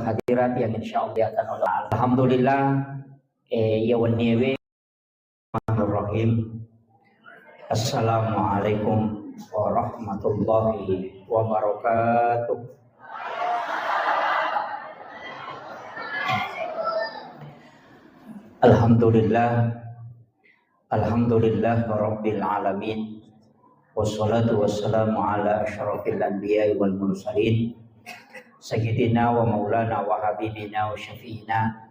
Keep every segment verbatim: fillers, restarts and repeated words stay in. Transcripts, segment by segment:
hadirat yang insyaallah akan Allah. Alhamdulillah, eh, iya wenniewe. Bismillahirrahmanirrahim. Assalamualaikum warahmatullahi wabarakatuh. Alhamdulillah. Alhamdulillah Rabbil Alamin. Wassalatu wassalamu ala asyrafil anbiya'i wal mursalin. Sayyidina wa maulana wa habibina wa syafi'ina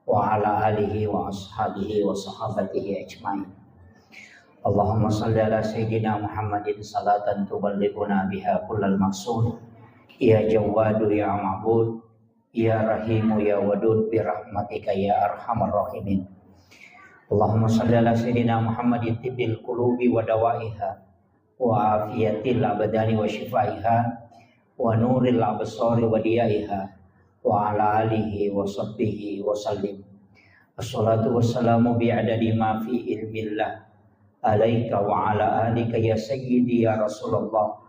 wa ala alihi wa ashabihi wa sahabatihi ajma'in. Allahumma salli ala Sayyidina Muhammadin salatan tuballighuna biha kullal maqsud. Ya Jawwadu ya Ma'bud, ya Rahimu ya Wadud, bi rahmatika ya arhamar rahimin. Allahumma salli ala Sayyidina Muhammadin tibbil qulubi wa dawaiha, wa afiyatil abdani wa syifaiha, wa nuril absari wa diyaiha, wa ala alihi wa sahbihi wa sallim. Assalatu wassalamu bi adadi ma fi ilmillah alaika wa ala alika ya sayyidi ya Rasulullah.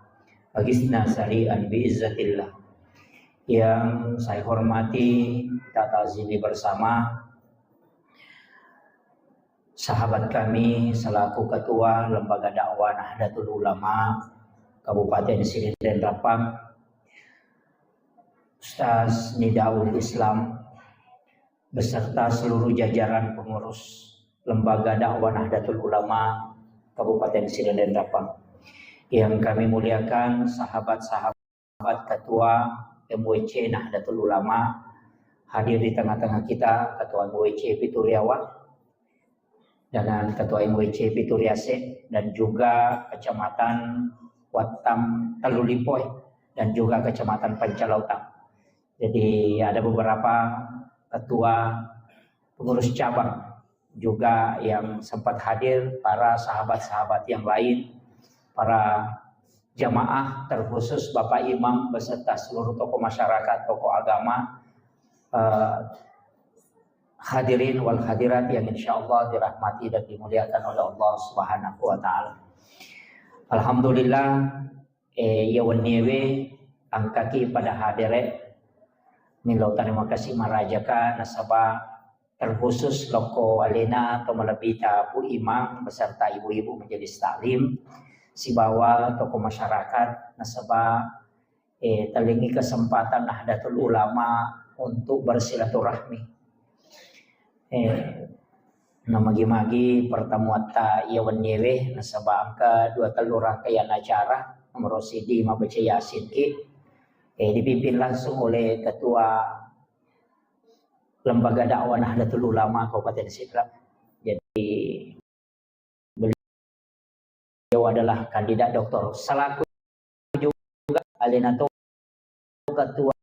Agisna sari'an bi izzatillah. Yang saya hormati, kita ta'zimi bersama sahabat kami selaku Ketua Lembaga Dakwah Nahdlatul Ulama Kabupaten Sidenreng Rappang, Ustaz Nidaul Islam, beserta seluruh jajaran pengurus Lembaga Dakwah Nahdlatul Ulama Kabupaten Sidenreng Rappang. Yang kami muliakan, sahabat-sahabat Ketua M W C Nahdlatul Ulama, hadir di tengah-tengah kita, Ketua M W C Pituriawa, dengan Ketua M W C Pituriase, dan juga Kecamatan Wattam Tellulipoe, dan juga Kecamatan Pancalautang. Jadi, ada beberapa ketua pengurus cabang juga yang sempat hadir, para sahabat-sahabat yang lain, para jamaah, terkhusus Bapak Imam beserta seluruh tokoh masyarakat, tokoh agama, eh, hadirin wal hadirat yang insyaallah dirahmati dan dimuliakan oleh Allah Subhanahu wa Ta'ala. Alhamdulillah, eh, iya wenniewe engkaki pada hadere, millau terima kasih marajaka nasaba terkhusus lokko alena atau malebbita Pu Imang beserta ibu-ibu majelis taklim sibawa tokoh masyarakat nasaba, eh, talengngi kesempatan Nahdlatul Ulama untuk bersilaturahmi. Eh, namagi-magi pertemuatta iya wenniewe nasaba engka dua tellu rangkaian acara, nomor siji mabbaca Yasin ki, eh, dipimpin langsung oleh Ketua Lembaga Dakwah Nahdlatul Ulama Kabupaten Sidrap. Jadi, beliau adalah kandidat doktor. Selaku juga alena to ketua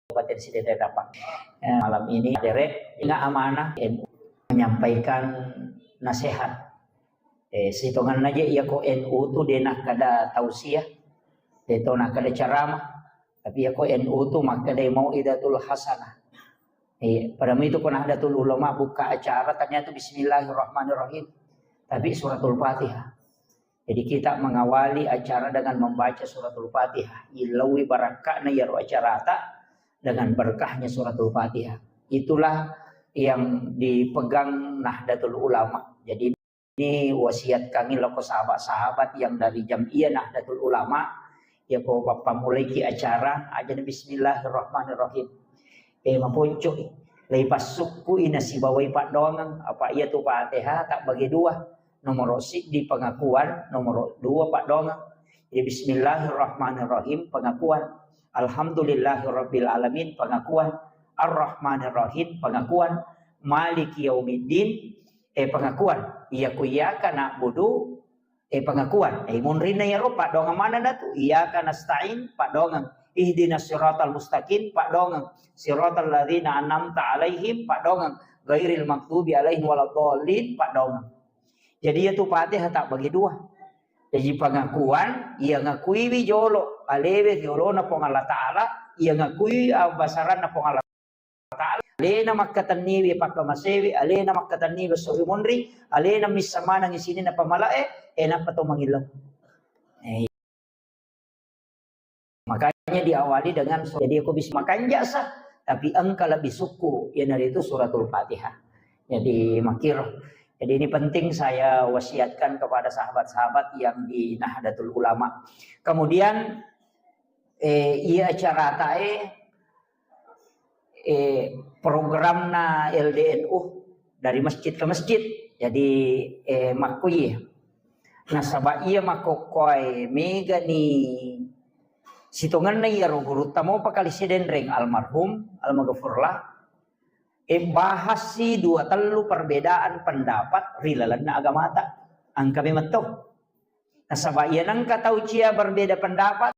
Kabupaten Sidenreng Rappang. Eh, malam ini, dere, ingat amanah N U menyampaikan nasihat. Eh, sitonganna je, iya ko N U tu de nakkada tausiah, de to nakkada ceramah. Tapi iya ko N U tu makkada mau'izatul hasanah. Eh, pada itu ko Nahdlatul Ulama buka acara, ternyata Bismillahirrahmanirrahim. Tapi Suratul Fatihah. Jadi kita mengawali acara dengan membaca Suratul Fatihah. Illaui barakka'na iyaro acarata dengan berkahnya Suratul Fatihah. Itulah yang dipegang Nahdlatul Ulama. Jadi ini wasiat kami loko sahabat-sahabat yang dari Jam'iyah Nahdlatul Ulama, ya ko pappamulaiki acara, aja Bismillahirrahmanirrahim. Eh, maponco'i. Lei passukku'i nasibawai paddoangeng, apa iya tu Fatihah tak bagi dua. Nomor siddi pengakuan, nomor dua paddoangeng. Jadi Bismillahirrahmanirrahim pengakuan. Alhamdulillahirabbil alamin pengakuan. Arrahmanirrahim pengakuan. Maliki yaumiddin, eh, pengakuan. Iya ku iyyaka na'budu, eh, pengakuan. Eh, munrinna iyaro paddoangeng manenna tu. Iyyaka nasta'in paddoangeng. Ihdinas siratal mustaqim paddoangeng. Siratal ladzina an'amta alaihim paddoangeng. Ghairil maghdubi alaihim waladdallin paddoangeng. Jadi iya tu Fatihah tak bagi dua. Jadi pengakuan, iya ngakuiwi jolo alewe ri olona Puang Allah Ta'ala, iya ngakui abbasaranna Puang Allah Ta'ala. Alena makkatenniwi pakkamasewi, alena makkatenniwi esso ri munri, alena missa manengngi sininna pamala'e, eh, nappa to mangillau. Eh, diawali dengan sur-, jadi aku bisa makan jasa, tapi engka lebih suku, iyanaritu suratul Fatihah. Jadi makir. Jadi ini penting saya wasiatkan kepada sahabat-sahabat yang di Nahdlatul Ulama. Kemudian, eh, iya acara tae, eh, programna L D N U dari masjid ke masjid. Jadi, eh, makkuyi. Nasaba iya makkokkoe mega ni sitongenna iyaro gurutta mopa kali sidenreng almarhum, almaghfurlah. Eh, bahas si dua tellu perbedaan pendapat ri lalenna agamata. Engka memang to. Nasaba iya nengka tau cia berbeda pendapat,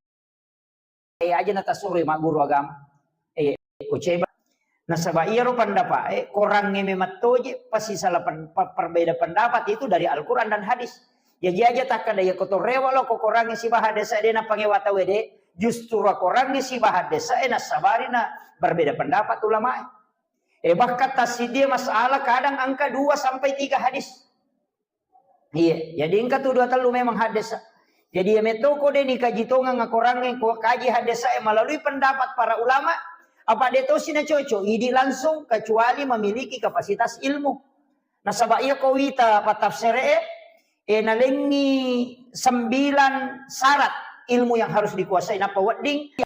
eh, aja natasuroi magguru agama. Eh, kuceba. Nasaba iyaro pendapat, eh, korangnge memang toje, pasti salah pen-, pe-, perbeda pendapat itu dari Al-Quran dan hadis. Jaji aja takkada iya kotorewa lo ko korangnge sibaha desa de napangewa tau de, justru korangnge sibaha desa, eh, nasabari na berbeda pendapat ulama. Eh, bahkan tasidia masalah kadang angka dua sampai tiga hadis. Iya, jadi engka tu dua tellu memang haddesa. Jadi iya metto ko de nikaji tongeng akorangnge ko kaji haddesa e melalui pendapat para ulama, apa de tosi na cocok, idi langsung kecuali memiliki kapasitas ilmu. Nasaba iya ko wita patafsere e, e nalengi sembilan syarat ilmu yang harus dikuasai napa wedding.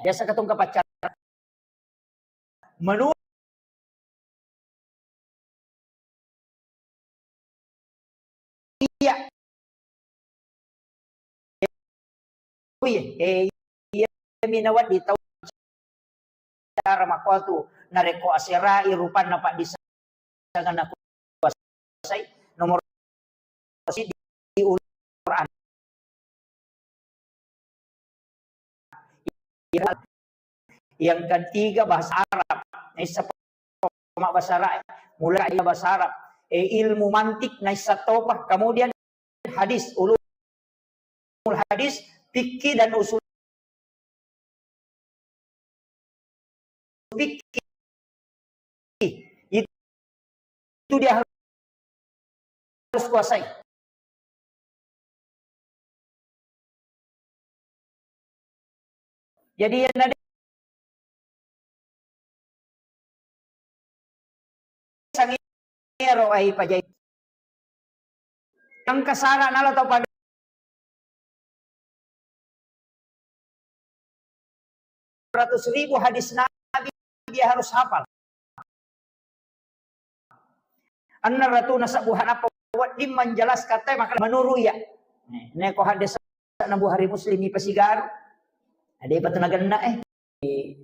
Biasa katong kapaccara. Menurut iya. Iya, eh, iya, minawa di tau cara makotu narekko aserai rupanna paddisengeng nakuasai nomor siji ulung Quran. Yang ketiga bahasa Arab. Naissa bahasa Arab, mulai bahasa Arab. Eh, ilmu mantik naissa topa. Kemudian hadis, ulumul hadis, fikih dan usul fikih. Itu dia harus kuasai. Jadi yang ada sangero ai pajai. Yang kasara nala tau pada ratus ribu hadis Nabi dia harus hafal. Anna ratu nasabbu hanapa wedding menjelaskan te maka menurut ya. Neko hadis na Bukhari Muslim ipasigaru. Ada apa tenaga eh.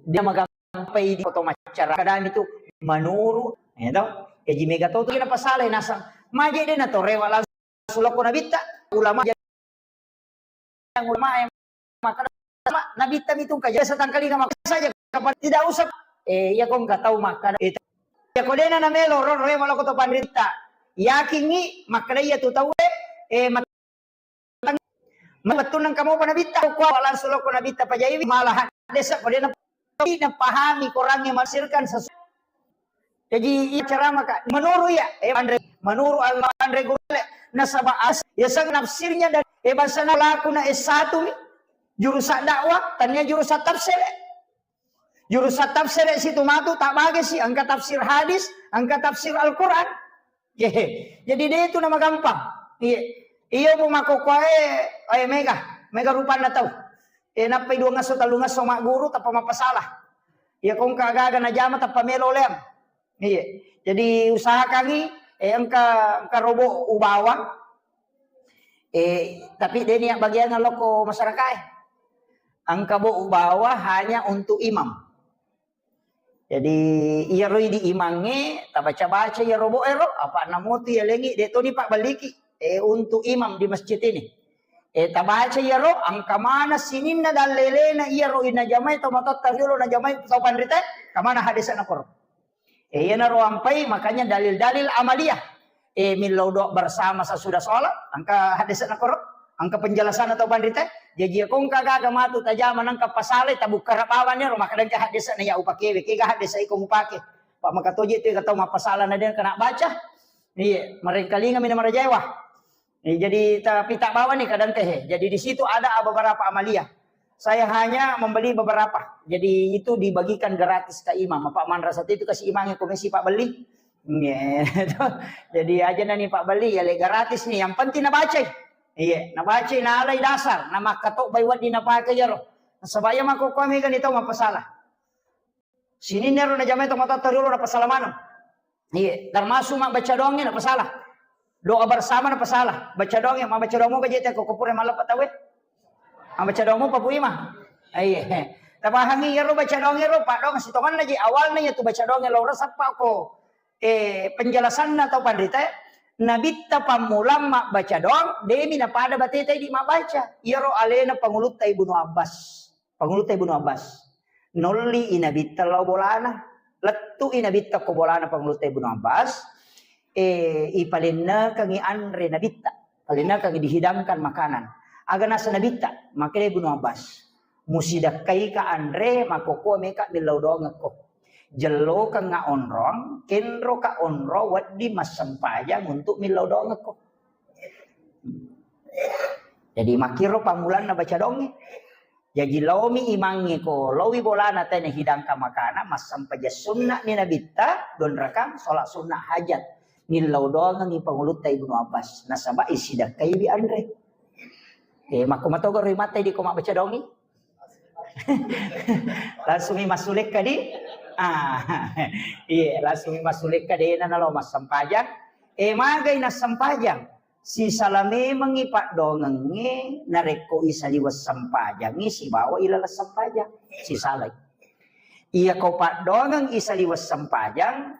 Dia magampai di foto macara kadang itu menurut ya toh. Jadi mega to tu kena pasal nasang. Maje de natorewa langsung lokko nabitta ulama ulama yang maka nabitta mitu kaja satangkalinga maka saja kapan tidak usah eh iya kong katau maka itu ya kodena na melo ro ro maloko to panrita yakingi maka iya tu tau eh mat- bettunnang kamu pa nabitta ko langsung lokko nabitta pajaiwi malahan desa kodena napahami korangnge masirkan sesuatu. Jadi iya cara maka menurut ya eh Andre menurut Andre Gurale nasaba as ya sang nafsirnya dan eh bahasa laku na S satu mi jurusan dakwah tania jurusan tafsir. Jurusan tafsir situ matu tak bagi si angka tafsir hadis, angka tafsir Al-Quran. Jadi dia itu nama gampang. Iya. Iya bu mako kuae eh mega mega rupanna tau. Eh nappai dua ngaso tallu ngaso magguru tappa mappasalah. Iya kongka gaga najama tappa melo leang. Iya. Jadi usahakangi eh engka engka robo ubawa. Eh tapi de niat bagian lokko masyarakat eh. Engka bo ubawa hanya untuk imam. Jadi iyaro idi imangnge tabaca-baca iyaro bo ero apa namutu yalengi de toni pak baliki eh untuk imam di masjid ini. Eh tabaca iyaro angka mana sininna dallelena iyaro inna jamai to matotta riolo na jamai to panrita kamana hadisana koro. Eh iyanaro ampai makanya dalil-dalil amaliyah. Eh millau doa bersama sesudah sholat angka hadisana koro. Angka penjelasan atau panrita. Jaji kongka gaga matu tajama nangka pasale tabukkara bawang ero maka dengka hadisana ya upakewe kega hadisa iko mupake. Pak maka toje tu kata mapasala na dia kena baca. Iya, merengkalinga mina marajawa. Eh, jadi tapi tak bawa nih kadang teh. Jadi di situ ada beberapa amaliyah. Saya hanya membeli beberapa. Jadi itu dibagikan gratis ke imam. Apa manrasa itu kasih imamnya komisi Pak beli. Iya. Jadi aja nani Pak beli ya le gratis nih. Yang penting nabacai. Iya, nabacai nalai dasar. Nama katok bai wadi napake jaro. Sebab ya mako kami kan itu apa salah. Sininna ro najamai tomatoatta riolo napasala maneng. Iya, termasuk mabbaca doangnge napasala. Doa bersama napasala. Baca doangnge, mabbaca doang moga jete ko pura malleppa tauwe. Mabbaca doang mopa Pu Imang. Iya. Tapahangi iyaro baca doangnge ro, paddoang sitongenna ji awalna iya tu baca doangnge lo resappa ko. Eh, penjelasanna tau panrita, Nabitta pammulang mabbaca doang, demi napada bateta idi mabbaca. Iyaro alena pangulutta Ibnu Abbas. Pangulutta Ibnu Abbas. Nolli i Nabitta lao bolana. Lettu i Nabitta ko bolana pangulutta Ibnu Abbas. Eh, ipalennekengi anre Nabitta. Palennekengi dihidangkan makanan. Aga nasa Nabitta, makkedai Ibnu Abbas. Musidakkaika anre, makkokkoe meka millau doangekko. Jellokengnga onrong, kenroka onrong wedding massempajang untuk millau doangekko. Jadi makkiro pammulanna baca doangnge. Jaji laomi imangnge ko, laowi bolana tena hidangkan makana, massempajang sunna'ni Nabitta, donrakang, sholat sunnah hajat. Nillau doangengngi pangulutta Ibnu Abbas. Nasaba isidakkaiwi anre. Eh, makko matogoro imatta idi ko mabbaca doangngi. Langsung mi massulekka di. Ah, iya, langsung mi massulekka dena nalo massempajang. Eh, magai nassempajang. Sisala memengngi paddoangengnge narekko isaliweng sempajangngi sibawa ilaleng sempajang. Sisalai. Iya ko paddoangeng isaliweng sempajang,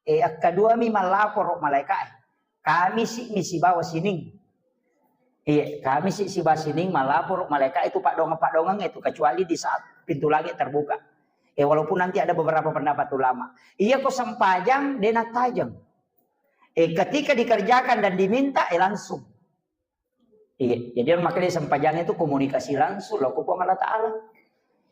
eh, akkaduami mallaporo malaikae. Kamisi mi sibawa sining. Iya, Kamisi sibawa sining mallaporo malaikae tu paddoangeng-paddoangeng itu kecuali di saat pintu langit terbuka. Eh, walaupun nanti ada beberapa pendapat ulama. Iya ko sempajang dena tajeng. Eh, ketika dikerjakan dan diminta, eh, langsung. Iya, jadi makanya sempajang itu komunikasi langsung lo ko Puang Allah Ta'ala.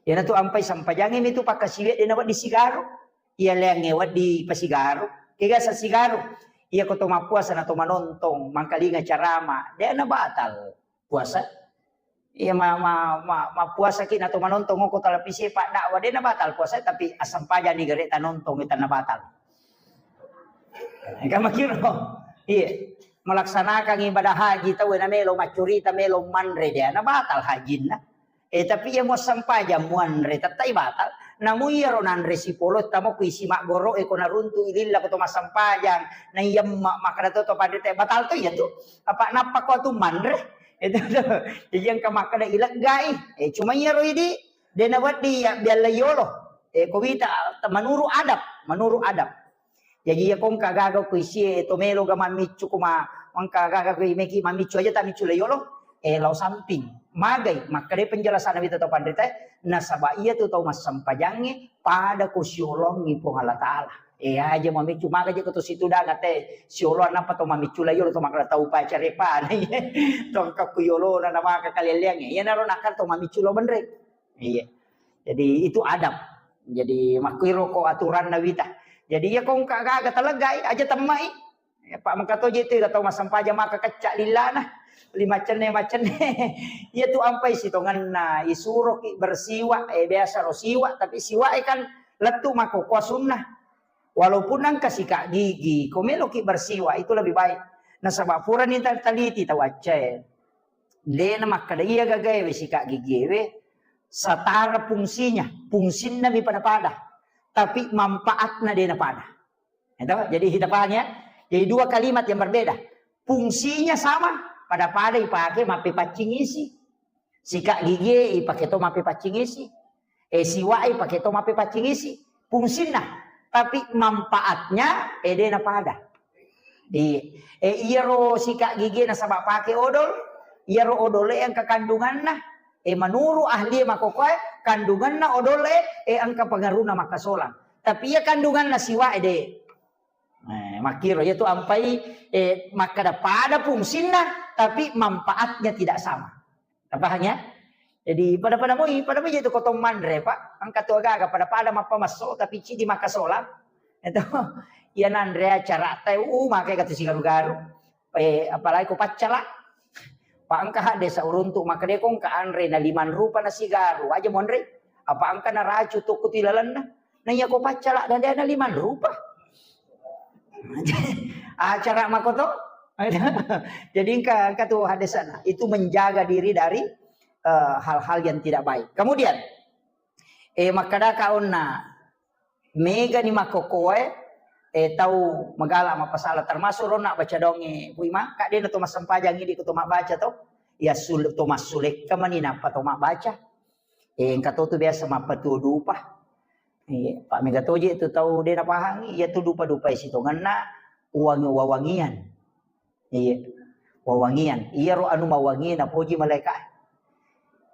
Iyana tu ampai sempajangnge mi tu pakkasiwiang dena wedding sigaro. Iya leangnge wedding pasigaro. Kega sa sigaro. Iya ko to mappuasa na to manontong, mangkalinga carama, dena batal puasa. Iya ma, ma, ma, mappuasaki na to manontong ko televisi paddakwah, dena batal puasa, tapi assempajang ni gare tanontong, tanna batal. Kan makiro. Iya. Melaksanakan ibadah haji tau na melo maccurita, melo manre, dia na batal hajinna. Eh, tapi iya muassempajang muanre tettai batal. Namu iyaro nanre sipolo tamo ku isi maggoro e ko naruntu ililla ko to massempajang. Na iyamma makkada to to panrita batal to iya tu. Apa nappa ko tu manre. Itu tu. Jadi engka makkada ileggai. Eh, cuma iyaro idi dena wedding ya bialla yolo. Eh, ko wita menurut adab, menurut adab. Jaji iya ko engka gaga ko isie to melo ga mammiccu ko ma-, engka gaga ko meki mammiccu aja tammiccu le yolo, eh, lao samping. Magai, makkeda penjelasan Nabi tau panrita, nasaba iya tu tau massempajangnge pada ko siolongi Puang Allah Ta'ala. Eh, aja mammiccu, maga je ko to situ danga te siolo nappa to mammiccu le yolo to makkeda tau pacarepa. To engka ku yolo na maka kaleleangnge. Iya naro nakal to mammiccu lo benre. Iya. Jadi itu adab. Jadi makkuiro ko aturanna wita. Jadi iya ko engka gaga taleggai aja temmai. Ya, Pak, mengka to je tu tau massempajang maka kecca lillana. Lima cenne macenne. Iya tu ampai sitongenna isuroki bersiwak, eh, biasa ro siwak, tapi siwak e kan lettu makkokkoe sunnah. Walaupun engka sikat gigi, ko meloki bersiwak itu lebih baik. Nasaba purani ta-, taliti tau accae. Dena makkeda iya gagaewe sikat gigiewe setara fungsinya, fungsinna mi pada-pada, tapi manfaatna dena pada. Itu, jadi kita paham ya. Jadi dua kalimat yang berbeda. Fungsinya sama, pada-pada ipake mappepaccing isi. Sikat gigi ipake to mappepaccing isi. Eh, siwak ipake to mappepaccing isi. Fungsinna. Tapi manfaatnya, eh, dena pada. Iya. Eh, iyaro sikat gigi nasaba pake odol, iyaro odol e engka kandunganna. Eh, menurut ahli makkokkoe, kandunganna odol e, eh, engka pengaruhna makkasolang. Tapi iya kandunganna siwak e de. Eh, makkiro, iya tu ampai, eh, makkeda pada fungsinna, tapi manfaatnya tidak sama. Tapahang ya? Jadi pada-pada moi, pada moi itu kotong manre, Pak. Engka tu agaga pada-pada mappamesso, tapi cidi makkasolang. Itu, iya nanre acara teh, uh, makai katu sigaru-garu. Eh, apalagi ko paccala. Pa engka hadde sauruntu makkeda ko engka anre na limang rupa na sigaru, aja monre. Apa engka na racu tokko ti lalenna. Na iya ko pacca ladda de na limang rupa. Acara makoto. Jadi engka, engka tu hadde sana. Itu menjaga diri dari eh, hal-hal yang tidak baik. Kemudian eh, makkadaka onna mega ni makkokkoe eh, tau magala mappasala, termasuk ronna baca donge Bu Imang, kak dena to massempajang idi ko to mabbaca to. Ya sul to massulekka mani nappa to mabbaca. Eh, engka to tu biasa mappatuo dupa. Iya, pa mega toje tu tau de napahangi, iya tu dupa-dupa sitongenna uwangi-, wawangian. Iya. Wawangian. Iyaro anu mawangi napoji malaika.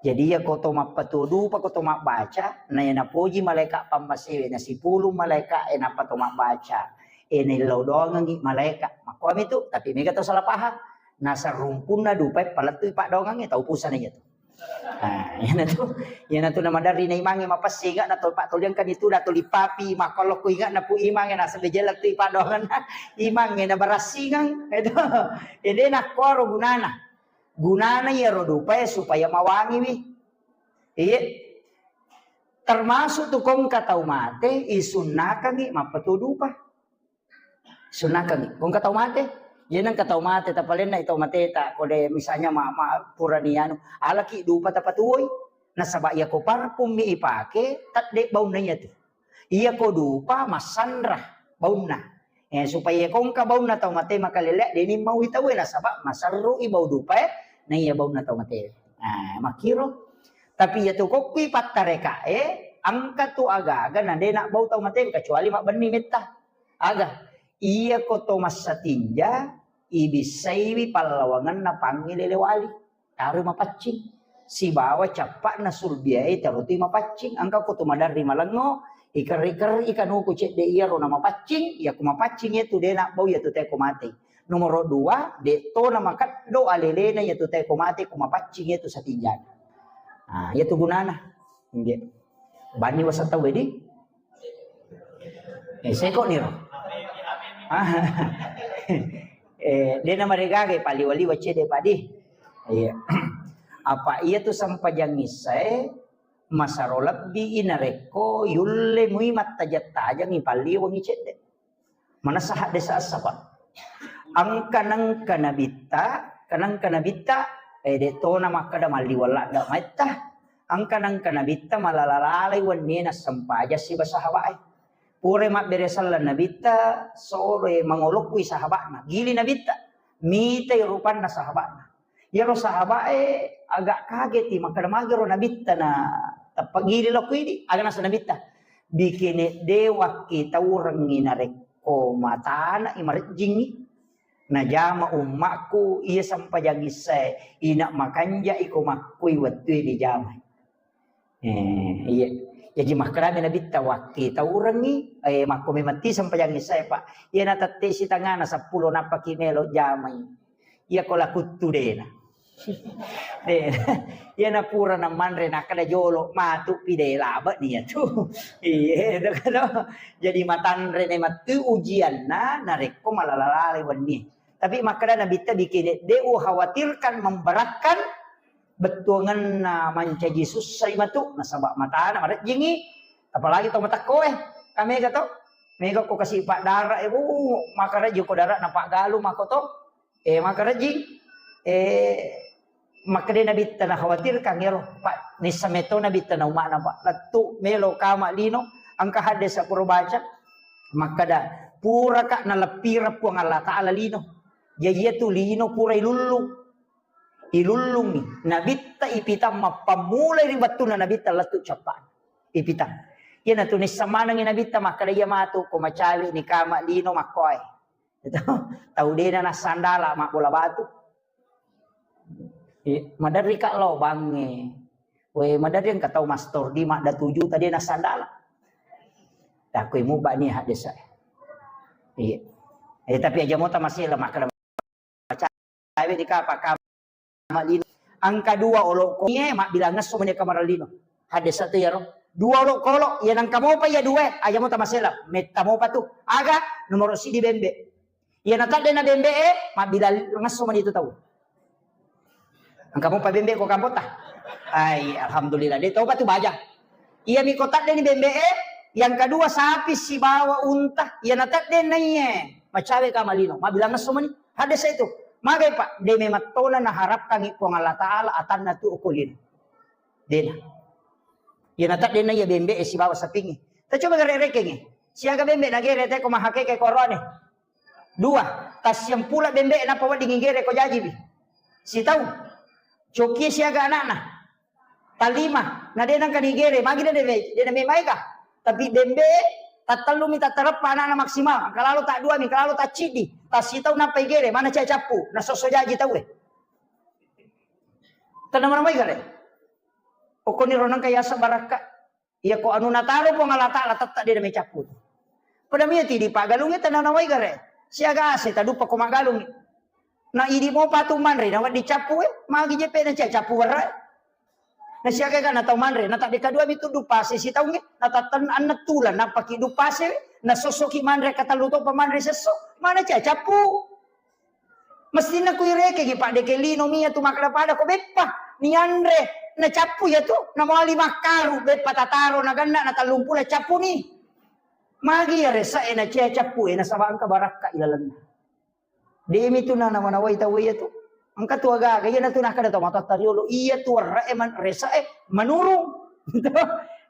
Jadi iya ko to mappatuo dupa, ko to mabbaca, na iya napoji malaika pammasewe, na sipulung malaika e nappa to mabbaca. E naillau doangengi malaika. Makkuami tu, tapi mega to salah paham. Nasarumpunna dupa e palettui paddoangengnge tau pusana iya tu. Nah, iyanatu, iyanatu namaderri na imangnge mapessinga na to pattoliangkani tu da tuli papi makkollo ku inga na pu imangnge nasaba jella tu ipadongenna imangnge na barassingang itu. Ede nakkoro gunana. Gunana iyaro dupae supaya mawangiwi. Iya. Termasuk tu kongka tau mate isunnakangi mappatuo dupa. Sunnakangngi. Ko engka tau mate, iya nengka tau mate, tapalenna i tau mateta, ko de misalnya ma, ma purani anu, alaki dupa tapatuoi. Nasaba iya ko parfum mi ipake, tedde baunna iya tu. Iya ko dupa massanra baunna. Eh, supaya ko engka baunna tau mate makalele, deni mau i tau e, nasaba maserru i bau dupa e, na iya baunna tau mate. Nah, makkiro. Tapi iya tu kokkui pattareka e, engka tu aga-aga na de na bau tau mate kecuali mabbenni metta. Aga, iya ko to massatinja, ibissaiwi pallawangenna pangngi lele wali. Taroi mapaccing. Sibawa cappa'na sulbiae tarotui mapaccing. Engka ko to maderri malengngo, ikerri-kerri kanuku cedde iyaro na mapaccing, iya ko mapaccing iya tu de na bau iya tu te ko mate. Nomoro dua, de to na makeddo alelena iya tu te ko mate ko mapaccing iya tu satinjana. Ah, iya tu gunana. Nggih. Bani waseng tau wedi? Eh, seko niro. Ah. Eh, dena maregaga paliwa-liwa cede padi. Iya. Apa iya tu sempajang issae masaro lebbi i narekko yulle mui mattajang-tajangi palliwangi cedde. Manessa hadde sassa, Pak. Engka nengka nabitta, engka nengka nabitta, eh, de tona makkeda malliweng ladda maitta. Engka nengka nabitta malala-lalai wennie nassempajang siba sahabae. Pura mabbere selleng nabitta, sore mangolokkui sahaba'na. Gili nabitta, mitai rupanna sahaba'na. Iyaro sahabae agak kageti, makkeda magero nabitta na tappa gili lokko idi, aga naseng nabitta. Bikene de wakkitaurengngi narekko matana i marejjingngi. Najama ummakku iya sempajang issae, ina makanja iko makkui wettue dijamai. Eh, iya. Jaji makkedami nabitta wakkitaurengngi, eh, makko memang ti sempajang issae, Pak. Iya natette sitangana seppulo nappaki melo jamai. Iya ko lakuttu dena. Dena. Iya napura namanre nakkeda jolo matu pi de labe ni iya tu. Iya, itu kan. Jadi matanre ne matu ujianna narekko malala-lalai wenni. Tapi makkeda nabitta bikene de ukhawatirkan memberatkan bettuangenna mancaji sussai matu nasaba matana marejjingi, apalagi to matekko e, kamega to, mega ko kasi paddara e, bu, makarejji ko dara na paggalu mako to, eh, makarejji, eh, makkeda nabitta na khawatirkan ero, Pak, nissa meto nabitta na ummana, Pak, lettu melo kama lino, engka hadde sapuro baca, makkeda puraka naleppireng Puang Allah Ta'ala lino, jaji iya tu lino pura ilullu. Ilullungi nabitta ipitang mappammulai ri wettunna nabitta lettu cappa'na ipitang. Iyanatu nisseng manengngi nabitta makkeda iya matu ko macawe ni kama lino makkoe. Tau dena nassandala mabbola batu. Eh, maderri ka lao bangnge. We maderri engka tau mastor di madda tuju tadi nassandala. Takoi muba ni hadde sae. Iya. Eh, tapi aja mota masih lemak macawe di kapa kama lino. Engka dua olokko e mabbilang ngesso mani kamar lino. Hadde satu yaro. Dua olokolo, iya nengka mopa iya dua, aja mopa tamasela. Metta mopa tu. Aga nomoro sidi bembe. Iya natadde na bembe e, mabbilang ngesso mani tu tau. Kamu pa bembe ko kampota? Ai, alhamdulillah. De topa tu baja. Iya mi ko tadde ni bembe e, yang kedua sapi sibawa unta, iya na tadde na iye. Macawe ka malino, mabilang esso mani. Hadde sa itu. Magai Pak, de memattona naharapkangi Puang Allah Ta'ala atanna tu ukulin. Dena. Iya na tadde na iya bembe e sibawa sapingi. Ta coba gare rekengi. Siaga bembe na gere te ko mahakeke ko oroane. Dua, tassiampula bembe napa wedding igere ko jajiwi. Sitau. Coki siaga anakna. Talima, na de nangka nigere, magi de de de na memaega. Tapi bembe tattellumi tattareppa anakna maksimal. Engka lalo ta dua mi, engka lalo ta ciddi. Tassitau nappa igere, mana cai cappu, na sosso jaji tau e. Tenna mana mai gare. Pokokni ro nangka yasa barakka. Iya ko anu nataro Puang Allah Ta'ala tette de na mecappu tu. Pada mia tidi paggalungi tenna nawai gare. Siaga ase taduppa ko maggalungi. Na idi mo patu manre na wedding cappu e, magi je pe na cia cappu werra. Na siaga ga na tau manre, na tadde kadua mi tuddu pase sitaungi, na tatten anna tulan nappa ki du pase, na sossoki manre katellu to pa manre sesso, mana cia cappu. Mestinna kuirekengi, Pak, deke lino mia tu makkeda pada ko beppa nianre, na cappu iya tu, na mali makkaru beppa tataro na genna na tellung pulo cappu ni. Magi iya resa e na cia cappu e nasaba engka barakka ilalenna. Demi tu na nawa-nawai tau iya tu. Engka tu aga-aga iya na tu nakkeda to matotta riolo iya tu werre e man-, resa e manurung.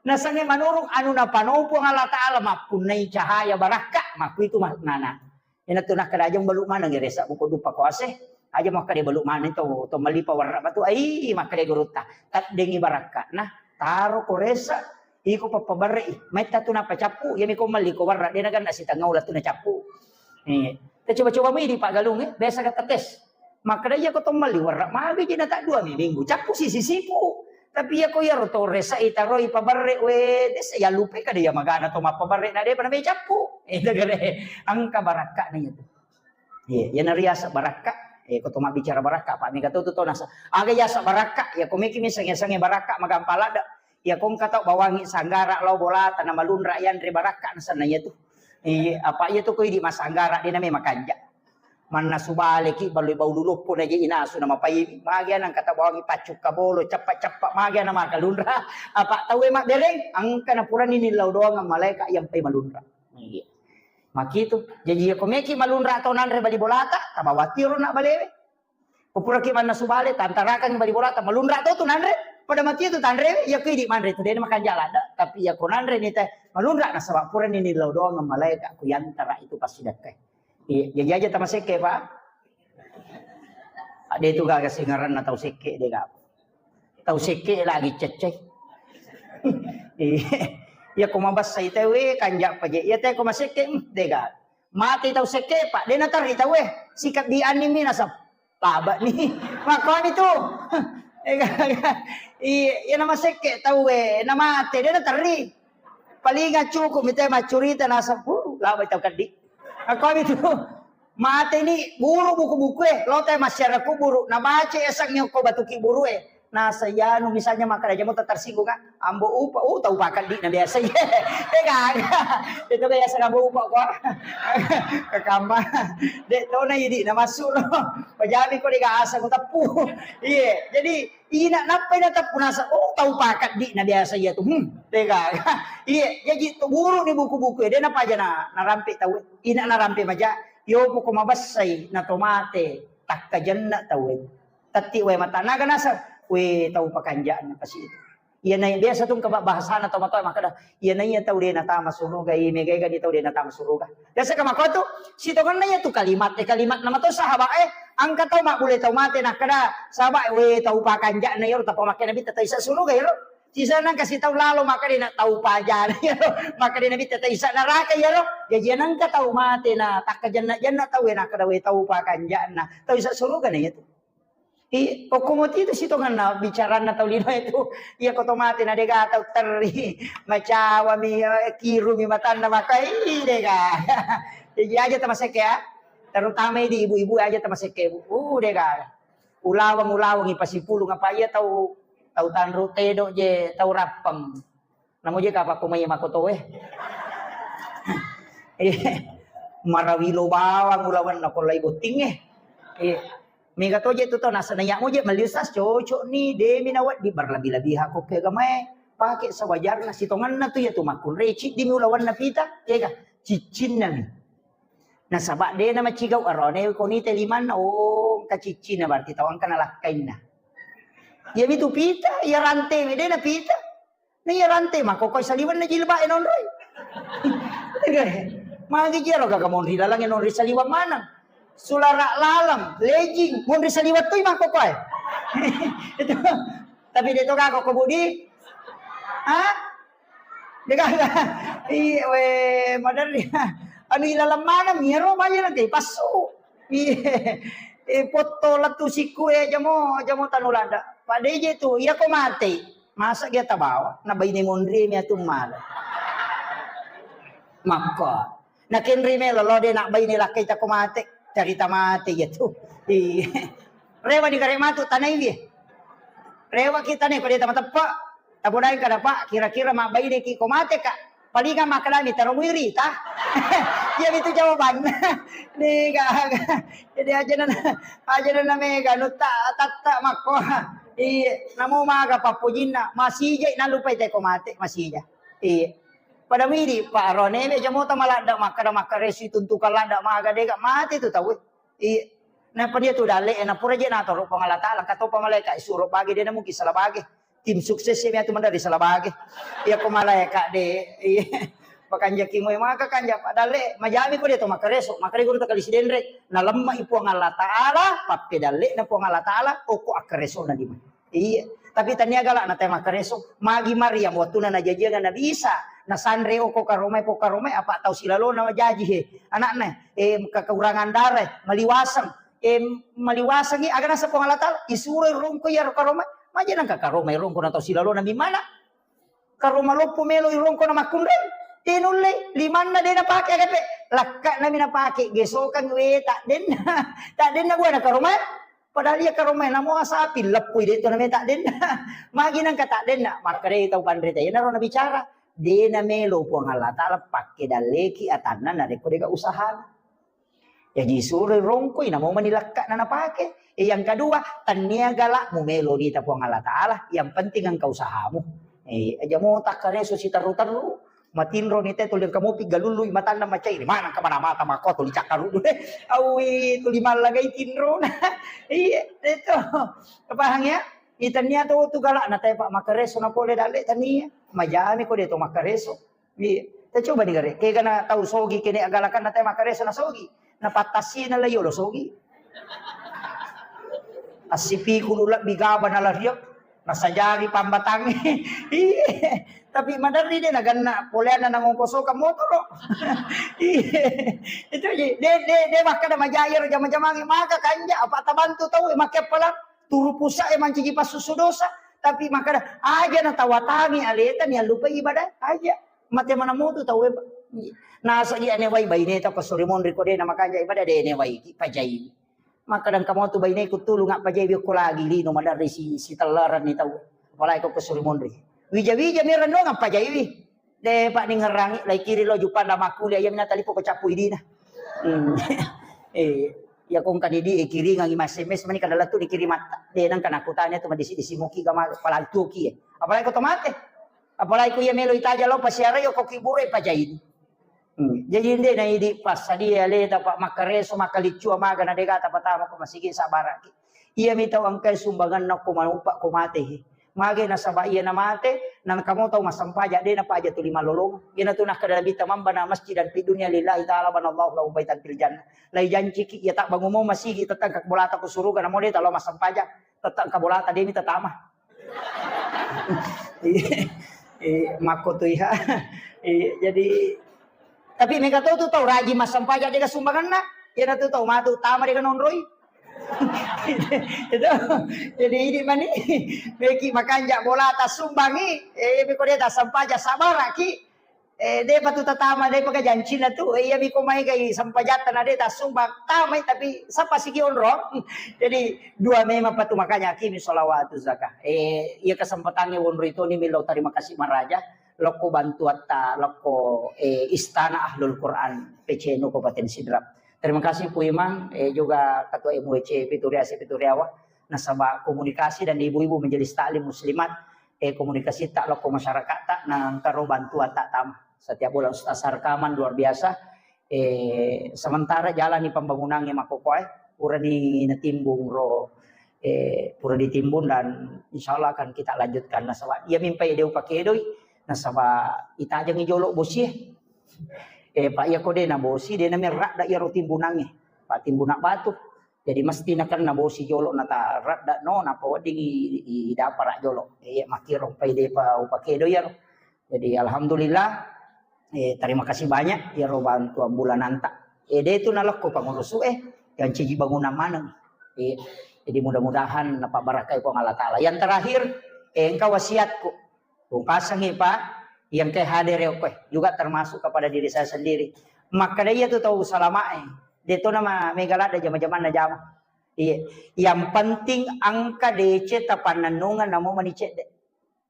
Nasengnge manurung anu napanopo Allah Ta'ala mappunnai cahaya barakka, makku itu maknana. Ina tu nakkeda aja balu maneng resa buku dupa ko ase. Aja makkeda balu maneng to, to malipa warra batu. Ai, makkeda gurutta. Taddengi barakka. Nah, taro ko resa, iko pappabarre i. Metta tu nappa cappu, iya mi ko melli ko warra, de naganna sitengah ula tu na cappu. Eh, ta coba-coba mi di Pak Galung, eh. Biasa kata tes. Makkeda iya ko to melli warra, magi je na ta dua mi minggu. Cappu sisi sipu. Tapi iya ko iyaro to resa i taroi pabarre we desa ya lupe kada iya magana to mappabarre na de pada me cappu. Itu gare angka barakka na itu. Iya, iya na riasa barakka. Eh, ko to mabbicara barakka, Pak mega to tu to nasa. Aga yasa barakka, ya ko meki mi sange-sange barakka magampala da. Ya ko engka tau bawangi sanggara lao bolata na malunra yanre barakka na sana iya tu. Iya, apa iya tu ko idi masanggara de na me makanja. Mannasu baleki balui bau luluppu na je inasu na mapai. Magi ana engka tau bawangi paccukka bolo, cappa-cappa magi ana makalunra. Apa tau e mabbereng, angka na purani nillau doang malaika yang pai malunra. Iya. Makitu. Jaji iya ko meki malunra to nanre bali bolata, tabawa tiro na balewe. Ko puraki mannasu bale, tantarakangi bali bolata, malunra to tu nanre. Pada mati tu tanre, iya ko idi manre tu de makanja ladda. Tapi iya ko nanre ni te malunra nasaba purani nillau doang malaika ku yantara itu pasti dakkai. Iya, jaji aja tamasekke, Pak. Ade tu gaga singaranna tau sekke de gaga. Tau sekke lagi cecce. Iya, iya ko mabassa ite we kanja paje. Iya te ko masekke, hmm, de gaga. Mate tau sekke, Pak, de naterri tau e. Sikabbi anni mi nasab. Laba ni. Makkuami tu. Iya, iya na masekke tau e, na mate de naterri. Paling cukup mi te maccurita nasab, uh, laba tau keddi. Makkuami tu. Mate ni guru buku-buku e, lo te masyarakat kuburu, na baca esang ko batu kiburu e. Nasa iyanu misalnya makkeda jamo tersinggung kan, ambo upa, uh, tau pakeddi na biasa iya. Eh gaga. Itu biasa ambo upa ko. Kekamba. De to na idi na masuk no. Pajami ko de gasa ko teppu. Iya, jadi ina nappa ina teppu nasa, oh, tau pakeddi na biasa iya tu. Hmm, de gaga. Iya, jadi tu guru ni buku-buku de na paja na narampe tau. Ina narampe maja, yo poko mabassai na to mate takkajenna tau. Tatti wae mata naga naseng, we tau pakanja'na pasi itu. Iya nai biasa tu engka bahasana tau matoa makkeda, iya naiya tau de natama suruga, i mega-ega di tau de natama suruga. Biasa ka makko tu, sitongenna iya tu kalimat, eh, kalimat nama to sahabat, eh, engka tau mabbule tau mate nakkeda, sahabat, we tau pakanja'na iyaro tappa makkeda nabitta tau isa suruga iyaro. Sisa nang kasi tau lalo makkeda na tau pajana iyaro, makkeda nabitta tau isa naraka iyaro. Jaji nengka tau mate na takkajenna-jenna tau we nakkeda we tau pakanja'na, tau isa suruga na iya tu. I, okko moti tu sitongenna bicaranna tau lino itu. Iya ko to mate na dega tau terri. Macawami, eh, kirumi matanna maka, ih, dega. Jadi aja tamasekke ya. Terutama di ibu-ibu aja tamasekke, Bu. Uh, dega. Ulaweng-ulaweng ipasipulung apa iya tau, tau tanru tedo je, tau rappeng. Namo je kapakko mai makoto, eh. Eh, marawilo bawang ulawenna ko lai botting, eh. Eh. Mega toje tu tau nasana ya moje meli ustaz cocok ni demi na wedding berlebih-lebihan ko ke agamae. Pake sewajarna sitongenna tu ya tu makkunrai ciddi mi ulawanna pita, kega ciccinna mi. Nasaba de na macigau arone ko ni te limanna, oh, engka ciccinna berarti tau engka nalakkainna. Iya mi tu pita, iya rante mi de na pita. Na iya rante makkokoi saliwenna jilbab e nonroi. Magi jero gaga monri lalang e nonri saliweng maneng. Sulara laleng, legging, monri saliweng toi makkokoi. Itu. Tapi de to gaga ko budi. Ha? De gaga. Iya we maderri. Anu ilaleng maneng iyaro baja nanti passu. Iya. Eh, potto lettu sikku e jamo, jamo tanu lada. Pak D J tu, iya ko mate. Masa gia tabawa, na baine monri mi atu mala. Makko. Na kenri melo lo de na baine lakkai tako mate, carita mate ya tu. Iya. Rewa di kare matu tanai wi. Rewa kita ne ko de tama teppa. Tabodai kada Pak, kira-kira ma baine ki ko mate ka. Palinga makkadami taro muiri ta. Iya itu jawaban. Ni gaga. Jadi aja nana, aja nana mega nutta tatta makko. Iya, namo maga pappojinna masija nalupai teko mate masija. Iya. Pada midi Pak Rone me jamota maladda makkada makkaresi tuntukan ladda maga dega mate tu tau. Iya. Napa dia tu dalle na pura je natoro Puang Allah Taala katopa malaikat suro bagi dia mungkin salah bagi. Tim sukses ya tu mandari salah bagi. Iya ko malaikat de. Iya. Pakanjaki moe maka kanja Pak dalle majami ko dia to makkareso, makare guru takali sidenre. Na lemma i Puang Allah Taala, pappedalle na Puang Allah Taala, oko akkareso na dima. Iya. Tapi tania galak na te makkareso, magi Maryam wattuna najajianga Nabi Isa, nasanre oko karomai po karomai apa tau silalo na jaji he. Anakna, eh, kekurangan darah, maliwaseng, eh, maliwasengi aga nasa Puang Allah Taala, isuro rongko iya karomai, maja nangka karomai rongko na tau silalo na mimana. Karo maloppo melo irongko na makkunrai. De nulle, limanna de napake aga pe. Lakka nami napake, gesokang we tak denna. Tak denna buana karomai. Padahal iya karomai namo asapi leppui de to name tak denna. Magi nangka tak denna. Makkadai tau panrita. Iya naro nabicara. De na melo Puang Allah Taala pakke dalleki atanna narekko dega usahana. Jaji suroi rongkoi, namo mani lakka'na napake. Eh, yang kedua, tania galak mumelo nita Puang Allah Taala, yang penting engka usahamu. Eh, aja mo takkareso siterru-terru, matinro ni te tuli engka mopi galului matanna macai, mana engka mana mata mako tuli cakkaru deh. Awi tuli mallagai tinro. Iya, itu. Paham ya? Itania tu tu galak na tepa makareso na pole dalle tania. Majani ko de to makareso. Iya. Tacoba ni gare. Kega na tau sogi kene agalakan na te makareso na sogi. Na pattasi na layo lo sogi. Assipi kulu lebbi gaba na lario. Na sajari pambatang. Iya. Tapi maderri de na ganna poleanna na ngongkosoka motoro. Iya. Itu ji. De, de, de makkada majayar jama-jamangi maka kanja apa tabantu tau makke pala turu pusa e manciji passusu dosa. Tapi makkada aja na tawatangi aleta ni allupai ibadah aja. Mate mana motu tau e. Nasa ji ane wai baine tau kesuri monri ko de na makanja ibadah de ne wai ki pajai. Makkada engka motu baine ku tulu ngak pajai wi ko lagi lino madarri si, si tellaran ni tau. Apalagi ko kesuri monri. Wija-wija mi renno ngak pajai wi. De pa ni ngerangi lai kiri lo jupanda makkuli ayam na talipo ko cappu idina. Hmm. Eh, ya kong kan di eh, kiri ngangi mas S M S mani kada latu di kiri mata. De nang kana kutanya tu madisi disi muki gama palantuki. Apalagi ko tomate. Apalagi ko iya melo itaja lo pasiara yo ko kibure pajaini. Hmm. Jadi ende na idi passadia leta pa makareso makalicua maga na dega ta patama ko masigi sabaraki. Iya mi tau engkai sumbanganna ko manupa ko mate he. Mage nasaba iya na mate, na kamo tau massempajang de na paja tuli malolong. Ina tu nakkada Nabi tamambana masjidan fid dunya lillahi ta'ala banallahu lahu baitan fil jannah. Lai janciki iya tak bangumo masigi tetang ka bolata ko suruga namo de talo massempajang. Tetang ka bolata de mi tatama. Iya. Eh, makko tu iha. Eh, jadi tapi mega to tu tau rajin massempajang dega sumbanganna. Ina tu tau matu tama dega nonroi. Itu. Jadi ini mani meki makanja bola tasumbangi, eh, beko de tassempajang sabaraki. Eh, de patu tatama de paka jancina tu, eh, iya miko mai gai sempajatta na de tasumbang tamai tapi sapa sigi onro. Jadi dua memang patu makanya kimi sholawatu zakah. Eh, iya kesempatannya onro itu ni milo terima kasih maraja. Lokko bantuatta lokko, eh, Istana Ahlul Quran P C N U Kabupaten Sidrap. Terima kasih Pu Imang, eh, juga Ketua M W C Pitu Riasi Pitu Riawa, nasaba komunikasi dan ibu-ibu majelis taklim muslimat, eh, komunikasi tak lokko masyarakat tak nang karo bantuan tak tama. Setiap bulan Ustaz rekaman luar biasa. Eh, sementara jalani pembangunannya makokoe, purani natimbung ro, eh, pura ditimbun dan insya Allah akan kita lanjutkan. Nasaba iya mimpai deu pakedoi, nasaba itajangi jolo bosi. Eh, Pak, iya ko de na bosi, de na merrak dak iyaro timbunangnge. Pak, timbunak batu. Jadi mesti nakenna bosi jolo na taradda no, napa wedding i, i, i dapara jolo. Eh, iya makkiro pai depa upakedo iyaro. Jadi alhamdulillah, eh, terima kasih banyak iyaro bantuan bulananta. Eh, de tu nalekko pangurusu eh, yang ciji bangunan maneng. Eh, jadi mudah-mudahan napa barakai Puang Allah Taala. Yang terakhir, eh, engka wasiatku. Upasangi Pak, yang ke hadir ya, juga termasuk kepada diri saya sendiri. Makkeda iya tu tau salamae, de to nama mega ladde jama-jamanna jama. Iya, yang penting engka D C tapannennungeng namo mani cedde.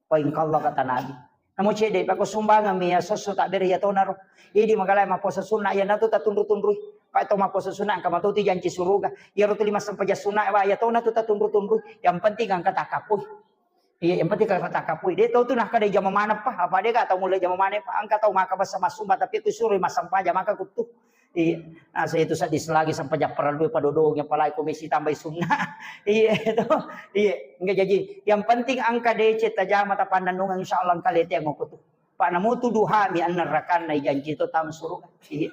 Poin Allah kata Nabi. Namo cedde, pako sumbangan mi ya sosso tak bere ya tonaro. Idi magalai maposa sunna ya natu tatunru-tunrui. Pak to maposa sunna engka matuti janci suruga. Ya rutu lima sempajang sunna wa ya tona tu tatunru-tunrui. Yang penting engka takapui. Iya, yang penting kalau kata kapui, de tau tu nah kada jama mana pa, apa de ka tau mulai jama mana pa, angka tau maka basa masumba tapi aku suruh masam paja maka kutu. Iya, nah saya itu sadis lagi sampai japar lu pada dong yang palai komisi tambahi sunnah. Iya itu, iya, enggak jadi. Yang penting angka D C tajama tapandang nungang insya Allah angka lete yang aku tu. Pak namu tu duha mi anna rakan nai janji tu tam suruh. Iya.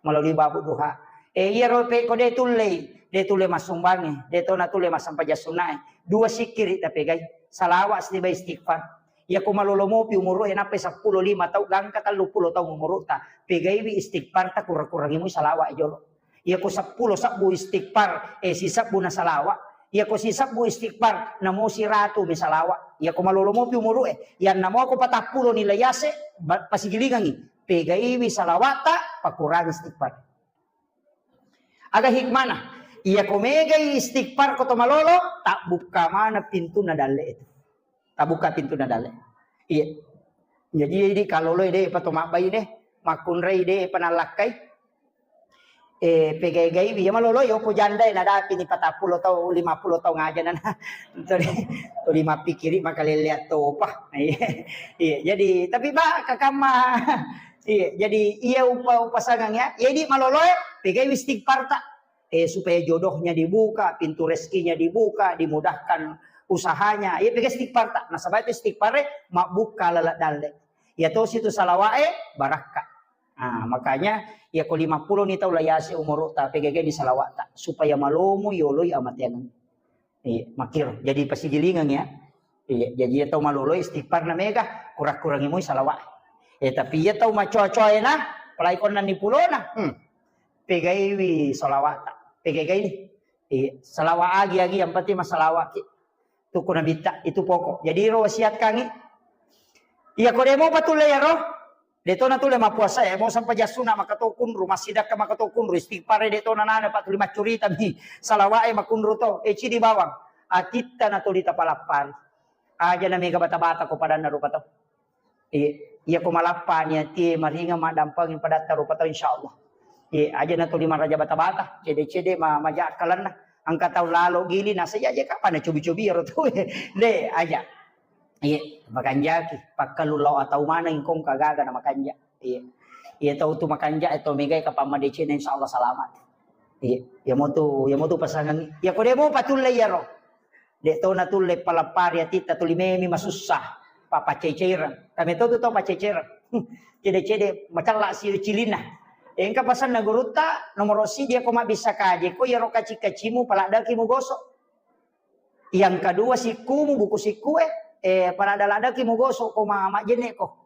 Melalui babu duha. Eh, iya rope ko de tullei, de tulle masumbangi, de tona tulle masampaja sunnae. Dua sikiri tapegai, salawat siba istighfar. Iya ko malolo mopi umuru e nappai seppulo lima tau gangka tellu pulo tau umuru ta. Pegaiwi istighfar ta kurang-kurangi mu salawat jolo. Iya ko seppulo sebbu istighfar, eh, si sebbu na salawat. Iya ko si sebbu istighfar, namo si ratu mi salawat. Iya ko malolo mopi umuru e, yang namo ko patappulo nilai ase, pasigilingangi. Pegaiwi salawat ta, pakurangi istighfar. Aga hikmana? Iya ko megai istighfar ko to malolo, tak buka mana pintu na dalle itu. Tak buka pintu na dalle. Iya. Jadi, jadi kalau lo de pa to mabbai ne, makunrai de pa nalakkai. Eh, pegai-gai iya malolo yo ko janda na dapi ni patappulo tau, lima pulo tau ngaja na. Tuli, tuli mappikiri makalele attopa. Iya. Iya, jadi tapi ba kakamma. Iya, jadi iya upa upasangang ya. Iya di maloloe, pegai istighfar ta. Eh, supaya jodohnya dibuka, pintu rezekinya dibuka, dimudahkan usahanya. Iya pegai istighfar ta. Nasaba itu istighfar e mabbuka lala dalle. Iya to situ salawae barakka. Nah, makanya iya ko lima pulo ni tau layase umuru ta pegai ni salawat ta supaya malomo yoloi amateang. Iya, makkiro. Jadi pasigilingang ya. Iya, jadi iya tau malolo istighfar na mega, kurang-kurangi mui salawat. Eh, tapi iya tau macoa-coa na, apalagi konna ni pulona. Hmm. Pegaiwi salawat ta. Pegai-gai ni. Iya, salawat agi-agi yang penting masalawat ki. Tuku nabitta itu pokok. Jadi ro wasiat kangi. Iya ko demo patulle ya ro. De to natulle mappuasa e, mo sampaja sunna maka to kunru, massidakka maka to kunru, istighfar e de to nanana, pa tuli maccurita mi, salawat e makunru to, e cidi bawang, atitta na tuli tapalappari. Aja na mega bata-bata ko padanna rupa to. Iya, iya ko malappa ni atie maringa maddampengi padatta rupa to insyaallah. Iya, aja na tuli maraja bata-bata, cede-cede ma, maja akkalenna. Engka tau lalo gili nasa iya je kapang na cobi-cobi ero to. De, aja. Iya, makanjaki. Pakkalu lao atau maneng kong kagaga na makanja. Iya. Iya tau tu makanja atau megai kapang madeceng insyaallah selamat. Iya, iya mo tu, iya mo tu pasangan. Iya ko de mo patulle iyaro. De to natulle palappari atitta tuli memi masussa. Papaceceran. Kami to tu tau paceceran. Cede-cede macella si cilinna. Engka pasanna gurutta nomoro sidi ko mabbissa kaje ko iyaro kaci-kacimu paladdaki mugoso. Yang kedua sikkumu, buku sikkue, eh, paladda-laddaki mugoso ko ma-, majjenne ko.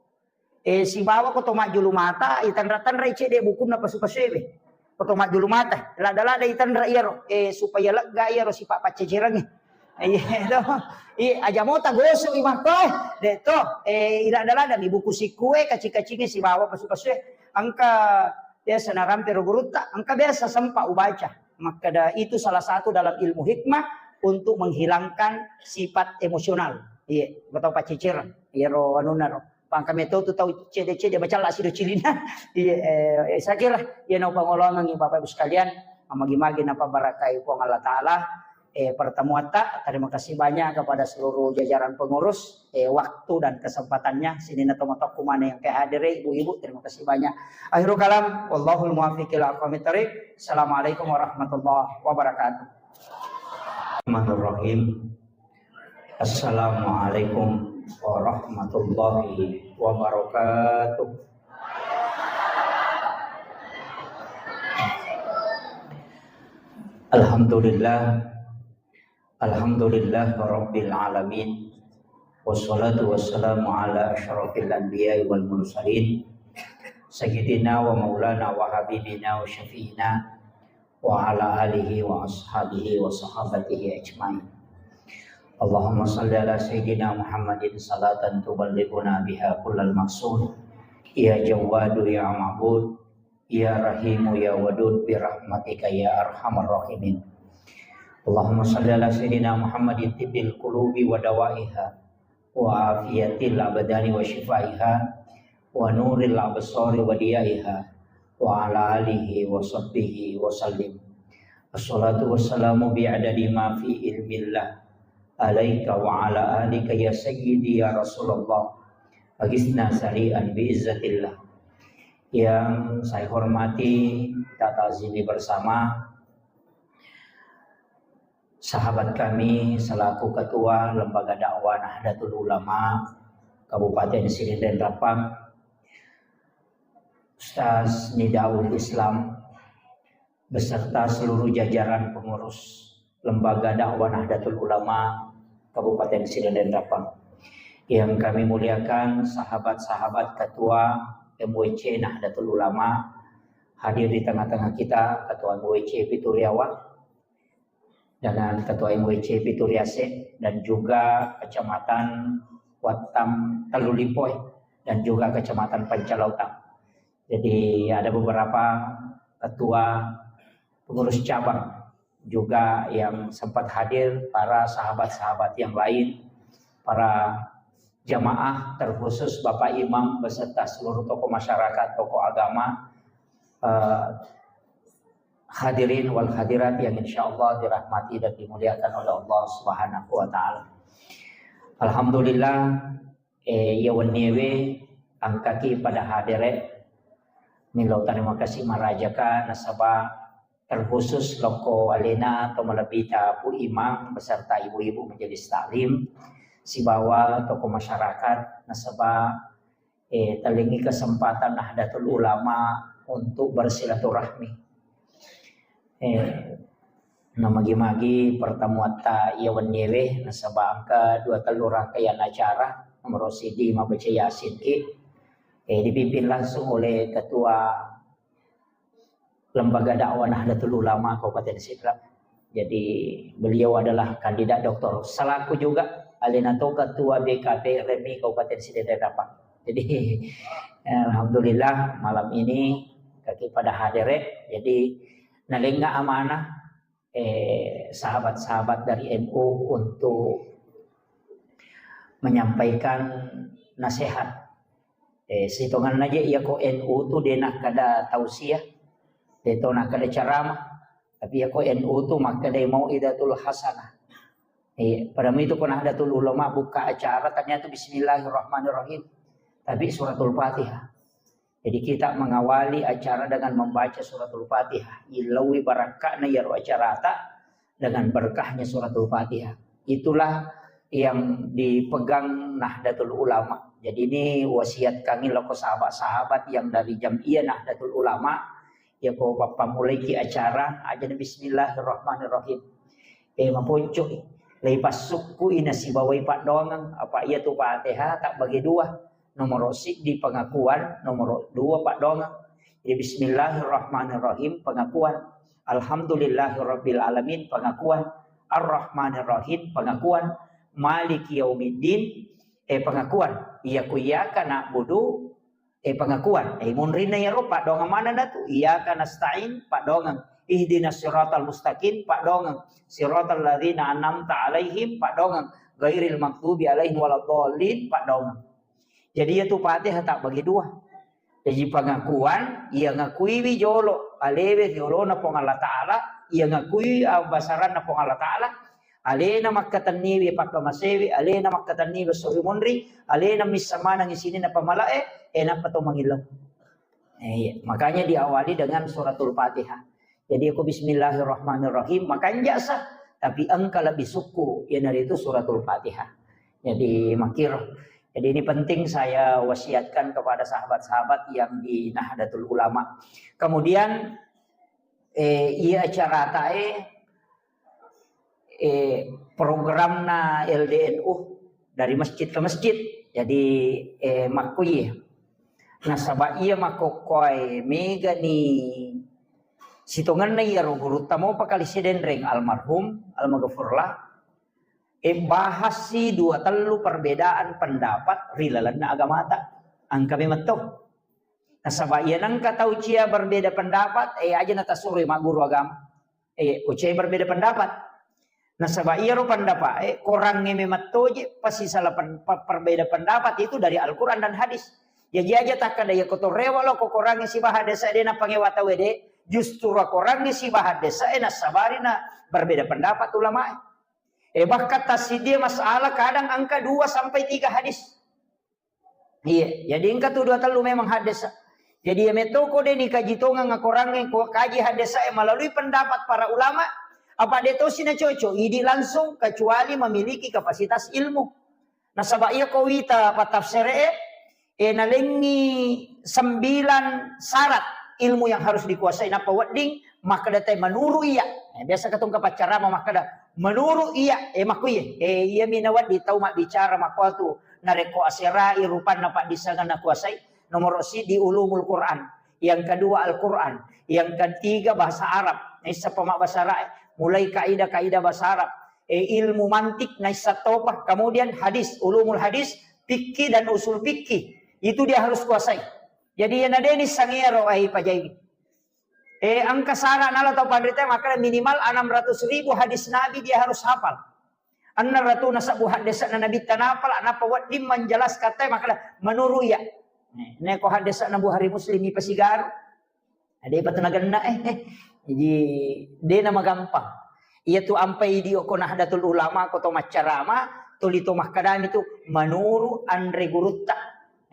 Eh, sibawa ko to majjulu mata, itanra-tanrai cedde bukunna pasu-pasuewe. Ko to majjulu mata, ladda-ladda itanra iyaro, eh, supaya lega iyaro sipa paccecerengnge. Iya to. Iya, aja mota gosok i makko, eh. De to, eh, iladda-ladda mi buku sikkue, kaci-kacinge sibawa pasu-pasue. Engka biasa narampe ro gurutta, engka biasa sempa ubaca. Makkeda itu salah satu dalam ilmu hikmah untuk menghilangkan sifat emosional. Iya, engka tau paccecere. Iyaro anunna ro. Pangka metau tu tau cede-cede macalla sido cilina. Iya, eh, eh, saya kira iya nau pangoloangengi Bapak Ibu sekalian, magi-magi napabarakai Puang Allah Taala, eh, pertemuatta. Terima kasih banyak kepada seluruh jajaran pengurus, eh, waktu dan kesempatannya. Sininna tomatoakku maneng yang kehadiri, ibu-ibu, terima kasih banyak. Akhirul kalam, wallahul muwaffiq ila aqwamit thariq. Assalamualaikum warahmatullahi wabarakatuh. Bismillahirrahmanirrahim. Assalamualaikum warahmatullahi wabarakatuh. Alhamdulillah. Alhamdulillah Rabbil Alamin. Wassalatu wassalamu ala asyrafil anbiya'i wal mursalin. Sayyidina wa maulana wa habibina wa syafi'ina wa ala alihi wa ashabihi wa sahabatihi ajmain. Allahumma salli ala Sayyidina Muhammadin salatan tuballighuna biha kullal maqsud. Ya Jawwadu ya Ma'bud, ya Rahimu ya Wadud, bi rahmatika ya arhamar rahimin. Allahumma salli ala Sayyidina Muhammadin tibbil qulubi wa dawaiha, wa afiyatil abdani wa syifaiha, wa nuril absari wa diyaiha, wa ala alihi wa sahbihi wa sallim. Assalatu wassalamu bi adadi ma fi ilmillah alaika wa ala alika ya sayyidi ya Rasulullah. Agisna sari'an bi izzatillah. Yang saya hormati, kita ta'zimi bersama sahabat kami selaku Ketua Lembaga Dakwah Nahdlatul Ulama Kabupaten Sidenreng Rappang, Ustaz Nidaul Islam, beserta seluruh jajaran pengurus Lembaga Dakwah Nahdlatul Ulama Kabupaten Sidenreng Rappang. Yang kami muliakan sahabat-sahabat Ketua M W C Nahdlatul Ulama, hadir di tengah-tengah kita, Ketua M W C Pituriawa, dengan Ketua M W C Pituriase, dan juga Kecamatan Wattam Tellulipoe, dan juga Kecamatan Pancalautang. Jadi ada beberapa ketua pengurus cabang juga yang sempat hadir, para sahabat-sahabat yang lain, para jamaah, terkhusus Bapak Imam beserta seluruh tokoh masyarakat, tokoh agama, eh, hadirin wal hadirat yang insya Allah dirahmati dan dimuliakan oleh Allah Subhanahu wa Ta'ala. Alhamdulillah, eh, iya wenniewe engkaki pada hadere. Millau terima kasih marajaka nasaba terkhusus lokko alena atau malebbita Pu Imam beserta ibu-ibu majelis taklim sibawa tokoh masyarakat nasaba, eh, tellingi kesempatan Nahdlatul Ulama untuk bersilaturahmi. Eh, namagi-magi pertemuatta iya wenniewe nasaba engka dua tellu rangkaian acara, nomor siji mabbaca Yasin ki, eh, dipimpin langsung oleh Ketua Lembaga Dakwah Nahdlatul Ulama Kabupaten Sidrap. Jadi beliau adalah kandidat doktor selaku juga alena to ketua B K P R M I Kabupaten Sidenreng Rappang. Jadi alhamdulillah malam ini kaki pada hadere. Jadi nalenga amanah, eh, sahabat-sahabat dari N U untuk menyampaikan nasihat. Eh, sitonganna je iya ko N U tu de nakkeda tausiah, de to nakkeda ceramah, tapi iya ko N U tu makkedai mau'izatul hasanah. Eh, pada itu ko Nahdlatul Ulama buka acara ternyata bismillahirrahmanirrahim. Tapi suratul Fatihah. Jadi kita mengawali acara dengan membaca suratul Fatihah. Illaui barakka'na iyaro acarata dengan berkahnya suratul Fatihah. Itulah yang dipegang Nahdlatul Ulama. Jadi ini wasiat kami loko sahabat-sahabat yang dari Jam'iyah Nahdlatul Ulama. Ya ko bappamulaiki acara, aja bismillahirrahmanirrahim. Eh, maponco i. Lei passukku ina sibawai paddoangeng, apa iya tu Fatihah tak bagi dua. Nomor siddi pengakuan, nomor dua paddoangeng. Jadi bismillahirrahmanirrahim pengakuan. Alhamdulillahirabbil alamin pengakuan. Arrahmanirrahim pengakuan. Maliki yaumiddin, eh, pengakuan. Iya ku iyyaka na'budu, eh, pengakuan. Eh, munrinna iyaro paddoangeng manenna tu. Iyyaka nasta'in paddoangeng. Ihdinas siratal mustaqim paddoangeng. Siratal ladzina an'amta alaihim paddoangeng. Ghairil maghdubi alaihim waladdallin paddoangeng. Jadi, iyatu Fatihah tabbagi dua. Jaji, pengakuan, iya ngakuiwi jolo alewe riolona Puang Allah Ta'ala, iya ngakui abbasaranna Puang Allah Ta'ala, alena makkatenniwi pakkamasewi, alena makkatenniwi esso ri munri, alena missa maneng sininna pamala'e, e nappa to mangillau. Eh, iya. Makanya diawali dengan suratul Fatihah. Jadi, aku bismillahirrahmanirrahim, makanja sa, tapi engka lebih sukku, iyanaritu suratul Fatihah. Jadi, makiro. Jadi, ini penting saya wasiatkan kepada sahabat-sahabat yang di Nahdlatul Ulama. Kemudian, eh, iya acara tae, eh, programna L D N U dari masjid ke masjid. Jadi, eh, makkuye. Nasaba iya makkokkoe megani sitongenna iyaro gurutta mopa kali sidenreng almarhum, almaghfurlah. Eh, bahas si dua tellu perbedaan pendapat ri lalenna agamata. Engka memang to. Nasaba iya nengka tau cia berbeda pendapat, eh, aja natasuroi magguru agama. Eh, ko cia berbeda pendapat. Nasaba iyaro pendapat, eh, korangnge memang toje, pasti salah pen-, pe-, perbeda pendapat itu dari Al-Quran dan hadis. Jaji aja takkada iya ko to rewa lo ko korangnge sibawa hadis de napangewa tau de, justru korangnge sibawa hadis, eh, nasabari na berbeda pendapat ulama. Eh, bahkan tassidie masalah kadang angka dua sampai tiga hadis. Iya, jadi engka tu dua tellu memang haddesa. Jadi iya metto ko de nikaji tongeng akorangnge ko kaji haddesa e melalui pendapat para ulama, apa de tosi na cocok, idi langsung kecuali memiliki kapasitas ilmu. Nasaba iya ko wita patafsere e, e nalengi sembilan syarat ilmu yang harus dikuasai, nappa wedding makkeda te menuru iya. Eh, biasa katong kapaccarama makkeda menuru iya, eh, makkuye. Eh, iya mi nawedding tau mabbicara makkuatu narekko aserai rupanna paddissengenna kuasai, nomoro siddi ulumul Quran, yang kedua Al-Quran, yang ketiga bahasa Arab. Naissappa mabbahasa Arab, mulai kaidah-kaidah bahasa Arab, eh, ilmu mantik naissa topa, kemudian hadis, ulumul hadis, fikih dan usul fikih. Itu dia harus kuasai. Jadi, iya nadeni sangero ai pajai. Eh, engka syarat nala tau panrita makkeda minimal enam ratus ribu hadis Nabi dia harus hafal. Enam ratus nasabbu haddese'na Nabitta napala, nappa wedding menjelaskan te makkeda menurut iya. Eh, neko haddese'na Bukhari Muslim ipasigaru. Ada apa tenagenna eh. Eh. Jadi, dena magampang. Iya tu ampai di oko Nahdlatul Ulama, ko to maccarama, tuli to makkadami tu menurut anre gurutta.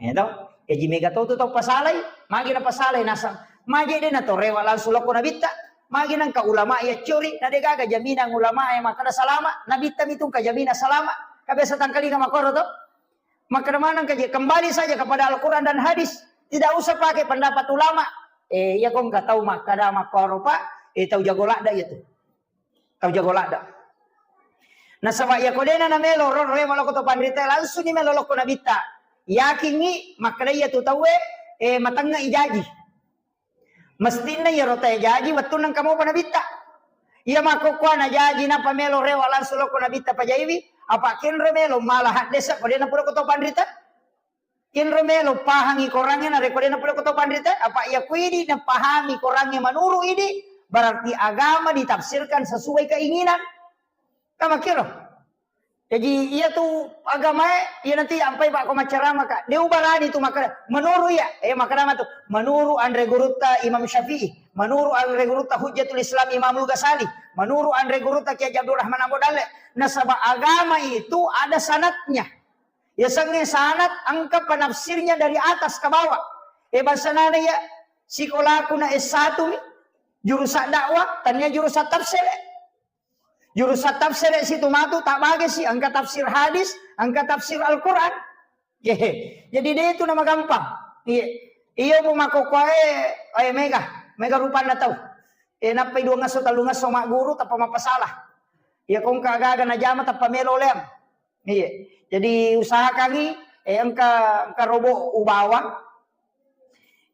Ya to? Jaji mega to tu tau pasalai, magi na pasalai nasang. Magi de na to rewa langsung lokko nabitta. Magi nangka ulama ya curi, na de gaga jaminan ulama ya makkada salama, nabitta mitung ka jaminan salama. Ka biasa tangkalinga makoro to. Makkada manang ka je, kembali saja kepada Al-Quran dan hadis. Tidak usah pakai pendapat ulama. Eh, iya kong ka tau makkada makoro, Pak. Eh, tau jago ladda iya tu. Tau jago ladda. Nasaba iya ko dena na melo ro, ro, melo ko to panrita, langsung ni melo lokko nabitta. Yakingi makkada iya tu tauwe, eh, matengnga ijaji. Mestinna iyaro tae jaji wettunna engka mopa nabitta. Iya makkokkoe najaji nappa melo rewa langsung lokko nabitta pajaiwi, apa kenro melo mala haddesa ko dena pura ko to panrita. Kenro melo pahangi korangnge narekko dena pura ko to panrita, apa iya kuidi napahami korangnge manuru idi, berarti agama ditafsirkan sesuai keinginan. Tamakkiro. Jaji, iya tu agamae, iya nanti ampai Pak ko maccarama ka. De ubarani tu makkada, menuru iya, eh, makkada matu, menuru anre gurutta Imam Syafi'i, menuru anre gurutta Hujjatul Islam Imamul Ghazali, menuru anre gurutta Kiai Haji Abdul Rahman Ambo Dalle. Nasaba agama itu ada sanatnya. Ya sengnge sanat engka penafsirnya dari atas ke bawah. Eh, bahasa nana ya, sikolaku na S satu mi, jurusan dakwah, tania jurusan tafsir. Jurusan tafsir situ matu tak bagi si, engka tafsir hadis, engka tafsir Al-Quran. Yehe. Jadi de itu nama gampang. Iya. Iya bu makokkoe, eh, mega, mega rupanna tau. Eh, nappai dua ngaso, tellu ngaso magguru, tappa mappasalah. Iya kongka gaga najama, tappa melo leang. Iya. Jadi usahakangi, eh, engka, engka robo ubawa.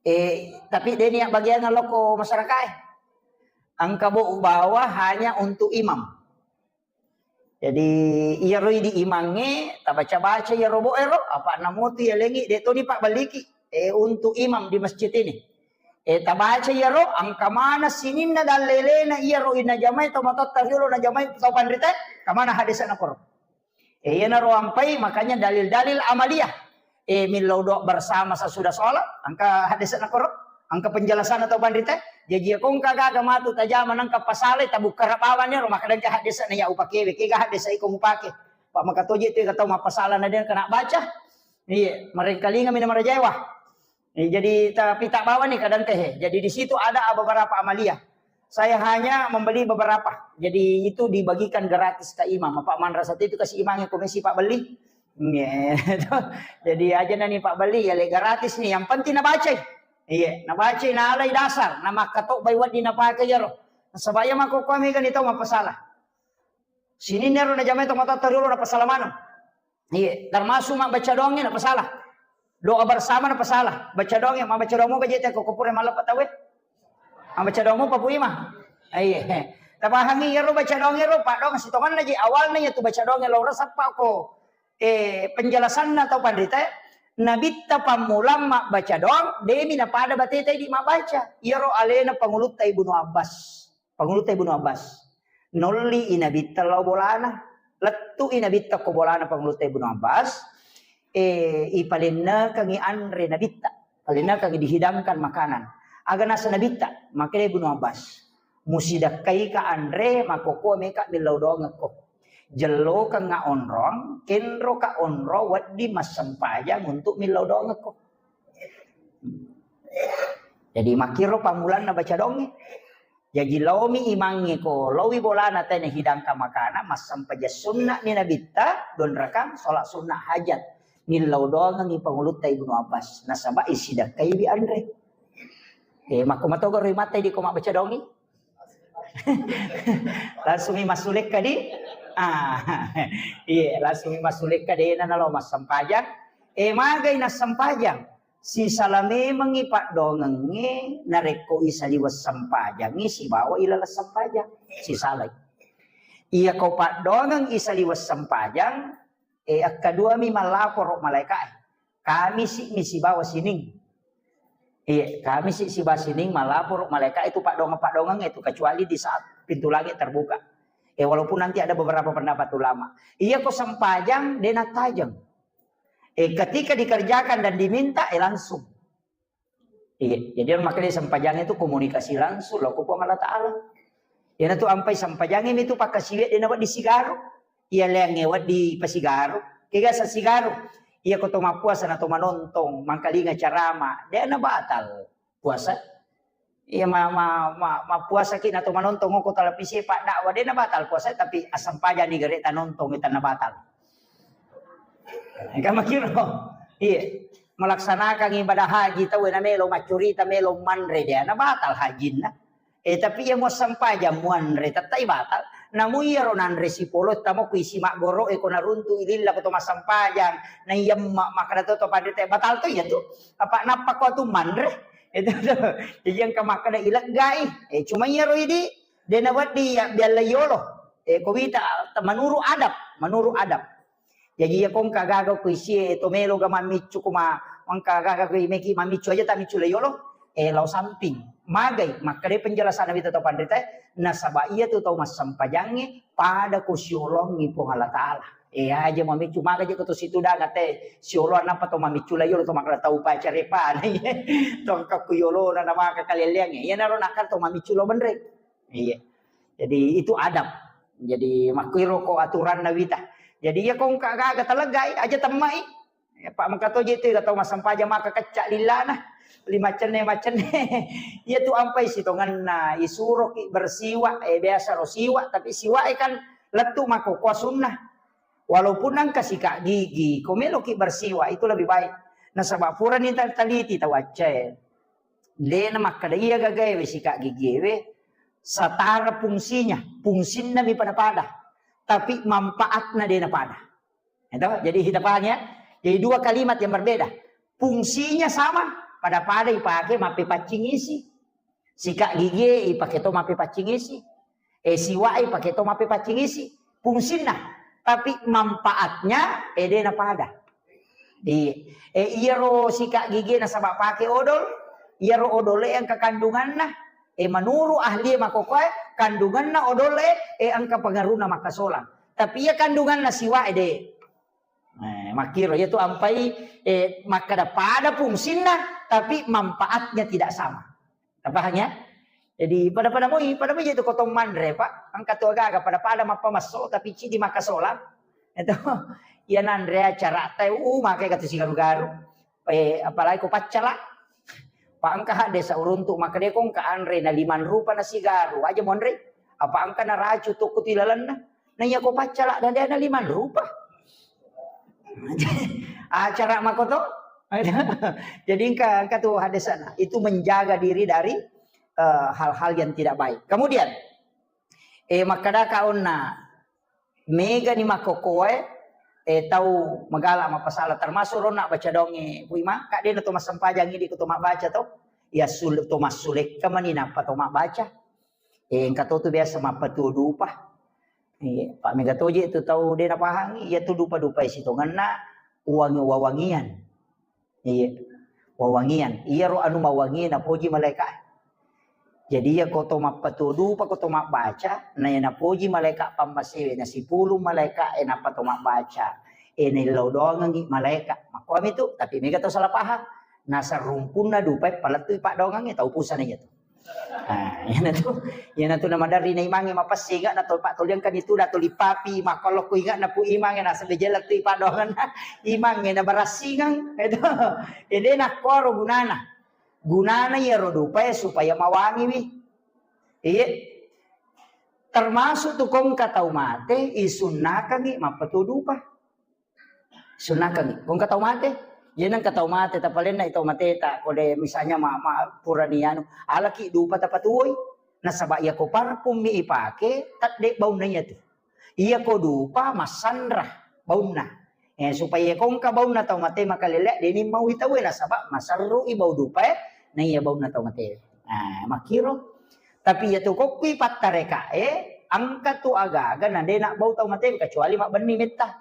Eh, tapi de niat bagian lokko masyarakat, eh. Engka bo ubawa hanya untuk imam. Jadi, iyaro idi imangnge, tabaca-baca iyaro bo ero, apa namotu iya lengi, de toni pak baliki, eh, untuk imam di masjid ini. Eh, tabaca iyaro, engka mana sininna dallelena iyaro inajamai to matotta riolo najamai to panrita, kamana hadisana koro. Eh, iyanaro ampai, makanya dalil-dalil amaliyah. eh, millau doa bersama sesudah sholat, engka haddese'na koro, engka penjelasanna tau panrita. Jaji, iya ko engka gaga matu tajama nengka pasalai, tabukkara bawani ro, maka engka haddese'na iya upakewe, kega haddese' iko mupake. Pak maka toje tu tau mappasala na de' kena baca. Iya, marengkalingami na marajaewa. Eh, jadi tapi tak bawa nih kadang teh. Jadi di situ ada beberapa amalia. Saya hanya membeli beberapa. Jadi itu dibagikan gratis ke imam. Apa manrasa itu kasih imamnya komisi Pak beli. Iya, jadi aja nani Pak beli ya le gratis nih. Yang penting nabaca. Iya, nabaca nalai dasar. Nama katok bai wadi napake jaro. Sebaya mako kami kan itu apa salah. Sini nero na jamai to mata teruru na pasala mana. Iya, termasuk mabbaca doangnge na pasala. Doa bersama na pasala. Baca doangnge, mabbaca doang mau gaji teko kupure maleppa tawe. Mabbaca doang mau papui mah. Iya. Tapahangi iyaro baca doangnge ro, Pak doang sitonganna ji awalna iya tu baca doangnge lo resappa ko. Eh, penjelasanna tau panrita, Nabitta pammulang mabbaca doang, demi napada bateta di mabbaca. Iyaro alena pangulutta Ibnu Abbas. Pangulutta Ibnu Abbas. Nolli i Nabitta lao bolana. Lettu i Nabitta ko bolana pangulutta Ibnu Abbas. Eh, ipalennekangi anre Nabitta. Palennekangi dihidangkan makanan. Aga nasa Nabitta, makkedai Ibnu Abbas. Musidakkaika anre, makkokkoe meka millau doangekko. Jellokengnga onrong, kenroka onrong wedding massempajang untuk millau doangekko. Jadi makkiro pammulanna baca doangnge. Jaji laomi imangnge ko, laowi bolana tena hidangkan makanan, massempajang sunna'ni Nabitta, dua rakang, sholat sunnah hajat. Millau doangengngi pangulutta Ibnu Abbas. Nasaba isidakkaiwi anre. Eh, makko matoga ro imatta di ko mabbaca doangngi? Langsung i massulekka di? Ah, iya, langsung i massulekka dena nalo massempajang. Eh, magai nassempajang. Sisala memengngi paddoangengnge narekko isaliweng sempajangngi sibawa ilaleng sempajang. Sisalai. Iya ko paddoangeng isaliweng sempajang, eh, akkaduami mallaporo malaeka'e. Kamisi mi sibawa sining. Iya, Kamisi sibawa sining mallaporo malaeka'e tu paddoangeng-paddoangeng itu, kecuali di saat pintu langit terbuka. Eh, walaupun nanti ada beberapa pendapat ulama. Iya ko sempajang, dena tajeng. Eh, ketika dikerjakan dan diminta, eh, langsung. Iya, jadi makanya sempajang itu komunikasi langsung lo ko Puang Allah Ta'ala. Iyana tu ampai sempajangnge mi tu pakkasiwiang dena wedding sigaro. Iya leangnge wedding pasigaro. Kega sa sigaro. Iya ko to mappuasa na to manontong, mangkalinga carama, dena batal puasa. Iya ma, ma, ma, mappuasaki na to manontong ko televisi paddakwah, dena batal puasa, tapi assempajang ni gare tanontong, tanna batal. Engka makkiro. Iya. Melaksanakan ibadah haji tau na melo maccurita, melo manre, dena batal hajinna. Eh, tapi iya muassempajang muanre, tettai batal. Namu iyaro nanre sipolo, tamo ku isi maggoro, eh, ko naruntu ililla ko to massempajang, na iyamma makkada to, to panrita, batal to iya tu. Apa nappa ko tu manre? Itu tu. Jadi engka makkada ileggai. Eh, cuma iyaro idi, dena wedding ya bialla yolo. Eh, ko wita, menurut adab, menurut adab. Jaji iya ko engka gaga ku isie to melo ga mammiccu, kuma engka gaga ku meki mammiccu aja, tamiccu le yolo, eh, lao samping. Magai, makkeda penjelasan Nabi tau panrita, nasaba iya tu tau massempajangnge pada ko siolongi Puang Allah Ta'ala. Eh, aja mammiccu, maga je ko to situ daga te siolo, napa to mammiccu le yolo to makkeda tau pacarepa. To engka ku yolo na, na maka kaleleangnge. Iya naro nakal to mammiccu lo benre. Iya. Jadi itu adab. Jadi makkuiro ko aturanna wita. Jadi iya ko engka gaga taleggai, aja temmai. Ya, Pak, maka toje itu tau massempajang maka kecca lillana. Lima cenne, macenne. Iya tu ampai sitonganna, isuroki bersiwa, eh, biasa ro siwa, tapi siwa e kan lettu mako kuah sunnah. Walaupun engka sikat gigi, ko meloki bersiwa itu lebih baik. Nasaba purani ta-, taliti tau accae. Dena makkeda iya gagaewe sikat gigiewe setara fungsinya, fungsinna mi pada-pada, tapi manfaatna dena pada. Itu, jadi kita paham ya. Jadi dua kalimat yang berbeda. Fungsinya sama, pada-pada ipake mappepaccing isi. Sikat gigi ipake to mappepaccing isi. Eh, siwak ipake to mappepaccing isi. Fungsinna. Tapi manfaatnya, eh, dena pada. Iya. Eh, iyaro sikat gigi nasaba pake odol, iyaro odol e engka kandunganna. Eh, menurut ahli makokoe, kandunganna odol e, eh, engka pengaruhna makkasolang. Tapi iya kandunganna siwak e de. Eh, Makkiro, iyatu ampai, eh, makkada pada fungsinna, tapi manfaatnya tidak sama. Paham ya? Jadi pada-pada moi, pada moi itu kotong manre, Pak. Engka tu aga-aga pada-pada mappamesso, tapi cidi makasola. Itu, iya nanre acara teh, uh, makai katu sigaru-garu. Eh, apalagi ko paccala. Pak, engka hadde sauruntu makkeda ko engka anre na limang rupa na sigaru, aja monre. Apa engka na racu tokko ti lalenna. Na iya ko paccala dan dia na limang rupa. Acara makoto. Jadi engka, engka tu hadde sana. Itu menjaga diri dari, eh, hal-hal yang tidak baik. Kemudian, eh, makkadaka onna, mega ni makkokkoe, eh, tau magala mappasala, termasuk ronna baca donge, Bu Imang, kak dena to massempajang idi ko to mabbaca to, ya sul-, to massulekka mani nappa to mabbaca. Eh, engka to tu biasa mappatuo dupa. Iya, Pak, mega toje tu tau dena pahangi, iya tu dupa-dupa sitongenna uang wawangian. Iya. Wawangian. Iyaro anu mawangi napoji malaika. Jadi iya ko to mappatuo dupa, ko to mabbaca, na iya napoji malaika pammasewe, na sipulung malaika e nappa to mabbaca. E naillau doangengi malaika. Makkuami tu, tapi mega to salah paham. Nasarumpunna dupa e palettui paddoangengnge tau pusana iya tu. Ah, iyanatu, iyanatu namaderri na imangnge mapessinga na to pattoliangkan itu da tuli papi makkolokku inga na pu imangnge nasaba jella tu ipaddoangenna imangnge na barassingang. Itu. Ede nakkoro gunana. Gunana iyaro dupae supaya mawangiwi. Iya. Termasuk tu kongka tau mate isunnakangi mappatuo dupa. Sunnakangi. Kongka tau mate. Jadi nengka tau mate, tapalenna tau mate ta, kode misalnya ma, ma purani anu, alaki dupa tapatuoi. Nasaba iya ko parfum mi ipake, tadde baunna iya tu. Iya ko dupa massanra baunna. Eh, supaya kongka baunna tau mate makalele, deni mau itawe nasaba maserru i bau dupa e, na iya baunna tau mate. Nah, makiro. Tapi iya tu kokkui pattareka e, angka tu aga-aga na dena bau tau mate kecuali mabbenni metta.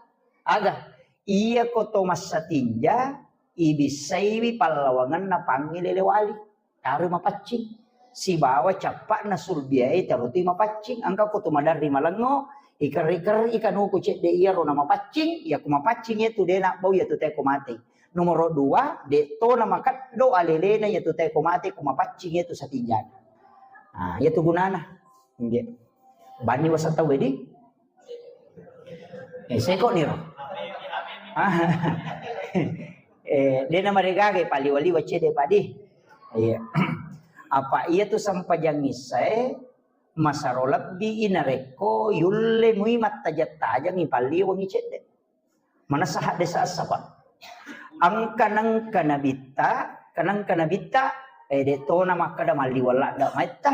Aga, iya ko to massatinja, ibissaiwi pallawangenna pangngi lele wali. Taro mapaccing. Sibawa cappa'na sulbiae tarotui mapaccing. Angka ko to maderri malengo, ikerri-kerri kanuku cedde iyaro na mapaccing, iya ko mapaccing iya tu dena bau iya tu teko mate. Nomoro dua, de to na makeddo alelena iya tu teko mate ko mapaccing iya tu satinjana. Ah, iya tu gunana. Nggih. Banni waseng tau wedi? Eh, seko niro. Ah. Eh, dena maregaga paliwa-liwa cede padi. Iya. Apa iya tu sempajang issae masaro lebbi i narekko yulle mui mattajang-tajangi palliwangi cedde. Manessa hadde sassa, Pak. Engka nengka nabitta, kenengka nabitta, eh, de tona makkeda malliweng ladde maitta.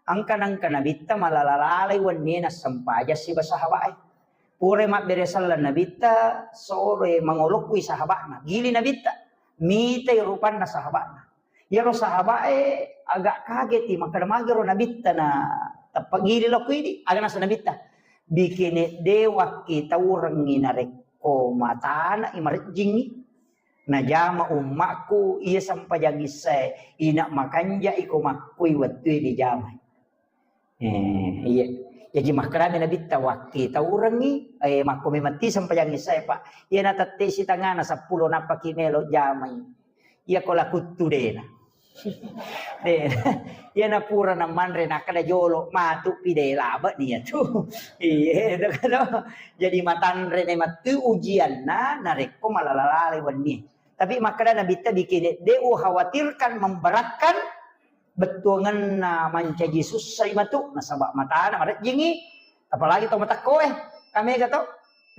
Engka nengka nabitta malala-lalai wennie nassempajang siba sahabae. Pura mabbere selleng nabitta, sore mangolokkui sahaba'na. Gili nabitta, mitai rupanna sahaba'na. Iyaro sahaba'e agak kageti, makkeda magero nabitta na tappa gili lokko idi, aga nasa nabitta. Bikene de wakkitaurengngi narekko matana i marejjingngi. Najama ummakku iya sempajang issae, ina makanja iko makkui wettue dijamai. Eh, iya. Jaji makkedami nabitta wakkitaurengngi, eh, makko memang ti sempajang issae, Pak. Iya natette sitangana seppulo nappaki melo jamai. Iya ko lakuttu dena. De, iya napura namanre nakkeda jolo matu pi de labe ni iya tu. Iya, itu kan. Jadi matanre ne matu ujianna narekko malala-lalai wenni. Tapi makkeda nabitta bikene de ukhawatirkan memberatkan bettuangenna mancaji sussai matu nasaba matana marejjingi, apalagi to matekkoe, kamega to,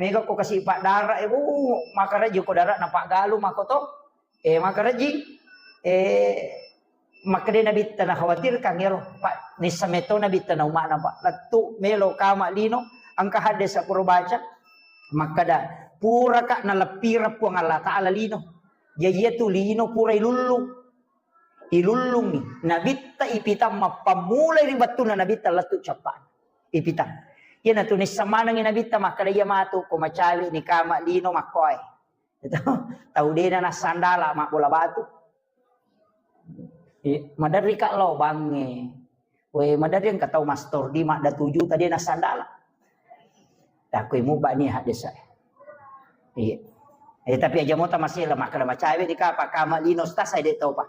mega ko kasi paddara e bu, makarejji ko dara napaggalu mako to, eh, makarejji, eh, makkeda nabitta nakhawatirkan ero, Pak, nissa meto nabitta na ummana, Pak, lettu melo kama lino, engka hadde sapuro baca, makkeda puraka naleppireng Puang Allah Ta'ala lino, jaji iya tu lino pura ilullu. Ilullungngi. Nabitta ipitang mappammulai ri wettunna nabitta lettu cappa'na. Ipitang. Iyanatu nisseng manengngi nabitta makkeda iya matu ko macawe ni kama lino makkoe. Itu. Tau dena nassandala mabbola batu. I, maderri ka lao bangnge. We, maderri engka tau mastor di madda tuju tadi nassandala. Takoi muba ni hadde sa. Iya. Eh, tapi aja mota masela makkeda macawe di kapa kama lino stas de topa.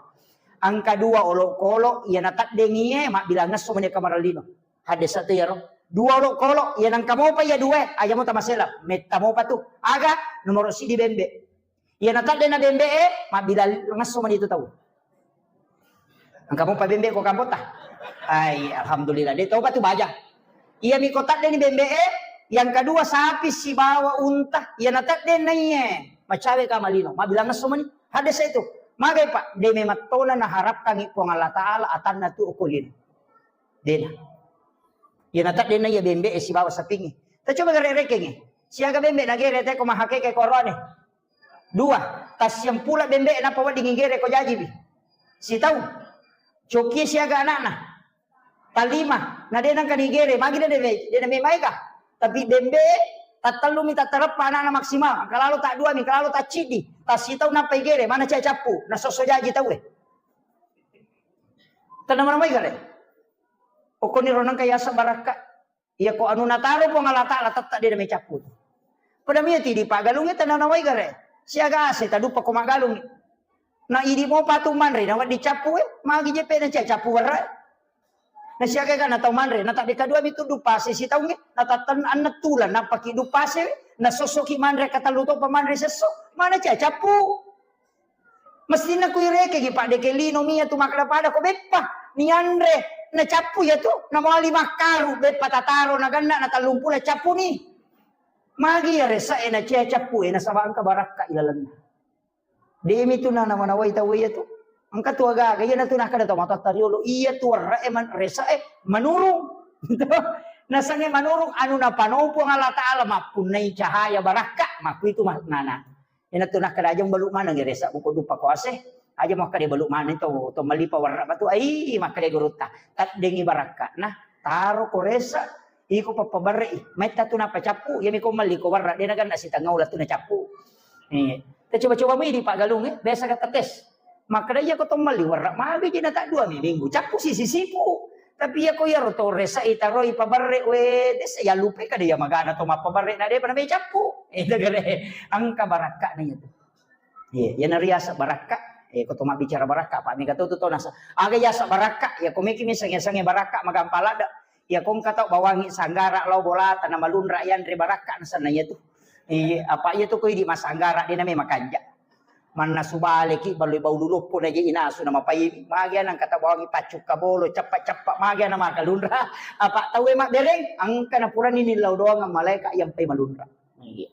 Angka dua olokolo, iya nataddengi e, mabbilang esso mani kamarang lino. Hadde satu yaro. Dua olokolo, iya nangka mopa iya dua, aja mota masela. Metta mopa tu. Aga, nomoro sidi bembe. Iya natadde na bembe e, mabbilang esso mani tu tau. Engka mopa bembe ko kampota? Ai, alhamdulillah. De topa tu baja. Iya miko tadde ni bembe e, yang kedua sapi sibawa unta. Iya natadde na iye. Macawe kama lino. Mabbilang esso mani. Hadde sa itu. Magai, Pak, de memattona naharapkangi Puang Allah Ta'ala atanna tu okolino. Dena. Iya natadde na iya bembe e sibawa sapingi. Ta coba gare rekengi. Siaga bembe nagere te ko mahakeke korone. Dua, tassiampula bembe nappa wedding igere ko jajiwi. Sitau. Cokie siaga anakna. Talima, na de nangka nigere, magi de de de na memaega. Tapi bembe tattellumi tattareppa anakna maksimal, engka lalo taddua mi, engka lalo tacciddi, tassitau nappa igere, mana cai cappu, na sosso jaji tau e. Tenna mana mai gare. Okoni ro nangka yasa barakka. Iya ko anu nataro Puang Allah Ta'ala tette de na mecappu tu. Pada mia tidi paggalungnge tenna nawai gare. Siaga ase taduppa ko maggalungngi. Na idi mopa tu manre na wedding cappu e, magi jeppe na cia cappu werre. Na siaga ga na tau manre, na tadde kadua mi tu dupase sitaungnge, na tatten anne tulang nappaki dupase, na sossoki manre katellu to pa manre sesso, mana cia cappu. Mestinna kuirekegi, Pak, deke lino mia tu makkeda pada ko beppa nianre, nacappu iya tu, namawali makkaru, beppa tataro naganna na tallumpulo cappu ni. Magi iya resae na cia cappu e nasaba engka barakka ilalenna. Demi tu na namanawai tau iya tu. Engka tu agaga iya na tu nakkeda tau matoatta riolo, iya tu warrae man resae manurung. Nasange manurung anu napanopo Allah Ta'ala mappunnai cahaya barakka, makkuitu maknana. Ina tu nakkeda aja balu maneng resa buko dupa ko ase. Aja makkeda balu maneng to, to malipa warra batu. Ai makkeda gurutta. Taddengi barakka. Nah, taro ko resa, iko pappabarre i. Metta tu napacappu, iya miko malli ko warra, de naganna sitengah ulah tu nacappu. Eh, ta coba-coba mi di paggalung e, biasa kata tes. Makkeda iya ko to malli warra, magi ji na taddua mi minggu. Cappu sisi sipu. Tapi iya ko iyaro to resa i taroi pabarre we, desa ya lupe kada iya magana to mappabarre na de pada me cappu. Eh, dagare angka barakka na iya tu. Iya, iya nariasa barakka. Eh, ko to mabbicara barakka, Pak, mega to tu to nasa. Aga yasa barakka, ya ko meki mi sange-sange barakka magampa ladda. Ya ko engka tau bawangi sanggara lao bolata na malunra yanre barakka nasanna iya tu. Iya, apa iya tu ko idi masanggara de na me makanja. Mannasu baleki baloi bau luluppu na je inasu na mapai magi ana engka tau bawangi paccukka bolo cappa-cappa magi ana makalunra. Apa tau e mabbereng angka na purani nillau doang malaika yang pai malunra. Iya.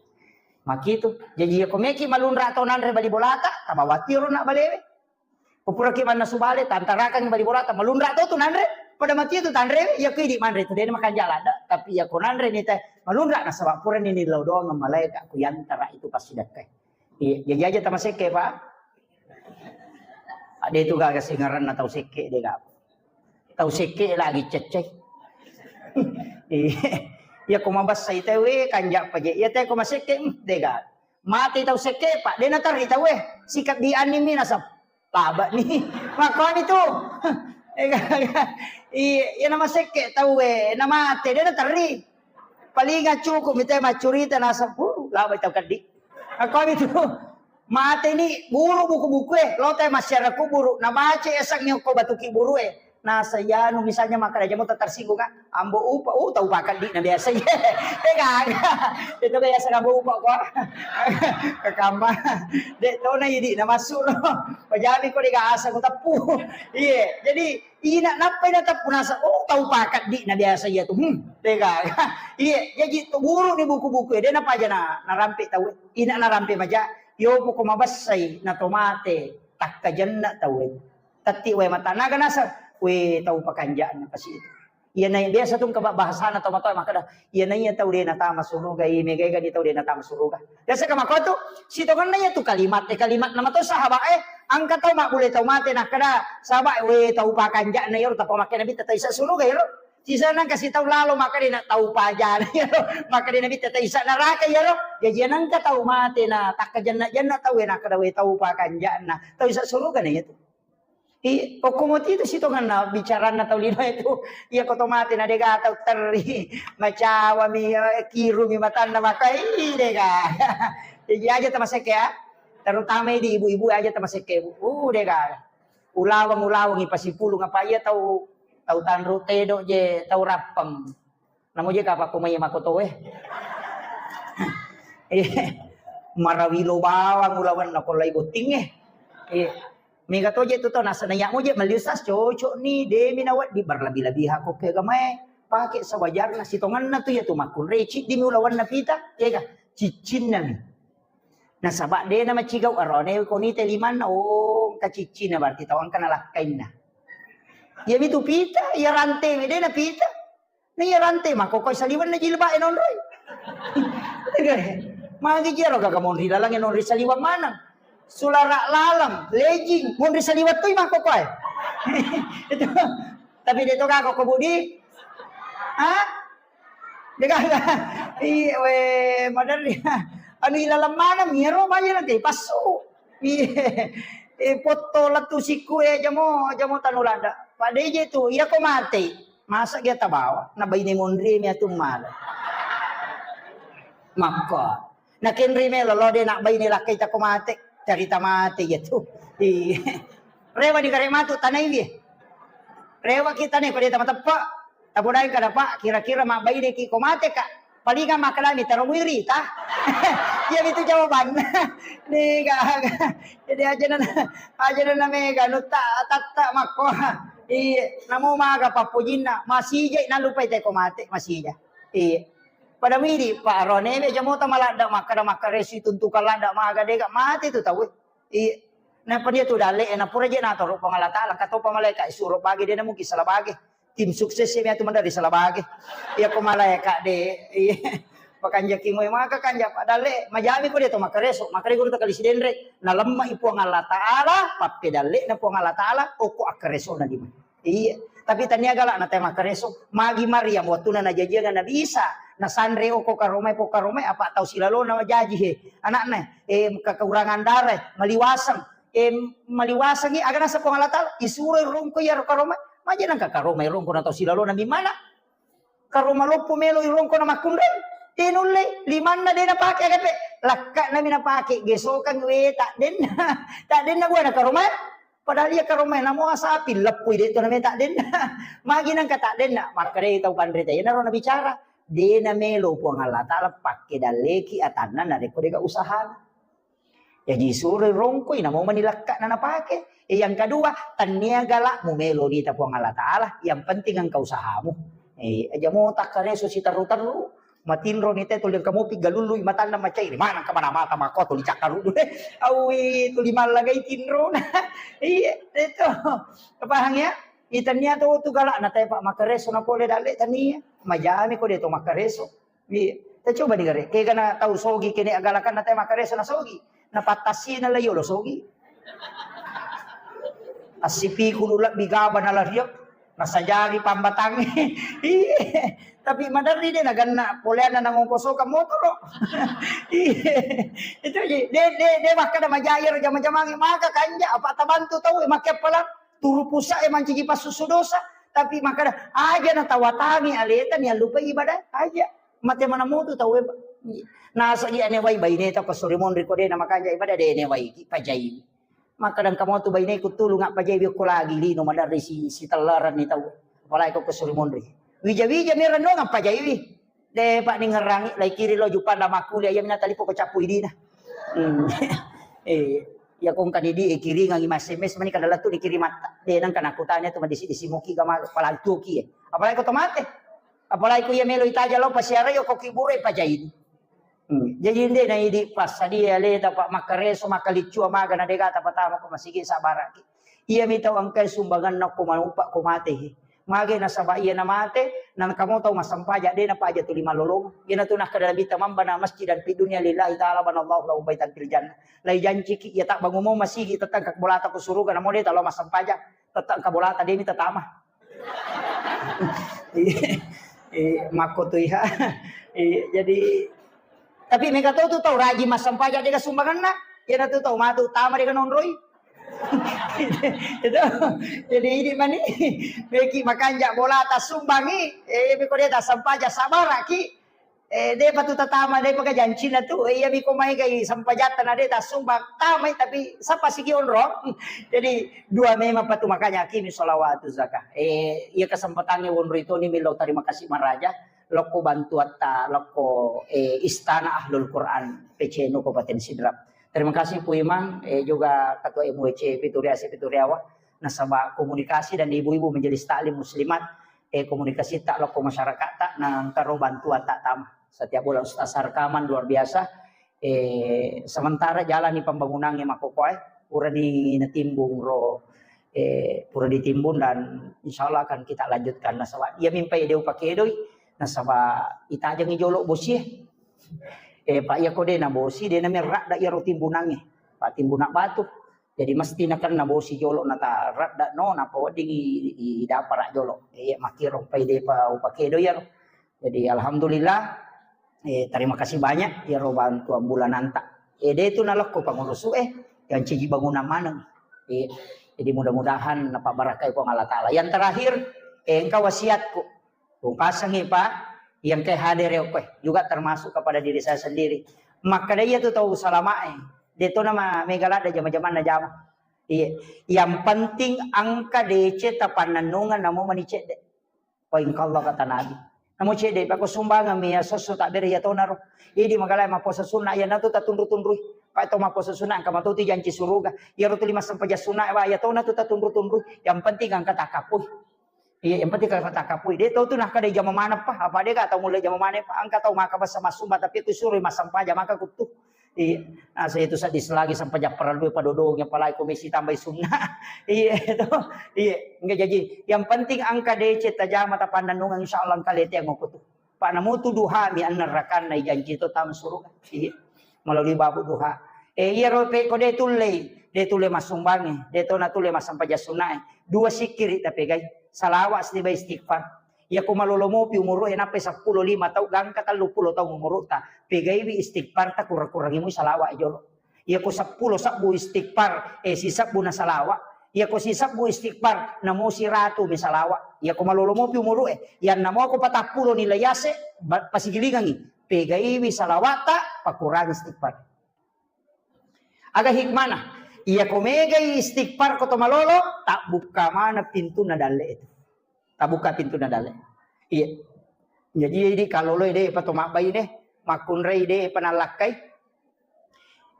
Makitu. Jaji iya ko meki malunra to nanre bali bolata, tabawatiro na balewe. Ko puraki mannasu bale, tantarakangi bali bolata, malunra to tu nanre. Pada mati tu tanre, iya ko idi manre tu de makanja ladda. Tapi iya ko nanre ni te malunra nasaba purani nillau doang malaika ku yantara itu pasti dakkai. Iya, jaji aja tamasekke, Pak. Ade tu gaga singaranna tau sekke de gaga. Tau sekke lagi cecce. Iya, iya ko mabassa ite we kanja paje. Iya te ko masekke, hmm, de gaga. Mate tau sekke, Pak, de naterri tau e. Sikabbi anni mi nasab. Laba ni. Makkomi tu. Iya, iya nama sekke tau e, namate de naterri. Palinga cukup mi te maccurita nasab. Uh, laba tau keddi. Makkomi tu. Mate ni guru buku-buku e, lo te masyarakat kuburu, nabaca esangnge ko batu kiburu e. Nasa iyanu misalnya makkeda jamo tersinggung kan, ambo upa, uh tau pakeddi na biasa iya. Eh gaga. Itu biasa ambo upa ko. Kekamba. Dek to na idi na masuk lo. Pajami ko dega asa ko teppu. Iya, jadi ina nappa ina teppu nasa, oh tau pakeddi na biasa iya tu. Hmm, de gaga. Iya, jadi to guru ni buku-buku e, de napaja na narampe tau e. Ina narampe maja, yo poko mabessai na to mate, takkajenna tau e. Tatti wae matanaga naseng, we tau pakanja'na kasi itu. Iya nai biasa tu engka bahasana tau matoa makkeda, iya naiya tau de natama suruga, i megaega ni tau de natama suruga. Biasa ka makko tu, sitongenna iya tu kalimat, eh, kalimat nama tau sahabat, eh, angka tau mabbule tau mate nakkeda, sahabat, we tau pakanja'na iyaro tappa makkeda nabitta tau isa suruga iyaro. Sisa nang kasi tau lalo makkeda na tau pajana iyaro, makkeda nabitta tau isa neraka iyaro. Jaji nangka tau mate na takkajenna-jenna tau e nakkeda we tau pakanja'na, tau isa suruga na iya tu. I, okko moti itu sitongenna bicaranna tau lino itu. Iya ko to mate na dega tau terri. Macawami, eh, kirumi matanna makai dega. Jadi aja tamasekke ya. Terutama di ibu-ibu aja tamasekke, Bu. Uh, dega. Ulaweng-ulaweng ipasipulung apa iya tau, tau tanru tedo je, tau rappeng. Namo je kapakko mai makotoe. Eh, marawilo bawang ulawenna ko lai bottingnge. Eh, mega toje tu to nasa na yamo je maliusas cocok ni, demi nawaddi berlebih-lebihan ko ke gamae. Pake sewajarna sitongenna tu ya tu makkunrai ciddimi ulawenna pita, kega ciccinna mi. Nasaba de na macigau arone ko ni te limanna, oh, engka ciccina berarti tau engka nalakkainna. Iya mitu pita, iya rante mi de na pita. Na iya rante mako koi saliweng na jilbab e nonroi. Magi jero gaga monri laleng e nonri saliweng maneng. Sulara laleng, lejing, monri saliweng tu mako koi. Itu. Tapi de to gako ko Budi. Ha? Dega. Iya, we, maderri. Anu ilaleng maneng, iyaro baja nanti passu. Iya. Eh, potto lettu sikku, eh, jamo, jamo tanu lada. Pada je tu, iya ko mate. Masa dia tabawa, na baine monri mi atu mala. Makko. Na kenri melo lo de na baine lakkai tako mate. Carita mate iya tu. Iya. Rewa di gare matu tanai dia. Rewa kita ne ko de tama teppa. Tabodai kada, Pak, kira-kira mabbaineki ko mate, Kak? Palinga makkalami taro muirita. Iya mitu jawabanna. Ni gaga. Jadi aja na, aja na mega nutta tatta makko. Iya, namo maga pappojinna masijai nalupai te ko mate masija. Iya. Pada widi Pak Rone be jamota maladda makkada makkaresu tuntukan ladda maga dega mate tu tau. Iya. Napa dia tu dalle, na pura je natoro Puang Allah Taala, katopa malaikat suro bage de na mungkin salah bage. Tim sukses ya tu mandari salah bage. Iya ko malaika de. Iya. Pakanjaki moe maka kanja pa dalle majami ko de to makkareso, makare guru takali sidenre. Na lemma i Puang Allah Taala, pappe dalle na Puang Allah Taala, oko akkareso na lima. Iya. Tapi tania gala na te makkareso, magi Maryam wattuna najajiang Nabi Isa, nasanre oko karomai po karomai apa tau silalo na jaji he. Anakna, eh, kekurangan darah, maliwaseng, eh, maliwasengi aga nasa Puang Allah Taala, isuro rongko iya karomai, maja nangka karomai rongko na tau silalo na mimana. Karo maloppo melo irongko na makkunrai. Tinulle limanna de napake agape. Lakka nami napake gesokang we tak denna. Tak denna buana karomai. Padahal iya karomai namo asapi leppui de to name tak denna. Magi nangka tak denna. Makkedai tau panrita. Iyanaro nabicara. De namelo Puang Allah Taala pakke dalleki atanna narekko dega usahana. Jaji suroi rongkoi, namo mani lakka'na napake. E, yang kedua, tania gala mumelo nita Puang Allah Taala, yang penting engka usahamu. E, aja mo takkareso siterru-terru, matinro ni te tuli engka mopi galului matanna macai, mana engka mana mata mako tuli cakkaru dulu. Awi tuli mallagai tinro. Iya, itu. Paham ya? Itania to tu gala na tepa makareso na pole dalle tania. Majami ko de to makareso. Iya. Te coba digare, kegana tau sogi kene agalakan na te makkareso na sogi. Na pattasi na la yolo sogi. Assipiku lu lebbi gaba na lariak, na sajari pambatangi. Iya. Tapi maderri de na ganna poleanna na ngongkosoka motoro. Iya. Itu ji. De, de, de makkada majayar jama-jamangi maka kanja apa tabantu tau e makke pala turu pusa e manciji passusu dosa. Tapi makkada aja na tawatangi aleta ni allupai ibadah aja. Mate mana mutu tau e, Pak. Nasa iya ne wai baine tau ko suri monri ko de na makanja ibadah de ne wai ki pajai. Maka dang kamu tu baine ku tulung apa jai ko lagi lino madarri si, si tellaran ni tau. Apalagi ko, ko suri monri. Wija-wija merang dong apa jai wi. De Pak ni ngerangi lai kiri lo jupan da makuli ayam na talipo ko capu idina. Hmm. Eh, ya kong kan idi e kiringang i S M S mani kada latu di kiri mata. De nang kana kutanya tu madisi-disi muki gama palantuki e. Apalagi ko tomate. Apalagi ku iya melo itaja lao pasiarai ko kibure pajaini. Hmm. Jadi inde na idi passadia leta pa makkareso makkalicua maga na degata patama ko masigi sabaraki. Iya mi tau engkai sumbanganna ko manupa ko mate he. Mage nasaba iya na mate, na kamo tau massampaja de na paja tuli malolong. Iya na tu nakkada Nabi tamamba na masjidan fi dunia lillahi ta'ala banallahu lahu baitan fil jannah. Lai janciki iya tak bangumo masigi tetang ka bolata ko suruga namo de talo massampaja tetang ka bolata de mi tatama. Iya. Iya, makko tu iya. Iya, jadi tapi mega to tu tau rajin massampaja dega sumbanganna. Iya na tu tau matu tama dega nonroi. Itu. Jadi ini mani meki makanja bolata sumbangi. Eh, meko de ta sampaja sabaraki. Eh, de' patu tatama, de' paka jancina tu. Eh, iya miko mai gai sempajatta na de' tassumbang, tamai tapi sapa siki onro. Jadi dua memang patu makanya akimi sholawatu zakah. Eh, iya kesempatannya wonro itu ni milo terima kasih maraja. Lokko bantuatta, lokko, eh, Istana Ahlul Quran P C N U Kabupaten Sidrap. Terima kasih Pu Imang, eh, juga Ketua M W C Pituriasi Pituriawa. Nasaba komunikasi dan ibu-ibu majelis taklim muslimat, eh, komunikasi tak lokko masyarakat tak nangkaro bantuan tak tama. Setiap bulan Ustaz rekaman luar biasa. Eh, sementara jalani pembangunannya makokoe, purani natimbung ro, eh, pura ditimbun dan insya Allah akan kita lanjutkan. Nasaba iya mimpai deu pakedoi, nasaba itajangi jolo bosie. Eh, Pak, iya ko de' na bosi, de' na merradda iyaro timbunangnge. Pak, timbunak batu. Jadi mesti nakenna bosi jolo nata radda no, napa wedding i, i, i dapara jolo. Iya makkiro pai depa upakedo iyaro. Jadi alhamdulillah, eh, terima kasih banyak iyaro bantuan bulananta. Eh, de tu nalokko pangurusu eh, yang ciji bangunan maneng. Eh, jadi mudah-mudahan napa barakai Puang Allah Taala. Yang terakhir, eh, engka wasiatku. Upasangi Pak, yang ke hadir ya, juga termasuk kepada diri saya sendiri. Makkeda iya tu tau salama eh. De to nama mega ladde jama-jamanna jama. Iya. Yang penting engka deceng tapannennungeng namo mani cedde. Poin Allah kata Nabi. Namo cedde pako sumbangan mi ya sosso tak bere ya tonaro. Idi magalai maposa sunna ya natu tatunru-tunrui. Pak to maposa sunna engka matoti janci suruga. Ya rotu lima sempajang sunna wa ya tona tu tatunru-tunrui. Yang penting engka takapui. Iya, yang penting kalau kata kapui, de tau tu nah kada jama mana pa, apa de ka tau mulai jama mana pa, angka tau maka basa masumba tapi tu suruh masam paja maka kutu. Iya, nah saya itu sadis lagi sampai japar lu pada dodong yang palai komisi tambah sunna. Iya itu. Iya, enggak jadi. Yang penting angka deceng tajama tapandang nunga insya Allah angka lete yang kutu. Pak namu tu duha mi anna rakan nai janji tu tam suruh. Iya. Melalui babu duha. Eh, iya ro pe ko de tulle, de tulle masumbange, de tona tulle masam paja sunnae. Dua sikiri tapi gai. Salawat siba istighfar. Iya ko malolo mopi umuru e nape seppulo lima tau gangka tellu pulo tau umuru ta. Pegaiwi istighfar ta kurang-kurangi mu salawat jolo. Iya ko seppulo sabbu istighfar, eh, si sabbu na salawat. Iya ko si sabbu istighfar, namo si ratu mi salawat. Iya ko malolo mopi umuru e. Iya namo ko patappulo nilai yase, ba-, pasigilingangi. Pegaiwi salawat ta, pakurangi istighfar. Aga hikmana, iya ko megai istighfar ko to malolo, tabbukka mana pintunna dalle itu. Tabbukka pintunna dalle. Iya. Jadi, jadi kalolo de pa to mabbai de, makunrai de pa nallakkai.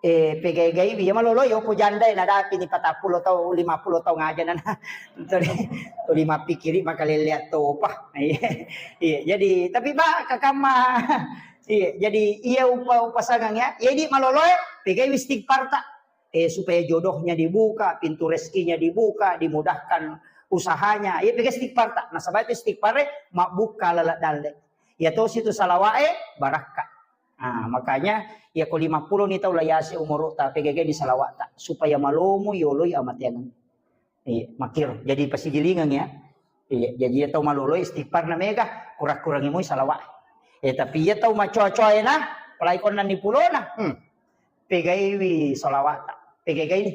Eh, pegai-gai iya malolo yo ko janda na dapi ni patappulo tau, lima pulo tau ngaja na. Tuli, tuli mapikiri makalele topa. Iya. Iya, jadi tapi ba kakama Iya, jadi iya upa-, upasangang ya. Iya di maloloe, pegai istighfar ta. Eh, supaya jodohnya dibuka, pintu rezekinya dibuka, dimudahkan usahanya. Iya, pegai istighfar ta. Nasaba itu istighfar e mabbuka lalak dalle. Iya to situ salawae barakka. Nah, makanya iya ko lima pulo ni tau layase umuru ta, pegai ni salawat ta supaya malomo yoloi amateang. Iya, makkiro. Jadi pasigilingang ya. Iya, jadi iya tau malolo istighfar na mega, kurang-kurangi moi salawat. Eh, tapi iya tau macoa-coa na, apalagi konna ni pulona. Hmm. Pegaiwi salawat. Pegai ni.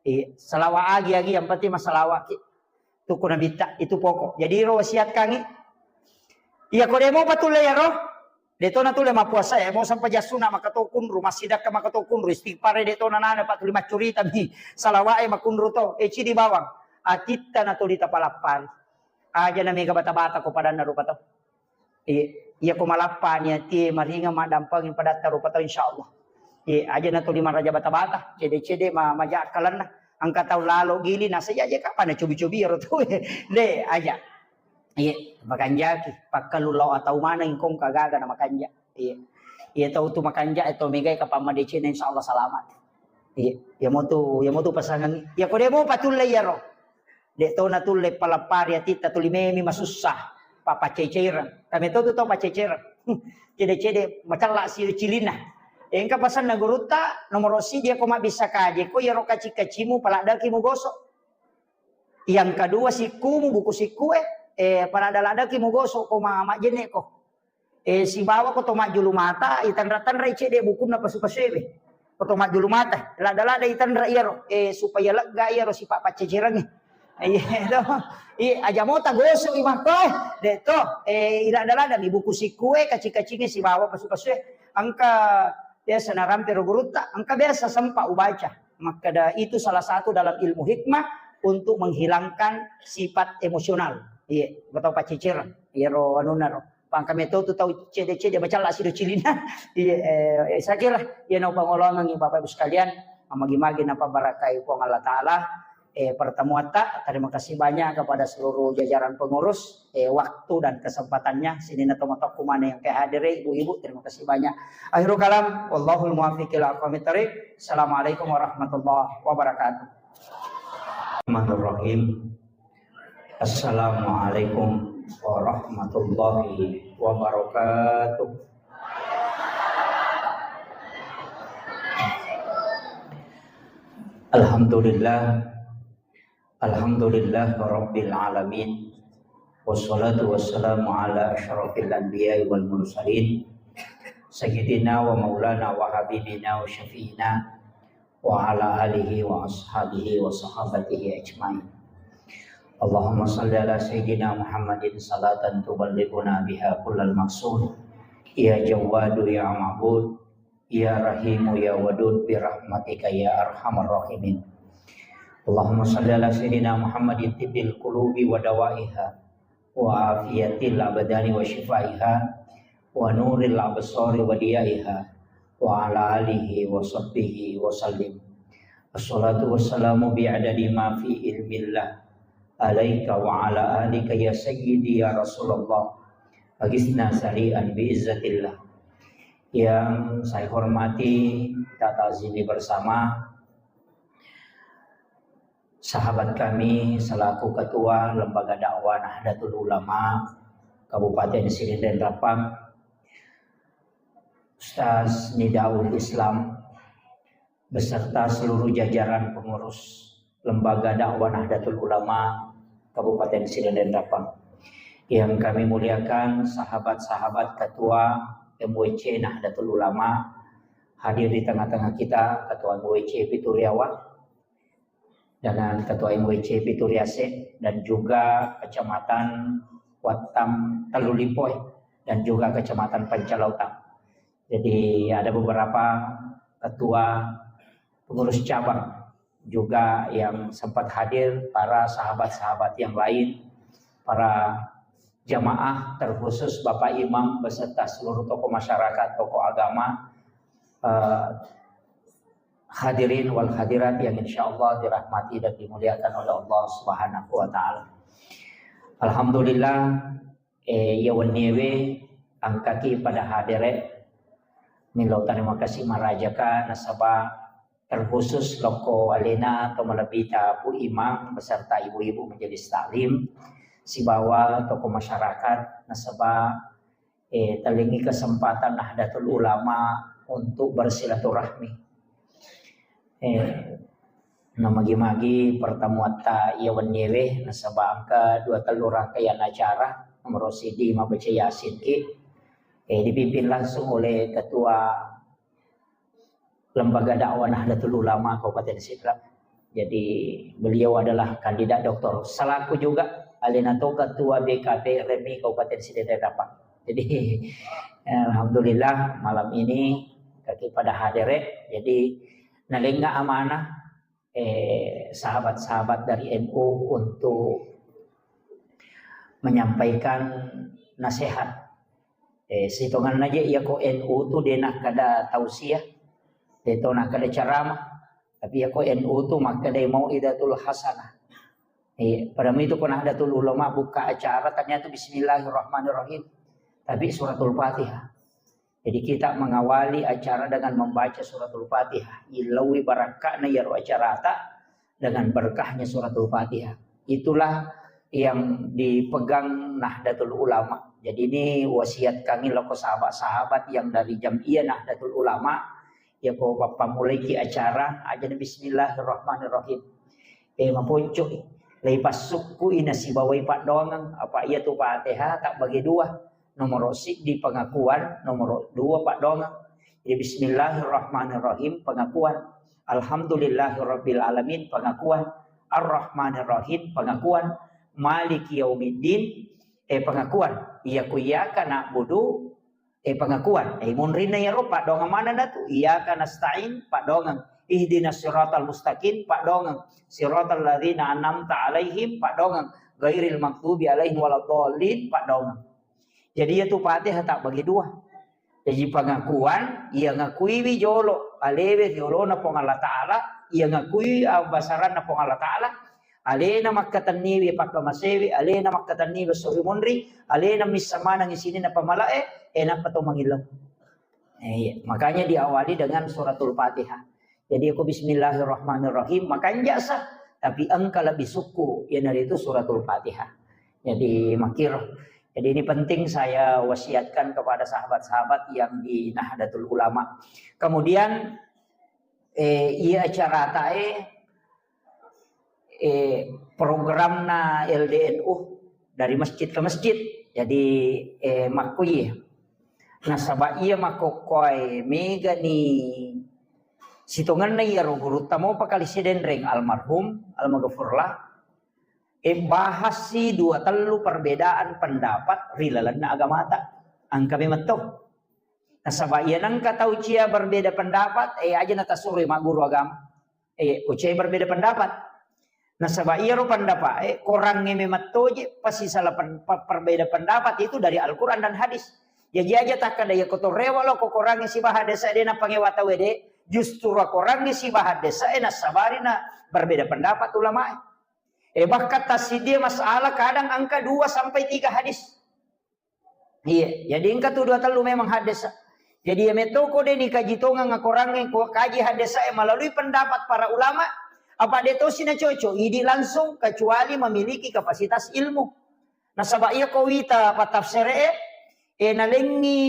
Iya, salawat agi-agi yang penting masalawat ki. Tuku nabitta itu pokok. Jadi ro wasiat kangi. Iya ko demo patulle ya ro. De tona tulle mappuasa e, mo sampaja sunna maka to kunru, massidakka maka to kunru, istighfar de tona nana pa tuli maccurita mi, salawat e makunru to, e cidi bawang, atitta na tuli tapalappari. Aja na mega bata-bata ko padanna rupa to. Iya, iya ko malappa ni atie maringa maddampeng padatta rupa to insyaallah. Iya, aja na tuli maraja bata-bata, cede-cede ma-, maja akkalenna. Engka tau lalo gili nasa aja kapan cobi-cobi ro to. De aja. Iya, makanjaki. Pakkalu lao atau maneng kong kagaga na makanja. Iya. Iya tau tu makanja, eh, tau megai kapang madeceng, insyaallah salamat. Iya, iya mo tu, iya mo tu pasangan. Iya ko de mo patulle iya ro. De to na tulle palappari atitta tuli memi masussa. Papaccai-caireng. Kami to tu tau paccai-caireng. Cede-cede macella si cilinna. Engka pasanna gurutta nomoro siji ko mabbissa kaje ko iya ro kaci-kacimu paladdaki mugoso. Yang kedua sikkumu, buku sikku e, eh, paladda-laddaki mugoso ko ma-, majjenne ko. Eh, sibawa ko to majjulu mata, itanra-tanrai cedde bukunna pasu-pasu ewe. Ko to majjulu mata, ladda-ladda itanra iyaro, eh, supaya lega iyaro sipa paccecerangnge. Iya to. Iya, aja mota gosok i makko, eh. De to, eh, ilada-lada mi buku sikue, kaci-kacinge sibawa pasu-pasue. Engka biasa narampe ro gurutta, engka biasa sempat ubaca. Makkeda itu salah satu dalam ilmu hikmah untuk menghilangkan sifat emosional. Iya, atau pacicer. Iya ro anunna ro. Pangka meto tu tau cede-cede macalla sido cilina. Iya, eh, saya kira iya nau pangolongan Bapak Ibu sekalian, magi-magi napa barakai Puang Allah Taala. Eh, pertemuan ta, terima kasih banyak kepada seluruh jajaran pengurus, eh, waktu dan kesempatannya. Sini na tomatokku mana yang kehadiri, ibu-ibu, terima kasih banyak. Akhirul kalam, wallahul muwaffiq ila aqwamit thariq. Assalamualaikum warahmatullahi wabarakatuh. Bismillahirrahmanirrahim. Assalamualaikum warahmatullahi wabarakatuh. Alhamdulillah. Alhamdulillah Rabbil Alamin. Wassalatu wassalamu ala asyrafil anbiya wal mursalin. Sayyidina wa maulana wa habibina wa syafi'ina wa ala alihi wa ashabihi wa sahabatihi ajmain. Allahumma salli ala Sayyidina Muhammadin salatan tuballighuna biha kullal maqsud. Ya Jawwadu ya Ma'bud, ya Rahimu ya Wadud, bi rahmatika ya arhamar rahimin. Allahumma salli ala Sayyidina Muhammadin tibbil qulubi wa dawaiha, wa afiyatil abdani wa syifaiha, wa nuril absari wa diyaiha, wa ala alihi wa sahbihi wa sallim. Assalatu wassalamu bi'adadi ma fi ilmillah alaika wa ala alika ya sayyidi ya Rasulullah. Agisna sari'an bi izzatillah. Yang saya hormati, kita ta'zimi bersama sahabat kami selaku Ketua Lembaga Dakwah Nahdlatul Ulama Kabupaten Sidenreng Rappang, Ustaz Nidaul Islam, beserta seluruh jajaran pengurus Lembaga Dakwah Nahdlatul Ulama Kabupaten Sidenreng Rappang. Yang kami muliakan sahabat-sahabat Ketua M W C Nahdlatul Ulama, hadir di tengah-tengah kita, Ketua M W C Pituriawa, dengan Ketua M W C Pituriase, dan juga Kecamatan Wattam Tellulipoe, dan juga Kecamatan Pancalautang. Jadi ada beberapa ketua pengurus cabang juga yang sempat hadir, para sahabat-sahabat yang lain, para jamaah, terkhusus Bapak Imam beserta seluruh tokoh masyarakat, tokoh agama, eh, hadirin wal hadirat yang insya Allah dirahmati dan dimuliakan oleh Allah Subhanahu wa Ta'ala. Alhamdulillah, eh, iya wenniewe engkaki pada hadere, milo terima kasih marajaka nasaba terkhusus lokko alena atau malebbita Pu Imam beserta ibu-ibu majelis taklim sibawa tokoh masyarakat nasaba, eh, tellingi kesempatan Nahdlatul Ulama untuk bersilaturahmi. Eh, namagi-magi pertemuatta iya wenniewe nasaba engka dua tellu rangkaian acara, nomor siji mabaca Yasin ki, eh, dipimpin langsung oleh Ketua Lembaga Dakwah Nahdlatul Ulama Kabupaten Sidrap. Jadi beliau adalah kandidat doktor selaku juga alena to ketua B K P R M I Kabupaten Sidenreng Rappang. Jadi alhamdulillah malam ini kaki pada hadere. Jadi nalenga amanah, eh, sahabat-sahabat dari N U untuk menyampaikan nasihat. Eh, sitonganna je iya ko N U tu de nakkeda tausiah, de to nakkeda ceramah. Tapi iya ko N U tu makkeda mau'izatul hasanah. Eh, pada itu ko Nahdlatul Ulama buka acara ternyata bismillahirrahmanirrahim. Tapi suratul Fatihah. Jadi kita mengawali acara dengan membaca suratul Fatihah. Ilaui barakka'na iyaro acarata dengan berkahnya suratul Fatihah. Itulah yang dipegang Nahdlatul Ulama. Jadi ini wasiat kami loko sahabat-sahabat yang dari Jam'iyah Nahdlatul Ulama, ya ko bappamulaiki acara, aja bismillahirrahmanirrahim. Eh, maponcoi, lei passukku ina sibawai paddoangeng, apa iya tu Fatihah tak bagi dua. Nomor siddi pengakuan, nomor dua paddoangeng. Jadi bismillahirrahmanirrahim pengakuan. Alhamdulillahirabbil alamin pengakuan. Ar-Rahmanir Rahim, pengakuan, Maliki Yaumiddin, eh, pengakuan, iya ku iyyaka na'budu, eh, pengakuan, eh, munrinna iyaro, paddoangeng manenna tu, iyyaka nasta'in, paddoangeng, ihdinas siratal mustaqim, paddoangeng, siratal ladzina an'amta alaihim, paddoangeng, ghairil maghdubi alaihim waladdallin, paddoangeng. Jadi, iya tu Fatihah tabbagi dua. Jaji, pengakuan, iya ngakuiwi jolo alewe ri olona Puang Allah Ta'ala, iya ngakui abbasaranna Puang Allah Ta'ala, alena makkatenniwi pakkamasewi, alena makkatenniwi esso ri munri, alena missa manengngi sininna pamala'e, eh, nappa to mangillau. Eh, iya. Makanya diawali dengan suratul Fatihah. Jadi, aku bismillahirrahmanirrahim, makanja sa, tapi engka lebih sukku, iyanaritu suratul Fatihah. Jadi, makkiro. Jadi, ini penting saya wasiatkan kepada sahabat-sahabat yang di Nahdlatul Ulama. Kemudian, eh, iya acara tae, eh, programna L D N U dari masjid ke masjid. Jadi, eh, makkuye. Nasaba iya makkokkoe mega ni sitongenna iyaro gurutta mopa kali Sidenreng almarhum, almaghfurlah. Eh, bahas si dua tellu perbedaan pendapat ri lalenna agamata. Engka memang to. Nasaba iya nengka tau cia berbeda pendapat, eh, aja natasuroi magguru agama. Eh, ucai berbeda pendapat. Nasaba iyaro pendapat, eh, korangnge memang toje, pasti salah pen-, pe-, perbeda pendapat itu dari Al-Quran dan hadis. Jaji aja takkada iya koto rewa lo ko korangnge sibaha desa de napangewa tau de, justru korangnge sibaha desa, eh, nasabari na berbeda pendapat ulama. Eh, bahkan tasidie masalah kadang angka dua sampai tiga hadis. Iya, jadi engka tu dua tellu memang haddesa. Jadi iya metto ko de ni kaji tongang akorangnge ko kaji haddesa e melalui pendapat para ulama, apa de tosi na cocok, idi langsung kecuali memiliki kapasitas ilmu. Nasaba iya ko wita patafsere e, e nalengi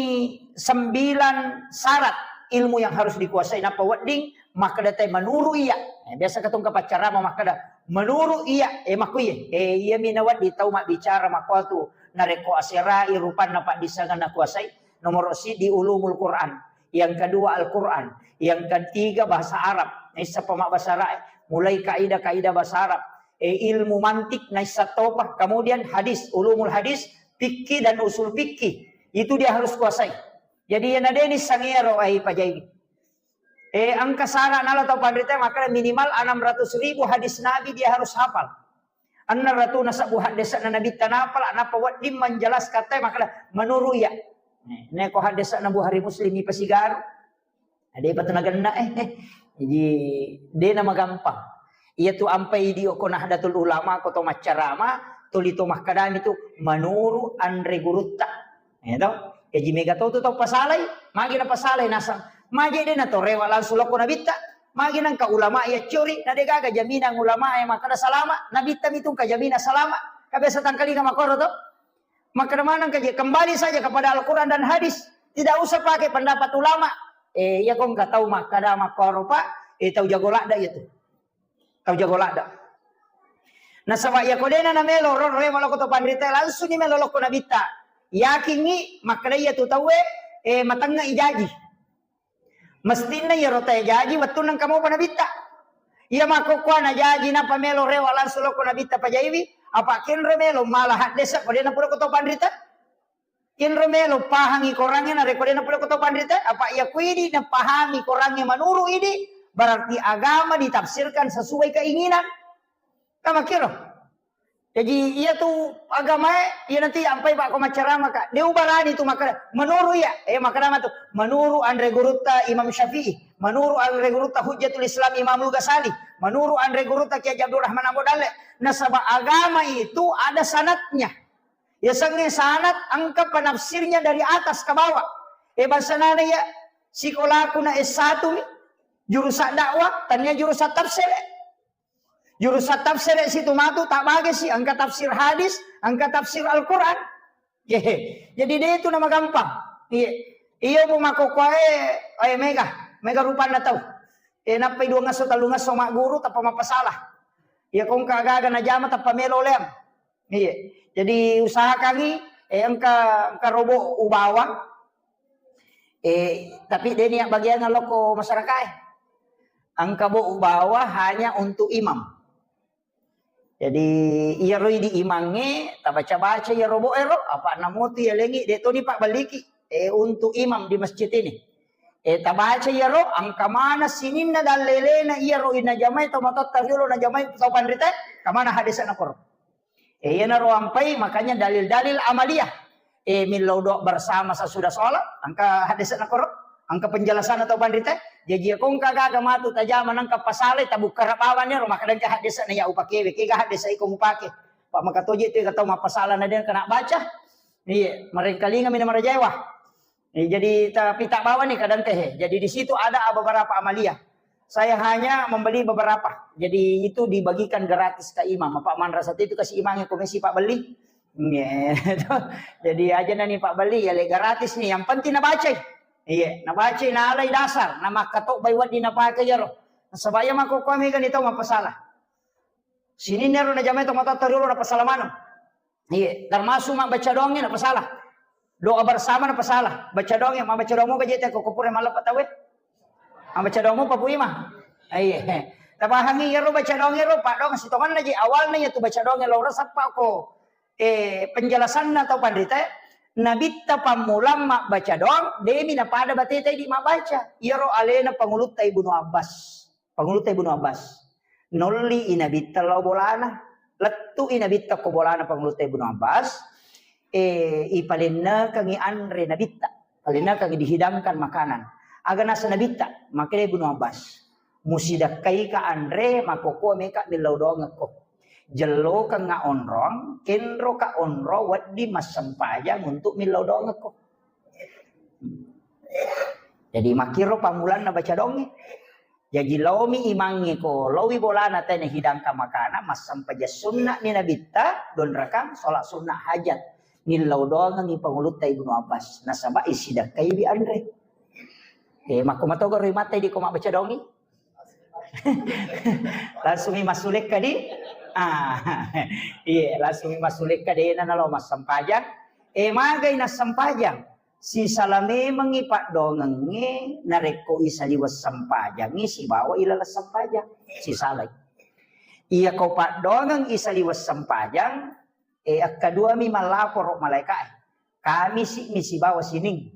sembilan syarat ilmu yang harus dikuasai. Napa wedding makkeda te menuru iya. Eh, biasa katong kapaccarama makkeda menuru iya. Eh, makku iya. Eh, iya mi nawedding tau mabbicara makkuatu narekko aserai rupanna paddissengan nakuasai, nomoro siddi ulumul Quran, yang kedua Al-Quran, yang ketiga bahasa Arab. Naissappa mabbahasa Arab, mulai kaidah-kaidah bahasa Arab, eh, ilmu mantik naissa topa, kemudian hadis, ulumul hadis, fikih dan usul fikih. Itu dia harus kuasai. Jadi, iya nadeni sangero ai pajai. Eh, engka syarat nala tau panrita makkeda minimal enam ratus ribu hadis Nabi dia harus hafal. Enneng ratuna sebbu haddesa'na Nabitta napala, nappa wedding menjelaskan te makkeda menurut iya. Nih, neko haddesa'na Bukhari Muslim ipasigaru. Ada apa tenagenna eh. Eh. Jadi, dena magampang. Iya tu ampai di oko Nahdlatul Ulama, ko to maccarama, tuli to makkadami tu menurut anre gurutta. Ya toh? Jaji mega to tu tau pasalai, magi na pasalai nasang. Magi de na to rewa langsung lokko Nabitta. Magi nangka ulama ya curi, na de gaga jaminan ulama yang makkada salama, Nabitta mitu ka jaminan salama. Ka biasa tangkalinga makoro to. Makkada manang ka je, kembali saja kepada Al-Quran dan hadis. Tidak usah pakai pendapat ulama. Eh, iya kong ka tau makkada makoro, Pak. Eh, tau jago ladda iya tu. Tau jago ladda. Nasaba iya ko dena na melo ro rewa lokko to panrita, langsung ni melo lokko Nabitta. Yakingi makkada iya tu tauwe, eh, matengnga ijaji. Mestinna iyaro tae jaji wettunna engka mopa Nabitta. Iya makkokkoe na jaji nappa melo rewa langsung lokko Nabitta pajaiwi, apa kenro melo mala haddesa ko dena pura ko to panrita. Kenro melo pahangi korangnge narekko dena pura ko to panrita, apa iya kuidi napahami korangnge menurut idi, berarti agama ditafsirkan sesuai keinginan. Kamakkiro. Jaji, iya tu agamae, iya nanti ampai bako maccarama ka. De ubarani tu makkada, menurut iya, eh, makkada matu, menurut anre gurutta Imam Syafi'i, menurut anre gurutta Hujjatul Islam Imamul Ghazali, menurut anre gurutta Kiai Haji Abdul Rahman Ambo Dalle. Nasaba agama itu ada sanadnya. Ya sange sanad engka penafsirnya dari atas ke bawah. Eh, bahasa nana ya, sikolaku na S satu mi, jurusan dakwah, tania jurusan tafsir. Jurusan tafsir situ matu, tak bagi si, engka tafsir hadis, engka tafsir Al-Quran. Hehe. Jadi de itu nama gampang. Iya. Iya, bu makokkoe, eh, mega, mega rupanna tau. Eh, nappai dua ngaso, tellu ngaso magguru, tappa mappasalah. Iya, kongka gaga najama, tappa melo leang. Iya. Jadi usahakangi, eh, engka, engka robo ubawa. Eh, tapi de niat bagian lokko masyarakat, eh. Engka bo ubawa hanya untuk imam. Jadi iyaro idi imangnge tabaca-baca iyaro bo ero, apa namotu yalengi de toni pabbelliki. Eh, untuk imam di masjid ini. Eh, tabaca iyaro, engka mana sininna dallelena iyaro inajamai tau matotta riolo najamai tau panrita, engka mana hadisna koro. Eh, iyanaro ampai, makanya dalil-dalil amaliyah. Eh, millau doa bersama sesudah sholat, engka hadisna koro, engka penjelasan atau panrita. Jaji ko engka gaga matu tajama nengka pasalai, tabukkara bawang iyaro, maka engka hadisna ya upakewe, kega hadis iko mupake. Pak makatoje tu kata mapasala na dia kena baca. Iya, merengkalinga mina marajaewa. Eh, jadi tapi tak bawa nih kadang teh. Jadi di situ ada beberapa amaliyah. Saya hanya membeli beberapa. Jadi itu dibagikan gratis ke imam. Pak manrasa itu kasih imam yang komisi Pak beli. Iya. Jadi aja nani Pak beli ya le gratis nih. Yang penting nabaca. Iya, nabaca nalai dasar. Nama katok bai wadi napake yaro. Sebaya mako kami kan itu masalah. Sini nero najamai to matotta riolo napasala maneng. Iya, termasuk mabbaca doangnge napasala. Doa bersama napasala. Baca doangnge, mabbaca doang moga jete ko kupure malleppe tauwe. Mabbaca doang mopa Pu Imam. Iya. Tapahangi iyaro baca doangnge ro, paddoang sitongenna ji awalna iya tu baca doangnge lo resappa ko. Eh, penjelasanna tau panrita, Nabitta pammulang mabbaca doang, demi napada bateta idi mabbaca. Iyaro alena pangulutta Ibnu Abbas. Pangulutta Ibnu Abbas. Nolli i Nabitta lao bolana. Lettu i Nabitta ko bolana pangulutta Ibnu Abbas. Eh, ipalennekangi anre Nabitta. Palennekangi dihidangkan makanan. Aga nasa Nabitta, makkedai Ibnu Abbas. Musidakkaika anre, makkokkoe meka millau doangekko. Jellokengnga onrong, kenroka onrong wedding massempajang untuk millau doangekko. Jadi makkiro pammulanna baca doangnge. Jaji laomi imangnge ko, laowi bolana tena hidangkan makanan, massempajang sunna'ni Nabitta, dua rakang, sholat sunnah hajat. Millau doangengngi pangulutta Ibnu Abbas. Nasaba isidakkaiwi anre. Eh, makko matogaro imatta idi ko mabbaca doangngi. Langsung mi massulekka di. Ah, iya, langsung mi massulekka dena nalo massempajang. Eh, magai nassempajang. Sisala memengngi paddoangengnge narekko isaliweng sempajangngi sibawa ilaleng sempajang. Sisalai. Iya ko paddoangeng isaliweng sempajang, eh, akkaduami mallaporo malaeka'e. Kamisi mi sibawa sining.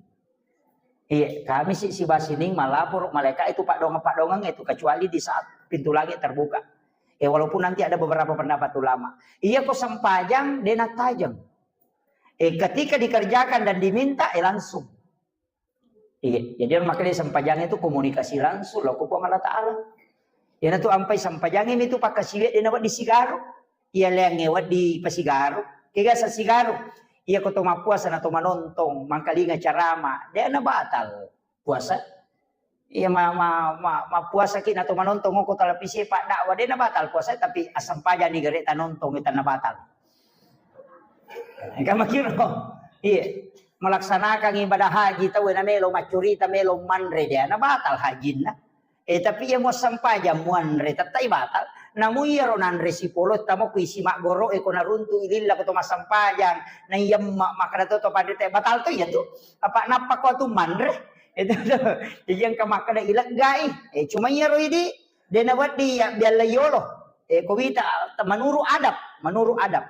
Iya, Kamisi sibawa sining mallaporo malaeka itu paddoangeng-paddoangeng itu, kecuali di saat pintu langit terbuka. Eh, walaupun nanti ada beberapa pendapat ulama. Iya ko sempajang, dena tajeng. Eh, ketika dikerjakan dan diminta, eh, langsung. Iya, jadi makanya sempajang itu komunikasi langsung lo ko Puang Allah Ta'ala. Iyanatu ampai sempajangnge mitu pakkasiwiang de nawedding sigaru. Iya leangnge wedding pasigaru. Kega sa sigaru. Iya ko to mappuasa na to manontong, mangkalinga carama, de na batal puasa. Iya ma, ma, ma, mappuasaki na to manontong ko televisi paddakwa, de na batal puasa, tapi assempajang ni gare tanontong, tanna batal. Engka makiro. Iya. Melaksanakan ibadah haji tau na melo maccurita, melo manre, de na batal hajinna. Eh, tapi iya muassempajang muanre, tettai batal. Namu iyaro nanre sipolo, tamo ku isi maggoro, eh, ko naruntu ililla ko to massempajang, na iyamma makkada to, to panrita, batal to iya tu. Apa nappa ko tu manre? Itu tu. Jadi engka makkada ileggai. Eh, cuma iyaro idi, de na wedding ya bialla yolo. Eh, ko wita, menurut adab, menurut adab.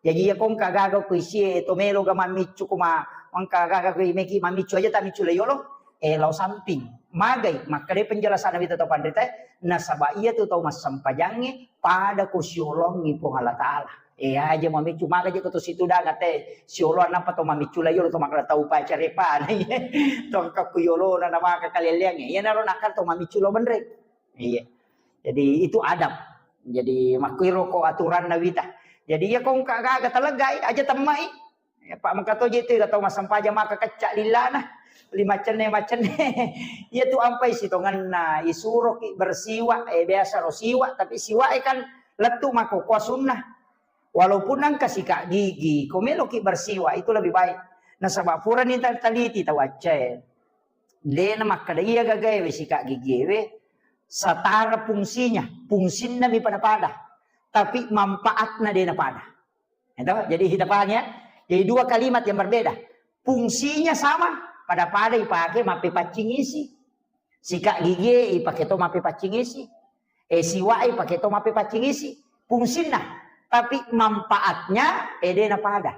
Jaji iya ko engka gaga ko isie to melo ga mammiccu ko ma-, engka gaga ko meki mammiccu aja ta miccu la yolo, eh, lao samping. Magai, makkeda penjelasan Nabi tau panrita, nasaba iya tu tau massempajangnge pada ko siolongi Puang Allah Ta'ala. Eh, aja mammiccu, maga je ko to situ danga te sioloan napa to mammiccu la yolo to makkeda tau pacarepa. To engka ko yolo na, na maka kaleleangnge. Iya naro nakal to mammiccu lo menre. Iya. Jadi itu adab. Jadi makkuiro ko aturanna wita. Jadi iya ko engka gaga taleggai, aja temmai. Ya, Pak, mengka to je tu tau massempajang maka kecca lillana. Lima cenne macenne. Iya tu ampai sitongenna, isuroki bersiwak, eh, biasa ro siwak, tapi siwak, eh, kan lettu mako kuah sunnah. Walaupun engka sikat gigi, ko meloki bersiwak itu lebih baik. Nasaba purani ta-, taliti tau accae. Dena makkeda iya gagae we sikat gigie we, setara fungsinya, fungsinna mi pada-pada, tapi manfaatna dena pada. Itu, jadi kita paham ya. Jadi dua kalimat yang berbeda. Fungsinya sama, pada-pada ipake mappepaccing isi. Sikat gigie ipake to mappepaccing isi. Eh, siwak ipake to mappepaccing isi. fungsinna, tapi manfaatnya, eh, de' napada.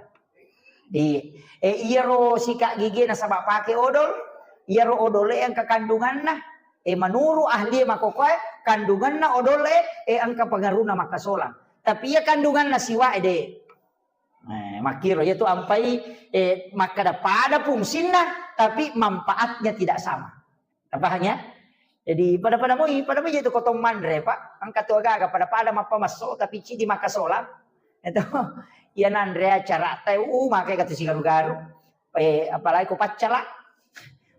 Di, eh, iyaro sikat gigi nasaba pake odol, iyaro odol e engka kandunganna, eh, menurut ahli e makkokoe, kandunganna odol e, eh, engka pengaruhna makkasolang. Tapi iya kandunganna siwa e de'. Eh, makkiro, iyatu ampai, eh, makkada pada fungsinna, tapi manfaatnya tidak sama. Tapahang ya? Jadi pada-pada moi, pada moi itu kotong manre, Pak. Engka tu aga-aga pada-pada mappamesso, tapi cidi makkasolang. Itu, iya nanre acara teh, uh, makai katu sigaru-garu. Eh, apalagi ko paccala.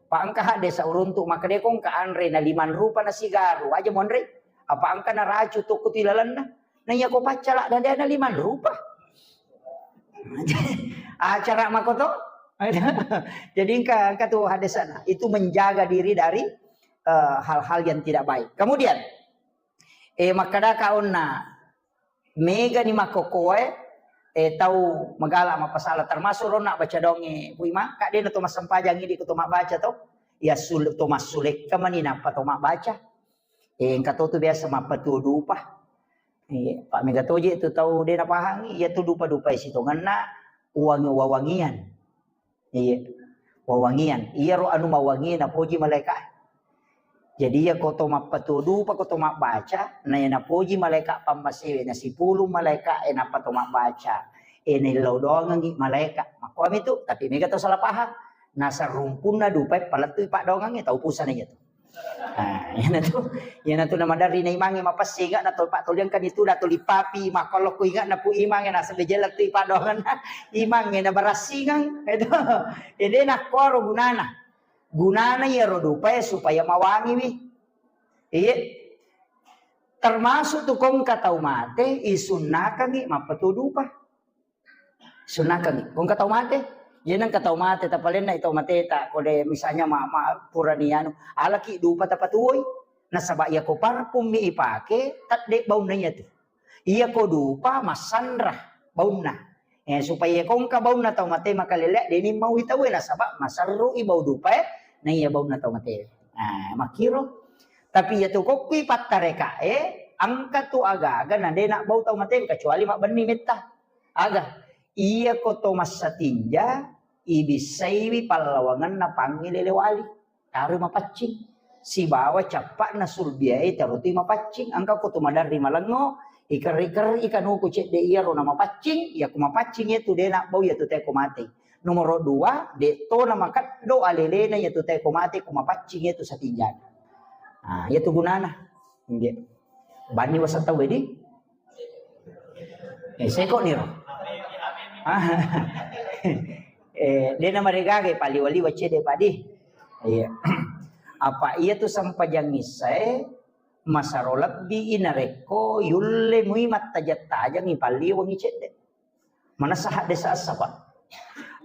Pak, engka hadde sauruntu makkeda ko engka anre na limang rupa na sigaru, aja monre. Apa engka naracu tokko tu ilalenna. Na iya ko paccala dan dia na limang rupa. Acara makoto. Jadi engka, engka tu hadde sana. Itu menjaga diri dari, eh, hal-hal yang tidak baik. Kemudian, eh, makkada ka onna Megani makkokkoe, eh, tau magala mappasala, termasuk ronna baca donge, Pu Imang, ka dena to massempajang idi ko to mabbaca to, ya sul-, to massulekka mani nappa to mabbaca. Eh, engka to tu biasa mappatuo dupa. Eh, pa mega toje tu tau dena pahangi, iya tu dupa-dupa sitongenna uwangi wawangian. Iya. Wawangian. Iyaro anu mawangi napoji malaika. Jadi iya ko to mappatuo dupa, ko to mabbaca, na iya napoji malaika pammasewe na sipulung malaika e nappa to mabbaca. E naillau doangengngi malaika. Makkuami tu, tapi mega to salah paham. Nasarrumpunna dupa e palettui paddoangengnge tau pusana iya tu. Nah, iyanatu, iyanatu namaderri na imangnge mapessinga na to pattoliangkan itu na tuli papi makkollo ku inga na Pu Imangnge nasaba jella tu ipaddoangenna imangnge na barassingeng. Itu. Jadi nakkoro gunana. Gunana iyaro dupae supaya mawangiwi. Iya. Termasuk tu kongka tau mate, isunnakangi mappatuo dupa. Sunnakangngi. Ko engka tau mate, iya nengka tau mate, tapalenna tau mateta, ko de misalnya ma, ma purani anu, alaki dupa tapatuoi. Nasaba iya ko parfum mi ipake, tedde baunna iya tu. Iya ko dupa massanra baunna. Eh, supaya ko engka baunna tau mate makalele, deni mau itaue nasaba maserru i bau dupa e, na iya baunna tau mate. Nah, makkiro. Tapi iya tu kokkui pattareka e, engka tu aga-aga na de na bau tau mate kecuali mabbenni metta. Aga, iya ko to massatinja, ibissaiwi pallawangenna pangngilele wali. Taroi mapaccing. Sibawa cappa'na sulbiae tarotui mapaccing. Engka ko to maderri malengngo, ikerri-kerri kanuku cedde iyaro na mapaccing, iya ko mapaccing iya tu de na bau iya tu teko mate. Nomoro dua, de to na makeddo alelena iya tu teko mate ko mapaccing iya tu satinjana. Ah, iya tu gunana. Inggih. Banni waseng tau wedi. Eh, seko niro. Ah. Eh, dena maregaga paliwa-liwa cede padi. Iya. Apa iya tu sempajang issae masaro lebbi i narekko yulle mui mattajang-tajangi palliwangi cedde. Manessa hadde sassa, Pak.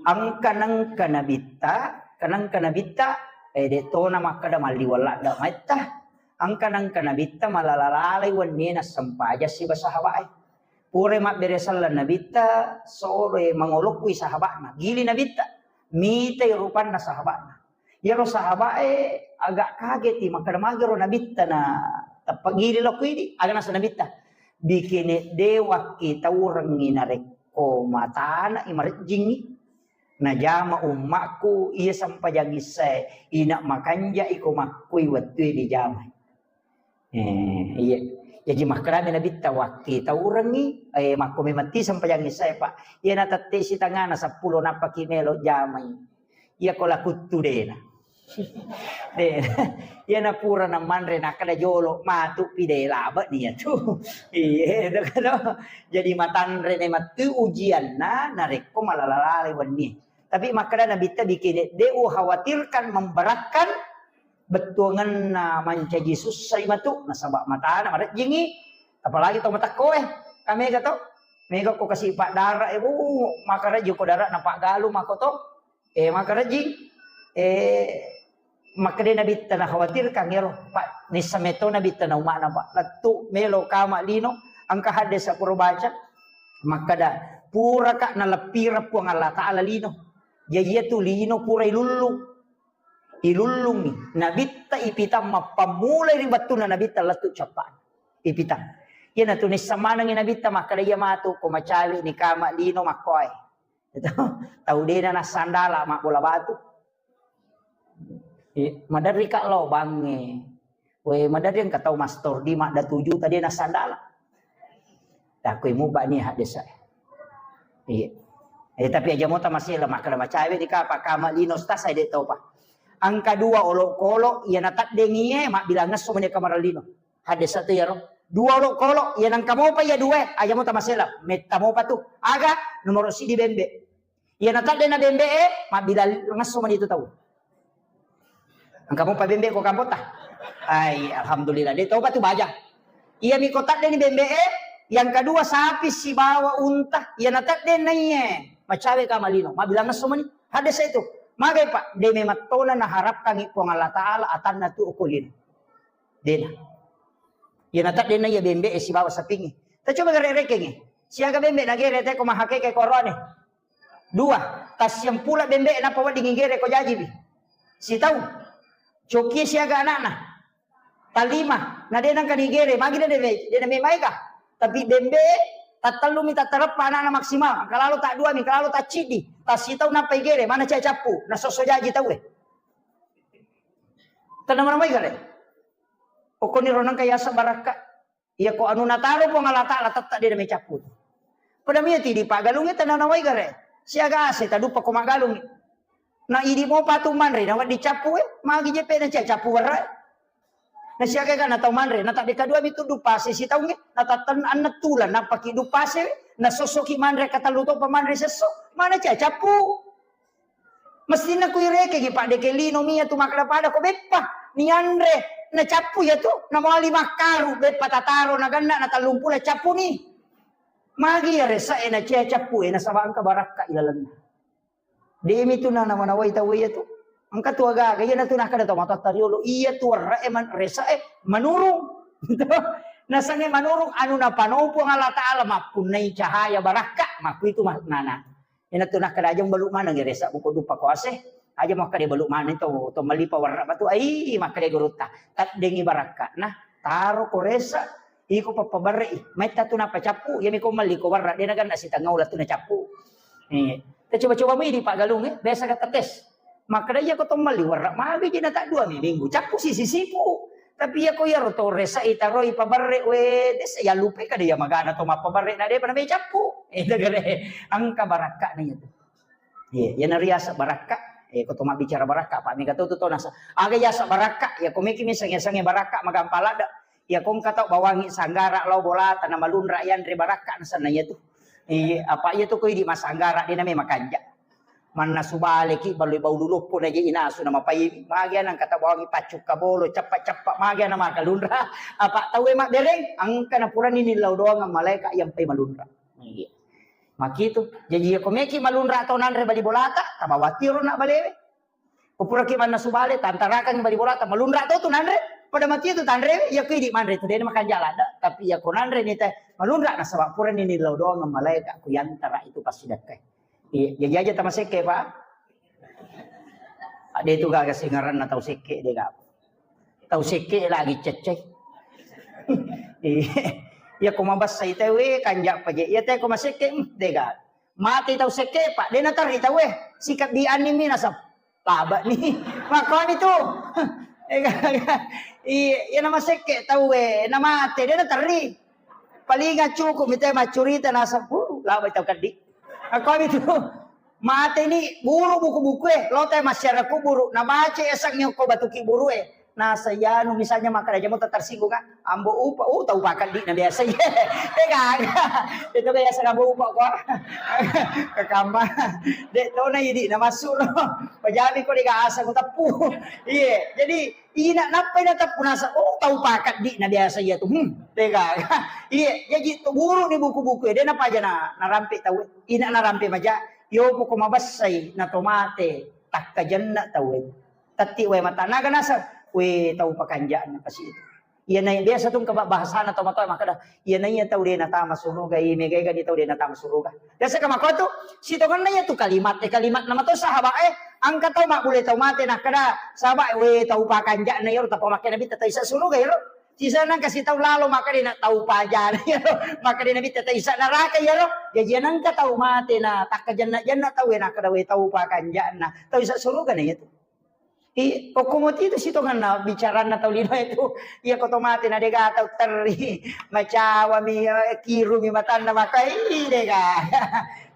Engka nengka nabitta, kenengka nabitta, eh, de tona makkeda malliweng ladde maitta. Engka nengka nabitta malala-lalai wennie nassempajang siba sahabae. Pura mabbere selleng nabitta, sore mangolokkui sahaba'na. Gili nabitta, mitai rupanna sahaba'na. Iyaro sahabae agak kageti, makkeda magero nabitta na tappa gili lokko idi, aga nasa nabitta. Bikene de wakkitaurengngi narekko matana i marejjingngi. Najama ummakku iya sempajang issae, ina makanja iko makkui wettue dijamai. Eh, iya. Jaji makkedami nabitta wakkitaurengngi, eh, makko memang ti sempajang issae, Pak. Iya na tette sitangana seppulo nappaki melo jamai. Iya ko lakuttu dena. De, iya na pura na manre nakkeda jolo matu pi de labe ni iya tu. Iya, itu kan. Jadi matanre ne matu ujianna narekko malala-lalai wenni. Tapi makkeda nabitta bikene de ukhawatirkan memberatkan bettuangenna mancaji sussai matu nasaba matana marejjingi, apalagi tau matekkoe, kamega to, mega ko kasi paddara e, bu, makarejji ko dara na paggalu mako to, eh, makarejji, eh, makkeda nabitta na khawatirkan ero, Pak, nissa meto nabitta na umma'na, Pak, lettu melo kama lino, engka hadde sapuro baca, makkeda puraka naleppireng Puang Allah Ta'ala lino, jaji iya tu lino pura ilullu. Ilullungngi. Nabitta ipitang mappammulai ri wettunna nabitta lettu cappa'na. Ipitang. Iyanatu nisseng manengngi Nabitta makkeda, iya matu ko macawe nikama lino makkoe. Tau dena nassandala mabbola batu. Eh, maderri ka lo bangnge. We, maderri engka tau mastor di madda tuju tadi nassandala. Takoi muba ni hadesa. Iya. Eh, tapi aja mota masih lemak kada macawe di kapa kama lino stas saya dek topa. Angka dua olok-olok, iya nataddengi ye, mabbilang ngesso meni kamar lino. Hadesa tu yaro. Dua olok-olok, iya nangka mopa iya dua, aja mota masih lah. Metta mopa tu. Aga, nomor sidi bembe. Iya natadde na bembe e, mabbilang ngesso meni tu tau. Engka mopa bembe ko kampota? Ai, alhamdulillah. De topa tu baja. Iya mi ko tadde ni bembe e, yang kedua sapi sibawa unta. Iya natadde na iye. Macawe ka malino. Mabbilang ngesso meni. Hadesa itu. Magai pak, de memattona naharapkangi Puang Allah Ta'ala atanna tu okolino. Dena. Iya natadde na iya bembe e sibawa sapingi. Ta coba gare rekengi. Siaga bembe nagere te ko mahakeke korone. Dua, tassiampula bembe napa wedding igere ko jajiwi. Sitau. Cokie siaga anakna. Talima, na de nangka nigere, magi de de de na memaega. Tapi bembe tattellumi tattareppa anakna maksimal. Engka lalo tak dua mi, engka lalo tak ciddi. Tassitau nappa igere, mana cai cappu, na sosso jaji tau e. Tenna mana mai gare. Pokokni ronangka yasa barakka. Iya ko anu nataro Puang Allah Ta'ala tetta de na mecappu. Pada mia tidi paggalungi tanah nawai gare. Siaga ase taduppa ko maggalungi. Na idi mo patu manre na wedding cappu e, magi je pe na cia cappu werra. Na siaga ga na tau manre, na tadde kadua mi tuddu pase sitaungi, na tatten anna tulan napaki dupase, na sossoki manre katallu topa manre sesso, mana cia cappu. Mestinna kuirekegi, Pak, deke lino mia tu makkeda pada ko beppa nianre, nacappu iya tu, namawali makkaru, beppa tataro naganna na tallumpulo cappu ni. Magi iya resa e na cia cappu e nasaba engka barakka ilalenna. Demi tu na nawa-nawai tau iya tu. Engka tu agaga iya na tu nakkeda tau matotta riolo, iya tu werra e man-, resa e manurung. Nasange manurung anu napanopo Allah Ta'ala mappunnai cahaya barakka, makku itu maknana. Ina tu nakkeda aja balu maneng resa buku dupa ko ase. Aja makkeda balu maneng to, to malipa warra batu. Ai, makkeda gurutta. Taddengi barakkana, taro ko resa, iko pappabarre i. Metta tu nappa cappu, iya mi ko melli ko warra, de naganna sitengah ula tu na cappu. Eh, ta coba-coba mi di paggalung e, biasa ka tes. Makkeda iya ko to melli warra, magi ji na tak dua mi minggu, cappu si sisipu. Tapi iya ko iyaro to resa i taroi pabarre we, desa ya lupe kada iya magana to mappabarre na de pada me cappu. Itu gare, angka barakka na itu. Iya, iya nariasa barakka. Eh, ko to mabbicara barakka, Pak, mega to tu to nasa. Aga yasa barakka, ya ko meki miseng-yasengnge barakka magampa ladda. Ya ko engka tau bawangi sanggara lao bolata na malunra yanre barakka nasenna iya tu. Iya, apa iya tu ko idi masanggara de na me makanja. Mannasu baleki baloi baulu loppo na je inasu na mapai. Magi ana engka tau bawangi paccukka bolo, cappa-cappa magi ana makalunra. Apa tau e mabbereng, angka na purani nillau doang malaika yang pai malunra. Iya. Makitu. Jaji iya ko meki malunra to nanre bali bolata, tabawatiro na balewe. Ko puraki mannasu bale, tantarakangi bali bolata, malunra to tu nanre. Pada mati tu tanre, iya ko idi manre tu de makanja ladda. Tapi iya ko nanre ni te malunra nasaba purani nillau doang malaika ku yantara itu passidakkai. Iya, jaji aja tamasekke, Pak. Ade tu gaga singaranna tau sekke de gaga. Tau sekke lagi cecce. Iya, iya ko mabassa ite we kanja paje. Iya te ko masekke, hmm, de gaga. Mate tau sekke, Pak, de naterri tau e. Sikabbi anni mi nasab. Laba ni. Makoni tu. Iya, iya na masekke tau e, na mate de naterri. Paling cukup mi te maccurita nasab, uh, laba tau keddi. Makoni tu. Mate ni buru buku-buku e, lo te masyarakat kuburu, na baca esang ko batuki buru e. Nasa iyanu misalnya makkeda aja mo tersinggung kan, ambo upa, uh, tau pakaddi na biasa. Iya, eh gaga. Itu biasa ambo upa ko. Ke kamar. Dek to na idi na masuk. Pajami ko dega asa ko teppu. Iya, jadi ina nappa ina teppu nasa, oh, tau pakaddi na biasa iya tu. Hmm, de gaga. Iya, jadi tu guru ni buku-buku de na paja na narampe tau. Ina narampe maja. Yo poko mabassai na tomate takkajenna tau. Tatti wae mata naga naseng, we tau pakanja'na pasi itu. Iya nai biasa tu engka bahasana tau matoa makkeda, iya naiya tau de natama suruga, iya mega-ega ni tau de natama suruga. Biasa ka makko tu, sitongenna iya tu kalimat, eh, kalimat nama tu sahabat, eh, angka tau mabbule tau mate nakkeda, sahabat, we tau pakanja'na iyaro tappa makke Nabi tata isa suruga iyaro. Sisa nangka sitau lalo, maka de' na tau pajana iyaro, maka de' na bitta tau isa neraka iyaro. Jaji nangka tau mate na takkajenna-jenna tau e, nakkeda we tau pakanja'na, tau isa suruga na iyatu. I, okko moti itu sitonganna bicaranna tau lino itu. Iya ko to mate na dega tau terri, macawami, eh, kirumi matanna maka, i, dega.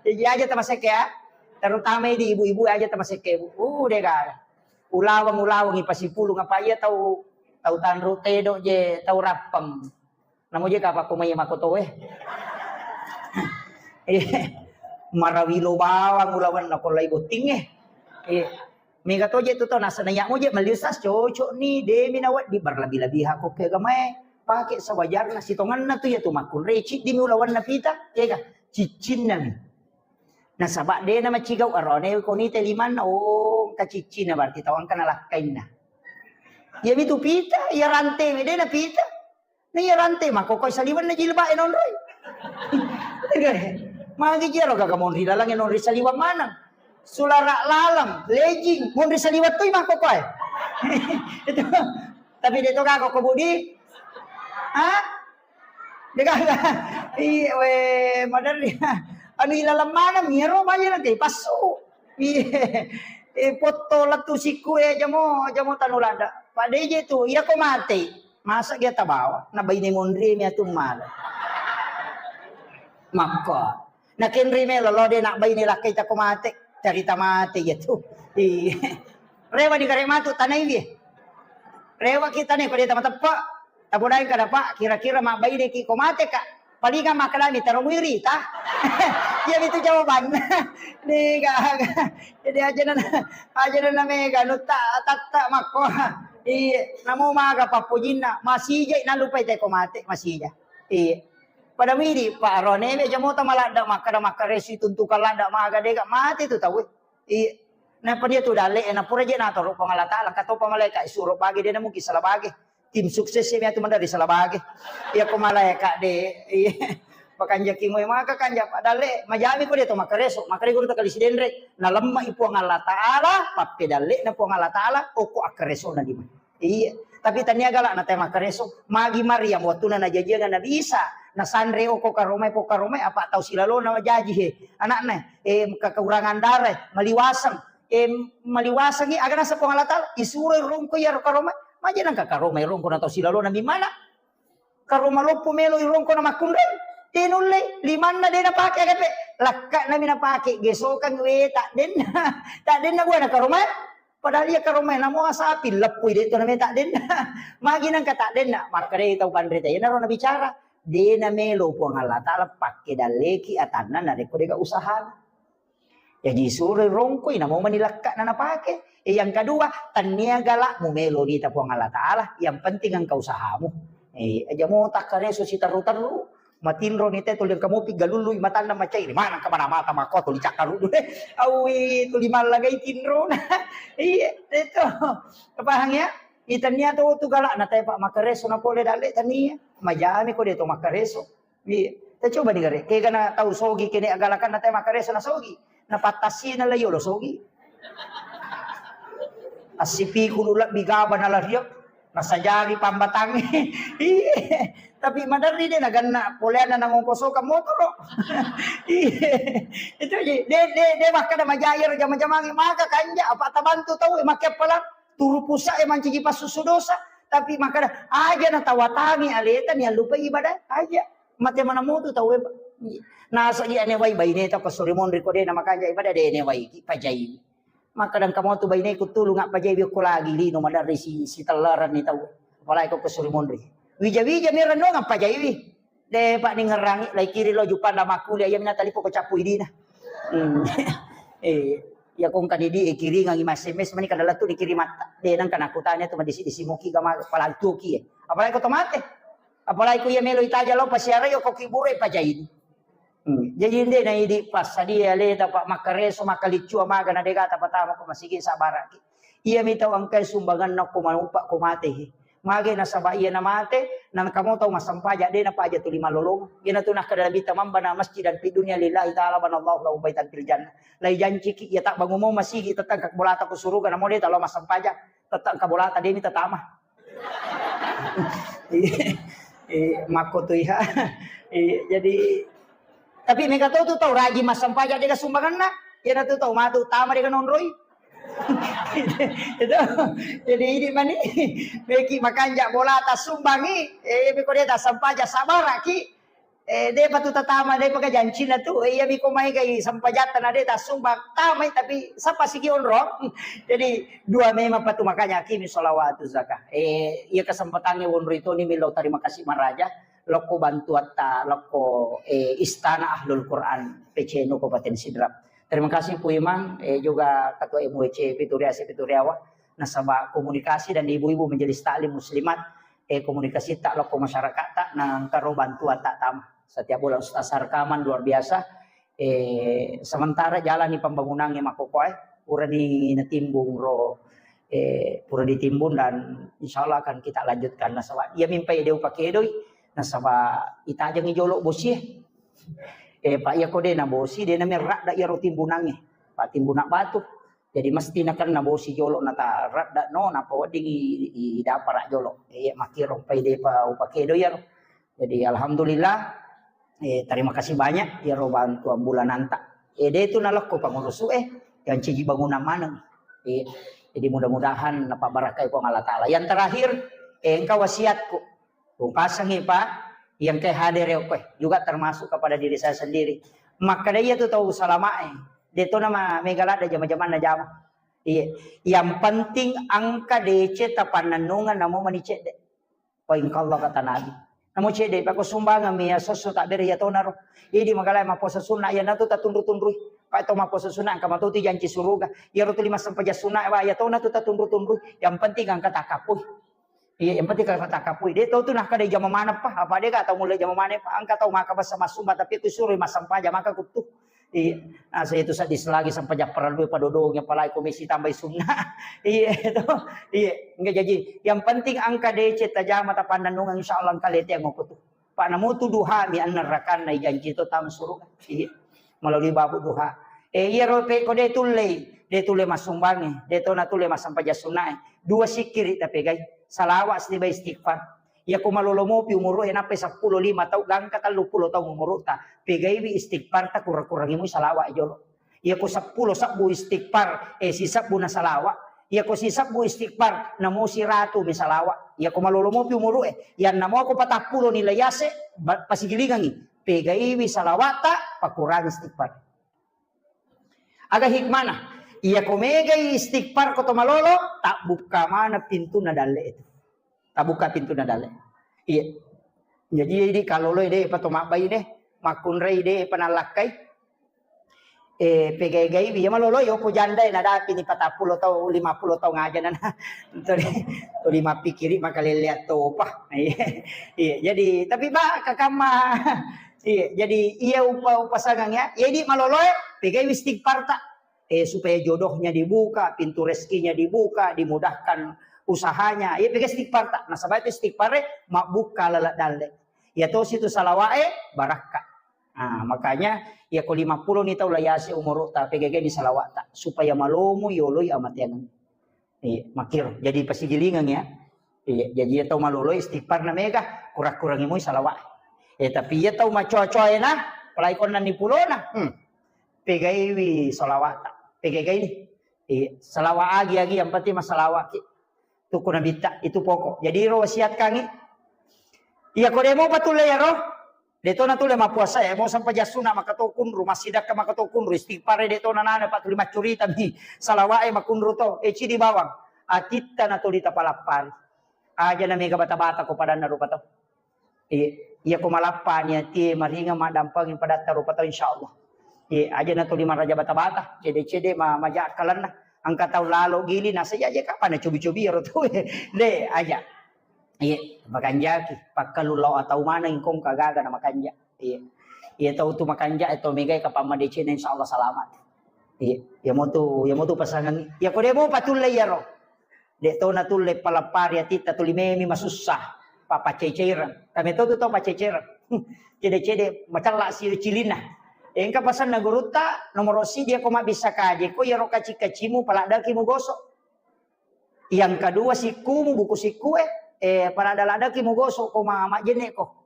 Jadi aja tamasekke ya. Terutama di ibu-ibu aja tamasekke, Bu. Uh, dega. Ulaweng, ulaweng ipasipulung apa iya tau, tau tanru tedo je, tau rappeng. Namo je kapakko mai makoto e. Eh, marawilo bawang ulawenna ko lai botting e. Eh, mega to je tu to nasana iya mo je meli ustaz cocok ni, demi na wedding berlebih-lebihan ko ke agamae. Pake sewajarna sitonganna tu ya tu makkunrai ciddimi ulawenna pita, ya ga? Ciccinna mi. Nasaba de na macigau arone ko ni te limanna, oh, engka ciccinna berarti tau engka nalakkainna. Iya mitu pita, iya rante we de na pita. Na iya rante makkokoi saliwenna jilbab e nonroi. Magi jero gaga monri laleng e nonri saliweng maneng. Sulara laleng, legging, monri saliweng toi makkokoi. Itu. Tapi de to gaga ko budi. Ha? De gaga. Iya we maderri. Anu ilaleng maneng miro maja nanti pasu. Iya. Eh, potto lettu sikku e jamo, jamo tanu lada. Pak D J tu, iya ko mate. Masa gia tabawa, na baine monri mi atu mala. Makko. Na kenri melo lo de na baine lakkai tako mate, carita mate iya tu. Iya. Rewa di kare matu tanai wi. Rewa kita ne ko de tama teppa. Tapodaeng kada Pak, kira-kira mabbaine ki ko mate ka. Palinga makkalami taro muiri ta. Iya itu jawaban. Ni gaga. Jadi aja na, aja na mega nutta tatta makko. Iya, namo maga pappojinna, masija nalupai teko mate, masija. Iya. Pada midi, Pak Rone, be jamota maladda makkada makkaresu tuntukan ladda maga dega mate tu tau. Iya. Napa dia tu dalle, na pura je natoro Puang Allah Taala, katopa malaikat suro bage de na mungkin salah bage. Tim sukses ya tu mandari salah bage. Iya ko malaikat de. Iya. Pakanjaki moe maka kanja Pak dalle, majami ko de to makkaresu, makkada guru takali sidenre, nalemma i Puang Allah Taala, pappedalle na Puang Allah Taala, oko akkaresu na di. Iya, tapi tania galak na te makkareso. Magi Maryam wattuna najajiang Nabi Isa, nasanre oko karomai, po karomai apa tau silalona jaji he. Anakna, eh, kekurangan darah, maliwaseng, eh, maliwasengi, aga nasa Puang Allah Taala, isuro rongko iya karomai, maja nangka karomai rongko na tau silalona mimana. Karoma loppo melo irongko na makkunrai, de nulle, limanna de napake aga pe, lakka nami napake, gesokang we tak denna, tak denna buana karomai. Padahal iya karomai namo asapi leppui de to nameta denna. Magi nangka tak denna, makkedai tau panrita, iyanaro nabicara, de namelo Puang Allah Taala pakke dalleki atanna narekko dega usahana. Jaji suroi rongkoi namo mani lakka na napake. E, yang kedua, tania galak mu melo nita Puang Allah Taala, yang penting engka usahamu. E, aja mo takkareso siterru-terru. Matinro ni te tuli engka mopi galului matanna macai, ri mana engka mana mata mako tuli cakkarudu de. Awi tuli mallagai tinro. Iya, itu. Paham ya? Itania to tu galak na tepa makkareso na pole dalle tania. Majami ko de to makkareso. Iya. Te coba ni gare. Kega na tau sogi kene agalakan na te makkareso na sogi. Na pattasi na layo lo sogi. Assipiku lu lebbi gaba na lariak. Nasajari pambatangnge. Iya. Tapi maderri de naganna poleanna nangongkosoka motoro. Iya. Itu ji. De, de, de makkada majai ro jama-jamangnge maka kanja apa tabantu tau e makke pala turu pusa e mancaji passusu dosa. Tapi makkada aja natawatangi aleta ni allupai ibadah aja. Mate mana motu tau e. Nasa iya ne wai baine tau ko suri monri ko de na makanja ibadah de ne wai ki pajai. Makkada engka motu baineku tulung appajaiwi okko lagi lino maderri si, sitellarenni tau. Apalagi ko, ko suri monri. Wija-wija mi rennuang appajaiwi. De pa ningerangi, lai kiri lo jupang da makkuli, iya mina talipo ko cappu idina. Hmm. Eh, iya ko engka ni di, eh, kiringangi ma S M S mani kada lettu ni kirimatta. De nangka nakutanya tu madisi-disi moki gama palantuki, eh. Apalagi ko tomate. Apalagi ko iya melo itaja lo pasiarai ko kibure pajaini. Hmm. Jaji, de na idi passadia aleta, Pak, makkareso, makkalicua maga na dega tapatama ko masigi sabaraki. Iya mi tau engkai sumbanganna ko manumpa ko mate he. Mage nasaba iya na mate, na engka mo tau massempajang de na paja tuli malolong. Iya na tu nakkeda Nabitta, "Man bana masjidan fid dunya lillahi ta'ala banallahu lahu baitan fil jannah." Lai janciki iya tabbangu mo masigi tette engka bolata ko suruga, namo de talo massempajang, tette engka bolata de mi tatama. Eh, makko tu iya. Eh, jadi, tapi mega to tu tau rajin massempajang dega sumbanganna. Iyana tu tau matu tama dega nonroi. Itu. Jadi ini mani meki makanja bola tasumbangi, eh, meko de tassempajang sabaraki. Eh, depa tu tatama, depa gajancina tu. Eh, iya miko mai gai sempajatta na de tasumbang tamai, tapi sapa sigi onro. Jadi dua memang patu makanya akimi sholawatu zakah. Eh, iya kesempatannya wonro itu ni milo terima kasih maraja. Lokko bantuatta, lokko, eh, Istana Ahlul Quran P C N U Kabupaten Sidrap. Terima kasih Pu Imang, eh, juga Ketua M W C Pituriasi Pituriawa, nasaba komunikasi dan ibu-ibu majelis taklim muslimat, eh, komunikasi tak lokko masyarakat tak nangkaro bantuan tak tama. Setiap bulan Ustaz rekaman luar biasa. Eh, sementara jalani pembangunannya makokoe, purani natimbung ro, eh, pura ditimbun dan insya Allah akan kita lanjutkan. Nasaba iya mimpai deu pakedoi, nasaba itajangi jolo bosie. Eh, Pak, iya ko de na bosi, de na merrak da iyaro timbunange. Pak, timbunak batu. Jadi mesti nakenna bosi jolo nata radda no, napa wedding i, i, i dapara jolo. Eh, iya makkiro pai depa upakedo iyaro. Jadi alhamdulillah, eh, terima kasih banyak iyaro bantuan bulananta. Eh, de tu nalokko pangurusu eh, yang ciji bangunan maneng. Eh, jadi mudah-mudahan napabarakai Puang Allah Taala. Yang terakhir, eh, engka wasiatku. Upasangi Pak, yang ke hadir ya, juga termasuk kepada diri saya sendiri. Makkeda iya tu tau salamae, de to nama mega ladda jama-jamanna jama. Iya, yang penting engka deceng tapannennungeng namo mani cedde. Poin Allah kata Nabi. Namo cedde, pako sumbangan mi ya sosso tak bere ya tonaro. Idi magalai maposo sunna, ya natu tatunru-tunrui. Pak to maposo sunna, engka matuti janci suruga. Ya rutu lima sempajang sunna, wa ya tona tu tatunru-tunrui. Yang penting engka takapui. Iya, yang penting kalau takapui. De tau tu nah kada jama mana pa, apa de ka tau mulai jama mana pa, engka tau maka basa masumba, tapi ku suruh masempajang maka kutu. Iya. Nah, saya itu sadis lagi sampai japparan lu padodong, apalagi komisi tambahi sunnah. Iya, itu. Iya, enggak jadi. Yang penting engka deceng tajama tapannennungeng, insya Allah engka lete yang aku tu. Pak, namutu duha mi annerrakanna ijanji to tama suruga. Iya. Melalui babu duha. Eh, iya ro pe ko de tullei, de tulle massumbangi, de to na tulle massempajang sunnae. Dua sikkiri tapegai. Salawat siba istighfar. Iya ko malolo mopi umuru e nappai seppulo lima tau gangka tellu pulo tau umuru ta. Pegaiwi istighfar ta kurang-kurangi mu salawat jolo. Iya ko seppulo sebbu istighfar, eh, sisebbu na salawat. Iya ko sisebbu istighfar, namo siratu mi salawat. Iya ko malolo mopi umuru e, yang namo ko patappulo nilai ase, ba-, pasigilingangi. Pegaiwi salawatta, pakurangi istighfar. Aga hikmana? Iya ko megai istighfar ko to malolo, tabbukka mana pintuna dalle itu. Tabuka pintuna dalle. Iya. Jadi, jadi kalau lo de pa to mabbai de, makunrai de pa nallakkai. Eh, pegai-gai wi, ya malolo yo ko janda na dapi ni patappulo tau, lima pulo tau ngaja na. Tuli, tuli mappikiri makalele attopa. Iya. Iya, jadi tapi ba kakamma. Iya, jadi iya upa upasangang ya. Jadi malolo ya, pegai wi istighfar ta. Eh, supaya jodohnya dibuka, pintu rezekinya dibuka, dimudahkan usahanya. Iya, pegai istighfar ta. Nasaba itu istighfar e, mabbuka lala dalle. Ya to situ salawae, barakka. Ah, makanya iya ko lima pulo ni tau layase umuru ta, pegai-gai ni salawatta supaya malomo yoloi amateang. Iya, makiro. Jadi pasigilingang ya. Iya, jadi iya tau malolo istighfar na mega, kurang-kurangi mui salawat. Eh, tapi iya tau macoa-coa na, apalagi konna ni pulona. Hmm. Pegaiwi salawatta. Pegai-gai ni. Iya, salawat agi-agi yang penting masalawat ki. Tuku nabitta, itu pokok. Jadi ro wasiat kangi. Iya ko demo patulle ya ro. De to natulle mappuasa e, mo sampajang sunna maka to kunru, massidakka maka to kunru, istighfar e de to nanana, pa tuli maccurita mi, salawat e makunru to, e cidi bawang, atitta na tuli tapalappari. Aja na mega bata-bata ko padanna rupa to. Iya, iya ko malappa ni atie maringa maddampeng padatta rupa to insyaallah. Iya, aja na tuli maraja bata-bata, cede-cede ma-, maja akkalenna. Engka tau lalo gili nasa aja kapana cobi-cobi ro to. De, aja. Iya, makanjaki. Pakkalu lao atau maneng kong kagaga na makanja. Iya. Iya tau tu makanja, eh, tau megai kapang madeceng, insyaallah selamat. Iya, iya motu, iya motu pasangan. Iya ko demo patulle iya ro. De to natulle palappari atitta tuli memi masussa. Papaceceireng. Kami to tu tau paceceireng. Cede-cede macella si cilinna. Engka pasanna gurutta, nomoro sidi ko mabbissa kaje, ko iya ro kaci-kacimu paladdaki mugoso. Yang kedua, sikkumu, buku sikkue, Eh, pada ladaki mugoso ko ma-, majjenne ko.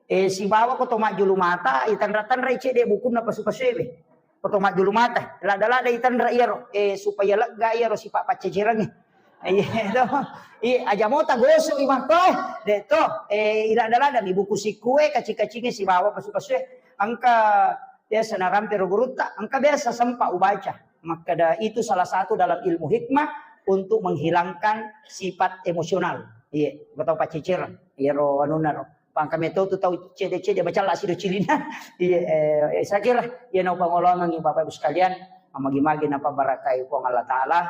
Eh, sibawa ko to majjulu mata, itanra-tanrai cedde bukunna pasu-pasuewe. Ko to majjulu mata, lada-lada itanra iyaro, eh, supaya lega iyaro sipa paccecerengnge. Iya, to. Iya, aja mota gosok i makko, eh. De to, eh, ilada-lada mi buku sikue, kaci-kacinge sibawa pasu-pasue. Engka biasa narampe ro gurutta, engka biasa sempat ubaca. Makkeda itu salah satu dalam ilmu hikmah untuk menghilangkan sifat emosional. Iya, engka tau paccecere. Iyaro anunna ro. Pangka meto tu tau cedde-cedde macalla sido cilina. Iya, eh, eh, saya kira iya nau pangolongangi Bapak Ibu sekalian, magi-magi napabarakai Puang Allah Taala.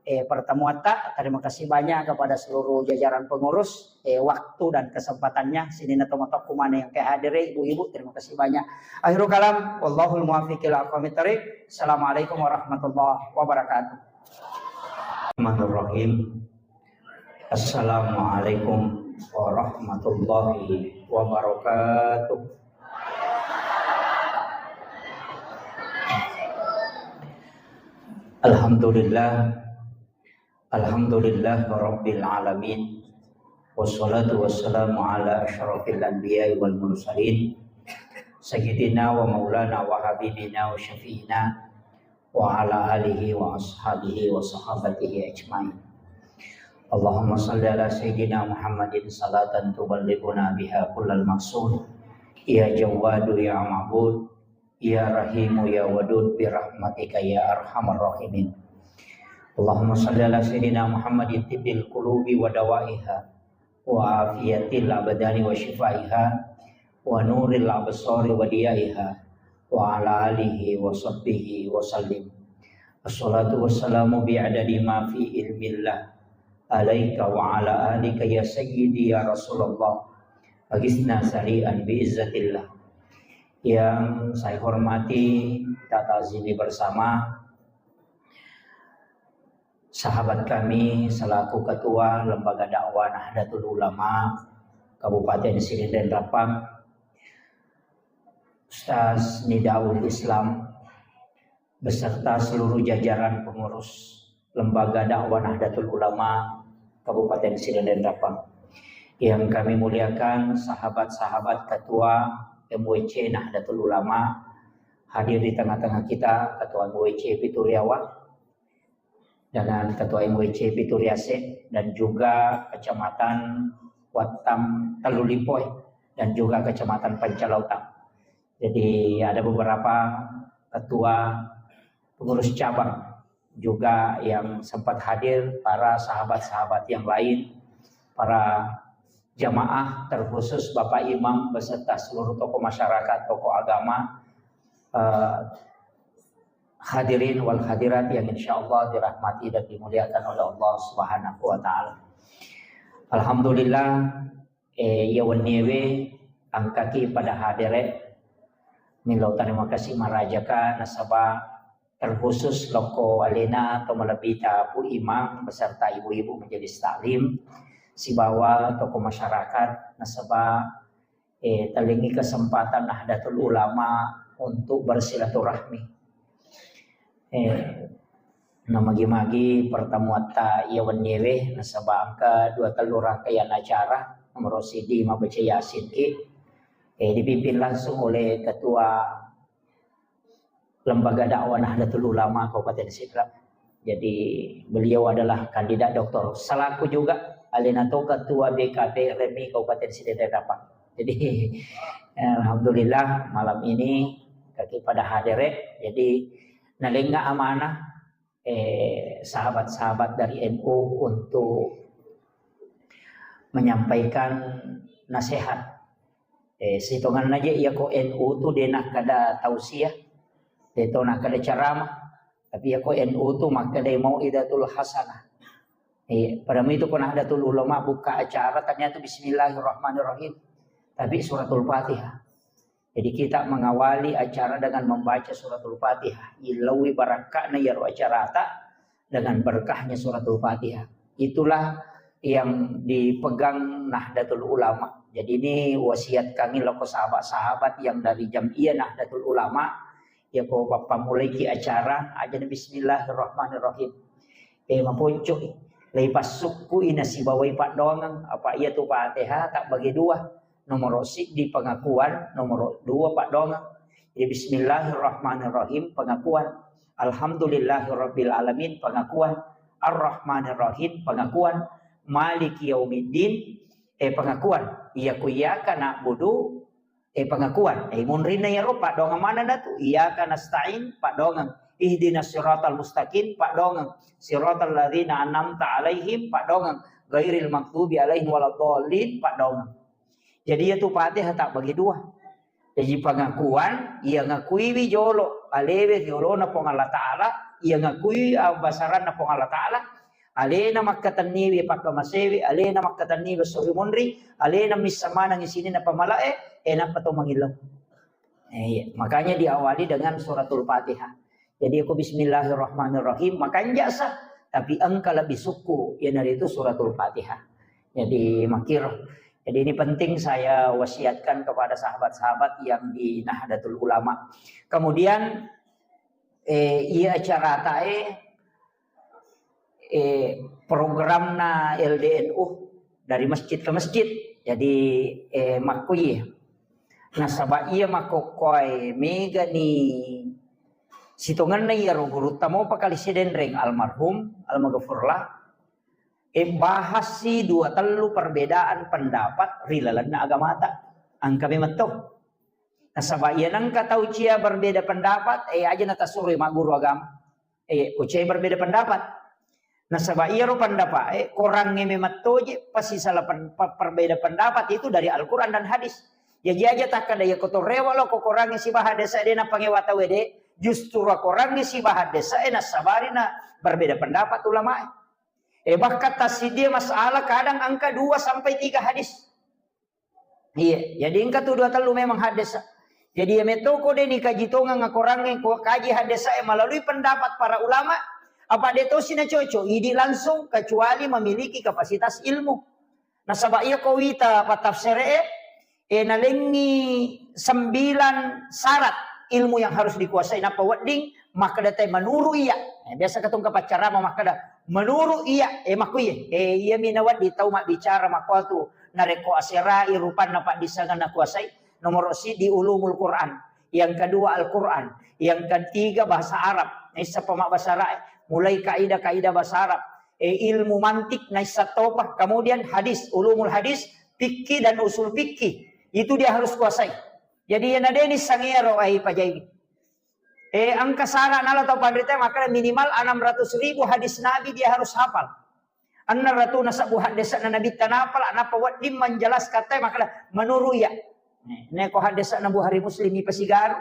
Eh, pertemuan ta, terima kasih banyak kepada seluruh jajaran pengurus, eh, waktu dan kesempatannya. Sininna tomatoakku maneng yang kehadiri, ibu-ibu, terima kasih banyak. Akhirul kalam, wallahul muwaffiq ila aqwamit thariq. Assalamualaikum warahmatullahi wabarakatuh. Bismillahirrahmanirrahim. Assalamualaikum warahmatullahi wabarakatuh. Alhamdulillah. Alhamdulillah Rabbil Alamin. Wassalatu wassalamu ala asyrafil anbiya'i wal mursalin. Sayyidina wa maulana wa habibina wa syafi'ina wa ala alihi wa ashabihi wa sahabatihi ajmain. Allahumma salli ala Sayyidina Muhammadin salatan tuballighuna biha kullal maqsud. Ya Jawwadu ya Ma'bud, ya Rahimu ya Wadud, bi rahmatika ya arhamar rahimin. Allahumma salli ala Sayyidina Muhammadin tibbil qulubi wa dawaiha, wa afiyatil abdani wa syifaiha, wa nuril absari wa diyaiha, wa ala alihi wa sahbihi wa sallim. Assalatu wassalamu bi adadi ma fi ilmillah alaika wa ala alika ya sayyidi ya Rasulullah. Agisna sari'an bi izzatillah. Yang saya hormati, kita ta'zimi bersama sahabat kami selaku Ketua Lembaga Dakwah Nahdlatul Ulama Kabupaten Sidenreng Rappang, Ustaz Nidaul Islam, beserta seluruh jajaran pengurus Lembaga Dakwah Nahdlatul Ulama Kabupaten Sidenreng Rappang. Yang kami muliakan sahabat-sahabat Ketua M W C Nahdlatul Ulama, hadir di tengah-tengah kita Ketua M W C Pituriawa, dengan Ketua M W C Pituriase, dan juga Kecamatan Wattam Tellulipoe, dan juga Kecamatan Pancalautang. Jadi ada beberapa ketua pengurus cabang juga yang sempat hadir, para sahabat-sahabat yang lain, para jamaah, terkhusus Bapak Imam beserta seluruh tokoh masyarakat, tokoh agama, eh, hadirin wal hadirat yang insya Allah dirahmati dan dimuliakan oleh Allah Subhanahu wa Ta'ala. Alhamdulillah, eh, iya wenniewe engkaki pada hadere, millau terima kasih marajaka nasaba terkhusus lokko alena to malebbita Pu Imam beserta ibu-ibu majelis taklim sibawa tokoh masyarakat nasaba eh, talengngi kesempatan Nahdlatul Ulama untuk bersilaturahmi. Eh, namagi-magi pertemuatta iya wenniewe nasaba engka dua tellu rangkaian acara, nomor siji mabbaca Yasin ki, eh, dipimpin langsung oleh Ketua Lembaga Dakwah Nahdlatul Ulama Kabupaten Sidrap. Jadi beliau adalah kandidat doktor. Selaku juga alena to Ketua B K P R M I Kabupaten Sidenreng Rappang. Jadi alhamdulillah malam ini kaki pada hadere. Jadi nalengnga amanah, eh, sahabat-sahabat dari N U untuk menyampaikan nasihat. Eh, sitonganna je iya ko N U tu de nakkeda tausiah, de to nakkeda ceramah. Tapi iya ko N U tu makkeda mau'izatul hasanah. Eh, pada itu ko Nahdlatul Ulama buka acara ternyata Bismillahirrahmanirrahim. Tapi suratul Fatihah. Jadi kita mengawali acara dengan membaca suratul Fatihah. Ilaui barakka'na iyaro acarata dengan berkahnya suratul Fatihah. Itulah yang dipegang Nahdlatul Ulama. Jadi ini wasiat kami loko sahabat-sahabat yang dari Jam'iyah Nahdlatul Ulama. Ya ko pammulaiki acara, aja Bismillahirrahmanirrahim. Eh, maponco. Leipassukku inasibawai paddoangeng, apa iya tu Fatihah tak bagi dua. Nomoro siddi pengakuan, nomoro dua paddoangeng. Jadi bismillahirrahmanirrahim, pengakuan. Alhamdulillahirabbil alamin, pengakuan. Arrahmanirrahim, pengakuan. Maliki yaumiddin, eh, pengakuan. Iya ku iyyaka na'budu, eh, pengakuan. Eh, munrinna iyaro paddoangeng manenna tu. Iyyaka nasta'in, paddoangeng. Ihdinas siratal mustaqim, paddoangeng. Siratal ladzina an'amta alaihim, paddoangeng. Ghairil maghdubi alaihim waladdallin, paddoangeng. Jadi iya tu Fatihah tak bagi dua. Jadi pengakuan, iya ngakuiwi jolo alewe ri olona Puang Allah Ta'ala, iya ngakui abbasaranna Puang Allah Ta'ala, alena makkatenniwi pakkamasewi, alena makkatenniwi suri munri, alena missa maneng sininna pamalae, eh, nappa to mangillau. Eh, iya. Makanya diawali dengan suratul Fatihah. Jadi aku bismillahirrahmanirrahim, makanja sa, tapi engka lebih sukku, iyanaritu suratul Fatihah. Jadi makir. Jadi ini penting saya wasiatkan kepada sahabat-sahabat yang di Nahdlatul Ulama. Kemudian, eh, iya acara tae, eh, programna L D N U dari masjid ke masjid. Jadi, eh, makkuye. Nasaba iya makkokkoe megani sitongenna iyaro gurutta mopa kali sidenreng almarhum, almaghfurlah. Eh, bahas si dua tellu perbedaan pendapat ri lalenna agamata. Engka memang to. Nasaba iya nengka tau cia berbeda pendapat, eh, aja natasuroi magguru agama. Eh, ko cia berbeda pendapat. Nasaba iyaro pendapat, eh, korangnge memang toje, pasti salah pen-, pe-, perbeda pendapat itu dari Al-Quran dan hadis. Jaji aja takkada iya ko to rewa lo ko korangnge sibaha desa de napangewa tau de, justru korangnge sibaha desa, eh, nasabari na berbeda pendapat ulama. Eh, bahkan tassidie masalah kadang angka dua sampai tiga hadis. Iya, jadi engka tu dua tellu memang haddesa. Jadi iya metto ko de ni kaji tongeng akorangnge ko kaji haddesa e melalui pendapat para ulama, apa de tosi na cocok idi langsung kecuali memiliki kapasitas ilmu. Nasaba iya ko wita patafsere e, eh, nalengi sembilan syarat ilmu yang harus dikuasai. Nappa wedding makkeda te menuru iya. Eh, biasa katong kapaccarama makkeda menuru iya. Eh, makku iya. Eh, iya mina wedding tau mabbicara makkuatu. Narekko aserai rupanna paddissengan nakuasai. Nomoro siddi ulumul Quran. Yang kedua Al-Quran. Yang ketiga bahasa Arab. Naissa pama bahasa Arab. Mulai kaidah-kaidah bahasa Arab. Eh, ilmu mantik naissa topa. Kemudian hadis, ulumul hadis, fikih dan usul fikih. Itu dia harus kuasai. Jadi, iya nadeni sangero ai pajai. Eh, angka sara nala tau panrita makkeda minimal enam ratus ribu hadis Nabi dia harus hafal. Enam ratus nasabbu haddesana Nabi tanapala, napa wedding menjelaskan te makkeda menuru iya. Neko haddesana Bukhari Muslim ipasigaru.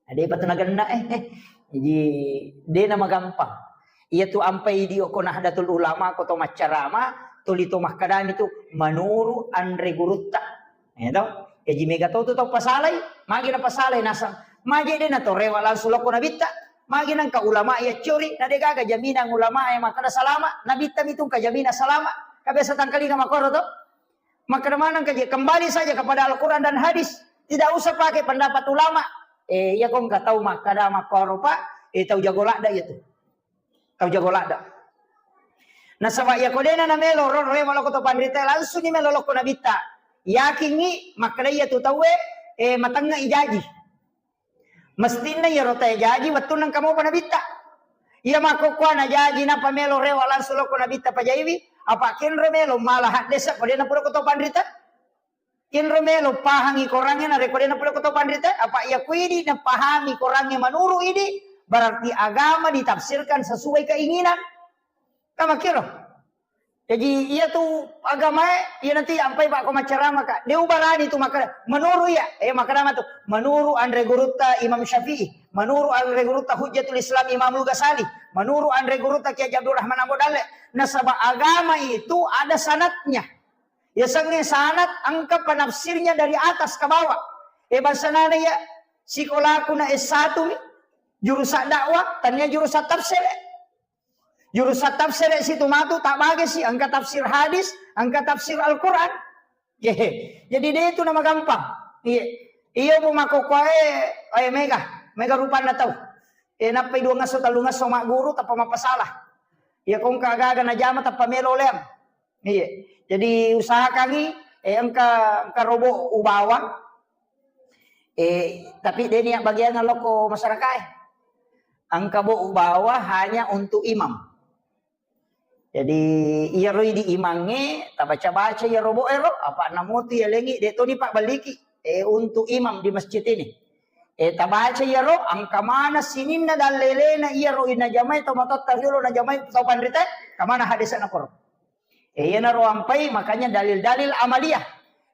Ada apa tenagenna eh. Eh. Jadi, dena magampang. Iya tu ampai dio ko Nahdlatul Ulama, ko to maccarama, tuli to makkadami tu menuru anre gurutta. Ya to? Jaji mega to tu tau pasalai, magi na pasalai nasang. Magi de na to rewa langsung lokko nabitta. Magi nangka ulama ya curi, na de gaga jaminan ulama ya makkada salama, nabitta mitung ka jaminan salama. Ka biasa tangkalinga makoro to. Makkada manang ka je, kembali saja kepada Al-Quran dan hadis. Tidak usah pakai pendapat ulama. Eh, iya ko engka tau makkada makoro pa, eh, tau jago ladda iya tu. Tau jago ladda. Nasaba iya ko dena na melo ro rewa lokko to panrita langsung ni melo lokko nabitta. Yakingi makkada iya tu tauwe, eh, matengnga ijaji. Mestinna iyaro tae jaji wettunna engka mopa nabitta. Iya makkokkoe na jaji napa melo rewa langsung lokko nabitta pajaiwi, apa kenro melo mala haddesa ko dena pura ko to panrita. Kenro melo pahangi korangnge narekko dena pura ko to panrita, apa iya kuidi napahami korangnge manuru idi, berarti agama ditafsirkan sesuai keinginan. Kamakkiro. Jaji iya tu agamae, iya nanti ampai pak ko maccarama ka. De ubarani tu makkada menuru iya, eh makkada matu. Menuru anre gurutta Imam Syafi'i, menuru anre gurutta Hujjatul Islam Imamul Ghazali, menuru anre gurutta Kiai Abdul Rahman Ambo Dalle. Nasaba agama itu ada sanatnya. Ya sange sanat angka penafsirnya dari atas ke bawah. Eh bahasa nana ya sikolaku na S satu mi, jurusan dakwah, tania jurusan tafsir. Jurusan tafsir situ matu tak bagi si angka tafsir hadis, angka tafsir Al-Quran. Yehe. Jadi dia itu nama gampang. Iya. Iya bu makkokkoe, eh mega, mega rupanna tau. Eh nappai dua ngaso, tellu ngaso magguru, tappa mappasalah. Iya, ko engka gaga najama tappa melo leang. Iya. Jadi usahakangi, eh, engka, engka robo ubawa. Eh, tapi de nia bagian lokko masyarakat, eh. Engka bo ubawa hanya untuk imam. Jadi, iyaro idi imangnge, tabaca-baca iyaro bo ero, apa namotu yalengi, de toni pabbelliki, eh, untuk imam di masjid ini. Eh, tabaca iyaro, engka mana sininna dallelena iyaro inajamai tau matotta riolo najamai tau panrita, kamana hadesana koro. Eh, iyanaro ampai, makanya dalil-dalil amaliyah.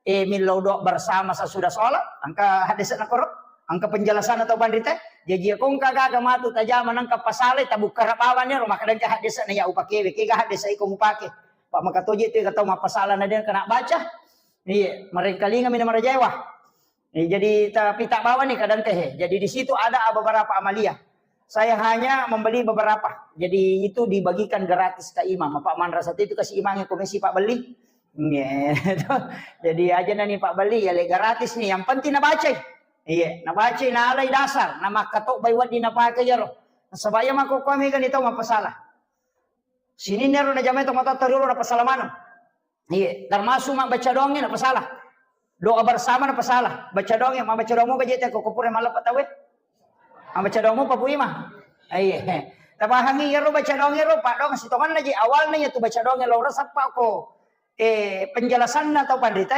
Eh, millau doa bersama sesudah sholat, engka hadesana koro, engka penjelasan atau panrita. Jaji ko engka gaga matu tajama nangka pasalai, tabukkara bawang ero, maka engka hadesana ya upakewe, kega hadesa iko mupake. Pak makatoje tu tau mappasala na de kena baca. Iya, marengkalinga mina marajaewa. Eh, jadi tapi tak bawa nih kadang teh. Jadi di situ ada beberapa amaliyah. Saya hanya membeli beberapa. Jadi itu dibagikan gratis ke imam. Apa manrasa itu kasih imamnya komisi Pak beli. Gitu. Jadi aja nani Pak beli ya le gratis nih. Yang penting nabaca. Iya, nabaca nalai dasar. Nama katok bai wadi napake jaro. Sebaya mako kami kan itu apa salah. Sini nero na jamai to mata teriolo na pasala mana. Iya, termasuk mak baca doangnya na pasala. Doa bersama na pasala. Baca doangnya, mak baca doangmu baca teko kopure malah patawe. Mak baca doangmu papui mah. Iya. Tapahangi iyaro baca doang ero, Pak doang sitonganna je awalna ya tu baca doang lo rasa Pak ko. Eh, penjelasanna tau panrita,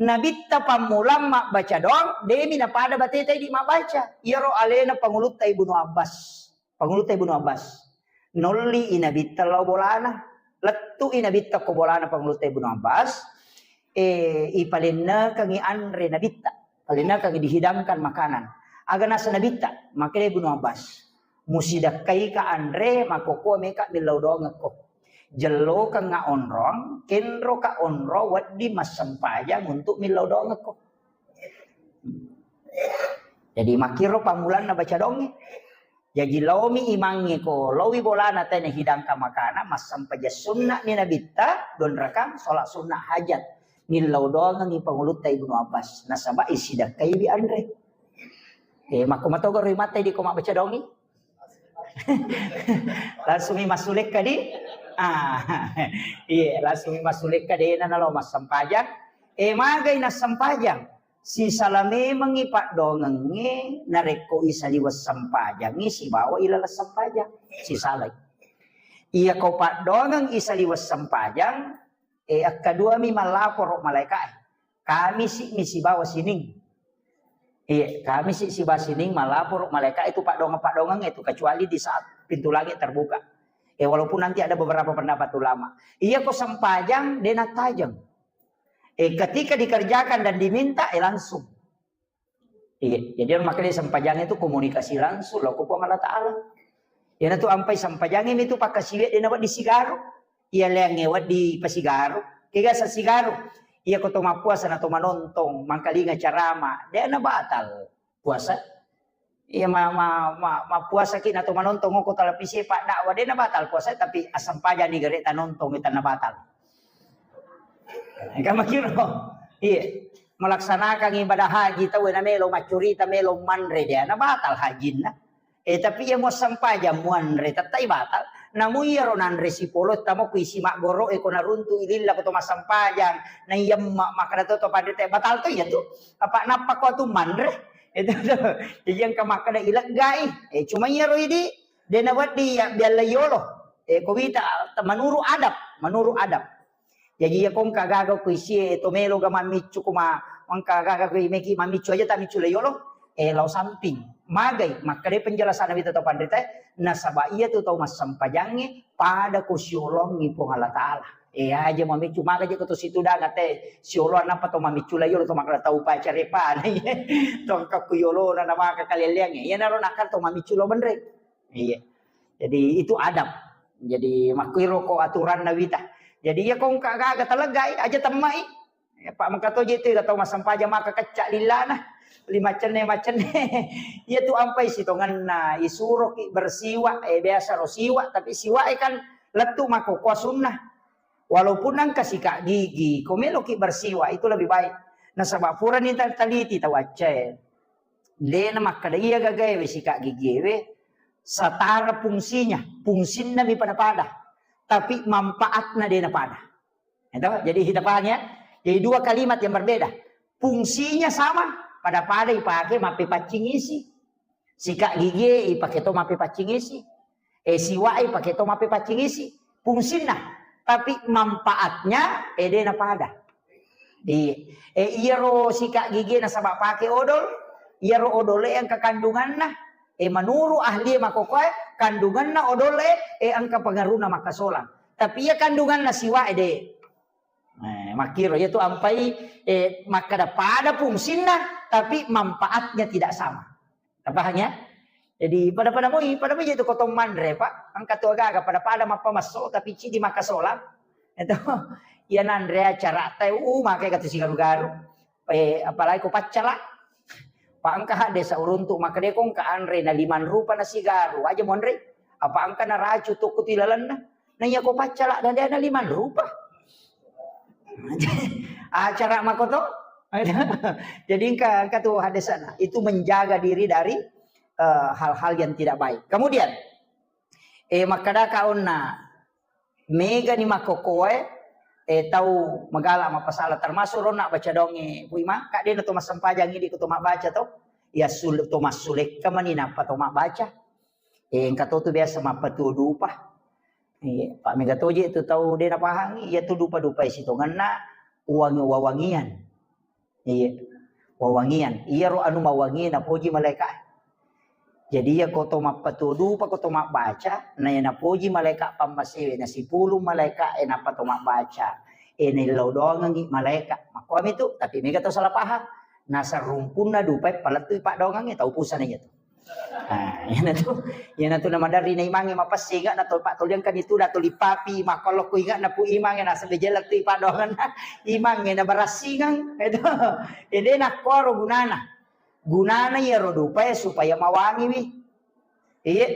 Nabitta pammulang mabbaca doang, demi napada bateta idi mabbaca. Iyaro alena pangulutta Ibnu Abbas. Pangulutta Ibnu Abbas. Nolli i Nabitta lao bolana. Lettu i Nabitta ko bolana pangulutta Ibnu Abbas. Eh, ipalennekengi anre Nabitta. Palennekengi dihidangkan makanan. Aga nasa Nabitta, makanya Ibnu Abbas. Musidakkaika anre, makkokkoe meka millau doangekko. Jellokengnga onrong, kenroka onrong wedding massempajang untuk millau doangekko. Jadi makkiro pammulanna baca doangnge. Jaji laomi imangnge ko, laowi bolana tena hidangkan makana, massempajang sunnah ni Nabitta, dua rakang, sholat sunnah hajat. Millau doangengngi pangulutta Ibnu Abbas. Nasaba isidakkaiwi anre. Eh, makko matogaro mata idi ko mabbaca doangngi. Langsung mi massulekka di. Ah, iya, langsung mi massulekka dena nalo massempajang. Eh, magai nassempajang. Sisala memengngi paddoangengnge narekko isaliweng sempajangngi sibawa ilaleng sempajang. Sisalai. Iya ko paddoangeng isaliweng sempajang, eh, akkaduami mallaporo malaika e. Kamisi mi sibawa sining. Iya, Kamisi sibawa sining malaporo malaika itu paddoangeng-paddoangeng itu, kecuali di saat pintu langit terbuka. Eh, walaupun nanti ada beberapa pendapat ulama. Iya ko sempajang, dena tajeng. Eh, ketika dikerjakan dan diminta, eh, langsung. Iya, jadi makanya sempajang itu komunikasi langsung lo ko Puang Allah Ta'ala. Iyanatu ampai sempajangnge mitu pakkasiwiang de nawedding sigaru. Iya leangnge wedding pasigaru. Kega sa sigaru. Iya ko to mappuasa na to manontong, mangkalinga carama, de na batal puasa. Iya ma, ma, ma, mappuasaki na to manontong ko televisi paddakwah, de na batal puasa, tapi assempajang ni gare tanontong itu na batal. Kan makiro. Iya. Melaksanakan ibadah haji tau na melo maccurita, melo manre, de na batal hajinna. Eh, tapi iya muassempajang muanre, tettai batal. Namu iyaro nanre sipolo, tamo ku isi maggoro, eh, ko naruntu ililla ko to massempajang, na iya ma-, makkada to, to panre te batal to iya tu. Apa nappa ko tu manre? Itu tu. Jadi engka makkada ileggai. Eh, cuma iyaro idi, de na wedding iya bialla yolo. Eh, ko wita, menurut adab, menurut adab. Jaji iya ko engka gaga ko isie to melo ga mammiccu ko ma-, engka gaga ko meki mammiccu aja tamiccu le yolo, eh, lao samping. Magai, makkeda penjelasan Nabi tau panrita, nasaba iya tu tau massempajangnge pada ko siolongi Puang Allah Ta'ala. Eh, aja mammiccu maga je ko to situ daga te siolo nappa to mammiccu le yolo to makkeda tau pacare panai. To engka ku yolo na maka kaleleangnge. Iya naro nakal to mammiccu lo benre. Iya. Jadi itu adab. Jadi makkuiro ko aturanna wita. Jadi iya ko engka gaga taleggai aja temmai. Ya, Pak, maka toje tu tau massempajang maka kecca lillana. Lima cenne macenne. Iya tu ampai sitongenna isuroki bersiwa, eh, biasa ro siwa, tapi siwa e kan lettu mako kuah sunnah. Walaupun engka sikat gigi, ko meloki bersiwa itu lebih baik. Nasaba purani ta-, taliti tau accae. Dena makkeda iya gagaewe sikat gigiewe, setara fungsinya, fungsinna mi pada-pada. tapi manfaatna de' napada. Itu, jadi kita paham ya. Jadi dua kalimat yang berbeda. Fungsinya sama, pada-pada ipake mappepaccing isi. Sikat gigi ipake to mappepaccing isi. Eh, siwak ipake to mappepaccing isi. Fungsinna, tapi manfaatnya eh de' napada. Iya. Eh, iyaro sikat gigi nasaba pake odol, iyaro odol e engka kandunganna. Eh, menurut ahli makkokkoe, kandunganna odol e, eh, engka pengaruhna makkasolang. Tapi iya kandunganna siwak e de'. Eh, makkiro, iya tu ampai, eh, makkada pada fungsinna, tapi manfaatnya tidak sama. Tapahang ya? Jadi pada-pada moi, pada moi itu kotong manre, Pak. Engka tu agaga pada-pada mappamasso, tapi cidi makkasolang. Itu, iya nanre acara teh, uh, makai katu sigaru-garu. Eh, apalagi ko paccala. Pak engka hadde sauruntu makkeda ko engka anre na limang rupa na sigaru, aja monre. Apa engka na racu tokko tu ilalenna. Na iya ko paccala dan dia na limang rupa. Acara makoto. Jadi engka, engka tu hadde sana. Itu menjaga diri dari, eh, hal-hal yang tidak baik. Kemudian, eh, makkadaka onna, megani makkokkoe, eh, tau magala mappasala, termasuk ronna baca donge, Pu Imang, kak dena to massempajang idi ko to mabbaca to, ya sul-, to massulekka mani nappa to mabbaca. Eh, engka to tu biasa mappatuo dupa. Iya, Pak, mega toje tu tau de napahangi, iya tu dupa-dupa sitongenna uwangi-, wawangian. Iya. Wawangian. Iyaro anu mawangi napoji malaika. Jadi iya ko to mappatuo dupa, ko to mabbaca, na iya napoji malaika pammasewe, na sipulung malaika e nappa to mabbaca. E naillau doangengi malaika. Makkuami tu, tapi mega to salah paham. Nasarumpunna dupa e palettui paddoangengnge, tau pusana iya tu. Nah, iyanatu, iyanatu namaderri na imangnge mapessinga na to pattoliangkan itu na toli papi makkolokku inga na Pu Imangnge nasaba jella tu paddoangenna imangnge na barassingang. Itu. Ede nakkuaro gunana. Gunana iyaro dupae supaya mawangiwi. Iya.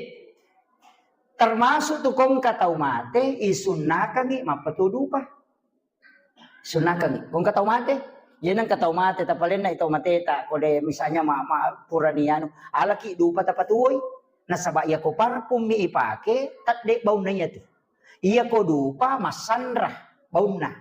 Termasuk tu kongka tau mate isunnakangi mappatuo dupa. Sunnakangi. Ko engka tau mate, jena engka tau mate, tapalenna i tau mateta, ko de misalnya ma, ma, purani anu, alaki dupa tapatuoi. Nasaba iya ko parfum mi ipake, tedde baunna iya tu. Iya ko dupa massanra baunna.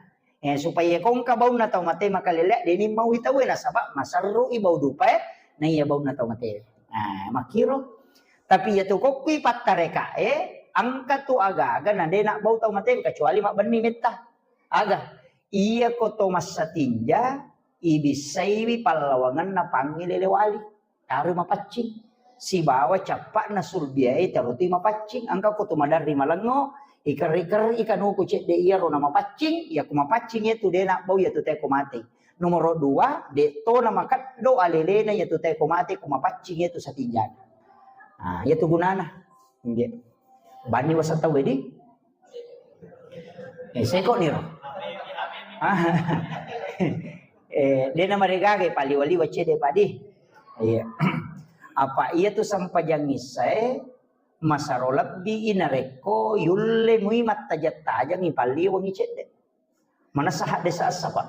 Eh, supaya ko engka baunna tau mate makalele, deni mau i tau e, nasaba maserru i bau dupa e, na iya baunna tau mate. Nah, makkiro. Tapi iya tu kokkui pattareka e, engka tu aga-aga na de na bau tau mate kecuali mabbenni metta. Aga, iya ko to massatinja, ibissaiwi pallawangenna pangngi lele wali. Taroi mapaccing. Sibawa cappa'na sulbiae tarotui mapaccing. Engka ko to maderri malengngo, ikerri-kerri kanuku cedde iyaro na mapaccing, iya ko mapaccing iya tu de na bau iya tu teko mate. Nomoro dua, de to na makeddo alelena iya tu teko mate ko mapaccing iya tu satinjana. Ah, iya tu gunana. Nggih. Bani wasa tau wedi? Eh, seko niro. Ah. Eh, dena maregaga paliwa-liwa cede padi. Iya. Apa iya tu sampajang issae masaro lebbi i narekko yulle mui mattajang-tajangi palliwangi cedde. Manessa hadde sassa, Pak.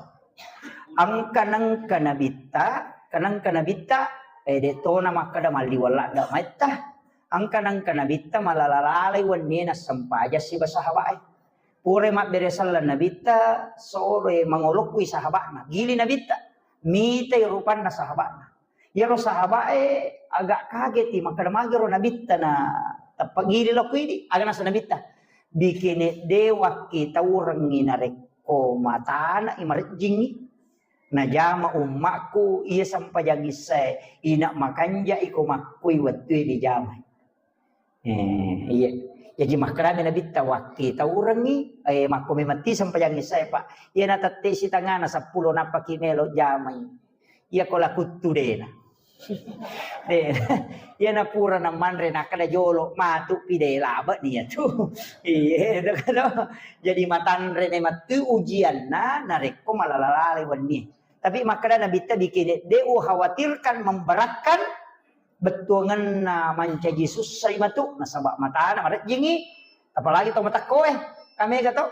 Engka nengka nabitta, kenengka nabitta, eh, de tona makkeda malliweng ladde maitta. Engka nengka nabitta malala-lalai wennie nassempajang siba sahabae. Pura mabbere selleng nabitta, solo mangolokkui sahabana. Gili nabitta, mitai rupanna sahabana. Iyaro sahabae agak kageti, makkeda magero nabitta na teppagili lokko idi, aga nasa nabitta. Bikene de wakkitaurengngi narekko matana i marejjingngi. Najama ummakku iya sempajang issae, ina makanja iko makkui wettue dijamai. Eh, iya. Jaji makkedami nabitta wakkitaurengngi, eh, makko memang ti sempajang issae, Pak. Iya na tette sitangana seppulo nappaki melo jamai. Iya ko lakuttu dena. De, iya na pura na manre nakkeda jolo matu pi de labe ni iya tu. Iya, itu kan. Jadi matanre ne matu ujianna narekko malala-lala wenni. Tapi makkeda nabitta bikene de ukhawatirkan memberatkan bettuangenna mancaji sussai matu nasaba matana marejjingi, apalagi to matakkoe. Kamega to?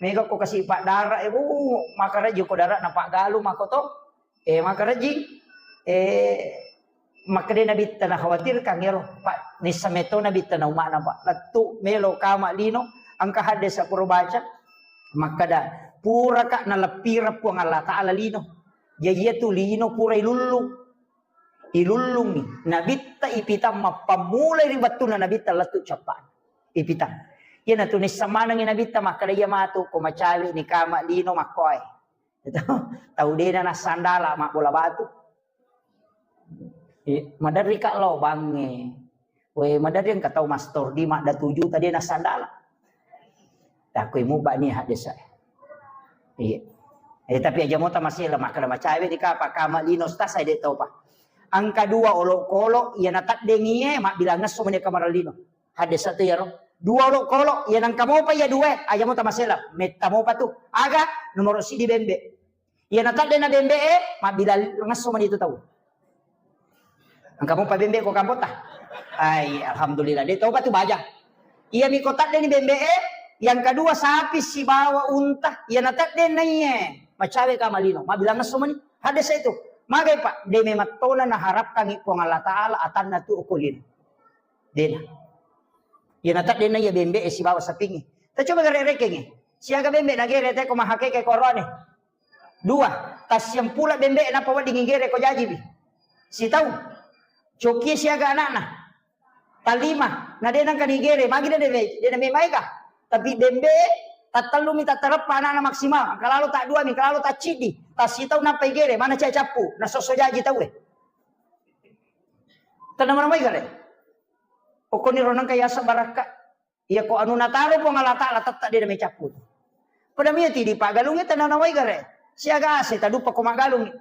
Mega ko kasi paddara e, uh, makarejji ko dara napaggalung mako to. Eh, makarejji, eh, makkeda nabitta na khawatirkan ero, Pak, nissa meto nabitta na umma'na, Pak, lettu melo kama lino, Engka hadis pura baca, makkada, puraka naleppireng Puang Allah Ta'ala lino. Jaji iyatu lino pura ilullung. Ilullungi. Nabitta ipitang mappammulai ri wettunna Nabitta lettu cappa'na. Ipitang. Iyanatu nisseng manengngi Nabitta makkada, iya matu ko macawe ni kama lino makkoe. Itu, tau dena nassandala mabbola batu. Eh, maderri ka lao bangnge. We, maderri engka tau mastor di madda tuju tadi nassandala. Takoi muba ni hadis e. Iya. Eh, tapi aja mota masih lemak kada macawe di kapa kama lino stas ede topa. Angka dua olok-olok, iya nataddengi e, mabbilang ngesso meni kamar lino. Hadis satu ya ro. Dua olok-olok, iya nangka mopa iya dua, aja mota masih lah. Metta mopa tu. Aga, nomor sidi bembe. Iya natadde na bembe e, mabbilang ngesso meni tu tau. Engka mopa bembe ko kampota. Ai, alhamdulillah. De topa tu baja. Iya mi ko tadde ni bembe e, yang kedua sapi sibawa unta, iya natadde na iye. Macawe kama lino, mabbilang ngesso meni. Hadis itu. Magai Pak, de memang tona naharapkangi Puang Allah Ta'ala atanna tu ukulin. Dena. Iya natadde na iya bembe e sibawa sapingi. Ta coba gare rekengi. Siaga bembe nagere te ko mahakeke korone. Dua, tassiampula bembe e nappa wedding igere ko jajiwi. Sitau. Coki siaga anakna. Talima, na de nangka nigere, magi de de de na memaega. Tapi bembe e tattellumi tattareppa anakna maksimal. Engka lalo ta dua mi, engka lalo ta ciddi. Tassitau nappa igere, mana cai cappu, na sosso jaji tau e. Tenang mana mai gare. Pokoknya ronang kaya asa barakka. Iya ko anu nataro Puang Allah Ta'ala tette de na mecappu tu. Pada mia tidi pagalungi tenang na mai gare. Siaga ase taduppa ko magalungi.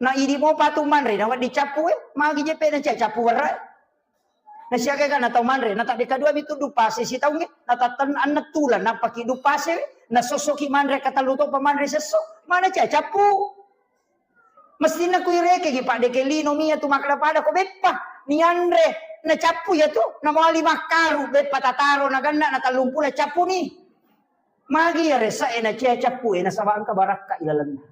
Na idi mo patu manre na wedding cappu e, magi je pe na cai cappu werra. Na siaga ga na tau manre, na tadde kadua mi tuddu pase sitaungi, na tatten anna tulan nappa ki du pase, na sossoki manre katellu to pa manre sesso, mana cai cappu. Mestinna ku irekegi, Pak, deke lino mia tu makkeda pada ko beppa nianre, na cappu ya tu, na mali makkaru beppa tataro na ganna na tellung pulo cappu ni. Magi ya resa e na cia cappu e nasaba engka barakka ilalenna.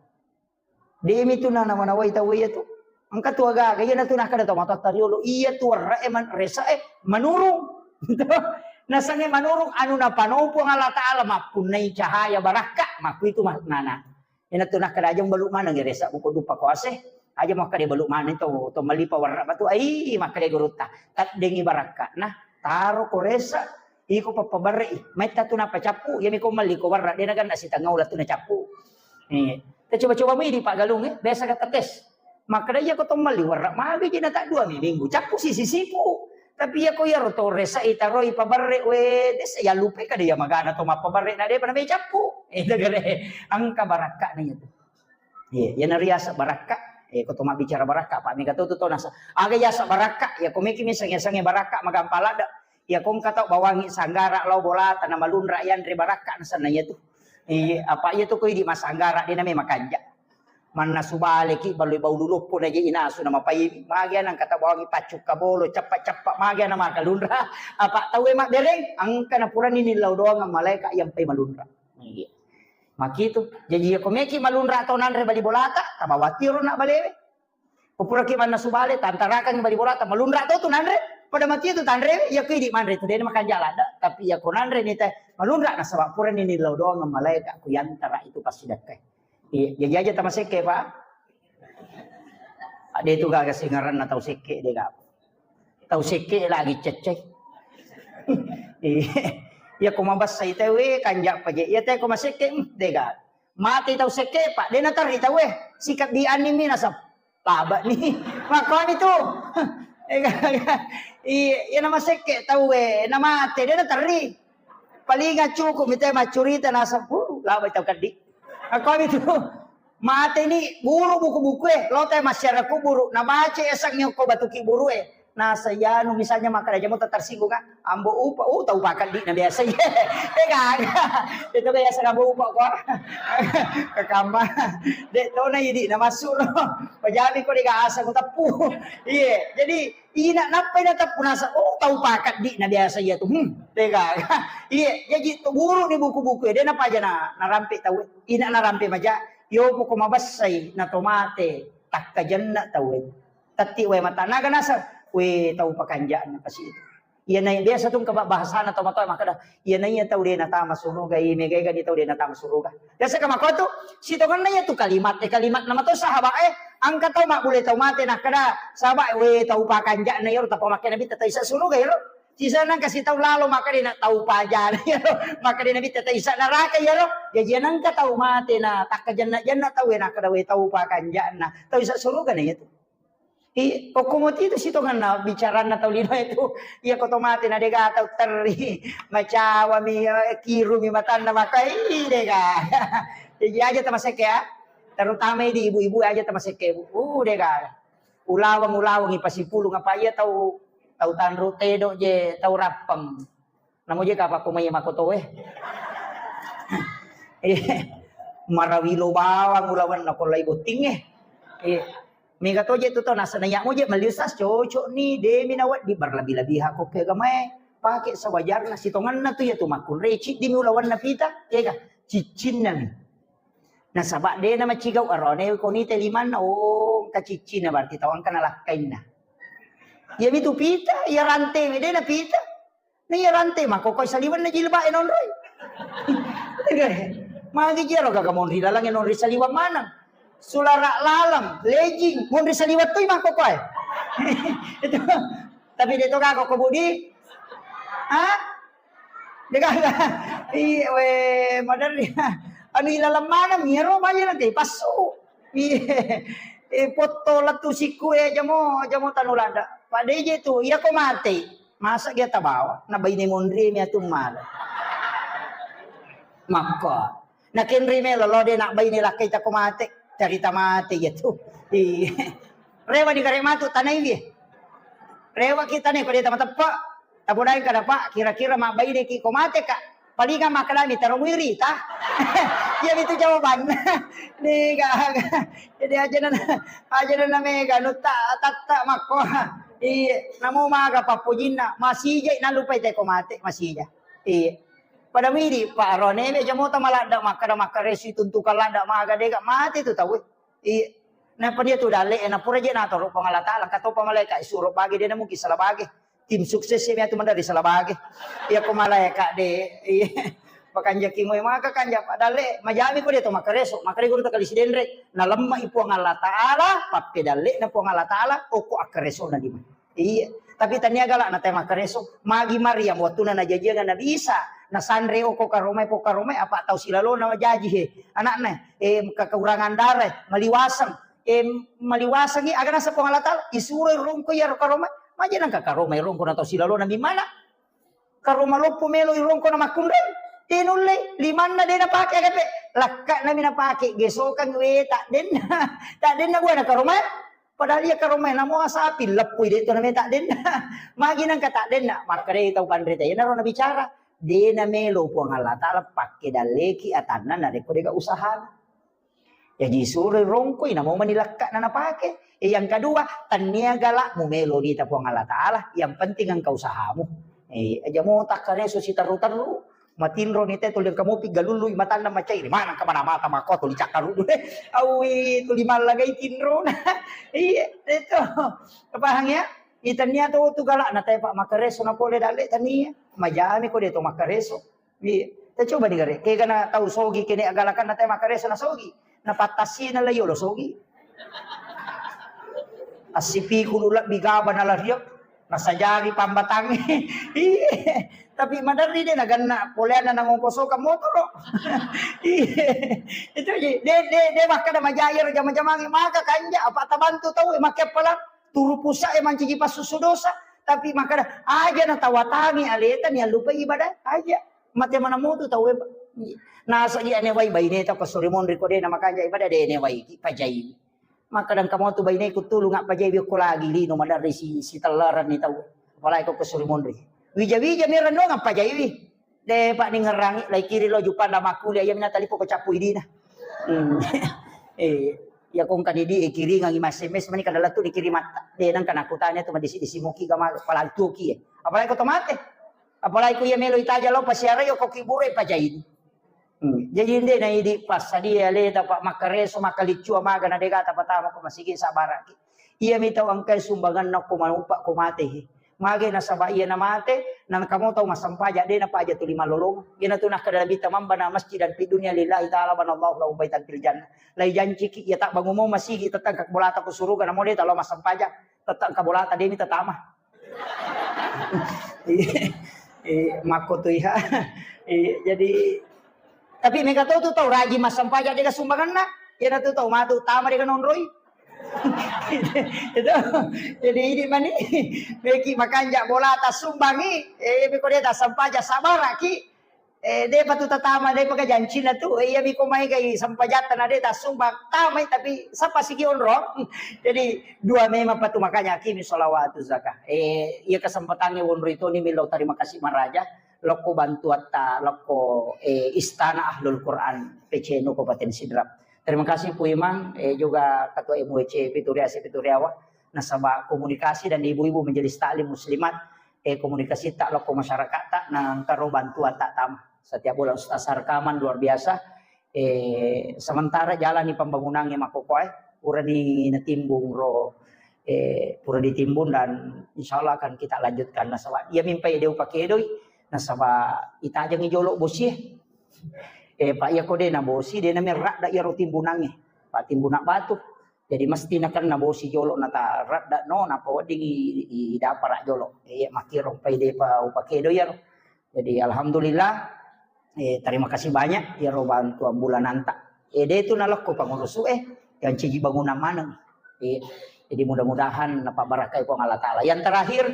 Demi tu na nawa-nawai tau iya tu. Engka tu aga-aga iya na tu nakkeda tau matotta riolo, iya tu warra e man-, resa e manurung. Nasange manurung anu napanopo Allah Ta'ala mappunnai cahaya barakka, makku itu maknana. Ina tu nakkeda aja balu maneng resa buku dupa kuase. Aja makkeda balu maneng to, to malipa warra batu. Ai, makkeda gurutta. Taddengi barakka. Nah, taro ko resa, iko pappabarre i. Metta tu nappa cappu, iya mi ko melli ko warra, de naganna sitengah ula tu na cappu. Eh, ta coba-coba mi di Pak Galung, eh. Biasa kata tes. Makkeda iya ko to melli warra, magi je na tak dua mi minggu. Cappu sisi sipu. Tapi iya ko iya ro to resa i taroi pabarre, we, desa ya lupe kada iya magana to mappabarre na de pada me cappu. Eh, itu kere. Angka barakka na iya tu. Iya, iya na riasa barakka. Eh, ko to mabbicara barakka, Pak, mega to tu to nasa. Aga yasa barakka, ya ko meki mi sange-sange barakka magampa ladda. Ya ko engka tau bawangi sanggara lao bolata na malunra yanre barakka nasanna iya tu. Iya, apa iya tu ko idi masanggara de na me makanja. Mannasu baleki balui bau luluppu na je inasu na mapai magi ana engka tau bawangi paccukka bolo ceppa-ceppa magi ana makalunra. Apa tau e mabbereng angka na purani nillau doang malaika yang pai malunra. Iya. Makitu. Jaji iya ko meki malunra tau nanre bali bolata, tabawa tiro na balewe. Ko puraki mannasu bale, tantarakangngi bali bolata, malunra to tu nanre, pada mati tu tanre, iya ko idi manre tu, dena makanja ladda, tapi iya ko nanre ni te, malunra nasaba purani nillau doang malaika ku yantara itu passidakkai. Iya, jaji aja tamasekke, Pak. Ade tu gaga singaranna tau sekke de gaga. Tau sekke lagi cecce. Iya, iya ko mabassa i tau e, kanja paje. Iya te ko masekke, hmm, de gaga. Mate tau sekke, Pak, de naterri tau e. Sikabbi anni mi nasab. Laba ni. Makkuami tu. Iya, iya na masekke tau e, na mate, de naterri. Paling cukup mi te maccurita nasab, uh, laba tau keddi. Makkuami tu. Mate ni buru buku-buku e, lo te masyarakat buru, na baca esang nyoko batuki buru e. Nasa iyanu misalnya makkeda aja mota tersinggung kan, ambo upa, uh tau pakeddi na biasa iya. Eh gaga. Itu biasa ambo upa ko. Kekamba. Dek tona idi na masuk no. Pajami ko dega asa ko teppu. Iya, jadi ina nappa ina teppu nasa, oh tau pakeddi na biasa iya tu. Hmm, dega. Iya, jadi tu buru ni buku-buku e, de na paja na narampe tau. Ina narampe maja, yo poko mabassai na tomate takkajenna tau e. Tatti wae matanaga naseng, we tau pakanja'na pasi itu. Iya nai biasa tu engka bahasana tau matoa makkeda, iya naiya tau de natama suruga, iya mega-ega ni tau de natama suruga. Biasa ka makko tu, sitongenna iya tu kalimat, eh, kalimat nama to sahabat, eh, engka tau mabbule tau mate nakkeda, sahabat, we tau pakanja'na iyaro tappa makkeda Nabitta tau isa suruga iyaro. Sisa nang kasi tau lalo makkeda na tau pajana iyaro, makkeda Nabitta tau isa neraka iyaro. Jaji nengka tau mate na takkajenna-jenna tau we nakkeda we tau pakanja'na, tau isa suruga na iya tu. I, okko moti tu sitongenna bicaranna tau lino itu. Iya ko to mate na dega tau terri. Macawami, eh, kirumi matanna maka, i, dega. Jadi aja tamasekke ya. Terutama di ibu-ibu aja tamasekke, Bu. Uh, dega. Ulaweng-ulaweng ipasipulung apa iya tau, tau tanru tedo je, tau rappeng. Namo je kapakko mai makoto we. Eh, marawilo bawang ulawenna ko lai botting, eh. Eh, mega to je tu to nasana ya mo je meli ustaz cocok ni, demi na wedding berlebih-lebihan ko ke agamae. Pake sewajarna sitongenna tu ya tu makkunrai ciddi mi ulawenna pita, ya ga? Ciccinna mi. Nasaba de na macigau arone ko ni te limanna, oh, engka ciccinna berarti tau engka nalakkainna. Iya mi tu pita, iya rante mi de na pita. Na iya rante makkokoi saliwenna jilbab e nonroi. Magi jero gaga monri lalang e nonri saliweng maneng. Sulara laleng, legging, monri saliweng toi makkokoi. Itu. Tapi de to gaga ko Budi. Hah? De gaga. Iya we maderri. Anu ilaleng maneng iyaro baja nanti passu. Iya. Eh, potto lettu sikku e jamo, jamo tanu lada. Pada je tu, iya ko mate. Masa dia tabawa, na baine monri mi atu mala. Makko. Na kenri melo lo de na baine lakkai tako mate, carita mate ya tu. Iya. Rewa di kare matu tanai dia. Rewa kita ne ko de tama teppa. Tabodai kada Pak, kira-kira ma baine ki ko mate ka. Palinga makkalami taro muiri ta. Iya itu jawaban. Ni ga. Jadi aja na aja na mega nutta tatta makko. Iya, namo maga pappojinna, masija nalupai teko mate, masija. Iya. Pada midi, Pak Rone, me jamota maladda makkada makkaresu tuntukan ladda maga dega mate tu tau. Iya. Napa dia tu dalle, na pura je natoro Puang Allah Taala, katopa malaikat suro bagi dia mungkin salah bagi. Tim sukses mi atu maderri salah bagi. Iya ko malaikat de. Iya. Pakanjaki moe maka kanja Pak dalle, majami ko dia to makkaresu, makare guru takali sidenre. Nalemma i Puang Allah Taala, pappedalle na Puang Allah Taala, oko akkaresu na dima. Iya, tapi tania galak na tema kareso. Magi Maryam wattuna najajiang Nabi Isa, nasanre oko karomai po karomai apa tau silalo na jaji he. Anakna, eh, kekurangan darah, maliwaseng. Eh, maliwasengi aga nasa Puang Allah Taala, isuro rongko iya karomai. Maja nang karomai rongko na tau silalo na mimana. Karoma loppo melo irongko na makkunrai. Tenulle, limanna de napake aga pe. Lakka nami napake, gesokang we tak denna. Tak denna gua na karomai. Padahal iya karomai namo asapi leppui de to nameta denna. Magi nangka tak denna, makkedai tau panrita, iyanaro nabicara, de namelo Puang Allah Taala pakke dalleki atanna narekko dega usahana. Jaji suroi rongkoi namo mani lekkana napake. E, yang kedua, tania galak mu melo nita Puang Allah Taala, yang penting engka usahamu. E, aja mo takkareso siterru-terru. Matinro ni te tuli engka mopi galului matanna macai, ri maneng ka mana mata makko tuli cakkaru dulu. Awi tuli mallagai tinro. Iya, itu. Paham ya? Itania to tu galak na tepa makkareso na pole dalle tania. Majami ko de to makkareso. Iya. Te coba ni gare. Kega na tau sogi kene agalakan na te makkareso na sogi. Na pattasi na layo lo sogi. Assipikulu lebbi gaba na lariak. Nasajari pambatangnge. Iya. Tapi maderri de naganna poleanna nangongkosokan motoro. Iya. Itu ji. De, de, de makkada majai ero jama-jamangnge maka kanja apa tabantu tau e makke pala turu pusa e manciji passusu dosa. Tapi makkada aja natawatangi aleta ni allupai ibadah aja. Mate mana motu tau e. Nasagi ane wai baine tau ko suri monri ko de na makanja ibadah de ne wai ki pajai. Makkada engka motu baineku tulung appajai okko lagi lino maderri si, sitellerenni tau. Apalagi ko, ko suri monri. Wija-wija mi rennuang appajaiwi. De pa ningerangi lai kiri lo jupanda makkuli iya mina talipo ko cappu idina. Hmm. Eh, iya ko engka ni di kiringangi mas S M S mani kada lettu dikirimatta. De nangka nakutanya tu madisi-disi muki gama palantuki. Apalagi ko to mate. Apalagi ko iya melo itaja lo pasiarai ko kibure pajai. Hmm. Jaji nde na idi passadia aleta pa makkareso makkalicua maga na dega tapatama ko masigi sabaraki. Iya mi tau engkai sumbanganna ko manupa ko mate he. Mage nasaba iya namate, na engka mo tau massempaja, de napaja tuli malolong. Iyana tu nakkeda Nabitta, "Man bana masjidan fid dunya lillahi ta'ala banallahu lahu baitan fil jannah." Lai janciki, iya tabbangumo masigi, tette engka bolata ku suruga, namo de talo massempaja, tette engka bolata, demi tatama. Iya, iya, makko tu iya. Iya, jadi, tapi mega tau tu tau rajin massempaja, dega sumbanganna. Iyana tu tau matu tama, dega nonroi. Itu. Jadi ini mani, meki makanja bolata sumbangi, eh, meko de tassempaja, sabaraki. Eh, de patu tatama, de paka jancina tu, eh, iya miko mai gai sempajatta na de tasumbang, tamai, tapi sapa sigi onro. Jadi dua memang patu, makanya akimi sholawatu zakah. Eh, iya kesempatannya wonroi toni milo terima kasih maraja, lokko bantuatta, lokko, eh, Istana Ahlul Quran P C N U Kabupaten Sidrap. Terima kasih Pu Imang, eh, juga Ketua M W C Pituriasi Pituriawa, nasaba komunikasi dan ibu-ibu majelis taklim muslimat, eh, komunikasi tak lokko masyarakat tak nangkaro bantuan tak tama. Setiap bulan Ustaz rekaman luar biasa. Eh, sementara jalani pembangunannya makokoe, purani natimbung ro, eh, pura ditimbun dan insya Allah akan kita lanjutkan. Nasaba iya mimpai de upakedoi, nasaba itajangi jolo bosie. Eh, Pak, iya ko de na bosi, de na merradda iyaro timbunangnge. Pak, timbunan batu. Jadi mesti nakenna bosi jolo, nata radda no, napa wedding i, i, dapara jolo. Eh, iya makkiro pai depa upakedo iyaro. Jadi alhamdulillah, eh, terima kasih banyak iyaro bantuan bulananta. Eh, de tu nalokko pangurusu, eh, yang ciji bangunan maneng. Eh, jadi mudah-mudahan napa barakai Puang Allah Ta'ala. Yang terakhir,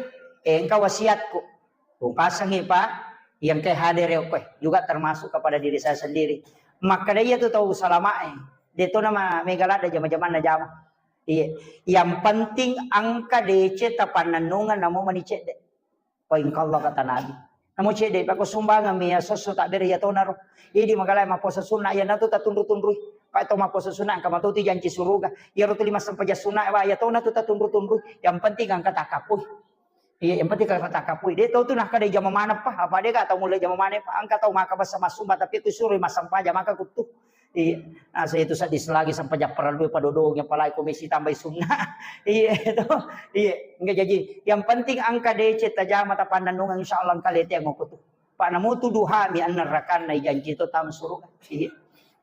eh, engka wasiatku. Upasangi, Pak, yang ke hadir ya, Pak, juga termasuk kepada diri saya sendiri. Makkeda iya tu tau salamae, de to nama mega ladde jama-jamanna jama. Iya. Yang penting engka deceng tapannennungeng namo mani cedde. Poin Allah kata Nabi. Namo cedde, Pak, ko sumbangan mi ya sosso tak bere ya tonaro. Idi magala maposa sunna ya natu tatunru-tunrui. Pak, to maposa sunna engka matuti janci suruga. Ya rutuli massempajang sunna, Pak, ya tona tu tatunru-tunrui. Yang penting engka takapui. Iya, yang penting kalau kata kapui, de tau tu nah kada jama maneng pa, apa de ka tau mulai jama maneng pa, engka tau maka basa masumba tapi ku suro massempajang maka kuttu. Iya, nah saya itu sadis lagi sampai japparan lu padodong yang palai komisi tambai sunna. Iya itu. Iya, enggak jadi. Yang penting engka deceng tajama tapannennungeng, insya Allah engka lete yang kutu. Pak, namutu duha mi annerrakanna ijanji to tam suruga. Iya.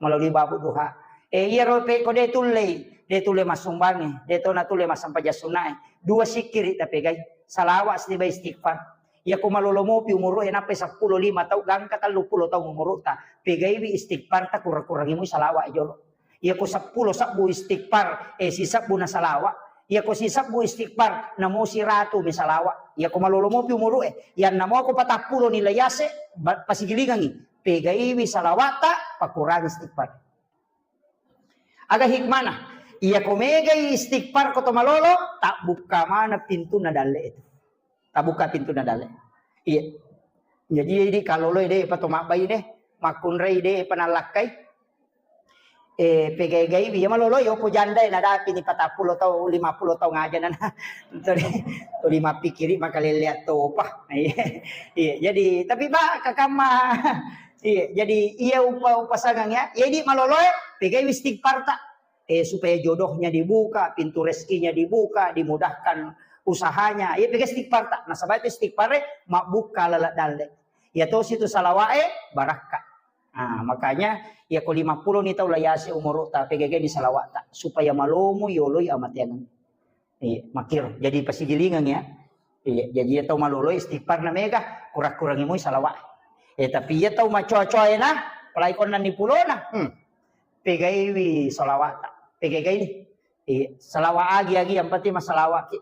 Melalui babu duha. Eh, iya ro pe ko de tullei, de tulle massumbangi, de to na tulle massempajang sunnae. Dua sikkiri tapegai. Salawat siba istighfar. Iya ko malolo mopi umuru e nappai seppulo lima tau gangka tellu pulo tau umuru ta. Pegaiwi istighfar ta kurang-kurangi mu salawat jolo. Iya ko seppulo sebbu istighfar, eh, sisebbu na salawat. Iya ko sisebbu istighfar, namo siratu mi salawat. Iya ko malolo mopi umuru e, yang namo ko patappulo nilai ase, ba-, pasigilingangi. Pegaiwi salawat ta, pakurangi istighfar. Aga hikmana? Iya ko megai istighfar ko to malolo, tabbukka mana pintunna dalle itu. Tabuka pintunna dalle. Iya. Jadi, jadi kaloloi de pa to mabbai de, makkunrai de pa nallakkai. Eh, pegai-gai iya maloloi opo jandai nadapi ni patappulo tau, lima pulo tau ngaja nana. Tuli, tuli mappikiri makalelleang topa. Iya. Iya, jadi tapi ba kakamma. Iya, jadi iya upa upasangang ya. Iya di maloloi pegai istighfar ta. Eh, supaya jodohnya dibuka, pintu rezekinya dibuka, dimudahkan usahanya. Iya, pega istighfar ta. Nasaba itu istighfar e mabbukka laleng dalle. Iya tosi tu salawat e barakka. Nah, makanya iya ko lima pulo ni tau layase umuru ta, pegege ni salawat ta supaya malomo yoloi amateang. Iya, makir. Jadi pasigilingang ya. Iya, jadi iya tau malolo istighfar na mega, kurang-kurangi mui salawat. Eh, tapi iya tau macoa-coa ena, apalagi konna ni pulona. Hmm. Pegaiwi salawat ta. Pegai ni. Iya, salawat agi-agi yang penting masalawat ki.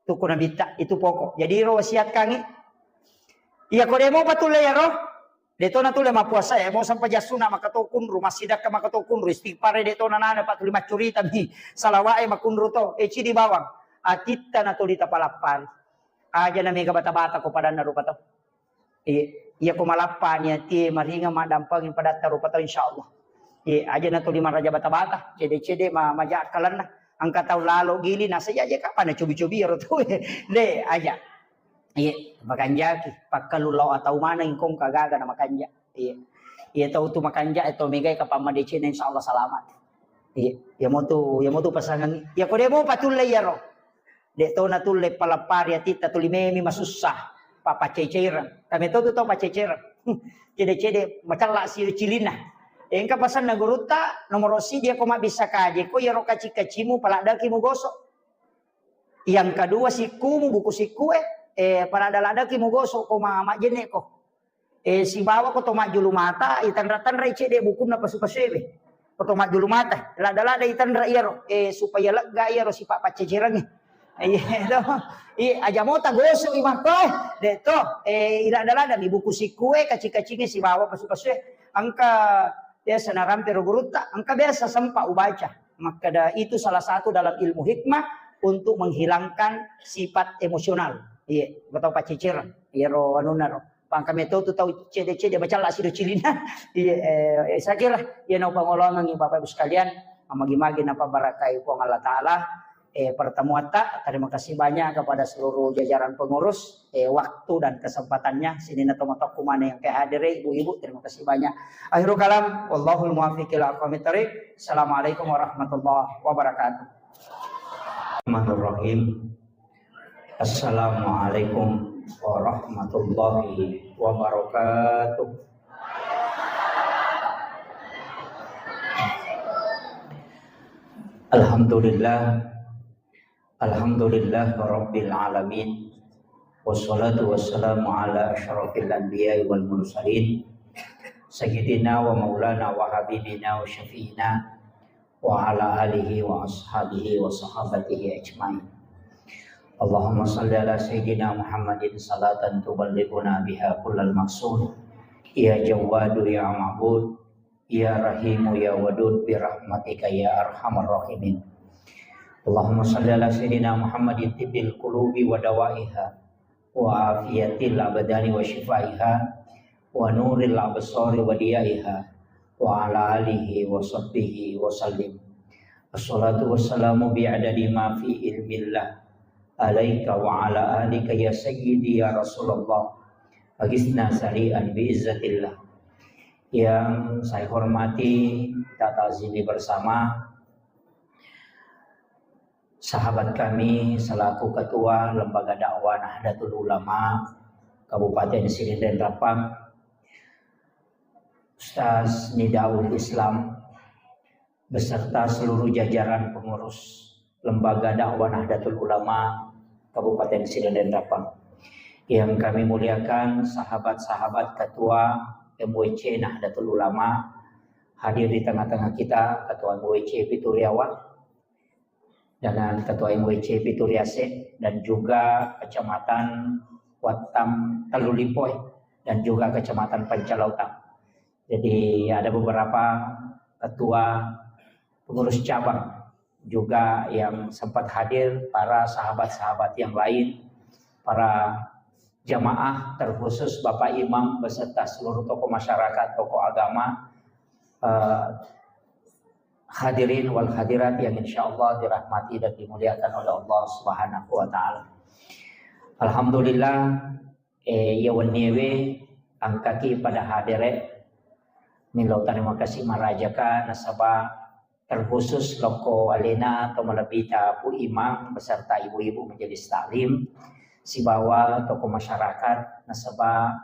Tuku nabitta, itu pokok. Jadi ro wasiat kangi. Iya ko demo patulle ya ro. De to natulle mappuasa e, mo sempajang sunna maka to kunru, massidakka maka to kunru, istighfar e de to nanana pa tuli maccurita mi, salawat e makunru to, e cidi bawang, atitta na tuli tapalappari. Aja na mega bata-bata ko padanna rupa tau. Iya, iya ko malappa ni atie maringa maddampengi padatta rupa tau insyaallah. Iya, aja na tuli maraja bata-bata, cede-cede ma-, maja akkalenna. Engka tau lalo gili nasa iya aja kapang na cobi-cobi ro tau. De, aja. Iya, makanjaki. Pakkalu lao atau maneng kong kagaga na makanja. Iya. Iya tau tu makanja, eh, tau megai kapang madeceng, insyaallah selamat. Iya, iya mo tu, iya mo tu pasangan. Iya ko de mo patulle iya ro. De' to natulle paleppari atitta tuli memi masussa. Papaceceireng. Kami to tu tau paceceireng. Cede-cede macella si cilinna. Engka pasanna gurutta, nomoro siji ko mabbissa kaje ko iyaro kaci-kacimu paladdaki mugoso. Yang kedua sikkumu, buku sikkue, eh, paladda-laddaki mugoso ko ma-, majjenne ko. Eh, sibawa ko to majjulu mata, itanra-tanrai cedde bukunna pasu-pasuewe. Ko to majjulu mata, ladda-ladda itanra iyaro, eh, supaya lega iyaro sipa paccecerengnge. Iya, to. Iya, aja mota gosok i makko, eh. De' to, eh, iladda-ladda mi buku sikkue, kaci-kacinge sibawa pasu-pasue. Engka biasa narampe ro gurutta, engka biasa sempat ubaca. Makkeda itu salah satu dalam ilmu hikmah untuk menghilangkan sifat emosional. Iya, ko to paccecere. Iyaro anunna ro. Pangka metto tu tau cede-cede macalla sido cilina. Iya, eh, eh, saya kira iya nau pangolongangi Bapak Ibu sekalian, magi-magi napabarakai Puang Allah Taala. Eh, pertemuatta, terima kasih banyak kepada seluruh jajaran pengurus, eh, waktu dan kesempatannya. Sininna tomatoakku maneng yang kehadiri, ibu-ibu, terima kasih banyak. Akhirul kalam, wallahul muwaffiq ila aqwamit thariq. Assalamualaikum warahmatullahi wabarakatuh. Bismillahirrahmanirrahim. Assalamualaikum warahmatullahi wabarakatuh. Alhamdulillah. Alhamdulillah Rabbil Alamin. Wassalatu wassalamu ala asyrafil anbiya'i wal mursalin. Sayyidina wa maulana wa habibina wa syafi'ina wa ala alihi wa ashabihi wa sahabatihi ajmain. Allahumma salli ala Sayyidina Muhammadin salatan tuballighuna biha kullal maqsud. Ya Jawwadu ya Ma'bud, ya Rahimu ya Wadud, bi rahmatika ya arhamar rahimin. Allahumma salli ala Sayyidina Muhammadin tibbil qulubi wa dawaiha, wa afiyatil abdani wa syifaiha, wa nuril absari wa diyaiha, wa ala alihi wa sahbihi wa sallim. Assalatu wassalamu bi'adadi ma fi ilmillah alaika wa ala alika ya sayyidi ya Rasulullah. Agisna sari'an bi izzatillah. Yang saya hormati, kita ta'zimi bersama sahabat kami selaku Ketua Lembaga Dakwah Nahdlatul Ulama Kabupaten Sidenreng Rappang, Ustaz Nidaul Islam, beserta seluruh jajaran pengurus Lembaga Dakwah Nahdlatul Ulama Kabupaten Sidenreng Rappang. Yang kami muliakan sahabat-sahabat Ketua M W C Nahdlatul Ulama, hadir di tengah-tengah kita, Ketua M W C Pituriawa, dengan Ketua M W C Pituriase, dan juga Kecamatan Wattam Tellulipoe, dan juga Kecamatan Pancalautang. Jadi ada beberapa ketua pengurus cabang juga yang sempat hadir, para sahabat-sahabat yang lain, para jamaah, terkhusus Bapak Imam beserta seluruh tokoh masyarakat, tokoh agama, eh, hadirin wal hadirat yang insya Allah dirahmati dan dimuliakan oleh Allah Subhanahu wa Ta'ala. Alhamdulillah, eh, iya wenniewe engkaki pada hadere, millau terima kasih marajaka nasaba terkhusus lokko alena atau malebbita Pu Imam beserta ibu-ibu majelis taklim sibawa tokoh masyarakat nasaba,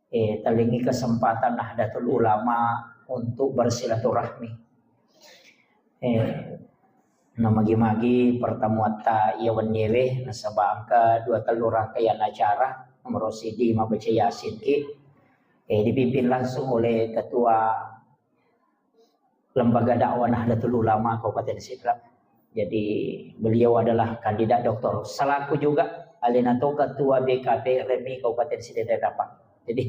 eh, tellingi kesempatan Nahdlatul Ulama untuk bersilaturahmi. Eh, namagi-magi pertemuatta iya wenniewe nasaba engka dua tellu rangkaian acara, nomor siji mabbaca Yasin ki, eh, dipimpin langsung oleh Ketua Lembaga Dakwah Nahdlatul Ulama Kabupaten Sidrap. Jadi beliau adalah kandidat doktor. Selaku juga alena to Ketua B K P R M I Kabupaten Sidenreng Rappang. Jadi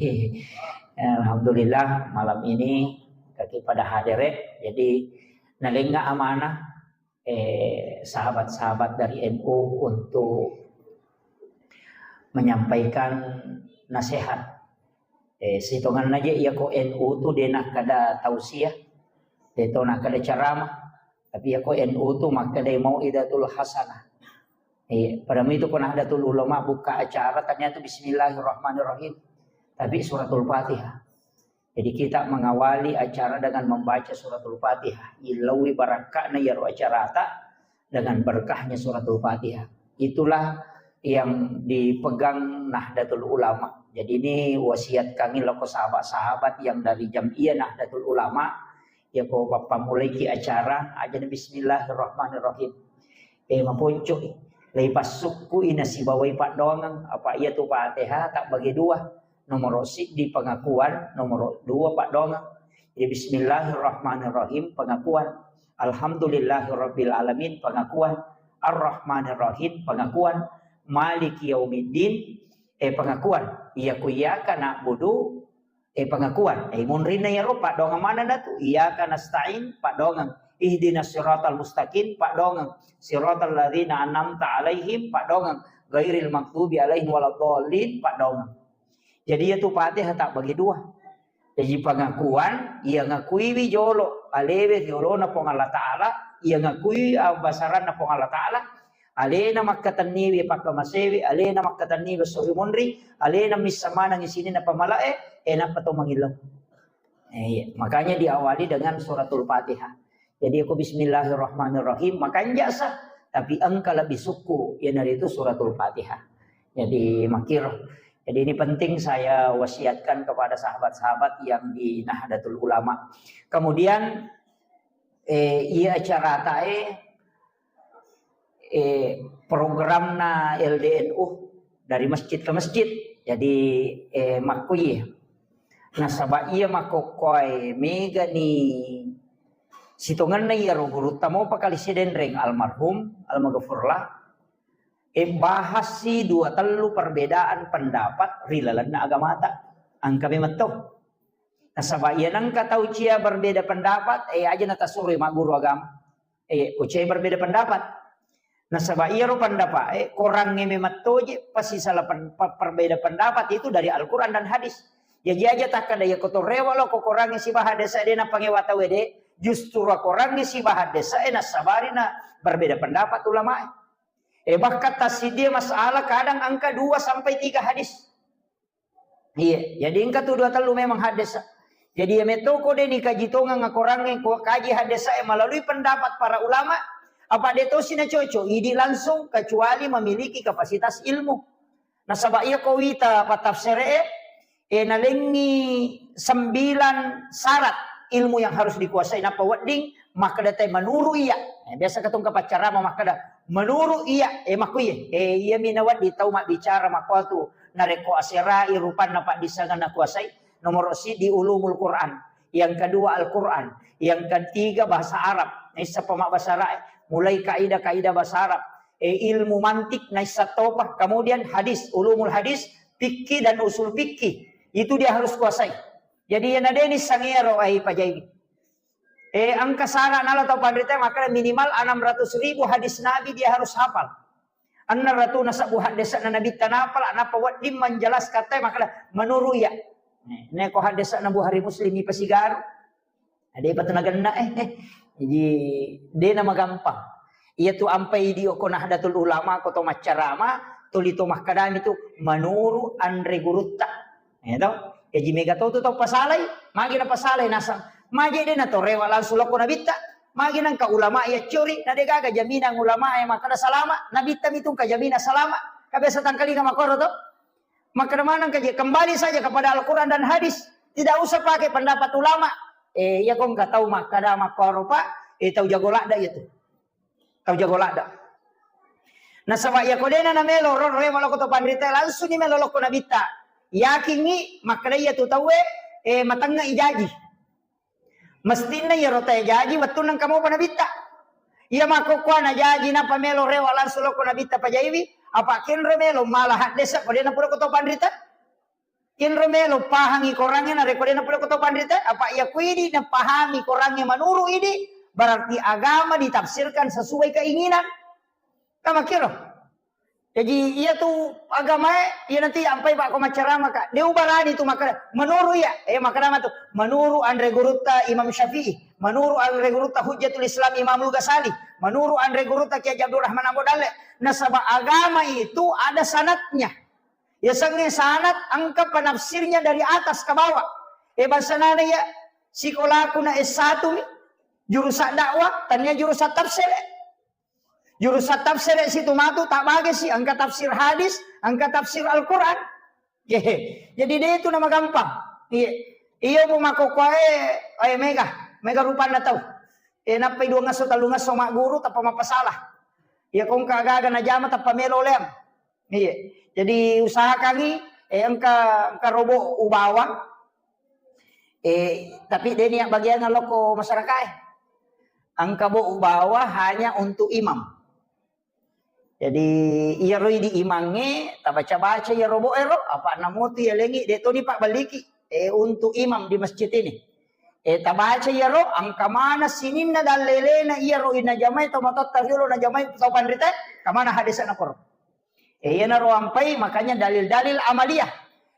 alhamdulillah malam ini kaki pada hadere. Jadi nalenga amanah, eh, sahabat-sahabat dari N U untuk menyampaikan nasihat. Eh, sitonganna je iya ko N U tu de nakkada tausiah, de to nakkada ceramah, tapi iya ko N U tu makkada mau'izatul hasanah. Eh, pada itu ko Nahdlatul Ulama buka acara ternyata bismillahirrahmanirrahim, tapi suratul Fatihah. Jadi kita mengawali acara dengan membaca suratul Fatihah. Ilawi barakka'na iyaro acarata dengan berkahnya suratul Fatihah. Itulah yang dipegang Nahdlatul Ulama. Jadi ini wasiatkangngi lao ko sahabat-sahabat yang dari Jam'iyah Nahdlatul Ulama, ya ko pappamulaiki acara, aja bismillahirrahmanirrahim. Eh, maponco i. Lei passukkui nasibawai paddoangeng, apa iya tu Fatihah tak bagi dua. Nomoro siddi pengakuan, nomoro dua paddoangeng. Jadi bismillahirrahmanirrahim pengakuan. Alhamdulillahirabbil alamin pengakuan. Arrahmanirrahim pengakuan. Maliki yaumiddin, eh, pengakuan. Iya ku iyyaka na'budu, eh, pengakuan. Eh, munrinna iyaro paddoangeng manenna tu. Iyyaka nasta'in paddoangeng. Ihdinas siratal mustaqim paddoangeng. Siratal ladzina an'amta alaihim paddoangeng. Ghairil maghdubi alaihim waladdallin paddoangeng. Jadi iya tu Fatihah tak bagi dua. Jadi pengakuan, iya ngakuiwi jolo alewe ri olona Puang Allah Ta'ala, iya ngakui abbasaranna Puang Allah Ta'ala, alena makkatenniwi pakkamasewi, alena makkatenniwi suri munri, alena missa maneng sininna pamalae, eh, nappa to mangillau. Eh, iya. Makanya diawali dengan suratul Fatihah. Jadi aku bismillahirrahmanirrahim, makanja sa, tapi engka lebih sukku, iyanaritu suratul Fatihah. Jadi makkiro. Jadi ini penting saya wasiatkan kepada sahabat-sahabat yang di Nahdlatul Ulama. Kemudian, eh, iya acara tae, eh, programna L D N U dari masjid ke masjid. Jadi, eh, makkuye. Nasaba iya makkokkoe megani sitongenna iyaro gurutta mopa kali sidenreng almarhum, almaghfurlah. Eh, bahasi dua tellu perbedaan pendapat ri lalenna agamata. Engka memang to. Nasaba iya nengka tau cia berbeda pendapat, eh, aja natasuroi magguru agama. Eh, ko cia berbeda pendapat. Nasaba iyaro pendapat, eh, korangnge memang toje, pasti salah pen-, pe-, perbeda pendapat itu dari Al-Quran dan hadis. Jaji aja takkada iya ko to rewa lo ko korangnge sibawa hadis de nappa ngewa tau de, justru korangnge sibawa hadis, eh, nasabari na berbeda pendapat ulama. Eh, bahkan tassidie masalah kadang angka dua sampai tiga hadis. Iya, jadi engka tu dua tellu memang haddesa. Jadi iya metto ko de nikaji tongeng akorangnge ko kaji haddesa e melalui pendapat para ulama, apa de tosi na cocok, idi langsung kecuali memiliki kapasitas ilmu. Nasaba iya ko wita patafsere e, e nalengi sembilan syarat ilmu yang harus dikuasai, nappa wedding makkeda te menuru iya. Eh, biasa katong kapaccarama makkeda menuru iya, eh, makkuye. Eh, iya mi nawedding tau mabbicara makkuatu. Narekko aserai rupanna paddissengenna kuasai, nomoro siddi ulumul Quran, yang kedua Al-Quran, yang ketiga bahasa Arab. Naissappa mabbahasa Arab, mulai kaidah-kaidah bahasa Arab, eh, ilmu mantik naissa topa, kemudian hadis, ulumul hadis, fikih dan usul fikih. Itu dia harus kuasai. Jadi, iya nadeni sangero ai pajai. Eh, engka syarat nala tau panrita makkeda minimal enam ratus ribu hadis Nabi dia harus hafal. Enam ratus nasabbu haddese'na Nabitta napala, nappa wedding menjelaskan te makkeda menuru iya. Eh, neko haddese'na Bukhari Muslim ipasigaru. Ada apa tenagenna eh. Eh. Jadi, dena magampang. Iya tu ampai dio ko Nahdlatul Ulama ko to maccarama, tuli to makkedami tu menuru anre gurutta. Ya to? Jaji mega to tu tau pasalai, magi na pasalai nasang. Maje de na to rewa langsung lokko nabitta. Magi nangka ulama ya curi, na de gaga jaminan ulama ya makkeda salama, nabitta mitung ka jaminan salama. Ka biasa tangkalinga makoro to. Makkeda manang ka je, kembali saja kepada Al-Quran dan hadis. Tidak usah pakai pendapat ulama. Eh, iya ko engka tau makkeda makkoro, Pak. Eh, tau jago ladda iya tu. Tau jago ladda. Nasaba iya ko dena na melo ro rewa lokko to panrita langsung ni melo lokko nabitta. Yakingi makkeda iya tu tauwe, eh, matengnga ijaji. Mestinna iyaro tae jaji wettunna engka mopa nabitta. Iya makkokkoe najaji nappa melo rewa langsung lokko nabitta pajaiwi, apa kenro melo mala haddesa ko dena pura ko to panrita. Kenro melo pahangi korangnge narekko dena pura ko to panrita, apa iya kuidi napahami korangnge menuru idi, berarti agama ditafsirkan sesuai keinginan. Tamakkiro. Jaji, iya tu agamae, iya nanti ampai bako maccarama ka. De ubarani tu makkeda, menuru iya, eh, makkeda matu, menuru anre gurutta Imam Syafi'i, menuru anre gurutta Hujjatul Islam Imamul Ghazali, menuru anre gurutta Kiai Haji Abdul Rahman Ambo Dalle. Nasaba agama itu ada sanatnya. Ya sange sanat engka penafsirnya dari atas ke bawah. Eh, bahasa nana ya, sikolaku na S satu mi, jurusan dakwah, tania jurusan tafsir. Jurusan tafsir situ matu, tak bagi si, engka tafsir hadis, engka tafsir Al-Quran. Iya. Jadi de' tu namagampang. Iya. Iyo bu makokkoe, eh, mega, mega rupanna tau. Eh, nappai dua ngasso, tellu ngasso magguru, tappa mappasalah. Iya, kongka gaga najama, tappa melo leang. Iya. Jadi usahakangi, eh, engka, engka robo ubawa. Eh, tapi de' nia bagian lokko masyarakat, eh. Engka bo ubawa hanya untuk imam. Jadi, iyaro idi imangnge, tabaca-baca iyaro bo ero, apa namotu iya lengi, de' toni pabbelliki, eh, untuk imam di masjid ini. Eh, tabaca iyaro, engka mana sininna dallelena iyaro inajamai tau matotta riolo najamai tau panrita, kamana hadisna koro. Eh, iyanaro ampai, makanya dalil-dalil amaliyah.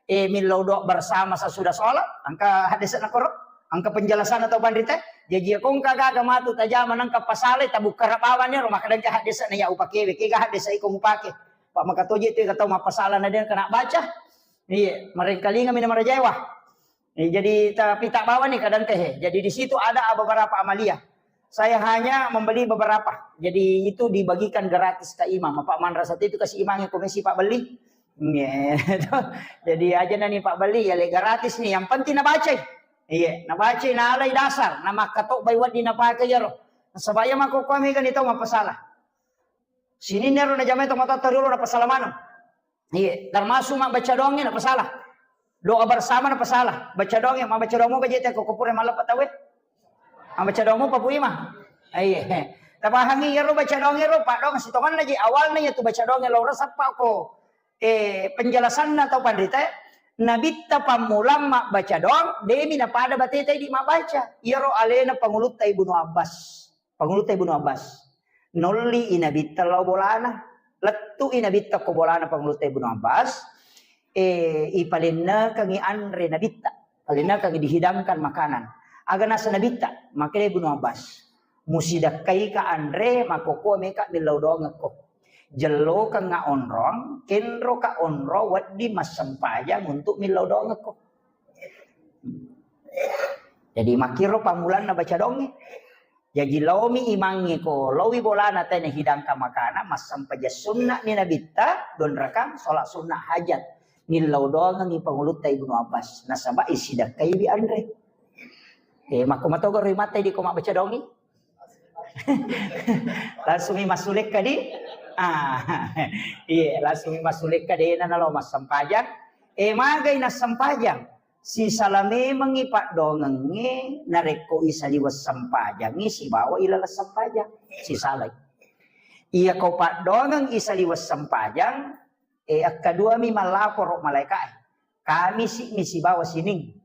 Eh, millau doa bersama sesudah sholat, engka hadisna koro, engka penjelasan atau panrita. Jaji, iya kongka gaga matu tajama nangka pasalai, tabukkara bawani ro, makkadangka hadisna iya upakewe, kega hadis iko mupake. Pak makatoje tu tau mappasala na de' kena baca. Iya, marengkalinga mina marajaewa. Eh, jadi tapi tak bawa nih kadang teh. Jadi di situ ada beberapa amaliyah. Saya hanya membeli beberapa. Jadi itu dibagikan gratis ke imam. Apa manrasa itu kasih imam yang komisi Pak beli. Iya. Jadi aja nani Pak beli ya le gratis nih. Yang penting nabaca. Iya, nabaca nalai dasar. Nama katok bai wadi napake yaro. Sebab iya mako kami kan itu apa salah. Sini nero na jamai tomato terus na pasala mana. Iya, termasuk mabbaca doangnge napasala. Doa bersama napasala. Baca doangnge, mabbaca doang moga jete ko kupure malleppa tauwe. Mabbaca doang mopa Pu Imang. Iya. Tapahangi iyaro baca doangnge ro, paddoang sitonganna je awalna iya tu baca doangnge lo resappa ko, eh, penjelasanna tau panrita. Nabitta pammulang mabbaca doang, demi napada bateta idi mabbaca. Iyaro alena pangulutta Ibnu Abbas. Pangulutta Ibnu Abbas. Nolli i Nabitta lao bolana. Lettu i Nabitta ko bolana pangulutta Ibnu Abbas. Eh, ipalennekangi anre Nabitta. Palennekangi dihidangkan makanan. Aga nasa Nabitta, makkedai Ibnu Abbas. Musidakkaika anre, makkokkoe meka millau doangekko. Jellokengnga onrong, kenroka onrong wedding massempajang untuk millau doangekko. Jadi makkiro pammulanna baca doangnge. Jaji laomi imangnge ko, laowi bolana tena hidangkan makanan, massempajang sunnah ni Nabitta, dua rakang, sholat sunnah hajat. Nillau doangengngi pangulutta Ibnu Abbas. Nasaba isidakkaiwi anre. Eh, makko matoga roi matai di ko mabbaca doangngi? Langsung mi massulekka di? Ah, iya, langsung mi massulekka dena nalo massempajang. Eh, magai nassempajang? Sisala memengngi paddoangengnge narekko isaliweng sempajangngi sibawa ilaleng sempajang. Sisalai. Iya ko paddoangeng isaliweng sempajang, eh, akkaduami mallaporo malaeka e. Kamisi mi sibawa sining.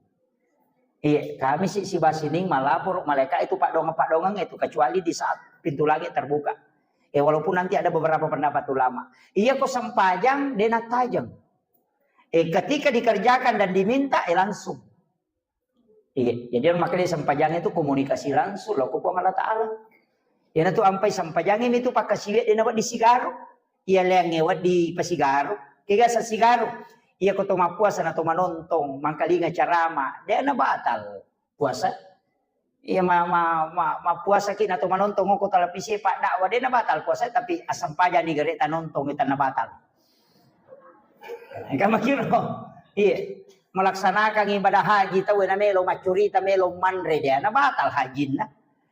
Iya, Kamisi sibawa sining malaporo malaeka itu paddoangeng-paddoangeng itu, kecuali di saat pintu langit terbuka. Eh, walaupun nanti ada beberapa pendapat ulama. Iya ko sempajang dena tajeng. Eh, ketika dikerjakan dan diminta, eh, langsung. Iya, jadi makanya sempajang itu komunikasi langsung lo ko Puang Allah Ta'ala. Iyanatu ampai sempajangnge mitu pakkasiwe dena wedding sigaro. Iya leangnge wedding pasigaro. Kega sa sigaro? Iya ko to mappuasa na to manontong, mangkalinga carama, dena batal puasa. Iya ma, ma, ma, mappuasaki na to manontong ko televisi paddakwa, dena batal puasa, tapi assempajanni gare tanontong, tanna batal. Engka makiro. Iya. Melaksanakan ibadah haji tau na melo maccurita, melo manre, dena batal hajinna.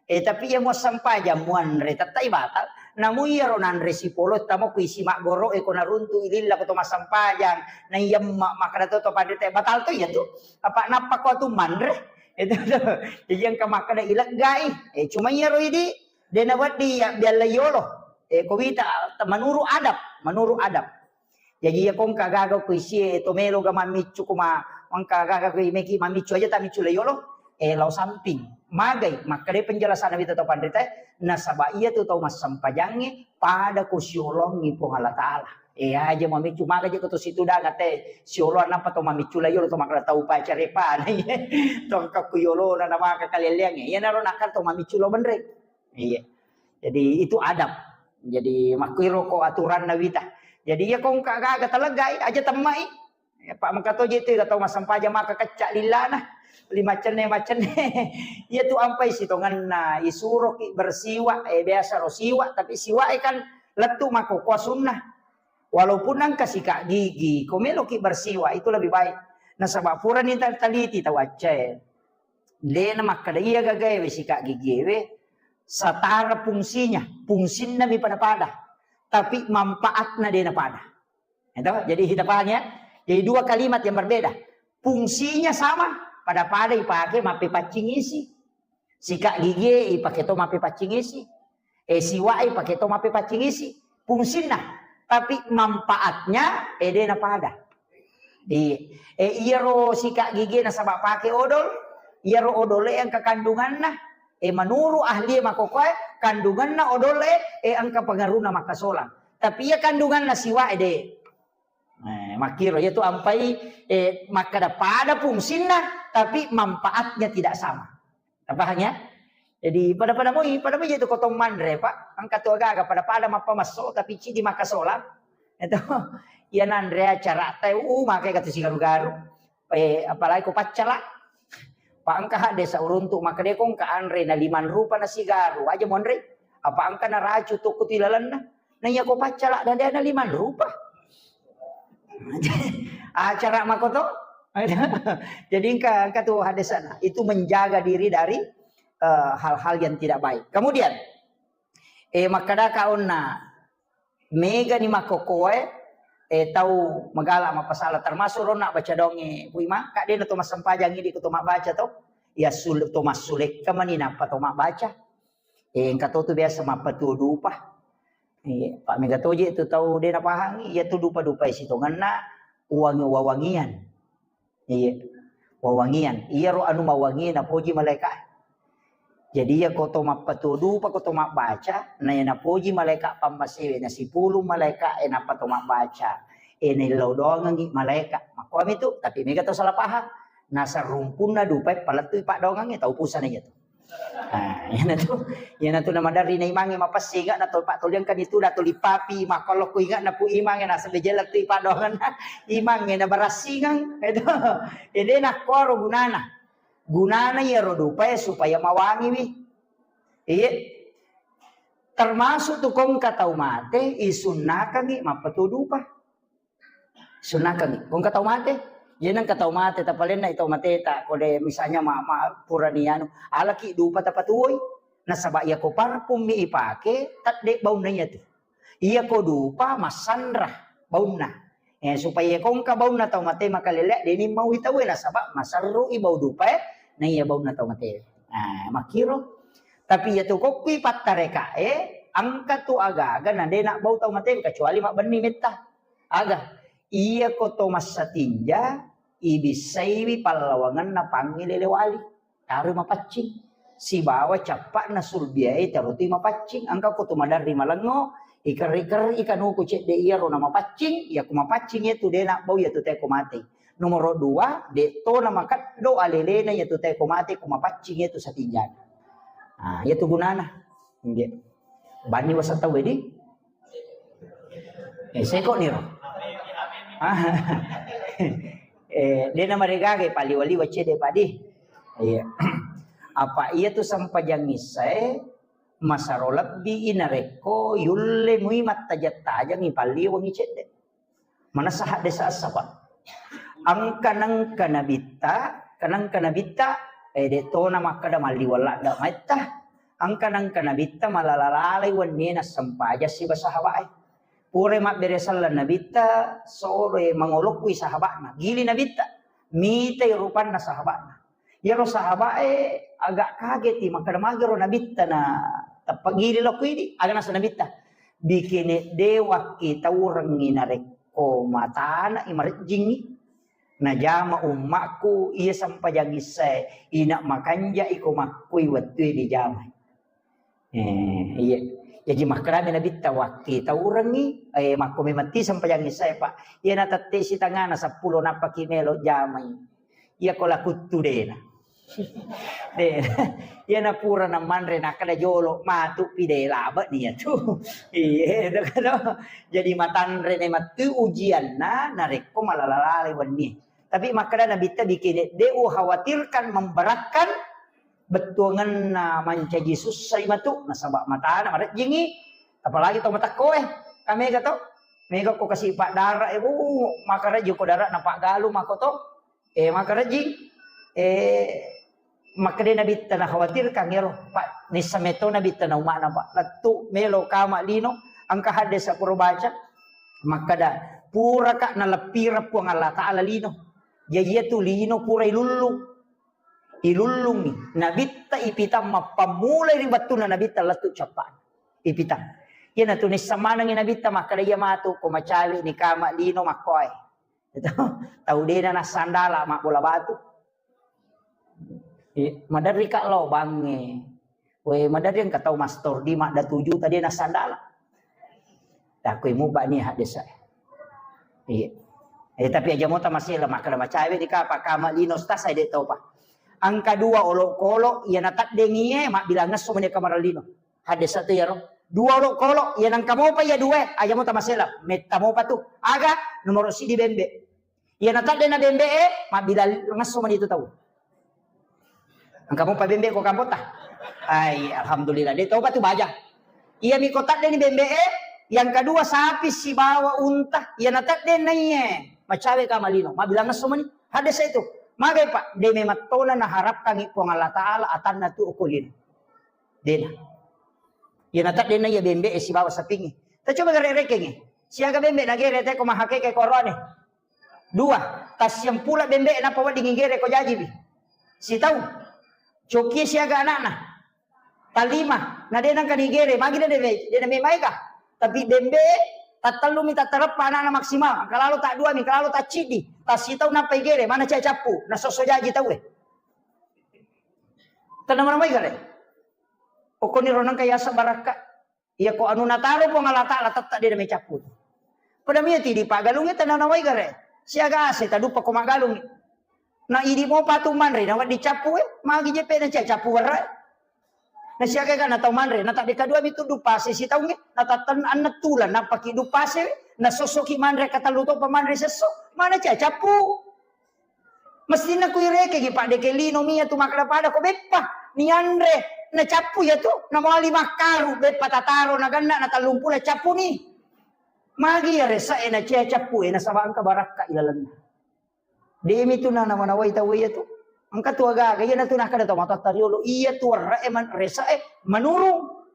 Eh, tapi iya muassempajang muanre tettai batal. Namu iyaro nanre sipolo tamo ku isi maggoro e ko naruntu ililla ko to massempajang. Na iya ma-, makkada to to panrita batal to iya tu. Apa nappa ko tu manre? Itu tu. Jadi engka makkada ileggai. Eh, cuma iyaro idi dena wedding ya bialla yolo. Eh, ko wita menurut adab, menurut adab. Jaji iya kongka gaga ko isie to melo ga mammiccu ko ma-, mangka gaga ko imeki mammiccu aja tamiccu la yolo, eh, lao samping. Magai, makkadai penjelasan Nabi tau panrita, nasaba iya tu tau massempajangnge pada ko siolongi Puang Allah Ta'ala. Eh, aja mammiccu, maga je ko to situ danga te siolo nappa to mammiccu la yolo to makkada tau pacarepa. To engka ku yolo na, na maka kaleleangnge. Iya naro nakal to mammiccu lo menre. Iya. Jadi itu adab. Jadi makkuiro ko aturanna wita. Jadi iya kongka gaga taleggai aja temmai. Ya, Pak maka to je tu tau massempajang maka kecca lillana. Lima cenne macenne. Iya tu ampai sitonganna isuroki bersiwa, eh, biasa ro siwa, tapi siwa e kan Lettu makkokkoe sunnah. Walaupun engka sikat gigi, ko meloki bersiwak itu lebih baik. Nasaba purani ta-, taliti tau accae. De namakkeda iya gagaewe sikat gigiewe setara fungsinya, fungsinna mi pada-pada. Tapi manfaatna de napada. Itu, jadi kita paham ya. Jadi dua kalimat yang berbeda. Fungsinya sama, pada-pada ipake mappepaccing isi. Sikat gigi ipake to mappepaccing isi. Eh, siwak ipake to mappepaccing isi. Fungsinna. Tapi manfaatnya, eh, de napada. Iya. Eh, iyaro sikat gigi nasaba pake odol, iyaro odol e engka kandunganna. Eh, menurut ahli makkokkoe, kandunganna odol e, eh, engka pengaruhna makkasolang. Tapi iya kandunganna siwak e de. Eh, makkiro, iyatu ampai, eh, makkeda pada fungsinna, tapi manfaatnya tidak sama. Paham ya? Jadi pada-pada moi, pada moi itu kotong manre, Pak. Engka tu aga-aga pada-pada mappamasso, tapi cidi makkasolang. Itu, iya nanre acara teh, uh, makai katu sigaru-garu. Eh, apalagi ko paccala. Pak engka hadde sa uruntu makkeda ko engka anre na limang rupa na sigaru, aja monre. Apa engka na racu tokko tu ilalenna. Na iya ko paccala dan dia na limang rupa. Acara makoto. Jadi engka, engka tu hadde sana. Itu menjaga diri dari, eh, hal-hal yang tidak baik. Kemudian, eh, makkeda ka onna, megani makkokkoe, eh, tau magala mappasala, termasuk ronna baca donge, Pu Imang, ka de na to massempajang idi ko to mabbaca to, ya sul-, to massulekka mani nappa to mabbaca. Eh, engka to tu biasa mappatuo dupa. Eh, pa mega toje tu tau de napahangi, iya tu dupa-dupa sitongenna uang wawangian. Iya. Wawangian. Iyaro anu mawangi napoji malaika. Jadi iya ko to mappatuo dupa, ko to mabbaca, na iya napoji malaika pammasewe na sipulung malaika e nappa to mabbaca. E naillau doangengi malaika. Makkuami tu, tapi mega to salah paham. Nasarumpunna dupa e palettui paddoangengnge tau pusana iya tu. Ah, iyanatu, iyanatu namaderri na imangnge mapessinga na to pattoliangkani tu da tuli papi makkolokku inga na Pu Imangnge nasaba jella tu ipaddoangenna imangnge na barassingang. Itu. Ede nakkoro gunana. Gunana iyaro dupae supaya mawangiwi. Iye. Termasuk tu kongka tau mate, isunnakangi mappatuo dupa. Sunnakangi. Ko engka tau mate, iya nengka tau mate, tapalenna tau mateta, ko de misalnya ma, ma purani anu, alaki dupa tapatuoi. Nasaba iya ko parfum mi ipake, tedde baunna iya tu. Iya ko dupa massanra baunna. Eh, supaya ko engka baunna tau mate makalele, deni mau itaue nasaba maserru i bau dupa e, na iya baunna tau mate. Nah, makkiro. Tapi iya tu kokkui pattareka e, engka tu aga-aga na de na bau tau mate kecuali mabbenni metta. Aga, iya ko to massatinja, ibissaiwi pallawangenna pangngi lele wali. Taroi mapaccing. Sibawa cappa'na sulbiae tarotui mapaccing. Engka ko to maderri malengo, ikerri-kerri kanuku cedde iyaro na mapaccing, iya ko mapaccing iya tu de na bau iya tu teko mate. Nomoro dua, de to na makeddo alelena iya tu teko mate ko mapaccing iya tu satinjana. Ah, iya tu gunana. Nggih. Banni waseng tau wedi. Eh, seko niro. Ah. Eh, de na maregaga paliwa-liwa cede padi. Iya. Apa iya tu sempajang issae masaro lebbi i narekko yulle mui mattajang-tajangi palliwangi cedde. Manessa hadde sassa, Pak. Engka nengka nabitta, engka nengka nabitta, eh, de tona makkeda malliweng ladde maitta. Engka nengka nabitta malala-lalai wennie nassempajang siba sahabae. Pura mabbere selleng nabitta, sore mangolokkui sahaba'na. Gili nabitta, mitai rupanna sahaba'na. Iyaro sahabae agak kageti, makkeda magero nabitta na teppa gili lokko idi, aga nasa nabitta. Bikene de wakkitaurengngi narekko matana i marejjingngi. Najama ummakku iya sempajang issae, ina makanja iko makkui wettue dijamai. Eh, iya. Jaji makkedami nabitta wakkitaurengngi, eh, makko memang ti sempajang issae, Pak. Iya natette sitangana seppulo nappaki melo jamai. Iya ko lakuttu dena. De, iya napura namanre nakkeda jolo matu pi de labe ni iya tu. Iya, itu kan. Jadi matanre ne matu ujianna narekko malala-lalai wenni. Tapi makkeda nabitta bikene de ukhawatirkan memberatkan bettuangenna mancaji sussai matu nasaba matana marejjingi, Apalagi to matekko e, kamega to, mega ko kasi paddara e, bu, makareji ko dara na paggalu mako to, e, makareji, e, makkeda nabitta na khawatirkan ero, Pak, nissa meto nabitta na umana, Pak, lettu melo kama lino, engka hadde sapuro baca, makkeda, puraka naleppireng Puang Allah Ta'ala lino. Jaji iya tu lino pura ilullung. Ilullungi. Nabitta ipitang mappammulai ri wettunna nabitta lettu cappa'na. Ipitang. Iyanatu nisseng manengngi nabitta makkeda iya matu ko macawe ni kama lino makkoe. Tau dena nassandala mabbola batu. Iya, maderri ka lao bangnge. We, maderri engka tau mastor di madda tuju tadi nassandala. Takoi muba ni hadde sa. Iya. Eh, tapi aja mota masih lemak kena macawe di kapa kama lino stas saya dek tau pa. Angka dua olok-olok, iya nataddengi e, mabbilang ngesso meni kamar lino. Hadde sa tu yaro. Dua olok-olok, iya nangka mopa iya dua, aja mota masih lah. Metta mopa tu. Aga, nomor sidi bembe. Iya natadde na bembe e, mabbilang ngesso meni tu tau. Engka mopa bembe ko kampota? Ai, alhamdulillah. De topa tu baja. Iya miko tadde ni bembe e, yang kedua sapi sibawa unta. Iya natadde na iye. Macawe ka malino. Mabbilang ngesso meni. Hadde sa itu. Magai pak, de memattona naharapkangi Puang Allah Ta'ala atanna tu okolino. Dena. Iya natadde na iya bembe e sibawa sapingi. Ta coba gare rekengi. Siaga bembe na gere te ko mahakeke korone. Dua, tassiampula bembe nappa wedding igere ko jajiwi. Sitau. Cokie siaga anakna. Talima, na de nangka nigere, magi de de de na memaega. Tapi bembe tattellumi tattareppa anakna maksimal, engka lalo taddua mi, engka lalo tacciddi, tassitau nappa igere, mana cai cappu, na sosso jaji tau e. Tenna mana mai gare. Pokokni ro nangka yasa barakka. Iya ko anu nataro Puang Allah Ta'ala tette de na mecappu. Pada mia tidi paggalungi tana nawai gare. Siaga ase taduppa ko maggalungi. Na idi mo patu manre na waddi cappu e, magi jepe na cia cappu warra. Na siaga ga na tau manre, na tadde kadua mi tuddu pase sitaungi, na tatten anna tulan nappa ki dupase, na sosso ki manre katellu to pa manre sesso, mana cia cappu. Mestinna kuirekegi, Pak, deke lino mia tu makkeda pada ko beppa nianre, nacappu iya tu, namali makkaru, beppa tataro naganna na tallumpulo cappu ni. Magi iya resae na cia cappu e, nasaba engka barakka ilalenna. Demi tu na namanawai tau iya tu. Engka tu agaga, iya na tu nakkeda tau matoatta riolo, iya tu warrae man-, resae manurung.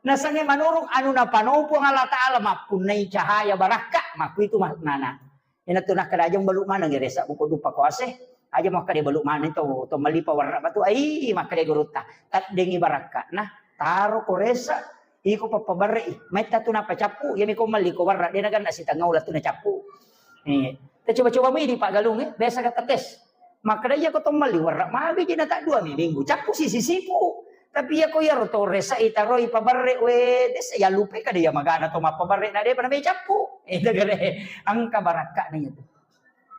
Nasange manurung anu napanopo Allah Ta'ala mappunnai cahaya barakka, makkuitu maknana. Ina tu nakkeda aja balu maneng resa buku dupa ko ase. Aja makkeda balu maneng to, to malipa warra batu. Ai, makkeda gurutta. Taddengi barakka. Nah, taro ko resa, iko pappabarre i. Metta tu nappa cappu, iya mi ko malli ko warra, de naganna sitengah ulah tu nacappu. Eh, ta coba-coba mi di paggalung e, biasa kata tes. Makkeda iya ko to malli warra, magi je na taddua mi minggu. Cappu sisi sipu. Tapi iya ko iyaro to resa itaroi pabarre we, desa ya lupe kada iya magana to mappabarre na depa na me cappu. Itu gare angka barakka na itu.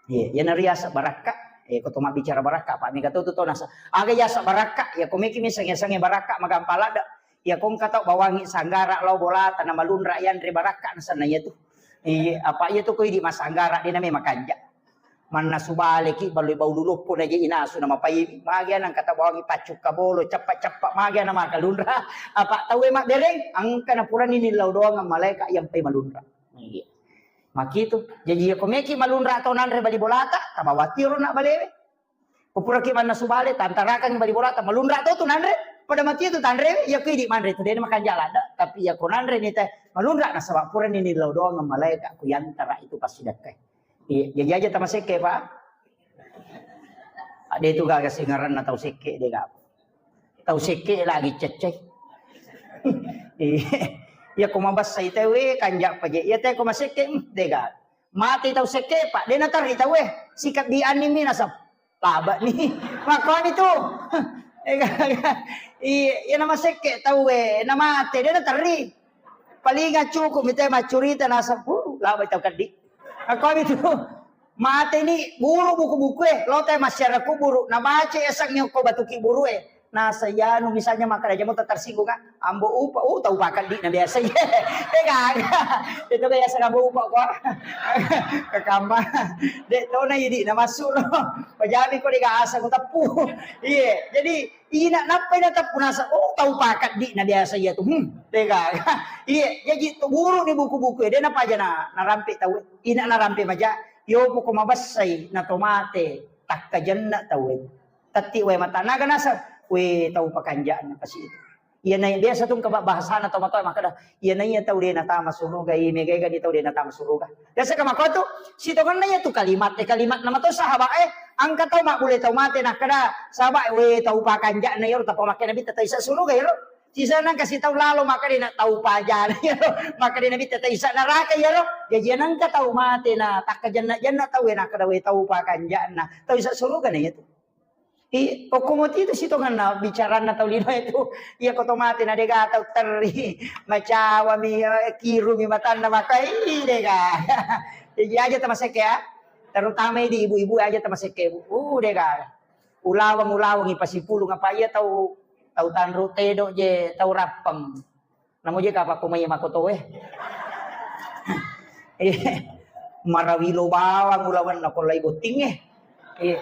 Iya, iya nariasa barakka. Eh, ko to mabbicara barakka, Pak, mega to tu to nasa. Aga yasa barakka, ya ko meki miseng-sengi barakka magampa ladda. Ya ko engka tau bawangi sanggara lao bolata na malunra yanre barakka na sana iya tu. Iya, apa iya tu ko idi masanggara de na me makanja. Mannasu baleki baloi baulu loppo na je inasu na mapai. Magi ana engka tau bawangi paccukka bolo, cappa-cappa magi ana makalunra. Apa tau e mabbereng, angka na purani nillau doang malaika yang pai malunra. Iya. Makitu. Jaji iya ko meki malunra to nanre bali bolata, tabawatiro na balewe. Ko puraki mannasu bale, tantarakangi bali bolata, malunra to tu nanre. Pada mati tu tanre, iya ko idi manre tu de na makanja ladda. Tapi iya ko nanre ni te malunra nasaba purani nillau doang malaika ku yantara itu pasti dakkai. Iya, jaji aja tamasekke, Pak. Ade tu gaga singaranna tau sekke de gaga. Tau sekke lagi cecce. Iya, iya ko mabassa ite we kanja paje. Iya te ko masekke, hmm, de gaga. Mate tau sekke, Pak, de naterri tau e. Sikabbi anni mi nasab. Laba ni. Makkuani tu. Iya, iya nama sekke tau e, namate de naterri. Palinga cukup mi te maccurita nasab. Uh, laba tau keddi. Makkuani tu. Mate ni buru buku-buku e, lo te masyarakat kuburu, nabaca esaknya ko batu kiburu e. Nasa iyanu misalnya makkeda jamo tersinggung, ah, ambo upa, oh, tau pakeddi na biasa. Eh, gaga. Itu biasa ambo upa ko. Kekamba. Dek to na idi na masuk no. Pajami ko dega asa ko teppu. Iya, jadi ina nappai na teppu nasa, oh, tau pakeddi na biasa iya tu. Hmm, dega. Iya, jadi to guru ni buku-buku, de na paja na, narampe tau. Ina narampe maja, yo poko mabessai na to mate, takkajenna tau. Tatti wae mata naga naseng, we tau pakanja'na kasi itu. Iya nai biasa tu engka bahasana tau matoa makkeda, iya naiya tau de natama suruga, i mega-ega ni tau de natama suruga. Biasa ka makko tu, sitongenna iya tu kalimat, eh, kalimat nama to sahabat, eh, engka tau mabbule tau mate nakkeda, sahabat, we tau pakanja'na iyaro tappa makkeda nabitta tau isa suruga iyaro. Sisa nang kasi tau lalo makkeda na tau pajana iyaro, makkeda nabitta tau isa neraka iyaro. Jaji nangka tau mate na takkajenna-jenna tau we nakkeda we tau pakanja'na, tau isa suruga na iya tu. I, okko moti itu sitongenna bicaranna tau lino itu. Iya ko to mate na dega tau terri, macawami, eh, kirumi matanna maka, i, dega. Jadi aja tamasekke ya. Terutama di ibu-ibu aja tamasekke, Bu. Uh, dega. Ulaweng, ulaweng ipasipulung apa iya tau, tau tanru tedo je, tau rappeng. Namo je kapakko mai makotoe. Eh, marawilo bawang ulawenna ko lai bottingnge. Eh,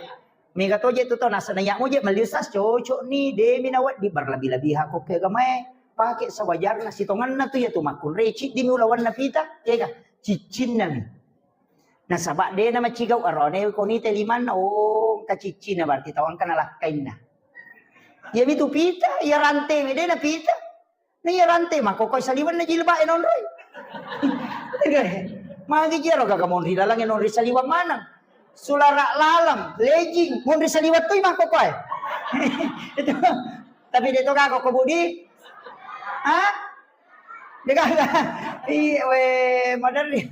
mega to je tu to nasana ya mo je meli ustaz cocok ni demi nawaddi berlebih-lebihan ko ke agamae. Pake sewajarna sitongenna tu ya tu makkunrai ciddi mi ulawenna pita, ya ga? Ciccinna mi. Nasaba de na macigau arone ko ni te limanna, oh, engka ciccinna berarti tau engka nalakkainna. Ya mi tu pita, ya rante mi de na pita. Na iya rante makkokoi saliwenna jilbab e nonroi. Magi jero gaga monri laleng e nonri saliweng maneng. Sulara laleng, lejing, monri saliweng toi makkokoi. Itu. Tapi de to gaga ko Budi. Ha? De gaga. Iya we maderri.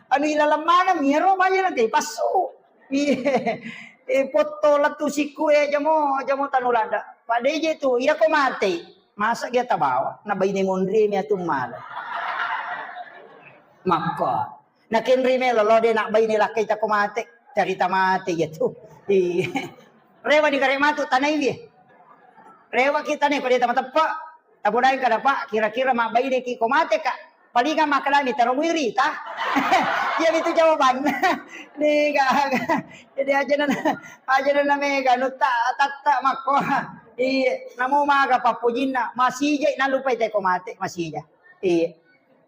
Anu ilaleng maneng iyaro baja nangka ipassu. Iya. Eh, potto lettu sikku e jamo, jamo tanu lada. Pak D J tu, iya ko mate. Masa dia tabawa? Na baine monri mi atum mala. Makko. Na kenri melo lo de na baine lakkai tako mate. Carita mate iya tu. Iya. Rewa di kare matu tanai wie. Rewa kita ne ko de tama teppa. Tapodaeng kada, Pak, kira-kira mabbaineki ko mate, Kak? Palinga makkedami tero muirita. Iya mitu jawabanna. Ni gaga. Jadi aja na, aja na mega nutta tatta makko. Iya, namo maga pappojinna, masijai nalupai te ko mate, masija. Iya.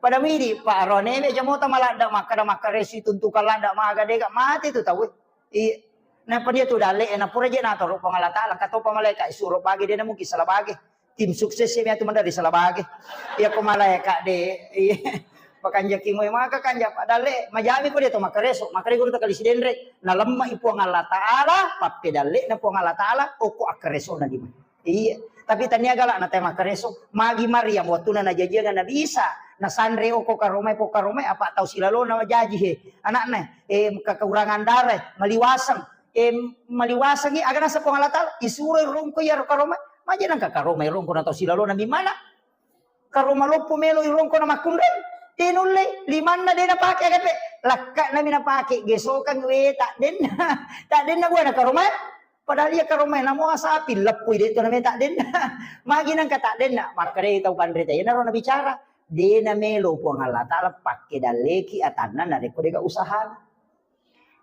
Pada widi, Pak, rone be jamota maladda makkada makkaresu tuntukan ladda maga dega mate tu tau. Iya. Napa dia tu dalle, na pura je natoro Puang Allah Taala, katopa malaika suro bage de na mungkin salah bage. Tim sukses ya miatu mandari salah bage. Iya ko malaeka de. Iya. Pakanjaki moe maka kanja padalle majami ko de to makareso, makare guru takali sidenre, nalemma i Puang Allah Taala, pappedalle na Puang Allah Taala, oko akkareso na di. Iya. Tapi tania gala na te makareso, magi Maryam wattuna najajiang Nabi Isa, nasanre oko karomai po karomai apa tau silalo na jaji he. Anakna, eh, kekurangan darah, maliwaseng, eh, maliwasengi aga nasa Puang Allah Taala, isuro rongko iya karomai. Maja nangka karomai rongko na tau silalo na mimana. Karomai loppo melo i rongko na makkunrai. Tinulle limanna de napake agape. Lakka nami napake gesokang we tak denna. Tak denna buana karomai. Padahal iya karomai namo asapi leppui de to name tak denna. Magi nangka tak denna. Makkadai tau panrita. Iya naro nabicara. De namelo Puang Allah Taala pakke dalleki atanna narekko dega usahana.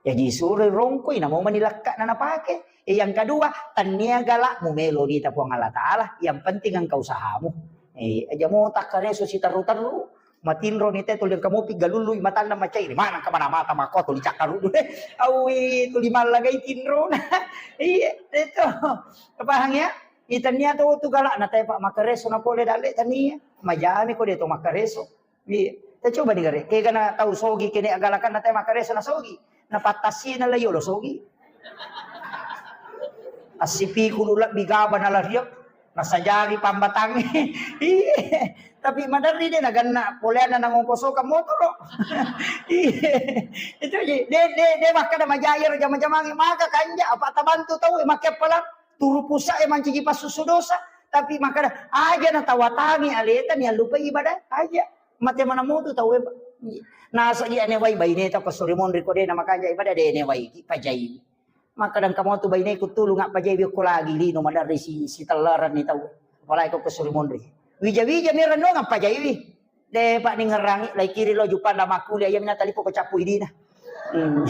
Jaji suroi rongkoi namo mani lakka'na napake. E, yang kedua, tania gala mumelo nita Puang Allah Taala, yang penting engka usahamu. E, aja mo takkareso siterru-terru, matinro ni te tuli engka mopi galului matanna macai, mana engka mana mata mako tuli cakkaru dulu. Awi tuli mallagai tinro. Iya, itu. Paham ya? Itania to tu gala na tepa makareso na pole dalle tania. Majami ko de to makareso. Iya. Kita coba digare. Kegana tau sogi kene agalakan na te makareso na sogi. Na pattasi na layo lo sogi. Assipikulu lebbi gaba na lariak. Na sajari pambatang. Iya. Tapi maderri de na ganna poleanna na ngongkosoka motoro. Iya. Itu ji. De de de makkada majayar jama-jamangi maka kanja apa tabantu tau makke palang. Turu pusa e manciji passusu dosa, tapi makkada aja na tawatangi aleta ni allupai ibadah aja. Mate mana motu tau e. Nasa iya ne wai baine tau ko suri monri ko de na makanja ibadah de ne wai ki pajai. Makkeda engka motu baineku tulung appajaiwi okko lagi lino maderri si, sitellerenni tau. Apalagi ko suri monri. Wija-wija mi rennuang appajaiwi. De pa ningerangi lai kiri lo jupang la makkuli iya mina talipo ko cappu idina. Hmm.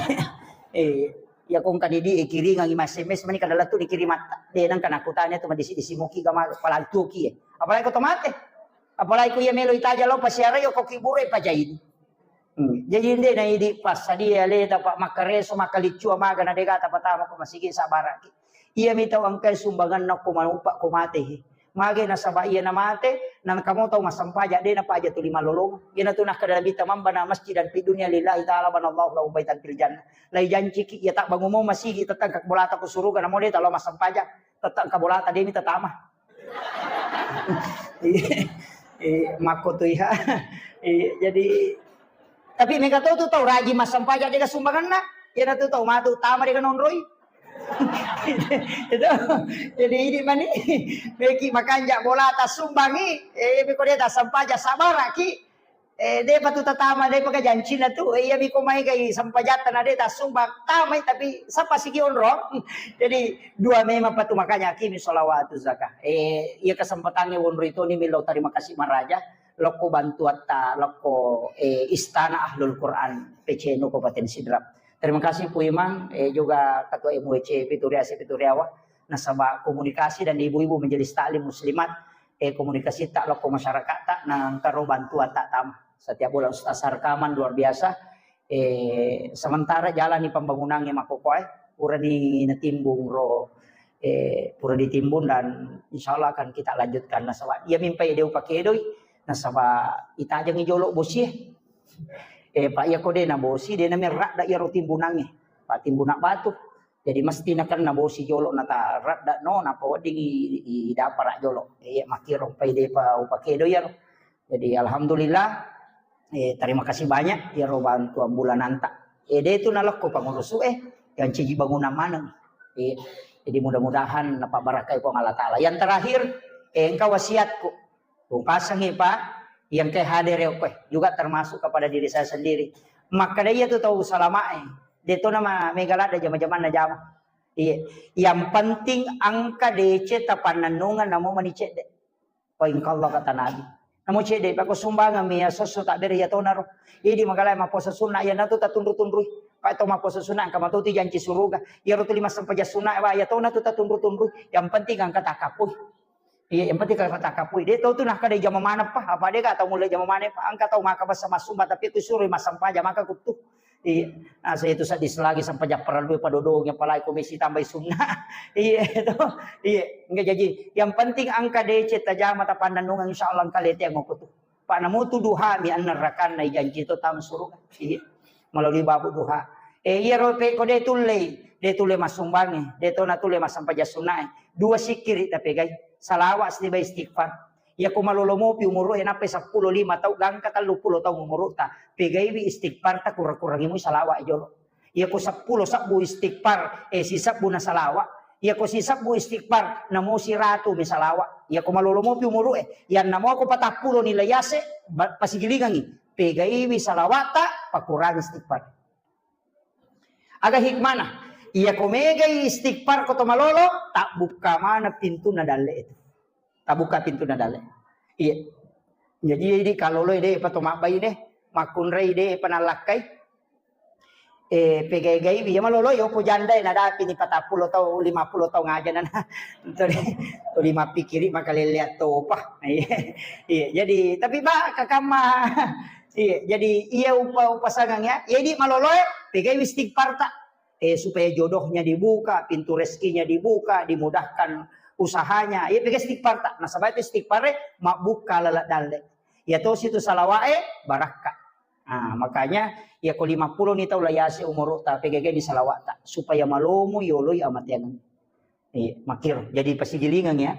Eh, iya ko engka ni di kiringangi ma S M S mani kada lettu ni kirimatta. De nang kana kutanya tu madisi-disi muki gama palantuki. Apalagi ko tomate. Apalagi ko iya melo itaja lo pasiara yo ko kibure pajaini. Hmm. Jaji nde na idi passadia leta pa makkareso makkalicua maga na dega tapatama ko masigi sabaraki. Iya mi tau engkai sumbanganna ko manupa ko mate. Mage nasaba iya na mate, na engka mo tau massampaja de na paja tuli malolong. Iya na tu nakkeda Nabitta man bana masjidan fid dunya lillahi ta'ala banallahu lahu baitan fil jannah. Lai janciki iya tabbangumo masigi tette engka bolata ko suruga namo de talo massampaja. Tette engka bolata de mi tatama. Iya. Eh, makko tu iha. Eh, jadi tapi mega to tu tau rajin massampaja dega sumbanganna. Iya na tu tau matu tama dega nonroi. Itu. Jadi ini mani meki makanja bolata sumbangi, eh, beko de tassampaja sabaraki. Eh, de patu tatama de paka jancina tu. Eh, iya miko mai kai sampajatta na de tasumbang tamai tapi sapa sigi onro. Jadi dua memang patu makanya akimi sholawatu zakah. Eh, iya kesempatannya wonro itu ni milo terima kasih maraja. Lokko bantuatta, lokko, eh, Istana Ahlul Quran, P C N U Kabupaten Sidrap. Terima kasih Pu Imang, eh, juga Ketua M W C Pituriasi Pituriawa, nasaba komunikasi dan ibu-ibu majelis taklim muslimat, eh, komunikasi tak lokko masyarakat tak nangkaro bantuan tak tama. Setiap bulan Ustaz rekaman luar biasa, eh, sementara jalani pembangunannya makkokoe, purani natimbung ro, eh, pura ditimbun dan insya Allah akan kita lanjutkan. Nasaba iya mimpai deu pakedoi, nasaba itajangi jolo bosie. Eh, Pak, iya ko de na bosi, de na merradda iya ro timbunange. Pak, timbunan batu. Jadi mesti nakenna bosi jolo nata radda no, napa wedding i, i, i dapara jolo. Iya makiro pai de pa upakedo iya ro. Jadi alhamdulillah, eh, terima kasih banyak ya ro bantuan bulananta. Eh, de tu nalakko pangurusu eh, yang ciji bangunan maneng. Eh, jadi mudah-mudahan napa barakai Puang Allah Ta'ala. Yang terakhir, eh, engka wasiatku. Pungkasangi Pak, yang ke hadir ya, juga termasuk kepada diri saya sendiri. Maka dia tu tahu salama eh. De to nama mega ladda jama-jamanna jama. Iya. Yang penting engka deceng tapannennungeng namo mani cedde. Poin Allah kata Nabi. Namo cedde pako sumbangan mi ya sosso tak beri ya tonaro. Idi magalai maposo sunna ya natu tatunru-tunrui. Pak to maposo sunna engka matoti janci suruga. Ya rotu lima sempajang sunna wa ya tona tu tatunru-tunrui. Yang penting engka takapui. Iya, yang penting kata takapui. De tau tu nah kada jama mana pa. Apa de ka tau mulai jama mana pa. Engka tau maka basa masumba tapi aku suruh masampaja maka kutu. Iya. Nah, saya itu sadis lagi sampai japparan lu padodong yang palai komisi tambai sunna. Iya itu. Iya, enggak jadi. Yang penting engka deceng tajama tapannennungeng insya Allah engka lete yang aku tu. Pak namu tu duha mi annerrakanna ijanci to tam suruga. Iya. Melalui babu duha. Eh, iya ro pe ko de tulle, de tulle masumbange, de to na tulle masampaja sunnae. Dua sikiri tapegai. Salawat siba istighfar. Iya ko malolo mopi umuru e nappe seppulo lima tau gangka tellu pulo tau umuru ta. Pegaiwi istighfar ta kurang-kurangi mu salawat jolo. Iya ko seppulo sabbu istighfar, eh, sisabbu na salawat. Iya ko sisabbu istighfar, namo siratu mi salawat. Iya ko malolo mopi umuru e, yang namo ko patappulo nilai yase, ba-, pasigilingangi. Pegaiwi salawat ta, pakurangi istighfar. Aga hikmana? Iya ko megai istighfar ko to malolo, tak buka mana pintu na dalle itu. Tabukka pintuna dalle. Iya. Jadi idi kaloloi de pa to mabbai de, makkunrai de pa nallakkai. Eh, pegai-gai iya maloloi opo jandai nadapi ni patappulo tau, lima pulo tau ngaja nana. Tuli, tuli mappikiri makalelleang topa. Iya. Iya, jadi tapi ba kakamma. Iya, jadi iya upa upasangang ya. Iya di maloloi pegai istighfar ta. Eh, supaya jodohnya dibuka, pintu rezekinya dibuka, dimudahkan usahanya. Iya, pega istighfar ta. Nasaba itu istighfar e mabbuka laleng dalle. Iya to situ salawat e barakka. Nah, makanya iya ko lima pulo ni tau layase umuru ta, pega ni salawat ta supaya malomo yoloi amateang. Iya, makir. Jadi pasigilingang ya.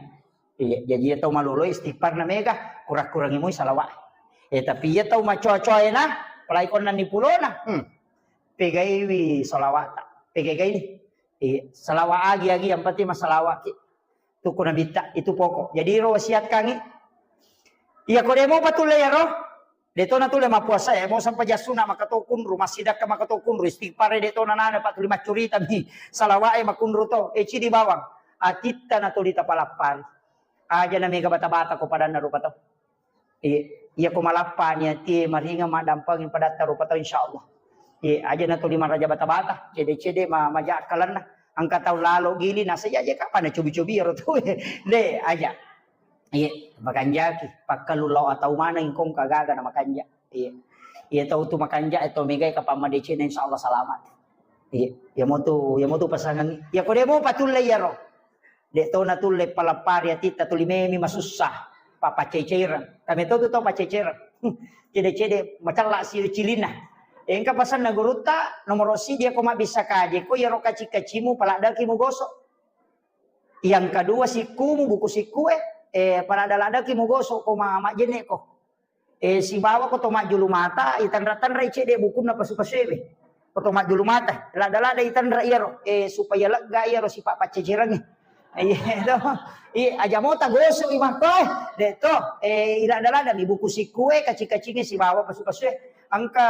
Iya, jadi iya tau malolo istighfar na mega, kurang-kurangi mui salawat. Eh, tapi iya tau macoa-coa na, apalagi konna ni pulona. Hmm. Pegaiwi salawat ta. Pegai ni. Iya, salawat agi-agi yang penting masalawat ki. Tuku nabitta itu pokok. Jadi ro wasiatkangi. Iya ko demo patulle ya ro. De to natulle mappuasa e, mo sampajang sunna maka to kunru, massidakka maka to kunru, istighfar e de to nanana, pa tuli maccurita mi, salawat e makunru to, e cidi bawang. Atitta natuli tapalappari. Aja na mega bata-bata ko padanna rupa tau. Iya, iya ko malappa ni atie maringa maddampeng padatta rupa tau, insyaallah. Iya, aja natuli maraja bata-bata, cede-cede ma-, maja akkalenna. Engka tau lalo gili nasa aja kapang nacobi-cobi ero tau. De, aja. Iya, makanjaki, pakkalu lao atau maneng kong kagaga na makanja. Iya. Iya tau tu makanja, eh, tau megai kapang madecena, insyaallah selamat. Iya, iya motu, iya motu pasangan. Iya ko de mo patulle iyaro. De to natulle palappari atitta tuli memi masussa. Pa-, paceceireng. Kami to tu tau paceceireng. Cede-cede macella si cilinna. Engka pasanna gurutta, nomoro sidi ko mabbissa kaje ko iyaro kaci-kacimu paladdaki mugoso. Yang kedua sikkumu, buku sikku e, eh, palada-ladaki mugoso ko ma-, majjenne ko. Eh, sibawa ko to majjulu mata, itanra-tanra i cede bukunna pasu-pasu ewe. Ko to majjulu mata, lada-lada itanra iyaro, eh, supaya lega iyaro sipa paccecerangi. Iya, to. Iya, aja mota gosok i makko, eh. De to, eh, ilada-lada mi buku sikku e, kaci-kacingi sibawa pasu-pasu e. Engka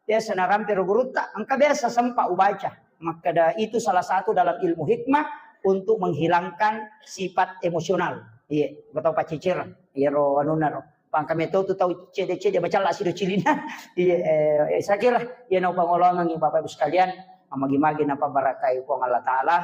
biasa narampe ro gurutta, engka biasa sempa ubaca. Makkeda itu salah satu dalam ilmu hikmah untuk menghilangkan sifat emosional. Iya, betau paccicir. Iya ro anunna ro. Pangka meto tu tau cede-cede bacalla sido cilina. Iya, eh, eh, saya kira iya nau pangolongan Bapak Ibu sekalian, magi-magi napa barakai Puang Allah Taala.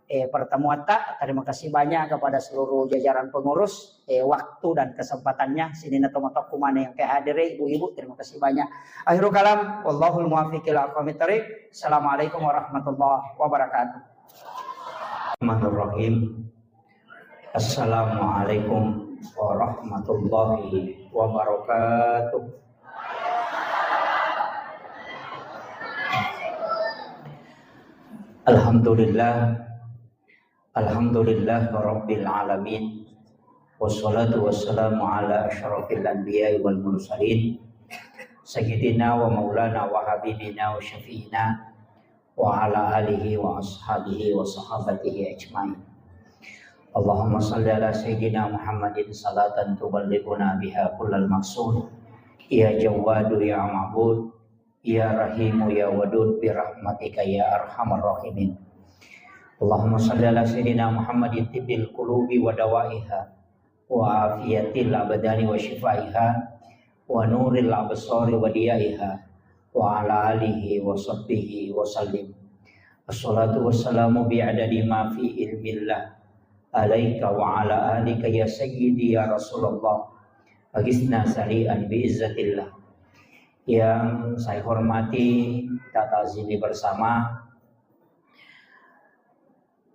Eh, pertemuan ta, terima kasih banyak kepada seluruh jajaran pengurus. Eh, waktu dan kesempatannya. Sininna tomatoakku maneng engka hadere, ibu-ibu, terima kasih banyak. Akhirul kalam, wallahul muwaffiq ila aqwamit thariq. Assalamualaikum warahmatullahi wabarakatuh. Bismillahirrahmanirrahim. Assalamualaikum warahmatullahi wabarakatuh. Alhamdulillah. Alhamdulillah Rabbil Alamin. Wassalatu wassalamu ala asyrafil anbiya'i wal mursalin. Sayyidina wa maulana wa habibina wa syafi'ina wa ala alihi wa ashabihi wa sahabatihi ajma'in. Allahumma salli ala Sayyidina Muhammadin salatan tuballighuna biha kullal maqsud. Ya Jawwadu ya Ma'bud, Ya Rahimu ya Wadud bi rahmatika ya arhamar rahimin. Allahumma salli ala Sayyidina Muhammadin tibbil qulubi wa dawaiha wa afiyatil abdani wa syifaiha wa nuril absari wa diyaiha wa ala alihi wa sahbihi wa sallim. Assalatu wassalamu bi adadi ma fi ilmillah alaika wa ala alika ya sayyidi ya Rasulullah. Agisna sari'an bi izzatillah. Yang saya hormati, kita ta'zimi bersama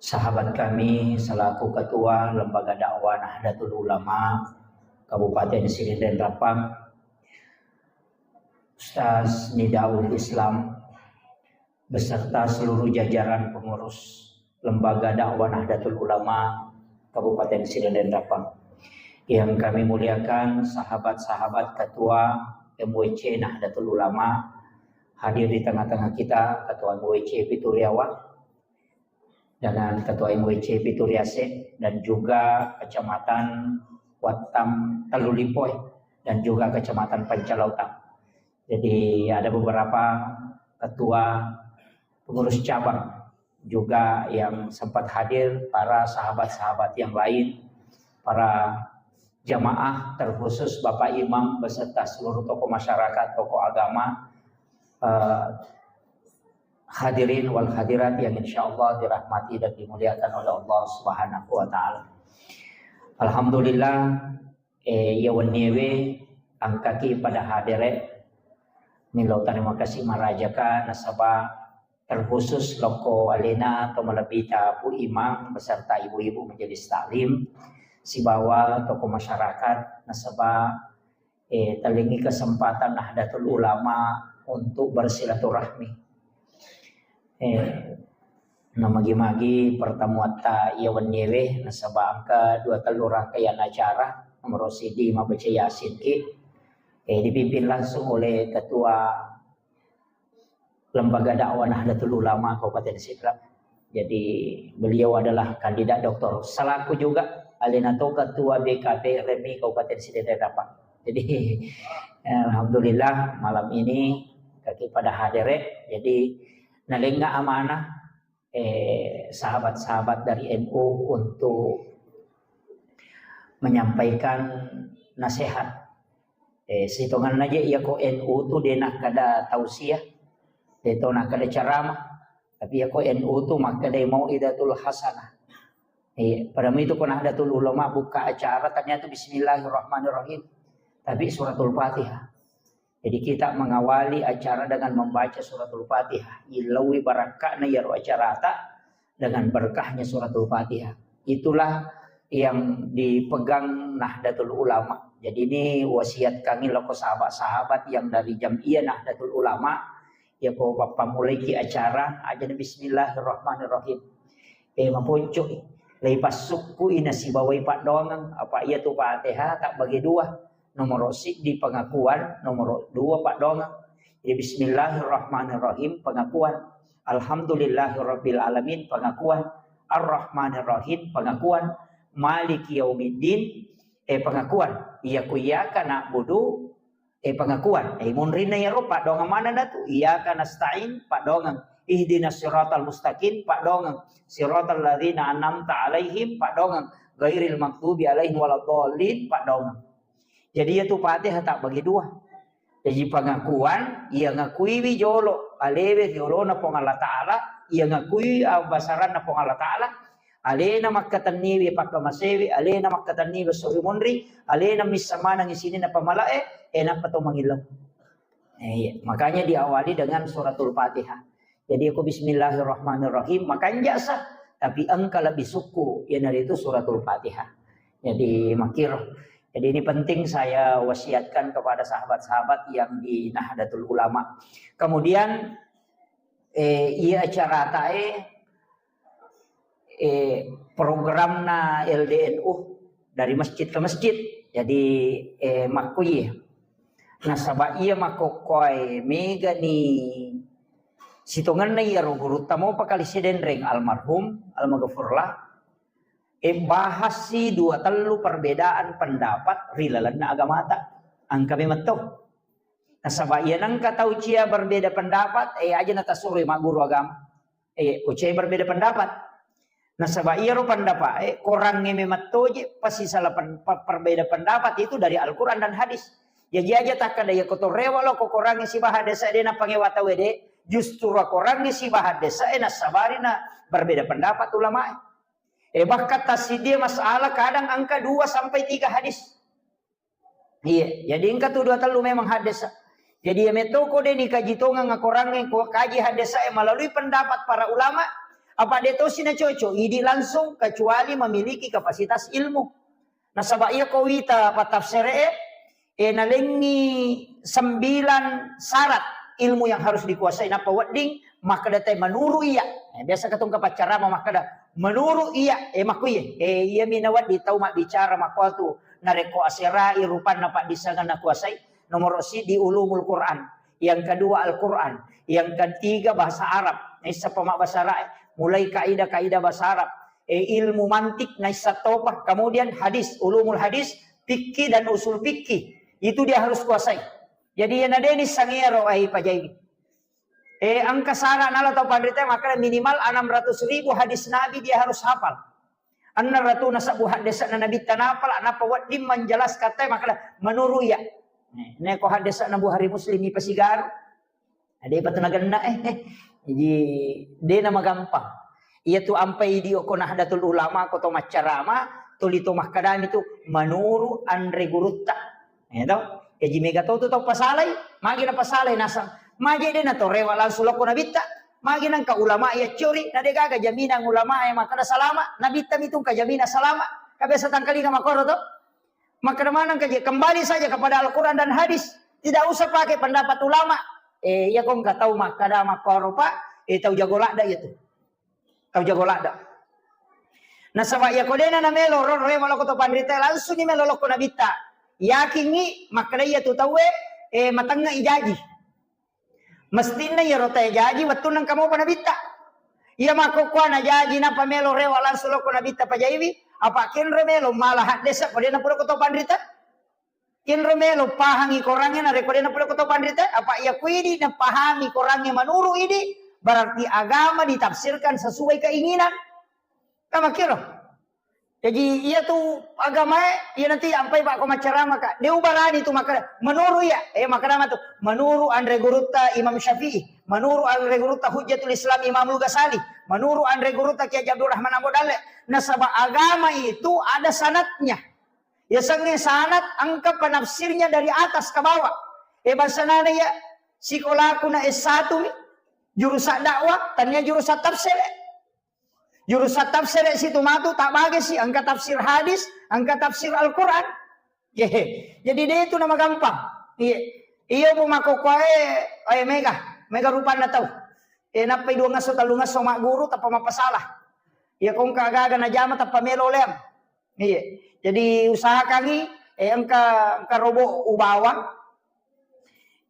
sahabat kami selaku Ketua Lembaga Dakwah Nahdlatul Ulama Kabupaten Sidenreng Rappang, Ustaz Nidaul Islam, beserta seluruh jajaran pengurus Lembaga Dakwah Nahdlatul Ulama Kabupaten Sidenreng Rappang. Yang kami muliakan sahabat-sahabat Ketua M W C Nahdlatul Ulama hadir di tengah-tengah kita, Ketua M W C Pituriawa, dengan Ketua M W C Pituriase, dan juga Kecamatan Wattam Tellulipoe, dan juga Kecamatan Pancalautang. Jadi ada beberapa ketua pengurus cabang juga yang sempat hadir, para sahabat-sahabat yang lain, para jamaah, terkhusus Bapak Imam beserta seluruh tokoh masyarakat, tokoh agama, eh, hadirin wal hadirat yang insya Allah dirahmati dan dimuliakan oleh Allah Subhanahu wa Ta'ala. Alhamdulillah, eh, iya wenniewe engkaki pada hadere. Milo terima kasih marajaka nasaba terkhusus lokko alena atau malebbita Pu Imam beserta ibu-ibu majelis taklim sibawa tokoh masyarakat nasaba, eh, tellingi kesempatan Nahdlatul Ulama untuk bersilaturahmi. Eh, namagi-magi pertemuatta iya wenniewe nasaba engka dua tellu rangkaian acara, nomor sidi mabbaca Yasin ki, eh, dipimpin langsung oleh Ketua Lembaga Dakwah Nahdlatul Ulama Kabupaten Sidrap. Jadi beliau adalah kandidat doktor selaku juga alena to Ketua B K P R M I Kabupaten Sidenreng Rappang. Jadi, eh, alhamdulillah, malam ini kaki pada hadere. Jadi, nalenga amanah, eh, sahabat-sahabat dari N U untuk menyampaikan nasihat. Eh, sitonganna je, iya ko N U tu de nakkeda tausiah, de to nakkeda ceramah. Tapi iya ko N U tu makkeda mau'izatul hasanah. Eh, pada itu ko Nahdlatul Ulama buka acara, ternyata bismillahirrahmanirrahim. Tapi suratul Fatihah. Jadi kita mengawali acara dengan membaca suratul Fatihah. Ilawi barakka'na iyaro acarata dengan berkahnya suratul Fatihah. Itulah yang dipegang Nahdlatul Ulama. Jadi ini wasiat kami loko sahabat-sahabat yang dari Jam'iyah Nahdlatul Ulama. Ya ko pappamulaiki acara, aja bismillahirrahmanirrahim. Eh, maponco i. Lei passukku ina sibawai paddoangeng. Apa iya tu Fatihah tak bagi dua. Nomor siddi pengakuan, nomor dua paddoangeng. Jadi bismillahirrahmanirrahim pengakuan. Alhamdulillahirabbil alamin pengakuan. Arrahmanirrahim pengakuan. Maliki yaumiddin, eh, pengakuan. Iya ku iyyaka na'budu, eh, pengakuan. Eh, munrinna iyaro paddoangeng manenna tu. Iyyaka nasta'in paddoangeng. Ihdinas siratal mustaqim paddoangeng. Siratal ladzina an'amta alaihim paddoangeng. Ghairil maghdubi alaihim waladdallin paddoangeng. Jadi iya tu Fatihah tak bagi dua. Jadi pengakuan, iya ngakuiwi jolo alewe ri olona Puang Allah Ta'ala, iya ngakui abbasaranna Puang Allah Ta'ala, alena makkatenniwi pakkamasewi, alena makkatenniwi esso ri munri, alena missa manengngi sininna pamala'e, eh, nappa to mangillau. Eh, iya. Makanya diawali dengan suratul Fatihah. Jadi aku bismillahirrahmanirrahim, makanja sa, tapi engka lebih sukku, iyanaritu suratul Fatihah. Jadi makiro. Jadi ini penting saya wasiatkan kepada sahabat-sahabat yang di Nahdlatul Ulama. Kemudian, eh, iya acara tae, eh, programna L D N U dari masjid ke masjid. Jadi, eh, makkuye. Nasaba iya makkokkoe megani sitongenna iyaro gurutta mopa kali sidenreng almarhum, almaghfurlah. Eh, bahassi dua tellu perbedaan pendapat ri lalenna agamata. Engka memang to. Nasaba iya nengka tau cia berbeda pendapat, eh, aja natasuroi magguru agama. Eh, kucai berbeda pendapat. Nasaba iyaro pendapat, eh, korangnge memang toje pasti salah pen-, pe-, perbeda pendapat itu dari Al-Quran dan hadis. Jaji aja takkada iya kotorewa lo ko korangnge sibaha desa de napangewa tau de, justru korangnge sibaha desa, eh, nasabari na berbeda pendapat ulama. Eh, bahkan tasidia masalah kadang angka dua sampai tiga hadis. Iya, jadi engka tu dua tellu memang haddesa. Jadi iya metto ko de ni kaji tongeng akorangnge ko kaji haddesa e melalui pendapat para ulama, apa de tosi na cocok, idi langsung kecuali memiliki kapasitas ilmu. Nasaba iya ko wita patafsere e, e nalengi sembilan syarat ilmu yang harus dikuasai. Napa wedding makkeda te menuru iya. Eh, biasa katong kapaccarama makkeda menuru iya. Eh, makku iya. Eh, iya mi na wedding tau mabbicara makkuatu. Narekko aserai rupanna paddisengeng nakuasai, nomoro siddi ulumul Quran, yang kedua Al-Quran, yang ketiga bahasa Arab. Naissappa mabbahasa Arab, mulai kaidah-kaidah bahasa Arab, eh, ilmu mantik naissa topa, kemudian hadis, ulumul hadis, fikih dan usul fikih. Itu dia harus kuasai. Jadi, iya nadeni sangero ai pajai. Eh, engka syarat nala tau panrita makkeda minimal enam ratus ribu hadis Nabi dia harus hafal. Enneng ratuna sebbu haddesa'na Nabitta napala, nappa wedding menjelaskan te makkeda menurut iya. Neko haddesa'na Bukhari Muslim ipasigaru. Ada apa tu nagenna, eh, eh. Jadi, dena magampang. Iya tu ampai di oko Nahdlatul Ulama, ko to maccarama, tuli to makkadami tu menurut anre gurutta. Ya toh? Jaji mega to tu tau pasalai, magi na pasalai nasang. Maje de na to rewa langsung lokko nabitta. Magi nangka ulama ya curi, na de gaga jaminan ulama yang makkada salama, nabitta mitung ka jaminan salama. Ka biasa tangkalinga makoro to. Makkada manang ka je, kembali saja kepada Al-Quran dan hadis. Tidak usah pakai pendapat ulama. Eh, iya kong ka tau makkada makoro, Pak. Eh, tau jago ladda iya tu. Tau jago ladda. Nasaba iya ko dena na melo ro, ro, melo ko to panrita, langsung ni melo lokko nabitta. Yakingi makkeda iya tu tauwe, eh, matengnga ijaji. Mestinna iya ro tau jaji, wettunna engka mopa nabitta. Iya makkokkoa na jaji, napa melo rewa langsung lokko nabitta pajaiwi, apa kenro melo mala haddesa ko dena pura ko to panrita. Kenro melo pahangi korangnge narekko de' napole ko tau panrita, apa iya kuidi napahami korangnge menurut idi, berarti agama ditafsirkan sesuai keinginan. Kamakiro. Jadi iya tu agamae, iya nanti ampai pak ko macarama ka. De' ubarani tu makkada, menurut iya, eh makkada matu, menurut anre gurutta Imam Syafi'i, menurut anre gurutta Hujjatul Islam Imamul Ghazali, menurut anre gurutta Kiai Abdurrahman Ambo Dalle. Nasaba agama itu ada sanatnya. Yasengnge sanat engka penafsirnya dari atas ke bawah. Eh, bangsana iya sikolaku na S satu mi, jurusan dakwah, tania jurusan tafsir. Jurusan tafsir situ matu tak bage si, engka tafsir hadis, engka tafsir Al-Quran. Ye. Jadi de' itu nama gampang. Iya. Iyo bu makokoe, eh, mega, mega rupanna tau. Eh, nappai dua ngasso, tellu ngasso magguru, tappa mappasalah. Iya, kongka gaga najama, tappa melo leang. Iya. Jadi usahakangi, eh, engka, engka robo ubawa.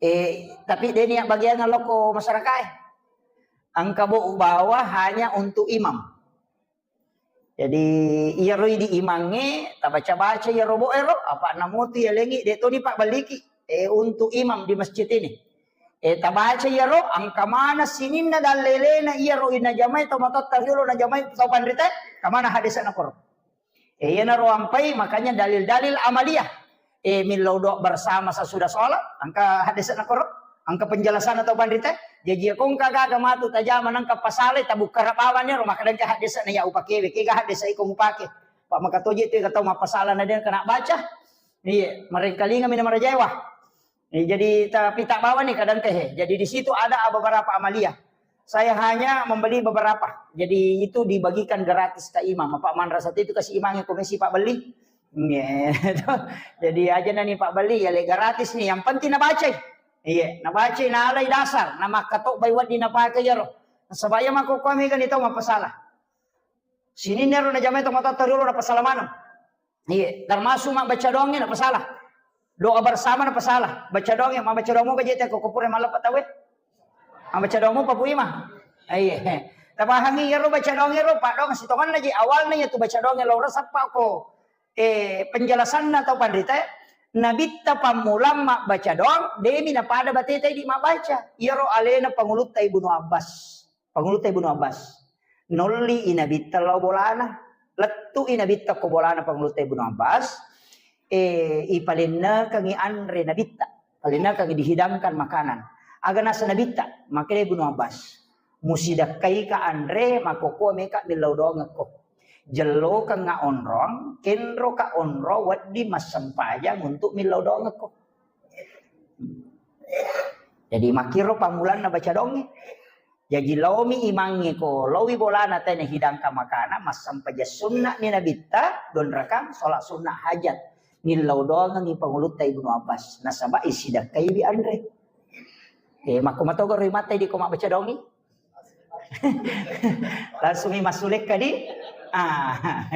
Eh, tapi de' niat bagian lokko masyarakat, eh. Engka bo ubawa hanya untuk imam. Jadi iyaro idi imangnge tabaca-baca iyaro bo ero, apa namotu yalengi de' toni pak balliki. Eh, untuk imam di masjid ini. Eh, tabaca iyaro, engka mana sininna dallelena iyaro inajamai tau matotta riolo najamai tau panrita, kamana hadisna koro. Eh, iyanaro ampai, makanya dalil-dalil amaliyah. Eh, millau doa bersama sesudah sholat, engka hadisna koro, engka penjelasan atau panrita. Jaji iya kongka gaga matu tajama nengka pasalai, tabukka rabawan iyaro, maka dengka hadisna iya upakewe, kega hadis iko mupake. Pak makatoje tu tau mappasala na de' kena baca. Iya, marengkalinga mina marajaewa. Eh, jadi tapi tak bawa nih kadang teh. Jadi di situ ada beberapa amaliyah. Saya hanya membeli beberapa. Jadi itu dibagikan gratis ke imam. Pak manrasa itu kasih imam yang komisi pak beli. Iya. Jadi aja nani pak beli ya le gratis nih. Yang penting nabaca. Iya, nabaca nalai dasar. Nama katok bai wadi napake jaro. Sebaya mako kami kan itu masalah. Sininna ro najamai tomatoatta riolo napasala maneng. Iya, termasuk mabbaca doangnge napasala. Doa bersama napasala. Baca doangnge, mabbaca doang moga jete ko pura malleppe tauwe. Mabbaca doang mopa Pu Imang. Iya. Tapahangi iyaro baca doangnge ro, paddoang sitongenna je awalna iya tu baca doangnge lo resappa ko, eh, penjelasanna tau panrita. Nabitta pammulang mabbaca doang, demi napada bateta idi mabbaca. Iyaro alena pangulutta Ibnu Abbas. Pangulutta Ibnu Abbas. Nolli i Nabitta lao bolana. Lettu i Nabitta ko bolana Pangulutta Ibnu Abbas. Eh, ipalennekengi anre Nabitta. Palennekengi dihidangkan makanan. Aga nasa Nabitta, makkedai Ibnu Abbas. Musidakkaika anre, makkokkoe meka millau doangekko. Jellokengnga onrong, kenroka onrong wedding massempajang untuk millau doangekko. Jadi makkiro pammulanna baca doangnge. Jaji laomi imangnge ko, laowi bolana tena hidangkan makana, massempajang sunna'ni Nabitta, dua rakang, sholat sunnah hajat. Millau doangengngi Pangulutta Ibnu Abbas, nasaba isidakkaiwi anre. Eh, makko matogoro imatta idi ko mabbaca doangngi? Langsung mi massulekka di? Ah,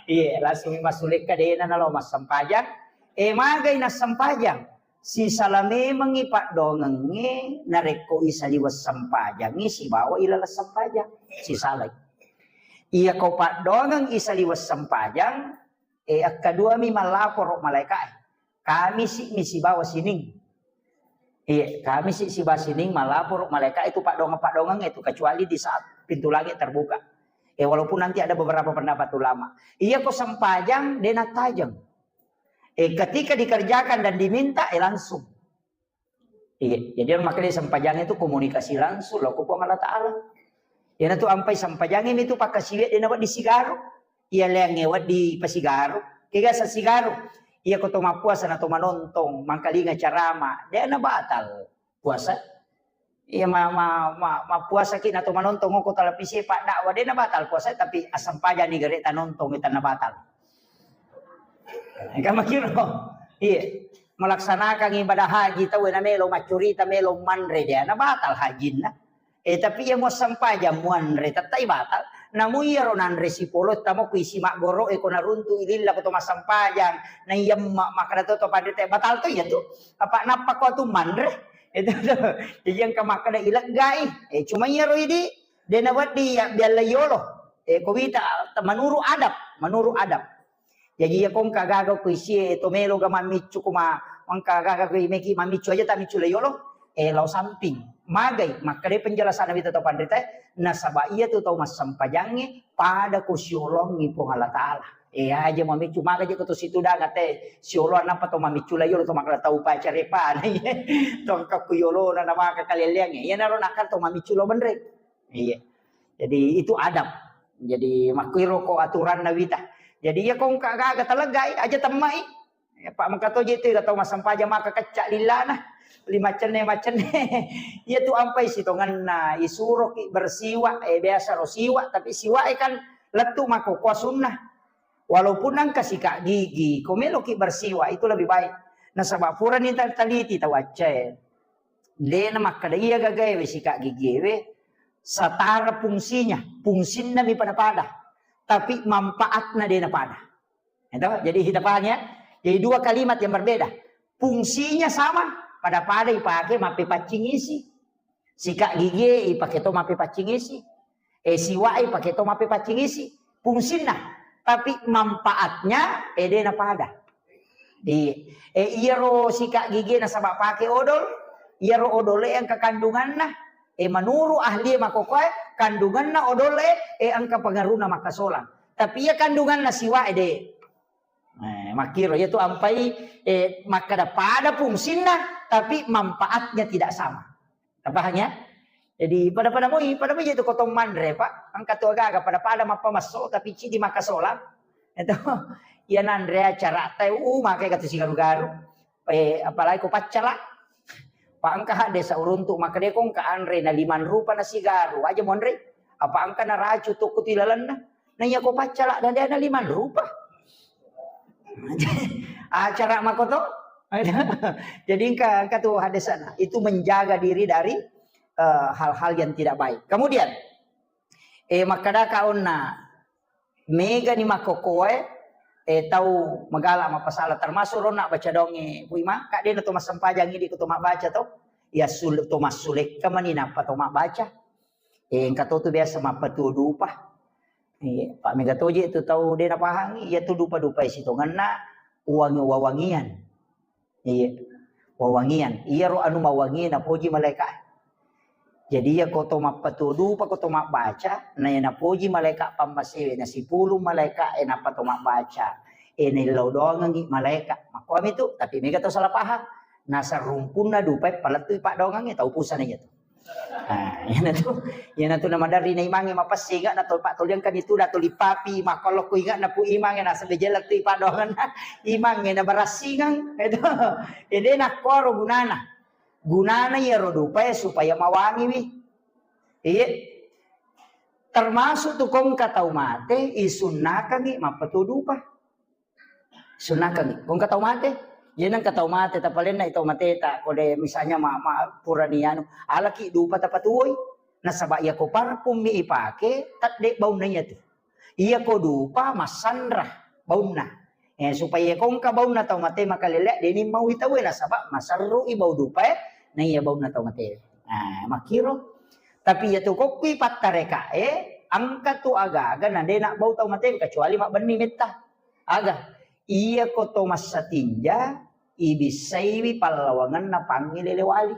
iya, langsung mi massulekka dena nalo massempajang. Eh, magai nassempajang? Sisala memengngi paddoangengnge narekko isaliweng sempajangngi sibawa ilaleng sempajang. Sisalai. Iya ko paddoangeng isaliweng sempajang, eh, akkaduami mallaporo malaeka'e. Kamisi mi sibawa sining. Iya, kamisi sibawa sining mallaporo malaeka itu paddoangeng-paddoangeng itu, kecuali di saat pintu langit terbuka. Eh, walaupun nanti ada beberapa pendapat ulama. Iya ko sempajang, dena tajeng. Eh, ketika dikerjakan dan diminta, eh, langsung. Iya, jadi orang makanya sempajang itu komunikasi langsung lo ko Puang Allah Ta'ala. Iyanatu ampai sempajangnge mitu pakkasiwiang de nawedding sigaru. Iya leangnge wedding pasigaru. Kega sa sigaru. Iya ko to mappuasa na to manontong, mangkalinga carama, de na batal puasa. Iya ma, ma, ma, mappuasaki na to manontong ko televisi pak dakwah, de na batal puasa, tapi assempajang ni gare tanontong, itu na batal. Kan makiro. Iya. Melaksanakan ibadah haji tau na melo maccurita, melo manre, de na batal hajinna. Eh, tapi iya muassempajang muanre, tettai batal. Namu iyaro nanre sipolo tamo ku isi maggoro e ko naruntu ililla ko to massempajang. Na iya ma-, makkada to, to panre te batal to iya tu. Apa nappa ko tu manre? Itu tu. Jadi engka makkada ileggai. Eh, cuma iyaro idi, de na wedding ya bialla yolo. Eh, ko wita, menurut adab, menurut adab. Jaji iya kongka gaga ko isie to melo ga mammiccu ko ma-, Mangka gaga kui meki mamiccu aja tamiccu le yolo, eh, lao samping. Magai, makkeda penjelasan Nabi tau panrita, nasaba iya tu tau massempajangnge pada ko siolongi Puang Allah Ta'ala. Eh, aja mamiccu, maga je ko to situ danga te siolo, nappa to mamiccu la yolo to makkeda tau pacarepa. To engka ku yolo na, na maka kaleleangnge. Iya naro nakal to mamiccu lo benre. Iya. Jadi itu adab. Jadi makkuiro ko aturan Nabi ta. Jadi iya ko engka gaga taleggai, aja temmai. Ya, Pak, mengka to je tu tau massempajang maka kecca lillana. Lima cenne, macenne. Iya tu ampai sitongenna, isuroki bersiwak, eh, biasa ro siwak, tapi siwak, eh, kan lettu mako kuah sunnah. Walaupun engka sikat gigi, ko meloki bersiwak, itu lebih baik. Nasaba purani ta-, taliti tau accae. Dena makkeda iya gagae we sikat gigi we, setara fungsinya, fungsinna mi pada-pada. Tapi manfaatna dena pada. Itu, jadi kita paham ya. Jadi dua kalimat yang berbeda. Fungsinya sama, pada-pada ipake mappepaccing isi. Sikat gigi ipake to mappepaccing isi. Eh, siwak ipake to mappepaccing isi. Fungsinna. Tapi manfaatnya, eh, dena pada. Di, eh, iyaro sikat gigi nasaba pake odol, iyaro odol e engka kandunganna, eh, menurut ahli makokoe, kandunganna odol e, eh, engka pengaruhna makkasolang. Tapi iya kandunganna siwak e de. Eh, makkiro, iya tu ampai, eh, makkeda pada fungsinna, tapi manfaatnya tidak sama. Tapahang ya? Jadi pada-pada moi, pada moi itu kotong manre, Pak. Engka tu agaga pada-pada mappamasso, tapi cidi makkasolang. Itu, iya nanre acara tau, uh, makai katu sigaru-garu. Eh, apalagi ko paccala. Pak, engka hadde sauruntu makkeda ko engka anre na limang rupa na sigaru, aja monre. Apa engka na racu tokko ti lalenna. Na iya ko paccala na dia na limang rupa. Acara makoto. Jadi engka, engka tu hadde sana. Itu menjaga diri dari, eh, hal-hal yang tidak baik. Kemudian, eh, makkadaka onna Megani makkokkoe, eh, tau magala mappasala, termasuk ronna baca donge, Pu Imang, ka dena to massempajang idi ko to mabbaca to, ya sul-, to massulekka mani nappa to mabbaca. Eh, engka to tu biasa mappatuo dupa. Eh, pa mega toje tu tau dena pahangi, iya tu dupa-dupa sitongenna uwangi-, wawangian. Iya. Wawangian. Iyaro anu mawangi napoji malaika. Jadi iya ko to mappatuo dupa, ko to mabbaca, na iya napoji malaika pammasewe, na sipulung malaika, eh, nappa to mabbaca. Eh, naillau doangengngi malaika. Makkuami tu, tapi mega to salah paham. Nasarumpunna dupa, eh, palettui paddoangengnge, tau pusana iya tu. Ah, iyanatu, iyanatu namaderri na imangnge mapessinga na to, Pak, toliangkan itu dah tuli papi, makkolokku ingat na Pu Imangnge nasaba jela tu paddoangenna imangnge na barassingeng. Itu. Ede nakkoro gunana. Gunana iyaro dupae supaya mawangiwi. Iya. Termasuk tu kongka tau mate, isunnakangi mappatuo dupa. Sunnakangi. Ko engka tau mate, iya na engka tau mate, tapalenna tau mateta, ko de misalnya ma, ma, purani anu, alaki dupa tapatuoi. Nasaba iya ko parfum mi ipake, tedde baunna iya tu. Iya ko dupa massanra baunna. Eh, supaya ko engka baunna tau mate makalele, deni mau itaue, nasaba maserru i bau dupa, eh, na iya baunna tau mate. Nah, makkiro. Tapi iya tu kokkui pattareka, eh, engka tu aga-aga na dena bau tau mate, kecuali mabbenni metta. Aga, iya ko to massatinja, ibissaiwi pallawangenna pangngilele wali.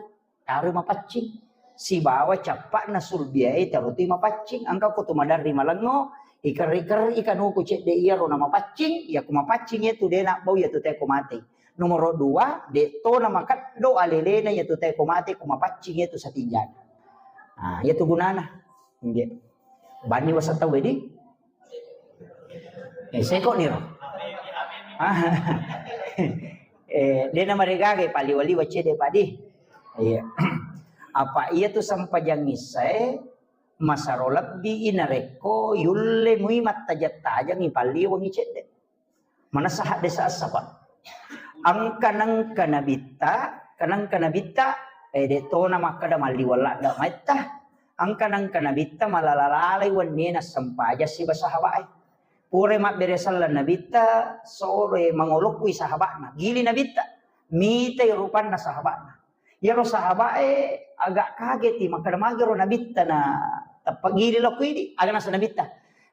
Taroi mapaccing. Sibawa cappa'na sulbiae tarotui mapaccing. Engka ko to maderri malengngo, ikerri-kerri kanuku cedde iyaro na mapaccing, iya ko mapaccing iya tu dena bau iya tu teko mate. Nomoro dua, de to na makeddo alelena iya tu teko mate ko mapaccing iya tu satinjana. Ah, iya tu gunana. Inggih. Bani wasa tau wedi? Eh, seko niro. Ah. Eh, dena maregaga paliwa-liwa cede padi. Iya. Apa iya tu sempajang issae masaro lebbi i narekko yulle mui mattajang-tajangi palliwangi cedde. Manessa hadde sassa, Pak. Engka nengka nabitta, kanengka nabitta, eh, de tona makkeda malliweng ladde maitta. Engka nengka nabitta malala-lalai wennena sempajang siba sahabae. Pura mabbere selleng nabitta, sore mangolokkui sahaba'na. Gili nabitta, mitai rupanna sahaba'na. Iyaro sahabae agak kageti, makkeda magero nabitta na tappa gili lokko idi, aga nasa nabitta.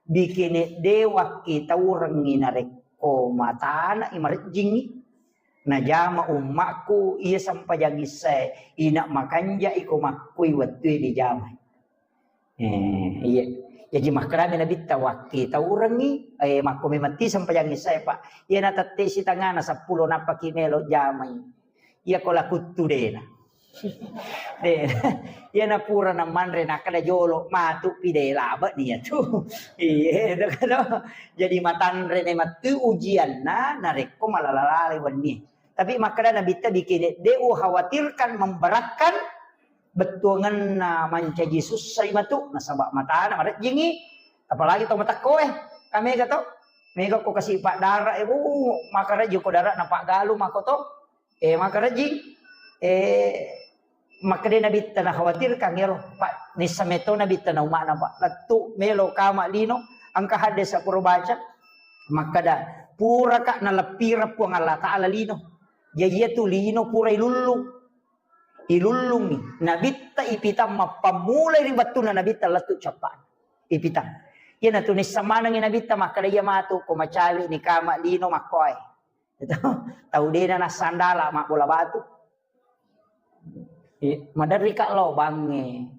Bikene de wakki taurengngi narekko matana i marejjingngi. Najama ummakku iya sempajang issae, ina makanja iko makkui wettui dijamai. Eh, iya. Jaji makkedami Nabitta, wakkitaurengngi, eh, makko memang ti sempajang issae, Pak. Iya natette sitangana seppulo nappaki melo jamai. Iya ko lakuttu dena. De, iya na pura namanre nakkeda jolo matu pi de labe nia tu. Iya, itu kan. Jadi matanre memang tu ujianna narekko malala-lala wenni. Tapi makkeda Nabitta bikin de khawatirkan memberatkan bettuangenna mancaji sussai matu nasaba matana marejjingi, apalagi tau matekko e, kamega to, mega ko kasi paddara e, bu, makarejji ko dara napaggalu mako to, e, makarejji, e, makkeda Nabitta nakhawatirkan ero, Pak, nissa meto Nabitta na umma'na, Pak, lettu melo kama lino, engka hadde sapuro baca, makkeda, puraka naleppireng Puang Allah Ta'ala lino, jaji iya tu lino pura ilullu. Ilullungi Nabitta ipitang mappammulai ri wettunna Nabitta lettu cappa'na. Ipitang. Iyanatu nissa manengngi Nabitta makkeda, iya matu ko macawe ni kama lino makkoe. Itu tau dena nassandala mabbola batu. I, maderri ka lo bangnge.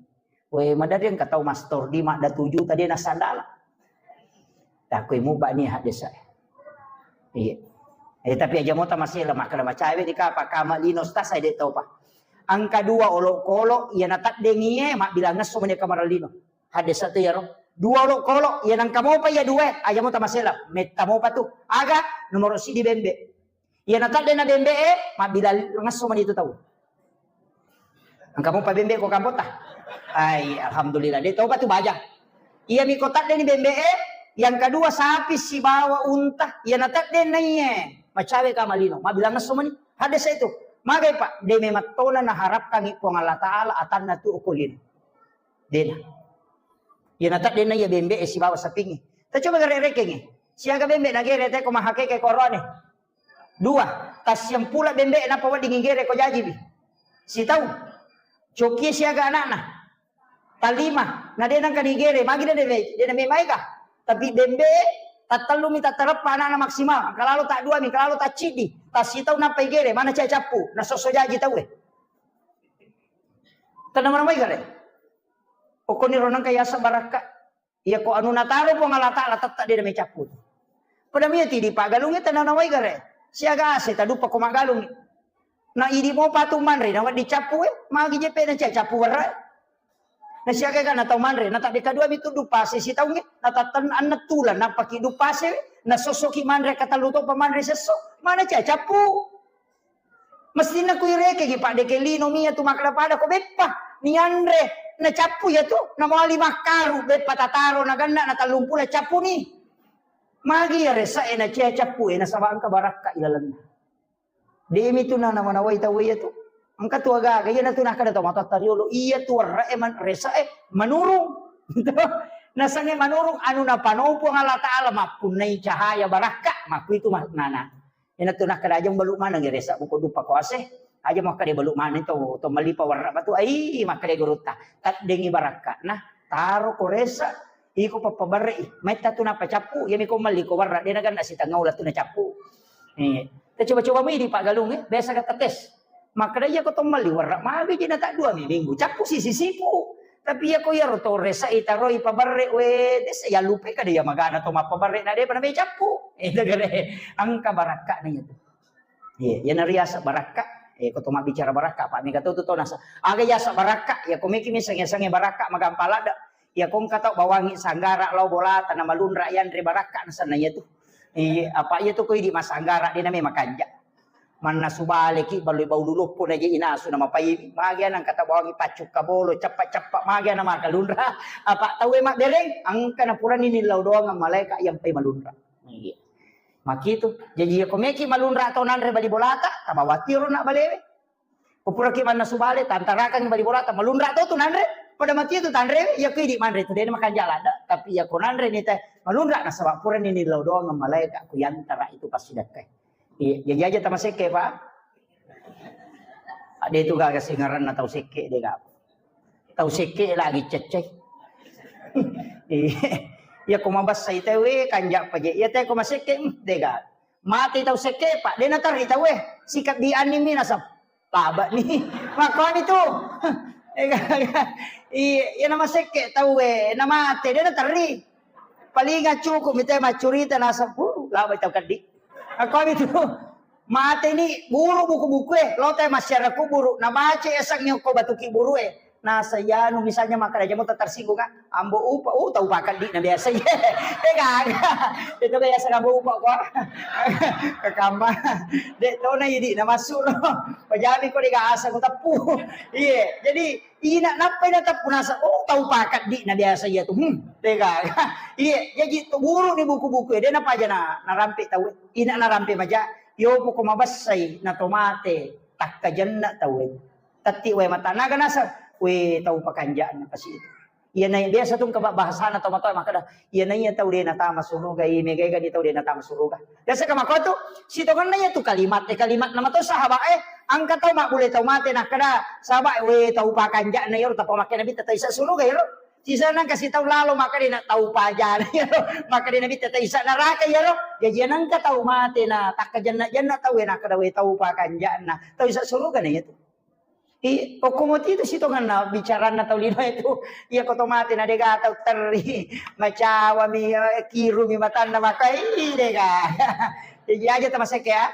We, maderri engka tau mastor di madda tuju tadi nassandala. Takui muba ni hadesa. Iya. Eh, tapi aja mota masih lemah kena macawe di kapa kama lino stas saya dek tau pa. Angka dua olok-olok iya nataddengi e mabbilang ngesso meni kamar lino. Hadesa tu yaro. Dua olok-olok iya nangka mopa iya dua e, aja mota masih lah. Metta mopa tu. Aga nomor sidi bembe. Iya natadde na bembe e, mabbilang ngesso meni tu tau. Engka mopa bembe ko kampota? Ai, alhamdulillah. De topa tu baja. Iya mi ko tadde ni bembe e, yang kedua sapi sibawa unta, iya natadde na iye. Macawe kama lino, mabbilang ngesso meni. Hadesa itu. Magai, Pak, de memattona naharapkangi Puang Allah Ta'ala atanna tu ko lino. Dena. Iya natadde na iya bembe e sibawa sapingi. Ta coba gare rekengi. Siaga bembe nagere te ko mahakeke korone. Dua, tassiampula bembe napa wedding igere ko jajiwi. Sitau. Cokie siaga anakna. Talima, na de nangka nigere, magi de de de na memai ka. Tapi bembe tattellumi tattareppa anakna maksimal. Engka lalo ta dua mi, engka lalo ta ciddi. Tassitau nappa igere, mana cai cappu, na sosso jaji tau e. Tenna mana mai gare. Okoni ro nangka yasa barakka. Iya ko anu nataro Puang Allah Ta'ala tette de na mai cappu. Pada mia tidi paggalungi tenna nawai gare. Siaga ase taduppa ko maggalungi. Na idi mopa tu manre na wedding cappu e, magi je pe na cia cappu werra. Na siaga ga na tau manre, na tadde kadua mi tu dupase sitaunge, na tatten anne tulang napaki dupase, na sossoki manre katellu topa manre sesso, mana cia cappu. Mestinna kuirekegi, Pak, deke lino mia tu makkeda pada ko beppa nianre, na cappu iya tu, na mawali makkaru, beppa tataro na genna na tellumpula cappu ni. Magi iya resa e na cia cappu e, nasaba engka barakka ilalenna. Demi tu na namanawai tau iya tu. Engka tu aga-aga, iya na tu nakkeda tau matoatta riolo, iya tu werra e man-, resa e manurung. Nasange manurung anu napanopo Allah Ta'ala mappunnai cahaya barakka, makku itu maknana. Ina tu nakkeda aja balu maneng resa buku dupa ko ase. Aja makkeda balu maneng to, to malipa warra batu. Ai, makkeda gurutta. Taddengi barakka. Nah, taro ko resa, iko pappabarre i. Metta tu nappa cappu, iya mi ko melli ko warra, dena ganna sitengah ula tu na cappu. Eh, ta coba-coba mi di Pak Galung e, biasa kata tes. Makkeda iya ko to melli warra, magi jina tak dua mi minggu. Cappu sisi sipu. Tapi iya ko iyaro to resa i taroi pabarre we, desa ya lupe kada iya magana to mappabarre na depa na me cappu. Itu gare angka barakka na itu. Iya, iya nariasa barakka. Eh, ko to mabbicara barakka, Pak, mega to tu to nasa. Aga yasa barakka, ya ko meki mi sange-sange barakka magampala da. Ya ko engka tau bawangi sanggara lao bolata na malunra yanre barakka na sanna iya tu. Iya, apa iya tu ko idi masanggara de na me makanja. Mannasu baleki balui baulu loppo na je inasu na mapai. Magi anang kata bawangi paccukka bolo, cappa-cappa magi ana makalunra. Apa tau e mabbereng, angka na purani nillau doang malaika yang pai malunra. Iya. Makitu. Jaji iya ko meki malunra to nanre bali bolata, tabawa tiro na balewe. Ko puraki mannasu bale, tantarakangi bali bolata, malunra to tu nanre. Pada mati tu tanre, iya ko idi manre tu dena makanja lada. Tapi iya ko nanre ni te malunra nasaba purani nillau doang malaika ku yantara itu pasti dakkai. Iya, jaji aja tamasekke, Pak. Ade tu gaga singaranna tau sekke de ga. Tau sekke lagi cecce. Iya, iya ko mabassa ite we kanja paje. Iya te ko masekke, hmm, de ga. Mate tau sekke, Pak, de naterri tau e. Sikebbi anning mi nasab. Laba ni. Makkuani tu. Iya, iya na masekke tau e, na mate, de naterri. Paling cukup mi te maccurita nasab, uh, laba tau keddi. Makkuani tu. Mate ni guru buku-buku e, lo te massiara kuburu, nabaca esang yoko batu kiburu e. Nasa iyanu misalnya makkeda jamo tersinggung, ah, Ambo Upa, uh, tau pakeddi na biasa. Eh, gaga. Itu biasa Ambo Upa ko. Ke kamar. Dek tona idi na masuk. Pajami ko dega asa ko teppu. Iya, jadi ina nappa ina teppu nasa, oh, tau pakeddi na biasa iya tu. Hmm, dega. Iya, jadi tu guru ni buku-buku e, de napaja na, narampe tau. Ina narampe maja, yo poko mabessai na tomate, takkajenna tau. Tatti wae mata naga naseng, we tau pakanja'na kasi itu. Iya nai biasa tu engka bahasana tau matoa makkeda, iya naiya tau de natama suruga, iya mega-ega ni tau de natama suruga. Biasa ka makko tu, sitongenna iya tu kalimat, eh, kalimat nama to sahabat, eh, engka tau mabbule tau mate nakkeda, sahabat, we tau pakanja'na iyaro tappa makkeda nabitta tau isa suruga iyaro. Sisa nang kasi tau lalo makkeda na tau pajana iyaro, makkeda nabitta tau isa neraka iyaro. Jaji nengka tau mate na takkajenna-jenna tau we nakkeda we tau pakanja'na, tau isa suruga na iya tu. I, okko moti tu sitongenna bicaranna tau lino itu. Iya ko to mate na dega tau terri, macawami, eh, kirumi matanna makai dega. Jadi aja tamasekke ya.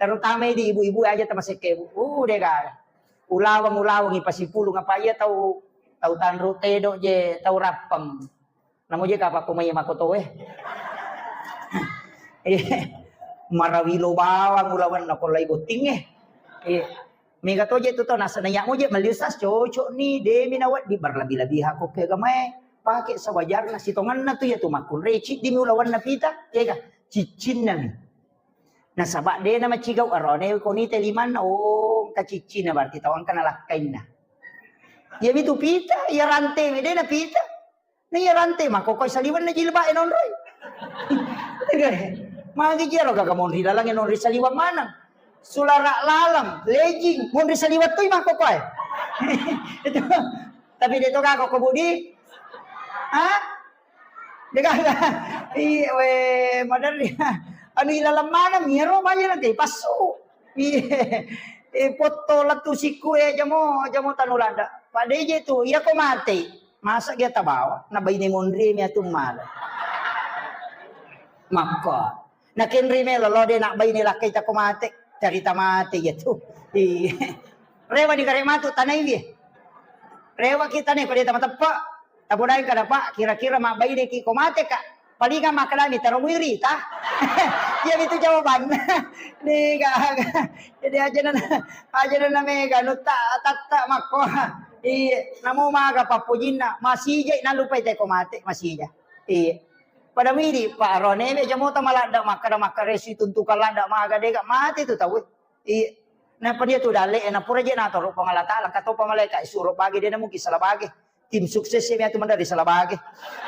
Terutama di ibu-ibu aja tamasekke, Bu. Uh, dega. Ulaweng, ulaweng ipasipulung apa iya tau, tau tanru tedo je, tau rappeng. Namo je kapakko mai makoto e. Eh, marawilo bawang ulawenna ko lai botting e. Eh, mega to je tu to nasana iya mo je mali ustaz cocok ni, demi nawedding berlebih-lebihan ko ke agamae. Pake sewajarna sitongenna tu ya tu makkunrai ciddimi ulawenna pita, ya ga? Ciccinna mi. Nasaba de na macigau arone ko ni te limanna, oh, engka ciccina berarti tau engka nalakkainna. Iya mitu pita, iya rante we de na pita. Na iya rante makkokoi saliwenna jilbab e nonroi. Magi jero gaga monri laleng e nonri saliweng maneng. Sulara laleng, lejing, monri saliweng toi makkokoi. Itu. Tapi de to gaga ko budi. Ha? Degaga. Iya we maderri. Anu ilaleng maneng iyaro baja nanti passu. Iya. Eh, potto lettu sikku e jamo, jamo tanu lada. Pak D J tu, iya ko mate. Masa dia tabawa? Na baine monri mi atu mala. Makko. Na kenri melo lo de na baine lakkai tako mate. Carita mate iya tu. Iya. Rewa di kare matu tanai wi. Rewa kita ne ko de tama teppa. Tapodaeng kada, Pak, kira-kira mabbaineki ko mate, Kak? Palinga makkedami, "Taro muirita." Iya mitu jawabanna. Dega. Jadi aja na, aja na mega nutta tatta makko. Iya, namo maga pappojinna, masijai nalupai te ko mate, masija. Iya. Pada midi, Pak, rone me jamota maladda makkeda makkaresu tuntukan ladda maga dega mate tu tau. Iya. Nappa dia tu dalle, na pura je natoro Puang Allah Taala, katopa malaika suro bage de na mungkin salah bage. Tim sukses mi atu mandari salah bage.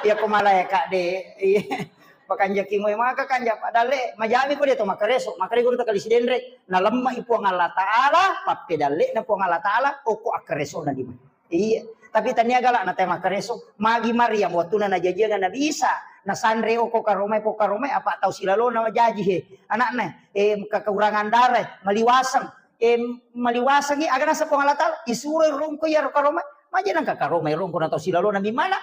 Iya ko malaika de, iya. Pakanjaki moe maka kanja pa dalle, majami ko de to makkareso, makare guru takali sidenre, nalemma i Puang Allah Taala, pappe dalle na Puang Allah Taala, oko akkareso na di. Iya. Tapi tania gala na te makkareso, magi Maryam wattuna najajiang Nabi Isa, nasanre oko karomai po karomai apa tau silalona jaji he. Anakna, eh, kekurangan darah, maliwaseng. Eh, maliwasengi aga naseng Puang Allah Taala, isuro rongko iyaro karoma, maja nangka karoma rongko na tau silalona mimana.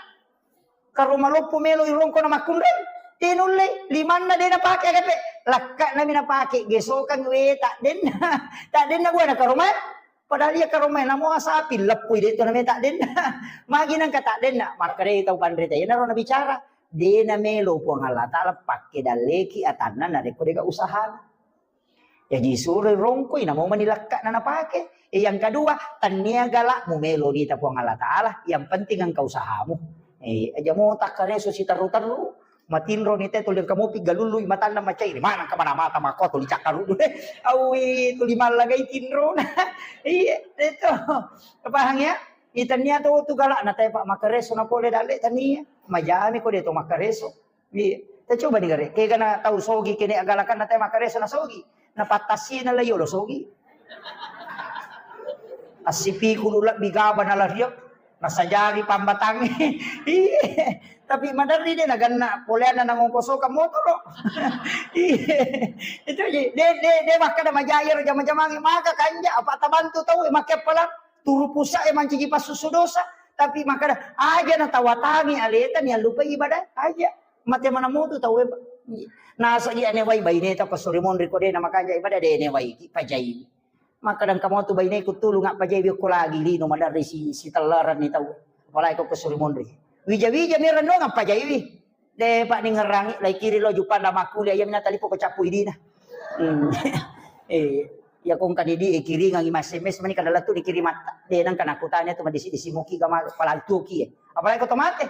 Karoma loppo melo rongko na makkunrai. Tinulle, limanna de napake aga pe. Lakka nami napake, gesokang we tak denna. Tak denna buana karoma. Padahal iya karoma namo asapi leppui de to name tak denna. Magi nangka tak denna, makkedai tau panrita. Iyanaro nabicara, de namelo Puang Allah Taala pakke dalleki atanna narekko dega usahana. Jaji suroi rongkoi, namo mani lakka'na napake. E, yang kedua, tania galak mumelo nita Puang Allah Taala, yang penting engka usahamu. E, aja mo takkareso siterru-terru, matinro ni te tuli engka mopi galului matanna macai, mana engka mana mata mako tuli cakkaru deh. Awi tuli mallagai tinro. Iya, itu. Paham ya? Itania to tu galak na tepa makareso na pole dalle tania. Majami ko de to makareso. Iya. Tacoba ni gare. Kega na tau sogi kene agalakan na te makareso na sogi. Na pattasi na layo lo sogi. Assipi kulu labbi gaba na lario. Nasajari pambatang. Iya. Tapi maderri de naganna poleanna nangongkosokang motoro. Iya. Itu ji. De, de, de makkada majai ero jama-jamangi maka kanja apa tabantu tau e makke pala turu pusa e mancaji passusu dosa. Tapi makkada aja natawatangi aleta ni allupai ibadah aja. Mate mana motu tau e. Iya. Nasa ji ane wai baine tau kasuri monri ko de na makanja ibadah de ne wai ki pajai. Makkadang kamu tu baineku tulung apa jai biokko lagi lino maderri si, si tellereng ni tau. Apalagi ko kesuri monri. Wija-wija mi renung apa jai wi. De pak ni ngerangi lai kiri lo jupanda makkuli iya mina talipo ko cappu idina. Hmm. Eh, ya kong kan idi e kiringangi mas S M S mani kada latu dikiri mata. De nang kana kutanya tu madisi disi muki gama palantuki e. Apalagi ko tomate.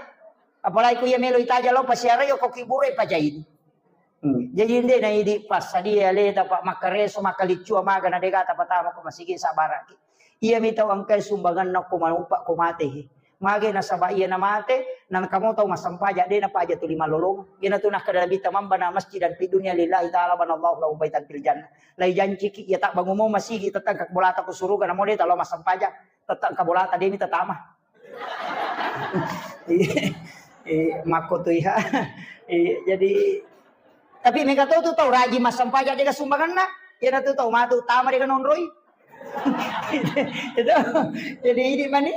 Apalagi ko iya melo itaja lo pasiara yo ko kibure pajai. Hmm. Jadi ende na idi passadia aleta pak makkareso makkalicua maga na dega tapatama ko masigi sabaraki. Iya mi tau engkai sumbanganna ko manupa ko mate he. Mage nasaba iya na mate, nang kamo tau massempajang de na paja tuli malolong. Iya na tu nakkada Nabitta man bana masjidan fid dunya lillahi ta'ala banallahu lahu baitan fil jannah. Lai janciki iya tak bangumo masigi tetang ka bolata ko suruga namo de talo massempajang. Tetang ka bolata de mi tatama. Iya. Iya, makko tu iya. Iya, jadi tapi mega to tu tau rajin massempajang dega sumbanganna. Iya na tu tau matu tama dega nonroi. Itu. Jadi ini mani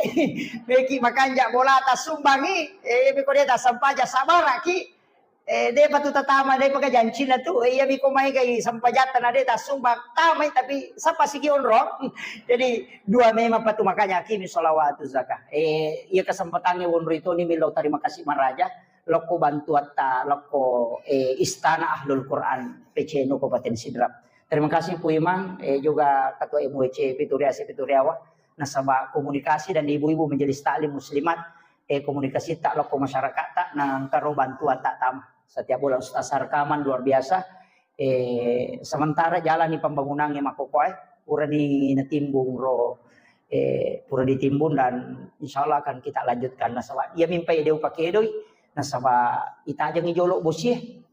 meki makanja bolata sumbangi. Eh, meko de ta sempajang sabaraki. Eh, de patu tatama de paka jancina tu. Eh, iya miko mai gai sempajatta na de ta sumbang tamai tapi sapa sigi onro. Jadi dua memang patu makanya akimi sholawatu zakah. Eh, iya kesempatannya wonro itu ni milo terima kasih maraja. Lokko bantuatta, lokko, eh, Istana Ahlul Quran, P C N U Kabupaten Sidrap. Terima kasih Pu Imang, eh, juga Ketua M W C Pituriasi Pituriawa, nasaba komunikasi dan ibu-ibu majelis taklim muslimat, eh, komunikasi tak lokko masyarakat tak nangkaro bantuan tak tama. Setiap bulan Ustaz rekaman luar biasa. Eh, sementara jalani pembangunan yang makokoe, urani natimbung ro, eh, pura ditimbun dan insya Allah akan kita lanjutkan. Nasaba iya mimpai deu pakedoi, nasaba itajangi jolo bosie.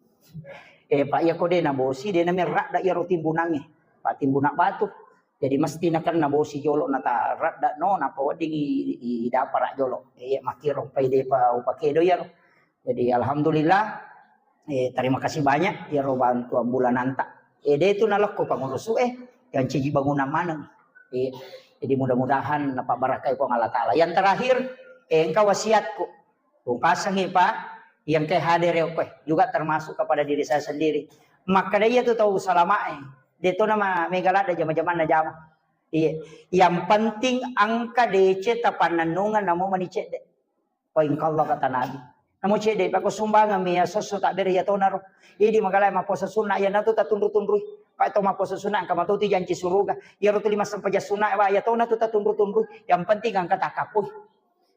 Eh, pak iya ko de na bosi de na merrak da iya ro timbunange. Pak timbuna batu. Jadi mesti nakenna bosi jolo nata radda no napa wedding i, i, i dapara jolo. Iya makkiro pai depa upakedo iyaro. Jadi alhamdulillah, eh, terima kasih banyak iyaro bantuan bulananta. Eh, de tu nalokko pangurusu eh yang ciji bangunan maneng. Eh, jadi mudah-mudahan napa barakai Puang Allah Taala. Yang terakhir, eh, engka wasiatku. Upasangi Pak, yang ke hadir ya, juga termasuk kepada diri saya sendiri. Makkada iya tu tau salamae. De to nama mega ladda jama-jamanna jama. Iya. Yang penting angka D C tapannennungan namo mani cedde. Poin Allah kata Nabi. Namo cedde pako sumbangan mi ya sosso tak bere ya tonaro. Idi magalai maposa sunna ya natu tatunru-tunrui. Pak to maposa sunna angka matoti janci suruga. Ya rotuli massempajang sunna wa ya tona tu tatunru-tunrui. Yang penting angka takapui.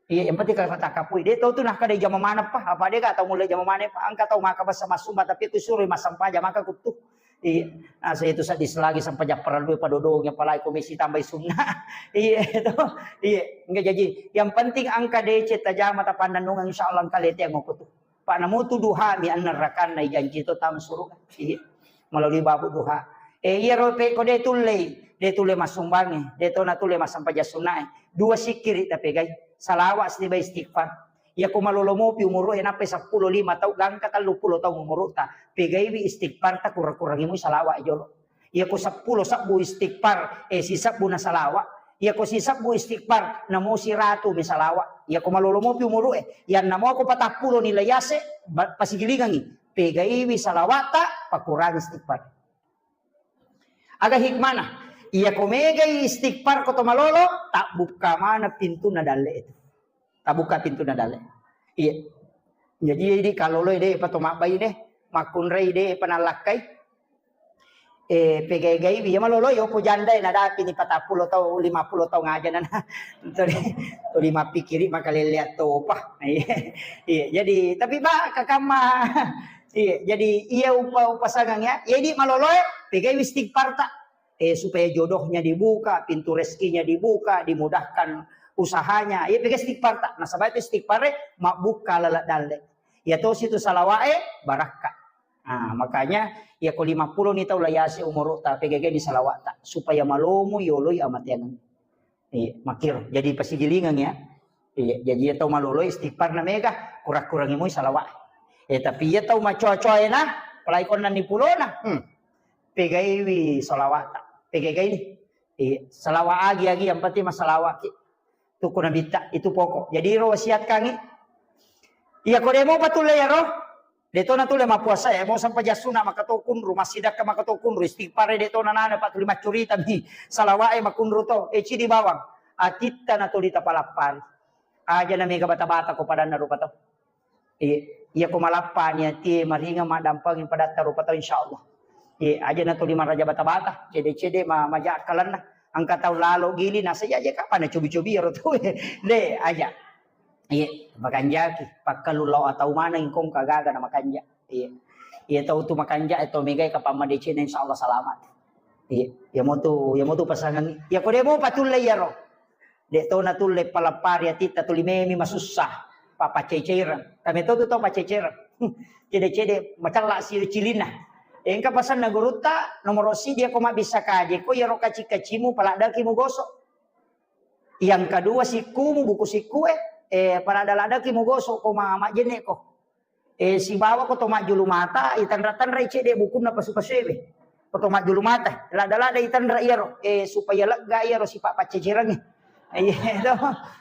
Iya, yang penting kata kapui. De tau tu nah kada jama maneng pa. Apa de ka tau mulai jama maneng pa. Angka tau maka basa masumba tapi ku suruh massempajang maka kutu. Iya. Nah, saya itu sadis lagi sempajang perlu padodong apalagi komisi tambahi sunnah. Iya itu. Iya. Enggak jadi. Yang penting angka D C tajama tapannennungan insya Allah angka lete yang kutu. Pak namu tu duha mi annerrakanna ijanji to tam suruh. Iya. Melalui babu duha. Eh, iya ro pe ko de tullei, de tulle massumbangi, de to na tulle massempajang sunnae. Dua sikkiri tapegai. Salawat siba istighfar. Iya ko malolo mopi umuru e nappai seppulo lima tau gangka telluppulo taung umuru ta. Pegaiwi istighfar ta kurang-kurangi mu salawat jolo. Iya ko seppulo sebbu istighfar, eh, sisebbu na salawat. Iya ko sisebbu istighfar, namo siratu mi salawat. Iya ko malolo mopi umuru e, yang namo ko patappulo nilai ase, ba-, pasigilingangi. Pegaiwi salawat ta, pakurangi istighfar. Aga hikmana? Iya ko megai istighfar ko to malolo, tabbukka mana pintunna dalle itu. Tabbukka pintunna dalle. Iya. Jadi idi kalolo de pa to mabbai de, makkunrai de pa nallakkai. Eh, pegai-gai iya malolo yo ko janda na dapi ni patappulo tau, lima puluh tau ngaja nana. To lima pikiri makalele to pa. Iya. Iya, jadi tapi ba kakamma Iya, jadi iya upa-, upasangang ya. Iya di maloloe, pegai istighfar ta. Eh, supaya jodohnya dibuka, pintu rezekinya dibuka, dimudahkan usahanya. Iya pegai istighfar ta. Nasaba itu istighfar e mabbuka laleng dalle. Iya tosi tu salawae barakka. Nah, makanya iya ko lima puluh ni tau layase umuru ta pegai ni salawat ta supaya malomo yoloi amatean. Iya, makir. Jadi pasigilingang ya. Iya, jadi iya tau malolo istighfar na mega, kurang-kurangi mui salawat. Eh, tapi iya tau macoa-coa ena, apalagi konna ni pulona, hmm, pegaiwi salawata, pegai-gai ni. Iya, salawat agi-agi, yang penting masalawat ki. Tuku nabitta, itu pokok. Jadi ro wasiatkangi. Iya, ko demo patulle ya ro. De to natulle mappuasa e, mo sampajassuna maka to kunru, massidakka maka to kunru, istighfar e de to nanana, pa tuli maccurita mi, salawat e makunru to, e cidi bawang, atitta natuli tapalappari. Aja na mega bata-bata ko padanna rupa to. Iya, iya ko malappa ni atie maringa maddampeng padatta rupa to, insyaallah. Iya, aja natuli maraja bata-bata, cede-cede ma-, maja akkalenna. Engka tau lalo gili nasa aja kapana cobi-cobi ro to. De, aja. Iya, makanjaki. Pakkalu lao atau maneng kong kagaga na makanja. Iya. Iya tau tu makanja, eh, tau megai kapang madecena, insyaallah selamat. Iya, iya mo tu, iya mo tu pasangan. Iya ko de mo patulle iya ro. De to natulle palappari atitta tuli memi masussa. Pa-, paceceireng. Kami to tu tau paceceireng. Cede-cede macella si cilinna. Engka pasanna gurutta, nomoro sidi ko mabbissa kaje ko iya ro kaci-kacimu paladdaki mugoso. Yang kedua, sikkumu, buku sikkue, eh, parada-ladaki mugoso ko ma-, majjenne ko. Eh, sibawa ko to majjulu mata, itanra-tanrai cedde bukunna pasu-pasuewe. Ko to majjulu mata, lada-lada itanra iyaro, eh, supaya lega iyaro sipa paccecerengnge. Iya, to.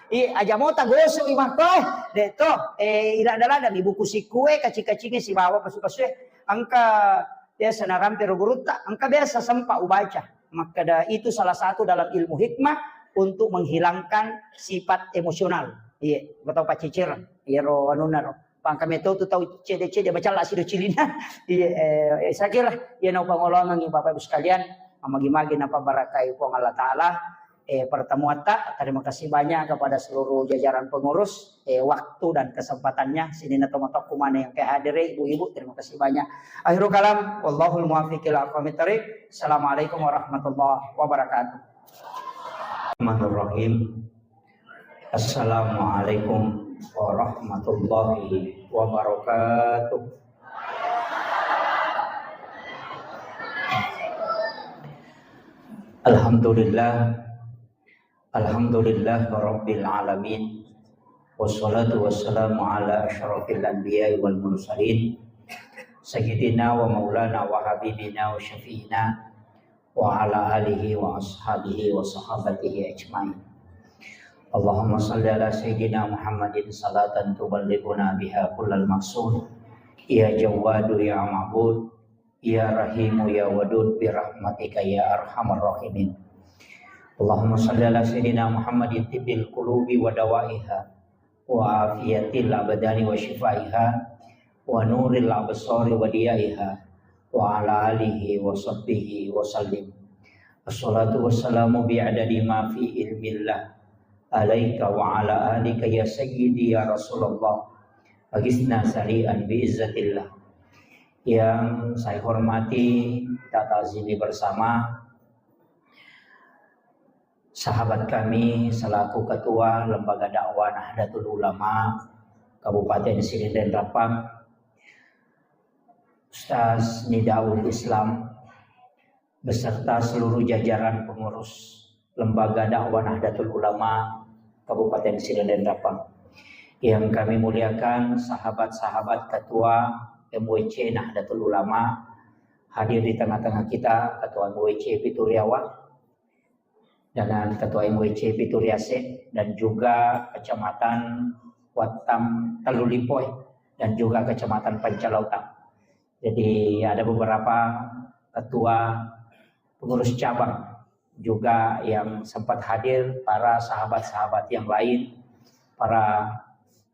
Iya, aja mota gosok i makko, eh. De to, eh, ilada-lada mi buku sikkue, kaci-kacinge sibawa pasu-pasue. Engka biasa narampe ro gurutta, engka biasa sempa ubaca. Makkeda itu salah satu dalam ilmu hikmah untuk menghilangkan sifat emosional. Iya, betau paccecere. Iya ro anunna ro. Pangka meto tu tau cede-cede macalla sido cilina. Iya, eh, saya kira iya nau pangolongangi Bapak Ibu sekalian, magi-magi napa barakai Puang Allah Taala. Eh, pertemuan ta, terima kasih banyak kepada seluruh jajaran pengurus. Eh, waktu dan kesempatannya. Sininna tomatoakku maneng yang kehadiri, ibu-ibu, terima kasih banyak. Akhirul kalam, wallahul muwaffiq ila aqwamit thariq. Assalamualaikum warahmatullahi wabarakatuh. Bismillahirrahmanirrahim. Assalamualaikum warahmatullahi wabarakatuh. Alhamdulillah. Alhamdulillah Rabbil Alamin. Wassalatu wassalamu ala asyrafil anbiya'i wal mursalin. Sayyidina wa maulana wa habibina wa syafi'ina wa ala alihi wa ashabihi wa sahabatihi ajma'in. Allahumma salli ala Sayyidina Muhammadin salatan tuballighuna biha kullal maqsud. Ya Jawwadu ya Ma'bud, Ya Rahimu ya Wadud, birahmatika ya arhamar rahimin. Allahumma salli ala Sayyidina Muhammadin tibbil qulubi wa dawaiha, wa afiyatil abdani wa shifaiha, wa nuril absari wa diyaiha, wa ala alihi wa sahbihi wa sallim. Assalatu wassalamu bi'adadi ma fi ilmillah alaika wa ala alika ya sayyidi ya Rasulullah. Agisna sari'an bi izzatillah. Yang saya hormati, kita ta'zimi bersama sahabat kami selaku Ketua Lembaga Dakwah Nahdlatul Ulama Kabupaten Sidenreng Rappang, Ustaz Nidaul Islam, beserta seluruh jajaran pengurus Lembaga Dakwah Nahdlatul Ulama Kabupaten Sidenreng Rappang. Yang kami muliakan sahabat-sahabat Ketua M W C Nahdlatul Ulama hadir di tengah-tengah kita, Ketua M W C Pituriawa, dengan Ketua M W C Pituriase, dan juga Kecamatan Wattam Tellulipoe, dan juga Kecamatan Pancalautang. Jadi ada beberapa ketua pengurus cabang juga yang sempat hadir, para sahabat-sahabat yang lain, para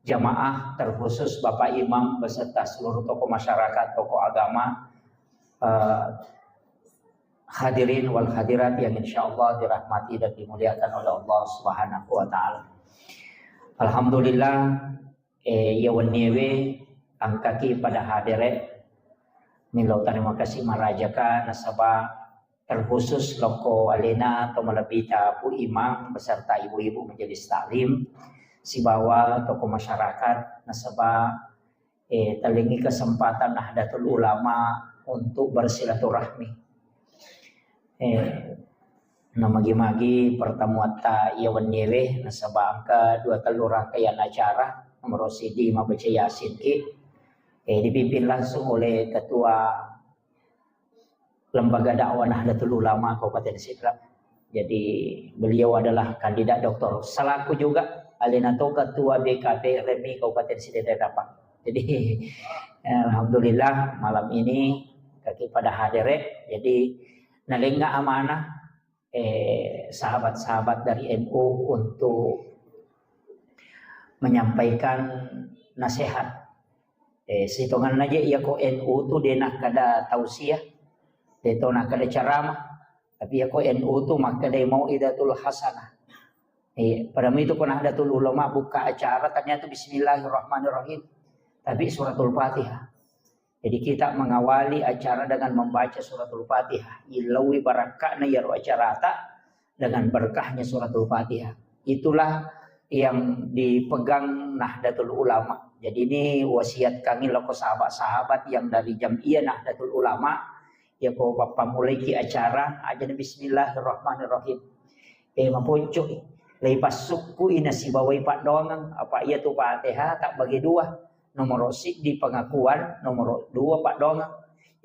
jamaah, terkhusus Bapak Imam beserta seluruh tokoh masyarakat, tokoh agama, eh, hadirin wal hadirat yang insya Allah dirahmati dan dimuliakan oleh Allah Subhanahu wa Ta'ala. Alhamdulillah, eh, iya wenniewe engkaki pada hadere. Millau terima kasih marajaka nasaba terkhusus lokko alena atau malebbita Pu Imam beserta ibu-ibu majelis taklim sibawa tokoh masyarakat nasaba, eh, tellingi kesempatan Nahdlatul Ulama untuk bersilaturahmi. Eh, Namagi-magi pertemuatta iya wenniewe, nasaba engka dua tellu rangkaian acara, nomor siji mabbaca Yasin ki, eh, dipimpin langsung oleh Ketua Lembaga Dakwah Nahdlatul Ulama Kabupaten Sidrap. Jadi beliau adalah kandidat doktor. Selaku juga alena to Ketua B K P R M I Kabupaten Sidrap. Jadi alhamdulillah malam ini kaki pada hadir ya. Jadi nalenga amanah, eh, sahabat-sahabat dari N U untuk menyampaikan nasihat. Eh, sitonganna je iya ko N U tu de nakkada tausiah, de to nakkada ceramah, tapi iya ko N U tu makkada mau'izatul hasanah. Eh, pada itu ko Nahdlatul Ulama buka acara ternyata Bismillahirrahmanirrahim, tapi suratul Fatihah. Jadi kita mengawali acara dengan membaca suratul Fatihah. Illaui barakka'na iyaro acarata dengan berkahnya suratul Fatihah. Itulah yang dipegang Nahdlatul Ulama. Jadi ini wasiat kami loko sahabat-sahabat yang dari Jam'iyah Nahdlatul Ulama, ya ko pappamulaiki acara, aja Bismillahirrahmanirrahim. Eh, maponco, lei passukku ina sibawai paddoangeng, apa iya tu Fatihah tak bagi dua. Nomor siddi pengakuan, nomor dua paddoangeng.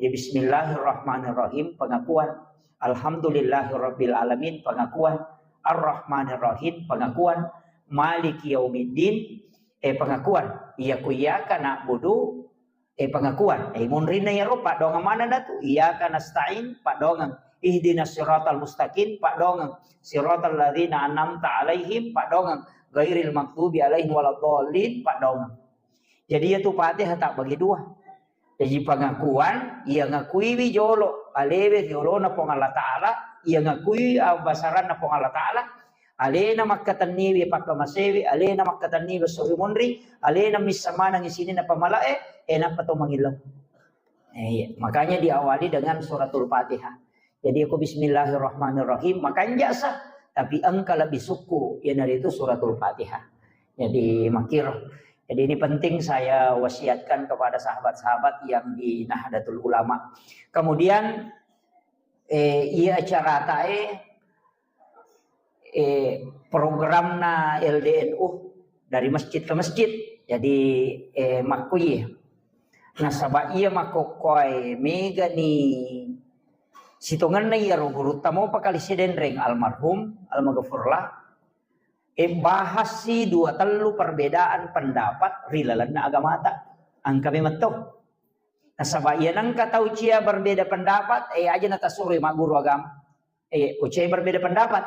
Jadi Bismillahirrahmanirrahim pengakuan. Alhamdulillahirabbil alamin pengakuan. Arrahmanirrahim pengakuan. Maliki yaumiddin, eh, pengakuan. Iya ku iyyaka na'budu, eh, pengakuan. Eh, munrinna iyaro paddoangeng maneng tu. Iyyaka nasta'in paddoangeng. Ihdinas siratal mustaqim paddoangeng. Siratal ladzina an'amta alaihim paddoangeng. Ghairil maghdubi alaihim waladdallin paddoangeng. Jadi iya tu Fatihah tak bagi dua. Jadi pengakuan, iya ngakuiwi jolo alewe riolona Puang Allah Ta'ala, iya ngakui abbasaranna Puang Allah Ta'ala, alena makkatenniwi pakkamasewi, alena makkatenniwi suri munri, alena missa maneng isininna pamalae, enappa to mangillau. Eh, iya. Makanya diawali dengan suratul Fatihah. Jadi aku Bismillahirrahmanirrahim, makanja sa, tapi engka lebih suku, iyanaritu suratul Fatihah. Jadi makir. Jadi ini penting saya wasiatkan kepada sahabat-sahabat yang di Nahdlatul Ulama. Kemudian, eh, iya acara tae, eh, programna L D N U dari masjid ke masjid. Jadi, eh, makkuye. Nasaba iya makkokkoe megani sitongenna iyaro gurutta mopa kali sidenreng almarhum, almaghfurlah. Eh, bahas si dua tellu perbedaan pendapat ri lalenna agamata. Engka memang to. Nasaba iya nengka tau cia berbeda pendapat, eh, aja natasuroi magguru agama. Eh, kucai berbeda pendapat.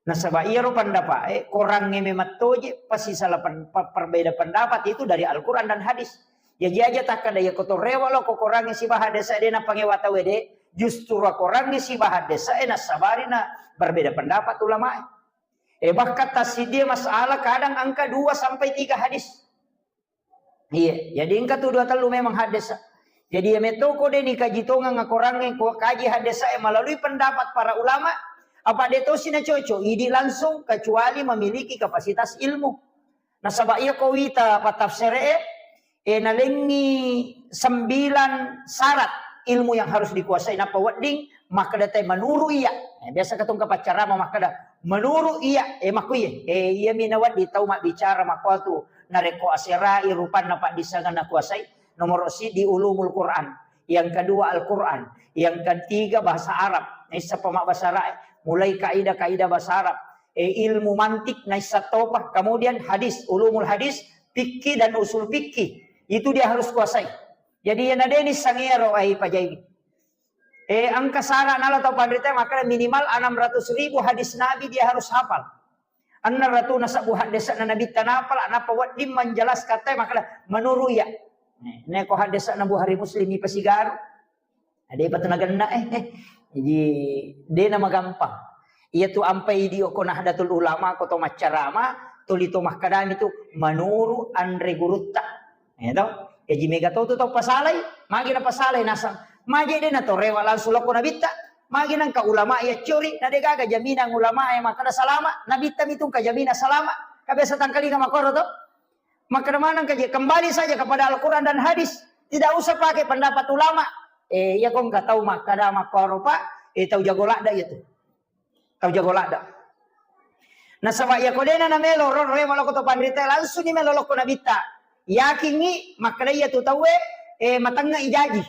Nasaba iyaro pendapat, eh, korangnge memang toje pasti salah pen-, pe-, perbeda pendapat itu dari Al-Quran dan hadis. Jaji aja takkada iya kotorewa lo ko korangnge sibaha desa de napangewa tau de, justru korangnge sibaha desa, eh, nasabari na berbeda pendapat ulama. Eh, bahkan tasidie masalah kadang angka dua sampai tiga hadis. Iya, jadi engka tu dua tellu memang haddesa. Jadi iya metoko de ni kaji tongang akorangnge ko kaji haddesa e melalui pendapat para ulama, apa de tosi na cocok, idi langsung kecuali memiliki kapasitas ilmu. Nasaba iya ko wita patafsere e, e nalengi sembilan syarat ilmu yang harus dikuasai, nappa wedding makkeda te menuru iya. Eh, biasa katong kapaccarama makkeda menuru iya, eh, makku iya. Eh, iya mi nawedding tau mabbicara makkuatu. Narekko aserai rupanna paddissengenna kuasai, nomoro siddi ulumul Quran, yang kedua Al-Quran, yang ketiga bahasa Arab. Naissappa mabbahasa Arab, mulai kaidah-kaidah bahasa Arab, eh, ilmu mantik naissa topa, kemudian hadis, ulumul hadis, fikih dan usul fikih. Itu dia harus kuasai. Jadi yang ada ini sangero ai pajai. Eh, engka syarat nala tau panrita makkeda minimal enam ratus ribu hadis Nabi dia harus hafal. Enneng ratu na sebbu haddesa'na Nabitta napala, nappa wedding menjelaskan te makkeda menuru iya. Eh, neko haddesa'na Bukhari Muslim ipasigaru. Ada apa tu nagenna, eh, eh. Jadi, dena magampang. Iya tu ampai dio ko Nahdlatul Ulama, ko to maccarama, tuli to makkedami tu menuru anre gurutta. Ya to? Jaji mega to tu tau pasalai, magi na pasalai nasang. Magi de na to rewa langsung loko Nabitta, magi nangka ulama ya curi, na de gaga jaminan ulama ya makkeda salama, Nabitta mitu ka jaminan salama. Ka biasa tangkalinga makkoro to. Makkeda maneng ka je, kembali saja kepada Al-Quran dan hadis. Tidak usah pakai pendapat ulama. Eh, iya ko engka tau makkeda makkoro, Pak, eh, tau jago ladda iya tu. Tau jago ladda. Nasaba iya ko dena namelo ro rewa lokko to panrita, langsung ni melo lokko nabitta. Yakingngi makkeda iya tu tauwe, eh, matengnga ijaji.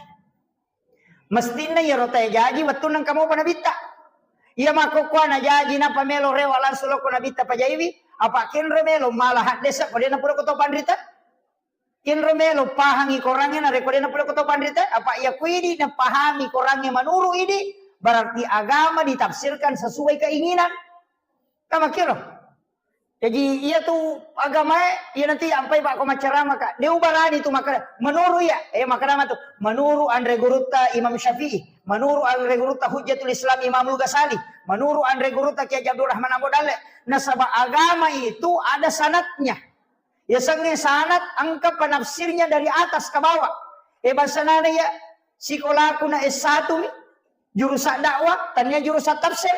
Mestinna iyaro tae jaji wettunna engka mopa nabitta. Iya makkokkoe najaji nappa melo rewa langsung lokko nabitta pajaiwi, apa kenro melo mala haddesa ko dena pura ko to panrita. Kenro melo pahangi korangnge narekko dena pura ko to panrita, apa iya kuidi napahami korangnge manuru idi, berarti agama ditafsirkan sesuai keinginan. Kamakkiro. Jaji iya tu agamae, iya nanti ampai Pak ko maccarama ka. De ubarani tu makkeda, menuru iya, eh makkeda matu, menuru anre gurutta Imam Syafi'i, menuru anre gurutta Hujjatul Islam Imamul Ghazali, menuru anre gurutta Kiai Haji Abdul Rahman Ambo Dalle. Nasaba agama itu ada sanatnya. Ya sange sanat engka penafsirnya dari atas ke bawah. Eh bangsana iya sikolaku na S satu mi, jurusan dakwah, tania jurusan tafsir.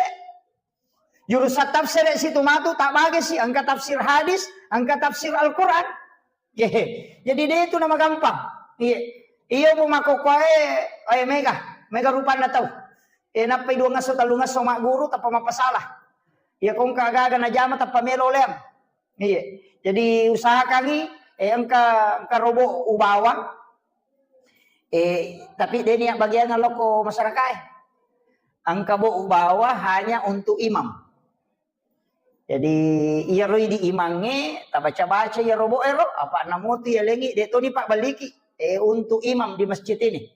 Jurusan tafsir situ matu tak bage si, engka tafsir hadis, engka tafsir Al-Quran. Ye. Jadi de itu nama gampang. Iya. Iya bu makkokkoe, eh mega, mega rupanna tau. Eh nappai dua ngasso, tellu ngasso magguru tappa mappasalah. Iya kongka gaga najama tappa melo leang. Iya. Jadi usahakangi, eh engka engka robo ubawa. Eh, tapi de nia bagian lokko masyarakat. Engka bo ubawa hanya untuk imam. Jadi iyaro di imangnge tabaca-baca iyaro bo ero, apa namutu ya lengi de toni pak baliki. Eh, untuk imam di masjid ini.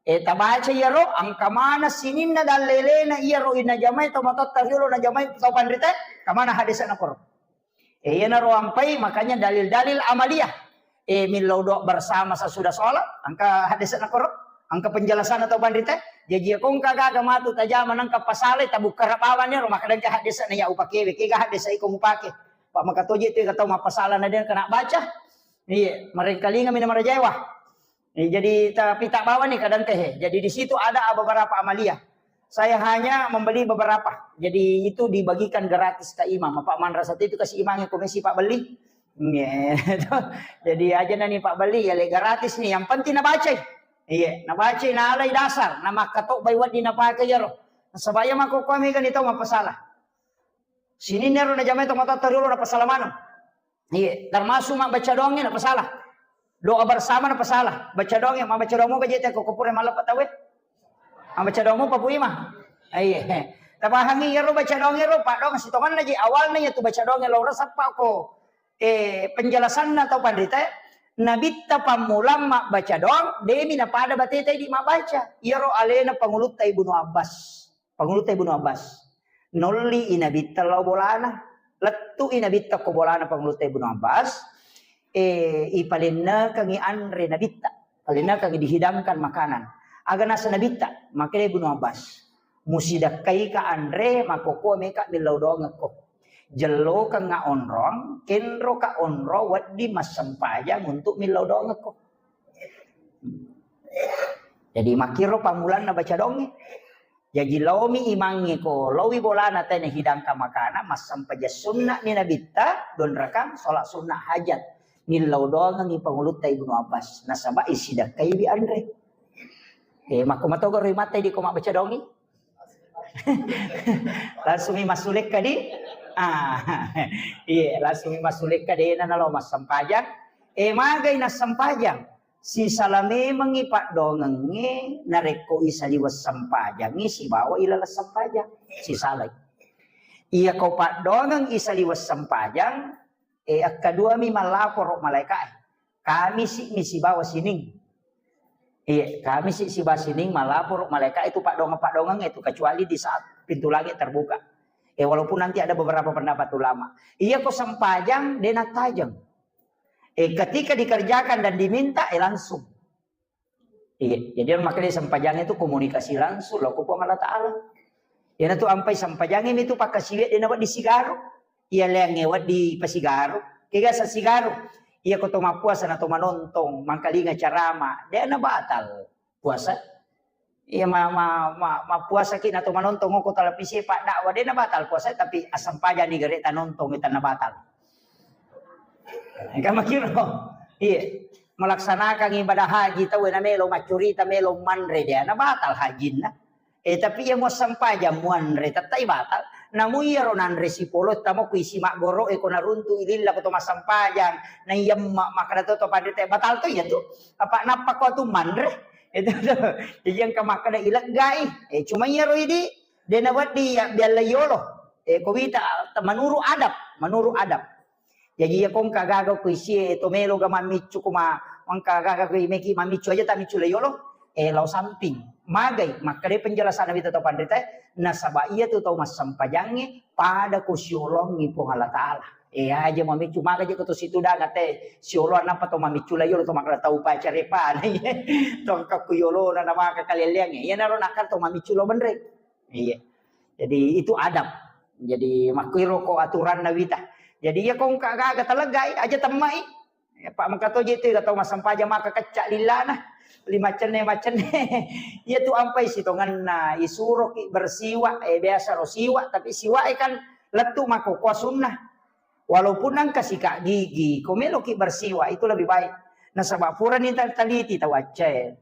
Eh, tabaca iyaro, engka mana sininna dallelena iyaro inna jamai to matotta riolo na jamai to panrita, kamana hadisna koro. Eh, iyanaro ampai, makanya dalil-dalil amaliyah. Eh, millau doa bersama sesudah sholat, engka hadisna koro, engka penjelasan atau panrita. Jaji ko engka gaga matu tajama nangka pasalai, tabukkara bawani ro, maka dengka hadisna ya upakewe, kega hadis iko mupake. Pak maka toje tu kata mapasala na den kena baca. Iya, merengkalinga mina marajaewa. Eh, jadi tapi tak bawa nih kadang teh. Jadi di situ ada beberapa amaliyah. Saya hanya membeli beberapa. Jadi itu dibagikan gratis ke imam. Apa manrasa itu kasih imamnya komisi pak beli. Iya. Jadi aja nani pak beli ya le gratis nih. Yang penting nabaca. Iya, nabaca nalai dasar. Nama katok bai wadi napake jaro. Sebaya mako kami kan itu apa salah. Sini nero na jamai to mata terus na pasala mana. Iya, termasuk mabbaca doangnge napasala. Doa bersama napasala. Baca doangnge, mabbaca doang moga jete ko kopure malappa tawe. Mabbaca doang mopa pui mah. Iya. Tapahangi iyaro baca doangnge ro, pak doang sitonganna je awalna ya tu baca doangnge lo resappa ko. Eh, penjelasanna tau panrita, nabitta pammulang mabbaca doang, demi napada bateta di mabbaca. Iyaro alena pangulutta Ibnu Abbas. Pangulutta Ibnu Abbas. Nolli i Nabitta lao bolana. Lettu i Nabitta ko bolana Pangulutta Ibnu Abbas. Eh, ipalennekengi anre Nabitta. Palennekengi dihidangkan makanan. Aga nasa Nabitta, makkedai Ibnu Abbas. Musidakkaika anre, makkokkoe meka millau doangekko. Jellokengnga onrong, kenroka onrong wedding massempajang untuk millau doangekko. Jadi makkiro pammulanna baca doangnge. Jaji laomi imangnge ko laowi bolana tena hidangkan makana, massempajang sunna'ni Nabitta, dua rakang, sholat sunnah hajat. Millau doangengngi Pangulutta Ibnu Abbas. Nasaba isidakkaiwi anre. Eh, makko matogaro imatta di ko mabbaca doangngi. Langsung mi massulekka di. Ah, iya, langsung mi massulekka dena nalo massempajang. Eh, magai nassempajang. Sisala memengngi paddoangengnge narekko isaliweng sempajangngi sibawa ilaleng sempajang. Sisalai. Iya ko paddoangeng isaliweng sempajang, eh, akkaduami mallaporo malaeka'e. Kamisi mi sibawa sining. Iya, kamisi sibawa sining mallaporo malaeka itu paddoangeng-paddoangeng itu kecuali di saat pintu langit terbuka. Eh, walaupun nanti ada beberapa pendapat ulama. Iya ko sempajang dena tajeng. Eh, ketika dikerjakan dan diminta, eh, langsung. Iya, jadi makanya sempajang itu komunikasi langsung lo ko Puang Allah Ta'ala. Iyana tu ampai sempajang itu pakkasiwi dena wedding sigaro. Iya leangnge wedding pasigaro. Kega sa sigaro. Iya ko to mappuasa na to manontong, mangkalinga carama, dena batal puasa. Iya ma, ma, ma, mappuasaki na to manontong ko televisi pak dakwah dena batal puasa tapi asempajang ni gare tanontong tana batal. Engka makiro. Iya. Melaksanakan ibadah haji tau na melo maccurita melo manre dia na batal hajinna. Eh, tapi iya muassempajang muanre tettai batal. Namu iyaro nanre sipolo tamo ku isi maggoro e ko naruntu ililla ko to massempajang. Na iyamma makkeda to to panrita batal to iya tu. Apa nappa ko tu manre? Itu tu. Jadi engka makkeda ileggai. Eh, cuma iyaro idi de nawedding ya bialla yolo. Eh, ko wita menurut adab, menurut adab. Jaji iya ko engka gaga ko isie to melo ga mammiccu ko ma-, engka gaga ko meki mammiccu aja tamiccu le yolo, eh, lao samping. Magai makkeda penjelasan wita tau panrita, nasaba iya tu tau massempajangnge pada ko siolongi Puang Allah Taala. Eh, aja mammiccu maga je ko to situ danga te siolo nappa to mammiccu le yolo to makkeda tau pacarepa. To engka ku yolo na maka kaleleang. Iya naro nakal to mammiccu lo benre. Iya. Jadi itu adab. Jadi makkuiro ko aturanna wita. Jadi iya ko engka gaga taleggai aja temmai. Ya, Pak maka toje itu tau massempajang maka kecca lillana. Lima cenne macenne. Iya tu ampai sitongenna isuroki bersiwa, eh, biasa ro siwa tapi siwa e kan lettu mako kuasunna. Walaupun engka sikat gigi, ko meloki bersiwa itu lebih baik. Nasaba purani tal-, taliti tau accae.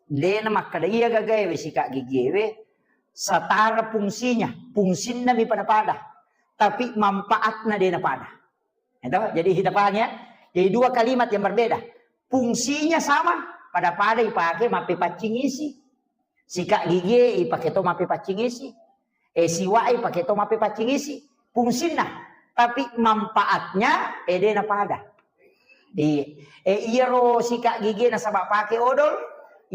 Dena makkeda iya gagaewe sikat gigiewe setara fungsinya, fungsinnami pada-pada, tapi manfaatna dena pada. Itu, jadi kita paham ya? Jadi dua kalimat yang berbeda. Fungsinya sama, pada-pada ipake mappepaccing isi. Sikat gigie ipake to mappepaccing isi. Eh, siwae pake to mappepaccing isi. Fungsinna. Tapi manfaatnya, eh, dena pada. Iya. Eh, iyaro sikat gigie nasaba pake odol,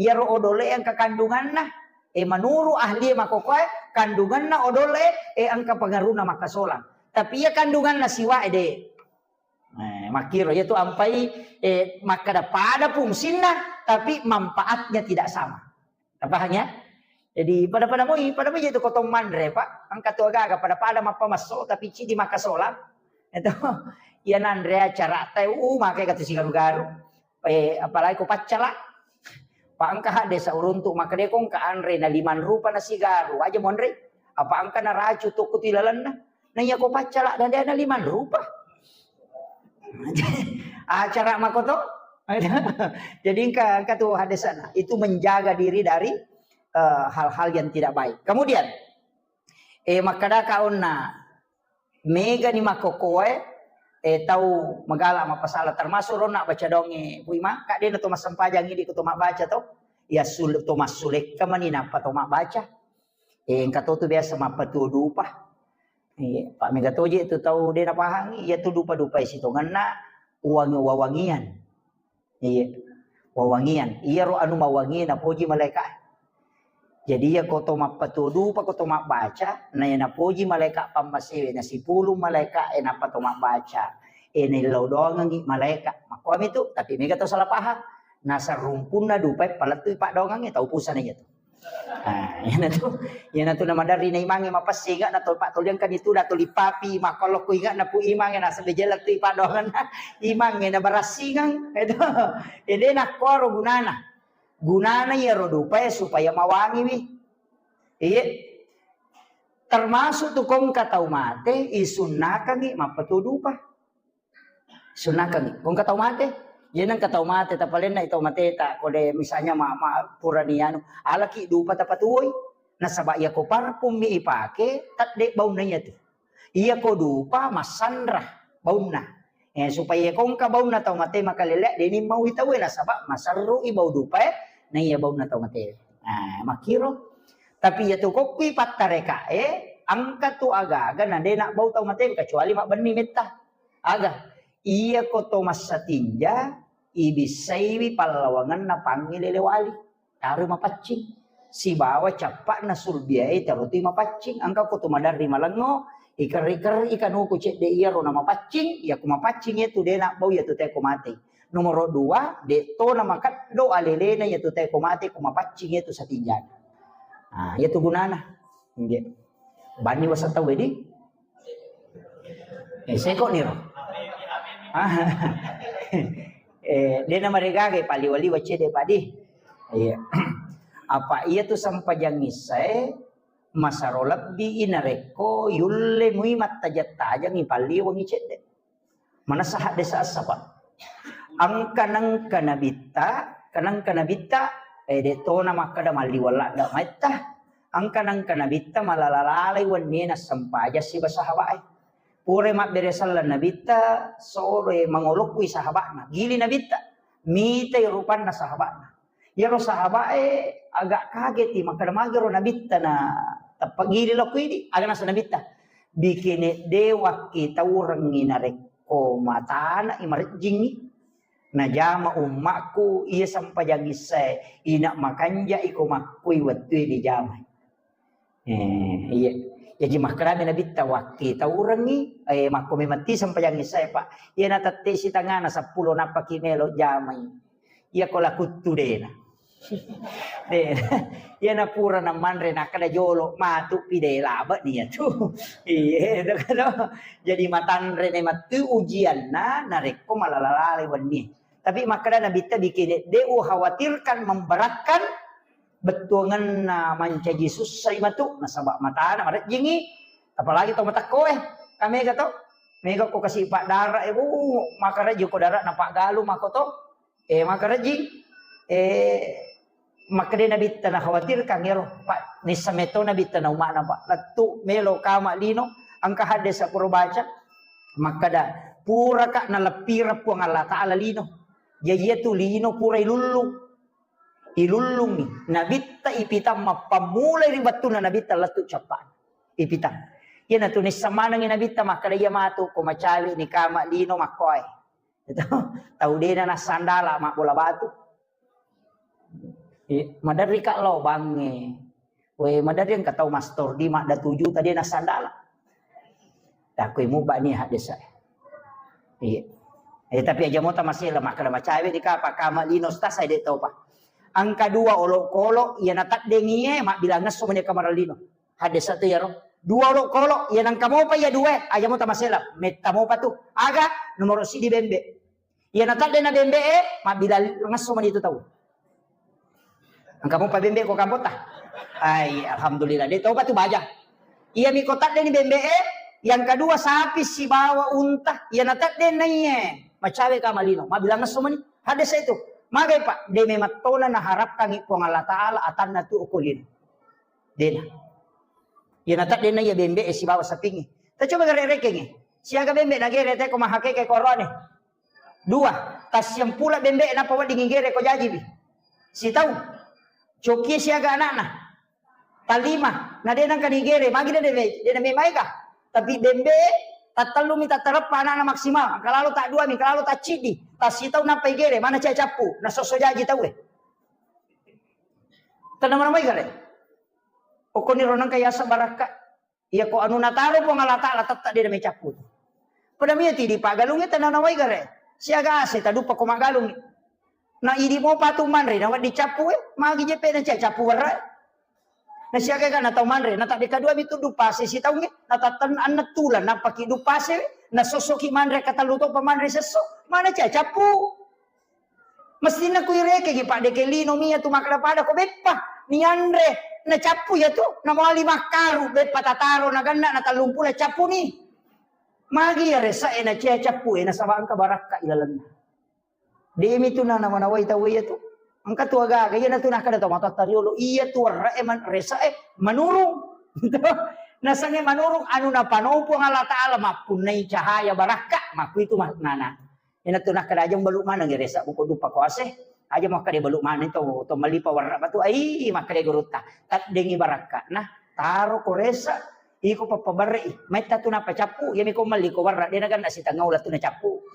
iyaro odol e engka kandunganna. Eh, menurut ahli makokoe, kandunganna odol e, eh, engka pengaruhna makkasolang. Tapi iya kandunganna siwae de. Eh, makkiro iya tu ampai, eh, makkeda pada fungsinna, tapi manfaatnya tidak sama. Paham ya? Jadi pada-pada moi, pada moi itu kotong manre, Pak. Engka tu agaga pada-pada mappa masso tapi cidi makasola. Itu iya nanre acara teh, uh, makai katu sigaru-garu. Eh, apalagi ko paccala. Pak engka hadde sauruntu makkeda ko engka anre na limang rupa na sigaru, aja monre. Apa engka na racu tu ku tilalenna. Na iya ko paccala dan dia na limang rupa. Acara makoto. Jadi engka, engka tu hadde sana. Itu menjaga diri dari, eh, hal-hal yang tidak baik. Kemudian, eh, makkadaka onna, megani makkokoe, eh, tau magala mappasala, termasuk ronna baca donge, Bu Imang, kak dena to massempajang idi ko to mabbaca to, ya sul-, to massulekka mani nappa to mabbaca. Eh, engka to tu biasa mappatuo dupa. Iya, Pak mega toje tu tau dena pahang, iya tu dupa-dupa sitongenna uang wawangian. Iya. Wawangian. Iyaro anu mawangi napoji malaika. Jadi iya ko to mappatuo dupa, ko to mabbaca, na iya napoji malaika pammasewe na sipulung malaika e nappa to mabbaca. E naillau doangengi malaika. Makkuami tu, tapi mega to salah paham. Nasarumpunna dupa e palettui paddoangengnge tau pusana iya tu. Ah, iyanatu, iyanatu namaderri na imangnge mapessi inge'na to, Pak, toliangkan itu dah tuli papi, makkolokku inge'na Pu Imangnge nasaba jella tu ipaddoangenna imangnge na barassingeng. Itu. Ede nakkoro gunana. Gunana iyaro dupae supaya mawangiwi. Iye. Termasuk tu kongka tau mate, isunnakangi mappatuo dupa. Sunnakangi. Ko engka tau mate. Jadi engka tau mate, tapalenna i tau mateta, ko de misalnya ma, ma purani anu, alaki dupa tapatuoi. Nasaba iya ko parfum mi ipake, tedde baunna iya tu. Iya ko dupa massanra baunna. Eh, supaya ko engka baunna tau mate makalele, deni mau i tau e, nasaba maserru i bau dupa e, na iya baunna tau mate. Nah, makkiro. Tapi iya tu kokkui pattareka e, engka tu aga-aga na de na bau tau mate kecuali mabbenni metta. Aga, iya ko to massatinja, ibissaiwi pallawangenna pangngilele wali. Taro mapaccing. Sibawa cappa'na sulbiae taro tu mapaccing. Engka ko to maderri malengo, ikerri-kerri kanuku cedde iyaro na mapaccing, iya ko mapaccing iya tu de na bau iya tu te ko mate. Nomoro dua, de to na makeddo alelena iya tu te ko mate ko mapaccing iya tu satinjana. Ah, iya tu gunana. Nggih. Banni wasa tau wedi? Eh, seko niro. Ah. Eh, de na maregaga paliwa-liwa cede padi. Iya. Apa iya tu sampajang issae masaro lebbi i narekko yulle mui mattajang-tajangi palliwangi cedde. Manessa haddesa essa, Pak. Engka nengka nabitta, kenengka nabitta, eh, de tona makkeda malliweng ladde maitta. Angka-angka Nabitta malala-lalai wennie nassempajang siba sahabae. Pura mabbere selleng Nabitta, solo mangolokkui sahabana. Gili Nabitta, mitai rupanna sahabana. Iyaro sahabae agak kageti, makkeda, "Magero Nabitta na tappa gili lokko idi?" Aga nasa Nabitta, "Bikine de wakkitaurengngi narekko matana i marejjingngi. Najama ummakku iya sempajang issae, ina makanja iko makkui wettue dijamai." Eh, iya. Jaji makkedami Nabitta, "Wakkitaurengngi, eh, makko memang ti sempajang issae, Pak. Iya natette sitangana seppulo nappaki melo jamai. Iya ko lakuttu dena." De, iya napura namanre nakkeda jolo matu pi de labe nia tu. Iya, itu kan. Jadi matanre ne matu ujianna narekko malala-lalai wenni. Tapi makkeda Nabitta, "Bikine de ukhawatirkan memberatkan bettuangenna mancaji sussai matu, nasaba matana marejjingi, apalagi to matakkoe, kamega to, mega ko kasi paddara e, bu, makarejji ko dara napaggalung mako to, eh, makarejji, eh, makkeda Nabitta nakhawatirkan ero, Pak, nissa meto Nabitta na ummana, Pak, lettu melo kama lino, engka hadde sapuro baca, makkeda, puraka naleppireng Puang Allah Ta'ala lino, jaji iya tu lino pura ilullu." Ilullungi, Nabitta ipitang mappammulai ri wettunna Nabitta lettu cappa'na. Ipitang. Iyanatu nisseng manengngi Nabitta makkeda, "Iya matu ko macawe ni kama lino makkoe." Itu tau dena nassandala mabbola batu. Eh, maderri ka lao bangnge. We, maderri engka tau mastor di madda tuju tadi nassandala. Takoi muba ni haddesa. Iya. Eh, tapi aja mota masih lemak kada macawe di kapa kama lino stas de tau pa. Angka dua olokolo, iya nataddengi e, mabbilang ngesso meni kamar lino. Haddesa tu yaro. Dua olokolo, iya nangka mopa iya dua, aja mota masih lah. Metta mopa tu. Aga, nomor sidi bembe. Iya natadde na bembe e, mabbilang ngesso meni tu tau. Engka mopa bembe ko kampota? Ai, alhamdulillah. De topa tu baja. Iya mi ko tadde ni bembe e, yang kedua sapi sibawa unta, iya natadde na iye. Macawe kama lino, mabbilang ngesso meni. Haddesa itu. Magai, Pak, de memang tona naharapkangi Puang Allah Ta'ala atanna tu okolino. Dena. Iya natadde na iya bembe e sibawa sapingi. Ta coba gare rekengi. Siaga bembe nagere te ko mahakeke korone. Dua, tassiampula bembe nappa wedding igere ko jajiwi. Sitau. Cokie siaga anakna. Talima, na de nangka nigere, magi de, de, de na memaega. Tapi bembe tattellumi tattareppa anakna maksimal, engka lalo ta dua mi, engka lalo ta ciddi, tassitau nappa igere, mana cai cappu, na sosso jaji tau e. Tenna mana mai gare. Pokokni ro nangka yasa barakka. Iya ko anu nataro Puang Allah Ta'ala tette de na mecappu. Pada mia ti di pagalungi tanah nawai gare. Siaga ase taduppa ko magalungi. Na idi mo patu manre na waddi cappu e, magi je pe na cia cappu warra. Na siaga ga na tau manre, na tadde kadua mi tu dupase sitaungi, na tatten anna tula na paki dupase, na sosoki manre katallu to pa manre sesso, mana cia cappu. Mestinna kuirekegi, Pak, deke lino mia tu makkeda pada ko beppa nianre, na cappu iya tu, na mali makkaru beppa tataro na ganna na tallumpulo cappu ni. Magi iya resa e na cia cappu e na saba engka barakka ilalenna. Demi tu na namanawai tau iya tu. Engka tu agaga iya na tu nakkeda tau matotta riolo, iya tu warra e man-, resa e manurung. Nasange manurung anu napanopo Allah Ta'ala mappunnai cahaya barakka, makku itu maknana. Ina tu nakkeda aja balu maneng resa buko dupa ko ase. Aja makkeda balu maneng to, to malipa warna batu. Ai, makkeda gurutta. Taddengi barakka. Nah, taro ko resa, iko pappabarre i. Metta tu napa cappu, iya mi ko malli ko warna, de naganna sitengah ula tu na cappu.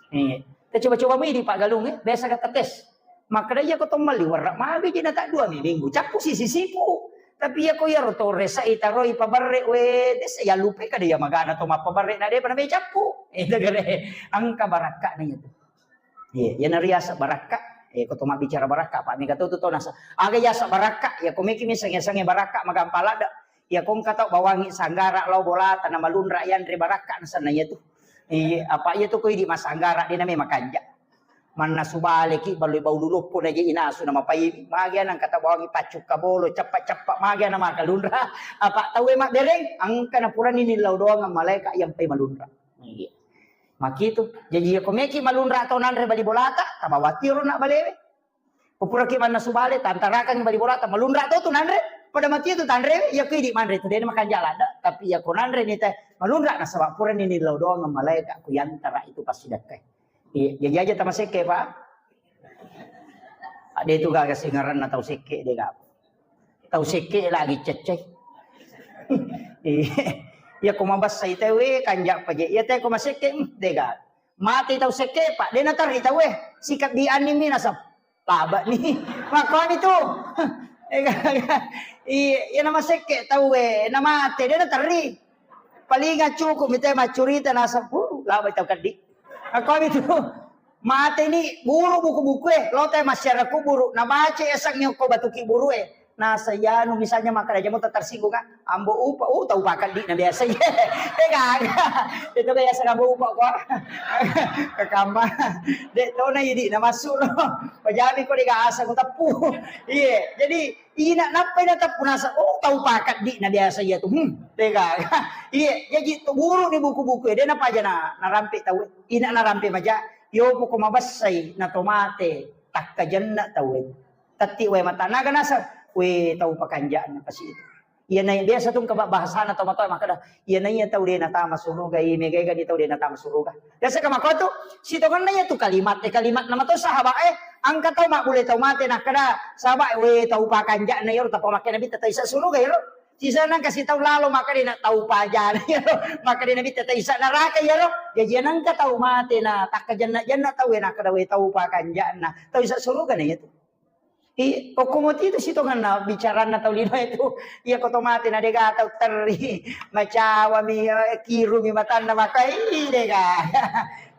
Eh, ta coba-coba mi di Pak Galung, eh. Biasa kata tes. Makkeda iya ko to malli warra magi je na ta dua mi minggu. Cappu sisi sipu. Tapi iya ko iyaro to resa i taroi pabarre we desa ya lupe kada iya magana to mappabarre na de pada me cappu. Itu gare angka barakka na itu. Iya, iya na riasa barakka. Eh, ko to mabbicara barakka, Pak, mega to tu to nasa. Aga yasa barakka, ya ko meki mi sange-sange barakka magampa ladda. Ya ko engka tau bawangi sanggara lao bolata na malunra yanre barakka na sanna iya tu. Iya, apa iya tu ko idi masanggara de na me makanja. Mannasu baleki balui baulu loppo na je inasu na mapai magi anang kata bawangi paccukka bolo ceppa-ceppa magi ana makalunra. Apa tau e mabbereng angka na purani ni lao doang malaika yang pai malunra. Iya. Makitu. Jaji iya ko meki malunra tau nanre bali bolata, tabawa tiro na balewe. Ko puraki mannasu bale, tantarakangi bali bolata, malunra tau tu nanre. Pada mati tu tanre, ya ko idi manre tu, de makanja ladde, tapi ya ko nanre ni te, malunra nasaba pura ni lao doang malaika ku yantara itu pasti dekke. Iya, jaji aja tamasekke, Pak. Ade tu gaga singaranna tau sekke, de gaga. Tau sekke lagi cecce. Iya, ya ko mabassa ite we kanja paje. Ya te ko masekke, hmm, de gaga. Mate tau sekke, Pak, de naterri tau e. Sikap di anni mi nasab. Laba ni. Makkuami tu. Iya, iya nama sekke tau e, namate, de naterri. Paling cukup mita maccurita nasab, uh, laba tau keddi. Makkuami tu. Mate ni buru buku-buku e, lo te masyarakat buru, nabaca esang nyoko batuki buru e. Nasa iyanu misalnya makkeda jamo tersinggung, ah, ambo upa, uh, tau pakeddi na biasa. Eh, gaga. Itu biasa ambo upa ko. Kekamba. Dek tona idi na masuk lo. Pajami ko dega asa ko teppu. Iya, jadi ina nappa ina teppu nasa, oh, tau pakeddi na biasa iya tu. Hmm, dega. Iya, jadi tu guru ni buku-buku, de na paja na, narampe tau. Ina narampe maja, yo poko mabassai na tomate, takkajenna tau. Tatti wae mata naga naseng, we tau pakanja'na pasi itu. Iya nai biasa tu engka bahasana tau matoa makkeda, iya naiya tau de natama suruga, iya mega-ega di tau de natama suruga. Biasa ka makko tu, sitongenna iya tu kalimat, eh, kalimat nama tau sahabat, eh, engka tau mabbule tau mate nakkeda, sahabat, we tau pakanja'na iyaro tapa makkeda bitta tau isa suruga iyaro. Sisana kasi tau lalo makkeda na tau pajana iyaro, makkeda na bitta tau isa naraka iyaro. Jaji nengka tau mate na takkajenna-jenna tau we nakkeda we tau pakanja'na, tau isa suruga na iya tu. I, okko moti itu sitongenna bicaranna tau lino itu. Iya ko to mate na dega tau terri. Macawami, eh, kirumi matanna makai dega.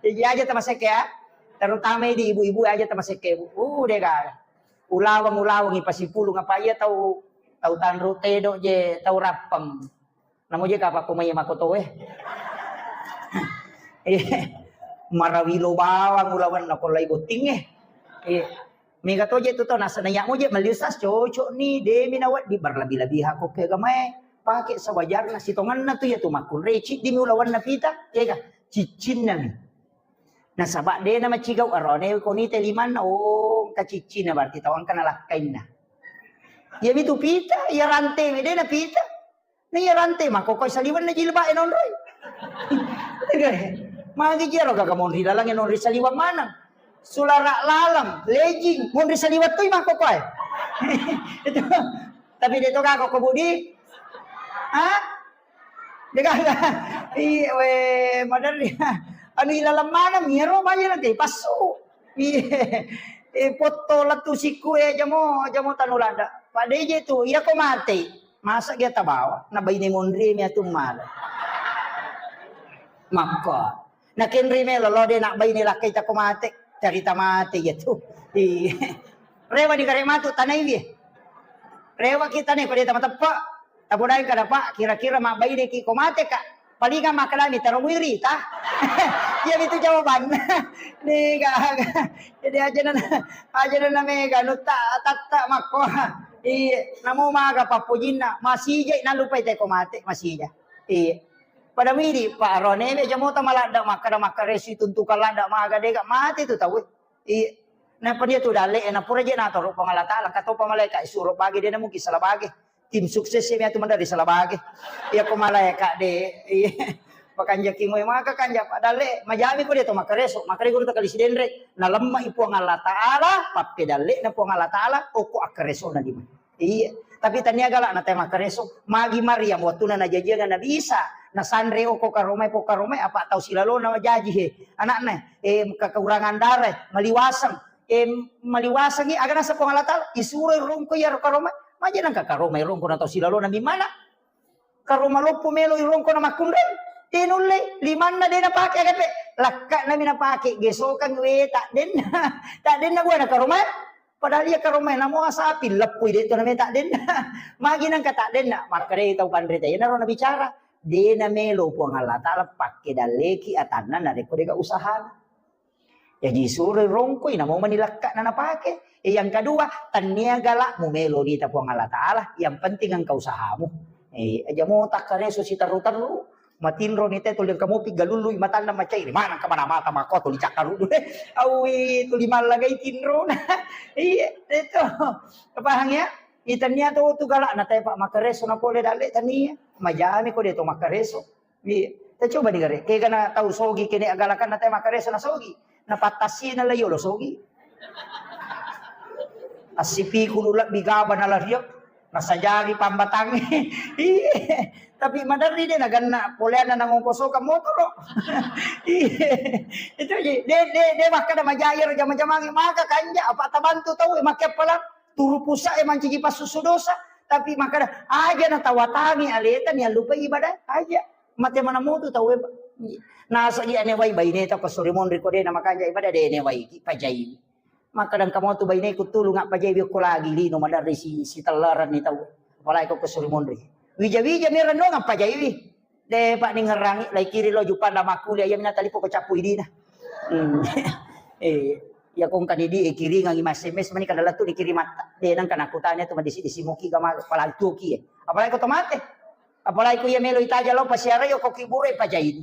Jadi aja tamasekke ya. Terutama di ibu-ibu aja tamasekke, Bu. Uh, dega. Ulawang-ulawangi pasipulung apa iya tau, tau tanru tedo je tau rappeng. Namo je kapakko mai makoto e. Eh, marawilo bawang ulawanna ko lai botting e. Eh, mega to je tu to nasana ya mo je maliusas cocok ni demi nawa di berlebih-lebihan ko ke gamae. Pake sewajarna sitongenna tu ya tu makkunre ciddi mi ulawanna pita, ya ga? Ciccinna mi. Nasaba de na macigau arone ko ni te limanna, oh, engka ciccina berarti tau engka nalakkainna. Iya mi tu pita, iya rante mi de na pita. Na iya rante makkokoi saliwenna jilbab e nonroi. Magi jero gaga monri lalang e nonri saliweng maneng. Sulara laleng, legging, monri saliweng tu makkokoi. Itu. Tapi de to gaga ko Budi. Ha? De gaga. Iya we maderri. Anu ilaleng maneng iyaro baja nanti passu. Iya. Eh, potto lettu sikku e jamo, jamo tanu lada. Pada je tu, iya ko mate. Masa dia tabawa, na baine monri mi atu mala. Makko. Na kenri melo lo de na baine lakkai tako mate, carita mate ya tu. Iya. Rewa di kare matu tanai dia. Rewa kita ne ko de tama teppa. Tabodai kada Pak, kira-kira ma baine ki ko mate ka. Palinga makkalami taro muiri ta. Iya itu jawaban. Ni ga. Jadi aja na, aja na mega nutta tatta makko. Iya, namo maga pappojinna, masija nalupai teko mate, masija. Iya. Pada midi, Pak Rone, me jamota maladda makkada makkaresu tuntukan ladda maga dega mate tu tau. Iya. Napa dia tu dalle, na pura je natoro Puang Allah Taala, katopa malaikat suro bage de na mungkin salah bage. Tim sukses mi atu mendari salah bage. Iya ko malaikat de. Iya. Pakanjaki moe maka kanja Pak dalle, majami ko de to makkareso, makare guru takali sidenre, nalemma i Puang Allah Taala, pappedalle na Puang Allah Taala, oko akkareso na lima. Iya, tapi tania galak na tema kareso. Magi Maryam wattuna najajiang Nabi Isa, nasanre oko karomai po karomai apa tau silalona jaji he. Anakna, eh, kekurangan darah, maliwaseng. Eh, maliwasengi aga nasa Puang Allah Taala, isuro rongko iya karomai. Maja nangka karomai rongko na tau silalona mimana. Karoma loppo melo irongko na makkunrai. Tenulle, limanna de napake agape. Lakka nami napake, gesokang we tak denna. Tak denna buana karomai. Padahal iya karomai namo asapi leppui de to nameta denna. Magi nangka tak denna, makkedai tau panrita, iyanaro nabicara, de namelo Puang Allah Taala pakke dalleki atanna narekko dega usahana. Jaji suroi rongkoi namo mani lekkana napake. E, yang kedua, tania galak mumelo nita Puang Allah Taala, yang penting engka usahamu. E, aja mo takkareso siterru-terru. Matinro ni te tuli engka mopi galului matanna macai, ri mana engka mana mata mako tuli cakkaru dulu. Awi tuli mallagai tinro. Iya, itu. Paham ya? Itania to tu galak na tepa makareso na pole dalle tania. Majami ko de to makareso. Iya. Tacoba ni gare. Kega na tau sogi kene agalakan na te makareso na sogi. Na pattasi na la yolo sogi. Assipiku lu lebbi gaba na lariak. Nasajari pambatangnge. Iya. Tapi maderri de naganna poleanna nangongkosokan motoro. Iya. Itu ji. De de de makkada majai ro jama-jamangnge maka kanja apa tabantu tau e makke pala turu pusa e mancigi passusu dosa. Tapi makkada aja natawatangi aleta ni allupai ibadah aja. Mate mana mutu tau e. Nasagi ane wai baineta ko suri monri ko de na makanja ibadah de ne wai ki pajai. Maka dangka motu baineku tulu ngak pajaiwi okko lagi lino madarri si, si tellaran ni tau. Apalagi ko kesuri monri. Wija-wija mi rennuang pajaiwi. De pak ni ngerangi lai kiri lo jupanda makkuliah iya mina talipo ko cappu idina. Hmm. Eh, ya kong kan idi kiringangi mas S M S mani kada latu dikiri mata. De nang kana kutanya tu madisi disi muki gama palantuki. Apalagi ko tomate. Apalagi ko iya melo itaja lo pasiara yo ko kibure pajaini.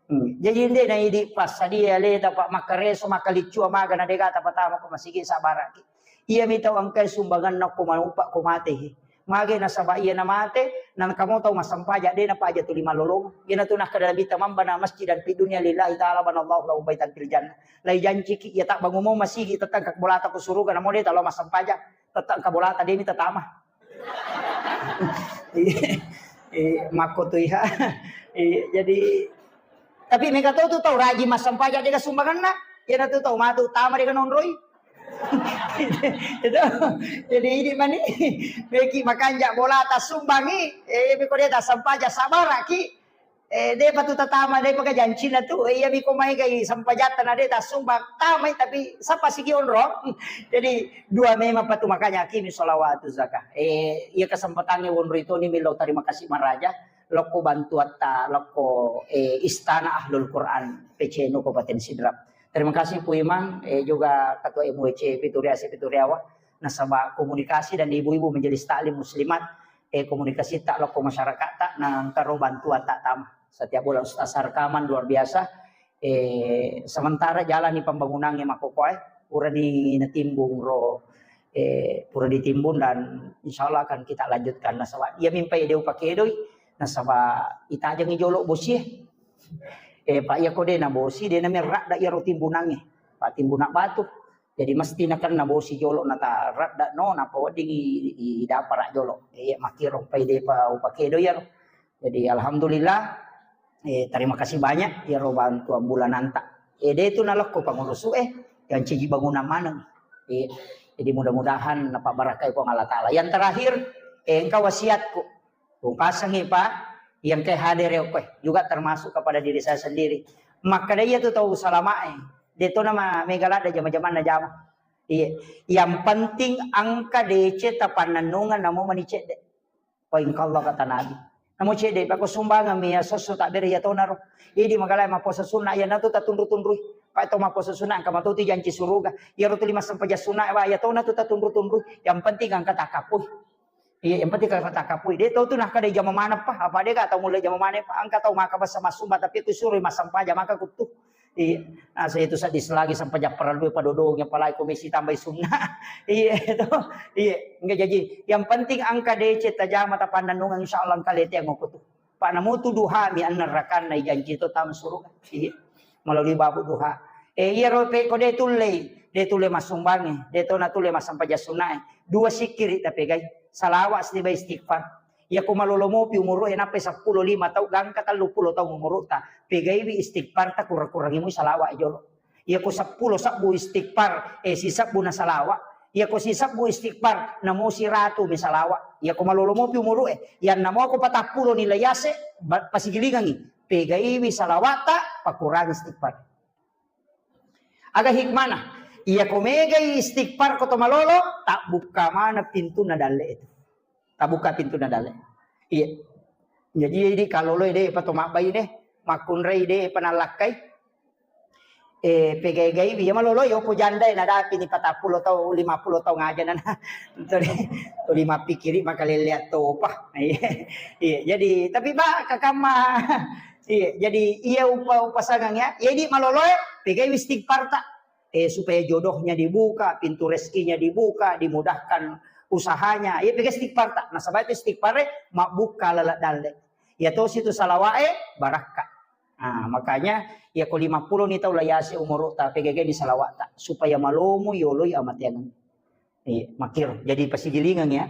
Hmm. Jaji ende na idi passadia aleta pak makareso makaliccua maga na dega tapatama ko masigi sabaraki. Iya mi tau engkai sumbanganna ko manupa ko mate he. Mage nasaba iya na mate, na kamo tau massampaja de na paja tuli malolong. Iya na tu nakkada Nabi tamamba na masjid dan fi dunia lillahi ta'ala banallahu lahu baitan fil jannah. Lai janciki iya tak bangumo masigi tetang kak bolata ko suruga namo de talo massampaja. Tetang kabolata de mi tatama. Iya. Eh, makko tu iha. Eh, jadi tapi mega to tu tau rajin massampaja dega sumbanganna. Iya na tu tau matu tama dega nonroi. Itu. Jadi ini mani meki makanja bolata sumbangi. Eh, meko de ta sampaja sabaraki. Eh, de patu tatama de paka jancina tu. Eh, iya miko mai gai sampajatta na de ta sumbang tamai tapi sapa sigi onro. Jadi dua memang patu makanya akimi sholawatu zakah. Eh, iya kesempatannya wonro itu ni milo terima kasih maraja. Lokko bantuatta lokko, eh, Istana Ahlul Quran P C N U Kabupaten Sidrap. Terima kasih Pu Imang, eh, juga Ketua M W C Pituriasi Pituriawa nasaba komunikasi dan ibu-ibu majelis taklim muslimat, eh, komunikasi tak lokko masyarakat tak nangkaro bantuan tak tama. Setiap bulan Ustaz rekaman luar biasa. Eh, sementara jalani pembangunannya makokoe, purani natimbung ro, eh, pura ditimbun dan insya Allah akan kita lanjutkan. Nasaba iya mimpai deu pakedoi, nasaba itajangi jolo bosie. Eh, Pak, iya ko de na bosi, de na merradda iyaro timbunangnge. Pak, timbunak batu. Jadi mesti nakenna bosi jolo na ta radda no, napa wedding i, i, i dapara jolo. Eh, iya makkiro pai depa upakedo iyaro. Jadi alhamdulillah, eh, terima kasih banyak iyaro bantuan bulananta. Eh, de tu nalokko pangurusu eh, yang ciji bangunan maneng. Eh, jadi mudah-mudahan napabarakai Puang Allah Taala. Yang terakhir, eh, engka wasiatku. Upasangi, Pak, yang ke hadir ya, Pak, juga termasuk kepada diri saya sendiri. Makkeda iya tu tau salama e, de to nama mega ladda jama-jamanna jama. Iya, yang penting engka D C tapannennungeng namo mani cedde. Poin Allah kata Nabi. Namo cedde, Pak, ko sumbangan mi ya sosso tak bere ya tona ro. Idi magalai maposa sunna ya natu tatunru-tunrui. Pak, to maposa sunna engka matu tu janci suruga. Ya ro tu lima sempajang sunna, Pak, ya tona tu tatunru-tunrui. Yang penting engka takapui. Iya, yang penting kalau kata kapui, de tau tu nah kada jama mana pa, apa de ka tau mulai jama mana pa, angka tau maka basa masumba tapi aku suruh masam paja maka kutu. Iya, nah saya itu sadis lagi sampai japar lu pada dong yang palai komisi tambai sunna. Iya itu. Iya, enggak jadi. Yang penting angka D C tajama tapandang nungang insya Allah angka lete yang aku tu. Pak namu tu duha mi anna rakan nai janji tu tam suruh. Iya. Melalui babu duha. Eh, iya ro pe ko de tulle, de tulle masumbangi, de tona tulle masam paja sunna. Dua sikiri tapegai. Salawat siba istighfar. Iya ko malolo mopi umuru e nappai seppulo lima tau gangka tellu pulo tau umuru ta. Pegaiwi istighfar ta kurang-kurangi mu salawat jolo. Iya ko seppulo sabbu istighfar, eh, si sabbu na salawat. Iya ko si sabbu istighfar, namo si ratu mi salawat. Iya ko malolo mopi umuru e, yang namo ko patappulo nilai ase, ba-, pasigilingangi. Pegaiwi salawat ta, pakurangi istighfar. Aga hikmana, iya ko megai istighfar ko to malolo, tabbukka mana pintunna dalle itu. Tabuka pintu na dalle. Iya. Jadi, jadi kaloloi de pa to mabbai de, makkunrai de pa nallakkai. Eh, pegai-gaiwi ya maloloi opo jandai nadapi ni patappulo tau, lima pulo tau ngaja nana. Tuli, tuli mappikiri makalelleang topa. Iya. Iya, jadi tapi ba kakamma. Iya, jadi iya upa upasangang ya. Jadi maloloi pegaiwi istighfar ta. Eh, supaya jodohnya dibuka, pintu rezekinya dibuka, dimudahkan usahanya, iya pega istighfar ta. Nasaba itu istighfar e mabbukka laleng dalle. Iya tosi tu salawat e barakka. Nah, makanya iya ko lima puluh ni tau layase umuru ta, pega ni salawat ta supaya malomo yoloi amateang. Iya, makiro. Jadi pasigilingeng ya.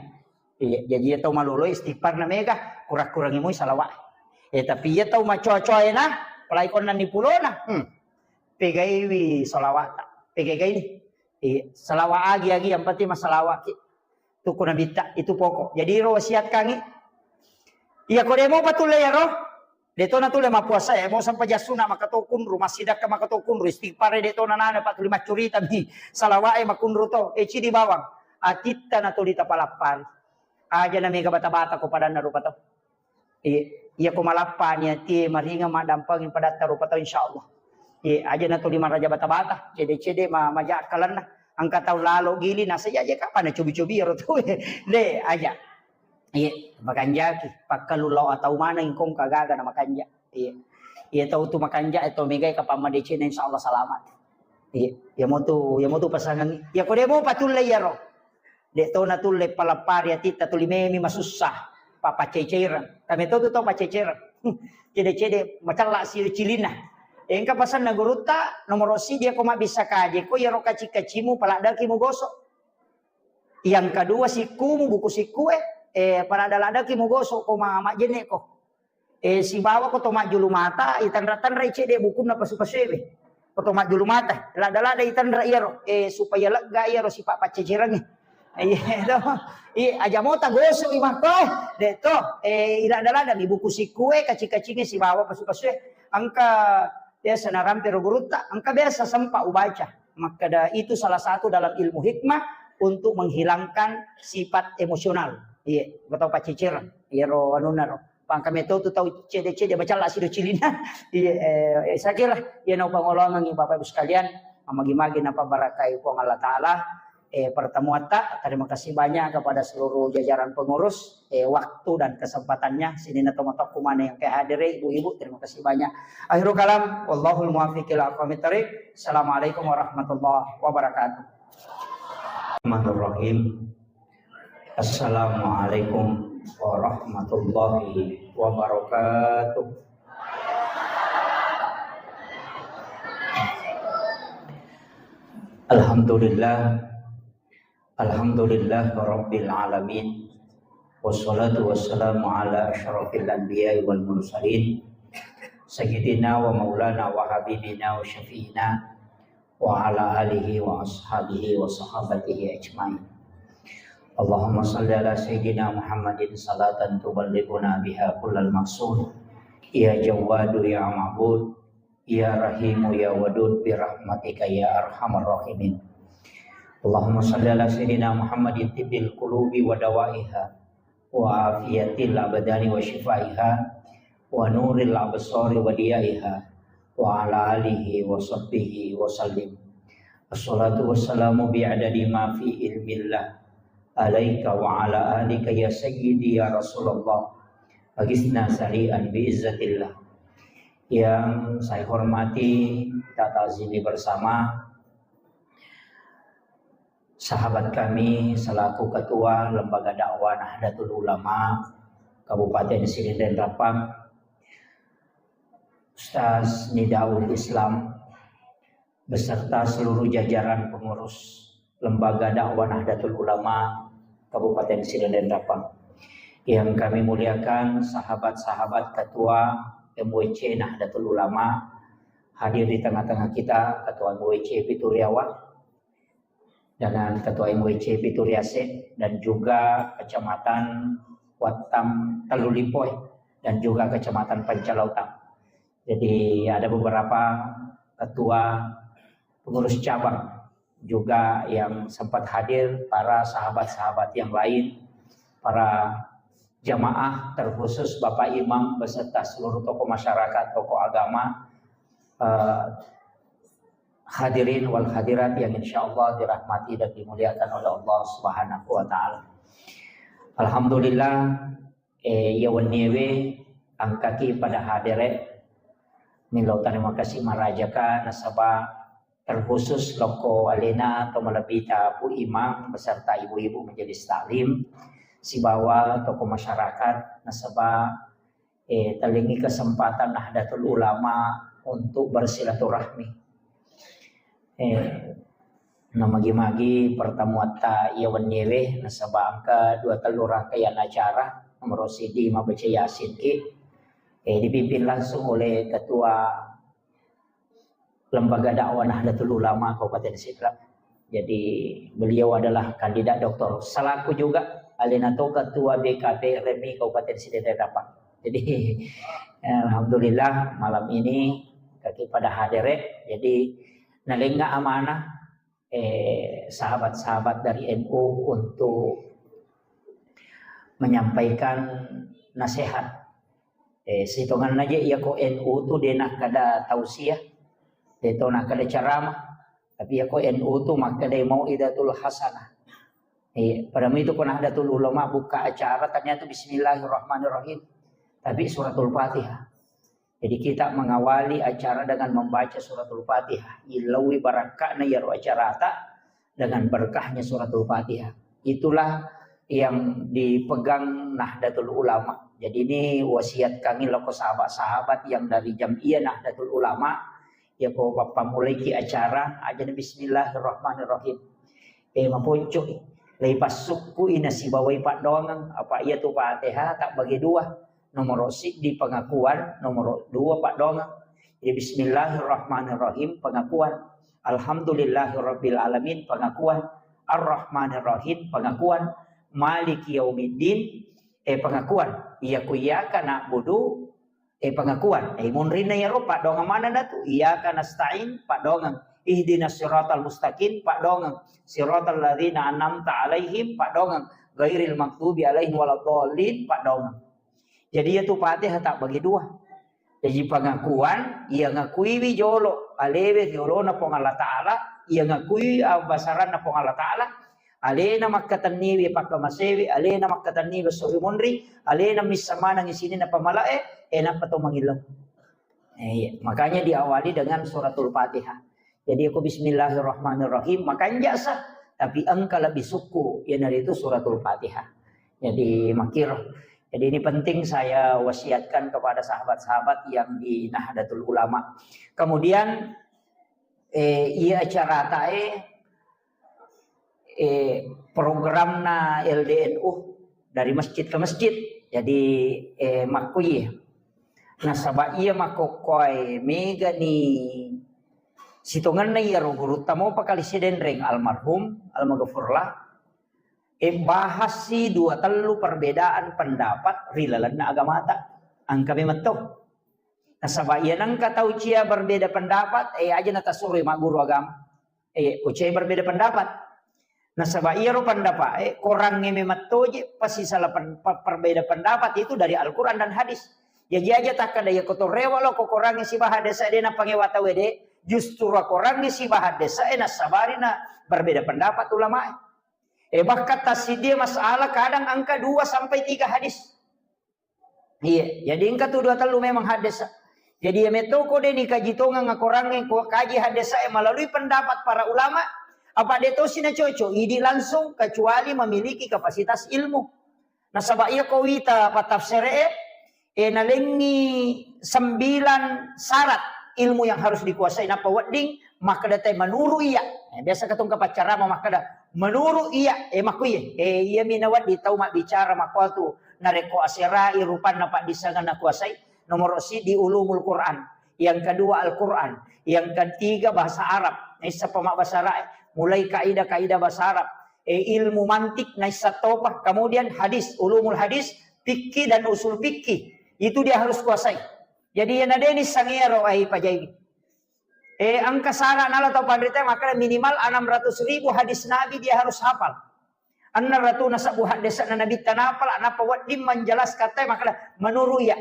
Iya, jadi iya tau malolo istighfar na mega, kurang-kurangi moi salawat. Eh, tapi iya tau macoa-coa ena, apalagi konna ni pulona. Hmm. Pegaiwi salawat ta. Pegai ni. Iya, salawat agi-agi yang penting masalawat ki. Tuku nabitta, itu pokok. Jadi ro wasiat kangi. Iya ko demo patulle ya ro. De to natulle mappuasa e, mo sempajang sunna maka to kunru, massidakka maka to kunru, istighfar e de to nanana, pa tuli maccurita mi, salawat e makunru to, e cidi bawang, atitta na tuli tapalappari. Aja na mega bata-bata ko padanna rupa to. Iya, iya ko malappa ni atie maringa maddampeng padatta rupa to insyaallah. Iya, aja na tuli maraja bata-bata, cede-cede ma, maja akkalenna. Engka tau lalo gili nasa aja kapan na cobi-cobi ro to. De, aja. Iya, makanjaki, pakkalu lao atau maneng kong kagaga na makanja. Iya. Iya tau tu makanja, eh, tau megai kapang madeceng, insyaallah selamat. Iya, iya mo tu, iya mo tu pasangan. Iya ko de mo patulle iya ro. De to natulle palappari atitta tuli memi masussa. Papaceceran. Kami tau tu tau paceceran. Cede-cede macalla si cilinna. Engka pasanna gurutta nomoro sidi ko mabbissa kaje ko iyaro kaci-kacimu paladdaki mugoso. Yang kedua sikkumu, buku sikkue, eh, paladda-laddaki mugoso ko ma-, majjenne ko. Eh, sibawa ko to majjulu mata, itanra-tanrai cede bukunna pasu-pasuewe. Ko to majjulu mata, ladda-ladda itanra iyaro, eh, supaya lega iyaro sipa paccecerangnge. Iya to. Iya, aja mota gosok i makko, eh. De to, eh, iladda-ladda mi buku sikkue, kaci-kacinge sibawa pasu-pasue. Engka biasa narampe ro gurutta, engka biasa sempat ubaca. Makkeda itu salah satu dalam ilmu hikmah untuk menghilangkan sifat emosional. Iya, betau paccicir. Iya ro anunna ro. Pangka meto tu tau cede-cede macalla sido cilina. Iya, eh, saya kira iya nau pangolongan Bapak Ibu sekalian, magi-magi napa barakai Puang Allah Taala. Eh, pertemuan ta, terima kasih banyak kepada seluruh jajaran pengurus, eh, waktu dan kesempatannya. Sini na tomatokku mana yang kehadiri, ibu-ibu, terima kasih banyak. Akhirul kalam, wallahul muwaffiq ila aqwamit thariq. Assalamualaikum warahmatullahi wabarakatuh. Bismillahirrahmanirrahim. Assalamualaikum warahmatullahi wabarakatuh. Alhamdulillah. Alhamdulillah rabbil alamin. Wassalatu wassalamu ala asyrafil anbiya'i wal mursalin. Sayyidina wa maulana wa habibina wa syafi'ina wa ala alihi wa ashabihi wa sahabatihi ajmain. Allahumma salli ala sayyidina Muhammadin salatan tuballighuna biha kullal maqsud. Ya Jawwadu ya Ma'bud, ya Rahimu ya Wadud, bi rahmatika ya arhamar rahimin. Allahumma salli ala sayyidina Muhammadin tibbil qulubi wa dawaiha, wa afiyatil abdani wa shifaiha, wa nuril absari wa diyaiha, wa ala alihi wa sahbihi wa sallim. Assalatu wassalamu bi adadi ma fi ilmillah alaika wa ala alika ya sayyidi ya Rasulullah. Agisna sari'an bi izzatillah. Yang saya hormati, kita ta'zimi bersama sahabat kami selaku Ketua Lembaga Dakwah Nahdlatul Ulama Kabupaten Sidenreng Rappang, Ustaz Nidaul Islam, beserta seluruh jajaran pengurus Lembaga Dakwah Nahdlatul Ulama Kabupaten Sidenreng Rappang. Yang kami muliakan sahabat-sahabat Ketua M W C Nahdlatul Ulama, hadir di tengah-tengah kita, Ketua M W C Pituriawa, dengan Ketua M W C Pituriase, dan juga Kecamatan Wattam Tellulipoe, dan juga Kecamatan Pancalautang. Jadi ada beberapa ketua pengurus cabang juga yang sempat hadir, para sahabat-sahabat yang lain, para jamaah, terkhusus Bapak Imam beserta seluruh tokoh masyarakat, tokoh agama, eh, hadirin wal hadirat yang insya Allah dirahmati dan dimuliakan oleh Allah Subhanahu wa Ta'ala. Alhamdulillah, eh, iya wenniewe engkaki pada hadere, milo terima kasih marajaka nasaba terkhusus lokko alena atau malebbita Pu Imam beserta ibu-ibu majelis taklim sibawa tokoh masyarakat, nasaba eh, talengngi kesempatan Nahdlatul Ulama untuk bersilaturahmi. Eh, namagi-magi pertemuatta iya wenniewe, nasaba engka dua tellu rangkaian acara, nomor siji mabaca Yasin ki, eh, dipimpin langsung oleh Ketua Lembaga Dakwah Nahdlatul Ulama Kabupaten Sidrap. Jadi beliau adalah kandidat doktor. Selaku juga alena to ketua B K P R M I Kabupaten Sidrap. Jadi alhamdulillah malam ini kaki pada hadir ya. Jadi nalengnga amanah eh, sahabat-sahabat dari N U untuk menyampaikan nasihat. Eh, sitonganna je iya ko N U tu de nakkeda tausiah, de to nakkeda ceramah. Tapi iya ko N U tu makkeda mau'izatul hasanah. Eh, pada itu ko Nahdlatul Ulama buka acara ternyata bismillahirrahmanirrahim. Tapi suratul Fatihah. Jadi kita mengawali acara dengan membaca suratul Fatihah. Ilawi barakka'na iyaro acarata dengan berkahnya suratul Fatihah. Itulah yang dipegang Nahdlatul Ulama. Jadi ini wasiat kami loko sahabat-sahabat yang dari Jam'iyah Nahdlatul Ulama. Ya ko bappamulaiki acara, ajana bismillahirrahmanirrahim. Eh, maponco i. Lei passukku i nasibawai paddoangeng. Apa iya tu Fatihah tak bagi dua. Nomoro siddi pengakuan, nomoro dua paddoangeng. Jadi bismillahirrahmanirrahim pengakuan. Alhamdulillahirabbil alamin pengakuan. Arrahmanirrahim pengakuan. Maliki yaumiddin eh pengakuan. Iya ku iyyaka na'budu eh pengakuan. Eh munrinna iyaro paddoangeng manenna tu. Iyyaka nasta'in paddoangeng. Ihdinas siratal mustaqim paddoangeng. Siratal ladzina an'amta alaihim paddoangeng. Ghairil maghdubi alaihim waladdallin paddoangeng. Jadi iya tu Fatihah tak bagi dua. Jadi pengakuan, iya ngakuiwi jolo alewe jolona Puang Allah Ta'ala, iya ngakui abbasaranna Puang Allah Ta'ala, alena makkatenniwi pakkamasewi, alena makkatenniwi suri munri, alena missa maneng isininna pamalae, eh, nappa to mangileng. Eh, iya. Makanya diawali dengan suratul Fatihah. Jadi aku bismillahirrahmanirrahim, makanja sa, tapi engka lebih sukku, iyanaritu suratul Fatihah. Jadi makir. Jadi ini penting saya wasiatkan kepada sahabat-sahabat yang di Nahdlatul Ulama. Kemudian eh, iya acarata eh, eh, programna L D N U dari masjid ke masjid. Jadi eh, makkuye. Nasaba iya makkokkoe megani sitongenna iyaro gurutta mopa kali sidenreng almarhum almaghfurlah. Eh, bahasi dua tellu perbedaan pendapat ri lalenna agamata. Engka memang to. Nasaba iya nengka tau cia berbeda pendapat, eh, aja natasuroi magguru agama. Eh, ko cia berbeda pendapat. Nasaba iyaro pendapat, eh, korangnge memang toje pasti salah pen-, pe-, perbeda pendapat itu dari Al-Quran dan hadis. Jaji aja takkada iya kotorewa lo ko korangnge sibaha desa de napangewa tau de, justru korangnge sibaha desa, eh, nasabari na berbeda pendapat ulama. Eh, bahkan tasidi masalah kadang angka dua sampai tiga hadis. Iya, jadi engka tu dua tellu memang haddesa. Jadi iya metto ko de nikaji tongeng akorangnge ko kaji haddesa e melalui pendapat para ulama, apa de tosi na cocok, idi langsung kecuali memiliki kapasitas ilmu. Nasaba iya ko wita patafsere e, e nalengi sembilan syarat ilmu yang harus dikuasai. Napa wedding makkeda te menurut iya. Eh, biasa katong kapaccarama makkeda menurut iya, eh, makkuye. Eh, iya mi nawedding tau mabbicara makkuatu. Narekko aserai rupanna paddissengenna kuasai, nomor sidi ulumul Quran, yang kedua Al-Quran, yang ketiga bahasa Arab. Naissappa mabbahasa Arab, mulai kaidah-kaidah bahasa Arab, eh, ilmu mantik naissa topa, kemudian hadis, ulumul hadis, fikih dan usul fikih. Itu dia harus kuasai. Jadi yang ada ini sangero ai pajai. Eh, engka sara nala tau panrita makkeda minimal enam ratus ribu hadis Nabi dia harus hafal. Enam ratus nasabbu haddese'na Nabitta napala, nappa wedding menjelaskan te makkeda menurut iya.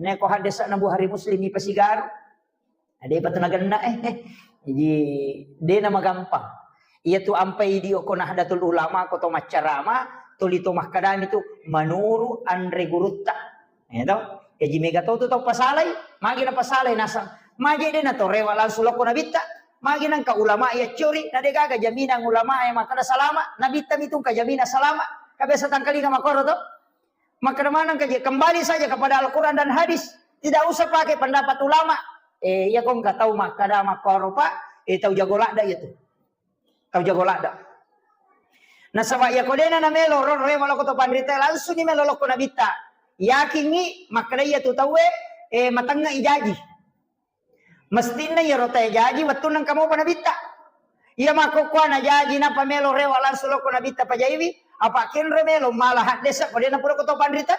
Neko haddese'na Bukhari Muslim ipasigaru. Ada apa tu nagenna eh. Jadi dena magampang. Iya tu ampai dio ko Nahdlatul Ulama ko to maccarama, tuli to makkadami tu menurut anre gurutta. Ya to? Jaji mega to tu tau pasalai, magi na pasalai nasang. Maje de na to rewa langsung lokko Nabitta. Magi nengka ulama iya curi, na de gaga jaminan ulama iya makkeda salama, nabitta mitu engka jaminan salama. Ka biasa tangkalinga makkoro to. Makkeda maneng ka je, kembali saja kepada Al-Quran dan hadis. Tidak usah pakai pendapat ulama. Eh, iya ko engka tau makkeda makkoro, Pak, eh, tau jago ladda iya tu. Tau jago ladda. Nasaba iya ko dena namelo ro rewa loko to panrita, langsung ni melo loko nabitta. Yakingi makkeda iya tu tauwe, eh, matengnga ijaji. Mestinna iyaro tae jaji wettunna engka mopa nabitta. Iya makkokkoe najaji nappa melo rewa langsung lokko nabitta pajaiwi, apa kenro melo mala haddesa ko de napura ko tau panrita.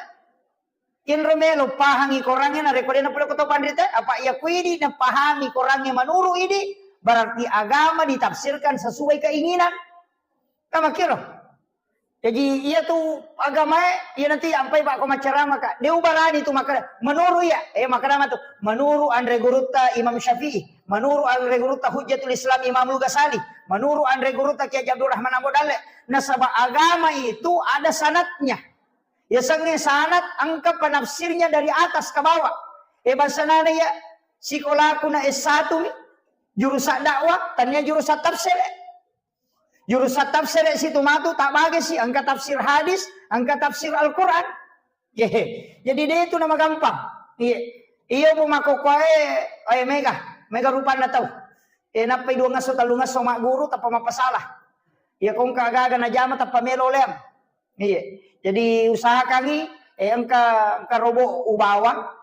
Kenro melo pahangi korangnge narekko de napura ko tau panrita, apa iya kuidi napahami korangnge manuru idi, berarti agama ditafsirkan sesuai keinginan. Kamakkiro. Jaji iya tu agamae, iya nanti ampai Pak ko maccarama ka. De ubarani tu makkeda, menuru iya, eh makkeda matu, menuru anre gurutta Imam Syafi'i, menuru anre gurutta Hujjatul Islam Imam Ghazali, menuru anre gurutta Kiai Haji Abdul Rahman Ambo Dalle. Nasaba agama itu ada sanatnya. Ya sange sanat engka penafsirnya dari atas ke bawah. Eh bahasa nana ya, sikolaku na S satu mi, jurusan dakwah, tania jurusan tafsir. Jurusan tafsir situ matu tak bage si, engka tafsir hadis, engka tafsir Al-Quran. Ye. Jadi de itu nama gampang. Iya. Iyo bu makkokkoe, eh mega, mega rupanna tau. Eh nappai dua ngasso, tallu ngasso magguru tappa mappasalah. Iya kongka gaga najama tappa melo leang. Iya. Jadi usahakangi, eh engka, engka robo ubawa.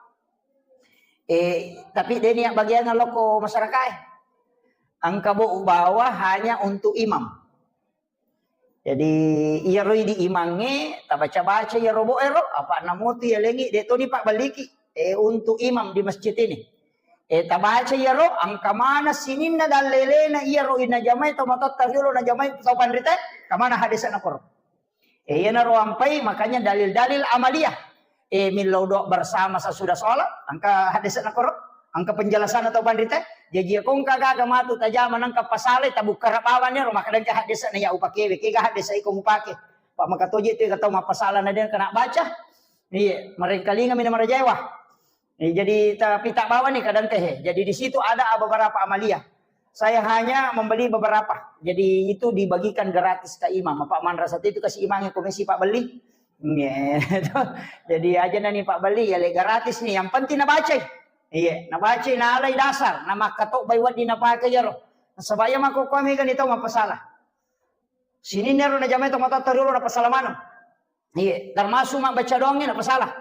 Eh, tapi de nia bagian lokko masyarakat eh. Engka bo ubawa hanya untuk imam. Jadi iyaro idi imangnge tabaca-baca iyaro bo ero, apa namotu iya lengi de toni pak balliki. Eh, untuk imam di masjid ini. Eh, tabaca iyaro engka mana sininna dallelena iyaro inna jamai tau matotta riolo na jamai tau panrita, kamana hadisna koro. Eh, iyanaro ampai, makanya dalil-dalil amaliyah. Eh, millau doa bersama sesudah sholat, engka hadisna koro, engka penjelasan atau panrita. Jaji ko engka gaga matu tajama nengka pasalai tabukkara bawani ro, maka dengka hadisna ya upakewe, kega hadis iko mupake. Pak maka toje tu kata mapasala na dia kena baca. Iya, merengkalinga mina marajaewa. Eh, jadi tapi tak bawa nih kadang teh. Jadi di situ ada beberapa amaliyah. Saya hanya membeli beberapa. Jadi itu dibagikan gratis ke imam. Pak manrasa itu kasih imamnya komisi Pak beli. Iya. Jadi aja nani Pak beli ya le gratis nih. Yang penting nabaca. Iya, nabaca nalai dasar. Nama katok bai wadi napake ya roh. Sebaya mako kami kan itu apa salah. Sini nero na jamai to mata terus na pasala mana. Iya, termasuk mabbaca doangnge napasala.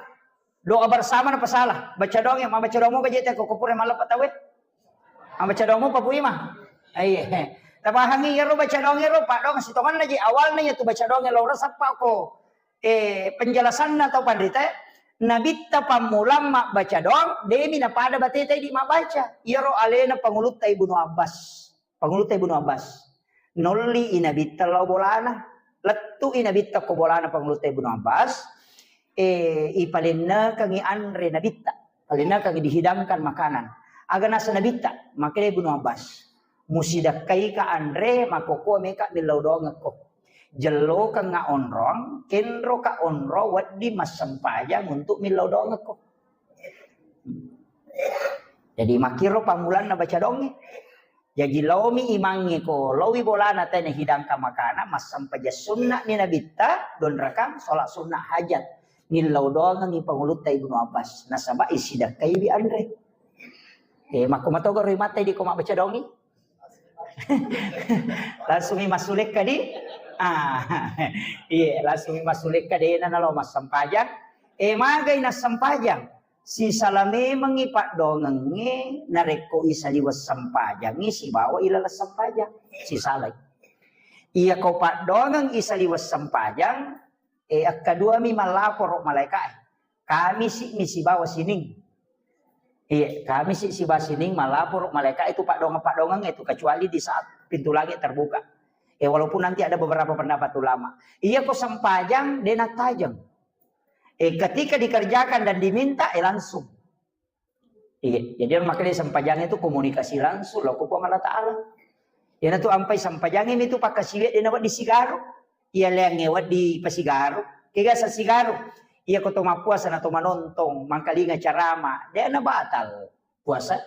Doa bersama napasala. Baca doangnge, mabbaca doang moga jete ko kupure malappa tauwe. Mabbaca doang mopa Pu Imam. Iya. Tapahangi iyaro baca doang iyaro, paddoang sitongenna ji awalna iyatu baca doang lao resappa ko, eh, penjelasanna tau panrita. Nabitta pammulang mabbaca doang, demi napada bateta idi mabbaca. Iyaro alena pangulutta Ibnu Abbas. Pangulutta Ibnu Abbas. Nolli i Nabitta lao bolana. Lettu i Nabitta ko bolana Pangulutta Ibnu Abbas. Eh, ipalennekangi anre Nabitta. Palennekangi dihidangkan makanan. Aga nasa Nabitta, makkedai Ibnu Abbas. Musidakkaika anre, makkokkoe meka millau doangekko. Jellokengnga onrong, kenroka onrong wedding massempajang untuk millau doangekko. Jadi makkiro pammulanna baca doangnge. Jaji laomi imangnge ko, laowi bolana tena hidangkan makana, massempajang sunna'ni Nabitta, donrakang, sholat sunnah hajat. Nillau doangengngi pangulutta Ibnu Abbas. Nasaba isidakkaiwi anre. Eh, makko matogoro imatta idi ko mabbaca doangngi. Langsung mi massulekka di. Ah, iya, langsung mi massulekka dena nalo massempajang. Eh, magai nassempajang. Sisala memengngi paddoangengnge narekko isaliweng sempajangngi sibawa ilaleng sempajang. Sisalai. Iya ko paddoangeng isaliweng sempajang, eh, akkaduami mallaporo malaeka e. Kamisi mi sibawa sining. Iya, kamisi sibawa sining mallaporo malaeka itu paddoangeng-paddoangeng itu kecuali di saat pintu langit terbuka. Eh, walaupun nanti ada beberapa pendapat ulama. Iya ko sempajang dena tajeng. Eh, ketika dikerjakan dan diminta, eh, langsung. Iya, jadi makanya sempajang itu komunikasi langsung lo ko Puang Allah Ta'ala. Iyanatu ampai sempajang ini tu pakkasiwiang dena wedding sigaro. Iya leangnge wedding pasigaro. Kega sa sigaro. Iya ko to mappuasa na to manontong, mangkalinga carama, dena batal puasa.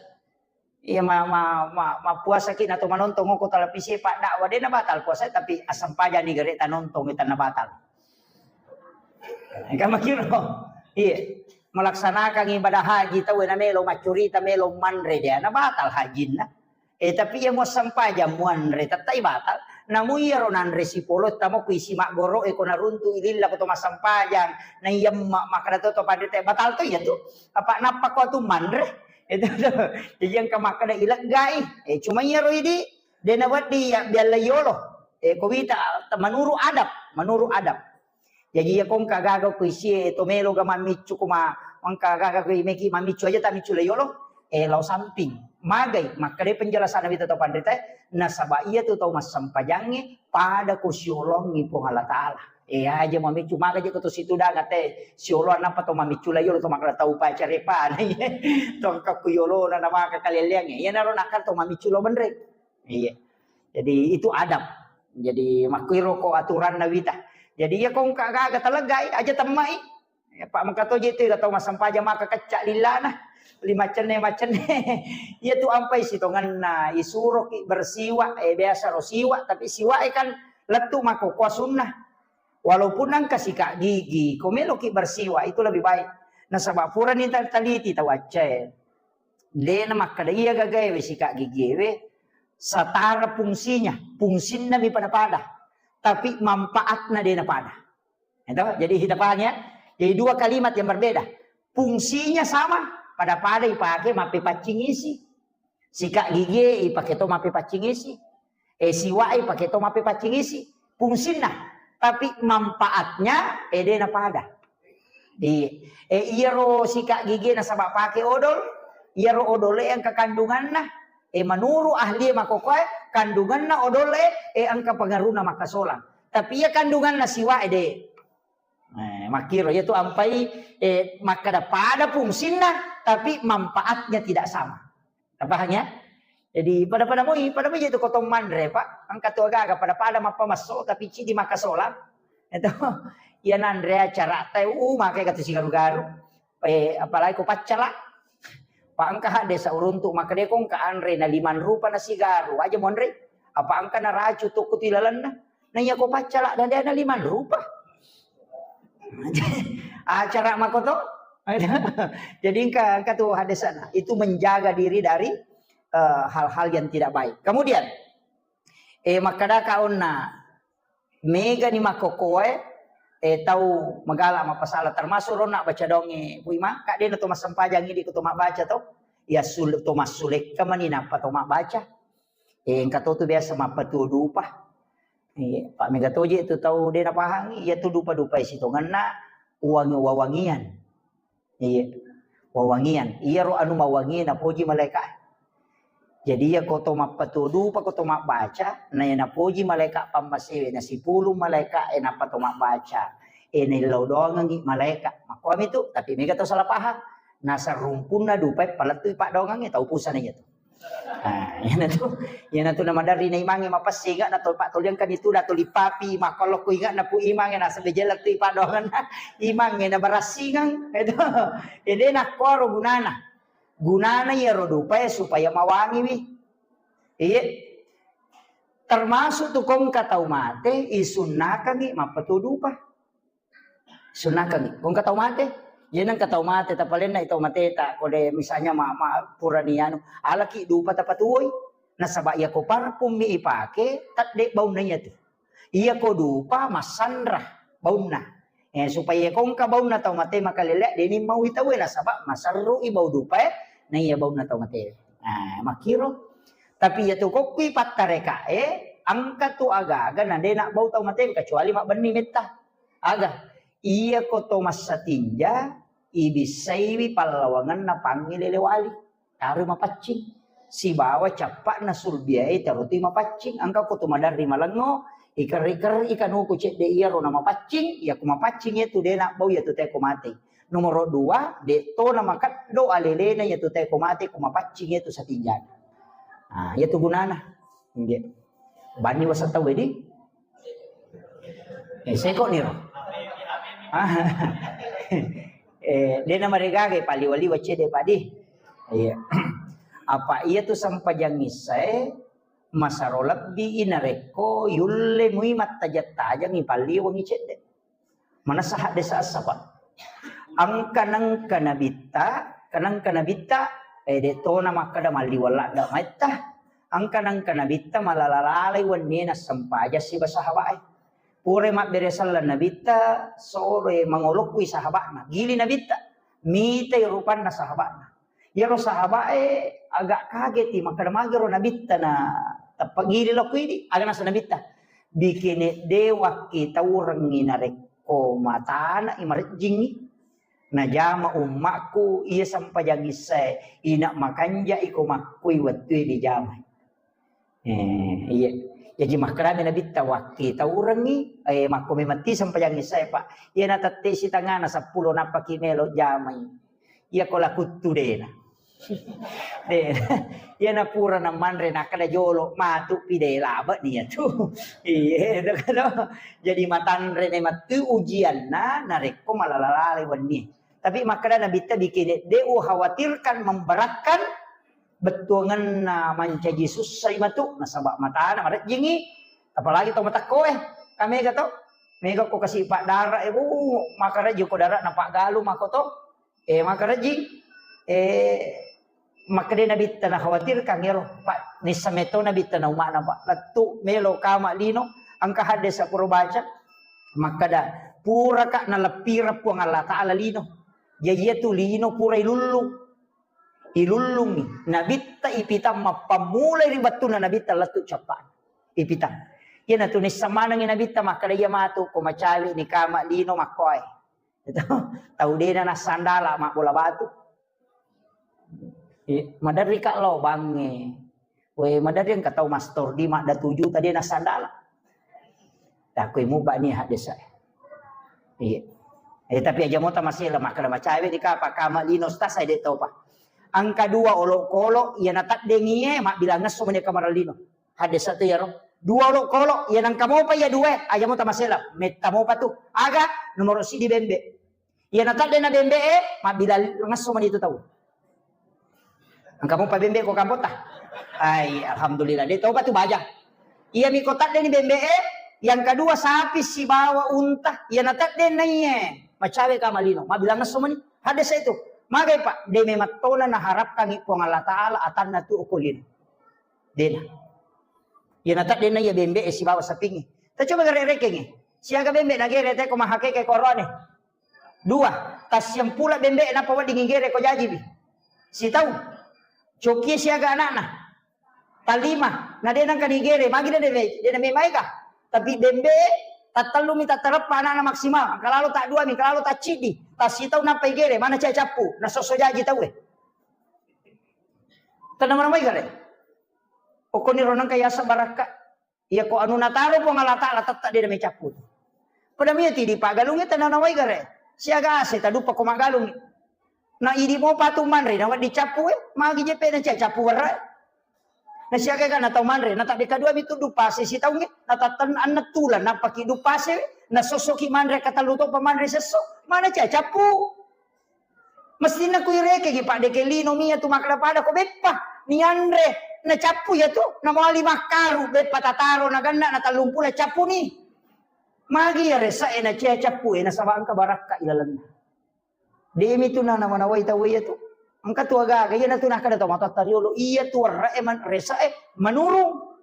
Iya, ma, ma, ma, mappuasaki nato manontong ko televisi, paddawa, de nabatal puasa, tapi assempajang ni gare tanontongi, tenna batal. Kan makiro. Iya. Melaksanakan ibadah haji tau na melo maccurita, melo manre, de nabatal hajinna. Eh, tapi iya muassempajang muanre, tettai batal. Namu iyaro nanre sipolo, tamo ku isi maggoro, eh, ko naruntu ililla ko to massempajang, na iyamma makkada to, to panre te batal to iya tu. Apa nappa ko tu manre? Itu tu. Jadi engka makkada ileggai. Eh, cuma iyaro idi, de nawedding ya bialla yolo. Eh, ko wita, menurut adab, menurut adab. Jaji iya ko engka gaga ko isie to melo ga mammiccu, ko ma-, engka gaga ko meki mammiccu aja, tamiccu la yolo, eh, lao samping. Magai, makkeda penjelasan wita tau panrita, nasaba iya tu tau massempajangnge pada ko siolongi Puang Allah Taala. Eh, aja mammiccu, maga je ko to situ danga te siolo, nappa to mammiccu la yolo, to makkeda tau pacarepa. To engka ku yolo na, na maka kaleleangnge. Iya naro nakal to mammiccu lo menre. Iya. Jadi itu adab. Jadi makkuiro ko aturanna wita. Jadi iya ko engka gaga taleggai, aja temmai. Ya, Pak, maka to je tu tau massempajang maka kecca lillana. Lima cenne, macenne. Iya tu ampai sitongenna, isuroki bersiwak, eh, biasa ro siwak, tapi siwak, eh, kan lettu mako kuah sunnah. Walaupun engka sikat gigi, ko meloki bersiwak itu lebih baik. Nasaba purani ta-, taliti tau accae. De na makkeda iya gagaewe sikat gigiewe setara fungsinya, fungsinna mi pada-pada, tapi manfaatna de na pada. Itu, jadi kita paham ya. Jadi dua kalimat yang berbeda. Fungsinya sama, pada-pada ipake mappepaccing isi. Sikat gigi ipake to mappepaccing isi. Eh, siwak ipake to mappepaccing isi. Fungsinna, tapi manfaatnya, eh, de na pada. Iya. Eh, iyaro sikat gigi nasaba pake odol, iyaro odol e engka kandunganna. Eh, menurut ahli makokoe, kandunganna odol e, eh, engka pengaruhna makkasolang. Tapi iya kandunganna siwak e de. Eh, makkiro, iya tu ampai, eh, makkeda pada fungsinna, tapi manfaatnya tidak sama. Paham ya? Jadi pada-pada moi, pada moi itu kotong manre, Pak. Engka tu agaga pada-pada mappamesso, tapi cidi makkasolang. Itu iya nanre acara teh, uh, makai katu sigaru-garu. Eh, apalagi ko paccala. Pak, engka hadde sauruntu makkeda ko engka anre na limang rupa na sigaru, aja monre. Apa engka na racu tokko ti lalenna. Na iya ko paccala dan dia na limang rupa. Acara makoto. Jadi engka, engka tu hadde sana. Itu menjaga diri dari, eh, hal-hal yang tidak baik. Kemudian, eh, makkada ka onna Megani makkokkoe, eh, tau magala mappasala, termasuk ronna baca donge, Pu Imang, ka de na to massempajang idi ko to mabbaca to, ya sul-, to massulekka mani nappa to mabbaca. Eh, engka to tu biasa mappatuo dupa. Eh, pa mega toje tu tau de napahangi, iya tu dupa-dupa sitongenna uwangi wawangian. Iya. Wawangian. Iyaro anu mawangi napoji malaika. Jadi iya ko to mappatuo dupa, ko to mabbaca, na iya napoji malaika pammasewe na sipulung malaika e nappa to mabbaca. E naillau doangengngi malaika. Makkuami tu, tapi mega to salah paham. Nasarumpunna dupa e palettui paddoangengnge tau pusana iya tu. Ah, iyanatu, iyanatu namaderri na imangnge mapessinga na to, Pak, toliangkani tu, na toli papi, makkollo ku inga na Pu Imangnge, nasaba jella tu ipaddoangenna imangnge na barassingeng. Itu. Ede nakkoro gunana. Gunana iyaro dupae supaya mawangiwi. Iya. Termasuk tu kongka tau mate, isunnakangi mappatuo dupa. Sunnakangngi. Ko engka tau mate, iya nengka tau mate, tapalenna tau mateta, ko de misalnya ma, ma, purani anu, alaki dupa tapatuoi. Nasaba iya ko parfum mi ipake, tedde baunna iya tu. Iya ko dupa massanra baunna. Eh, supaya ko engka baunna tau mate makalele, deni mau itaue, nasaba maserrui bau dupae, na iya baunna tau mate. Nah, makkiro. Tapi iya tu kokkui pattarekae, engka tu aga-aga na de na bau tau mate, kecuali mabbenni metta. Aga, iya ko to massatinja, ibissaiwi pallawangenna pangngilele wali. Taroi mapaccing. Sibawa cappa'na sulbiae tarotui mapaccing. Engka ko to maderri malengngo, ikerri-kerri kanuku cedde iyaro na mapaccing, iya ko mapaccing iya tu de na bau iya tu teko mate. Nomoro dua, de to na makeddo alelena iya tu teko mate ko mapaccing iya tu satinjana. Ah, iya tu gunana. Nggih. Banni waseng tau wedi. Eh, seko niro. Ah. Eh, de na maregaga paliwa-liwa cede padi. Iya. Apa iya tu sempajang issae masaro lebbi i narekko yulle mui mattajang-tajang ipalliwengi cedde. Manessa haddesa essa, Pak. Engka nengka nabitta, kenengka nabitta, eh, de tona makkeda malliweng ladde maitta. Engka nengka nabitta malala-lalai wennena sempajang siba sahabae. Pura mabbere selleng nabitta, sore mangolokkui sahaba'na. Gili nabitta, mitai rupanna sahaba'na. Iyaro sahaba'e agak kageti, makkeda magero nabitta na tappa gili lokko idi, aga nasa nabitta. Bikene de wakki taurengngi narekko matana i marejjingi. Najama ummakku iya sempajang issae, ina makanja iko makkui wettue dijamai. Eh, iya. Jaji makkedami nabitta, wakki taurengngi, eh, makko memang ti sempajang issae, Pak. Iya natette sitangana seppulo nappaki melo jamai. Iya ko lakuttu dena. De, iya napura namanre nakkeda jolo matu pi de labe nia tu. Iya, itu kan. Jadi matanre ne matu ujianna narekko malala-lalai wenni. Tapi makkeda nabitta bikene de ukhawatirkan memberatkan bettuangenna mancaji sussai matu, nasaba matana marejjingi, apalagi to matekko e, kamega to, mega ko kasi paddara e, bu, makarejji ko dara na paggalu mako to, eh, makarejji, eh, makkeda nabitta na khawatirkan ero, Pak, nissa meto nabitta na umana, Pak, lettu melo kama lino, engka hadde sapuro baca, makkeda puraka naleppireng Puang Allah Ta'ala lino, jaji iya tu lino pura ilullu. Ilullungi nabitta ipitang mappammulai ri wettunna nabitta lettu cappa'na. Ipitang. Iyanatu nisseng manengngi nabitta makkeda, iya matu ko macawe ni kama lino makkoe. Tau dena nassandala mabbola batu. Eh, maderri ka lao bangnge. We, maderri engka tau mastor di madda tuju tadi nassandala. Takkoi muba ni haddesa. Iya. Eh, tapi aja mota masih lemak kena macawe di kapa kama lino stas saya dek tau pa. Angka dua olok-olok iya nataddengi e mabbilang ngesso meni kamar lino. Haddesa tu yaro. Dua olok-olok iya nangka mopa iya dua aja mota masih lah. Metta mopa tu. Aga nomor sidi bembe. Iya natadde na bembe e, mabbilang ngesso meni tu tau. Engka mopa bembe ko kampota? Ai, alhamdulillah. De topa tu baja. Iya miko tadde ni bembe e, yang kedua sapi sibawa unta, iya natadde na iye. Macawe ka malino, mabbilang ngesso meni. Haddesa itu. Magai, Pak, de memattona naharapkangi Puang Allah Ta'ala atanna tu okolino. Dena. Iya natadde na iya bembe e sibawa sapingi. Ta coba gare rekengi. Siaga bembe nagere teko mahakeke korone. Dua, tassiampula bembe nappa wedding igere ko jajiwi. Sitau. Cokie siaga anakna. Talima, na de nangka nigere, magi de de de na memaega. Tapi bembe tattellumi tattareppa anakna maksimal, engka lalo ta dua mi, engka lalo ta ciddi, tassitau nappa igere, mana cai cappu, na sosso jaji tau e. Tenna mana mai gare. Pokokni ro nangka yasa barakka. Iya ko anu nataro Puang Allah Ta'ala tette de na mecappu. Pada mia tidi pagalungi tena nawai gare. Siaga ase taduppa ko magalungi. Na idi mo patu manre na waddi cappu e, magi je pe na cia cappu warra. Na siaga ga na tau manre, na tadde kadua mi tu dupase sitaungi, na tatten anna tulan napaki dupase, na sossoki manre katallu to pa manre sesso, mana cia cappu. Mestinna kuirekegi, Pak, deke lino mia tu makkeda pada ko beppa nianre, nacappu iya tu, namali makkaru, beppa tataro naganna na tellung pulo cappu ni. Magi iya resa e na cia cappu e nasaba engka barakka ilalenna. Demi tu na nawa-nawai tau iya tu. Engka tu agaga iya na tu nakkeda tau matotta riolo, iya tu warra e man-, resa e manurung.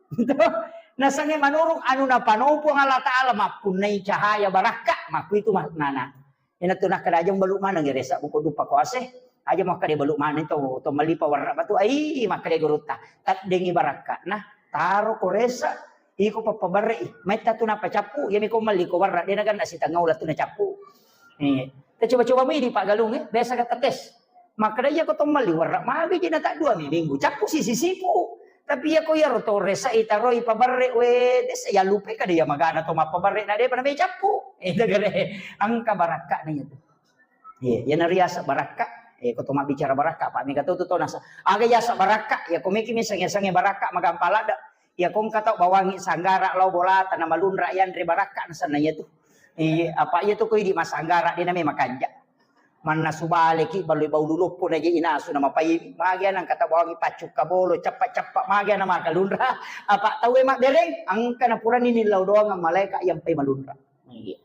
Nasange manurung anu napanopo Allah Ta'ala mappunnai cahaya barakka, makku itu maknana. Ina tu nakkeda aja balu maneng resa buku dupa ko ase. Aja makkeda balu maneng to, to malipa warra batu. Ai, makkeda gurutta. Taddengi barakka. Nah, taro ko resa, iko pappabarre i. Metta tu nappa cappu, iya mi ko melli ko warra, de naganna sitengah ulah tu na cappu. Eh, ta coba-coba mi di Pak Galung, eh. Biasa kata tes. Makkeda iya ko to melli warra, magi je na tak dua mi minggu. Cappu sisi sipu. Tapi iya ko iyaro to resa i taroi pabarre we, desa ya lupe kada iya magana to mappabarre na de pada me cappu. Eh, itu gare. Angka barakka na iya tu. Iya, iya nariasa barakka. Eh, ko to mabbicara barakka, Pak, mega to tu to nasa. Aga yasa barakka, ya ko meki miseng-yasengnge barakka magampang ladde. Ya ko engka tau bawangi sanggara lao bolata na malunra yanre barakka nasenna iya tu. Iya, apa iya tu ko idi masanggara de na me makanja. Mannasu baleki baloi baulu loppo na je inasu na mapai. Magi ana engka tabawangi paccukka bolo, ceppa-ceppa magi ana maka lunra. Apa tauwe mabbereng, engka na purani nillau doang malaika yang pai malunra. Iya.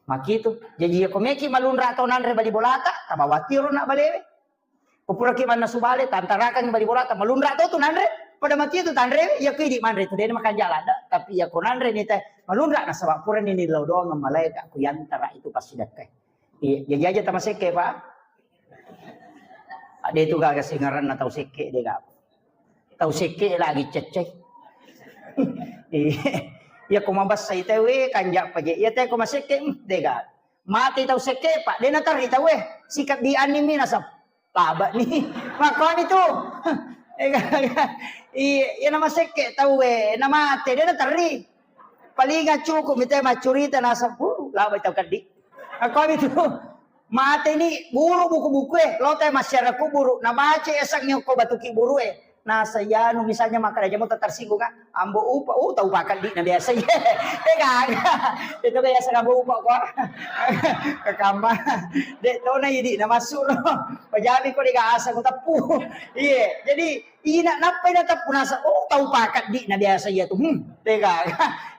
Makitu. Jadi ya komeki malunra atau nanre bali bolata, tabawatiro na balewe. Ko puraki mannasu bale, tantarakangngi bali bolata, malunra to tu nanre, pada mati tu tanre, ya ko idi manre tu, dena makanja ladda, tapi ya ko nanre ni te, malunra nasaba purani nillau doang malaika ku yantara itu pasti dakkai. Iya, jadi aja tamasekke, Pak. Ade tu gaga singaranna tau sekke, de gaga. Tau sekke lagi cecce. Iya, iya, ko mabassa ite, we, kanja paje. Iya te ko masekke, hmm, de gaga. Mate tau sekke, Pak, de naterri tau, we. Sikabbi anni mi nasab. Laba ni. Makkuami tu. Iya, iya, nama sekke tau, we, namate, de naterri. Palinga cukup mita maccurita naseng, uh, laba tau keddi. Makkuami tu. Mate ni buru buku-buku e, lo te masyarakat kuburu, nabaca esaknya ko batu kiburu e. Naseng yanu misalnya makkeda jamo tersinggung, ah, ambo upa, uh, tau pakeddi na biasa. Eh, gaga. Itu biasa ambo upa ko. Kekamba. Dek tona idi na masuk lo. Pajami ko dega asa ko teppu. Iya, jadi ina nappai nateppu naseng, oh, tau pakeddi na biasa iya tu. Hmm, tega.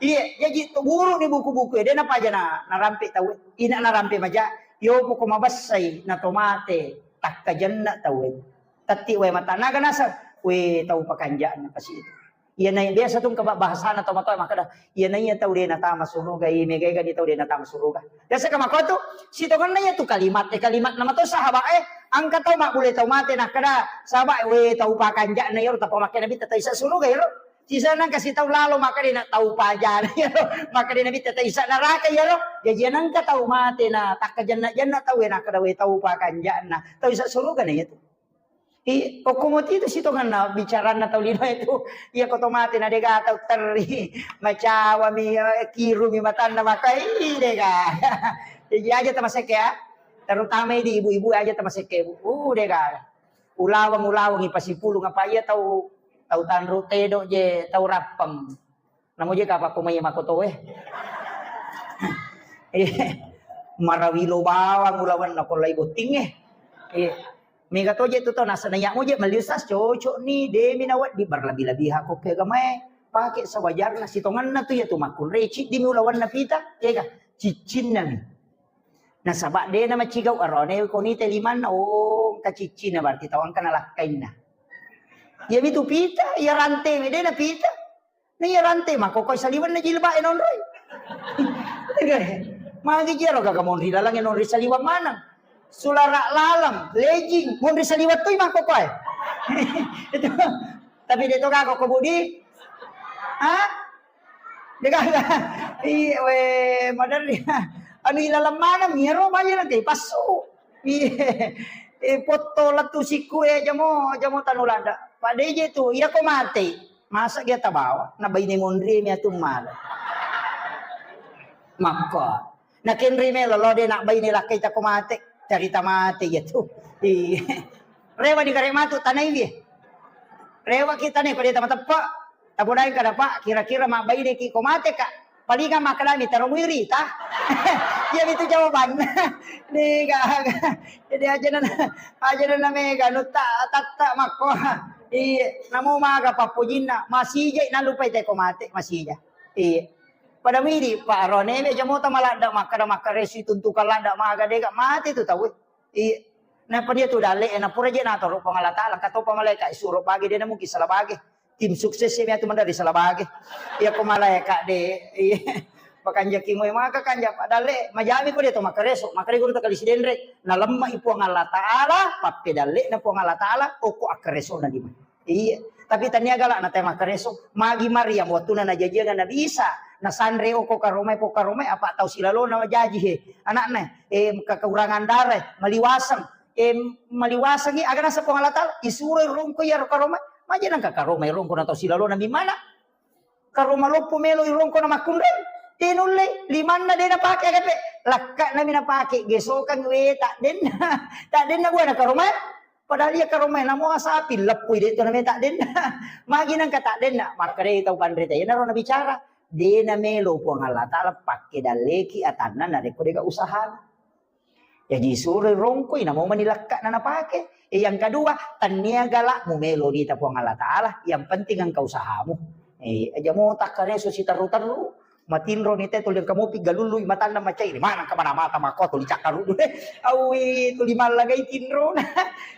Iya, jaji tu guru ni buku-buku e, de napaja na, narampe tau. Ina narampe maja, yo poko mabessai na to mate, takkajenna tau e. Tatti wae mata naga naseng, we tau pakanja'na kasi itu. Iya na biasa tu engka bahasana to matoa makkeda, iya na iya tau de natama suruga, i mega-ega ni tau de natama suruga. Biasa ka makko tu, sitongenna iya tu kalimat, eh, kalimat nama to sahabat, eh, engka tau mabbule tau mate nakkeda, sahabat, we tau pakanja'na iyaro tappa makkeda nabitta tau isa suruga iyaro. Sisa nang kasi tau lalo makkeda na tau pajana iyaro, makkeda nabitta tau isa neraka iyaro. Jaji nengka tau mate na takkajenna-jenna tau e nakkeda we tau pakanja'na, tau isa suruga na iya tu. I, okko moti tu sitongenna bicaranna tau lino itu. Iya ko to mate na dega tau terri. Macawami, eh, kirumi matanna maka, ih, dega. Jadi aja tamasekke ya. Terutama di ibu-ibu aja tamasekke, Bu. Uh, dega. Ulawang, ulawang ipasipulung apa iya tau, tau tanru tedo je, tau rappeng. Namo je kapakko mai makoto e. Eh, marawilo bawang ulawenna ko lai botting e. Eh, mega to je tu to nasana ya mo je meliusas cocok ni, demi nawaddi berlebih-lebihan ko ke agamae. Pake sewajarna sitongenna tu ya tu makkunre ciddi mi ulawenna pita, ya ga? Ciccinna mi. Nasaba de na macigau arone ko ni te limanna, oh, ka ciccina berarti tawang kana lakkainna. Ya mi tu pita, ya rante mi de na pita. Na iya rante makkokoi saliwenna jilbab e nonroi. Magi jero gaga monri laleng e nonri saliweng maneng. Sulara laleng, legging, monri saliweng toi makkokoi. Itu. Tapi de to gaga ko budi. Ha? De gaga. Iya, we, maderri. Anu ilaleng maneng, iyaro baja nangka ipassu. Iya. Eh, potto lettu sikku e jamo, jamo tanu lada. Pak D J tu, iya ko mate. Masa dia tabawa, na baine monri mi atung mala. Makko. Na kenri melo lo de na baine lakkai tako mate, carita mate iya tu. Iya. Rewa di kare matu tanai wi. Rewa kita ne ko de tama teppa. Tabodaeng kada Pak, kira-kira mabbaine ki ko mate ka. Palinga makkalami taro muiri ta. Iya itu jawaban. Ni gaga. Jadi aja na, aja na mega nutta tatta makko. Iya, namo maga pappojinna, masija nalupai te ko mate, masija. Iya. Pada midi, Pak, ro neme jamota maladda makkada makkaresu tuntukan ladda maga dega mate tu tau. Iya. Napa dia tu dalle, na pura je natoro Puang Allah Taala, katopa malaikat suro bage de na mungkin salah bage. Tim sukses ini atu mandari salah bage. Iya ko malaikat de. Iya. Pakanjaki moe maka kanja Pak dalle, majami ko de to makkaresu, makkada guru kali sidenre. Na lemma i Puang Allah Taala, pappe dalle na Puang Allah Taala, oko akkaresu na di. Iya, tapi tania gala na tema kereso. Magi Maryam wattuna najajiang Nabi Isa, nasanre oko karomai po karomai apa tau silalona jaji he. Anakna, eh, kekurangan darah, maliwaseng. Eh, maliwaseng i, aga nasa Puang Allah Taala, isuro rongko iya karomai. Maja nangka karomai rongko na tau silalona di mana? Karoma loppo melo i rongko na makkunrai. Tenulle, limanna de napake agape. Lakka nami napake, gesokang we tak denna. Tak denna buana karomai. Padahal iya karomai namo asapi leppui de to nameta denna. Magi nangka tak denna, makkadai tau panrita. Iyanaro nabicara, de namelo Puang Allah Taala pakke dalleki atanna narekko dega usahana. Jaji suroi rongkoi, namo mani lekka'na napake. Eh, yang kedua, tania gala mumeloni ta Puang Allah Ta'ala, yang penting engka usahamu. Eh, aja mo takkareso siterru-terru, matinro ni te tuli engka mopi galului matanna macai, mana engka mana mata mako tuli cakkaru. Awi tuli mallagai tinro.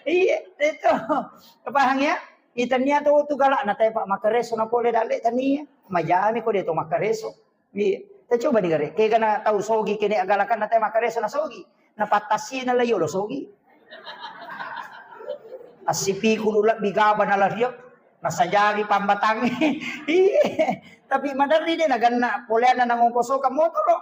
Iya, itu. Paham ya? Itania to tu gala na te pak makareso na pole dalle tania. Majami ko de to makareso. Iya. Kita coba ni gare. Kega na tau sogi kene agalakan na te makareso na sogi. Na pattasi na layo lo sogi. Assipiku lu lebbi gaba na lario. Na sajari pambatang. Iya. Tapi maderri de na ganna poleanna na ngongkosoka motoro.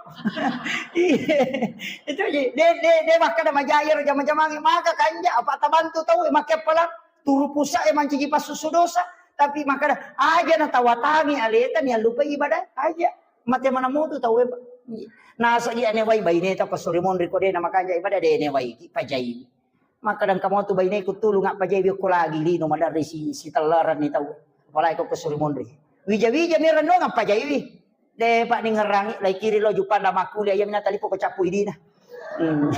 Iya. Itu ji. De de de makkada majai ro jama-jamangi maka kanja apa tabantu tau makke pala turu pusa e mancaji passusu dosa. Tapi makkada aja na tawatangi aleta ni allupai ibadah aja. Mate mana mutu tau e. Nasa iya ne wai baine tau kasuri monri ko de na makanja ibadah de ne wai ki pajai. Makkada engka motu baine ku tulung apa jai ko lagi lino madarri si si tellaran ni tau. Apalagi ko kasuri monri. Wija-wija mi renno ngapa jai wi. De pak ni ngerangi lai kiri lo jupan da makuli ayam na talipo ko capu idina. Hmm.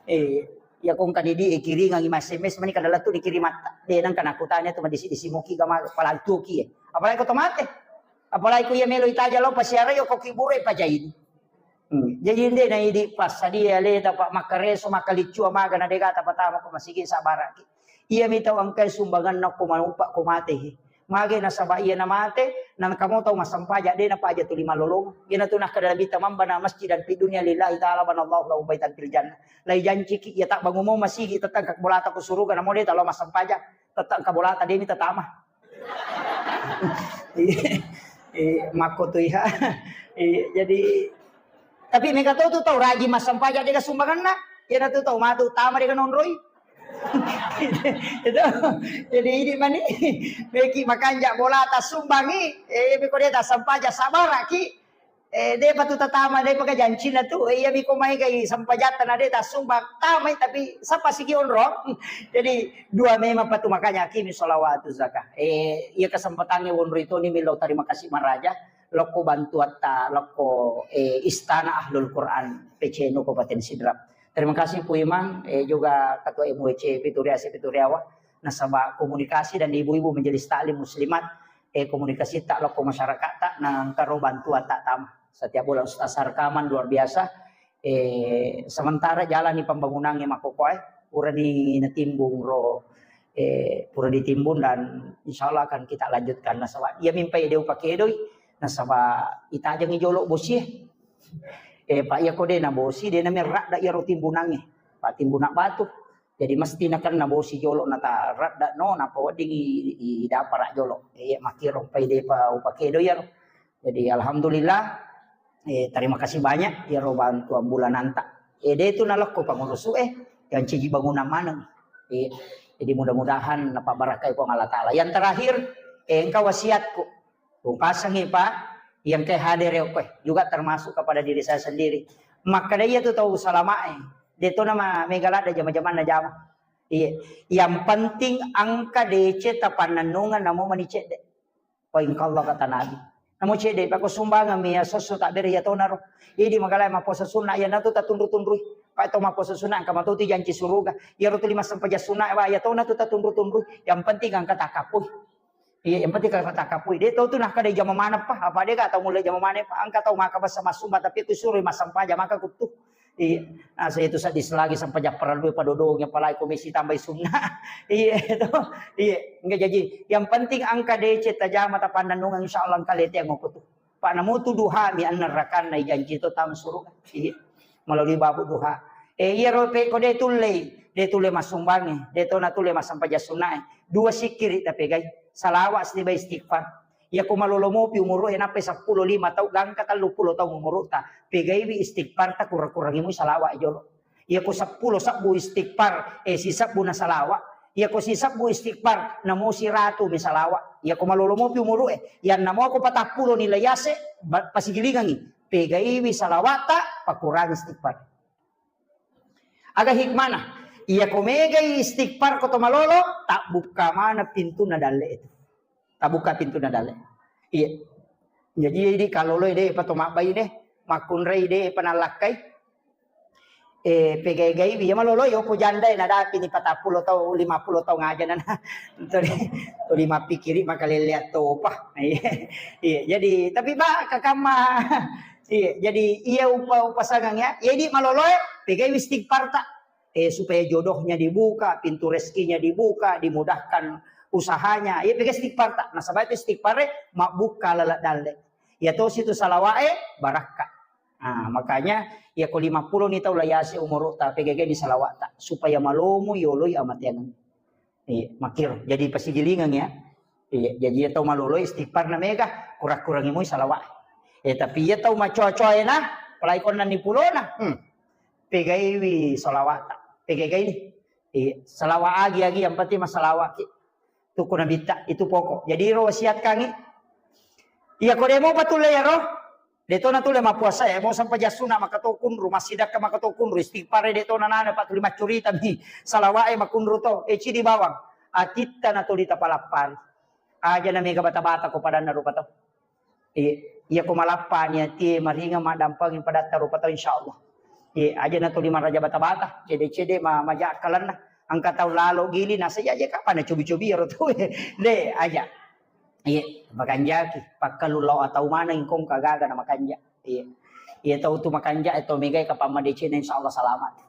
Eh, ya kong kan idi kiringangi mas S M S mani kada latu dikiri mata. De nang kana kutanya tu madisi disi muki gama palantuki. Apalagi ko tomate. Apalagi ko iya melo itaja lo pasiara yo ko kibure pajaini. Hmm. Jadi ende na idi passadia leta pak makareso makaliccua maga na degata patama ko masigi sabaraki. Iya mi tau engkai sumbanganna ko manupa ko mate. Mage nasaba iya na mate, na engka mo tau massampaja de na paja tuli malolong. Iya na tu nakkada Nabi tamamba na masjid dan fi dunia lillahi ta'ala banallahu lahu baitan fil jannah. Lai janciki iya tak bangun mo masigi tetang ka bolata ko suruga na mo de talo massampaja. Tetang ka bolata de mi tatama. Eh, makko tu iha. Eh, jadi tapi mega to tu tau rajin massampaja de sumbanganna. Iya na tu tau matu tama de nonroi. Itu. Jadi ini mani meki makanja bolata sumbangi, eh beko de tassampaja sabaraki. Eh de patu tatama de paka jancina tu. Eh, iya miko mai kai sampajatta na de tasumbang tamai tapi sapa sigi onro. Jadi dua memang patu makanya akimi sholawatu zakah. Eh iya kesempatannya wonro itu ni milo terima kasih maraja. Lokko bantuatta lokko eh, istana Ahlul Quran P C N U Kabupaten Sidrap. Terima kasih Pu Imang, eh, juga Ketua M W C Pituriasi Pituriawa, nasaba komunikasi dan ibu-ibu majelis taklim muslimat, eh, komunikasi tak lokko masyarakat tak nangkaro bantuan tak tama. Setiap bulan Ustaz rekaman luar biasa. Eh, sementara jalani pembangunannya makokoe, purani natimbung ro, eh, pura ditimbun dan insya Allah akan kita lanjutkan. Nasaba iya mimpai deu pakedoi, nasaba itajangi jolo bosie. Eh, Pak, iya ko de na bosi, de na merradda iya ro timbunange. Pak, timbunan batu. Jadi mesti nakan na bosi jolo na ta radda no, na pawedding i, i dapara jolo. Iya makiro pai de pa upakedo iya ro. Jadi alhamdulillah, eh, terima kasih banyak iya ro bantuan bulananta. Eh, de tu nalokko pangurusu eh, yang ciji bangunan maneng. Eh, jadi mudah-mudahan napabarakai Puang Allah Ta'ala. Yang terakhir, eh, engka wasiatku. Upasangi, Pak, yang ke hadir ya, Pak, juga termasuk kepada diri saya sendiri. Makkada iya tu tau salama e. De to nama mega ladda jama-jamanna jama. Iya. Yang penting engka deceng tapannennungeng namo mani cedde. Poin Allah kata Nabi. Namo cedde pako sumbangan mi ya sosso tak beri ya tona ro. Idi magala maposo sunna ya natu tatunru-tunrui. Pak to maposo sunna engka matuti janci suruga. Ya ro tu lima sempajang sunna wa ya tona tu tatunru-tunrui. Yang penting engka takapui. Iya, yang penting kata takapui. De tau tu nah kada jama mana pa, apa de ka tau mulai jama mana pa, engka tau maka basa masumba tapi ku suruh masampaja maka kutu. Iya, nah saya itu sadis lagi sampai japparan lu padodong yang palai komisi tambai sunna. Iya itu. Iya, enggak jadi. Yang penting engka deceng tajama tapannennungeng insya Allah engka lete yang kutu. Pak namutu duha mi annerrakanna janji to tam suruh. Iya. Melalui babu duha. Eh, iya ro pe ko de tullei, de tulle masumbangi, de to na tulle masampaja sunnae. Dua sikiri tapegai. Salawat siba istighfar. Iya ko malolo mopi umuru e nappai seppulo lima tau gangka tellu pulo tau umuru ta. Pegaiwi istighfar ta kurang-kurangi mu salawat jolo. Iya ko seppulo sabbu istighfar, eh, sisabbu na salawat. Iya ko sisabbu istighfar, namo siratu mi salawat. Iya ko malolo mopi umuru e, yang namo ko patappulo nilai ase, pasigilingangi. Pegaiwi salawat ta, pakurangi istighfar. Aga hikmana? Iya ko megai istighfar ko to malolo, tak buka mana pintu na dalle itu. Tabuka pintu na dalle. Iya. Jadi idi kaloloi de pa to mabbai de, makkunrai de pa nallakkai. Eh, pegai-gaiwi, ya malolo, yo ko janda, na dapi ni patappulo tau, lima puluh tau ngaja nana. Tuli, tuli mappikiri makalelleang topa. Iya, iya, jadi, tapi ba, kakamma. Iya, jadi, iya upa-, upasangang ya. Jadi malolo, eh, pegaiwi istighfar ta. Eh, supaya jodohnya dibuka, pintu rezekinya dibuka, dimudahkan usahanya. Iya, pegai istighfar ta. Nasaba itu istighfar, eh, mabbuka laleng dalle. Iya tosi tu salawat, eh, barakka. Ah, makanya, iya ko lima puluh ni tau la yase umuru ta, pegai-gai ni salawat ta, supaya malomo yoloi amateang. Iya, makkiro. Jadi pasigilingeng ya. Iya, jadi iya tau malolo istighfar na mega, kurang-kurangi moi salawat. Eh, tapi iya tau macoa-coa ena, apalagi konna ni pulona. Hmm. Pegaiwi salawat ta. Pegai-gai ni. Iya, salawat agi-agi yang penting masalawat ki. Tuku nabitta, itu pokok. Jadi ro wasiatkangi. Iya ko demo patulle ya ro. Deto natulle mappuasa ya, mau sampajang sunna maka to kunru, massidakka maka to kunru, istighfar deto nanana, pak tuli maccurita mi, salawat e makunru to, e cidi bawang, atitta natuli tapalappari. Aja na mega bata-bata ko padanna rupa to. Iya, iya ko malappa ni atie maringa maddampeng padatta rupa to insyaallah. Iya, aja natuli maraja bata-bata, cede-cede ma-, maja kalenna. Engka tau lalo gili nasa aja kapan cobi-cobi ro to. De, aja. Iya, makanjaki. Pakkalu lao atau maneng kong kagaga na makanja. Iya. Iya tau tu makanja, eh, tau megai kapang madeceng, insyaallah selamat.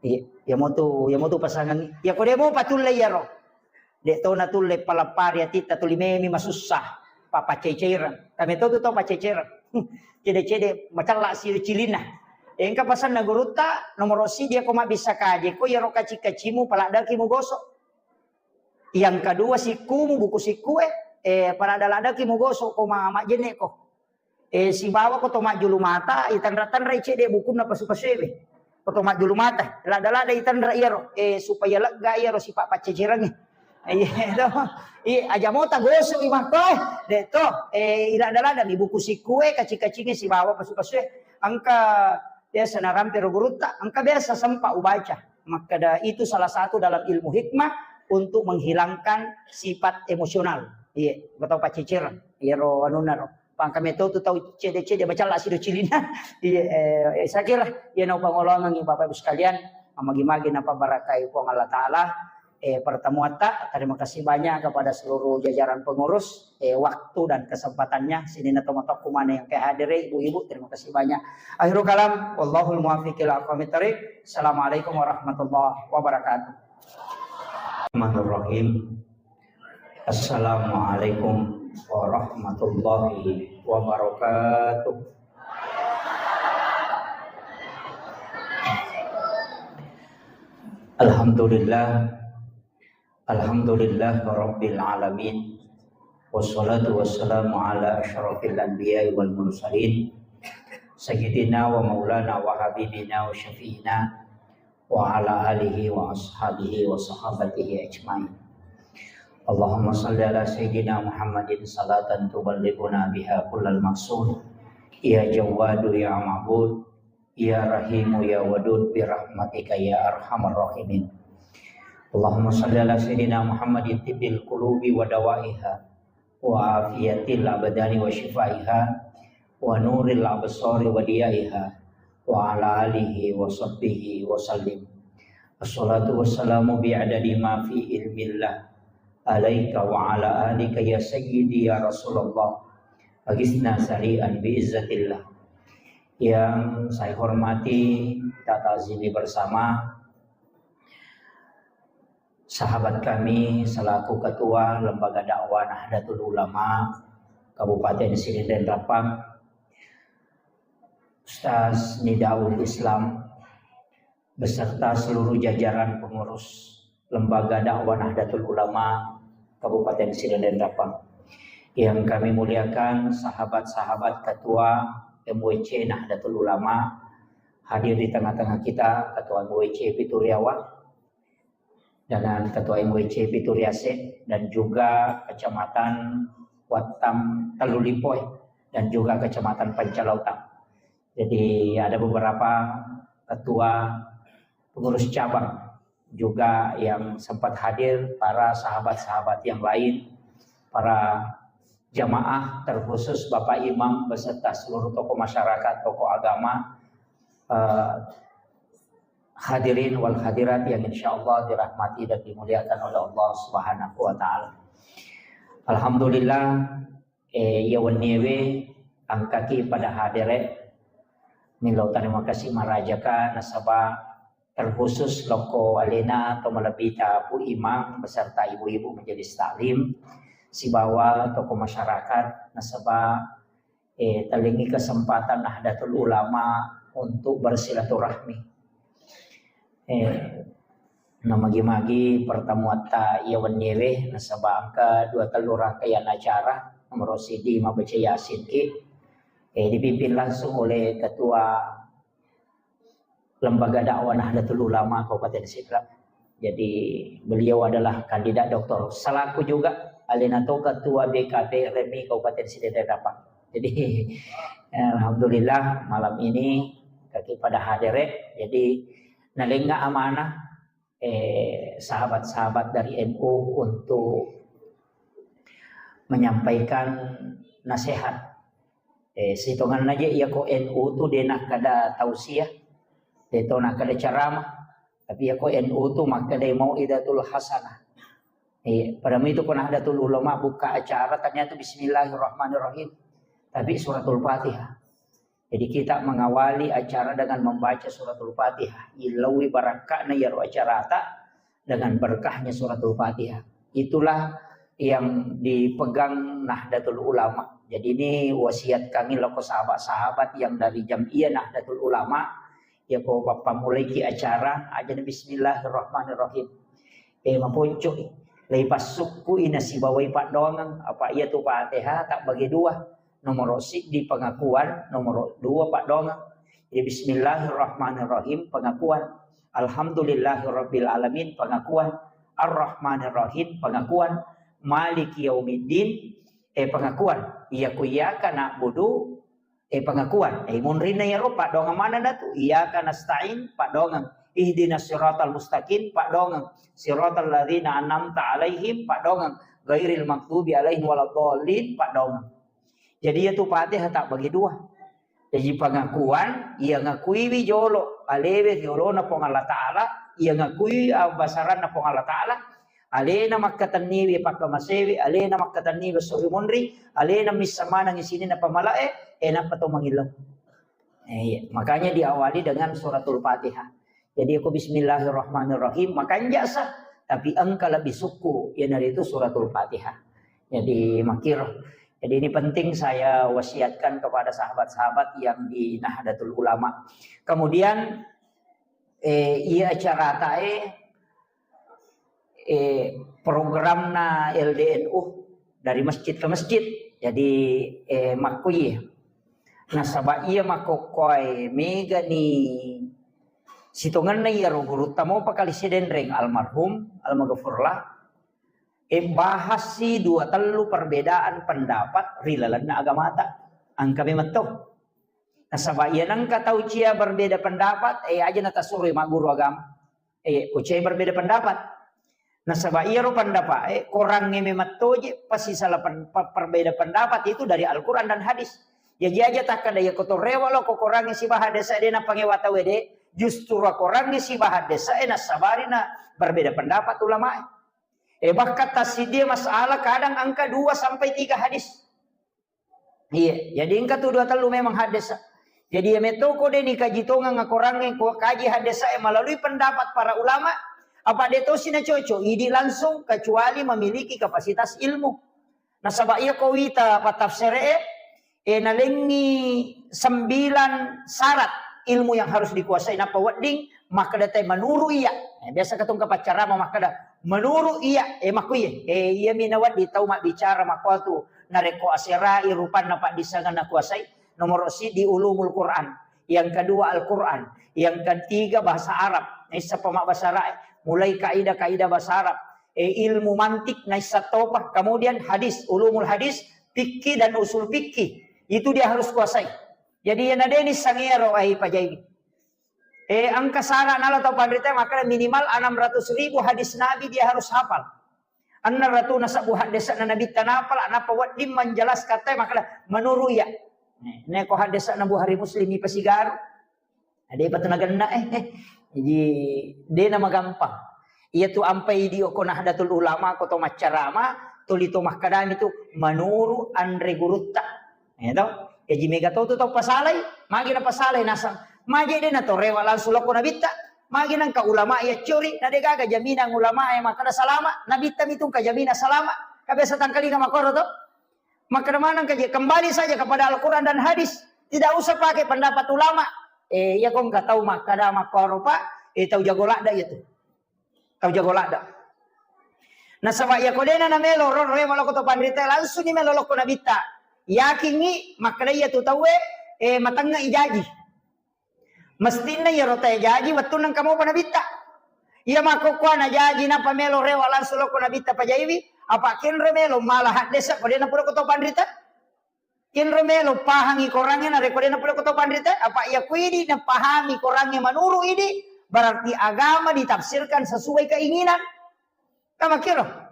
Iya, iya motu, iya motu pasangan. Iya ko demo patulle iya ro. De to natulle palappari atitta tuli memi masussa. Papaceceireng. Kami to tu to paceceireng. Cede-cede macalla si cilinna. Engka pasanna gurutta nomoro sidi ko mabbissa kaje ko iyaro kaci-kacimu paladdaki mugoso. Yang kedua sikkumu, buku sikkue, eh, paladda-laddaki mugoso ko ma-, majjenne ko. Eh, sibawa ko to majjulu mata, itanra-tanrai cedde bukunna pasu-pasuewe. Ko to majjulu mata, ladda-ladda itanra iyaro, eh, supaya lega iyaro sipa paccecerengnge. Iya to. Iya, aja mota gosok i makko, eh. De to, eh, iladda-ladda mi buku sikkue, kaci-kacinge sibawa pasu-pasue. Engka biasa narampe ro gurutta, engka biasa sempat ubaca. Makkeda itu salah satu dalam ilmu hikmah untuk menghilangkan sifat emosional. Iya, betau paccecere. Iya ro anunna ro. Pangka meto tu tau cede-cede macalla sido cilina. Iya, eh, eh, saya kira iya nau pangolongan Bapak Ibu sekalian, magi-magi napa barakai Puang Allah Taala. Eh, pertemuan ta, terima kasih banyak kepada seluruh jajaran pengurus, eh, waktu dan kesempatannya. Sininna tomatoku mana yang kehadiri, ibu-ibu, terima kasih banyak. Akhirul kalam, wallahul muwaffiq ila aqwamit thariq. Assalamualaikum warahmatullahi wabarakatuh. Bismillahirrahmanirrahim. Assalamualaikum warahmatullahi wabarakatuh. Alhamdulillah. Alhamdulillah Rabbil Alamin. Wassalatu wassalamu ala asyrafil anbiya'i wal mursalin. Sayyidina wa maulana wa habibina wa syafi'ina wa ala alihi wa ashabihi wa sahabatihi ajmain. Allahumma salli ala Sayyidina Muhammadin salatan tuballighuna biha kullal maqsud. Ya Jawwadu ya Ma'bud, ya Rahimu ya Wadud, bi rahmatika ya arhamar rahimin. Allahumma salli ala Sayyidina Muhammadin tibbil qulubi wa dawaiha, wa afiyatil abdani wa shifaiha, wa nuril absari wa diyaiha, wa ala alihi wa sahbihi wa sallim. Assalatu wassalamu bi'adadi ma fi ilmillah alaika wa ala alika ya sayyidi ya Rasulullah. Agisna sari'an bi izzatillah. Yang saya hormati, kita takzimi bersama, sahabat kami selaku Ketua Lembaga Dakwah Nahdlatul Ulama Kabupaten Sidenreng Rappang, Ustaz Nidaul Islam, beserta seluruh jajaran pengurus Lembaga Dakwah Nahdlatul Ulama Kabupaten Sidenreng Rappang. Yang kami muliakan sahabat-sahabat Ketua M W C Nahdlatul Ulama, hadir di tengah-tengah kita, Ketua M W C Pituriawa, dengan Ketua M W C Pituriase, dan juga Kecamatan Wattam Tellulipoe, dan juga Kecamatan Pancalautang. Jadi ada beberapa ketua pengurus cabang juga yang sempat hadir, para sahabat-sahabat yang lain, para jamaah, terkhusus Bapak Imam beserta seluruh tokoh masyarakat, tokoh agama, eh, Hadirin wal hadirat yang insyaallah dirahmati dan dimuliakan oleh Allah Subhanahu wa Ta'ala. Alhamdulillah, eh, iya wenniewe engkaki pada hadere. Milo terima kasih marajaka nasaba terkhusus lokko alena atau malebbita Pu Imam beserta ibu-ibu majelis taklim sibawa tokoh masyarakat nasaba eh, talengi kesempatan Nahdlatul Ulama untuk bersilaturahmi. Eh, namagi-magi pertemuatta iya wenniewe nasaba engka dua tellu rangkaian acara, nomor siji mabbaca Yasin ki. Eh, dipimpin langsung oleh ketua Lembaga Dakwah Nahdlatul Ulama Kabupaten Sidrap. Jadi beliau adalah kandidat doktor. Selaku juga alena to ketua B K P R M I Kabupaten Sidrap. Jadi eh, alhamdulillah malam ini kaki pada hadir ya. Jadi nalenga amanah eh, sahabat-sahabat dari N U untuk menyampaikan nasihat. Eh, sitonganna je iya ko N U tu de nakkada tausiah, de to nakkada ceramah, tapi iya ko N U tu makkada mau'izatul hasanah. Eh, pada itu ko Nahdlatul Ulama buka acara ternyata Bismillahirrahmanirrahim, tapi suratul Fatihah. Jadi kita mengawali acara dengan membaca suratul Fatihah. Ilawi barakka'na iyaro acarata dengan berkahnya suratul Fatihah. Itulah yang dipegang Nahdlatul Ulama. Jadi ini wasiat kami loko sahabat-sahabat yang dari Jam'iyah Nahdlatul Ulama. Ya ko pappamulaiki acara aja Bismillahirrahmanirrahim. Eh maponco lai passukku ina sibawai paddoangeng apa iya tu Fatihah tak bagi dua. Nomor siddi pengakuan, nomor dua paddoangeng. Jadi Bismillahirrahmanirrahim pengakuan. Alhamdulillahirabbil alamin pengakuan. Arrahmanirrahim pengakuan. Maliki yaumiddin eh pengakuan. Iya ku iyyaka na'budu eh pengakuan. Eh munrinna iyaro paddoangeng mana datu. Iyyaka nasta'in paddoangeng. Ihdinas siratal mustaqim paddoangeng. Siratal ladzina an'amta alaihim paddoangeng. Ghairil maghdubi alaihim waladdallin paddoangeng. Jadi iya tu Fatihah tak bagi dua. Jadi pengakuan, iya ngakuiwi jolo alewe riolona Puang Allah Ta'ala, iya ngakui abbasaranna Puang Allah Ta'ala, alena makkatenniwi pakkamasewi, alena makkatenniwi suri munri, alena missa maneng isininna pamalae, eh nappa to mangillau. Eh, iya. Makanya diawali dengan suratul Fatihah. Jadi aku Bismillahirrahmanirrahim, makanja sa, tapi engka lebih sukku, iyanaritu suratul Fatihah. Jadi makir. Jadi ini penting saya wasiatkan kepada sahabat-sahabat yang di Nahdlatul Ulama. Kemudian eh, iya acarata eh, eh, programna L D N U dari masjid ke masjid. Jadi eh, makkuyi nasaba iya makkokkoe mega ni sitongenna iyaro gurutta mopa kali sidenreng almarhum almaghfurlah eh bahassi dua tellu perbedaan pendapat ri lalenna agamata. Engka memang to. Nasaba iya nengka tau cia berbeda pendapat, eh aja natasuroi magguru agama. Eh, kucai berbeda pendapat. Nasaba iyaro pendapat, eh, korangnge memang toje pasti salah pen, pe, perbeda pendapat itu dari Al-Quran dan hadis. Jadi aja takkada iya kotorewa lo ko korangnge sibaha desa de napangewa tau de, justru korangnge sibaha desa eh nasabari na berbeda pendapat ulama. Eh bahkan tasidia masalah kadang angka dua sampai tiga hadis. Iya, jadi engka tu dua tellu memang haddesa. Jadi iya metto ko de ni kaji tongang akorangnge ko kaji haddesa e melalui pendapat para ulama, apa de tosi na cocok idi langsung kecuali memiliki kapasitas ilmu. Nasaba iya ko wita patafsere e, e nalengi sembilan syarat ilmu yang harus dikuasai napa wedding makkeda te menuru iya. Eh, biasa katong kapaccarama makkeda menuru iya, eh makku iya. Eh iya mi nawedding tau mabbicara makkuatu. Narekko aserai rupanna paddissengenna kuasai, nomoro siddi ulumul Quran, yang kedua Al-Quran, yang ketiga bahasa Arab. Naissappa mabbasarae, mulai kaidah-kaidah bahasa Arab, eh, ilmu mantik naissa topa, kemudian hadis, ulumul hadis, fikih dan usul fikih. Itu dia harus kuasai. Jadi yana deni sangero ai pajai. Eh, engka syarat nala tau panrita makkeda minimal enam ratus ribu hadis Nabi dia harus hafal. Anna ratu nasabbu haddese'na Nabitta napala, nappa wedding menjelaskan te makkeda menuru iya. Neko haddese'na Bukhari Muslim ipasigaru. Ada ipatu nagenna eh, eh. Jadi, de' namagampang. Iya tu ampai dio ko Nahdlatul Ulama, ko to maccarama, tuli to makkadami tu menuru anre gurutta. Ya to? Jaji mega to tu tau pasalai, magi na pasalai nasang. Magi de' na to rewa langsung lokko nabitta. Magi nangka ulama iya curi, na de' gaga jaminan ulama iya makkada salama, nabitta mitu engka jaminan salama. Ka biasa tangkalinga makkoro to. Makkada maneng ka je, kembali saja kepada Al-Quran dan hadis. Tidak usah pakai pendapat ulama. Eh, iya ko engka tau makkada makkoro, Pak, eh, tau jago ladda iya tu. Tau jago ladda. Nasaba iya ko de' na namelo ro, ro, melo ko to panrita, langsung ni melo lokko nabitta. Yakingi makkada iya tu tauwe, eh, matengnga ijaji. Mestinna iyaro tae jaji wettunna engka mopa nabitta. Iya makkokkoe na jaji nappa melo rewa langsung lokko nabitta pajaiwi, apa kenro melo mala haddesa ko de' na pura ko to panrita? Kenro melo pahangi korangnge narekko de' na pura ko to panrita? Apa iya ku idi napahami korangnge menuru idi, berarti agama ditafsirkan sesuai keinginan. Kan makkiro.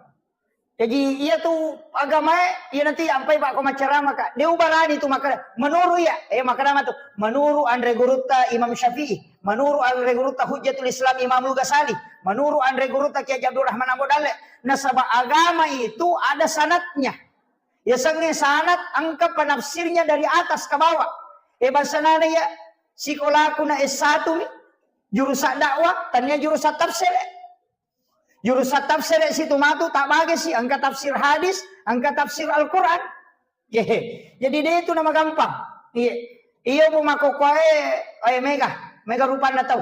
Jaji, iya tu agamae, iya nanti ampai Pak ko maccarama, Kak. De' ubarani tu makkada, menuru iya, eh, makkada matu, menuru anre gurutta Imam Syafi'i, menuru anre gurutta Hujjatul Islam Imamul Ghazali, menuru anre gurutta Kiai Haji Abdul Rahman Ambo Dalle. Nasaba agama itu ada sanatnya. Ya sange sanat engka penafsirnya dari atas ke bawah. Eh, bahasa nana ya, sikolaku na S satu mi, jurusan dakwah, tania jurusan tafsir. Jurusan tafsir situ matu, tak bage si, engka tafsir hadis, engka tafsir Al-Quran. Hehe. Jadi de' tu namagampang. Iya. Iya, bu makkokkoe, eh, mega, mega rupanna tau.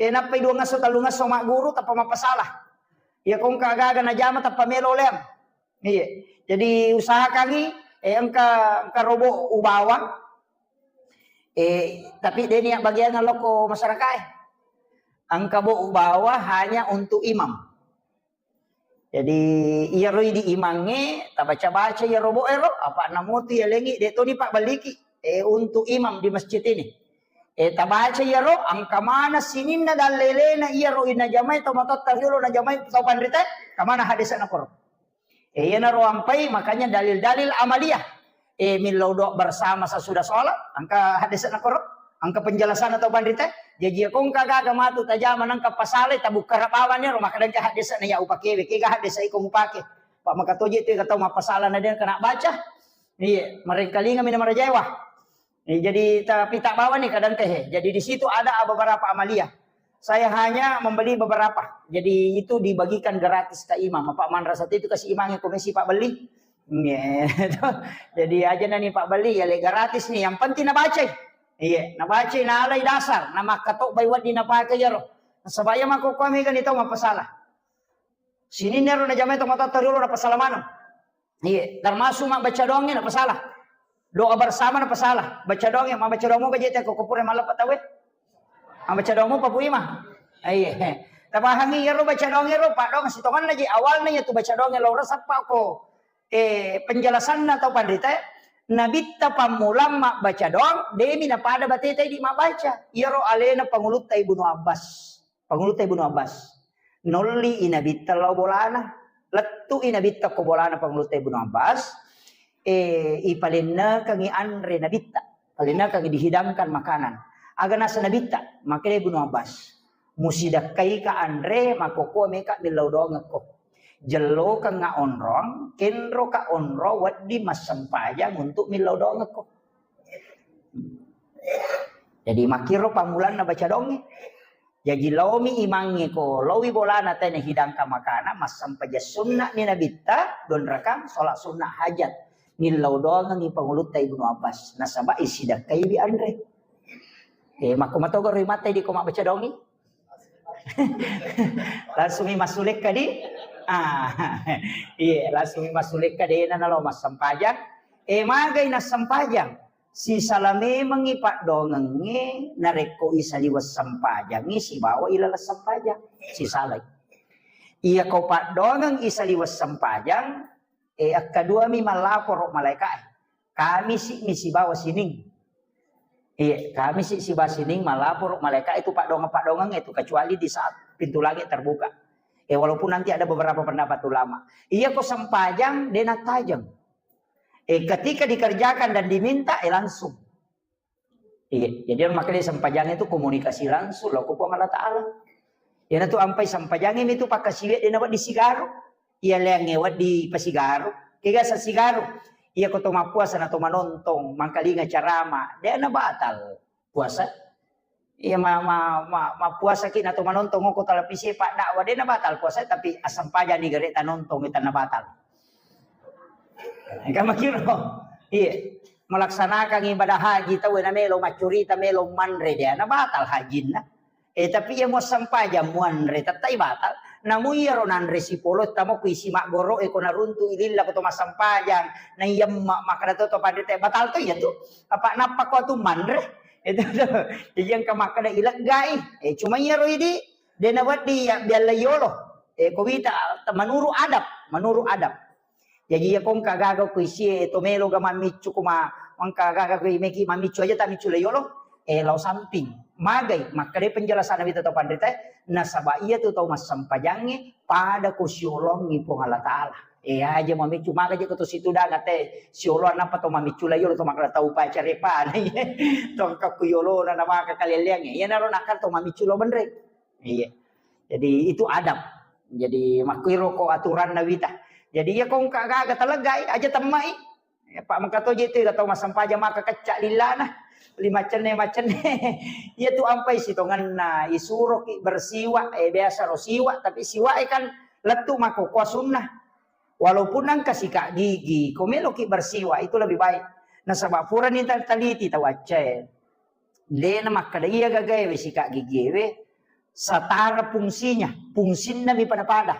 Eh, nappai dua ngasso, tallu ngasso magguru, tappa mappasala. Iya, ko engka gaga najama, tappa melo leang. Iya. Jadi usahakangi, eh, engka, engka robo ubawa. Eh, tapi de' nia bagian lokko masyarakat, eh. Engka bo ubawa hanya untuk imam. Jadi, iyaro idi imangnge, tabaca-baca iyaro bo ero, apa namotu iya lengi, de' toni pabbelliki, eh, untuk imam di masjid ini. Eh, tabaca iyaro, engka mana sininna dallelena iyaro inajamai tau matotta riolo najamai tau panrita, kamana hadisna koro. Eh, iyanaro ampai, makanya dalil-dalil amaliyah. Eh, millau doa bersama sesudah sholat, engka hadisna koro, engka penjelasan atau panrita. Jaji, iya ko engka gaga matu tajama nangka pasalai, tabukka rabawanni ro, makkadangka hadisna iya upakewe, kega hadis iko mupake. Pak makatoje tu tau mappasala na de' kena baca. Iya, marengkalinga mina marajaewa. Eh, jadi, tapi tak bawa nih kadang teh. Jadi di situ ada beberapa amaliyah. Saya hanya membeli beberapa. Jadi itu dibagikan gratis ke imam. Apa manrasa itu kasih imam yang komisi Pak beli. Iya, gitu. Jadi aja nani Pak beli ya le gratis nih. Yang penting nabaca. Iya, nabaca nalai dasar. Nama ketok bai wadi napakai ya roh. Sebaya mako kami kan itu apa salah. Sini nero na jamai tomat tariolo na pasala maneng. Iya, termasuk mabbaca doangnge na pasala. Doa bersama na pasala. Baca doangnge, mabbaca doang moga jete ko kopure malappa tawe. Mabbaca doang mopa Pu Imang. Iya. Tapahangi iyaro baca doangnge ro, paddoang sitonganna je awalna iya tu baca doangnge lo resappa ko, eh, penjelasanna tau panrita, Nabitta pammulang mabbaca doang, demi napada bateta idi mabbaca. Iyaro alena pangulutta Ibnu Abbas. Pangulutta Ibnu Abbas. Nolli i Nabitta lao bolana. Lettu i Nabitta ko bolana Pangulutta Ibnu Abbas. Eh, ipalennekengi anre Nabitta. Palennekengi dihidangkan makanan. Aga nasa Nabitta, makkedai Ibnu Abbas. Musidakkaika anre, makkokkoe meka millau doangekko. Jellokengnga onrong, kenroka onrong wedding massempajang untuk millau doangekko. Jadi makkiro pammulanna baca doangnge. Jaji laomi imangnge ko, laowi bolana tena hidangkan makana, massempajang sunna'ni Nabitta, dua rakang, sholat sunnah hajat. Nillau doangengngi Pangulutta Ibnu Abbas, nasaba isidakkaiwi anre. Eh, makko matogaro imatta idi ko mabbaca doangngi? Langsung mi massulekka di? Ah, iya, langsung mi massulekka dena nalo massempajang. Eh, magai nassempajang? Sisala memengngi paddoangengnge narekko isaliweng sempajangngi sibawa ilaleng sempajang. Sisalai. Iya ko paddoangeng isaliweng sempajang, eh, akkaduami mallaporo malaeka'e. Kamisi mi sibawa sining. Iya, kamisi sibawa sining mallaporo malaeka itu paddoangeng-paddoangeng itu, kecuali di saat pintu langit terbuka. Eh, walaupun nanti ada beberapa pendapat ulama. Iya ko sempajang, dena tajeng. Eh, ketika dikerjakan dan diminta, eh, langsung. Iya, jadi makkeda sempajang itu komunikasi langsung lo ko Puang Allah Taala. Iyana tu ampai sempajang ini tu pakkasiwiang de' nawedding sigaru. Iya leangnge wedding pasigaru. Kega sasigaru. Iya ko to mappuasa na to manontong, mangkalinga carama, de' na batal puasa. Iya ma, ma, ma, mappuasa ki na to manontong ko televisi pak dakwa, de' na batal puasa, tapi asempajang ni gare tanontong itu na batal. Kan makiro. Iya. Melaksanakan ibadah haji tau na melo maccurita melo manre de' na batal hajinna. Eh, tapi iya muassempajang muanre tettai batal. Namu iyaro nanre sipolo tamo ku isi maggoro e ko naruntu ililla ko to massempajang. Na iya ma-, makkeda to, to panrita batal to iya tu. Apa nappa ko tu manre? Itu tu. Jadi engka makkeda ileggai. Eh, cuma iyaro idi de' na wedding ya bialla yolo. Eh, ko wita menurut adab, menurut adab. Jaji iya ko engka gaga ko isie to melo ga mammiccu ko ma-, engka gaga ko meki mammiccu aja ta miccu la yolo, eh, lao samping. Magai, makkeda penjelasan wita to panrita, nasaba iya tu tau massempajangnge pada ko siolongi Puang Allah Taala. Eh, aja mammiccu maga je ko to situ danga te siolo nappa to mammiccu la yolo to makkeda tau pacarepa. To engka ku yolo na maka kaleleangnge. Iya naro nakal to mammiccu lo benre. Iya. Jadi itu adab. Jadi makkuiro ko aturanna wita. Jadi iya ko engka gaga taleggai aja temmai. Ya, Pak mengka toje tu tau massempajang maka kecca lillana. Lima cenne macenne. Iya tu ampai sitongenna isuroki bersiwa, eh, biasa ro siwa, tapi siwa e kan lettu mako kuah sunnah. Walaupun engka sikat gigi, ko meloki bersiwa itu lebih baik. Nasaba purani ta-, taliti tau accae. De' na makkeda iya gagaewe sikat gigiewe setara fungsinya, fungsinna mi pada-pada,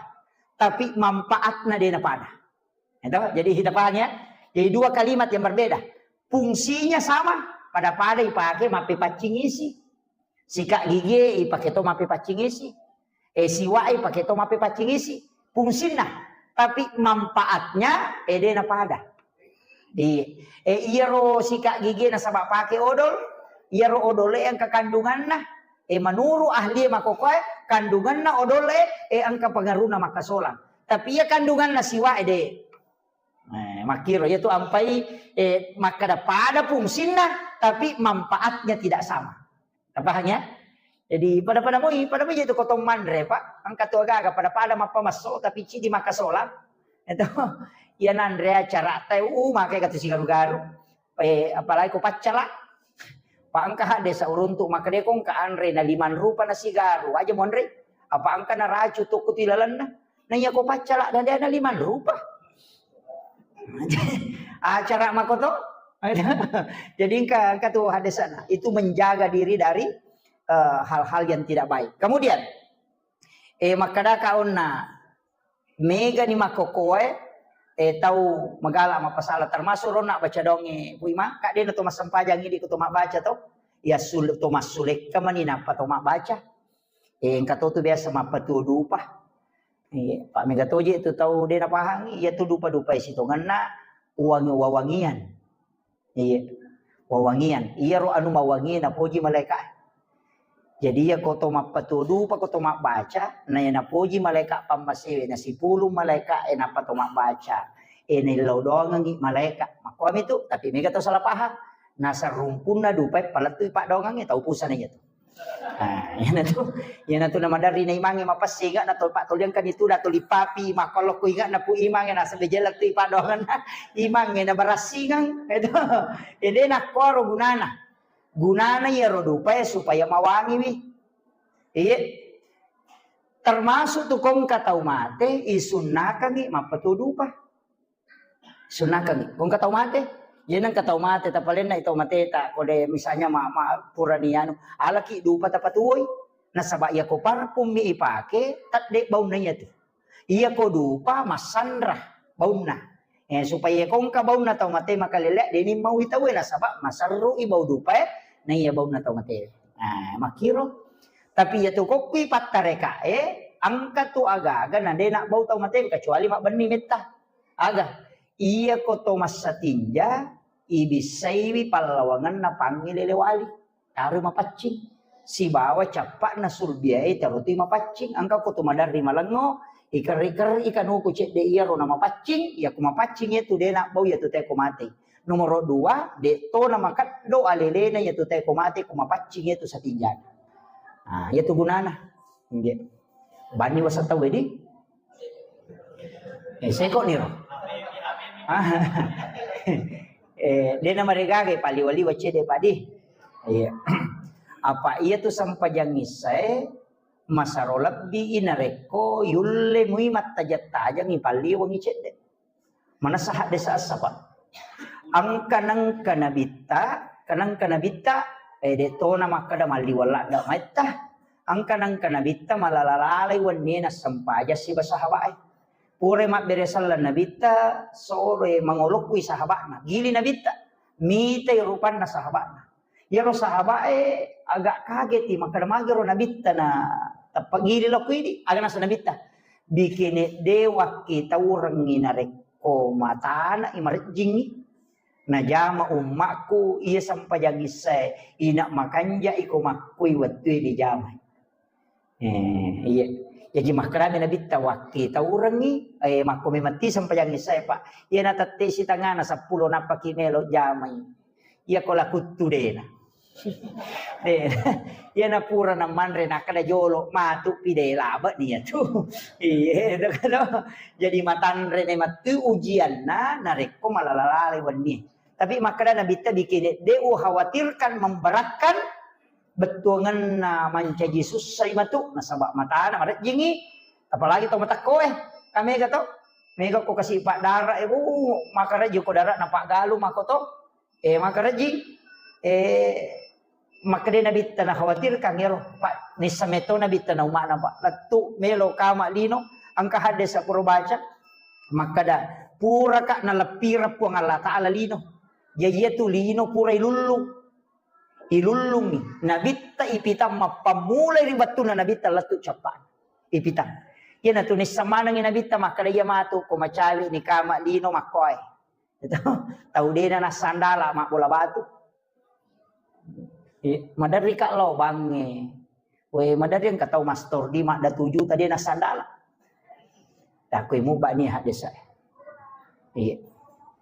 tapi manfaatna de' na pada. Itu, jadi kita paham ya. Jadi dua kalimat yang berbeda. Fungsinya sama, pada-pada ipake mappepaccing isi. Sikat gigi ipake to mappepaccing isi. Eh, siwak ipake to mappepaccing isi. Fungsinna. Tapi manfaatnya, eh, de' na pada. Di, eh, iyaro sikat gigi nasaba pake odol, iyaro odol e engka kandunganna. Eh, menurut ahli makokoe, kandunganna odol e, eh, engka pengaruhna makkasolang. Tapi iya kandunganna siwak e de'. Eh, makkiro iya tu ampai, eh, makkeda pada fungsinna, tapi manfaatnya tidak sama. Tapahang ya? Jadi pada-pada moi, pada moi itu kotong manre, Pak. Engka tu agaga pada-pada mappamasso tapi cidi makkasolang. Itu iya nanre acara teh, uh, makai katu sigaru-garu. Eh, apalagi ko paccala. Pak engka hadde sauruntu makkeda ko engka anre na limang rupa na sigaru, aja monre. Apa engka na racu tokko ti lalenna. Na iya ko paccala na dia na limang rupa. Acara makoto. Jadi engka, engka tu hadde sana. Itu menjaga diri dari, eh, hal-hal yang tidak baik. Kemudian, eh, makkadaka onna, megani makkokkoe, eh, tau magala mappasala, termasuk ronna baca donge, Pu Imang, kak dena to massempajang idi ko to mabbaca to, ya sul-, to massulekka mani nappa to mabbaca. Eh, engka to tu biasa mappatuo dupa. Eh, pak mega toje tu tau dena pahangi, iya tu dupa-dupa sitongenna uwangi-, wawangian. Iya. Wawangian. Iyaro anu mawangi napoji malaika. Jadi iya ko to mappatuo dupa, ko to mabbaca, na iya napoji malaika pammasewe, na sipulung malaika e nappa to mabbaca. E naillau doangengi malaika. Makkuami tu, tapi mega to salah paham. Nasarumpunna dupa e palettui paddoangengnge tau pusana iya tu. Ah, iyanatu, iyanatu namaderri na imangnge mapessing, inga na to pattoliangkan itu da tuli papi, makkolokku inga na Pu Imangnge nasaba jella tu ipaddoangenna imangnge na barassingeng. Itu. Ede nakkoro gunana. Gunana iyaro dupae supaya mawangiwi. Iya. Termasuk tu kongka tau mate, isunnakangi mappatuo dupa. Sunnakeng, ko engka tau mate. Jadi engka tau mate, tapalenna tau mateta, ko de misalnya ma, ma, purani anu, alaki dupa tapatuoi. Nasaba iya ko parfum mi ipake, tedde baunna iya tu. Iya ko dupa massanra baunna. Eh, supaya ko engka baunna tau mate makalele, deni mau itaue nasaba maserru i bau dupa e, na iya baunna tau mate. Nah, makkiro. Tapi iya tu kokkui pattareka e, engka tu aga-aga na dena bau tau mate kecuali mabbenni metta. Aga, iya ko to massatinja, ibissaiwi pallawangenna pangngilele wali, taroi mapaccing. Sibawa cappa'na sulbiae taroi mapaccing. Engka ko to maderri malengngo, ikerri-kerri kanuku cedde iyaro na mapaccing, iya ko mapaccing iya tu dena bau iya tu teko mate. Nomoro dua, de' to na makeddo alelena iyatu tae ko mate ko mapaccing iyatu satinjana. Ah, iyatu gunana. Nggih. Bani wasa tau edi. Eh, seko niro. Ah. Eh, de' na maregaga paliwa-liwa cede padi. Iya. Apa iyatu sempajang issae masaro lebbi i narekko yulle mui mattajang-tajangi palliwangi cedde. Manessa haddesa essa, Pak. Engka nengka nabitta, kanengka nabitta, eh, de' tona makkeda malliweng ladde maitta. Engka nengka nabitta malala-lalai wennie nassempajang siba sahabae. Pura mabbere selleng nabitta, sore mangolokkui sahaba'na. Gili nabitta, mitai rupanna sahaba'na. Iyaro sahabae agak kageti, makkeda magero nabitta na tappa gili lokko idi. Aga nasa nabitta, bikene de' wakkitaurengngi narekko matana i marejjingngi. Najama ummakku iya sempajang issae, ina makanja iko makkui wettue dijamai. Eh, iya. Jaji makkedami nabitta, wakkitaurengngi, eh, makko memang ti sempajang issae, Pak. Iya na tette sitangana seppulo nappaki melo jamai. Iya ko lakuttu dena. De, iya na pura namanre nakkeda jolo matu pi de' labe ni iyatu. Iya, itu kan. Jadi matanre memang tu ujianna narekko malala-lalai wenni. Tapi makkeda nabitta bikene de' ukhawatirkan memberatkan bettuangenna mancaji sussai matu nasaba matana marejjingi, apalagi to matekko e, kamega to, mega ko kasi paddara e, uh, makarejji ko dara na paggalu mako to, eh, makarejji, eh, makkeda nabitta na khawatirkan ero, Pak, nissa meto nabitta na umma'na, Pak, lettu melo kama lino, engka haddesa pura baca, makkeda puraka naleppireng Puang Allah Ta'ala lino, jaji iyatu lino pura ilullu. Ilullungngi. Nabitta ipitang mappammulai ri wettunna nabitta lettu cappa'na. Ipitang. Iyanatu nissa manengngi nabitta makkeda iya matu ko macawe ni kama lino makkoe. Itu tau dena nassandala mabbola batu. I, maderri ka lo bangnge. We, maderri engka tau mastor di madda tuju tadi nassandala. Takui muba ni haddesa. Iya.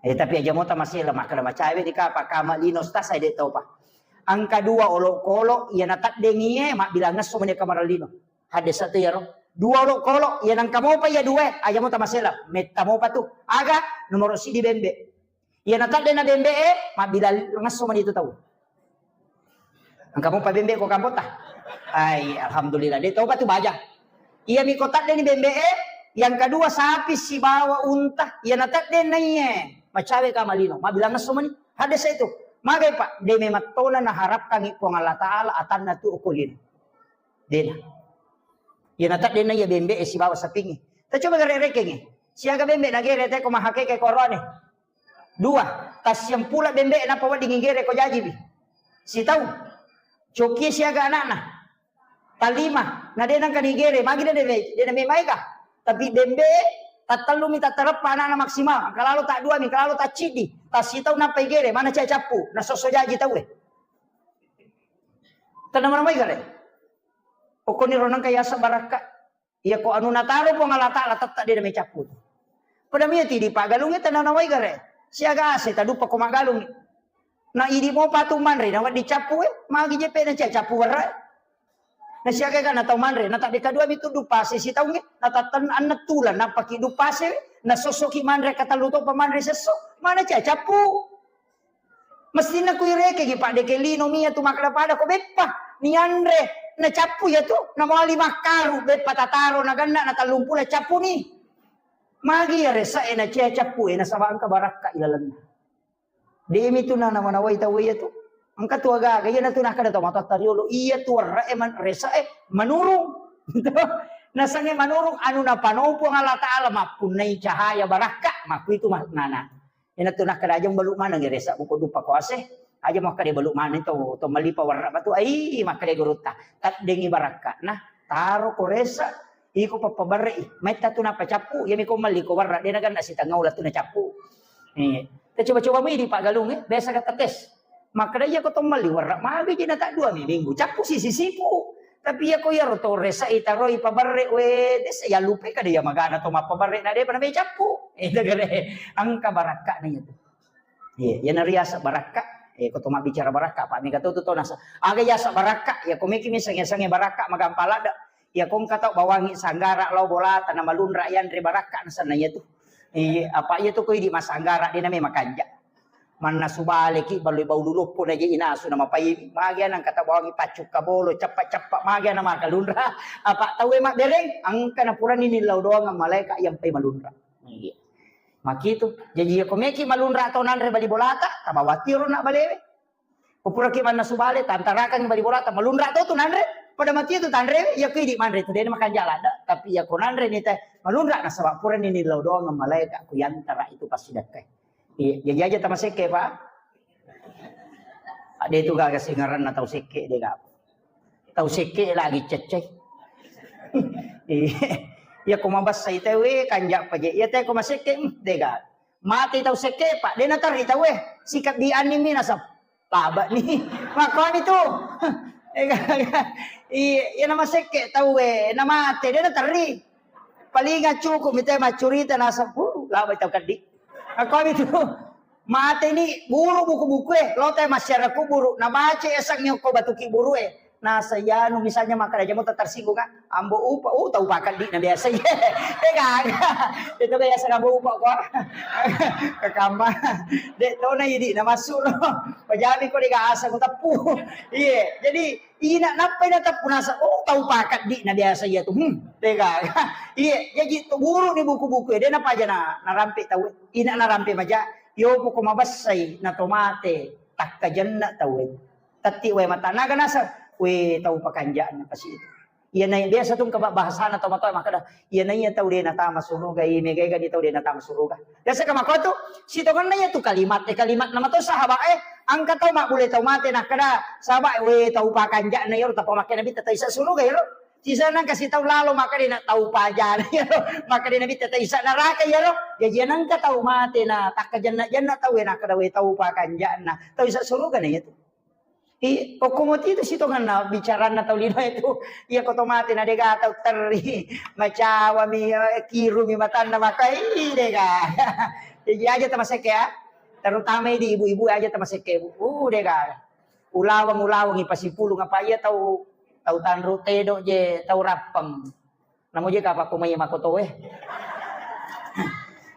Eh, tapi aja mota masih lemak kada macawe di kapa kama lino stas saya dek tau pa. Angka dua olok-olok iya nataddengi e mabbilang ngesso meni kamar lino. Haddesa tu yaro. Dua olok-olok iya nangka mopa iya dua e, aja mota masih lah. Metta mopa tu. Aga nomor sidi bembe. Iya natadde na bembe e, mabbilang ngesso meni tu tau. Engka mopa bembe ko kampota. Ai, alhamdulillah. De topa tu baja. Iya mi ko tadde ni bembe e, yang kedua sapi sibawa unta. Iya natadde na iye. Macawe kama lino. Mabbilang ngesso meni. Haddesa itu. Magai, Pak, de memattona naharapkangi Puang Allah Ta'ala atanna tu ko lino. Dena. Iya natadde na iya bembe e sibawa sapingi. Ta coba gare rekengi. Siaga bembe nagere te ko mahakeke korone. Dua, tassiampula bembe e nappa wedding igere ko jajiwi. Sitau. Coki siaga anakna. Talima, na de nangka nigere, magi de de de na memaega. Tapi bembe e tattellumi tattareppa anakna maksimal. Engka lalo ta dua mi, engka lalo ta ciddi. Tassitau nappa igere, mana cai cappu, na sosso jaji tau e. Tenna mana mai gare. Okoni ro nangka yasa barakka. Iya ko anu nataro Puang Allah Ta'ala tette de na mecappu tu. Pada mia ti di pagalungi tenna nawai gare. Siaga ase taduppa ko magalungi. Na idi mopa tu manre na wedding cappu e, magi je pe na cia cappu werra. Na siaga ga na tau manre, na tadde kadua mi tu dupase sitaungi, na tatten anne tulang nappa ki dupase, na sossoki manre katellu topa manre sesso, mana cia cappu. Mestinna kuirekegi, Pak, deke lino mia tu makkeda pada ko beppa nianre, na cappu iya tu, na mali makkaru beppa tataro na genna na tellumpulo cappu ni. Magi iya resa e na cia cappu e nasaba engka barakka ilalenna. Demi tu na nawa-nawai tau iya tu. Engka tu aga-aga iya na tu nakkeda tau matoatta riolo, iya tu werre e man-, resa e manurung. Nasange manurung anu napanopo Allah Ta'ala mappunnai cahaya barakka, makku itu maknana. Ina tu nakkeda aja balu maneng resa buku dupa ko ase. Aja makkeda balu maneng to, to malipa warra batu. Ai, makkeda gurutta. Taddengi barakka. Nah, taro ko resa, iko pappabarre i. Metta tu nappa cappu, iya mi ko melli ko warra, de na ganna sitengah ulah tu na cappu. Eh, ta coba-coba mi di Pak Galung e, biasa kata tes. Makkeda iya ko to melli warra, magi je na tak dua mi minggu. Cappu sisi sipu. Tapi iya ko iya ro to resa i taroi pabarre we, desa ya lupe kada iya magana to mappabarre na de pa na me cappu. Eh, itu gare. Angka barakka na iya tu. Iya, iyana riaseng barakka. Eh, ko to mabbicara barakka, Pak, mega to tu to nasa. Aga yaseng barakka, ya ko meki miseng-yasengnge barakka magampang ladde. Ya ko engka tau bawangi sanggara lao bolata na malunra yanre barakka nasenna iya tu. Iya, apa iya tu ko idi masanggara de name makanja. Mannasu baleki balui bau luluppu na je inasu na mapai. Magi ana engka tau bawangi paccukka bolo, ceppa-ceppa magi ana makalunra. Apa tau e mabbereng, engka na purani nillau doang malaika yang pai malunra. Iya. Makitu. Jaji, iya ko meki malunra to nanre bali bolata, tabawa tiro na balewe. Ko puraki mannasu bale, tantarakangngi bali bolata, malunra to tu nanre. Pada mati tu tanre, iya ko idi manre tu, dena makanja ladde. Tapi iya ko nanre ni te, malunra nasaba purani nillau doang malaika ku yantara itu pasti dakkai. Iya, jaji aja tamasekke, Pak. Ade tu gaga singaranna tau sekke de gaga. Tau sekke lagi cecce. Iya. Iya ko mabessai tau e kanja paje. Iya te ko masekke, hmm, de gaga. Mate tau sekke, Pak, de naterri tau e. Sikabbi anni mi nasab. Laba ni. Makkuani tu. Iya, iya na masekke tau e, na mate de naterri. Paling cukup mi te maccurita nasab, uh, laba tau keddi. Makkuani tu. Mate ni buru buku-buku e, lo te massiara kuburu, nabaca esangnge ko batu kiburu e. Nasa yanu misalnya makkeda jamo tersinggung kan, ambo upa, uh, tau pakeddi na biasa ye. Eh gaga. Itu biasa ambo upa ko. Kekamba. Dek to na idi na masuk no. Pajami ko dega asa ko teppu. Iya, jadi ina nappai na teppu nasa, oh, tau pakeddi na biasa iya tu. Hmm, dega. Iya, jadi tu buru ni buku-buku e, de na paja na narampe tau. Ina narampe maja, yo poko mabessai na to mate, takkajenna tau e. Tatti wae mata naga naseng, we tau pakanja'na kasi itu. Iya nai biasa tu engka bahasana tau matoa makkeda, iya naiya tau de natama suruga, iya mega-ega ni tau de natama suruga. Biasa ka makko tu, sitongenna iya tu kalimat, eh, kalimat nama to sahabat, eh, engka tau mabbule tau mate nakkeda, sahabat, we tau pakanja'na iyaro tappa makke nabitta taisa suruga iyaro. Sisana kasi tau lalo makkeda na tau pajana iyaro, makkeda nabitta taisa naraka iyaro. Jaji engka tau mate na takkajenna-jenna tau e nakkeda we tau pakanja'na, tau isa suruga na iya tu. I, okko moti tu sitongenna bicaranna tau lino itu. Iya ko to mate na dega tau terri. Macawami, eh, kirumi matanna makai dega. Jadi aja tamasekke ya. Terutama di ibu-ibu aja tamasekke. Uh, dega. Ulaweng-ulaweng ipasipulung apa iya tau, tau tanru tedo je, tau rappeng. Namo je kapakko mai makoto e.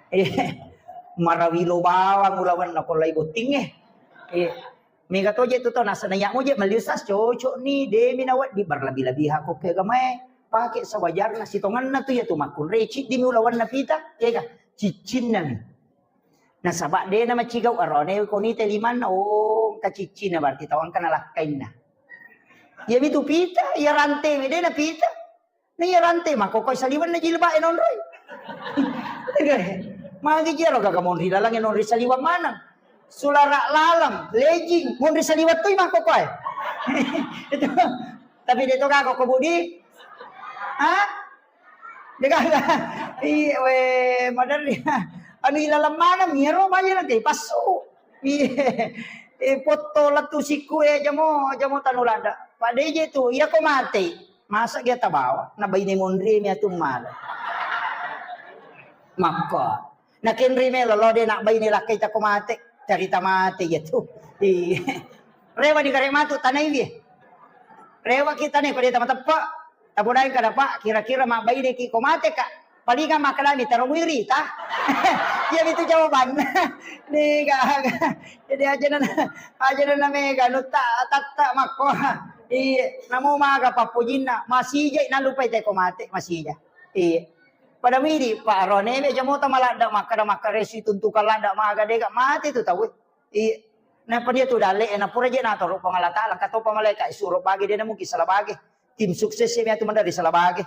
Eh, marawilo bawang ulawenna ko lai botting e. Eh, mega to je tu to nasana iya mo je melli ustaz cocok ni, demi na wedding berlebih-lebihan ko ke agama e. Pake sewajarna sitongenna tu ya tu makkunrai ciddi mi ulawenna pita, ya ga? Ciccinna mi. Nasaba de na macigau arone ko ni te limanna, oh, engka ciccinna berarti tau engka nalakkainna. Iya mi tu pita, iya rante mi de na pita. Na iya rante makkokoi saliwenna jilbab e nonroi. Magi jero gaga monri laleng e nonri saliweng maneng. Sulara laleng, lejing, monri saliweng toi makkokoi. Itu. Tapi de to gaga ko budi. Ha? De gaga. Iya we maderri. Anu ilaleng maneng iyaro baja na te passu. Iya. Eh, potto lettu sikku e jamo, jamo tanu lada. Pak D J tu, iya ko mate. Masa dia tabawa, na baine monri mi atu mala. Makko. Na kenri melo lo de na baine lakkai tako mate, carita mate ya tu. Iya. Rewa di kare matu tanai wi. Rewa kita ne ko de tama teppa. Tabodaeng kada Pak, kira-kira mabbaine ki ko mate ka. Palinga makkalami taro muiri ta. Iya itu jawabanna. Ni gaga. Jadi aja na, aja na mega nutta tatta makko. Iya, namo maga pappojinna, masija nalupai te ko mate, masija. Iya. Pada widi, Pak Rone, meja mota maladda makkada makkaresu tuntukan ladda maga dega mate tu tau. Iya. Napa dia tu dalle, na pura je natoro Puang Allah Taala, katopa malaika suro bagi de na mungkin salah bagi. Tim sukses ya tu mandari salah bagi.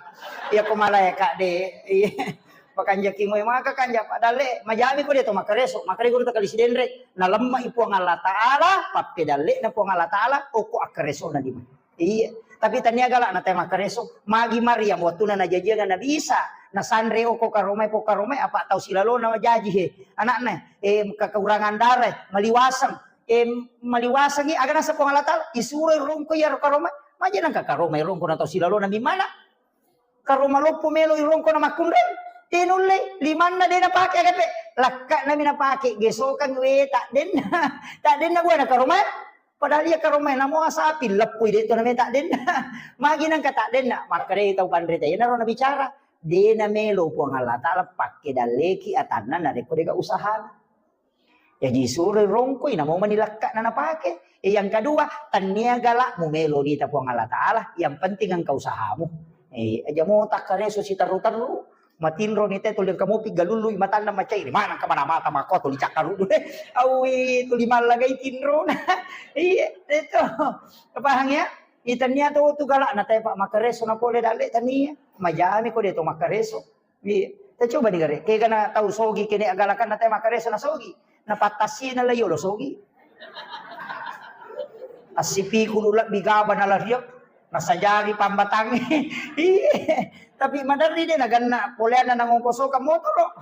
Iya ko malaika de. Iya. Pakanjaki moe maka kanja Pak dalle, majami ko de to makkareso, makkada guru takali sidenre, nalemma i Puang Allah Taala, pappedalle na Puang Allah Taala, oko akkareso na di. Iya. Tapi tania gala na tema kareso. Magi Maryam wattuna najajiang Nabi Isa. Nasanre oko karomai po karomai apa tau silalona jaji he. Anakna, eh, kekurangan darah, maliwaseng. Eh, maliwasengi aga nasa Puang Allah Taala. Isuro rongko ya karomai. Maja nangka karomai rongko na tau silalona mimana. Karo maloppo melo irongko na makkunrai. Tenulle, limanna de napake agape. Lakka'nami napake, gesokang we, ta'denna. Ta'denna buana karomai. Padahal iya karomai namo sapi leppui, de' to name ta'denna. Magi nangka ta'denna, makkedai tau panrita, iyanaro nabicara, de' namelo Puang Allah Ta'ala pakke dalleki atanna narekko de'ga usahana. Jaji suroi rongkoi, namo mani lakka'na napake. E, yang kedua, tennia galakmu melo nita Puang Allah Ta'ala, yang penting engka usahamu. E, aja mo takkareso siterru-terru, matinro ni te tuli engka mopi galului matanna macai, ri mana engka mana mata mako tuli cakkarudu de. Awi tuli mallagai tinrona. Iya, itu. Paham ya? Itannia to tu galakna te, Pak, makkareso na pole dalle tania. Majami ko de to makkareso. Iya. Te coba ni gare, kega na tau sogi kene agalakan na te makkareso na sogi. Na pattasi na la yolo sogi. Assipiku lu lebbi gaba na la riok. Na sajari pambatang. Iya. Tapi maderri de na ganna poleanna na ngongkosokang motoro.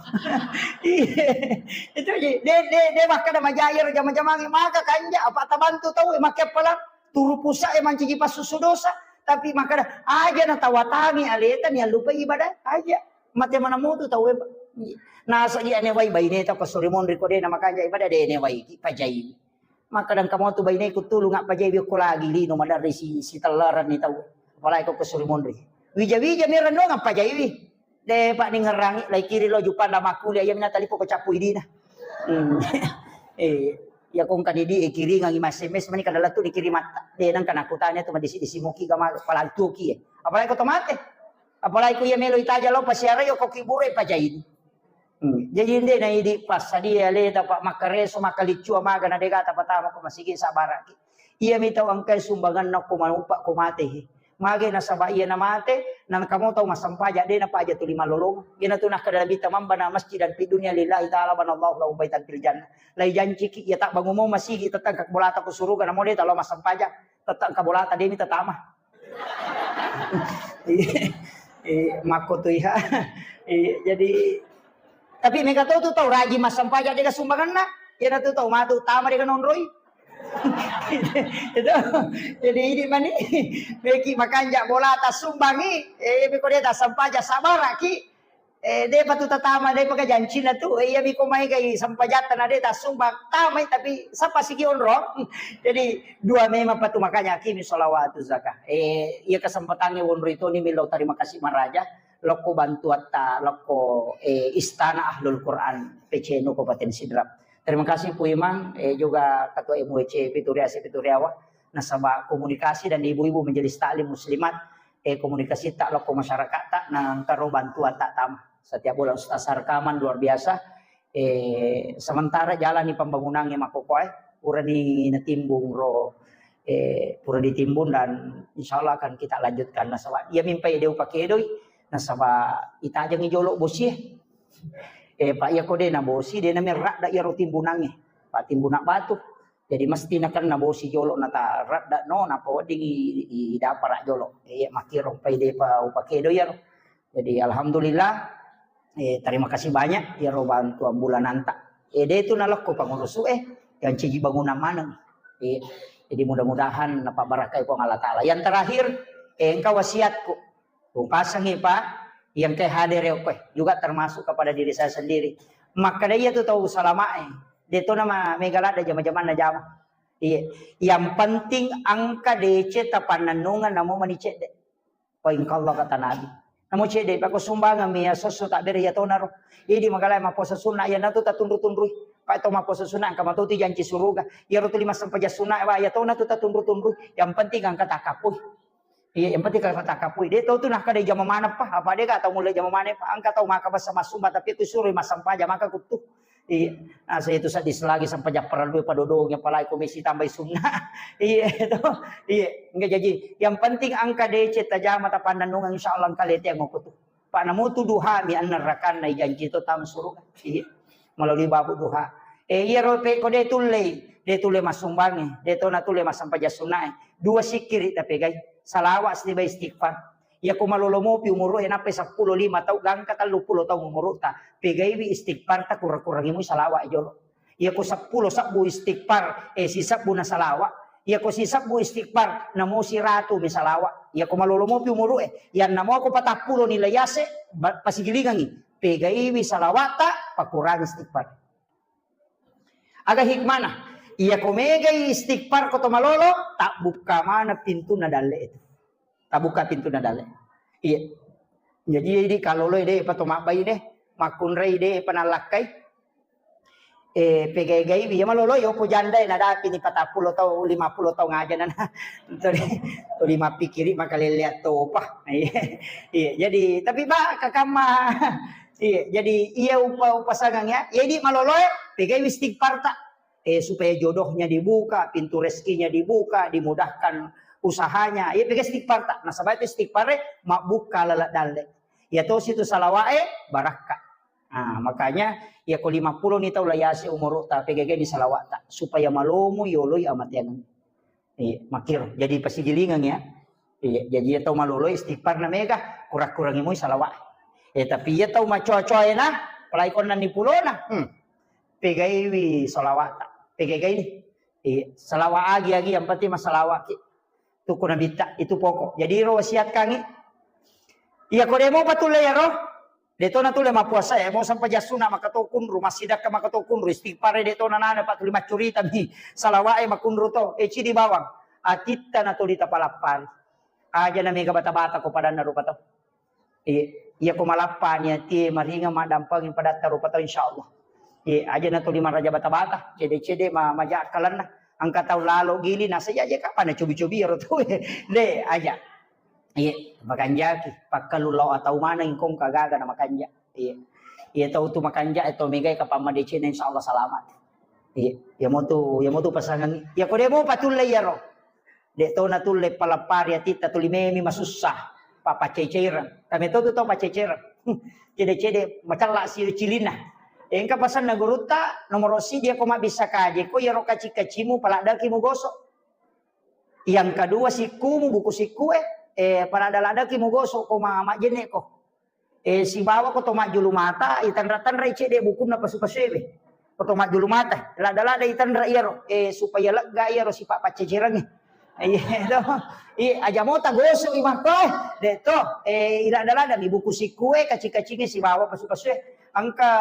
Iya. Itu ji. De, de, de makkada majai ro jama-jamangi maka kanja apa tabantu tau e makke pala turu pusa e mancaji passusu dosa. Tapi makkada aja na tawatangi aleta ni allupai ibadah aja. Mate mana mutu tau e, Pak. Nasa ji ane wai baine tau kasuri monri ko de na makanja ibadah de ne wai ki pajai. Makkada engka motu baineku tulung appajaiwi okko lagi lino maderri si, sitellerenni tau. Apalagi ko, ko suri monri. Wija-wija mi rennuang appajaiwi. De, Pak, ningerangi, lai kiri lo jupanda makkuli, iya mina talipo ko cappu idina. Hmm. Eh, iya ko engka ni di, eh, kiringangi ma S M S mani kada lettu dikirimatta. De, nangka nakutanya tu madisi-disi muki gama palantuki, eh. Apalagi ko to mate. Apalagi ko iya melo itaja lo pasiara yo ko kibure pajaini. Hmm. Jadi ende na idi passadia aleta, Pak, makkareso, makkaliccua maga na degata patama ko masigi sabaraki. Iya mi tau engkai sumbanganna ko manupa ko mate he. Mage nasaba iya na mate, na engka mo tau massampaja de na paja tuli malolong. Iyana tu nakkada Nabitta, "Man bana masjidan fid dunya lillahi ta'ala banallahu lahu baitan fil jannah." Lai janciki iya tabbangu mo masigi tette engka bolata ko suruga namo de talo massampaja. Tette engka bolata de mi tatama. Iya. Eh, makko tu iya. Iya, jadi, tapi mega to tu tau rajin massampaja dega sumbanganna. Iyana tu tau matu tama dega nonroi. Itu. Jadi ini mani meki makanja bolata sumbangi, eh, meko de tassampaja sabaraki. Eh, depa tu tatama, depa ka jancina tu. Eh, iya miko mai gai sampajatta na de tasumbang tamai, tapi sapa sigi onrong. Jadi dua memang patu makanya akimi sholawatu zakah. Eh, iya kesempatannya wonroi toni milo terima kasih maraja. Lokko bantuatta, lokko, eh, Istana Ahlul Quran P C N U Kabupaten Sidrap. Terima kasih Pu Imang, eh, juga Ketua M W C Pituriasi Pituriawa, nasaba komunikasi dan ibu-ibu majelis taklim muslimat, eh, komunikasi tak lokko masyarakat tak nangkaro bantuan tak tama. Setiap bulan Ustaz rekaman luar biasa. Eh, sementara jalani pembangunannya makokoe, purani natimbung ro, eh, pura ditimbun dan insya Allah akan kita lanjutkan. Nasaba iya mimpai deu pakedoi, nasaba itajangi jolo bosie. Eh, Pak, iya ko de na bosi, de na merradda iya ro timbunange. Pak, timbunan batu. Jadi mesti nakenna bosi jolo na ta radda no, napa wedding i, i, i dapara jolo. Eh, iya makkiro pai depa upakedo iyaro. Jadi alhamdulillah, eh, terima kasih banyak iyaro bantuan bulananta. Eh, de tu nalekko pangurusu eh, yang ciji bangunan maneng. Eh, jadi mudah-mudahan napabarakai Puang Allah Ta'ala. Yang terakhir, eh, engka wasiatku. Pungkasangi, Pak, yang ke hadir ya, Pak, juga termasuk kepada diri saya sendiri. Makkada iya tu tau salama e, de to nama mega ladda jama-jamanna jama. Iya, yang penting engka deceng tapannennungeng namo mani cedde. Poin Allah kata Nabi. Namo cedde, Pak, ko sumbangan mi ya sosso tak bere ya tonaro. Idi magalai maposa sunna ya natu tatunru-tunrui. Pak, to maposa sunna engka matoti janci suruga. Ya rotuli massempajang sunna, Pak, ya tona tu tatunru-tunrui. Yang penting engka takapui. Iya, yang penting kalau tak kapui. Dia tahu tu nah kada jama mana, Pak. Apa dia gak tahu mulai jama mana, Pak? Angka tahu maka bahasa masumba, tapi aku suruh masam paja maka kutu. Iya. Nah, saya itu sadis lagi sampai japar lu pada dong yang palai komisi tambahi sunnah. Iya itu. Iya, enggak jadi. Yang penting angka D C tajama tapandang dong, insya Allah angka lete yang aku tu. Pak, namu tu duha mi anna rakanna ijanji tu tam suruh. Iya. Melalui babu duha. Eh, iya ro pe ko de tulle, de tulle masumbangi, de tona tulle masampaja sunnae. Dua sikiri tapegai. Salawat siba istighfar. Iya ko malolo mopi umuru e nape seppulo lima tau gangka tellu pulo tau umuru ta. Pegaiwi istighfar ta kurang-kurangi mu salawat jolo. Iya ko seppulo sabbu istighfar, eh, si sabbu na salawat. Iya ko si sabbu istighfar, namo si ratu mi salawat. Iya ko malolo mopi umuru e, yang namo ko patappulo nilai ase, ba-, pasigilingangi. Pegaiwi salawat ta, Pakurangi istighfar. Aga hikmana? Iya ko megai istighfar ko to malolo, tabbukka mana pintunna dalle itu. Tabbukka pintunna dalle. Iya. Jadi, jadi kalolo de pa to mabbai de, makunrai de pa nallakkai. Eh, pegai-gai, iya malolo, yo po janda, nadapi ni patappulo tau, lima puluh tau ngaja nana. Tuli, tuli mappikiri makalele topa. Iya, iya, jadi, tapi ba, kakamma. Iya, jadi iya upa, upasangang ya. Jadi malolo, eh, pegai istighfar ta. Eh, supaya jodohnya dibuka, pintu rezekinya dibuka, dimudahkan usahanya. Iya, pegai istighfar ta. Nasaba itu istighfar, eh, mabbuka lala dalle. Iya tosi tu salawae, barakka. Ah, makanya, iya ko lima puluh ni tau layase umuru ta, pegai-gai ni salawat ta, supaya malomo yoloi amateang. Iya, makiro. Jadi pasigilingang ya. Iya, jadi iya tau malolo istighfar na mega, kurang-kurangi moi salawat. Eh, tapi iya tau macoa-coa na, apalagi konna ni pulona. Hmm. Pegaiwi salawat ta. Pegai-gai ni. Iya, salawat agi-agi yang penting masalawat ki. Tuku nabitta, itu pokok. Jadi ro wasiatkangi. Iya ko demo patulle ya ro. De to natulle mappuasa e, mo sampaja sunna maka to kunru, massidakka maka to kunru, istighfar e de to nanana, pa tuli maccurita mi, salawat e makunru to, e cidi bawang, atitta na tuli tapalappari. Aja na mega bata-bata ko padanna rupa to. Iya, iya ko malappa ni atie maringa maddampengi padatta rupa to insyaallah. Iya, aja na tuli maraja bata-bata, cede-cede ma, maja akkalenna. Engka tau lalo gili nasa iya aja kapang na cobi-cobi ro to. De, aja. Iya, makanjaki. Pakkalu lao atau maneng kong kagaga na makanja. Iya. Iya tau tu makanja, eh, tau megai kapang madecena insyaallah selamat. Iya, iya mo tu, iya mo tu pasangan. Iya ko de mo patulle iya ro. De to natulle palappari atitta tuli memi masussa. Pa paceceireng. Kami to tu tau paceceireng. Cede-cede macella si cilinna. Engka pasanna gurutta nomoro sidi ko mabbissa kaje ko iya ro kaci-kacimu paladdaki mugoso. Yang kedua, sikkumu, buku sikkue, eh, paladda-laddaki mugoso ko ma-, majjenne ko. Eh, sibawa ko to majjulu mata, itanra-tanrai cedde bukunna pasu-pasuewe. Ko to majjulu mata, ladda-ladda itanra iyaro, eh, supaya lega iyaro sipa paccecerengnge. Iya, to. Iya, aja mota gosok i makko, eh. De to, eh, iladda-ladda mi buku sikkue, kaci-kacinge sibawa pasu-pasue. Engka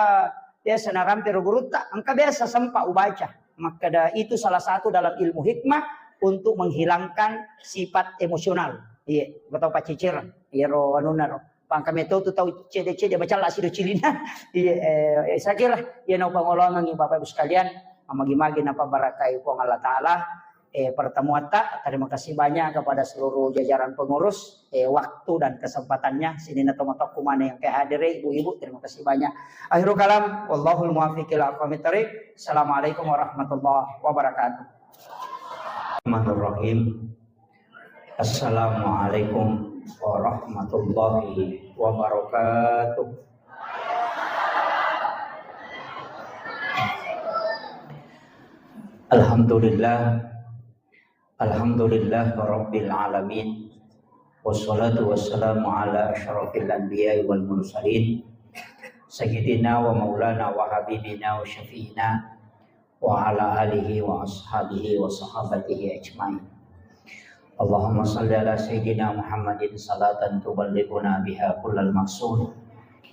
biasa narampe ro gurutta, engka biasa sempa ubaca. Makkeda itu salah satu dalam ilmu hikmah untuk menghilangkan sifat emosional. Iya, engka tau paccecere, iyaro anunna ro. Pangka meto tu tau cede-cede macalla sido cilina. Iya, eh, saya kira iya naupangoloangengi Bapak Ibu sekalian, magi-magi napabarakai Puang Allah Ta'ala, eh, pertemuan ta. Terima kasih banyak kepada seluruh jajaran pengurus, eh, waktu dan kesempatannya. Sininna tomatoakku maneng yang kehadiri, ibu-ibu, terima kasih banyak. Akhirul kalam, wallahul muwaffiq ila aqwamit thariq. Assalamualaikum warahmatullahi wabarakatuh. Bismillahirrahmanirrahim. Assalamualaikum warahmatullahi wabarakatuh. Alhamdulillah. Alhamdulillah Rabbil Alamin. Wassalatu wassalamu ala asyrafil anbiya'i wal mursalin. Sayyidina wa maulana wa habibina wa syafi'ina wa ala alihi wa ashabihi wa sahabatihi ajma'in. Allahumma salli ala Sayyidina Muhammadin salatan tuballighuna biha kullal maqsud.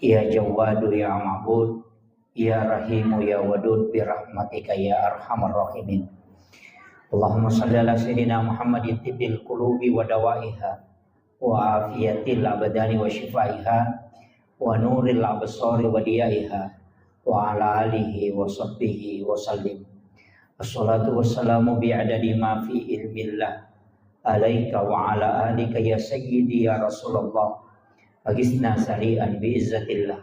Ya Jawwadu ya Ma'bud, ya Rahimu ya Wadud, bi rahmatika ya arhamar rahimin. Allahumma salli ala Sayyidina Muhammadin tibbil qulubi wa dawaiha, wa afiyatil abdani wa syifaiha, wa nuril absari wa diyaiha, wa ala alihi wa sahbihi wa sallim. Assalatu wassalamu bi adadi ma fi ilmillah alaika wa ala alika ya sayyidi ya Rasulullah. Agisna sari'an bi izzatillah.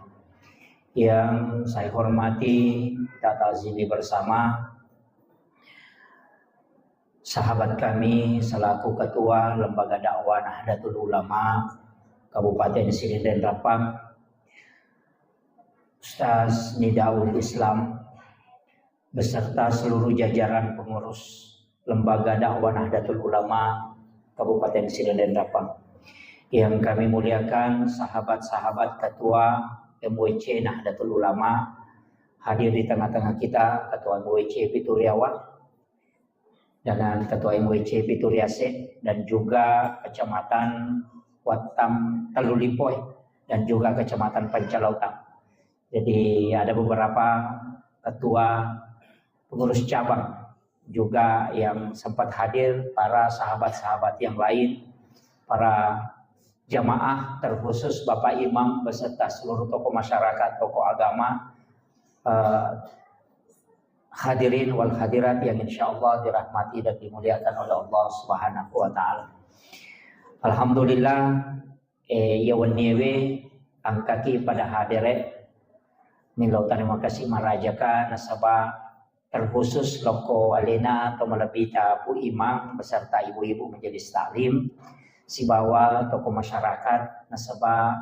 Yang saya hormati, kita ta'zimi bersama sahabat kami selaku Ketua Lembaga Dakwah Nahdlatul Ulama Kabupaten Sidenreng Rappang, Ustaz Nidaul Islam, beserta seluruh jajaran pengurus Lembaga Dakwah Nahdlatul Ulama Kabupaten Sidenreng Rappang. Yang kami muliakan sahabat-sahabat Ketua M W C Nahdlatul Ulama, hadir di tengah-tengah kita Ketua M W C Pituriawa, dengan Ketua M W C Pituriase, dan juga Kecamatan Wattam Tellulipoe, dan juga Kecamatan Pancalautang. Jadi ada beberapa ketua pengurus cabang juga yang sempat hadir, para sahabat-sahabat yang lain, para jamaah, terkhusus Bapak Imam beserta seluruh tokoh masyarakat, tokoh agama, eh, hadirin wal hadirat yang insya Allah dirahmati dan dimuliakan oleh Allah Subhanahu wa Ta'ala. Alhamdulillah, eh, iya wenniewe engkaki pada hadere. Milo terima kasih marajaka nasaba terkhusus lokko alena atau malebbita Pu Imam beserta ibu-ibu majelis taklim sibawa tokoh masyarakat nasaba,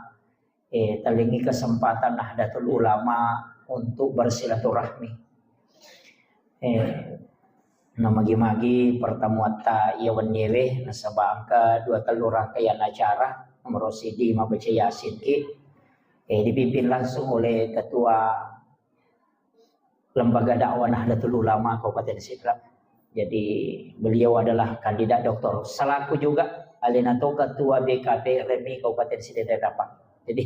eh, talengi kesempatan Nahdlatul Ulama untuk bersilaturahmi. Eh, namagi-magi pertemuatta iya wenniewe nasaba engka dua tellu rangkaian acara, nomor siji mabbaca Yasin ki, eh, dipimpin langsung oleh ketua Lembaga Dakwah Nahdlatul Ulama Kabupaten Sidrap. Jadi beliau adalah kandidat doktor. Selaku juga alena to ketua B K P R M I Kabupaten Sidrap. Jadi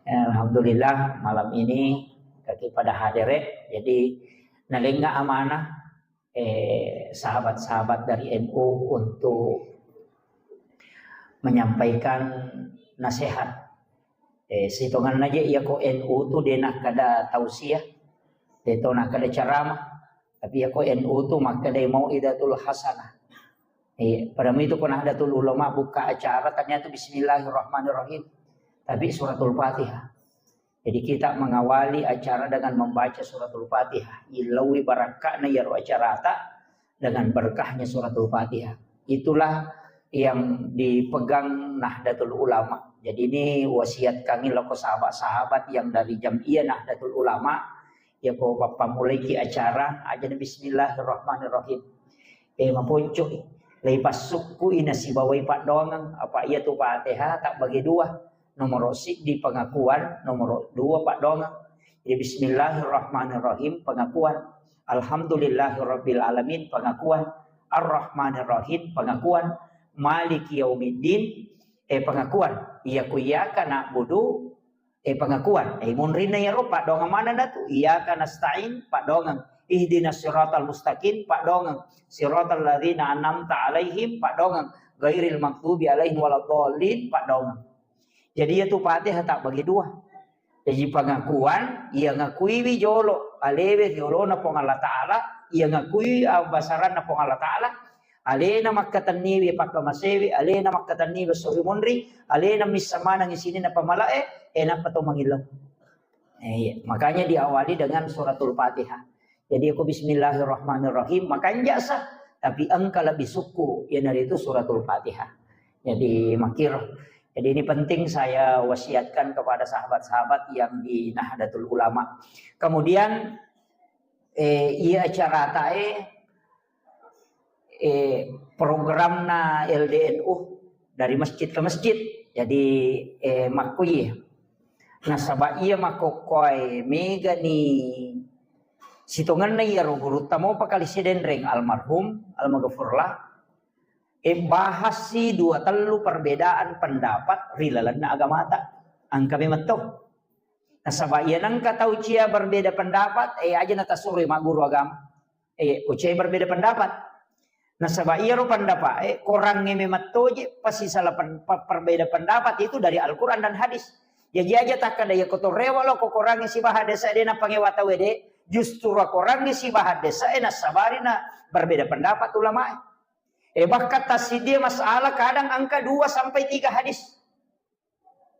alhamdulillah malam ini kaki pada hadere. Jadi nalenga amanah, eh, sahabat-sahabat dari N U untuk menyampaikan nasihat. Eh, sitonganna je iya ko N U tu de nakkada tausiah, de to nakkada ceramah, tapi iya ko N U tu makkada mau'izatul hasanah. Eh, pada itu ko Nahdlatul Ulama buka acara ternyata Bismillahirrahmanirrahim, tapi suratul Fatihah. Jadi kita mengawali acara dengan membaca suratul Fatihah. Illaui barakka'na iyaro acarata dengan berkahnya suratul Fatihah. Itulah yang dipegang Nahdlatul Ulama. Jadi ini wasiat kami loko sahabat-sahabat yang dari Jam'iyah Nahdlatul Ulama. Ya ko pappamulaiki acara, aja Bismillahirrahmanirrahim. Eh, maponco, lei passukku ina sibawai paddoangeng, apa iya tu Fatihah tak bagi dua. Nomor siddi pengakuan, nomor dua paddoangeng. Jadi Bismillahirrahmanirrahim pengakuan. Alhamdulillahirabbil alamin pengakuan. Arrahmanirrahim pengakuan. Maliki yaumiddin, eh, pengakuan. Iya ku iyyaka na'budu, eh, pengakuan. Eh, munrinna iyaro paddoangeng manenna tu. Iyyaka nasta'in paddoangeng. Ihdinas siratal mustaqim paddoangeng. Siratal ladzina an'amta alaihim paddoangeng. Ghairil maghdubi alaihim waladdallin paddoangeng. Jadi iya tu Fatihah tak bagi dua. Jadi pengakuan, iya ngakuiwi jolo alewe riolona Puang Allah Ta'ala, iya ngakui abbasaranna Puang Allah Ta'ala, alena makkatenniwi pakkamasewi, alena makkatenniwi suri munri, alena missa maneng isininna pamalae, enappa to mangillau. Eh, iya. Makanya diawali dengan suratul Fatihah. Jadi aku Bismillahirrahmanirrahim, makanja sa, tapi engka lebih suku, iyanaritu suratul Fatihah. Jadi makir. Jadi ini penting saya wasiatkan kepada sahabat-sahabat yang di Nahdlatul Ulama. Kemudian, eh, iya acara tae, eh, programna L D N U dari masjid ke masjid. Jadi, eh, makkuye. Nasaba iya makkokkoe mega ni sitongenna iyaro gurutta mopa kali sidenreng almarhum, almaghfurlah. Eh, bahas si dua tellu perbedaan pendapat ri lalenna agamata. Engka memang to. Nasaba iya nengka tau cia berbeda pendapat, eh, aja natasuroi magguru agama. Eh, kucai berbeda pendapat. Nasaba iyaro pendapat, eh, korangnge memang toje pasti salah pen-, pe-, perbeda pendapat itu dari Al-Quran dan hadis. Jaji aja takkada iya kotorewa lo ko korangnge sibaha desa de napangewa tau de, justru korangnge sibaha desa, eh, nasabari na berbeda pendapat ulama. Eh, bahkan tasidie masalah kadang angka dua sampai tiga hadis.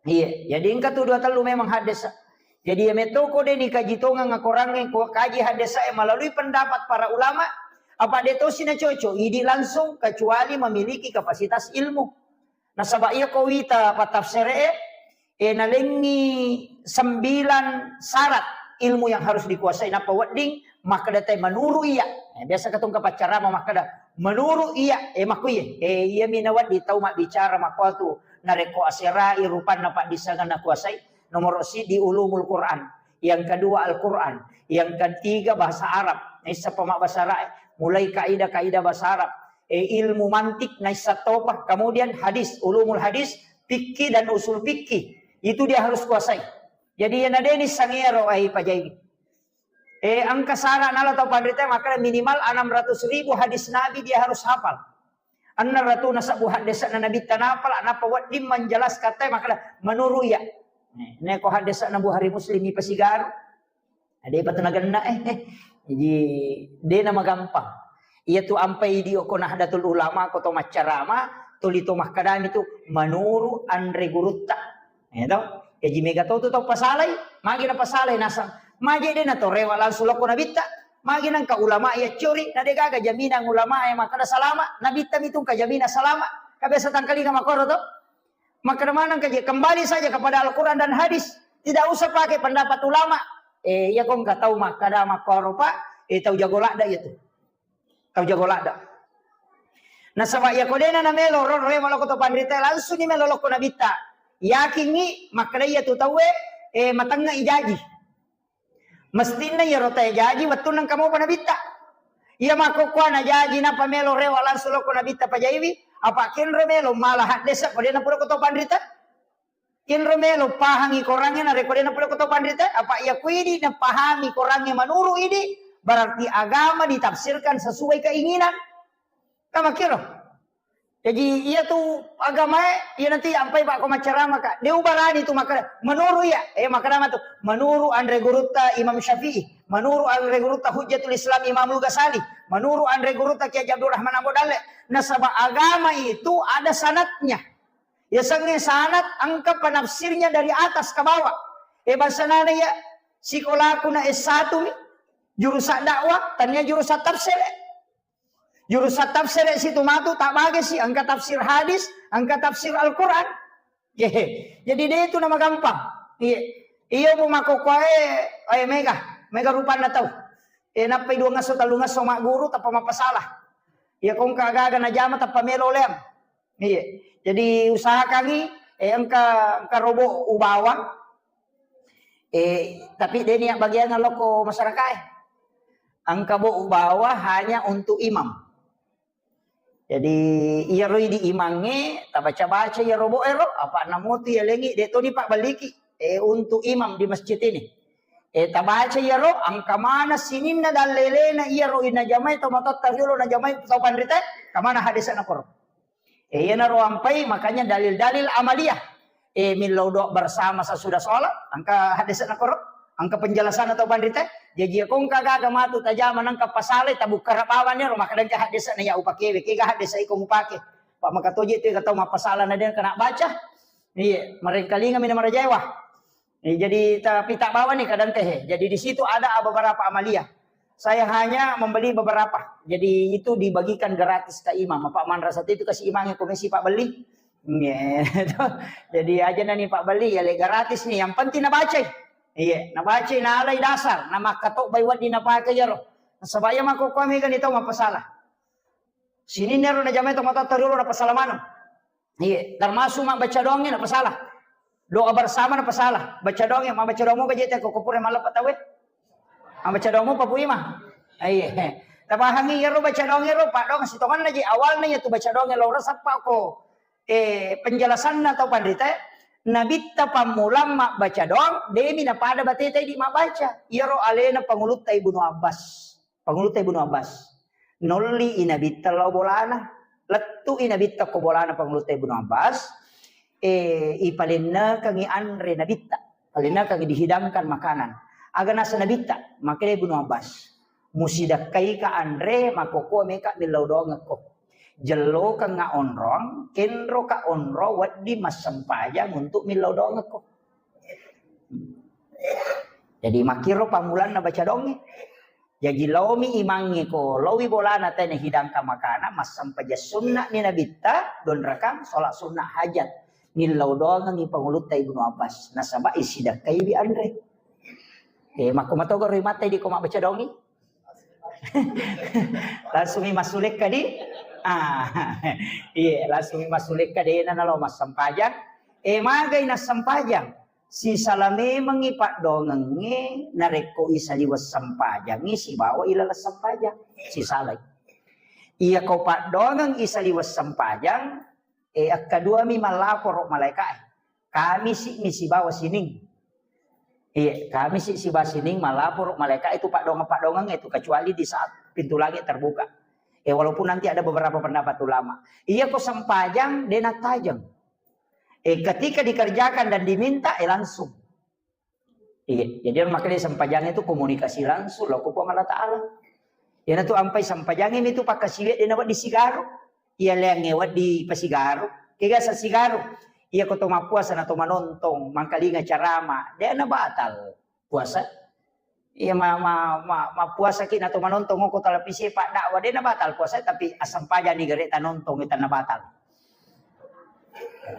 Iya, jadi engka tu dua tellu memang haddesa. Jadi iya metoko de nikaji tongeng akorangnge ko kaji haddesa e melalui pendapat para ulama, apa de tosi na cocok, idi langsung kecuali memiliki kapasitas ilmu. Nasaba iya ko wita patafsere e, e nalengi sembilan syarat ilmu yang harus dikuasai, nappa wedding makkeda te menurut iya. Eh, biasa katong kapaccarama makkeda menurut iya, eh, makku iya. Eh, iya mi nawedding tau mabbicara makkuatu. Narekko aserai rupanna paddissengenna kuasai, nomoro siddi ulumul Quran, yang kedua Al-Quran, yang ketiga bahasa Arab. Naissappa mabbasa Arab, mulai kaidah-kaidah bahasa Arab, eh, ilmu mantik naissa topa, kemudian hadis, ulumul hadis, fikih dan usul fikih. Itu dia harus kuasai. Jadi, iyana deni sangero ai pajai. Eh, engka sara nala tau panrita makkeda minimal enam ratus ribu hadis Nabi dia harus hafal. Enam ratus nasabbu haddese'na Nabitta napala, nappa wedding manjelaskan te makkeda menurut iya. Eh, neko haddese'na Bukhari Muslim ipasigaru. Ada apa tenagenna eh. Eh, jadi dena magampang. Iya tu ampai dio ko Nahdlatul Ulama, ko to maccarama, tuli to makkedami tu menurut anre gurutta. Ya to? Jaji mega to tu tau pasalai, magi na pasalai nasang. Magi de na to rewa langsung lokko Nabitta. Magi nangka ulama ya curi, na de gaga jaminan ulama ya makkeda salama, Nabitta mitung ka jaminan salama. Ka biasa tangkalinga makoro to. Makkeda maneng ka je, kembali saja kepada Al-Quran dan hadis. Tidak usah pakai pendapat ulama. Eh, iya kong ka tau makkeda makoro pa, eh, tau jago ladda iya tu. Tau jago ladda. Nasaba iya ko dena na melo ro rewa lokko to panrita langsung ni melo lokko Nabitta. Yakingi makkeda iya tu tauwe, eh, matengnga ijaji. Mestinna iyaro tae jaji wettunna engka mopa Nabitta. Iya makkokkoe na jaji nappa melo rewa langsung lokko Nabitta pajaiwi, apa kenro melo mala haddese ko dena pura ko to panrita. Kenro melo pahangi korangnge narekko dena pura ko to panrita, apa iya kuidi napahami korangnge manuru idi, berarti agama ditafsirkan sesuai keinginan. Kamakkiro. Jaji iya tu agamae, iya nanti ampai pak ko maccarama ka. De ubarani tu makkeda, menurut iya, eh makkeda matu, menurut anre gurutta Imam Syafi'i, menurut anre gurutta Hujjatul Islam Imamul Ghazali, menurut anre gurutta Kiai Haji Abdul Rahman Ambo Dalle. Nasaba agama itu ada sanatnya. Ya sange sanat engka penafsirnya dari atas ke bawah. Eh bahasa nana ya, sikolaku na S satu mi, jurusan dakwah, tania jurusan tafsir. Jurusan tafsir situ matu tak bage si, engka tafsir hadis, engka tafsir Al-Quran. Ye. Jadi de itu nama gampang. Iya. Iya bu makokkoe, eh mega, mega rupanna tau. Eh nappai dua ngaso, talu ngaso magguru tappa mappasalah. Iya kongka gaga najama tappa melo leang. Iya. Jadi usahakangi, eh engka engka robo ubawa. Eh, tapi de nia bagian lokko masyarakat eh. Engka bo ubawa hanya untuk imam. Jadi iyaro idi imangnge tabaca-baca iyaro bo ero, apa namutu iya lengi de toni pak balliki. Eh, untuk imam di masjid ini. Eh, tabaca iyaro, engka mana sininna dallelena iyaro inajamai to matotta riolo najamai to panrita, kamana hadisna koro. Eh, iyanaro ampai, makanya dalil-dalil amaliyah. Eh, millau doa bersama sesudah sholat, engka hadisna koro, engka penjelasan atau panrita. Jaji kongka gaga matu tajama nangka pasalai tabukka rabawan ero, maka dengka hadisna ya upakewe, kega hadis iko mupake. Pak maka toje tu kata mapasala na den kena baca. Iya, merengkalinga mina marajawa. Eh, jadi tapi tak bawa nih kadang teh. Jadi di situ ada beberapa amaliyah. Saya hanya membeli beberapa. Jadi itu dibagikan gratis ke imam. Apa manrasa itu kasih imamnya komisi Pak beli. Iya, gitu. Jadi aja nani Pak beli ya le gratis nih. Yang penting nabaca. Iya, nabaca nalai dasar. Nama katok bai wadi napake jaro. Sebab ya mako kami kan itu apa salah. Sini nero na jamai tomato terus apa salah mana? Iya, termasuk mabbaca doangnge na pasalah. Doa bersama na pasalah. Baca doangnge, mabbaca doang moga jete ko kopure malappa tawe. Mabbaca doang mopa pui mah. Iya. Tapahangi iyaro baca doangnge ro, pak doang sitonganna je awalna ya tu baca doangnge lo resappa ko. Eh, penjelasanna tau panrita, Nabitta pammulang mabbaca doang, demi na pada bateta di mabbaca. Iyaro alena pangulutta Ibnu Abbas. Pangulutta Ibnu Abbas. Nolli i Nabitta lao bolana. Lettu i Nabitta ko bolana Pangulutta Ibnu Abbas. Eh, ipalennekengi anre Nabitta. Palennekengi dihidangkan makanan. Aga nasa Nabitta, makede Ibnu Abbas. Musidakkaika anre, makkokkoe meka millau doangekko. Jellokengnga onrong, kenroka onrong, wedding massempajang untuk millau doangekko. Jadi makkiro pammulanna baca doangnge. Jaji laomi imangnge ko laowi bolana tena hidangkan makana, massempajang sunna'ni Nabitta, dua rakang, sholat sunnah hajat. Millau doangengngi pangulutta Ibnu Abbas. Nasaba isidakkaiwi anre. Eh, makko matogoro mata di ko mabbaca doangngi. Langsung mi massulekka di. Ah, iya, langsung mi massulekka dena nalo massempajang. Eh, magai nassempajang. Sisala memengngi paddoangengnge narekko isaliweng sempajangngi sibawa ilaleng sempajang. Sisalai. Iya ko paddoangeng isaliweng sempajang, eh, akkaduami mallaporo malaeka'e. Kamisi'mi sibawa sining. Iya, kami si, siba sining malapor malaika itu padongang-padongang itu, kecuali di saat pintu langit terbuka. Eh, walaupun nanti ada beberapa pendapat ulama. Iya, ko sempajang, dena tajeng. Eh, ketika dikerjakan dan diminta, eh, langsung. Iya, jadi makanya sempajang itu komunikasi langsung lo ko Puang Allah Ta'ala. Iya, na tu ampai sempajang ini tu pakai siwet dena di sigaro. Iya, leang ngewat di pasigaro. Kega sa sigaro. Iya, ko to mappuasa na to manontong, mangkalinga carama. Dena batal puasa. Iya, ma, ma, ma, mappuasaki na to manontong ko televisi, pak dakwah, dena batal puasa, tapi asempajang ni gare tanontong, tanna batal.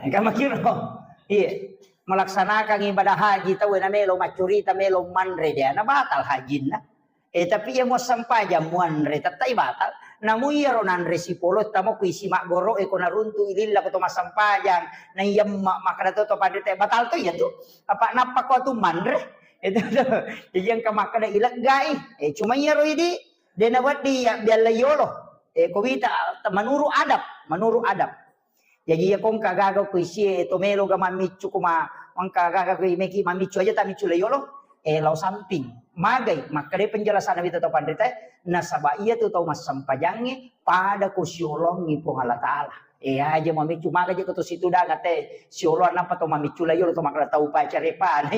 Engka makiro. Iya. Melaksanakan ibadah haji tau na melo maccurita, melo manre, dena batal hajinna. Eh, tapi iya muassempajang muanre, tettai batal. Namu iyaro nanre sipolo, tamo ku isi maggoro, eh, ko naruntu ililla ko to massempajang. Na iya ma-, makkada to, to panre te batal to iya tu. Apa nappa ko tu manre? Itu tu. Jadi engka makkada ileggai. Eh, cuma iyaro idi, dena weddi ya bialla yolo. Eh, ko wita, menurut adab, menurut adab. Jaji iya ko engka gaga ko isie to melo ga mammiccu ko ma-, engka gaga ko meki mammiccu aja tamiccu le yolo, eh, lao samping. Magai, makkeda penjelasan wita to panrita, nasaba iya tu tau massempajangnge pada ko siolongi Puang Allah Ta'ala. Eh, aja mammiccu maga je ko to situ daga te siolo nappa to mammiccu le yolo to makkeda tau pacarepa.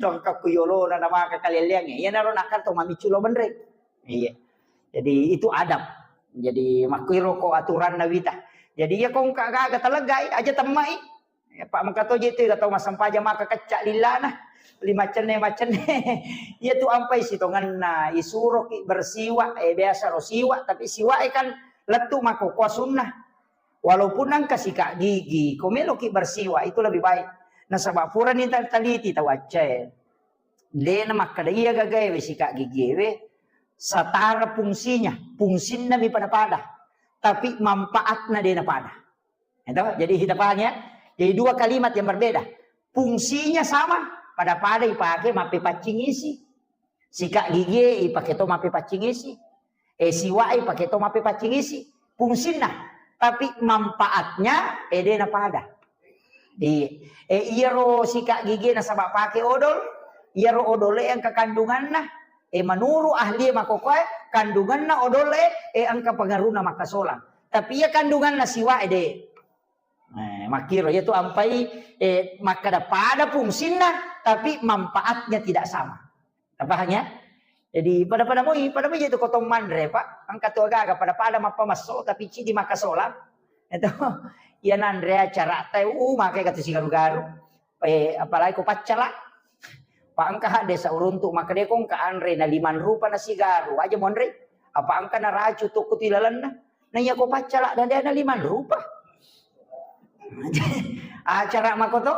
To engka ku yolo na maka kaleleangnge. Iya naro nakka to mammiccu lo benre. Iya. Jadi itu adab. Jadi makkuiro ko aturanna wita. Jadi iya ko engka gaga taleggai aja temmai. Ya, pak maka toje tu tau massempajang maka kecca lillana. Lima cenne macenne. Iya tu ampai sitongenna isuroki bersiwa, eh, biasa ro siwa, tapi siwa e kan lettu mako kuasunna. Walaupun engka sikat gigi, ko meloki bersiwa itu lebih baik. Nasaba purani ta-, taliti tau accae. Dena makkeda iya gagaewe sikat gigiewe setara fungsinya, fungsinna mi pada-pada, tapi manfaatna dena pada. Itu, jadi kita paham ya. Jadi dua kalimat yang berbeda. Fungsinya sama, pada-pada ipake mappepaccing isi. Sikat gigi ipake to mappepaccing isi. Eh, siwa ipake to mappepaccing isi. Fungsinna. Tapi manfaatnya, eh, dena pada. Di, eh, iyaro sikat gigi nasaba pake odol, iyaro odol e engka kandunganna, eh, menurut ahli makokoe, kandunganna odol e, eh, engka pengaruhna makkasolang. Tapi iya kandunganna siwa e de. Eh, makkiro, iya tu ampai, eh, makkada pada fungsinna, tapi manfaatnya tidak sama. Tapahang ya? Jadi pada-pada moi, pada moi itu kotong manre, Pak. Engka tu agaga pada-pada mappa masso, tapi cidi makkasolang. Itu, iya nanre acara teh, uh, makai katu sigaru-garu. Eh, apalagi ko paccala. Pak engka hadde sauruntu makkeda ko engka anre na limang rupa na sigaru, aja monre. Apa engka na racu tokko tu ilalenna. Na iya ko paccala dan dia na limang rupa. Acara makoto.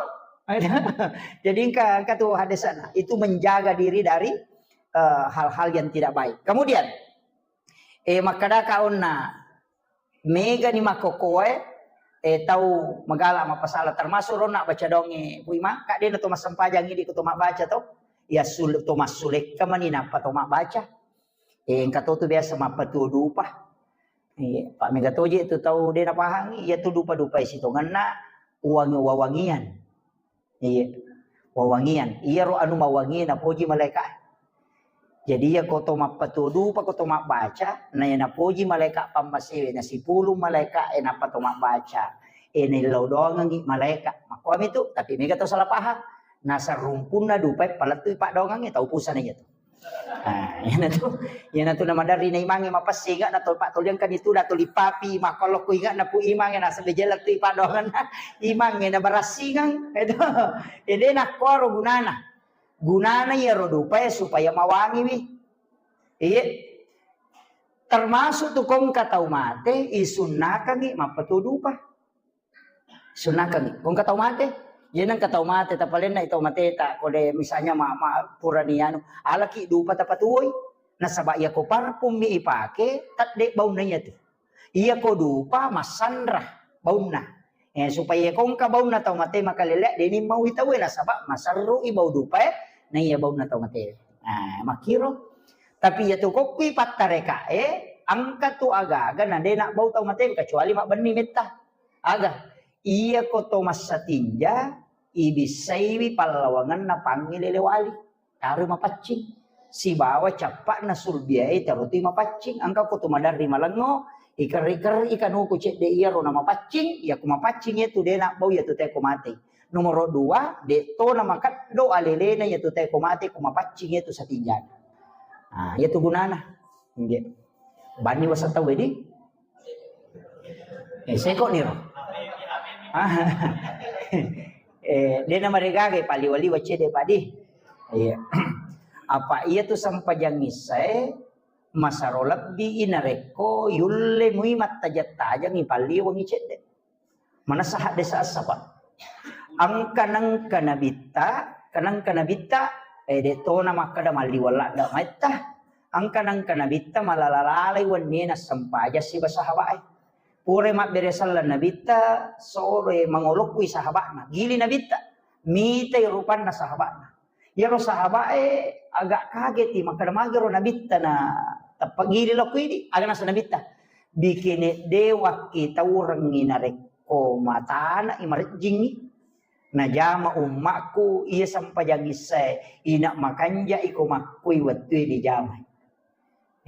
Jadi engka, engka tu hadde sana. Itu menjaga diri dari, eh, hal-hal yang tidak baik. Kemudian, eh, makkadaka onna, megani makkokoe, eh, tau magala mappasala, termasuk ronna baca donge, Bu Imang, kak dena to massempajang idi ko to mabbaca to, ya sul-, to massulekka mani nappa to mabbaca. Eh, engka to tu biasa mappatuo dupa. Iya, pak mega toje tu tau dena pahang, iya tu dupa-dupa isi tongenna uang wawangian. Iya. Wawangian. Iyaro anu mawangi napoji malaika. Jadi iya ko to mappatuo dupa, ko to mabbaca, na iya napoji malaika pammasewe na sipulung malaika e nappa to mabbaca. E naillau doangengngi malaika. Makkuami tu, tapi mega to salah paham. Nasarumpunna dupa e palettui paddoangengnge tau pusana iya tu. Ah, iyanatu, iyanatu namaderri na imangnge mapessinga na to pattoliangkan itu na tuli papi makkolokku inga na pu imangnge nasaba jella tu ipaddoangenna imangnge na barassingang. Itu. Ede nakkoro gunana. Gunana iyaro dupae supaya mawangiwi. Iye. Termasuk tu kongka tau mate isunnakangi mappatuo dupa. Sunnakangi. Kongka tau mate. Jadi nengka tau mate, tapalenna tau mateta, kode misalnya ma, ma, purani anu, alaki dupa tapatuoi. Nasaba iya ko parfum mi ipake, tedde baunna iya tu. Iya ko dupa massanra baunna. Eh, supaya kongka baunna tau mate makalele, deni mau itawe nasaba maserru i bau dupa e, na iya baunna tau mate. Nah, makiro. Tapi iya tu kokkui pattareka e, angka tu aga-aga na dena bau tau mate kecuali mabbenni metta. Aga, iya ko to massatinja, ibissaiwi pallawangenna pangngilele wali. Taroi mapaccing. Sibawa cappa'na sulbiae taroi mapaccing. Engka ko tu maderri malengngo, ikerri-kerri kanuku cedde iyaro na mapaccing, iya ku mapaccing iya tu de nabbau iya tu teko mate. Nomoro dua, de to na makeddo alelena iya tu teko mate ku mapaccing iya tu satinjana. Ah, iya tu gunana. Nggih. Bani wasa tau wedi. Eh, seko niro. Ah. Eh, de na maregaga paliwa-liwa cedde padi. Iya. Apa iya tu sempajang issae masaro lebbi i narekko yulle mui mattajang-tajangi palliwangi cedde. Manessa haddesa essa, Pak. Engka nengka nabitta, kenengka nabitta, eh, de tona makkeda malliweng ladda maitta. Engka nengka nabitta malala-lalai wennie nassempajang siba sahabae. Pura mabbere selleng nabitta, sore mangolokkui sahaba'na. Gili nabitta, mitai rupanna sahaba'na. Iyaro sahaba'e agak kageti, makkeda magero nabitta na tappa gili lokko idi, aga nasa nabitta. Bikene de wakki taurengngi narekko matana i marejjingngi. Najama ummakku iya sempajang issae, ina makanja iko makkui wettue dijamai.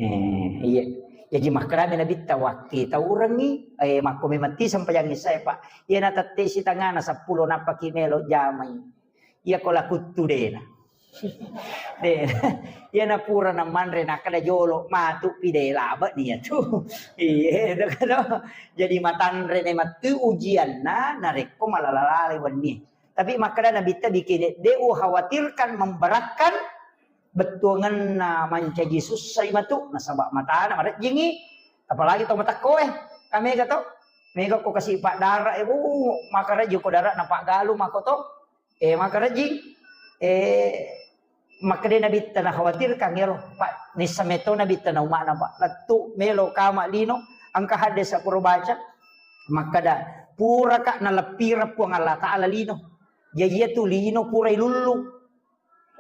Eh, iya. Jaji makkedami nabitta wakki taurengngi, eh, makko memang ti sempajang issae, Pak. Iya na tette sitangana seppulo nappaki melo jamai. Iya ko lakuttu dena. De, iya na pura na manre nakkeda jolo matu pi de labe ni iya tu. Iya, itu kan. Jadi matanre ne matu ujianna narekko malala-lalai wenni. Tapi makkeda nabitta bikene de ukhawatirkan memberatkan bettuangenna mancaji sussai matu nasaba matana marejjingi, apalagi to matakkoe. Kamega to? Mega ko kasi pak dara e, bu, makarejji ko dara na pak galu mako to. Eh, makarejji, eh, makkeda nabitta na khawatirkan ero, Pak, nissa meto nabitta na umma'na, Pak. Lettu melo kama lino, engka hadde sapuro baca, makkeda, puraka naleppireng Puang Allah Ta'ala lino. Jaji iya tu lino pura ilullung.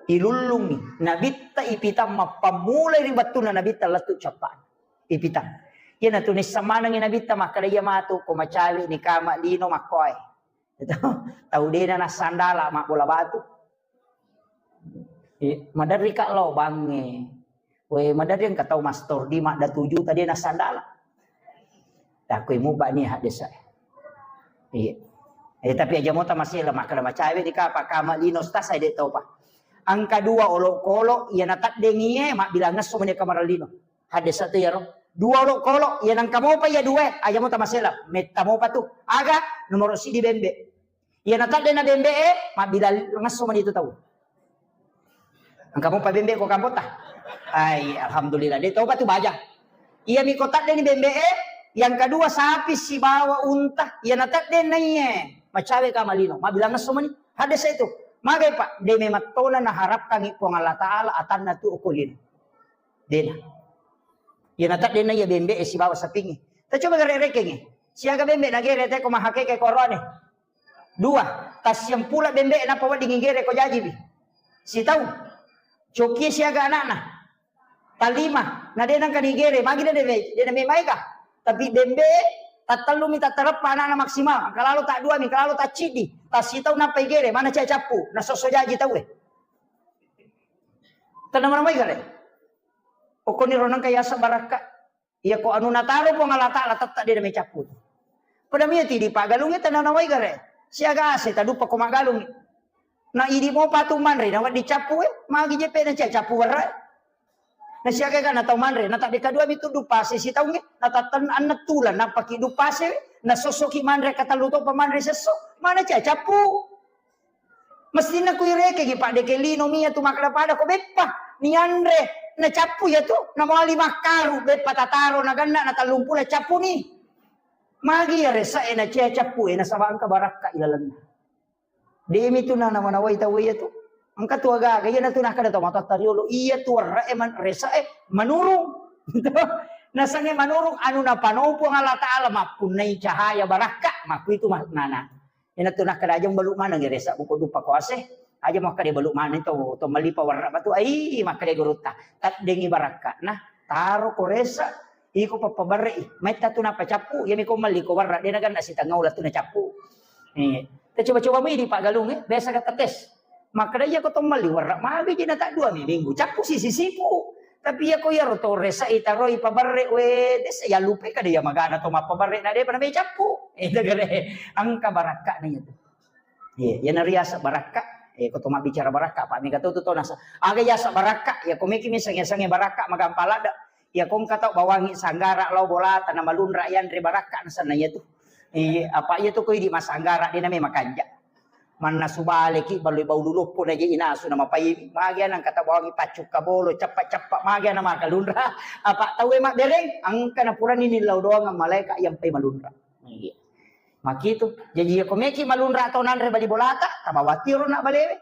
Ilullungi. Nabitta ipitang mappammulai ri wettunna nabitta lettu cappa'na. Ipitang. Iyanatu nissa manengi nabitta makkeda iya matu ko macawe ni kama lino makkoe. Itu, tau dena nassandala mabbola batu. Eh, maderri ka lao bangnge. We, maderri engka tau mastor di madda tuju tadi nassandala. Takoi muba ni hadesa. Iya. Eh, tapi aja mota masih lemak kena macawe di kapa kama lino stas de tau pa. Angka dua olokolo, iya nataddengi e, mabbilang ngesso meni kamar lino. Hadesa tu iyaro. Dua olokolo, iya nangka mopa iya dua, aja mota masela. Metta mopa tu. Aga, nomoro sidi bembe. Iya natadde na bembe e, mabbilang ngesso meni tu tau. Engka mopa bembe ko kampota. Ai, alhamdulillah. De topa tu baja. Iya mi ko tadde ni bembe e, yang kedua sapi sibawa unta, iya natadde na iye. Macawe kama lino, mabbilang ngesso meni. Hadesa itu. Magai, Pak, de memang tona naharapkan i Puang Allah Ta'ala atanna tu okolino. Dena. Iya natadde na iya bembe e sibawa sapingi. Ta coba gare rekengi. Siaga bembe nagere te ko mahakeke korone. Dua, tassiampula bembe e nappa wedding igere ko jajiwi. Sitau. Cokie siaga anakna. Talima, na de nangka nigere, magi de, de, de, de memaega. Tapi bembe e, tattellumi tattareppa anakna maksimal. Engka lalo taddua mi, engka lalo tacciddi. Tassitau nappa igere, mana cai cappu, nasosso jaji tau e. Tenna mana mai gare. Pokokni ro nangka yasa barakka. Iya ko anu nataro Puang Allah Ta'ala tette de namecappu tu. Pada mia ti di paggalungi tenna nawai gare. Siaga ase taduppa ko maggalungi. Na idi mopa tu manre na wedding cappu e, magi jeppe na cia cappu werre. Na siaga ga na tau manre, na tadde kadua mi tuddu pase sitaungi, na tatten anne tula na paki du pase, na sossoki manre katellu to pa manre sesso, mana cia cappu. Mestinna ku irekegi, Pak, deke lino mia tu makkeda pada ko beppa, nianre, nacappu iya tu, namawali makkaru, beppa tataro, naganna, na tellung pulo cappu ni. Magi iya resa e, na cia cappu e, nasaba engka barakka ilalenna. Demi tu na namanawai tau iya tu. Engka tu agaga, iya na tu nakkeda tau matoatta riolo, iya tu warra e man-, resa e, manurung. Nasange manurung, anu napanopo Allah Ta'ala mappunnai cahaya barakka, makku itu maknana. Ina tu nakkeda aja balu maneng resa buku dupa ko ase. Aja makkeda balu maneng to, to malipa warna batu. Ai, makkeda gurutta. Taddengi barakka. Nah, taro ko resa, iko pappabarre i. Maitta tu nappa cappu, iya mi ko malli ko warna, de naganna sitengau la tu na cappu. Eh, Tacoba-coba mi idi Pak Galung, eh, biasa kata tes. Makkeda iya ko tommelli werra magi jina tak dua mi minggu. Cappu sisi sipu. Tapi iya ko iyaro to resa itaroi paberre we desa ya lupe kada iya magana to mappaberre na depa na me cappu. Itu kare angka barakka na itu. Iya, iya nariasa barakka. Eh, ko to mabbicara barakka, Pak, mega to tu to nasa. Aga yasa barakka, ya ko meki mi sange-sange barakka magampa ladda. Ya ko engka tau bawangi sanggara lao bolata na malunra yanre barakka na sanna iya tu. Iya, apa iya tu ko idi masanggara de na me makanja. Mannasu baleki baloi bau luluppu na je inasu na mapai magi ana engka tau bawangi paccukka bolo ceppa-ceppa magi ana makalunra. Apa tau e mabbereng angka na purani ni lao doang malaika yang pai malunra. Iya. Makitu. Jaji iya ko meki malunra tau nanre bali bolata, tabawatiro na balewe.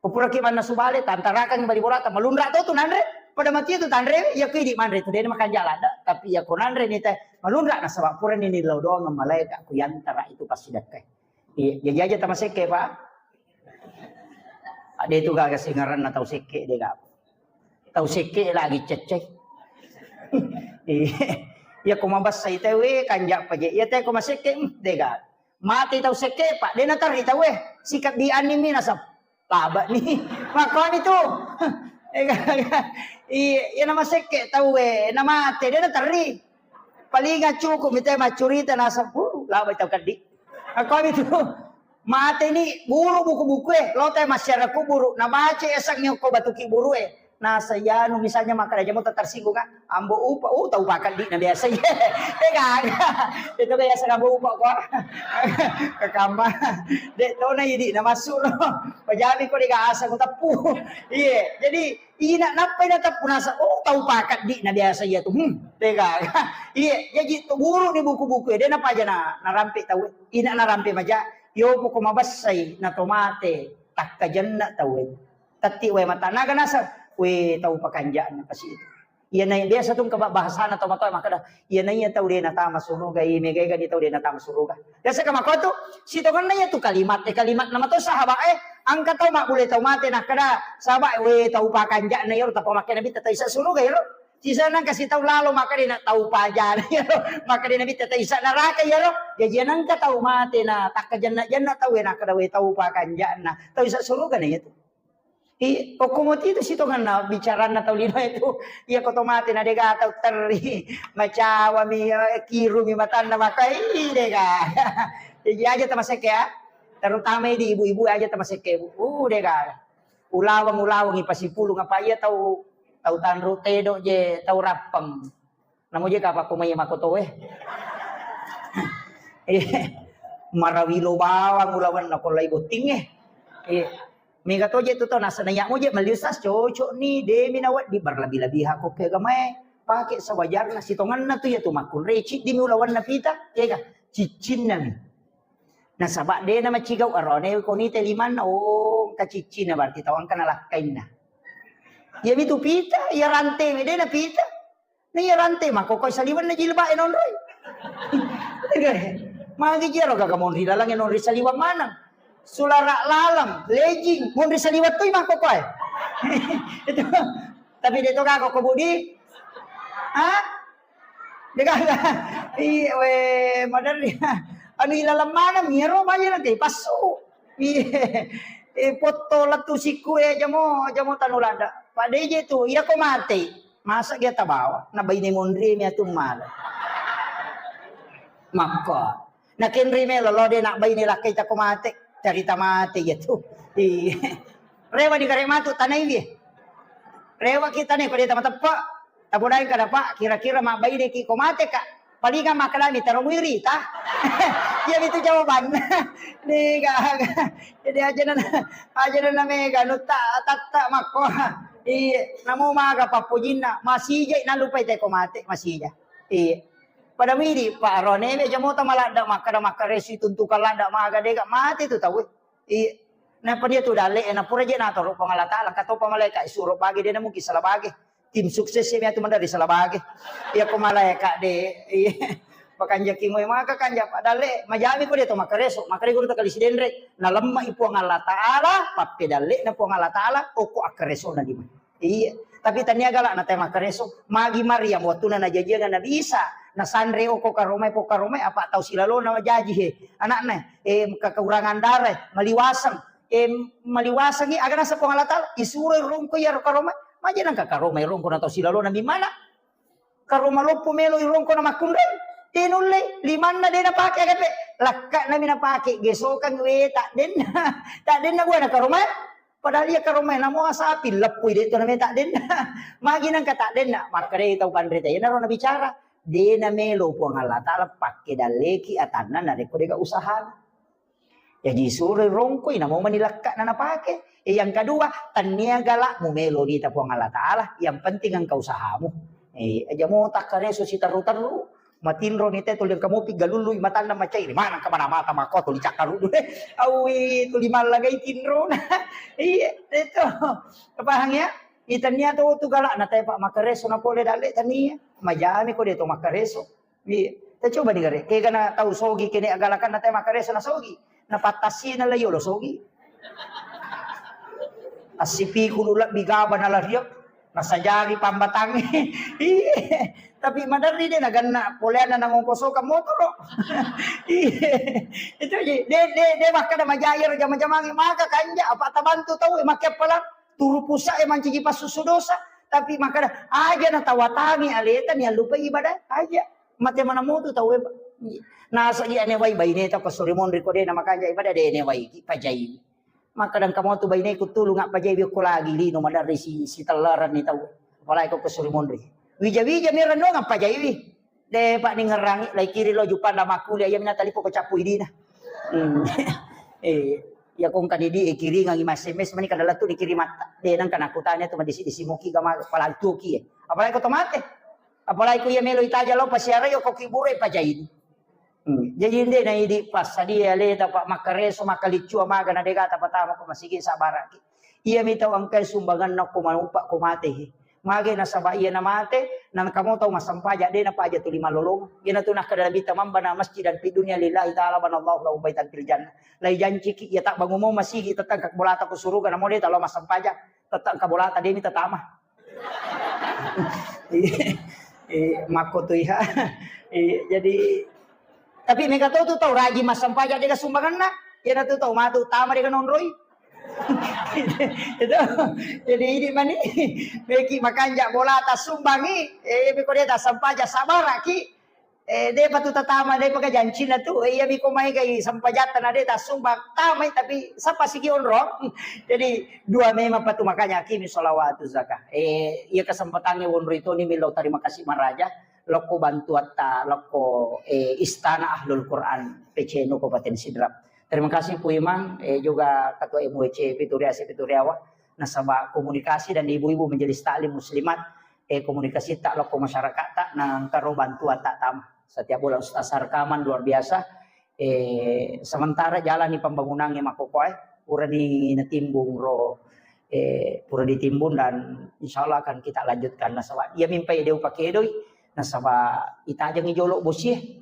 Ko puraki mannasu bale, tantarakangngi bali bolata, malunra to tu nanre, pada mati tu tanre, iya ko idi manre tu dena makanja ladda, tapi iya ko nanre ni te malunra nasaba purani ni lao doang malaika ku yantara itu pasti dakkai. Iya, jaji aja tamasekke, Pak. Ade tu gaga singaranna tau sekke de gaga. Tau sekke lagi cecce. Iya, iya ko mabassa ite we kanja paje. Iya te ko masekke, hmm, de gaga. Mate tau sekke, Pak, de naterri tau e. Sikabbi anni mi nasab. Laba ni. Makkomi tu. Iya, iya nama sekke tau e, namate de naterri. Paling cukup mita maccurita nasab, uh, laba tau kaddi. Makkomi tu. Mate ni buru buku-buku e, lo te masyarakat kuburu, na baca esang nyoko batu kiburu e. Nasa iyanu misalnya makkeda jamo tersinggung, ah, ambo upa, oh, tau pakaddi na biasa. Iya. Eh, gaga. Itu biasa ambo upa ko. Kekamba. Dek to na idi na masuk lo. Pajami ko dega asa ko teppu. Iya. Jadi ina nappa ina teppu nasa, oh, tau pakaddi na biasa iya tu. Hmm. Dega. Iya. Jadi to guru ni buku-buku e, de na paja na narampe tau. Ina narampe maja. Yo poko mabessai na to mate takkajenna tau e. Tatti wae mata naga naseng, we tau pakanja'na pasi itu. Iya nai biasa tu engka bahasana tau matoa makkeda, iya naiya tau de natama suruga, iya mega ega di tau de natama suruga. Biasa ka makko tu, sitongenna iya tu kalimat, eh, kalimat nama tau sahabat, eh, angka tau mabbule tau mate nakkeda, sahabat, we tau pakanja'na iyaro tappa makkeda nabitta tau isa suruga iyaro. Sisa nang kasi tau lalo makkeda na tau pajana iyaro, makkeda nabitta tau isa neraka iyaro. Jaji nangka tau mate na takkajenna-jenna tau we nakkeda we tau pakanja'na, tau isa suruga na iya tu. I, okko moti itu sitongenna bicaranna tau lino itu. Iya ko to mate na dega tau terri. Macawa mi, eh, kiru mi matanna makai dega. Jadi aja tamasekke ya. Terutama di ibu-ibu aja tamasekke, Bu. Uh, dega. Ulawang-ulawang ipasipulung apa iya tau, tau tanru tedo je, tau rappeng. Namo je kapakko mai makoto e. Eh, marawilo bawang ulawenna ko lai botting e. Eh, mega to je tu to nasana ya mo je maliusas cocok ni demi nawa di berlebih-lebihan ko ke gamae. Pake sewajarna sitongenna tu ya tu makkunrai ciddi mi ulawenna pita, ya ga? Ciccinna mi. Nasaba de na macigau arone ko ni te limanna, oh, engka ciccina berarti tau engka nalakkainna. Iya mi tu pita, iya rante mi de na pita. Na iya rante makkokoi saliwenna jilbab e nonroi. Magi jero gaga monri laleng e nonri saliweng maneng. Sulara laleng, lejing, monri saliweng tui makkokoi. Itu. Tapi de to gaga ko Budi. Ha? De gaga. Iya we maderri. Anu ilaleng maneng iyaro baja na te passu. Iya. Eh, potto lettu sikku e jamo, jamo tanu lada. Pada je tu, iya ko mate. Masa dia tabawa, na baine monri mi atung mala. Makko. Na kenri melo lo de na baine lakkai tako mate, carita mate iya tu. Iya. Rewa di kare matu tanai dia. Rewa kita ne ko de tama teppa. Tabodai kada Pak, kira-kira ma baine ki ko mate ka. Palinga makkadami taro muiri ta. Iya itu jawaban. Ni gaga. Jadi aja na, aja na mega nutta tatta makko. Iya, namo maga pappojinna, masija nalupai te ko mate, masija. Iya. Pada midi Pak Rone me jamota maladda makkada makkaresu tuntukan ladda maga dega mate tu tau. Iya. Napa dia tu dalle, na pura je natoro Puang Allah Taala, katopa malaikat suro bage de na mungkin salah bage. Tim sukses mi atu mendari salah bage. Iya ko malaika de. Iya. Pakanjaki moe maka kanja padalle majami ko de to makareso, makare guru takali sidenre. Nalemma i Puang Allah Taala, pappedalle na Puang Allah Taala, oko akkareso na lima. Iya. Tapi tania galak na te makkareso, magi Maryam wattuna najajiang Nabi Isa, nasanre oko karomai, po karomai, apa tau silalona jaji he, anakna, eh, kekurangan darah, maliwaseng, eh, maliwasengi, aga nasa Puang Allah Taala, isuro rongko iya karomai, maja nangka karomai rongko na tau silalona mimana, karoma loppo melo irongko na makkunrai, de nulle, limanna de napake aga pe, lakka nami napake, gesokang we, tak denna, tak denna buana karomai. Padahal iya karomai namo asapi leppui de to nameta denna. Magi nangka tak denna, makkedai tau panrita, iyanaro nabicara, de namelo Puang Allah Taala pakke dalleki atanna narekko dega usahana. Jaji suroi rongkoi namo mani lekkana napake. Eh, yang kedua, tania galak mu melo nita Puang Allah Taala, yang penting engka usahamu. Eh, aja mo takkareso siterru-terru, matinro ni te tuli engka mopi galului matanna macai, mana engka mana mata mako tuli cakkarudu. Awi tuli mallagai tinrona. Iya, itu. Pahang ya? Itania to tu galak na te pak makkareso na pole dalle tania. Majami ko de to makkareso. Iya. Kita coba nih gare. Kega na tau sogi kene agalakan na te makkareso na sogi. Na pattasi na layo lo sogi. Assipiku lu lebbi gaba na lariak. Nasajari pambatangnge. Iya. Tapi maderri de naganna poleanna nangongkosokang motoro. Iya. Itu ji. De de de makkada majai ro jama-jamangnge maka kanja apa tabantu tau e makke pala turu pusa e manciji passusu dosa. Tapi makkada aja natawatangi aleta ni allupai ibadah aja. Mate mana mutu tau e. Nasa iya ne wai baine ta ko suri monri ko de na makanja ibadah de ne wai ki pajai. Maka dangka motu baineku tulung appajaiwi okko lagi lino maderri si, si tellaranni tau. Apalagi ko kusuri monri. Wija-wija mi rennuang appajaiwi. De pak ningerangi lai kiri lo jupanda makkuli iya mina talipo ko cappu idina. Hmm. Eh, iya kongka didi e kiringangi ma S M S mani kada latu dikirimatta. De nangka nakutanya tu madisi-disi muki gama palagi tuki e. Apalagi ko tomate. Apalagi ko iya melo itaja lo pasiarai ko kibure pajaini. Hmm. Jaji nde na idi passadia aleta pak makkareso makkaliccua maga na dega tapatama ko masigi sabaraki. Iya mi tau engkai sumbanganna ko manupa ko mate he. Mage nasaba iya na mate, na kamo tau massampaja de na paja tuli malolong. Iya na tu nakkada Nabi tamamba na masjidan fi dunia lillahi ta'ala banallahu lahu baitan fil jannah. Lai janciki iya tak bangumo masigi tetang ka bolata ko suruga namo de talo massampaja. Tetang ka bolata de mi tatama. Iya, iya, makko tu iha. Iya, jadi tapi mega to tu tau rajin massampaja dega sumbanganna. Iya na tu tau matu tama dega nonroi. Itu. Jadi ini mani meki makanja bola tasumbangi, eh meko de tassampaja sabaraki. Eh, de patu tatama de paka jancina tu. Eh, iya miko mai kai sampajatta na de tasumbang tamai tapi sapa sigi onro. Jadi dua memang patu makanya akimi sholawatu zakah. Eh, iya kesempatannya wonro itu ni milo terima kasih maraja. Lokko bantuatta lokko eh, istana ahlul Quran P C N U Kabupaten Sidrap. Terima kasih Pu Imam, eh, juga Ketua M W C Pituriasi Pituriawa, nasaba komunikasi dan ibu-ibu majelis taklim muslimat eh, komunikasi tak lokko masyarakat tak nangkaro bantuan tak tama. Setiap bulan Ustaz rekaman luar biasa. Eh, sementara jalani pembangunannya makokoe, pura di netimbung ro, eh, pura ditimbun dan insya Allah akan kita lanjutkan. Nasaba iya mimpai deu pakedoi, nasaba itajangi jolo bosi.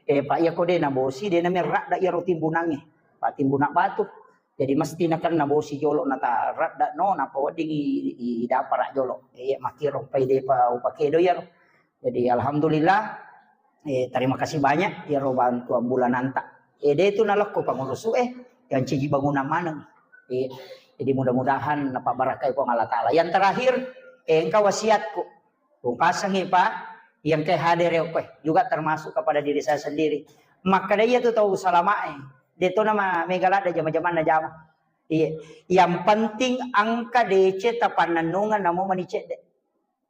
Eh, pak iya kode na bosi de na merrak dak iya ro timbunange. Pak timbunak batu. Jadi mesti nakenna bosi jolo nata radda no napa wedding i, i dapara jolo. Iya makkiro pai depa upakedo iyaro. Jadi alhamdulillah eh, terima kasih banyak iyaro bantuan bulananta. Eh de tu nalekko pangurusu eh yang ciji bangunan maneng. Eh, jadi mudah-mudahan napa barakai Puang Allah Taala. Yang terakhir eh, engka wasiatku Upasangi Pak, yang ke hadir ya koe juga termasuk kepada diri saya sendiri. Makkada iya tu tau salamae, de to nama mega ladda jama-jamanna jama. Iya, yang penting angka D C tapannennungan namo mani cedde.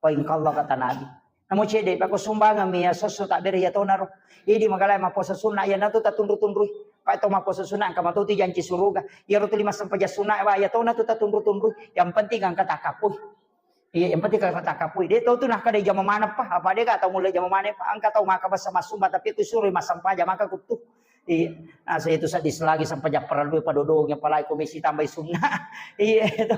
Poin Allah kata Nabi. Namo cedde pako sumbangan mi ya sosso tak bere ya tonaro. Idi magalai maposa sunna ya natu tatunru-tunrui. Pak to maposa sunna angka matuti janci suruga. Ya rutu lima sempajang sunna ya tona tu tatunru-tunrui. Yang penting angka takapui. Iya, yang penting kalau kata kapui, de tau tu nah kada jama mana pa, apa de ka tau mulai jama mana pa, angka tau maka basa masumba tapi aku suruh masam paja maka kutu. Iya, nah saya itu sadis lagi sampai japar lu pada dodong yang palai komisi tambah sunna. Iya itu.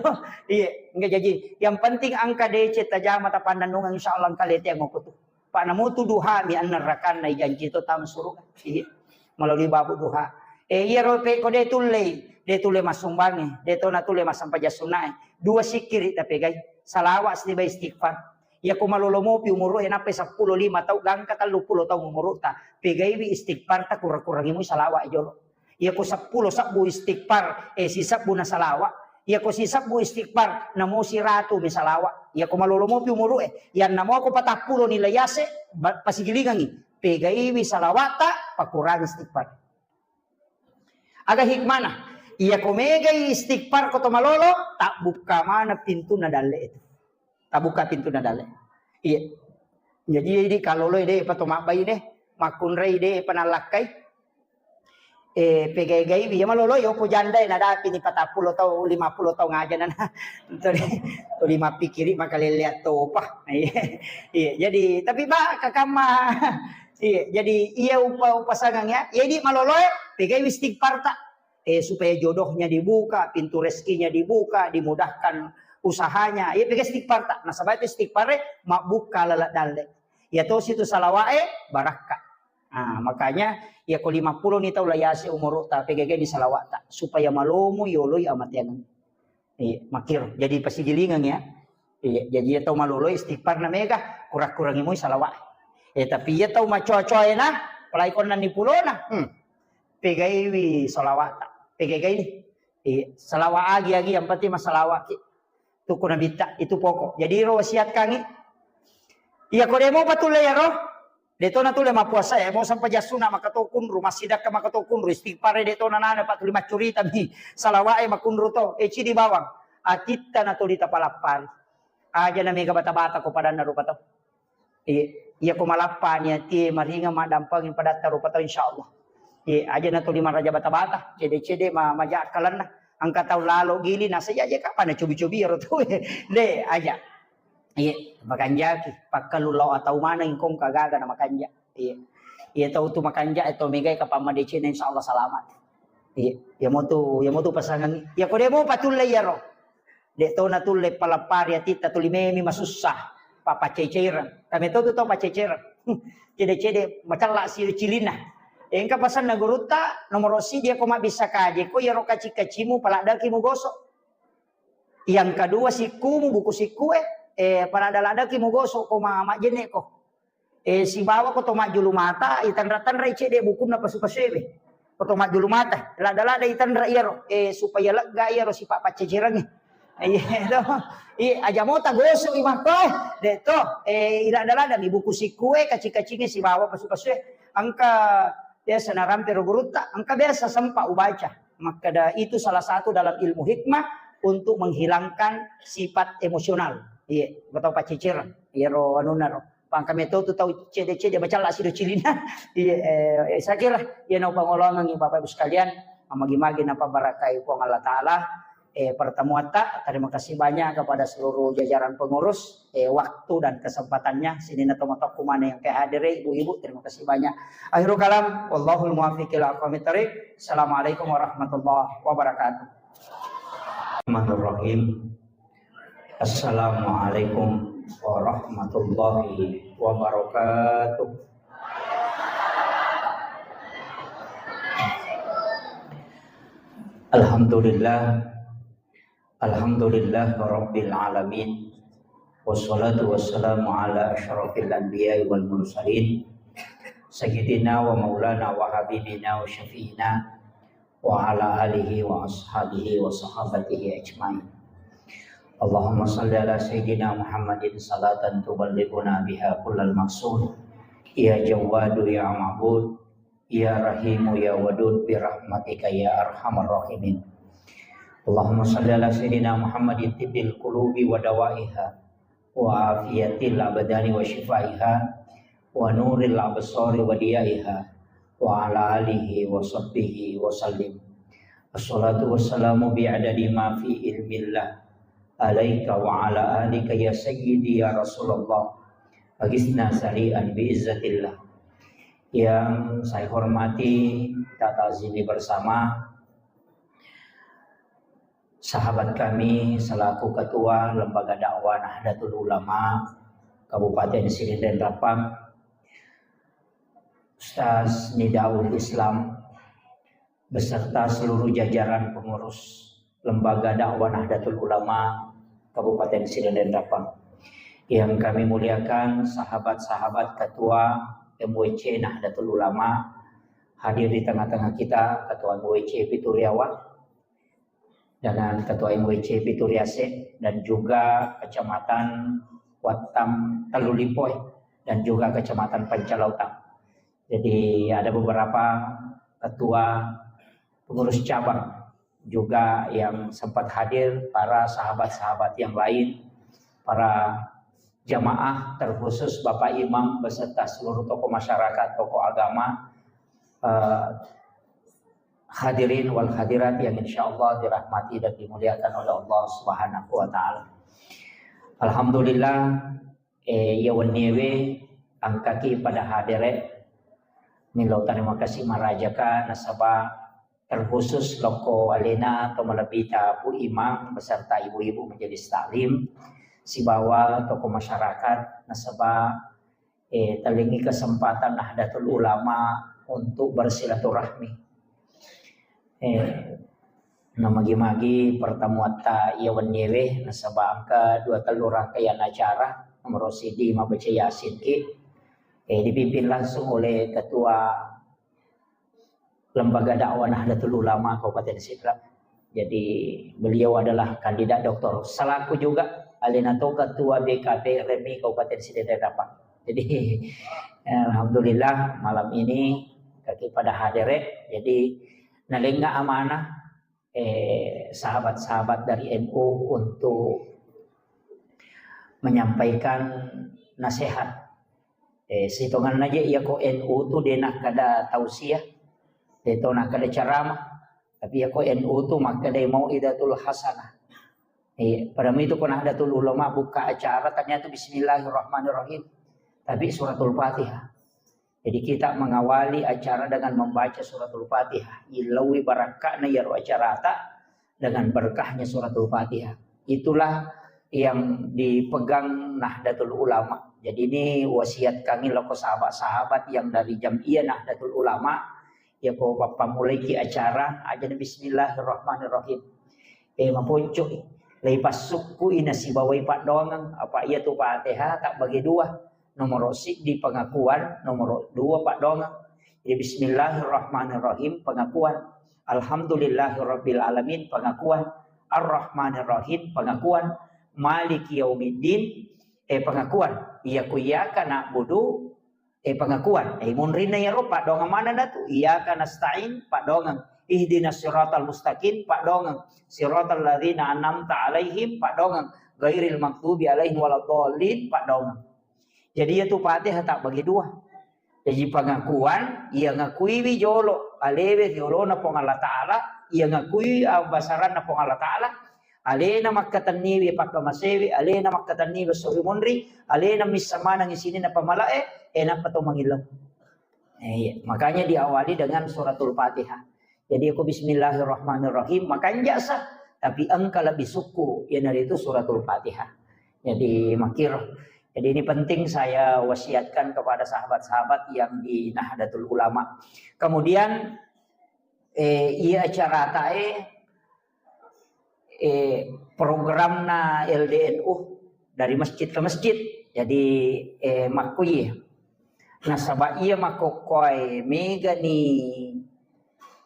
Iya, enggak jadi. Yang penting angka D C tajama tapandang nungang insya Allah angka lete yang aku tu. Pak namu tu duha mi anna rakan nai janji tu tam suruh. Iya. Melalui babu duha. Eh iya rope kode tullei. De' tulle massumbangnge, de' to natulle massempajang sunnae. Dua sikkiri' tapegai, salawa' sibawa istighfar. Iyako malolo mopi umuru'e, nappai seppulo lima tau, gangka telluppulo taung umuru'ta, pegaiwi istighfarta, kurang-kurangi mui salawa' jolo. Iyako seppulo sebbu istighfar, eh, sisebbu na salawa'. Iyako sisebbu istighfar, namo siratu mi salawa'. Iyako malolo mopi umuru'e, yannamo ko patappulo ni layase, ba-, pasigilingangi, pegaiwi salawa'ta, pakurangi istighfar. Aga hikmana? Iyako megai istighfar ko to malolo, tabbukka maneng pintunna dalle itu. Tabbukka pintunna dalle. Iya. Jadi, jadi kaloloi de' pa to mabbaine, makkunrai de' pa nallakkai. Eh, pegai-gaiwi, iya malolo, yo po jandai nadapi ni patappulo tau, limappulo tau ngajana na. Tuli, tuli mappikiri makalelleang topa. Iya, iya, jadi, tapi ba, kakamma, iya, jadi, iya upa-, upasangang ya. Iya, di maloloe, pegaiwi istighfarta. Eh, supaya jodohnya dibuka, pintu rezekinya dibuka, dimudahkan usahanya. Iya, pegai istighfarta. Nasaba itu istighfare, mabbukka laleng dalle. Iya tosi tu salawa'e, barakka. Ah, makanya, iya ko limappulo ni tau layase umuru'ta, pegai-gaini salawa'ta. Supaya malomo yoloi amateangeng. Iya, makkiro. Jadi pasigilingeng ya. Iya, jadi iya tau malolo istighfar na mega, kurang-kurangi mui salawat. Eh, tapi iya tau macoa-coa ena, apalagi konna ni pulona, hmm, pegaiwi salawat, pegai-gaini. Iya, salawat agi-agi, yang penting masalawat ki. Tuku nabitta, itu pokok. Jadi ro wasiat kangi. Iya ko demo patulle ya ro. De' to natulle mappuasa e, mo sempajang sunna maka to kunru, massidakka maka to kunru, istighfar e de' to nanana, pa tuli maccurita mi, salawat e makunru to, e cidi bawang, atitta na tuli tapalappari. Aja na mega bata-bata ko padanna rupa tau. Iya, iya ko malappa ni ati e maringa maddampeng padatta rupa tau insyaallah. Iya, aja na tuli maraja bata-bata, cede-cede ma-, majakkalenna. Engka tau lalo gili nasa aja kapan na cobi-cobi ro tau. De', aja. Iya, makanjaki, pakkalu lao atau maneng kong kagaga na makanja. Iya. Iya tau tu makanja, eh, tau megai kapang madecena insyaallah selamat. Iya, iya mo tu, iya mo tu pasangan. Iya ko de' mo patulle iya ro. De' to natulle palappari atitta tuli memi masussa. Pa-, paceceran. Kami to tu tau paceceran. Cede-cede macalla si cilinna. Engka pasanna gurutta, nomoro sidi ko mabbissa kaje, ko iya ro kaci-kacimu paladdaki mugoso. Yang kedua, sikkumu, buku sikkue, eh, paladda-laddaki mugoso ko ma-, majjenne ko. Eh, sibawa ko to majjulu mata, itanra-tanrai cedde bukunna pasu-pasuewe. Ko to majjulu mata, ladda-ladda itanra iyaro, eh, supaya lega iyaro sipa paccecerangnge. Iya, to. Iya, aja mota gosok i makko, eh. De to, eh, iladda-ladda mi buku sikkue, kaci-kacinge sibawa pasu-pasue. Engka biasa narampe ro gurutta, engka biasa sempat ubaca. Makkeda itu salah satu dalam ilmu hikmah untuk menghilangkan sifat emosional. Iya, engka tau paccecereng. Iyaro anunna ro. Pangka metau tu tau cedde-cedde macalla sido cilina. Iya, eh, saya kira iya nau pangolongan Bapak Ibu sekalian, magi-magi napabarakai Puang Allah Taala. Eh, pertemuan ta, terima kasih banyak kepada seluruh jajaran pengurus, eh, waktu dan kesempatannya. Sininna tomatoakku mana yang kehadiri, ibu-ibu, terima kasih banyak. Akhirul kalam, wallahul muwaffiq ila aqwamit thariq. Assalamualaikum warahmatullahi wabarakatuh. Bismillahirrahmanirrahim. Assalamualaikum warahmatullahi wabarakatuh. Alhamdulillah. Alhamdulillah rabbil alamin. Wassalatu wassalamu ala asyrafil anbiya'i wal mursalin. Sayyidina wa maulana wa habibina wa syafi'ina wa ala alihi wa ashabihi wa sahabatihi ajmain. Allahumma salli ala Sayyidina Muhammadin salatan tuballighuna biha kullal maqsud. Ya Jawwadu ya Ma'bud, ya Rahimu ya Wadud, bi rahmatika ya arhamar rahimin. Allahumma salli ala Sayyidina Muhammadin tibbil qulubi wa dawaiha, wa afiyatil abdani wa syifaiha, wa nuril absari wa diyaiha, wa ala alihi wa sahbihi wa sallim. Assalatu wassalamu bi adadi ma fi ilmillah alaika wa ala alika ya sayyidi ya Rasulullah. Agisna sari'an bi izzatillah. Yang saya hormati, kita ta'zimi bersama sahabat kami selaku Ketua Lembaga Dakwah Nahdlatul Ulama Kabupaten Sidenreng Rappang, Ustaz Nidaul Islam, beserta seluruh jajaran pengurus Lembaga Dakwah Nahdlatul Ulama Kabupaten Sidenreng Rappang. Yang kami muliakan sahabat-sahabat Ketua M W C Nahdlatul Ulama, hadir di tengah-tengah kita Ketua M W C Pituriawa, dengan Ketua M W C Pituriase, dan juga Kecamatan Wattam Tellulipoe, dan juga Kecamatan Pancalautang. Jadi ada beberapa ketua pengurus cabang juga yang sempat hadir, para sahabat-sahabat yang lain, para jamaah, terkhusus Bapak Imam beserta seluruh tokoh masyarakat, tokoh agama, eh, hadirin wal hadirat yang insya Allah dirahmati dan dimuliakan oleh Allah Subhanahu wa Ta'ala. Alhamdulillah, eh, iya wenniewe engkaki pada hadere, milo terima kasih marajaka nasaba terkhusus lokko alena atau malebbita Pu Imam beserta ibu-ibu majelis taklim sibawa tokoh masyarakat nasaba, eh, talengi kesempatan Nahdlatul Ulama untuk bersilaturahmi. Eh, namagi-magi pertemuatta iya wenniewe nasaba engka dua tellu rangkaian acara, nomor siji mabaca Yasin ki, eh, dipimpin langsung oleh Ketua Lembaga Dakwah Nahdlatul Ulama Kabupaten Sidrap. Jadi beliau adalah kandidat doktor selaku juga alena to ketua B K P R M I Kabupaten Sidenreng Rappang. Jadi alhamdulillah malam ini kaki pada hadere. Jadi nalenga amanah, eh, sahabat-sahabat dari N U untuk menyampaikan nasihat. Eh, sitonganna je iya ko N U tu de nakkeda tausiah, de to nakkeda ceramah. Tapi iya ko N U tu makkeda mau'izatul hasanah. Eh, pada itu ko Nahdlatul Ulama buka acara ternyata bismillahirrahmanirrahim. Tapi suratul Fatihah. Jadi kita mengawali acara dengan membaca suratul Fatihah. Ilawi barakka'na iyaro acarata dengan berkahnya suratul Fatihah. Itulah yang dipegang Nahdlatul Ulama. Jadi ini wasiat kami loko sahabat-sahabat yang dari Jam'iyah Nahdlatul Ulama. Ya ko pappamulaiki acara, aja bismillahirrahmanirrahim. Eh, maponco, lei passukku ina sibawai paddoangeng, apa iya tu Fatihah tak bagi dua. Nomoro siddi pengakuan, nomoro dua paddoangeng. Jadi bismillahirrahmanirrahim pengakuan. Alhamdulillahirabbil alamin pengakuan. Arrahmanirrahim pengakuan. Maliki yaumiddin, eh, pengakuan. Iya ku iyyaka na'budu, eh, pengakuan. Eh, munrinna iyaro paddoangeng manenna tu. Iyyaka nasta'in paddoangeng. Ihdinas siratal mustaqim paddoangeng. Siratal ladzina an'amta alaihim paddoangeng. Ghairil maghdubi alaihim waladdallin paddoangeng. Jadi iya tu Fatihah tak bagi dua. Jadi pengakuan, iya ngakuiwi jolo alewe riolona Puang Allah Ta'ala, iya ngakui abbasaranna Puang Allah Ta'ala, alena makkatenniwi pakkamasewi, alena makkatenniwi esso ri munri, alena missa manengngi sininna pamalae, eh, nappa to mangillau. Eh, iya. Makanya diawali dengan suratul Fatihah. Jadi aku bismillahirrahmanirrahim, makanja sa, tapi engka lebih sukku, iyanaritu suratul Fatihah. Jadi makir. Jadi ini penting saya wasiatkan kepada sahabat-sahabat yang di Nahdlatul Ulama. Kemudian, eh, iya acara tae, eh, programna L D N U dari masjid ke masjid. Jadi, eh, makkuye. Nasaba iya makkokkoe megani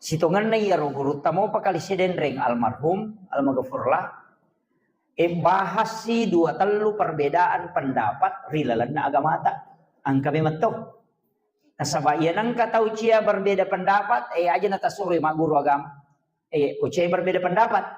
sitongenna iyaro gurutta mopa kali Sidenreng almarhum, almaghfurlah. Eh, bahasi dua tellu perbedaan pendapat ri lalenna agamata. Engka memetto. Nasaba iya nengka tau cia berbeda pendapat, eh, aja natasuroi magguru agama. Eh, ko cia berbeda pendapat.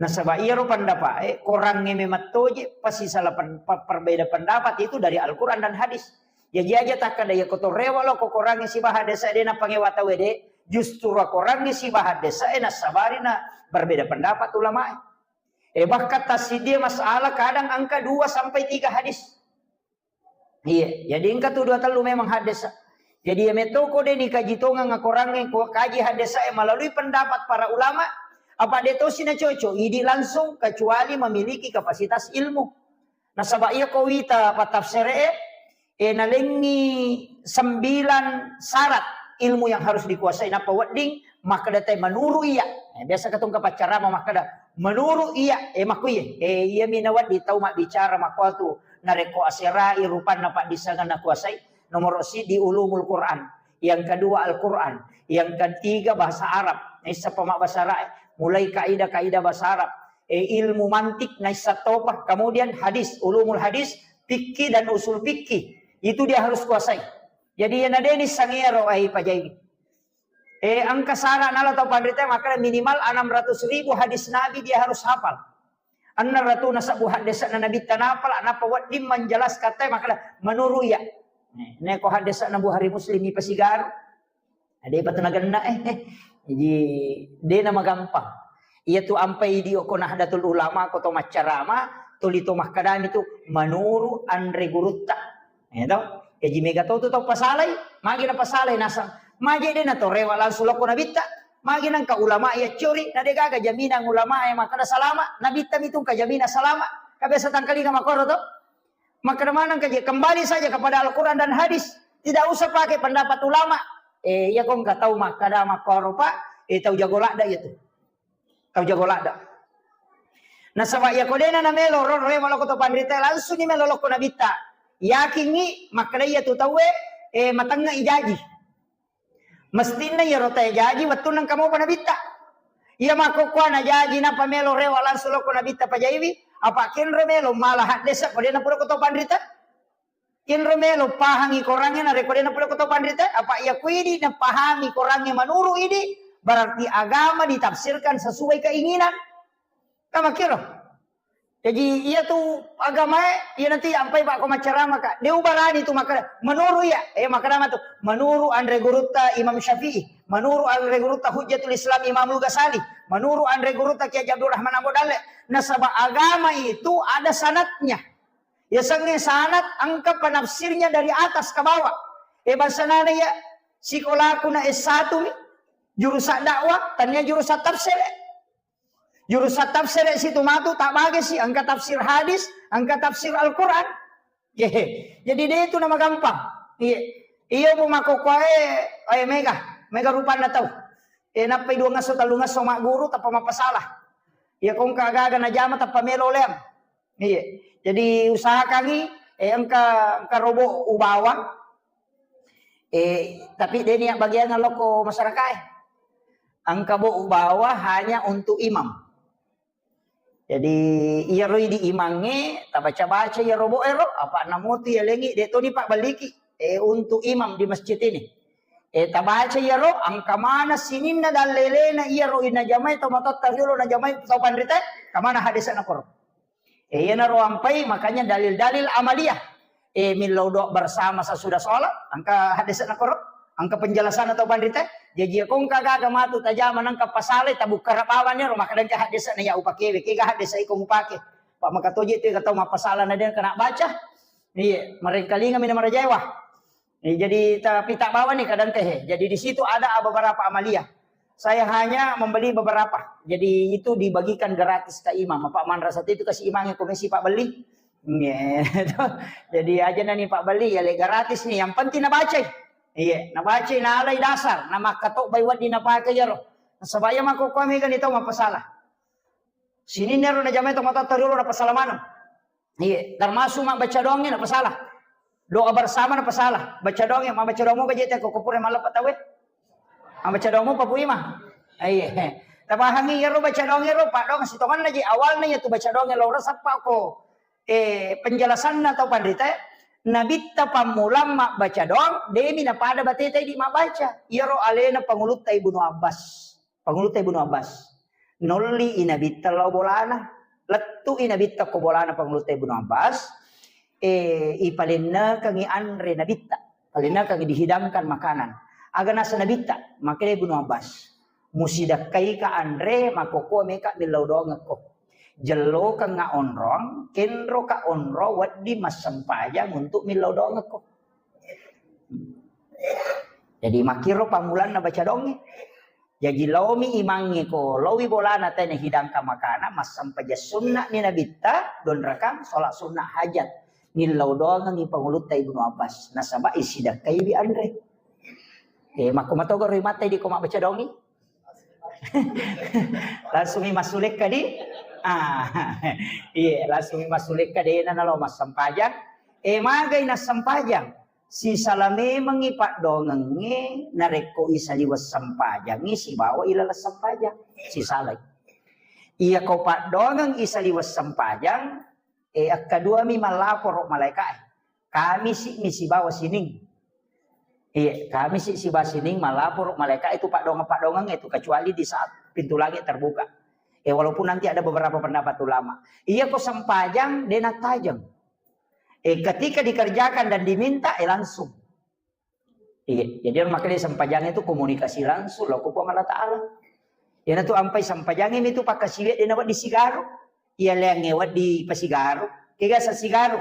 Nasaba iyaro pendapat, eh, korangnge memettoje, pasti salah pen-, pe-, perbeda pendapat itu dari Al-Quran dan hadis. Jaji aja takkada iya kotorewa lo ko korangnge sibaha desa de napangewa tau de, justru korangnge sibaha desa, eh, nasabari na berbeda pendapat ulama. Eh, bahkan tasidie masalah kadang angka dua sampai tiga hadis. Iya, jadi engka tu dua tellu memang haddesa. Jadi iya metto ko de ni kaji tongeng akorangnge ko kaji haddesa e melalui pendapat para ulama, apa de tosi na cocok, idi langsung kecuali memiliki kapasitas ilmu. Nasaba iya ko wita patafsere e, e nalengi sembilan syarat. ilmu yang harus dikuasai. Nappa wedding makkeda te menuru iya. Eh, biasa katong kapaccarama makkeda menuru iya. Eh, makkuye. Eh, iya mi nawedding tau mabbicara makkuatu narekko aserai rupanna paddisengeng nakuasai. Nomor siddi ulumul Quran. Yang kedua Al-Quran. Yang ketiga bahasa Arab. Naissappa mabbasa Arab. Mulai kaidah-kaidah bahasa Arab. Eh, ilmu mantik naissa topa. Kemudian hadis, ulumul hadis, fikih dan usul fikih. Itu dia harus kuasai. Jadi, iya nadeni sangero ai pajai. Eh, engka syarat nala tau panrita makkeda minimal enam ratus ribu hadis Nabi dia harus hafal. Enam ratus nasabbu haddese'na Nabitta napala, nappa wedding menjelaskan te makkeda menuru iya. Eh, neko haddese'na Bukhari Muslim ipasigaru. Ada apa tu nagenna eh. Eh. Jadi, dena magampang. Iya tu ampai di oko Nahdlatul Ulama, ko to maccarama, tuli to makkadami tu menuru anre gurutta. Ya to? Jaji mega to tu tau pasalai, magi na pasalai nasang. Maje de na to rewa langsung lokko nabitta. Magi nangka ulama ya curi, na de gaga jaminan ulama ya makkada salama, nabitta mitu ka jaminan salama. Ka biasa tangkalinga makoro to. Makkada manang ka je, kembali saja kepada Al-Quran dan hadis. Tidak usah pakai pendapat ulama. Eh, iya kong ka tau makkada makoro pa, eh tau jago ladda iya tu. Tau jago ladda. Nasaba iya ko dena na melo ro rewa lokko to panrita langsung ni melo lokko nabitta. Yakingi makkada iya tu tauwe, eh matengnga ijaji. Mestinna iyaro tae jaji wettunna engka mopa nabitta. Iya makkokkoe najaji nappa melo rewa langsung lokko nabitta pajaiwi, apa kenro melo mala haddesa ko dena pura ko to panrita. Kenro melo pahangi korangnge narekko dena pura ko to panrita, apa iya kuidi napahami korangnge menuru idi, berarti agama ditafsirkan sesuai keinginan. Kamakkiro. Jaji iya tu agamae, iya nanti ampai pakko maccarama ka. De ubarani tu makkada, menuru iya, eh makkada matu, menuru anre gurutta Imam Syafi'i, menuru anre gurutta Hujjatul Islam Imamul Ghazali, menuru anre gurutta Kiai Haji Abdul Rahman Ambo Dalle. Nasaba agama itu ada sanatnya. Ya sange sanat engka penafsirnya dari atas ke bawah. Eh bangsana ya sikolaku na S satu mi, jurusan dakwah, tania jurusan tafsir. Jurusan tafsir situ matu tak bagi si engka tafsir hadis, engka tafsir Al-Quran. Hehe. Jadi de itu nama gampang. Iya. Iya bu makokkoe, eh mega, mega rupanna tau. Eh nappai dua ngaso tallu ngaso magguru tappa mappasalah. Iya kongka gaga najama tappa melo leang. Iya. Jadi usahakangi eh engka engka robo ubawa. Eh, tapi de niat bagian lokko masyarakat eh. Engka bo ubawa hanya untuk imam. Jadi iyaro di imangnge tabaca-baca iyaro bo ero apa namutu ya lengi de toni pak baliki eh untuk imam di masjid ini. Eh tabaca iyaro engka mana sininna dallelena iyaro inna jamai tau matotta riolo na jamai tau panrita kamana hadisana koro. Eh, iyanaro ampai, makanya dalil-dalil amaliyah. Eh, millau doa bersama sesudah sholat, engka hadisna koro, engka penjelasan atau panrita. Jaji ko engka gaga matu tajama nengka pasalai tabukkara bawani ro, maka dengka hadisna ya upakewe, kega hadis iko mupake. Pak maka toje tu kata mapasala na dengka nak baca. Iya, merengkalinga mina marajawa. Eh, jadi tapi tak bawa nih kadang teh. Eh. Jadi di situ ada beberapa amaliyah. Saya hanya membeli beberapa. Jadi itu dibagikan gratis ke imam. Apa manrasa itu kasih imamnya komisi Pak beli. Iya. Jadi aja nani Pak beli ya le gratis nih. Yang penting nabaca. Iya, nabaca nalai dasar. Nama katok bai wadi napake ya roh. Sebaya mako kami kan itu apa salah. Sini nero na jamai to mata teriolo na pasala mana. Iya, termasuk mabbaca doangnge na pasalah. Doa bersama na pasalah. Baca doangnge, mabbaca doang moga jete ko kupure malappa tawe. Mabbaca doang mo papu ima. Iya. Tapahangi iyaro baca doang iyaro, pak doang sitonganna ji awalna iya tu baca doang lo resappa ko. Eh, penjelasanna tau panrita, nabitta pammulang mabbaca doang, demi napada bateta di mabbaca. Iyaro alena pangulutta Ibnu Abbas. Pangulutta Ibnu Abbas. Nolli i Nabitta lao bolana. Lettu i Nabitta ko bolana Pangulutta Ibnu Abbas. Eh, ipalennekengi anre Nabitta. Palennekengi dihidangkan makanan. Aga nasa Nabitta, makkedai Ibnu Abbas. Musidakkaika anre, makkokkoe meka millau doangekko. Jellokengnga onrong, kenroka onrong wedding massempajang untuk millau doangekko. Jadi makkiro pammulanna baca doangnge. Jaji laomi imangnge ko, laowi bolana tena hidangkan makana, massempajang sunna'ni Nabitta, dua rakang, sholat sunnah hajat. Nillau doangengngi Pangulutta Ibnu Abbas, nasaba isidakkaiwi anre. Eh, makko matoga roi mate di ko mabbaca dongi. Langsung mi massulekka di. Ah, iya, langsung mi massulekka dena nalo massempajang. Eh, magai nassempajang. Sisala memengngi paddoangengnge narekko isaliweng sempajangngi sibawa ilaleng sempajang. Sisalai. Iya ko paddoangeng isaliweng sempajang, eh, akkaduami mallaporo malaeka'e. Kamisi mi sibawa sining. Iya, Kamisi sibawa sining mallaporo malaeka itu paddoangeng-paddoangeng itu, kecuali di saat pintu langit terbuka. Eh, walaupun nanti ada beberapa pendapat ulama. Iya ko sempajang, dena tajeng. Eh, ketika dikerjakan dan diminta, eh, langsung. Iya, jadi makanya sempajang itu komunikasi langsung lo ko Puang Allah Ta'ala. Iyanatu ampai sempajangnge mitu pakkasiwiang dena wedding sigaru. Iya leangnge wedding pasigaru. Kega sa sigaru.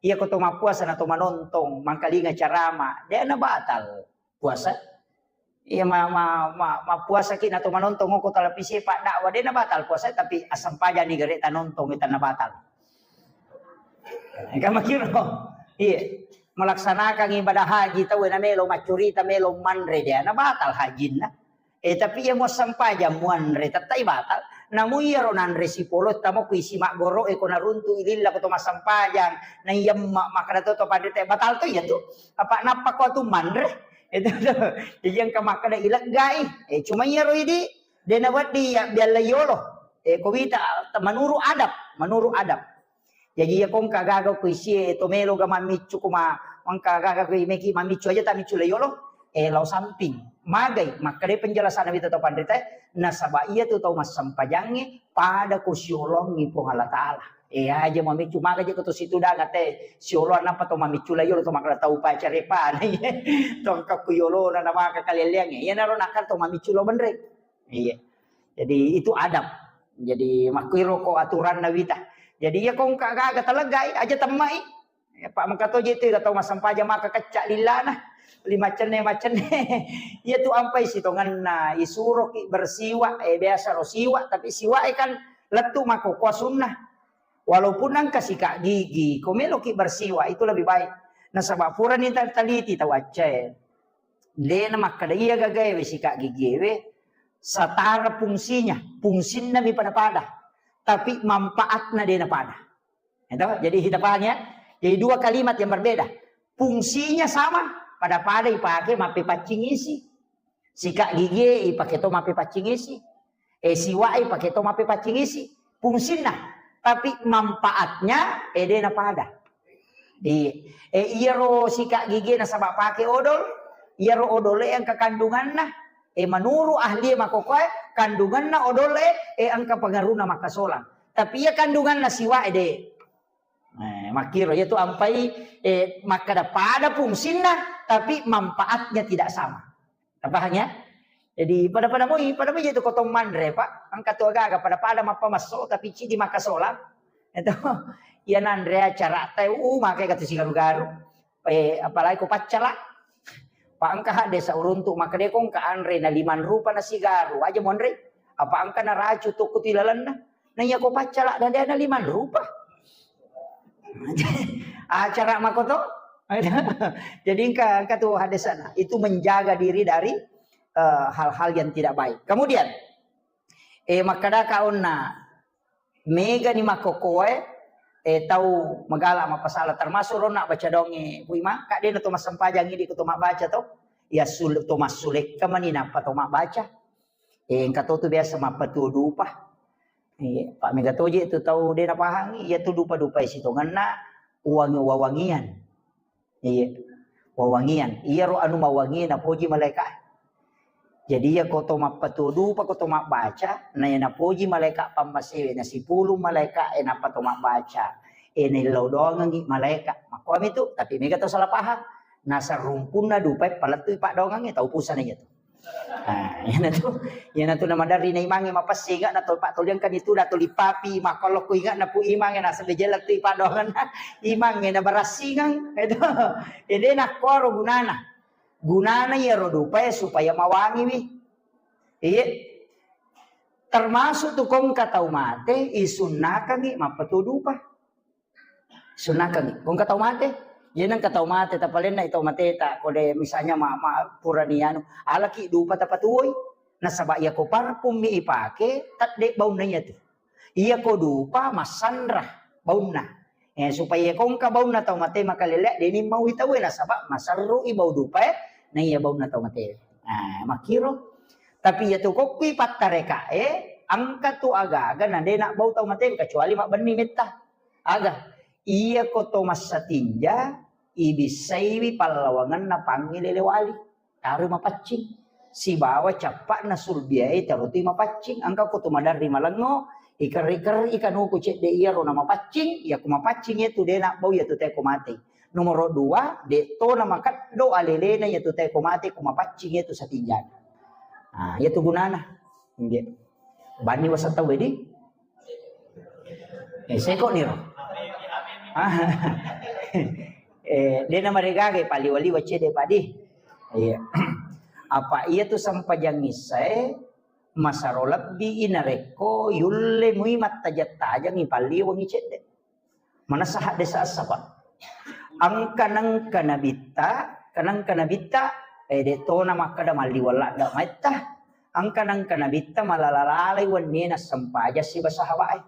Iya ko to mappuasa na to manontong, mangkalinga carama, dena batal puasa. Iya ma, ma, ma, mappuasaki na to manontong ko televisi paddakwa, dena batal puasa, tapi assempajang ni gare tanontong, tanna batal. Kan makiro. Iya. Melaksanakan ibadah haji tau na melo maccurita, melo manre, dena batal hajinna. Eh, tapi iya muassempajang muanre tettai batal. Namu iyaro nanre sipolo tamo ku isi maggoro e ko naruntu ililla ko to massempajang. Na iya ma-, makkada to to panrita batal to iya tu. Apa nappa ko tu manre? Itu tu. Iya engka makkada ileggai. Eh, cuma iyaro idi dena wedding ya bialla yolo. Eh, ko wita menurut adab, menurut adab. Jaji iya ko engka gaga ko isie to melo ga mammiccu ko ma-, engka gaga ko meki mammiccu aja ta miccu le yolo, eh, lao samping. Magai, makkeda penjelasan wita tau panrita, nasaba iya tu tau massempajangnge pada ko siolongi Puang Allah Ta'ala. Eh, aja mammiccu, maga je ko to situ danga te siolo nappa to mammiccu le yolo to makkeda tau pacarepa. To engka ku yolona na maka kaleleangnge. Iya naro nakkan to mammiccu lo menre. Iya. Jadi itu adab. Jadi makkuiro ko aturanna wita. Jadi iya ko engka gaga taleggai aja temmai. Ya, Pak mengka to je tu tau massempajang maka kecca lillana. Lima cenne macenne. Iya tu ampai sitongenna isuroki bersiwa, eh, biasa ro siwa, tapi siwa e kan lettu mako kuasunna. Walaupun engka sikat gigi, ko meloki bersiwa itu lebih baik. Nasaba purani taliti tau accae. Dena makkeda iya gagaewe sikat gigiewe setara fungsinya, fungsinna mi pada-pada, tapi manfaatna dena pada. Itu, jadi kita paham ya. Jadi dua kalimat yang berbeda. Fungsinya sama, pada-pada ipake mappepaccing isi. Sikat gigi ipake to mappepaccing isi. Eh, siwa ipake to mappepaccing isi. Fungsinna, tapi manfaatnya eh dena pada. Di, eh, iyaro sikat gigi nasaba pake odol, iyaro odol e engka kandunganna, eh, menurut ahli makokoe kandunganna odol e, eh, engka pengaruhna makkasolang. Tapi iya kandunganna siwa e de. Eh, makkiro iya tu ampai, eh, makkeda pada fungsinna, tapi manfaatnya tidak sama. Tapahang ya? Jadi pada-pada moi, pada moi itu kotong manre, Pak. Engka tu agaga pada-pada mappamesso tapi cidi makkasolang. Itu iya nanre acara teh, uh, makai katu sigaru-garu. Eh, apalagi ko paccala. Pak engka hadde sauruntu makkeda ko engka anre na limang rupa na sigaru, aja monre. Apa engka na racu tokko ti lalenna. Na iya ko paccala dan dia na limang rupa. Acara makoto. Jadi engka, engka tu hadde sana. Itu menjaga diri dari, eh, hal-hal yang tidak baik. Kemudian, eh, makkada kaonna, megani makkokkoe, eh, tau magala mappasala, termasuk ronna baca donge, Pu Imang, kak dena to massempajang idi ko to mabbaca to, ya sul-, to massulekka mani nappa to mabbaca. Eh, engka to tu biasa mappatuo dupa. Eh, pak mega toje tu tau dena pahangi, iya tu dupa-dupa sitongenna uang wawangian. Iya. Wawangian. Iyaro anu mawangi napoji malaika. Jadi iya ko to mappatuo dupa, ko to mabbaca, na iya napoji malaika pammasewe, na sipulung malaika, eh, nappa to mabbaca. Eh, naillau doangengi malaika. Makkuami tu, tapi mega to salah paham. Nasarumpunna dupa, eh, palettui paddoangengnge tau pusana iya tu. Nah, iyanatu, iyanatu namaderri na imangnge mapessinga na to, Pak, toliangkani tu, da toli papi, makkolokko inga na Pu Imangnge, nasaba jella tu ipaddoangenna imangnge na barassingeng. Itu. Ede nakkoro gunana. Gunana iyaro dupae supaya mawangiwi. Iya. Termasuk tu kongka tau mate, isunnakangi mappatuo dupa. Sunnakangi. Kongka tau mate, Jadi nengka tau mate, tapalenna tau mateta, kode misalnya ma, ma purani anu, alaki dupa tapatuoi. Nasaba iyako parfum mi ipake, tadde baunna iyatu. Iyako dupa massanra baunna. Eh, supaya kongka baunna tau mate makalele, deni mau itawe nasaba maserru i bau dupa e, na iya baunna tau mate. Nah, makiro. Tapi iyatu kokkui pattareka e, angka tu aga-aga na dena bau tau mate kecuali mabbenni metta. Aga, iyako to massatinja, ibissaiwi pallawangenna pangngilele wali. Taroi mapaccing. Sibawa cappa'na sulbiae taroi mapaccing. Engka ko tu maderri malengngo, ikerri-kerri kanuku cedde iyaro na mapaccing, iya ku mapaccing iya tu dena bau iya tu teko mate. Nomoro dua, de to na makeddo alelena iya tu teko mate ku mapaccing iya tu satinjana. Ah, iya tu gunana. Nggih. Bani wasa tau wedi. Eh, seko niro. Ah. Eh, dena maregaga paliwa-liwa cede padi. Iya. Apa iya tu sempajang issae masaro lebbi i narekko yulle mui mattajang-tajang i palliwangi cedde. Manessa haddesa essa, Pak. Engka nengka nabitta, kenengka nabitta, eh, de tona makkeda malliweng ladda maitta. Engka nengka nabitta malala-lalai wennie nassempajang siba sahabae.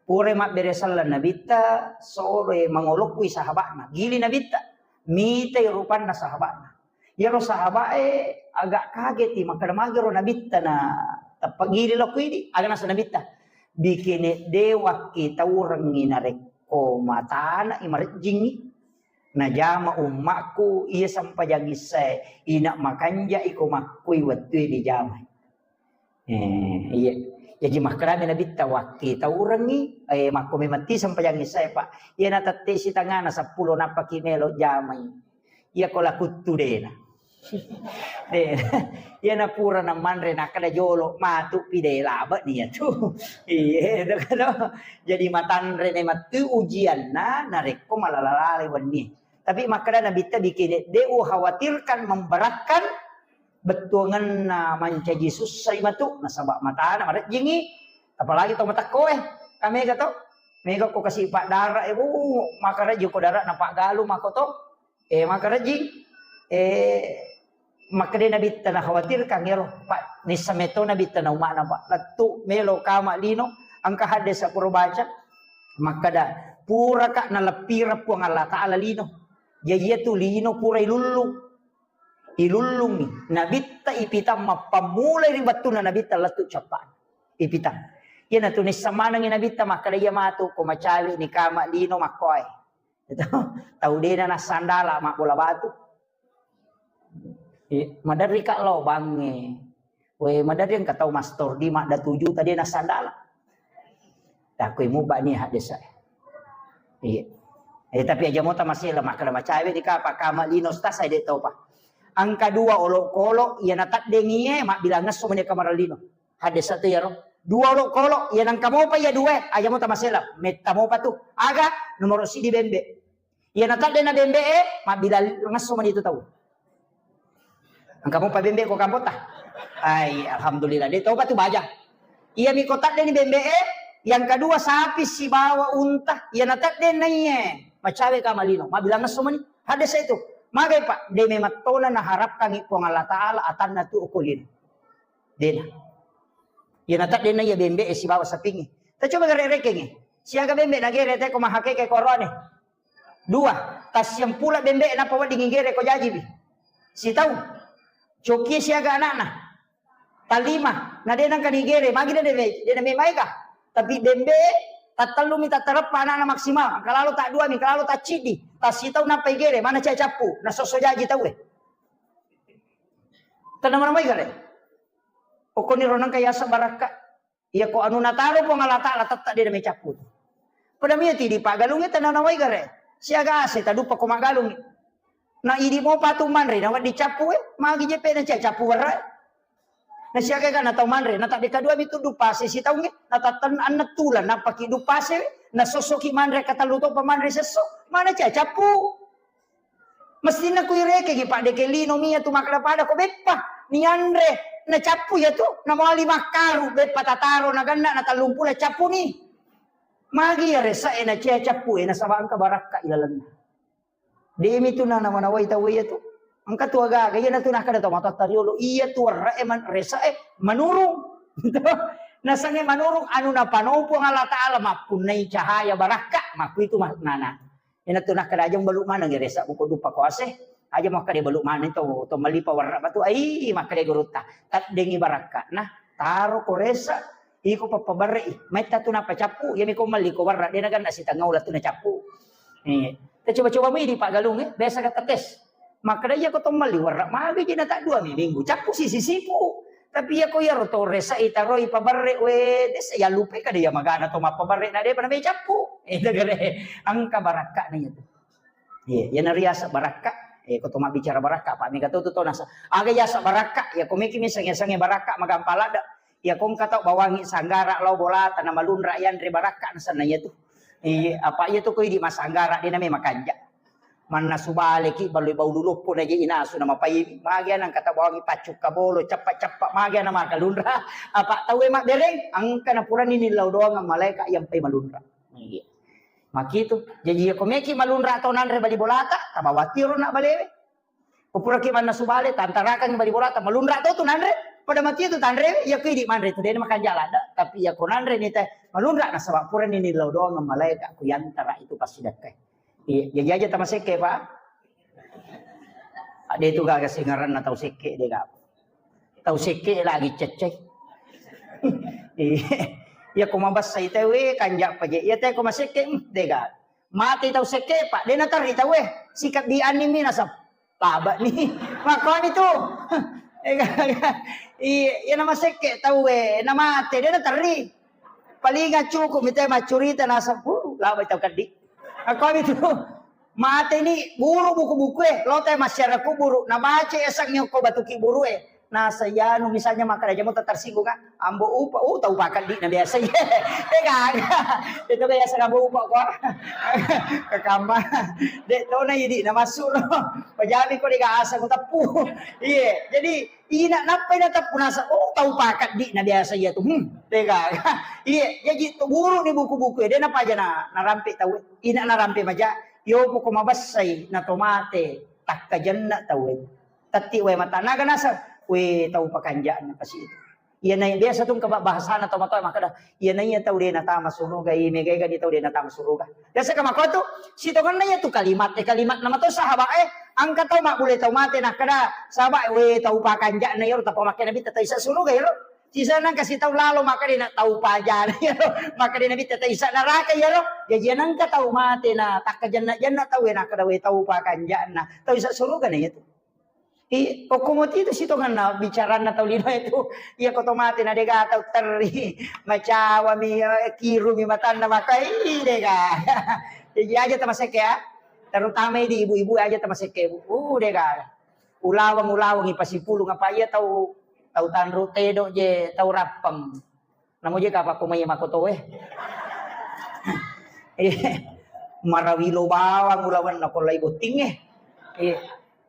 Pura mabbere selleng nabitta, sore mangolokkui sahaba'na. Gili nabitta, mitai rupanna sahaba'na. Iyaro sahaba'e agak kageti, makkeda magero nabitta na tappa gili lokko idi, aga nasa nabitta. Bikene de wakki taurengngi narekko matana i marejjingngi. Najama ummakku iya sempajang issae, ina makanja iko makkui wettue dijamai. Eh, iya. Jaji makkedami nabitta, wakki taurengngi, eh, makko memang ti sempajang issae, Pak. Iya natette sitangana seppulo nappaki melo jamai. Iya ko lakuttu dena. Dena. Iya napura namanre nakkeda jolo matu pi de labe nia tu. Iya, itu kan. Jadi matanre memang tu ujianna narekko malala-lalai wenni. Tapi makkeda nabitta bikini, de ukhawatirkan memberatkan bettuangenna mancaji sussai matu, nasaba matana marejjingi, apalagi to matekko e, kamega to, mega ko kasi paddara e, bu, makarejji ko dara na paggalu mako to, e, makarejji, e, makkeda nabitta na khawatirkan ero, Pak, nissa meto nabitta na umana, Pak, lettu melo kama lino, engka hadde sapuro baca, makkeda, puraka naleppireng Puang Allah Ta'ala lino, jaji iya tu lino pura ilullu. Ilullungngi, nabitta ipitang mappammulai ri wettunna nabitta lettu cappa'na. Ipitang. Iyanatu nisseng manengngi nabitta makkeda, iya matu ko macawe ni kama lino makkoe. Tau dena nassandala mabbola batu. Eh, maderri ka lao bangnge. We, maderri engka tau mastor di madda tuju tadi nassandala. Takkoi mubba ni haddesa. Iya. Eh, tapi aja mota masela makkeda macawe di kapa kama lino stas de topa. Angka dua olokolo, iya nataddengi e, mabbilang ngesso meni kamara lino. Haddesa tu iyaro. Dua olokolo, iya nangka mopa iya dua, aja mota masela. Metta mopa tu. Aga, nomoro sidi bembe. Iya natadde na bembe e, mabbilang ngesso meni tu tau. Engka mopa bembe ko kampota? Ai, alhamdulillah, de topa tu baja. Iya mi ko tadde ni bembe e, yang kedua sapi sibawa unta, iya natadde na iye, macawe kama lino, mabbilang ngesso meni. Haddesa itu. Magai, Pak, de memang tona naharapkangi Puang Allah Ta'ala atanna tu okko lino. Dena. Iya natadde na iya bembe e sibawa sapingi. Ta coba gare rekengi. Siaga bembe nagere te ko mahakeke korone. Dua, tassiampula bembe nappa wedding igere ko jajiwi. Sitau. Coki siaga anakna. Talima, na de nangka nigere, magi de, de, de na memaega. Tapi bembe tattellumi tattareppa anakna maksimal, engka lalo taddua mi, engka lalo taccidi, tassitau nappa igere, mana cai cappu, na sosso jaji tau e. Tenna mana mai gare. Okoni ro nangka yasa barakka. Iya ko anu nataro Puang Allah Ta'ala tette de na mecappu tu. Pada mia tidi paggalungi tenna nawai gare. Siaga ase taduppa ko maggalungi. Na idi mopa tu manre na wedding cappu e, magi je pe na cia cappu werra. Na siaga ga na tau manre, na tadde kadua mi tu dupa ase sitaungi, na tatten anna tulang na paki dupa ase, na sossoki manre katellu topa manre sesso, mana cia cappu. Mestinna kuirekegi, Pak, deke lino mia tu makkeda pada ko beppa nianre, na cappu iya tu, na mawali makkaru, beppa tataro na ganna na tellung pulo cappu ni. Magi iya resa e na cia cappu e, nasaba engka barakka ilalenna. Demi tu na nawa-nawai tau iya tu. Engka tu aga-aga iya na tu nakkeda tau matoatta riolo. Iya tu warra e man-, resa e manurung. Nasange manurung anu napano Puang Allah Ta'ala mappunnai cahaya barakka, makku itu maknana. Ina tu nakkeda aja balu maneng resa buku dupa kuase. Aja makkeda balu maneng to, to malipa warra batu. Ai, makkeda gurutta. Taddengi barakka. Nah, taro ko resa, iko pappabarre i. Metta tu napacappu, iya miko malli ko warra, dena ganna sitengah ula tu nacappu. Eh, ta coba-coba mi di Pak Galung, eh. Biasa kata tes. Makkeda iya ko to malli warra, magi jina tak dua mi minggu. Cappu sisi sipu. Tapi iya ko iyaro to resa i taroi pabarre, we, desa ya lupe kada iya magana to mappabarre na de pada me cappu. Eh, dagare. Angka barakka na iya tu. Iya, iya nariasa barakka. Eh, ko to mabbicara barakka, Pak, mega to tu to nasa. Aga yasa barakka, ya ko meki miseng-yasengnge barakka, magampang ladde. Ya ko engka tau bawangi sanggara lao bolata na malunra yanre barakka nasenna iya tu. Iya, apa iya tu ko idi masanggara de name makanja. Mannasu baleki baloi bau luloppo na je inasu na mapai. Magi ana engka tau bawangi paccukka bolo, cappa-cappa magi ana makalunra. Apa tau e mabbereng, engka na purani nillau doang malaika yang pai malunra. Iya. Makitu. Jaji iya ko meki malunra to nanre bali bolata, tabawatiro na balewe. Ko puraki mannasu bale, tantarakangngi bali bolata, malunra to tu nanre, pada mati tu tanre, iya ko idi manre tu dena makanja ladde, tapi iya ko nanre ni te malunra nasaba purani nillau doang malaika ku yantara itu passidakkai. Iya, jaji aja tamasekke, Pak. Ade tu gaga singaranna tau sekke de gaga. Tau sekke lagi cecce. Iya, iya ko mabessai te we kanja paje. Iya te ko masekke, hmm, de gaga. Mate tau sekke, Pak, de naterri tau e. Sikabbi anni mi nasab. Laba ni. Makkuani tu. Iya, iya namasekke tau e, namate, de naterri. Palinga cukup mi te maccurita nasab, uh, laba tau keddi. Makkuani tu. Mate ni buru buku-buku e, lo te masyarakat buru, nabaca esang nyoko batuki buru e. Nasa iyanu misalnya makkeda jamo tersinggung kan, ambo upa, uh, tau pakeddi na biasa. Eh, gaga. Itu biasa ambo upa ko. Ke kamar. Dek tona idi na masuk no. Pajami ko dega asa ko teppu. Iya, jadi ina nappai na teppu nasa, oh, tau pakeddi na biasa iya tu. Hmm, dega. Iya, jadi tu guru ni buku-buku e, de napaja na narampe tau. Ina narampe maja, yo poko mabessai na tomate, takkajenna tau e. Tatti wae mata naga naseng, we tau pakanja'na kasi itu. Iya nai biasa tu engka bahasana tau matoa makkeda, iya naiya tau de natama suruga, i mega-ega ni tau de natama suruga. Biasa ka makko tu, sitongenna iya tu kalimat, eh, kalimat nama to sahabat, eh, engka tau mabbule tau mate nakkeda, sahabat, we tau pakanja'na iyaro tappa makkeda nabitta tau isa suruga iyaro. Sisa nang kasi tau lalo makkeda na tau pajana iyaro, makkeda nabitta tau isa naraka iyaro. Jaji nengka tau mate na takkajenna-jenna tau e nakkeda we tau pakanja'na, tau isa suruga na iya tu. I, okko moti tu sitongenna bicaranna tau lino itu. Iya ko to mate na dega tau terri, macawami, eh, kirumi matanna maka, ih, dega. Jadi aja tamasekke ya. Terutama di ibu-ibu aja tamasekke, Bu. Uh, dega. Ulawang, ulawang ipasipulung apa iya tau, tau tanru tedo je, tau rappeng. Namo je kapakko mai makoto e. Eh, marawilo bawang ulawenna ko lai botting e. Eh,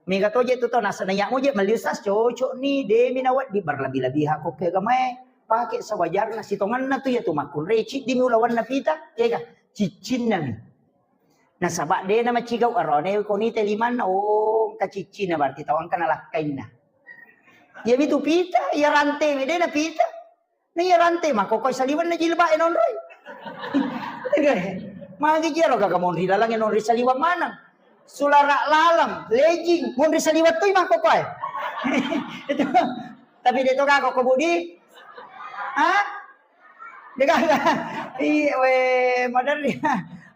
mega to je tu to nasana iya mo je meliusas cocok ni, demi na wedding berlebih-lebihan ko ke agamae. Pake sewajarna sitongenna tu ya tu makkunrai ciddimi ulawenna pita, ega ciccinna mi. Nasaba de na macigau arone ko ni te limanna, oh, engka ciccina berarti tau engka nalakkainna. Iya mi tu pita, iya rante mi de na pita. Na iya rante makkokoi saliwenna jilbab e nonroi. Magi jero gaga monri laleng e nonri saliweng maneng. Sulara laleng, legging, monri saliweng toi makkokoi. Itu. Tapi de to gaga ko budi. Ha? De gaga. Iya we maderri.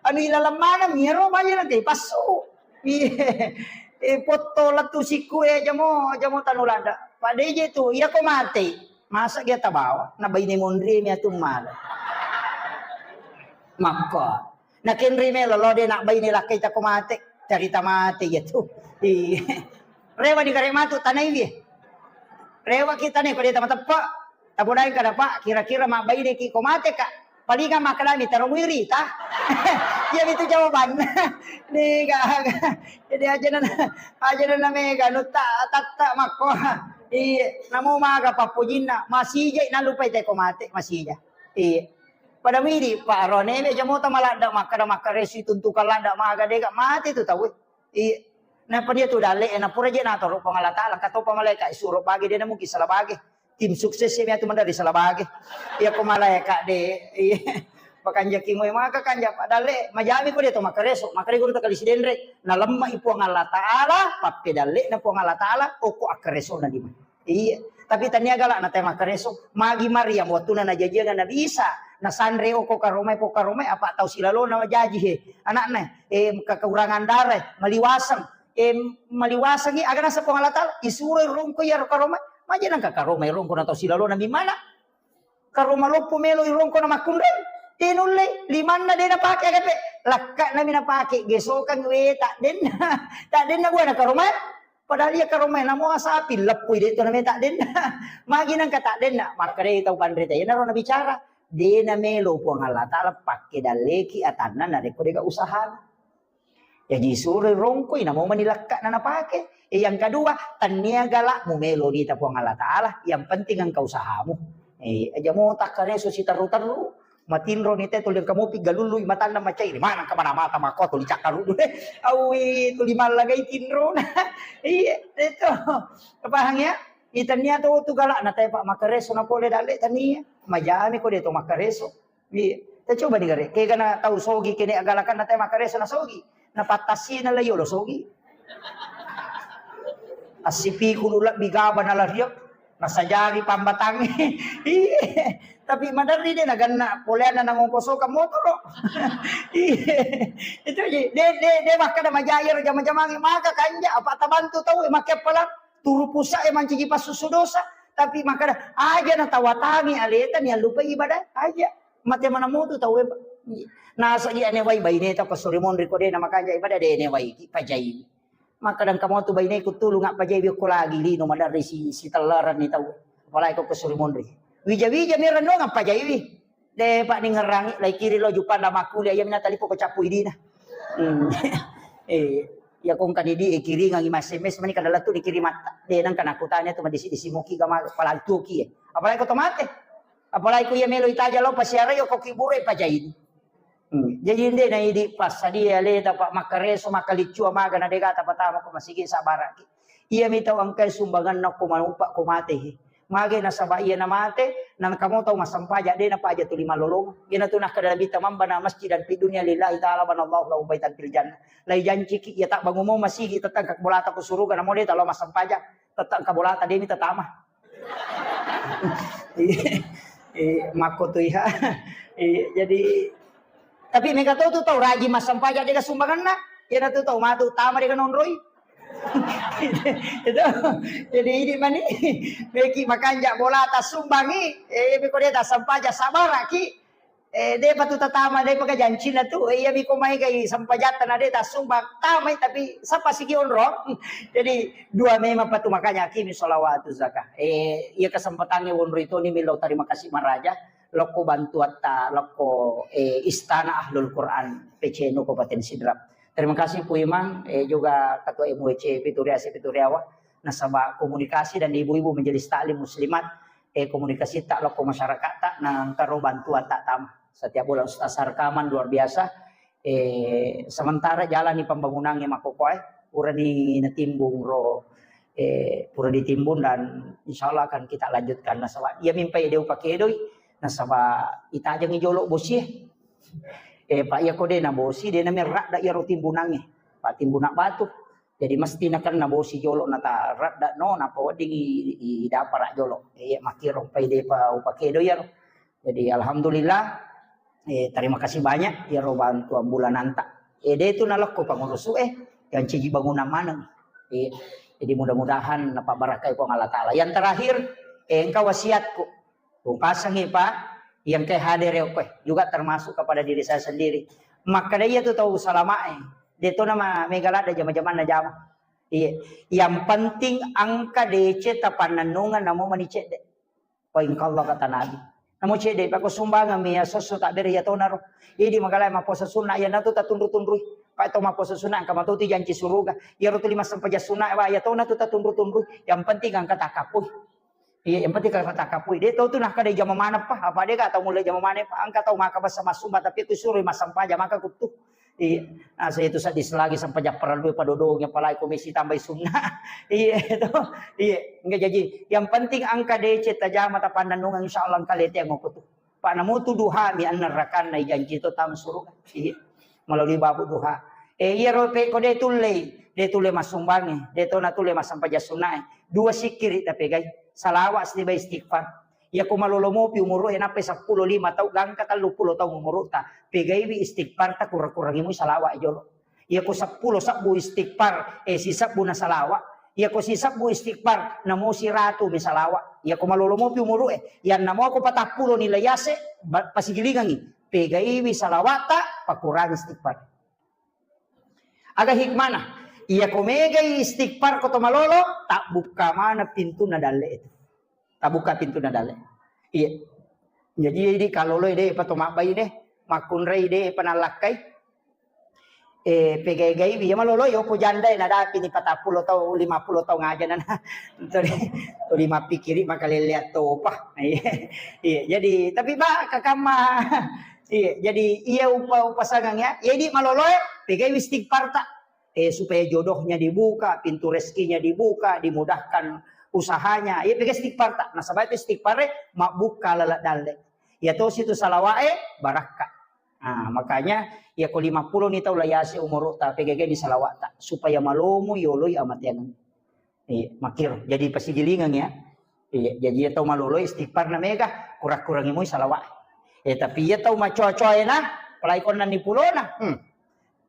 Anu ilaleng maneng iyaro maja nanti passu. Iya. Eh, potto lettu sikku e jamo, jamo tanu lada. Pak D J tu, iya ko mate. Masa dia tabawa, na baine monri mi atu mala. Makko. Na kenri melo lo de na baine lakkai tako mate, carita mate iya tu. Iya. Rewa di kare matu tanai wi. Rewa kita ne ko de tama teppa. Tabodaeng kada Pak, kira-kira mabbaine ki ko mate ka. Palinga makkalami taro muirita. Iya itu jawabanna. Ni gaga. Jadi aja na, aja na mega nutta tatta makko. Iya, namo maga pappojinna, masija nalupai te ko mate, masija. Iya. Pada midi Pak Rone me jamota maladda makkada makkaresi tuntukan ladda maga dega mate tu tau. Iya. Nappa dia tu dalle, eh, napura je natoro Puang Allah Taala, engka topa malaika isuro bage, de na mungkin salah bage. Tim sukses ya tu mandari salah bage. Iya ko malaika de, iya. Pakanjaki moe maka kanja pa dalle, majami ko de to makkareso, makare guru takali sidenre. Nalemma i Puang Allah Taala, pappe dalle na Puang Allah Taala, oko akkareso na lima. Iya, tapi tania gala na te makkareso. Magi Maryam wattuna najajiang Nabi Isa, nasanre oko karomai, po karomai apa tau silalona jaji he. Anakna, eh, kekurangan darah, maliwaseng. Eh, maliwasengi aga nasa Puang Allah Taala, isuro rongko iya karomai. Maja nangka karomai rongko na tau silalona mi mana? Karoma loppo melo irongko na makkunrai. Tinulle, limanna de napake aga pe. Lakka nami napake, gesokang we tak denna. Tak denna buana karoma. Padahal iya karomai namo sapi leppui de to name tak denna. Magi nangka tak denna, makkedai tau panrita, iyanaro nabicara, de namelo Puang Allah Taala pakke dalleki atanna narekko dega usahana. Jaji suroi rongkoi namo mani lakka na napake. E, yang kedua, tania gala mumelo nita Puang Allah Taala, yang penting engka usahamu. E, aja mo takkareso siterru-terru. Matinro ni te tuli engka mopi galului matanna macai. Mana engka mana mata mako tuli cakkaru. Awi tuli mallagai tinrona. Iya, itu. Paham ya? Itania to tu gala na tepa makkareso na pole dalle tania. Majami ko de to makkareso. Iya. Te coba ni gare. Kega na tau sogi kene agalakan na te makkareso na sogi. Na pattasi na layo lo sogi. Assipiku lu lebbi gaba na lario. Nasajari pambatangnge. Iya. Tapi maderri de naganna poleanna nangongko soka motoro. Iya. Itu ji. De, de, de makkada majai ro jama-jamangnge maka kanja apa tabantu tau e makke pala turu pusa e mancaji passusu dosa. Tapi makkada aja natawatangi aleta ni allupai ibadah aja. Mate mana mutu tau e. Nasa iya ne wai baine tau ko suri monri ko de na makanja ibadah de ne wai ki pajai. Makkada engka motu baineku tulung appajaiwi okko lagi lino maderri si, sitellaranni tau. Apalagi ko kesuri monri. Wija-wija mi rennuang appajaiwi. De pa ningerangi lai kiri lo jupanda makkuli ayam na talipo ko cappu idina. Hmm. Eh, ya kong kan idi kiringangi mas S M S mani kada latu dikiri mata. De nang kana kutanya tu madisi disi muki gama palantuki. Apalagi ko tomate. Apalagi ko iya melo itaja lo pasiara yo ko kibure pajaini. Hmm. Jaji ende na idi passadia aleta pa makkareso makkaliccua maga na dega tapatama ko masigi sabaraki. Iya mi tau engkai sumbanganna ko manupa ko mate he. Mage nasaba iya na mate, na kamo tau massampaja de na paja tuli malolong. Iya na tu nakkada Nabi tamamba na masjid dan fi dunia lillahi ta'ala banallahu lahu baitan fil jannah. Lai janciki iya tak bangumo masigi tetang ka bolata ko suruga namo de talo massampaja. Tetang ka bolata de mi tatama. Eh, makko tu iha. Eh, jadi tapi mega to tu tau rajin massampaja dega sumbanganna. Iya na tu tau matu tama dega nonroi. Itu. Jadi ini mani meki makanja bolata sumbangi. Eh, beko de ta sampaja sabaraki. Eh, de patu tatama de paka jancina tu. Eh, iya miko mai kai sampajatta na de ta sumbang tamai tapi sapa sigi onro. Jadi dua memang patu makanya akimi sholawatu zakah. Eh, iya kesempatannya wonro itu ni milo terima kasih maraja. Lokko bantuatta, lokko, eh, Istana Ahlul Quran, P C N U Kabupaten Sidrap. Terima kasih Pu Imang, eh, juga Ketua M W C Pituriasi Pituriawa, nasaba komunikasi dan ibu-ibu majelis taklim muslimat, eh, komunikasi tak lokko masyarakat tak nangkaro bantuan tak tama. Setiap bulan Ustaz rekaman luar biasa. Eh, sementara jalani pembangunannya makkokkoe, purani natimbung ro, eh, pura ditimbun dan insya Allah akan kita lanjutkan. Nasaba iya mimpai deu pakedoi, nasaba itajangi jolo bosie. Eh, Pak, iya ko de na bosi, de na merradda iya ro timbunange. Pak, timbunan batu. Jadi mesti nakan na bosi jolo nata radda no, napa wedding i, i, i dapara jolo. Eh, iya makkiro pai de pa upakedo iya ro. Jadi alhamdulillah, eh, terima kasih banyak ya ro bantuan bulananta. Eh, de tu nalokko pangurus eh, yang ciji bangunan maneng. Eh, jadi mudah-mudahan napa barakai Puang Allah Taala. Yang terakhir, eh, engka wasiatku. Upasangi Pak, yang ke hadir ya, juga termasuk kepada diri saya sendiri. Maka dia tu tahu salama eh. De tu nama megalada jama-jama na jama. Iya. Yang penting angka D C tapannennungan namo mani cedde. Poingkallah kata Nabi. Namo cedde, pako sumbangan mi ya sosso tak beri ya tonaro. Idi magalai maposa sunna ya natu tatunru-tunrui. Pak to maposa sunna angka matoti janci suruga. Ya rotu lima sempajang sunna wa ya tona tu tatunru-tunrui. Yang penting angka takapui. Iya, yang penting angka takapui. De tau tu nah kada jama mana pa. Apa de ka tau mulai jama mana pa. Angka tau maka basa masumba tapi tu suruh masempajang maka kutu. Iya. Nah, saya itu sadis lagi sampai japparan dua padodong, apalagi komisi tambahi sunnah. Iya, itu. Iya. Enggak, jadi yang penting engka deceng tajama tapannennungeng, insyaallah engka lete ngoko tu. Pak namutu duha mi annerrakanna ijanji to tama suruga. Iya. Melalui babu duha. Eh, iya ro pe ko de tullei, de tulle massumbangi, de to na tulle massempajang sunnae. Dua sikkiri tapegai. Salawat sibawa istighfar. Iyako malolo mopi umuru'e, nappai seppulo lima tau, gangka telluppulo taung umuru'ta, pegaiwi istighfarta, kurang-kurangi mui salawat jolo. Iyako seppulo sebbu istighfar, eh, sisebbu na salawat. Iyako sisebbu istighfar, namo siratu mi salawat. Iyako malolo mopi umuru'e, yanna moko patappulo ni layase, ba-, pasigilingangi, pegaiwi salawatta, pakurangi istighfar. Aga hikmana? Iyako megai istighfar ko to malolo, tabbukka mana pintunna dalle itu. Tabbukka pintunna dalle. Iya. Jadi, jadi kaloloi de pa to mabbai de, makkunrai de pa nallakkai. Eh, pegai-gaiwi ya malolo yo ko janda na dapi ni patappulo tau, lima puluh tau ngaja nana. Tuli, tuli mappikiri makalelleang topa. Iya. Iya, jadi tapi ba kakamma Iya, jadi iya upa-, upasangang ya. Jadi maloloe, pegaiwi istighfarta. Eh, supaya jodohnya dibuka, pintu rezekinya dibuka, dimudahkan usahanya. Iya, pegai istighfarta. Nasaba itu istighfare mabbukka laleng dalle. Iya tosi tu salawae barakka. Nah, makanya iya ko lima puluh ni tau layase umuru'ta, pegai-gaini salawata supaya malomo yoloi amateang. Iya, makkiro. Jadi pasigilingeng ya. Iya, jadi iya tau malolo istighfar na mega, kurang-kurangi mui salawat. Eh, tapi iya tau macoa-coa ena, apalagi konna ni pulona. Hmm.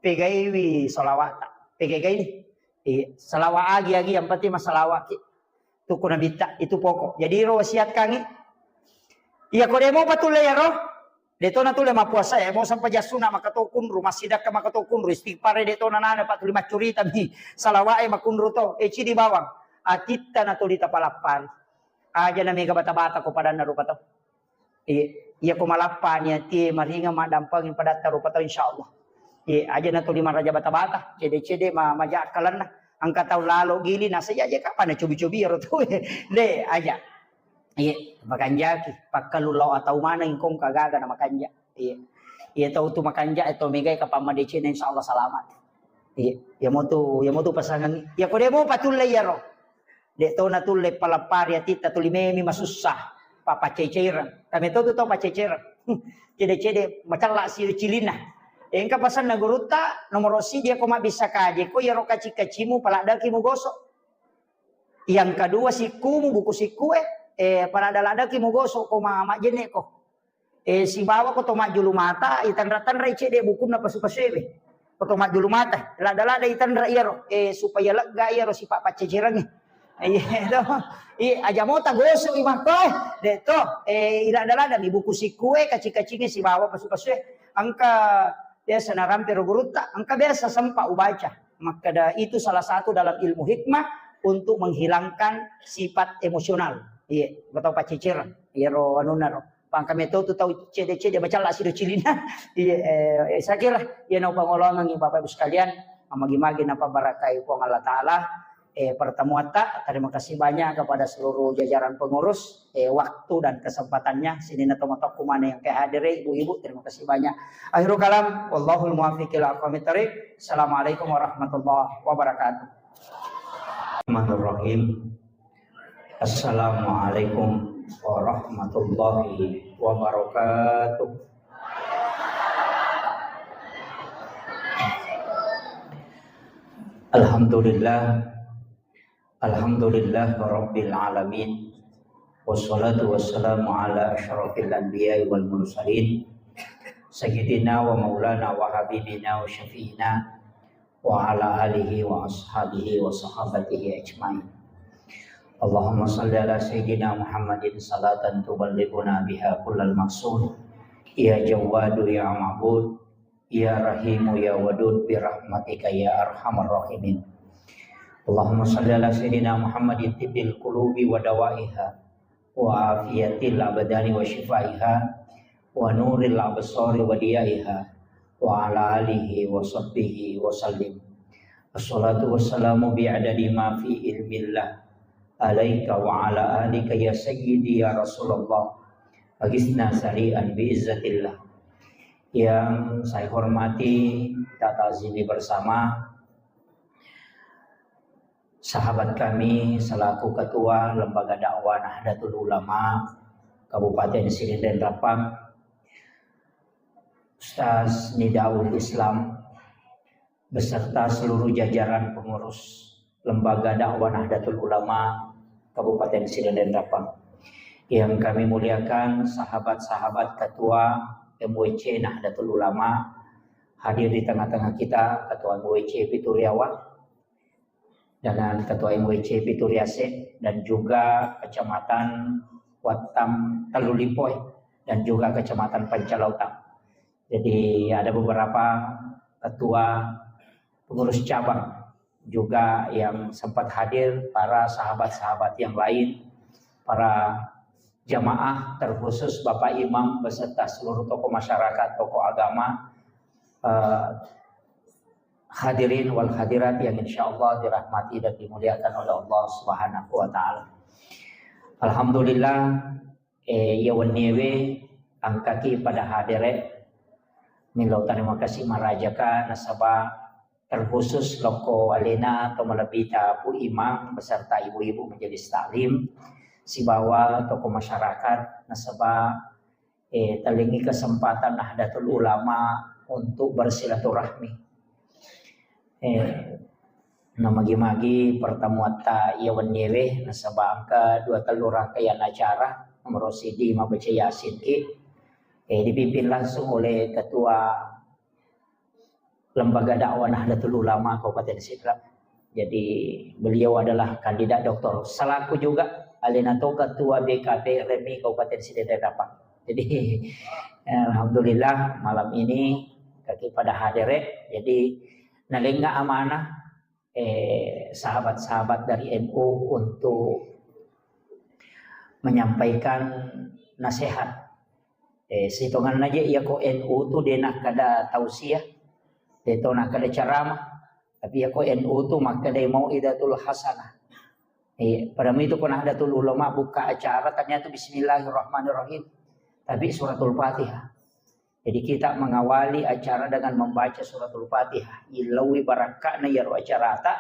Pegaiwi salawat. Pegai-gaini. Iya, salawat agi-agi yang penting masalawat ki. Tuku nabitta, itu pokok. Jadi ro wasiatkangi. Iya ko demo patulle ya ro. De to natulle mappuasae, mo sempajang sunna maka to kunru, massidakka maka to kunru, istighfare de to nanana, pa tuli maccurita mi, salawae makunru to, e cidi bawang, atitta na tuli tapalappari. Aja na mega bata-bata ko padanna rupa to. Iya, iya ko malappa ni atie maringa maddampengi padatta rupa to insyaallah. Iya, aja na tuli maraja bata-bata, cede-cede ma-, maja akkalenna. Engka tau lalo gili nasa aja kapan na cobi-cobi ro to. De, aja. Iya, makanjaki. Pakkalu lao atau maneng kong kagaga na makanja. Iya. Iya tau tu makanja, eh, tau megai kapang madecena insyaallah selamat. Iya, iya motu, iya motu pasangan. Iya ko demo patulle iya ro. De to natulle palappari atitta tuli memi masussa. Papa ceceran. Kami to tu tau paceceran. Cede-cede macalla si cilinna. Engka pasanna gurutta nomoro sidi ko mabbissa kaje ko iyaro kaci-kacimu paladdaki mugoso. Yang kedua sikkumu, buku sikkue, eh, paladda-laddaki mugoso ko ma-, majjenne ko. Eh, sibawa ko to majjulu mata, itanra-tanrai cedde bukunna pasu-pasuewe. Ko to majjulu mata, ladda-ladda itanra iyaro, eh, supaya lega iyaro sipa paccecerengnge. Iya to. Iya, aja mota gosok i makko, eh. De to, eh, iladda-ladda mi buku sikkue, kaci-kacinge sibawa pasu-pasue. Engka biasa narampe ro gurutta, engka biasa sempa ubaca. Makkeda itu salah satu dalam ilmu hikmah untuk menghilangkan sifat emosional. Iya, betau paccecere. Iya ro anunna ro. Pangka meto tu tau cede-cede macalla sido cilina. Iya, eh, eh, saya kira iya nau pangolongan Bapak Ibu sekalian, magi-magi napa barakai Puang Allah Taala. Eh, pertemuan ta, terima kasih banyak kepada seluruh jajaran pengurus, eh, waktu dan kesempatannya. Sini na tomatoku mana yang kehadiri, ibu-ibu, terima kasih banyak. Akhirul kalam, wallahul muwaffiq ila aqwamit thariq. Assalamualaikum warahmatullahi wabarakatuh. Bismillahirrahmanirrahim. Assalamualaikum warahmatullahi wabarakatuh. Alhamdulillah. Alhamdulillah Rabbil Alamin. Wassalatu wassalamu ala asyrafil anbiya'i wal mursalin. Sayyidina wa maulana wa habibina wa syafi'ina wa ala alihi wa ashabihi wa sahabatihi ajmain. Allahumma salli ala Sayyidina Muhammadin salatan tuballighuna biha kullal maqsud. Ya Jawwadu ya Ma'bud, ya Rahimu ya Wadud, bi rahmatika ya arhamar rahimin. Allahumma salli ala Sayyidina Muhammadin tibbil qulubi wa dawaiha, wa afiyatil abdani wa shifaiha, wa nuril absari wa diyaiha, wa ala alihi wa sahbihi wa sallim. Assalatu wassalamu bi adadi ma fi ilmillah alaika wa ala alika ya sayyidi ya Rasulullah. Agisna sari'an bi izzatillah. Yang saya hormati, kita ta'zimi bersama sahabat kami selaku Ketua Lembaga Dakwah Nahdlatul Ulama Kabupaten Sidenreng Rappang, Ustaz Nidaul Islam, beserta seluruh jajaran pengurus Lembaga Dakwah Nahdlatul Ulama Kabupaten Sidenreng Rappang. Yang kami muliakan sahabat-sahabat Ketua M W C Nahdlatul Ulama hadir di tengah-tengah kita, Ketua M W C Pituriawa, dengan Ketua M W C Pituriase, dan juga Kecamatan Wattam Tellulipoe, dan juga Kecamatan Pancalautang. Jadi ada beberapa ketua pengurus cabang juga yang sempat hadir, para sahabat-sahabat yang lain, para jamaah, terkhusus Bapak Imam beserta seluruh tokoh masyarakat, tokoh agama, eh, hadirin wal hadirat yang insya Allah dirahmati dan dimuliakan oleh Allah Subhanahu wa Ta'ala. Alhamdulillah, eh, iya wenniewe engkaki pada hadere, millau terima kasih marajaka nasaba terkhusus lokko alena to malebbita Pu Imam beserta ibu-ibu majelis taklim sibawa tokoh masyarakat nasaba, eh, tellingi kesempatan Nahdlatul Ulama untuk bersilaturahmi. Eh, namagi-magi pertemuatta iya wenniewe nasaba engka dua tellu rangkaian acara, nomor siji mabbaca Yasin ki, eh, dipimpin langsung oleh Ketua Lembaga Dakwah Nahdlatul Ulama Kabupaten Sidrap. Jadi beliau adalah kandidat doktor selaku juga alena to Ketua B K P R M I Kabupaten Sidenreng Rappang. Jadi, eh, alhamdulillah malam ini kaki pada hadere. Jadi nalenga amanah, eh, sahabat-sahabat dari N U untuk menyampaikan nasihat. Eh, sitonganna je iya ko N U tu de nakkada tausiah, de to nakkada ceramah. Tapi iya ko N U tu makkada mau'izatul hasanah. Eh, pada itu ko Nahdlatul Ulama buka acara ternyata Bismillahirrahmanirrahim. Tapi suratul Fatihah. Jadi kita mengawali acara dengan membaca suratul Fatihah. Ilaui barakka'na iyaro acarata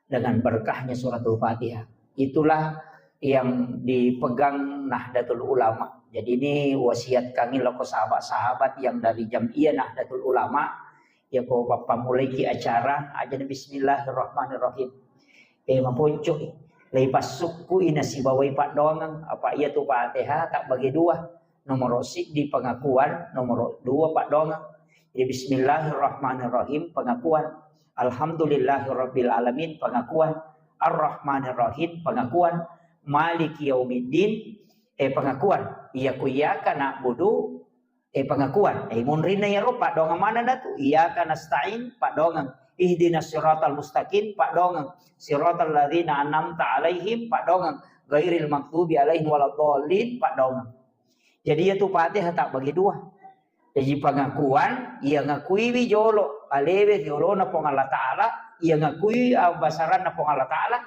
dengan berkahnya suratul Fatihah. Itulah yang dipegang Nahdlatul Ulama. Jadi ini wasiat kami loko sahabat-sahabat yang dari Jam'iyah Nahdlatul Ulama, ya ko pappamulaiki acara, aja Bismillahirrahmanirrahim. Eh, maponcoi, lei passukkui nasibawai paddoangeng, apa iya tu Fatihah tak bagi dua. Nomor siddi pengakuan, nomor dua paddoangeng. Jadi Bismillahirrahmanirrahim pengakuan. Alhamdulillahirabbil alamin pengakuan. Arrahmanirrahim pengakuan. Maliki yaumiddin, eh, pengakuan. Iya ku iyyaka na'budu, eh, pengakuan. Eh, munrinna iyaro paddoangeng manenna tu. Iyyaka nasta'in paddoangeng. Ihdinas siratal mustaqim paddoangeng. Siratal ladzina an'amta alaihim paddoangeng. Ghairil maghdubi alaihim waladdallin paddoangeng. Jadi iya tu Fatihah tak bagi dua. Jadi pengakuan, iya ngakuiwi jolo alewe riolona Puang Allah Ta'ala, iya ngakui abbasaranna Puang Allah Ta'ala,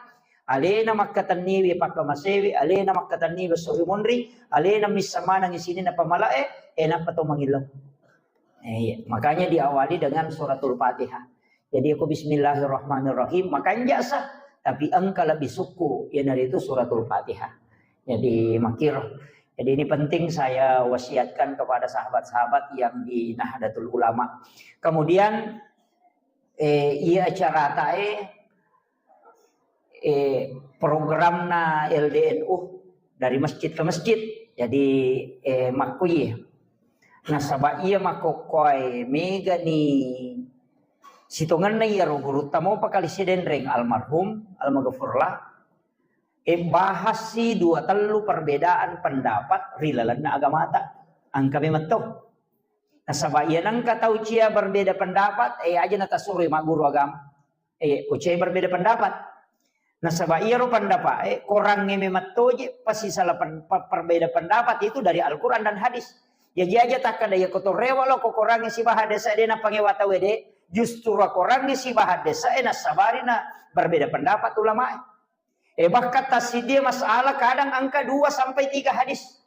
alena makkatenniwi pakkamasewi, alena makkatenniwi suri munri, alena missa maneng sininna pamalae, eh, nappa to mangillau. Eh, iya. Makanya diawali dengan suratul Fatihah. Jadi aku Bismillahirrahmanirrahim, makanja sa, tapi engka lebih sukku, iyanaritu suratul Fatihah. Jadi makir. Jadi ini penting saya wasiatkan kepada sahabat-sahabat yang di Nahdlatul Ulama. Kemudian, eh, iya acara tae, eh, programna L D N U dari masjid ke masjid. Jadi, eh, makkuye. Nasaba iya makkokkoe megani sitongenna iyaro gurutta mopa kali Sidenreng almarhum, almaghfurlah. Eh, bahassi dua tellu perbedaan pendapat ri lalenna agamata. Engka memang to. Nasaba iya nengka tau cia berbeda pendapat, eh, aja natasuroi magguru agama. Eh, kucai berbeda pendapat. Nasaba iyaro pendapat, eh, korangnge memang toje, pasti salah pen-, pe-, perbeda pendapat itu dari Al-Quran dan hadis. Jaji aja takkada iya kotorewa lo ko korangnge sibaha desa de napangewa tau de, justru korangnge sibaha desa, eh, nasabari na berbeda pendapat ulama. Eh, bahkan tassidie masalah kadang angka dua sampai tiga hadis.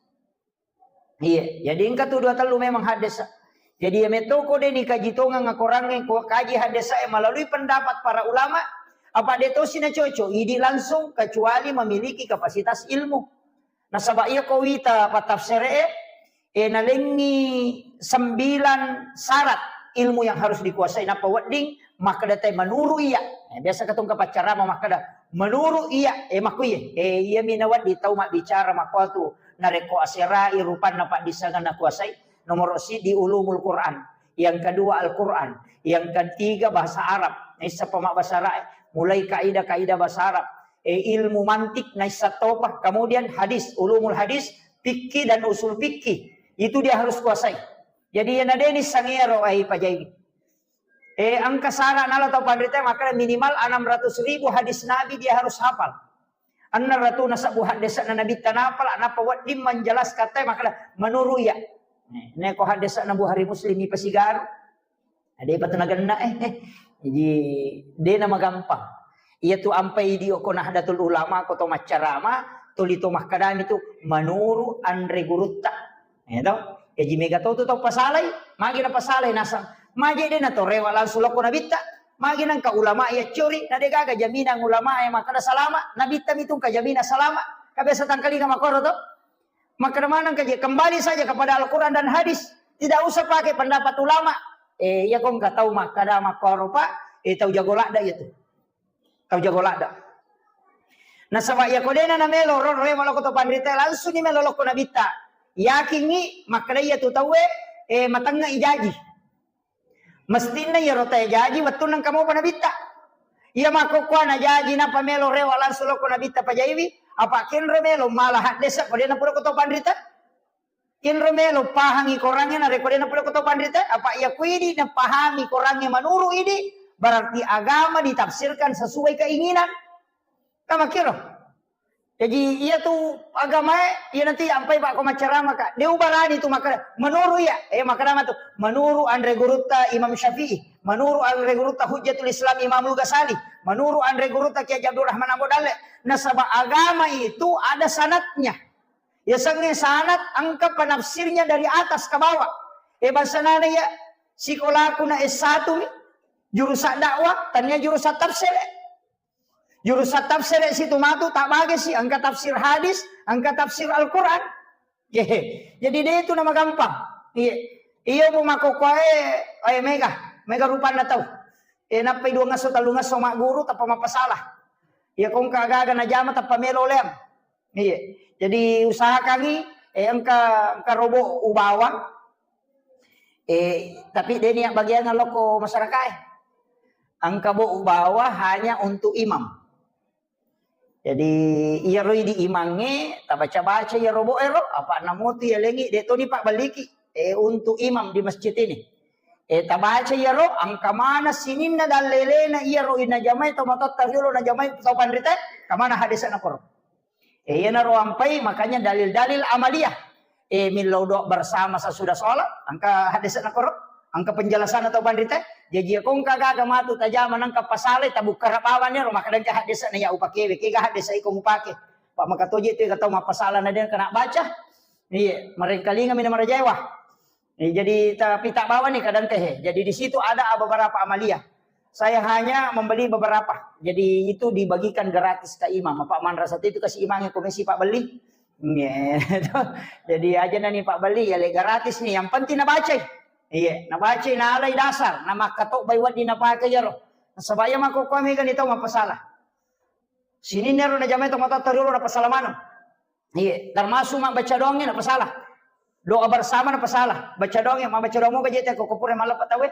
Iya, jadi engka tu dua tellu memang hadis. Jadi, iya metto ko de' nikaji tongeng akorangnge, ko kaji haddesae melalui pendapat para ulama, apa de' tosi na cocok, idi langsung kecuali memiliki kapasitas ilmu. Nasaba iya ko wita patafsere e, e, nalengi sembilan syarat ilmu yang harus dikuasai. Nappa wedding makkeda te menuru iya. E, biasa katong kapaccarama makkeda menuru iya. E, makkuye. E, iya mi nawedding tau mabbicara makkuatu narekko aserai rupanna paddissengan nakuasai. Nomoro siddi ulumul Quran. Yang kedua Al-Quran. Yang ketiga bahasa Arab. Naissappa mabbahasa Arab. Mulai kaidah-kaidah bahasa Arab. E, ilmu mantik naissappa topa. Kemudian hadis, ulumul hadis, fikih dan usul fikih. Itu dia harus kuasai. Jadi, iya na de' nisseng iyaro ai pajai. E, engka syarat nala tau panrita, maka minimal enam ratus ribu hadis Nabi dia harus hafal. Enneng ratu na sebbu haddese'na Nabitta napala, nappa wedding menjelaskan te, maka menuru iya. Neko haddese'na Bukhari Muslim ipasigaru. Ada apa tu nagenna, eh, eh. Jadi, de' namagampang. Iya tu ampai dio ko Nahdlatul Ulama, ko to maccarama, tuli to makkedami tu menuru anre gurutta. Ya to? Jaji mega to tu tau pasalai, magi na pasalai nasang. Magi de' na to rewa langsung lokko Nabitta, magi nangka ulama iya curi, na de' gaga jaminan ulama iya makkeda salama, Nabitta mitu engka jaminan salama. Ka biasa tangkalinga makkoro to. Makkeda maneng ka je, kembali saja kepada Al-Quran dan hadis. Tidak usah pakai pendapat ulama. Eh, iya ko engka tau makkeda makkoro, Pak, eh, tau jago ladda iya tu. Tau jago ladda. Nasaba iya ko de' na namelo ro, rewa lokko to panrita, langsung ni melo lokko Nabitta. Yakingi makkeda iya tu tauwe, eh, matengnga ijaji. Mestinna iyaro tae jaji wettunna engka mopa Nabitta. Iya makkokkoe na jaji nappa melo rewa langsung lokko Nabitta pajaiwi, apa kenro melo mala haddese' ko de' napura ko to panrita? Kenro melo pahangi korangnge narekko de' napura ko to panrita? Apa iya kuidi napahami korangnge menuru idi, berarti agama ditafsirkan sesuai keinginan. Kan makkiro. Jaji, iya tu agamae, iya nanti ampai Pak ko maccarama ka. De' ubarani tu makkeda, menuru iya, eh, makkeda matu, menuru anre gurutta Imam Syafi'i, menuru anre gurutta Hujjatul Islam Imamul Ghazali, menuru anre gurutta Kiai Abdul Rahman Ambo Dalle. Nasaba agama itu ada sanatnya. Ya sange sanat engka penafsirnya dari atas ke bawah. Eh, bahasa nana ya, sikolaku na S satu mi, jurusan dakwah, tania jurusan tafsir. Jurusan tafsir situ matu, tak bagi si, engka tafsir hadis, engka tafsir Al-Quran. Ye. Jadi de' itu nama gampang. Iya. Iya, bu, makkokkoe, eh, mega, mega rupanna tau. Eh, nappai dua ngasso, tellu ngasso magguru, tappa mappasalah. Iya, ko engka gaga najama, tappa melo leang. Iya. Jadi usahakangi, eh, engka, engka robo ubawa. Eh, tapi de' nia bagian lokko masyarakat. Engka bo ubawa hanya untuk imam. Jadi, iyaro idi imangnge, tabaca-baca iyaro bo ero, apa namotu yalengi, de' toni pabbelliki, eh, untuk imam di masjid ini. Eh, tabaca iyaro, engka mana sininna dallelena iyaro najamai tau matotta riolo najamai tau panrita, engka mana haddese'na koro. Eh, iyanaro ampai, makanya dalil-dalil amaliyah. Eh, millau doa bersama sesudah sholat, engka haddese'na koro, engka penjelasanna tau panrita. Jaji, ko engka gaga matu tajama nangka pasalai, tabukkara bawang ero, makkeda engka haddese'na iya upakewe, kega haddese' iko mupake. Pak, maka toje tu tau mappasala na de' kena baca. Iya, marengkalinga mina marajaewa. Eh, jadi, tapi tak bawa nih kadang teh. Jadi, di situ ada beberapa amaliyah. Saya hanya membeli beberapa. Jadi, itu dibagikan gratis ke imam. Apa manrasa itu kasih imam yang komisi Pak beli? Iya. Jadi, aja nani Pak beli, ya, le, gratis nih. Yang penting na baca. Iya, na baca, na alai dasar, na makkato bai waddi na pakai yaro. Sebaya mako kami kan itu mappasala. Sininna ero najamai tomatoatta riolo napassala maneng. Iya, termasuk mabbaca doangnge napasala. Doa bersama napasala. Baca doangnge, mabbaca doang moga jete ko, ko pura malleppa tauwe.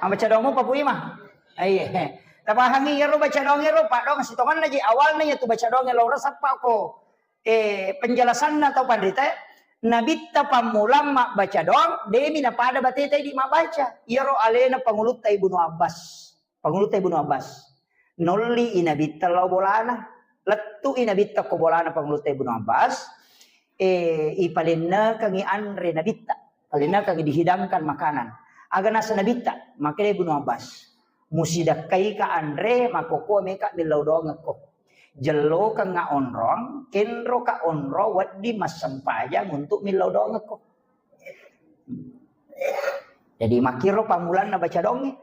Mabbaca doang mopa Pu Imang. Iya. Tapahangi iyaro baca doang ero, paddoang sitongenna je awalna iyatu baca doang lao resappa ko, eh, penjelasanna tau panrita, Nabitta pammulang mabbaca doang, demi napada bateta idi mabbaca. Iyaro alena Pangulutta Ibnu Abbas. Pangulutta Ibnu Abbas. Nolli i Nabitta lao bolana. Lettu i Nabitta ko bolana Pangulutta Ibnu Abbas. Eh, ipalennekengi anre Nabitta. Palennekengi dihidangkan makanan. Aga nasa Nabitta, makkedai Ibnu Abbas. Musidakkaika anre, makkokkoe meka millau doangekko. Jellokengnga onrong, kenroka onrong, wedding massempajang untuk millau doangekko. Jadi makkiro pammulanna baca dongeng.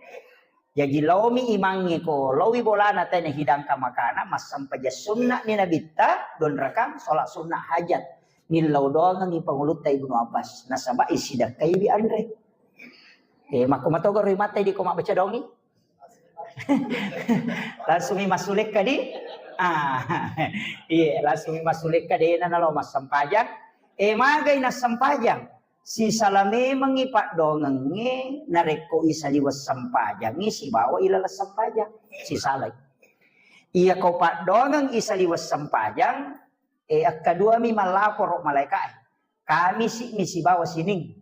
Jaji laomi imangnge ko laowi bolana tena hidangkan makana, massempajang sunna'ni nabitta, dua rakang, sholat sunnah hajat. Nillau doangengngi pangulutta Ibnu Abbas. Nasaba isidakkaiwi anre. Eh, makko matogaro imatta idi ko mabbaca dongeng. Langsung mi massulekka di. Ah, iya, langsung mi massulekka dena nalo massempajang. Eh, magai nassempajang. Sisala memengngi paddoangengnge narekko isaliweng sempajangngi sibawa ilaleng sempajang. Sisalai. Iya ko paddoangeng isaliweng sempajang, eh, akkaduami mallaporo malaeka'e. Kamisi mi sibawa sining.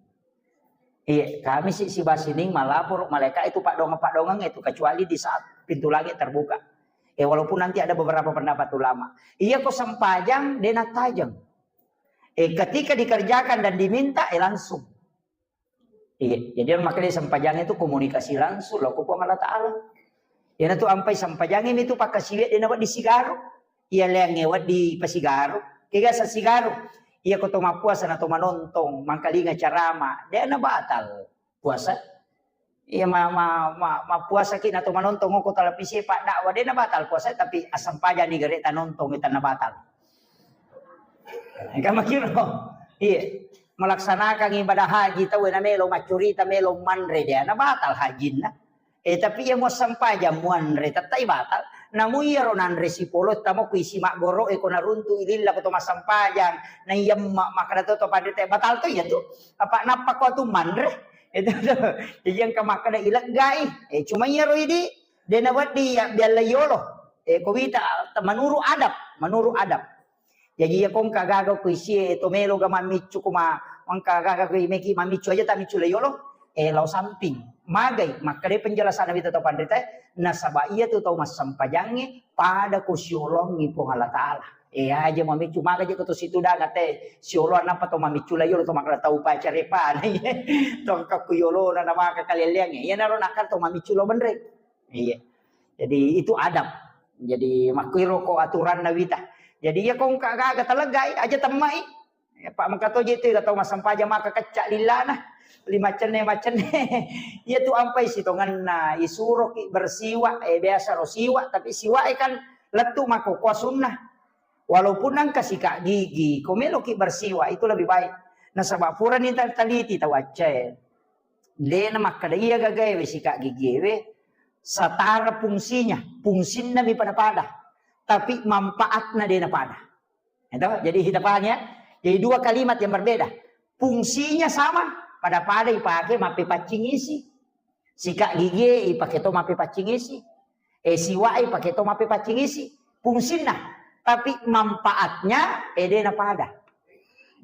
Iya, Kamisi sibawa sining mallaporo malaeka itu paddoangeng-paddoangeng itu, kecuali di saat pintu langit terbuka. Eh, walaupun nanti ada beberapa pendapat ulama. Iya ko sempajang, de nattajeng. Eh, ketika dikerjakan dan diminta, eh, langsung. Iya, jadi makanya sempajang itu komunikasi langsung lo ko Puang Allah Ta'ala. Iyanatu ampai sempajangnge mitu pakkasiwiang de nawedding sigaro. Iya leangnge wedding pasigaro. Kega sasigaro. Iya ko to mappuasa na to manontong, mangkalinga carama, de na batal puasa. Iya ma, ma, ma, mappuasaki na to manontong ko televisi paddakwa, de na batal puasa, tapi assempajang ni gare tanontong, tanna batal. Engka makiro. Iya. Melaksanakan ibadah haji tau na melo maccurita, melo manre, de na batal hajinna. Eh, tapi iya muassempajang muanre, tettai batal. Namu iyaro nanre sipolo, tamo ku isi maggoro, eh, ko naruntu ililla ko to massempajang, na iya ma-, makkada to, to panrita, batal to iya tu. Apa nappa ko tu manre? Itu tu. Jadi engka makkada ileggai. Eh, cuma iyaro idi, de na wedding iya bialla yolo. Eh, ko wita, menurut adab, menurut adab. Jaji iya ko engka gaga ko isie to melo ga mammiccu ko ma-, engka gaga ko meki mammiccu aja tamiccu la yolo, eh, lao samping. Magai, makkeda penjelasan Nabi to panrita, nasaba iya tu tau massempajangnge pada ko siolongi Puang Allah Ta'ala. Eh, aja mammiccu, maga je ko to situ danga te siolong, nappa to mammiccu la yolo, to makkeda tau pacarepa. To engka ku yolo na, na maka kaleleang. Iya naro nakal to mammiccu lo benre. Iya. Jadi itu adab. Jadi makkuiro ko aturanna wita. Jadi iya ko engka gaga taleggai, aja temmai. Ya, Pak, maka toje tu tau massempajang maka kecca lillana. Lima cenne, macenne. Iya tu ampai sitongenna, isuroki bersiwak, eh, biasa ro siwak, tapi siwak, eh, kan lettu mako kua sunnah. Walaupun engka sikat gigi, ko meloki bersiwak, itu lebih baik. Nasaba purani ta-, taliti tau accae. Dena makkeda iya gagaewe sikat gigiewe setara fungsinya, fungsinna mi pada-pada, tapi manfaatna dena pada. Itu, jadi kita paham ya. Jadi dua kalimat yang berbeda. Fungsinya sama, pada-pada ipake mappepaccing isi. Sikat gigi ipake to mappepaccing isi. Eh, siwak ipake to mappepaccing isi. Fungsinna. Tapi manfaatnya, eh, dena pada.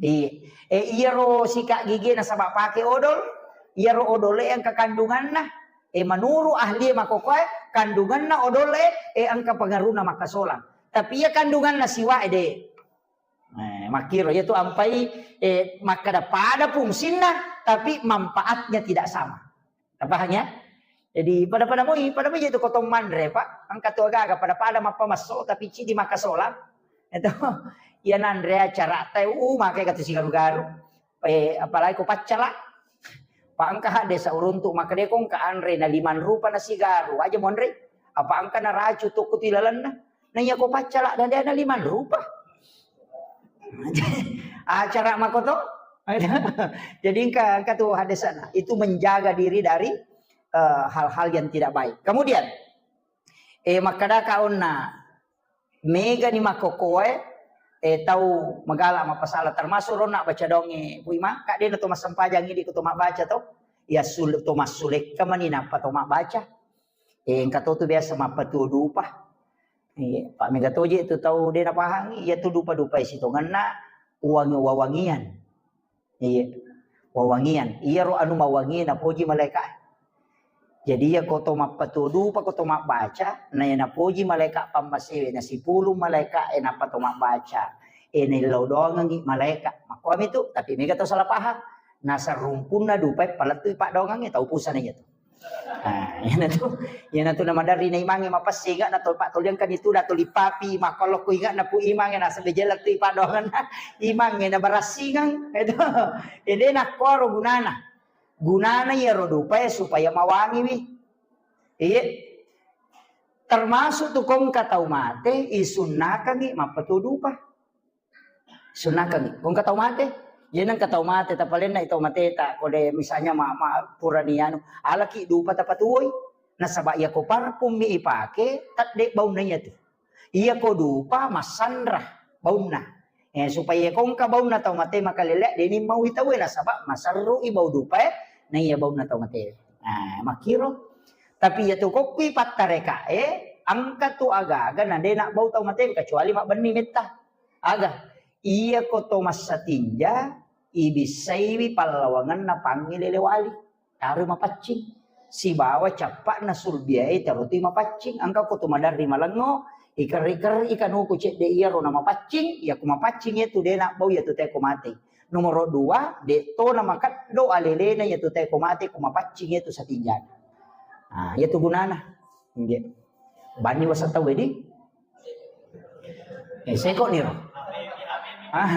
Iya. Eh, iyaro sikat gigi nasaba pake odol, iyaro odol e engka kandunganna. Eh, menurut ahli makokoe, kandunganna odol e, eh, engka pengaruhna makkasolang. Tapi iya kandunganna siwak e de. Eh, makkiro, iya tu ampai, eh, makkeda pada fungsinna, tapi manfaatnya tidak sama. Tapahang ya? Jadi pada-pada moi, pada moi itu kotong manre, Pak. Engka tu agaga pada-pada mappamasso, tapi cidi makkasolang. Itu, iya nanre acara teh, uh, makai katu sigaru-garu. Eh, apalagi ko paccala. Pak, engka hadde sauruntu makkeda ko engka anre na limang rupa na sigaru, aja monre. Apa engka na racu tu ku tilalenna. Na iya ko paccala dan dia na limang rupa. Acara makoto. Jadi engka, engka tu hadde sana. Itu menjaga diri dari, eh, hal-hal yang tidak baik. Kemudian, eh, makkadaka onna, megani makkokkoe, eh, tau magala mappasala, termasuk ronna baca donge, Pu Imang, kak dena to massempajang idi ko to mabbaca to, ya sul-, to massulekka mani nappa to mabbaca. Eh, engka to tu biasa mappatuo dupa. Iya, Pak, mega toje tu tau dena pahangi, iya tu dupa-dupa sitongenna uang wawangian. Iya. Wawangian. Iyaro anu mawangi napoji malaika. Jadi iya ko to mappatuo dupa, ko to mabbaca, na iya napoji malaika pammasewe, na sipulung malaika e nappa to mabbaca. E naillau doangengi malaika. Makkuami tu, tapi mega to salah paham. Nasarumpunna dupa e palettui paddoangengnge, tau pusana iya tu. Ah, iyanatu, iyanatu namaderri na imangnge mapessinga na to, Pak, toliangkan itu da toli papi, makkollo ku inga na Pu Imangnge nasaba jella tu ipaddoangenna imangnge na barassingeng. Itu. Ede nakkoro gunana. Gunana iyaro dupae supaya mawangiwi. Iya. Termasuk tu kongka tau mate, isunnakangi mappatuo dupa. Sunnakangi. Kongka tau mate, jeneng ka tau mate, tapalenna i tau mateta, kode misalnya ma, ma, purani anu, alaki dupa tapatuoi. Nasaba iyako parfum mi ipake, tedde baunna iyatu. Iyako dupa massanra baunna. Eh, supaya kongka baunna tau mate makalele, deni mau itaue nasaba maserru i bau dupae, na iya baunna tau mate. Nah, makkiro. Tapi iyatu kokkui pattarekae, engka tu aga-aga na dena bau tau mate kecuali mabbenni metta. Aga, iyako to massatinja, ibissaiwi pallawangenna pangngilele wali. Taroi mapaccing. Sibawa cappa'na sulbiae tarotui mapaccing. Engka ko tu maderri malengngo, ikerri-kerri kanuku cedde iyaro na mapaccing, iyako mapaccing iyatu de nabbau iyatu teko mate. Nomoro dua, de to na makeddo alelena iyatu teko mate ko mapaccing iyatu satinjana. Ah, iyatu gunana. Nggih. Bani wasa tau wedi. Eh, seko niro. Ah.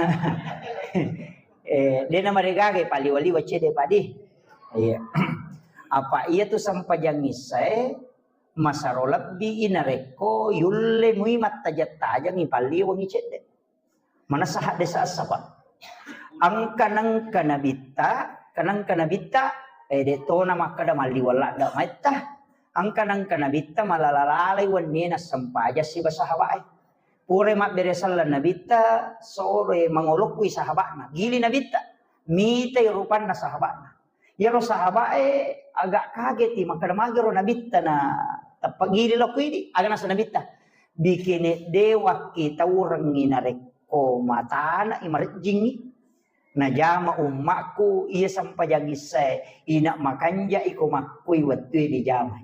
Eh, dena maregaga paliwa-liwa cede padi. Iya. Apa iya tu sempajang issae masaro lebbi i narekko yulle mui mattajang-tajangi palliwangi cedde. Manessa haddesa essa, Pak. Engka nengka nabitta, kenengka nabitta, eh, de tona makkeda malliweng ladda maitta. Engka nengka nabitta malala-lalai wennie nassempajang siba sahabae. Pura mabbere selleng nabitta, soro mangolokkui sahaba'na. Gili nabitta, mitai rupanna sahaba'na. Iyaro sahabae agak kageti, makkeda magero nabitta na tappagili lokko idi, aga nasa nabitta. Bikene de wakkitaurengngi narekko matana i marejjingngi. Najama ummakku iya sempajang issae, ina makanja iko makkui wettue dijamai.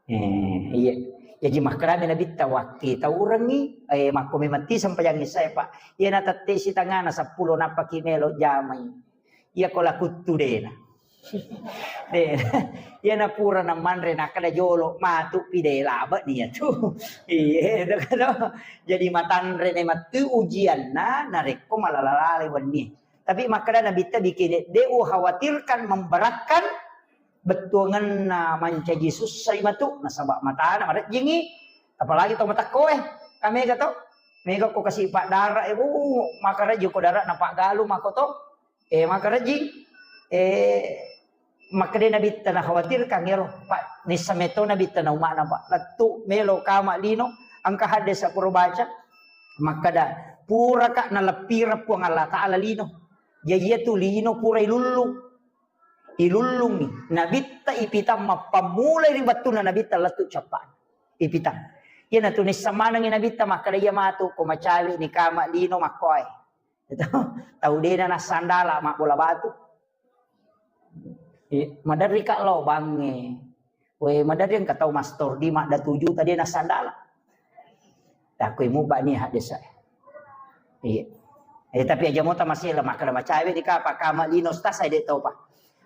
Eh, iya. Jaji makkedami nabitta wakkitaurengngi, eh, makko memang ti sempajang issae, Pak. Iya na tette sitangana seppulo nappaki melo jamai. Iya ko lakuttu dena. De, iya na pura na manre nakkeda jolo matu pi de labe nia tu. Iya, itu kan. Jadi matanre ne matu ujianna narekko malala-lala wenni. Tapi makkeda nabitta bikini de ukhawatirkan memberatkan bettuangenna mancaji sussai matu nasaba matana marejjingi, apalagi to matakkoe. Kamega to? Mega ko kasi paddara e, bu, makarejji ko dara na paggalu mako to. Eh, makarejji, eh, makkeda nabitta na khawatirkan ero, Pak, nissa meto nabitta na umma'na, Pak. Lettu melo kama lino, engka haddesa pura baca, makkeda, puraka naleppireng Puang Allah Ta'ala lino. Jaji iyatu lino pura ilullung. Ilullungi. Nabitta ipitang mappammulai ri wettunna nabitta lettu cappa'na. Ipitang. Iyanatu nissa manengi nabitta makkeda, iya matu ko macawe ni kama lino makkoe. Itu, tau dena nassandala mabbola batu. Eh, maderri ka lao bangnge. We, maderri engka tau mastor di madda tuju tadi nassandala. Takoi muba ni haddesa. Iya. Eh, tapi aja mota masih lemak kada macawe di kapa kama lino stas saya dek tau pa.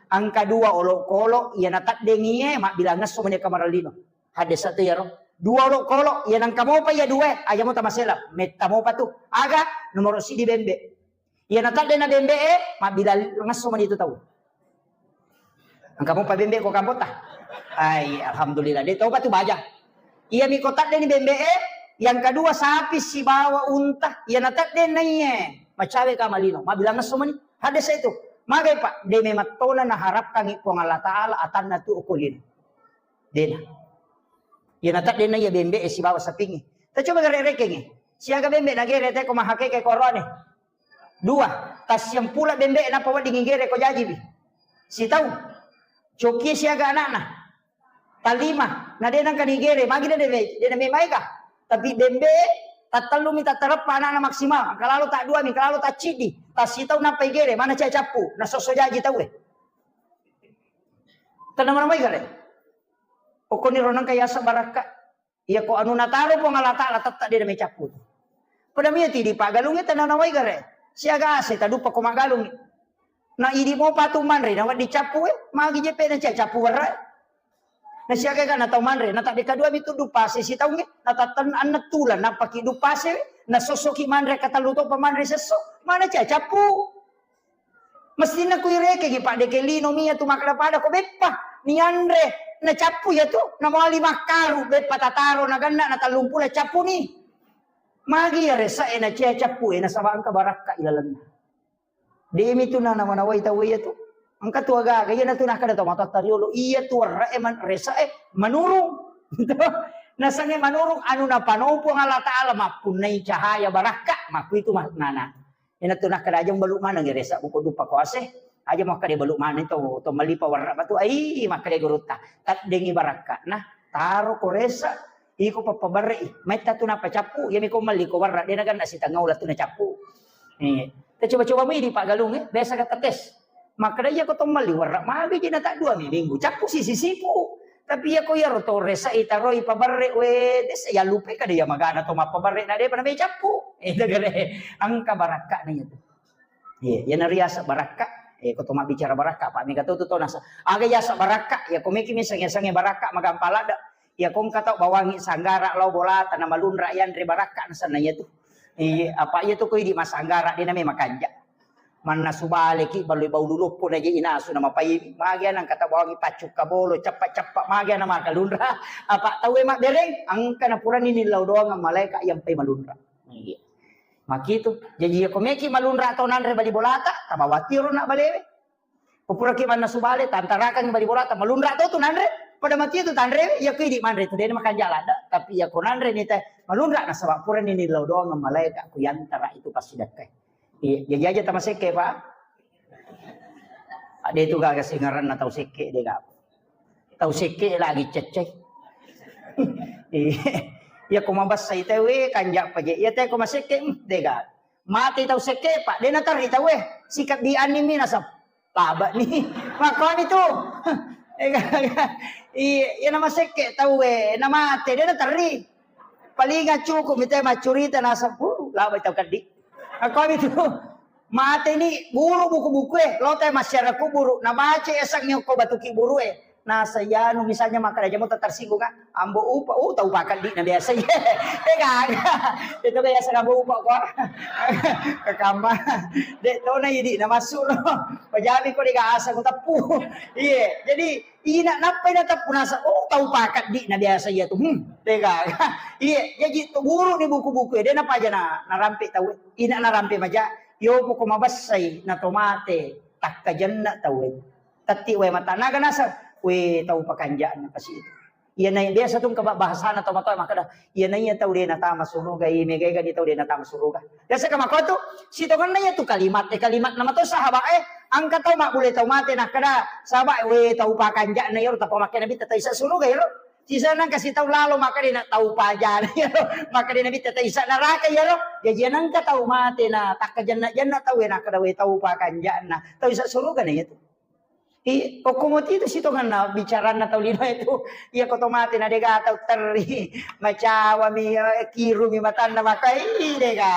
Angka dua olok-olok, iya nataddengi e, mabbilang ngesso mani kamar lino. Haddesa tu iyaro. Dua olok-olok, iya nengka mopa iya dua, aja mopa tamasela. Metta mopa tu. Aga, nomoro siddi bembe. Iya natadde na bembe e, mabbilang ngesso mani tu tau. Engka mopa bembe ko kampota. Ai, alhamdulillah. De topa tu baja. Iya mi ko tadde ni bembe e, yang kedua sapi sibawa unta, iya natadde na iye. Macawe kama lino, mabbilang ngesso mani. Haddesa itu. Magai, Pak, de memang tona naharapkangi Puang Allah Ta'ala atanna tu ukulin. Dena. Iya natadde na iya bembe e sibawa sapingi. Ta coba gare rekengi. Siaga bembe nagere te ko mahakeke korone. Dua, tassiampula bembe e nappa wedding igere ko jajiwi. Sitau. Coki siaga anakna. Talima, na de nangka nigere, magi de de de na memaega. Tapi bembe e tattellumi tattareppa anakna maksimal. Engka lalo taddua mi, engka lalo tacciddi. Tassitau nappa igere, mana cai cappu, na sosso jaji tau e. Tenna mana mai gare. Okoni ro nangka yasa barakka. Iya ko anu nataro Puang Allah Ta'ala tetta de na mecappu. Pada mia tidi pagalungi tenna nawai gare. Siaga ase taduppa ko magalungi. Na idi mopa tu manre na wedding cappu e, magi je pe na cia cappu werra. Na siaga ga na tau manre, na tadde kadua mi tu dupase sitaunge, na tatten anne tulang nappa ki dupase, na sossoki manre katellu to pa manre sesso, mana cia cappu. Mestinna kuirekengngi, Pak, deke lino mia tu makkeda pada ko beppa nianre, nacappu iya tu, namawali makkaru, beppa tataro naganna na tellung pulo cappu ni. Magi iya rese'e nacia cappu e nasaba engka barakka ilalenna. Demi tu na namanawai tau iya tu. Engka tu aga-aga iya natu nakkeda tau matoatta riolo, iya tu warra'e man-, rese'e manurung. Nasengnge manurung anu napanopo Allah Ta'ala mappunnai cahaya barakka, makku itu maknana. Iyanatu nakkeda aja mubalu maneng resa buko dupa ko ase. Aja makkeda balu maneng to, to malipa warra batu. Ai, makkeda gurutta. Taddengi barakka. Nah, taro ko resa, iko pappabarre i. Metta tu nappa cappu, iyami ko melli ko warra, de naganna sitengah ula tu nacappu. Eh, ta coba-coba mi di Pak Galung, eh. Biasa kata tes. Makkeda iya ko to melli warra, magi je na tak dua mi minggu. Cappu sisi sipu. Tapi iya ko iyaro to resa i taroi pabarre we, desa ya lupe kada iya magana to mappabarre na de pada me cappu. Itu gare angka barakka na itu. Iya, iya nariasa barakka. Eh, ko to mabbicara barakka, Pak, mega to tu to nasa. Aga yasa barakka, ya ko meki miseng-sengi barakka magampala da. Ya ko engka tau bawangi sanggara lao bolata na malunra yanre barakka nasenna iya tu. Iya, apa iya tu ko idi masanggara de na me makanja. Mannasu baleki balui bau luluppu na je inasu na mapai. Magi ana engka tau bawangi paccukka bolo, ceppa-ceppa magi ana makalunra. Apa tau e mabbereng, angka na purani nillau doang malaika yang pai malunra. Iya. Makitu. Jaji iya ko meki malunra tau nanre bali bolata, tabawa tiro na balewe. Ko puraki mannasu bale, tantarakangi bali bolata, malunra tau tu nanre. Pada mati tu tanre, iya ko idi manre tu dena makanja ladda. Tapi iya ko nanre ni te malunra nasaba purani nillau doang malaika ku yantara itu pasti dakkai. Iya, jaji aja tamasekke, Pak. Ade tu gaga singaranna tau sekke de gaga. Tau sekke lagi cecce. Iya. Iya ko mabessai tau e kanja paje. Iya te ko masekke, hmm, de gaga. Mate tau sekke, Pak, de naterri tau e. Sikabbi anni mi nasab. Laba ni. Makkuani tu. Iya, iya na masekke tau e, na mate de naterri. Paling cukup mita maccurita nasab, uh, laba tau keddi. Makkuani tu. Mate ni buru buku-buku e, lo te masyarakat buru, na baca esang ko batuki buru e. Nasa iyanu misalnya makkeda jamo tersinggung kan, ambo upa, uh tau pakeddi na biasa iya. Eh gaga. Itu biasa ambo upa ko. Kekamba. Dek to na idi na masuk no. Pajami ko dega asa ko teppu. Iya, jadi ina nappai na teppu nasa, oh tau pakeddi na biasa iya tu. Hmm, dega. Iya, jadi tu guru ni buku-buku de na paja na narampe tau. Ina narampe maja, yo poko mabessai na to mate takkajenna tau. Tatti wae matanaga naseng, we tau pakanja'na kasi itu. Iya nai biasa tu engka bahasana tau matoa makkeda, iya naiya tau de natama suruga, i mega-ega ni tau de natama suruga. Biasa ka makko tu, sitongenna iya tu kalimat, eh, kalimat nama to sahabat, eh, engka tau mabbule tau mate nakkeda, sahabat, we tau pakanja'na iyaro tapa makkeda nabitta tau isa suruga iyaro. Sisa nang kasi tau lalo makkeda na tau pajana iyaro, makkeda nabitta tau isa neraka iyaro. Jaji nengka tau mate na takkajenna-jenna tau we nakkeda we tau pakanja'na, tau isa suruga na iya tu. I, okko moti tu sitongenna bicaranna tau lino itu. Iya ko to mate na dega tau terri. Macawami, eh, kirumi matanna maka, ih, dega.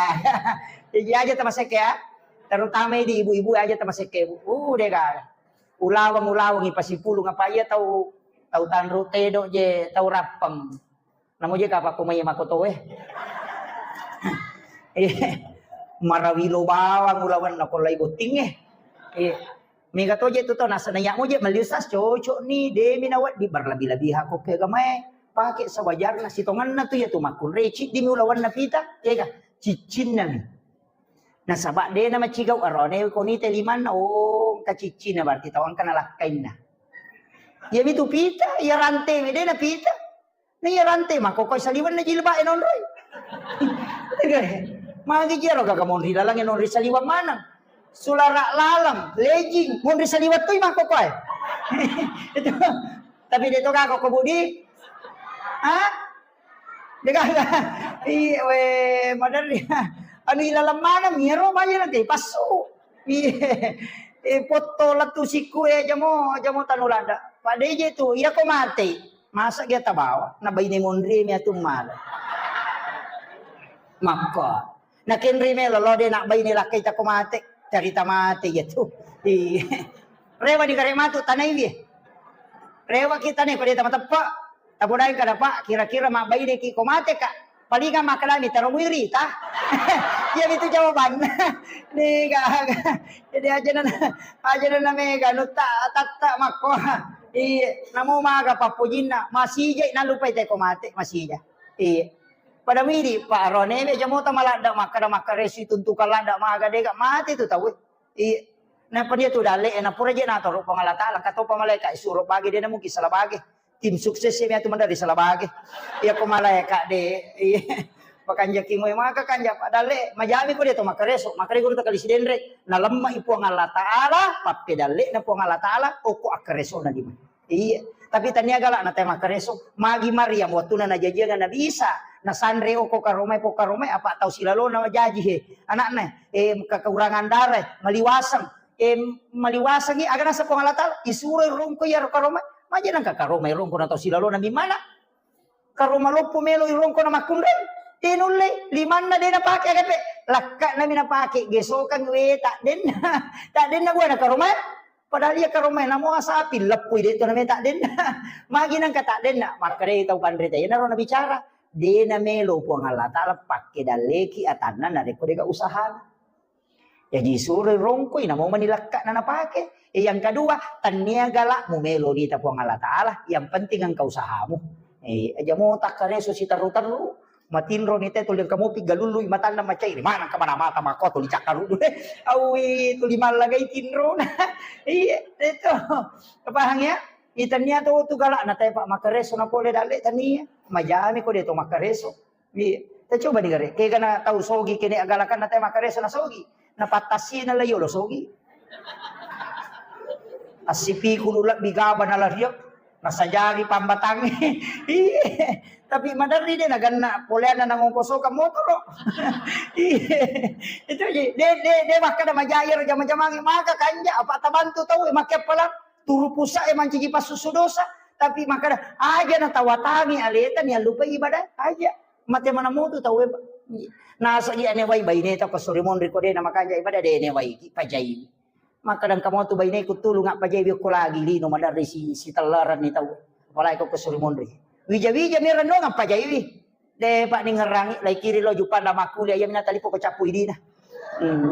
Jadi aja tamasekke ya. Terutama di ibu-ibu aja tamasekke, Bu. Uh, dega. Ulaweng-ulaweng ipasipulung apa iya tau, tau tanru tedo je, tau rappeng. Namo je kapakko mai makoto e. Eh, marawilo bawang ulawenna ko lai botting e. Eh, mega to je tu to nasana ya mo je meli ustaz cocok ni demi na wedding berlebih-lebih ko ke agama e. Pake sewajarna sitongenna tu ya tu makkunrai ciddi mi ulawenna pita, ya ga? Ciccinna mi. Nasaba de na macigau arone ko ni te limanna, oh, engka ciccinna berarti tau engka nalakkainna. Iya mi tu pita, iya rante mi de na pita. Na iya rante makkokoi saliwenna jilbab e nonroi. Magi jero gaga monri laleng e nonri saliweng maneng. Sulara laleng, lejing, monri saliweng toi makkokoi. Itu. Tapi de to gaga ko Budi. Ha? De gaga. Iya we maderri. Anu ilaleng maneng iyaro baja nanti passu. Iya. Eh, potto lettu sikku e jamo, jamo tanu lada. Pak de je tu, iya ko mate. Masa dia tabawa, na baine monri mi atu mala. Makko. Na kenri melo lo de na baine lakkai tako mate, carita mate ya tu. Iya. Rewa di kare matu tanai dia. Rewa kita ne ko de tama teppa. Tabodai kada Pak, kira-kira ma baine ki ko mate ka. Palinga makkedami, "Taro muirita." Iya itu jawabanna. Niga. Jadi aja na, aja na mega nutta tatta makko. Iya, namo maga pappojinna, masija nalupai teko mate, masija. Iya. Pada midi, Pak, rone me jamota maladda makkada makkaresu tuntukan ladda maga dega mate tu tau. Iya. Napa dia tu dalle, na pura je natoro Puang Allah Taala, katopa malaika suro bage de na mungkin salah bage. Tim sukses ya tu mandari salah bage. Iya ko malaika de. Iya. Pakanjaki moe maka kanja Pak dalle, majami ko dia to makkareso, makare guru takali sidenre, nalemma i Puang Allah Taala, pappe dalle na Puang Allah Taala, oko akkareso na lima. Iya, tapi tania gala na tema kareso. Magi Maryam wattuna najajiang Nabi Isa, nasanre oko karomai po karomai apa tau silalona jaji he. Anakna, eh, kekurangan darah, maliwaseng. Eh, maliwasengi aga nasa Puang Allah Taala, isuro rongko iya karomai. Maja nangka karomai rongko na tau silalona mimana. Karoma loppo melo irongko na makkunrai. Tenulle, limanna de napake aga pe. Lakka nami napake, gesokang we tak denna. Tak denna gua na karomai. Padahal iya karomai namo sapi leppui de to name tak denna. Magi nangka tak denna, makkedai tau panrita, iyanaro nabicara, de namelo Puang Allah Taala pakke dalleki atanna narekko dega usahana. Jaji suroi rongkoi namo mani lekkana napake. E, yang kedua, tania gala mumelo nita Puang Allah Taala, yang penting engka usahamu. E, aja mo takkareso siterru-terru. Matinro ni te tuli engka mopi galului matanna macairi. Mana engka mana mata mako tuli cakkarudu de. Awi tuli mallagai tinrona. Iya, itu. Paham ya? Itania to tu galakna te Pak makkareso na pole dalle tania. Majami ko de to makkareso. Iya. Te coba ni gare. Kega na tau sogi kene agalakan na te makkareso na sogi. Na pattasi na layo lo sogi. Assipikulu lebbi gaba na lariak. Nasajari pambatangnge. Iya. Tapi maderri de naganna poleanna nangongkosokang motoro. Iya. Itu ji. De, de, de makkada majai ro jama-jamangnge maka kanja apa tabantu tau e makke pala turu pusa e mancaji passusu dosa. Tapi makkada aja natawatangi aleta ni allupai ibadah aja. Mate mana motu tau e. Nasa ji ane wai baine tau kasuri monri ko de na makanja ibadah de ne wai pajai. Makkadang kamu tu baine ku tulung apa jai ko lagi lino madarri si, si tellaran ni tau. Apalagi ko kesuri monri. Wija-wija mi renung apa jai wi. De Pak ni ngerangi lai kiri lo jupanda makkuliah iya mina talipo ko cappu idina. Hmm.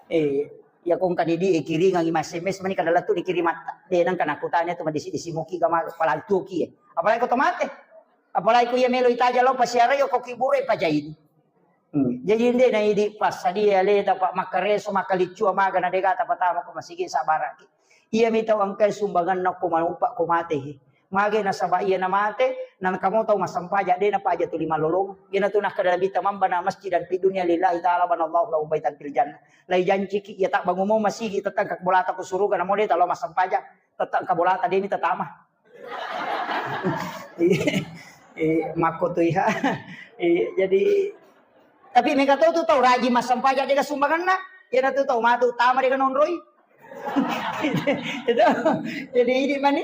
Eh, ya kong kan idi kiringangi S M S mani kada latu dikiri mata. De nang kana kutanya tu madisi disi muki gama palantuki. Apalagi ko tomate. Apalagi ko iya melo itaja lo pasiara yo ko kibure pajai. Hmm. Jadi ende na idi passadia aleta Pak makkareso makkalicua maga na dega tapatama ko masigi sabaraki. Iya mi tau engkai sumbanganna ko manupa ko mate he. Mage nasaba iya na mate, na kamo tau massempajang de na paja tuli malolong. Iya na tu nakkada Nabi tamambana masjidan fid dunya lillahi ta'ala banallahu lahu baitan fil jannah. Lai janciki iya tak bangumo masigi tetang ka bolata ko suruga namo de talo massempajang. Tetang ka bolata de mi tatama. Iya. Eh, makko tu iha. Eh, jadi tapi mega to tu tau rajin massempajang dega sumbanganna. Iya na tu tau matu tama dega nonroi. Itu. Jadi ini mani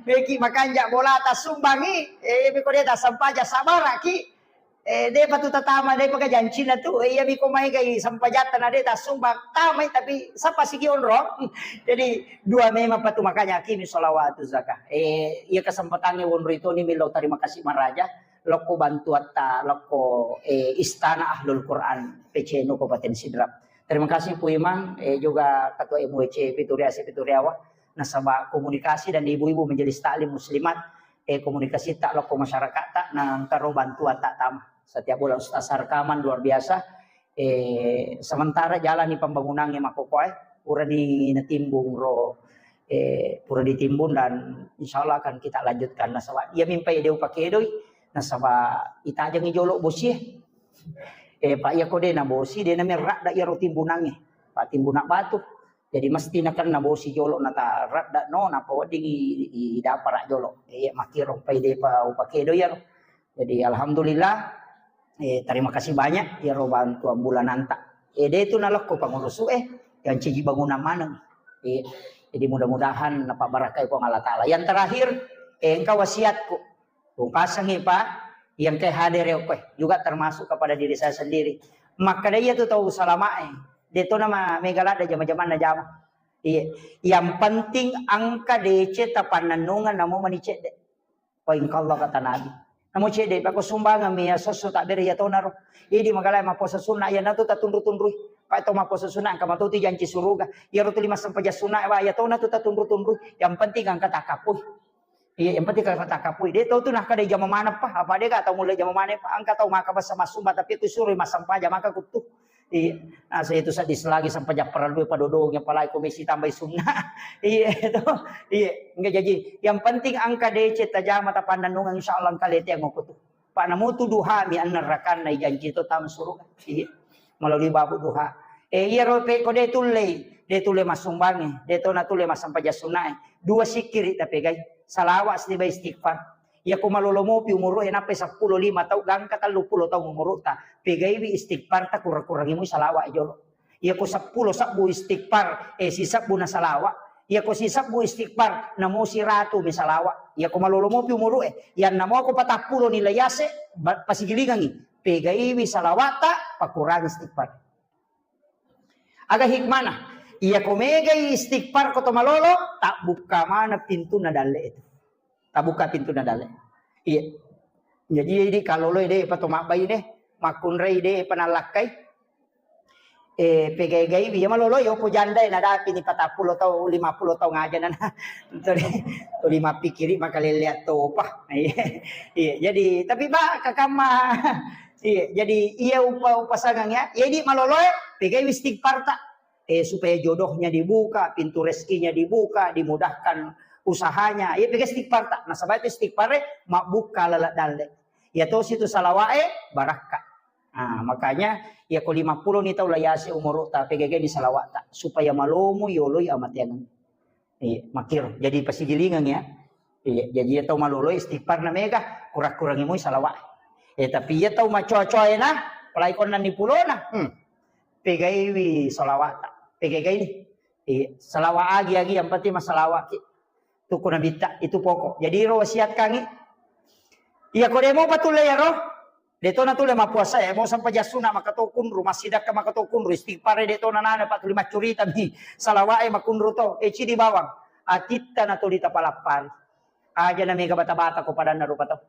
meki makanja bolata sumbangi. Eh, meko de ta sempajang sabaraki. Eh, de patu tatama de paka jancina tu. Eh, iya miko mai gai sempajatta na de ta sumbang tamai tapi sapa sigi onrong. Jadi dua memang patu makanya akimi sholawatu zakah. Eh, iya kesempatannya wonroi toni milo terima kasih maraja. Lokko bantuatta lokko, eh, Istana Ahlul Quran P C N U Kabupaten Sidrap. Terima kasih Pu Imang, eh, juga Ketua M W C Pituriasi Pituriawa, nasaba komunikasi dan ibu-ibu majelis taklim muslimat, eh, komunikasi tak lokko masyarakat tak nangkaro bantuan tak tama. Setiap bulan Ustaz rekaman luar biasa. Eh, sementara jalani pembangunannya makokoe, purani natimbung ro, eh, pura ditimbun dan insya Allah akan kita lanjutkan. Nasaba iya mimpai deu pakedoi, nasaba itajangi jolo bosie. Eh, Pak, iya ko de na bosi, de na merradda iyaro timbunangnge. Pak, timbunan batu. Jadi mesti nakenna bosi jolo nata radda no, napa wedding i, i, i dapara jolo. Eh, iya makkiro pai de pa upakedo iyaro. Jadi alhamdulillah, eh, terima kasih banyak iyaro bantuan bulananta. Eh, de tu nalekko pangurusu eh, yang ciji bangunan maneng. Eh, jadi mudah-mudahan napabarakai Puang Allah Taala. Yang terakhir, eh, engka wasiatku. Pungkasengngi, Pak, yang ke hadir ya, Pak, juga termasuk kepada diri saya sendiri. Makkeda iya tu tau salamae, de to nama mega ladde jama-jamanna jama. Iya, yang penting engka deceng tapannennungeng namo mani cedde. Poin Allah kata Nabi. Namo cedde, pako sumbangeng mi ya sosso tabbere ya tonaro. Idi magala mappuasa sunna, ya natu tatunru-tunrui. Pak to mappuasa sunna, angka matotu janci suruga. Ya ro tuli massempajang sunna, wa ya tona tu tatunru-tunrui. Yang penting angka takapui. Iya, yang penting angka takapui. De tau tu nah kada jama maneng pa. Apa de ka tau mulai jama maneng pa. Angka tau maka basa masumba, tapi tu suruh massempajang maka kutu. Iya. Nah, saya itu sadis lagi sampai japparan dua padodong, apalagi komisi tambahi sunna. Iya, itu. Iya, enggak jadi. Yang penting angka D C tajama tapannanungan, insya Allah angka lete yang aku tu. Pak namu tu duha mi anna rakanna ijanci to tam suruga. Iya. Melalui babu duha. Eh, iya ro pe ko de tullei, de tulle masumbangi, de to na tulle massempajang sunnae. Dua sikiri tapegai. Salawat siba istighfar. Iya ko malolo mopi umuru e nappai seppulo lima tau gangka tellu pulo tau umuru ta. Pegaiwi istighfar ta kurang-kurangi mu salawat jolo. Iya ko seppulo sebbu istighfar, eh, sisebbu na salawat. Iya ko sisebbu istighfar, namo siratu mi salawat. Iya ko malolo mopi umuru e, yang namo ko patappulo ni layase, ba-, pasigilingangi. Pegaiwi salawat ta, pakurangi istighfar. Aga hikmana? Iya ko megai istighfar ko to malolo, tabbukka mana pintunna dalle itu. Tabuka pintunna dalle. Iya. Jadi idi kaloloi de pa to mabbai de, makkunrai de pa nallakkai. Eh, pegai-gai iya maloloi opo jandai nadapi ni patappulo tau, lima pulo tau ngaja nana. To lima pikiri makalele topa. Iya. Iya, jadi tapi ba kakamma. Iya, jadi iya upa upasangang ya. Iya di maloloi pegai istighfar ta. Eh, supaya jodohnya dibuka, pintu rezekinya dibuka, dimudahkan usahanya. Iya, pega istighfar ta. Nasaba itu istighfar e mabbuka lala dalle. Iya tosi tu salawae barakka. Nah, makanya iya ko lima pulo ni tau layase umuru ta pega ni salawat ta supaya malomo yoloi amateang. Iya, makiro. Jadi pasigilingang ya. Iya, jadi iya tau malolo istighfar na mega, kurang-kurangi moi salawat. Eh, tapi iya tau macoa-coa ena, apalagi konna ni pulona. Hmm. Pegaiwi salawat ta. Pegai-gai ni. Iya, salawat agi-agi yang penting masalawat ki. Tuku nabitta itu pokok. Jadi ro wasiat kangi. Iya ko demo patulle ya ro. De to natulle mappuasa e, mo sampajang sunna maka to kunru, massidakka maka to kunru, istighfar e de to nanana, pa tuli maccurita mi, salawat e makunru to, e cidi bawang, atitta na tuli tapalappari. Aja na mega bata-bata ko padanna rupa tau.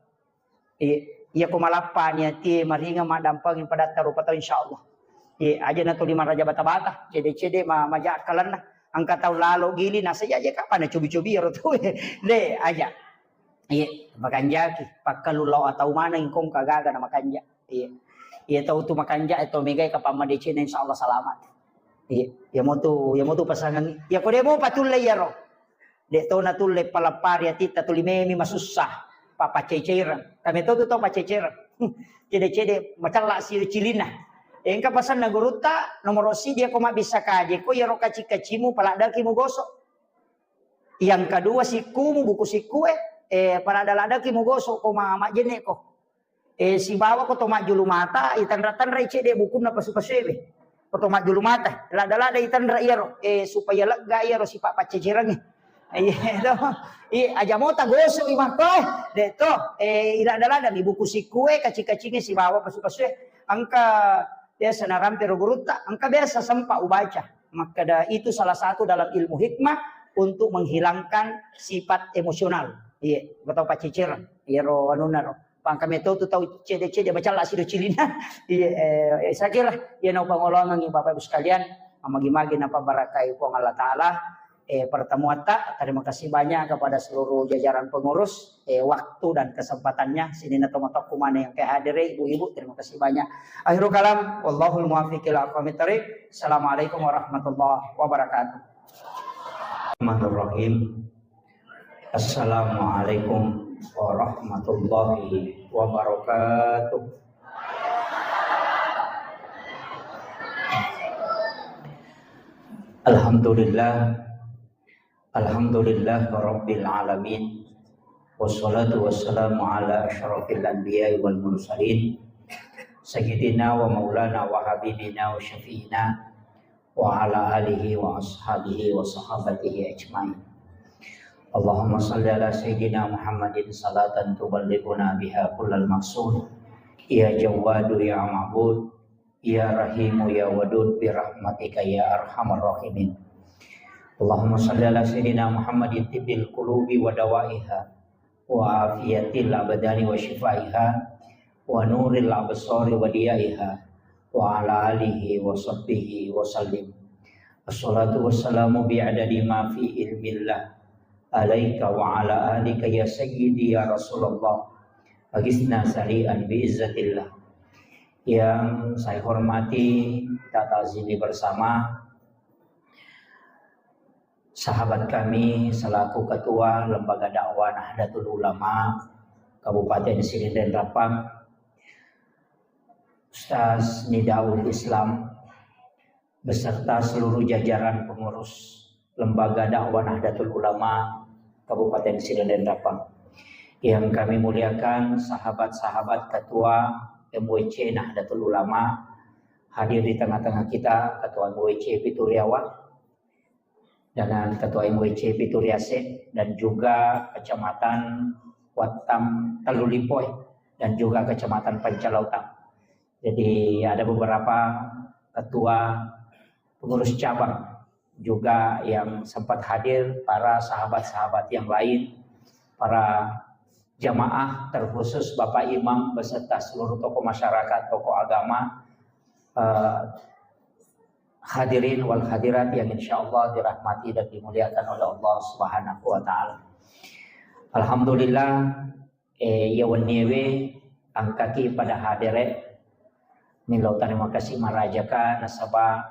Iya, iya ko malappa ni atie maringa maddampengi padatta rupa tau insyaallah. Iya, aja na tuli maraja bata-bata, cede-cede ma-, maja akkalenna. Engka tau lalo gili nasa iya je kapang na cobi-cobi ro tau. De, aja. Iya, makanjaki. Pakkalu lao atau maneng kong kagaga na makanja. Iya. Iya tau tu makanja atau megai kapang madecena insyaallah selamat. Iya, iya mo tu, iya mo tu pasangan. Iya ko de mo patulle iya ro. De to natulle palappari atitta tuli memi masussa. Papaccai-caireng. Kami to tu tau paccai-caireng. Cede-cede macella si cilinna. Engka pasanna gurutta nomoro sidi ko mabbissa kaje ko iyaro kaci-kacimu paladdaki mugoso. Yang kedua sikkumu, buku sikkue, eh, paladda-laddaki mugoso ko ma-, majjenne ko. Eh, sibawa ko to majjulu mata, itanra-tanrai cedde bukunna pasu-pasuewe. Ko to majjulu mata, ladda-ladda itanra iyaro, eh, supaya lega iyaro sipa paccecerengnge. Iya to. Iya, aja mota gosok i makko, eh. De to, eh, iladda-ladda mi buku sikkue, kaci-kacinge sibawa pasu-pasue. Engka biasa narampe ro gurutta, engka biasa sempa ubaca. Makkeda itu salah satu dalam ilmu hikmah untuk menghilangkan sifat emosional. Iya, engka tau paccecere. Iyaro anunna ro. Pangka meto tu tau cede-cede macalla sido cilina. Iya, eh, saya kira iya nau pangolongan Bapak Ibu sekalian, magi-magi napa barakai Puang Allah Taala. Eh, pertemuan ta, terima kasih banyak kepada seluruh jajaran pengurus, eh, waktu dan kesempatannya. Sini na tomatokku mana yang kehadiri, ibu-ibu, terima kasih banyak. Akhirul kalam, wallahul muwaffiq ila aqwamit thariq. Assalamualaikum warahmatullahi wabarakatuh. Bismillahirrahmanirrahim. Assalamualaikum warahmatullahi wabarakatuh. Alhamdulillah. Alhamdulillah Rabbil Alamin. Wassalatu wassalamu ala asyrafil anbiya'i wal mursalin. Sayyidina wa maulana wa habibina wa syafi'ina wa ala alihi wa ashabihi wa sahabatihi ajmain. Allahumma salli ala Sayyidina Muhammadin salatan tuballighuna biha kullal maqsud. Ya Jawwadu ya Ma'bud, ya Rahimu ya Wadud, bi rahmatika ya arhamar rahimin. Allahumma salli ala Sayyidina Muhammadin tibbil qulubi wa dawaiha, وعافية الأبدان وشفائها ونور الأبصار وضيائها وعلى آله وصحبه وسلم. الصلاة والسلام بعدد ما في علم الله عليك وعلى آلك يا سيدي يا رسول الله. أغثنا سريعا بعزة الله. Yang saya hormati, kita ta'zimi bersama sahabat kami selaku Ketua Lembaga Dakwah Nahdlatul Ulama Kabupaten Sidenreng Rappang, Ustaz Nidaul Islam, beserta seluruh jajaran pengurus Lembaga Dakwah Nahdlatul Ulama Kabupaten Sidenreng Rappang. Yang kami muliakan sahabat-sahabat Ketua M W C Nahdlatul Ulama, hadir di tengah-tengah kita, Ketua M W C Pituriawa, dengan Ketua M W C Pituriase, dan juga Kecamatan Wattam Tellulipoe, dan juga Kecamatan Pancalautang. Jadi, ada beberapa ketua pengurus cabang juga yang sempat hadir, para sahabat-sahabat yang lain, para jamaah, terkhusus Bapak Imam beserta seluruh tokoh masyarakat, tokoh agama, eh, hadirin wal hadirat yang insya Allah dirahmati dan dimuliakan oleh Allah Subhanahu wa Ta'ala. Alhamdulillah, eh, iya wenniewe engkaki pada hadere, millau terima kasih marajaka nasaba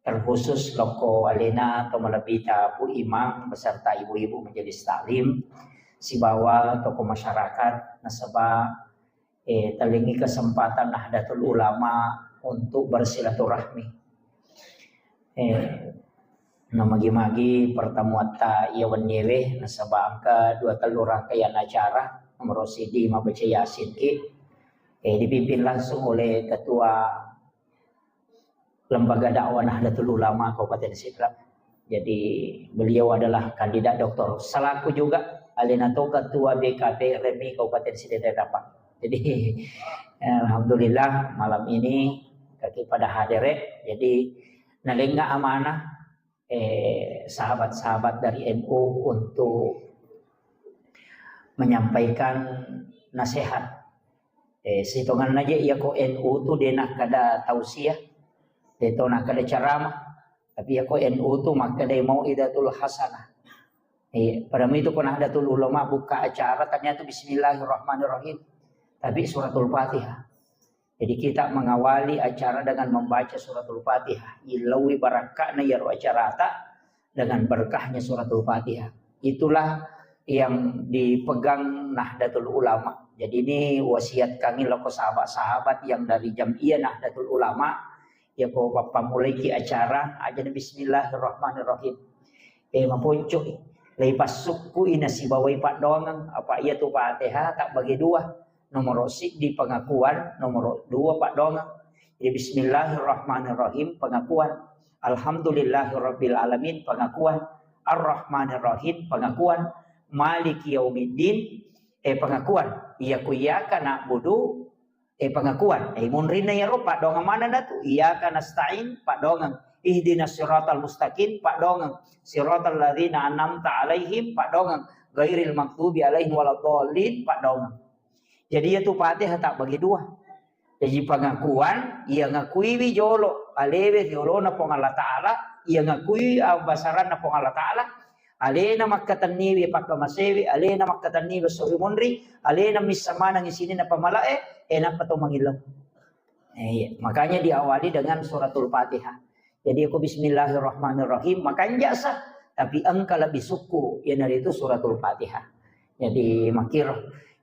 terkhusus lokko alena atau malebbita Pu Imam beserta ibu-ibu majelis taklim sibawa tokoh masyarakat nasaba, eh, tellingi kesempatan Nahdlatul Ulama untuk bersilaturahmi. Eh, namagi-magi pertemuatta iya wenniewe nasaba engka dua tellu rangkaian acara, nomor siji mabbaca Yasin ki, eh, dipimpin langsung oleh Ketua Lembaga Dakwah Nahdlatul Ulama Kabupaten Sidrap. Jadi beliau adalah kandidat doktor selaku juga alena to ketua B K P R M I Kabupaten Sidenreng Rappang. Jadi alhamdulillah malam ini kaki pada hadere. Jadi nalenga amanah, eh, sahabat-sahabat dari N U untuk menyampaikan nasihat. Eh, sitonganna je iya ko N U tu de nakkeda tausiah, de to nakkeda ceramah. Tapi iya ko N U tu makkeda mau'izatul hasanah. Eh, pada itu ko Nahdlatul Ulama buka acara ternyata bismillahirrahmanirrahim. Tapi suratul Fatihah. Jadi kita mengawali acara dengan membaca suratul Fatihah. Ilawi barakka'na iyaro acarata dengan berkahnya suratul Fatihah. Itulah yang dipegang Nahdlatul Ulama. Jadi ini wasiat kami loko sahabat-sahabat yang dari Jam'iyah Nahdlatul Ulama. Ya ko pappamulaiki acara, aja bismillahirrahmanirrahim. Eh, maponcoi. Lei passukku ina sibawai paddoangeng. Apa iya tu Fatihah tak bagi dua. Nomoro siddi pengakuan, nomoro dua paddoangeng. Jadi bismillahirrahmanirrahim pengakuan. Alhamdulillahirabbil alamin pengakuan. Arrahmanirrahim pengakuan. Maliki yaumiddin, eh, pengakuan. Iya ku iyyaka na'budu, eh, pengakuan. Eh, munrinna iyaro paddoangeng manenna tu. Iyyaka nasta'in paddoangeng. Ihdinas siratal mustaqim paddoangeng. Siratal ladzina an'amta alaihim paddoangeng. Ghairil maghdubi alaihim waladdallin paddoangeng. Jadi iya tu Fatihah tak bagi dua. Jadi pengakuan, iya ngakuiwi jolo alewe riolona Puang Allah Ta'ala, iya ngakui abbasaranna Puang Allah Ta'ala, alena makkatenniwi pakkamasewi, alena makkatenniwi suri munri, alena missa maneng isininna pamalae, enappa to mangillau. Eh, iya. Makanya diawali dengan suratul Fatihah. Jadi aku bismillahirrahmanirrahim, makanja sa, tapi engka lebih suku, iyanaritu suratul Fatihah. Jadi makir.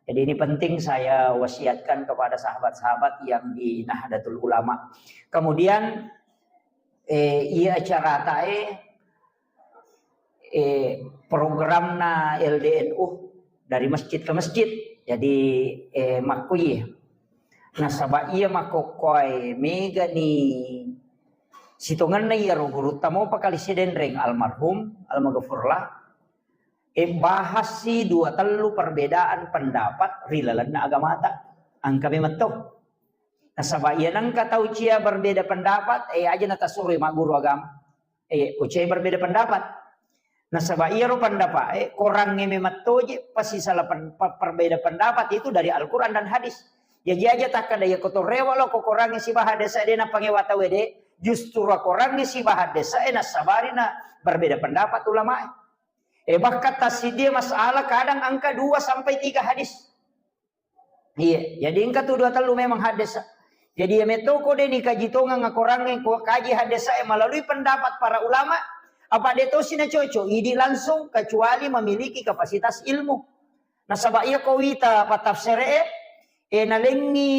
Jadi ini penting saya wasiatkan kepada sahabat-sahabat yang di Nahdlatul Ulama. Kemudian, eh, iya acaratae, eh, programna L D N U dari masjid ke masjid. Jadi, eh, makkuye. Nasaba iya makkokkoe megani sitongenna iyaro gurutta mopa kali Sidenreng almarhum, almaghfurlah. Eh, bahassi dua tellu perbedaan pendapat ri lalenna agamata. Engka memang to. Nasaba iya nengka tau cia berbeda pendapat, eh, aja natasuroi magguru agama. Eh, ucai berbeda pendapat. Nasaba iyaro pendapat e, korangnge memang toje pasisala pen-, pe-, perbeda pendapat itu dari Al-Quran dan hadis. Jaji aja takkada iya ko to rewa lo ko korangnge sibawa hadis e, de napangewa tau e de, justru korangnge sibawa hadis e, nasabari na berbeda pendapat ulama e. E, bahkan tassidie masalah kadang angka dua sampai tiga hadis. Iya, jadi engka tu dua tellu memang haddesa. Jadi iya metto ko de nikaji tongeng akorangnge ko kaji haddesa e melalui pendapat para ulama, apa de tosi na cocok, idi langsung kecuali memiliki kapasitas ilmu. Nasaba iya ko wita patafsere e, e nalengi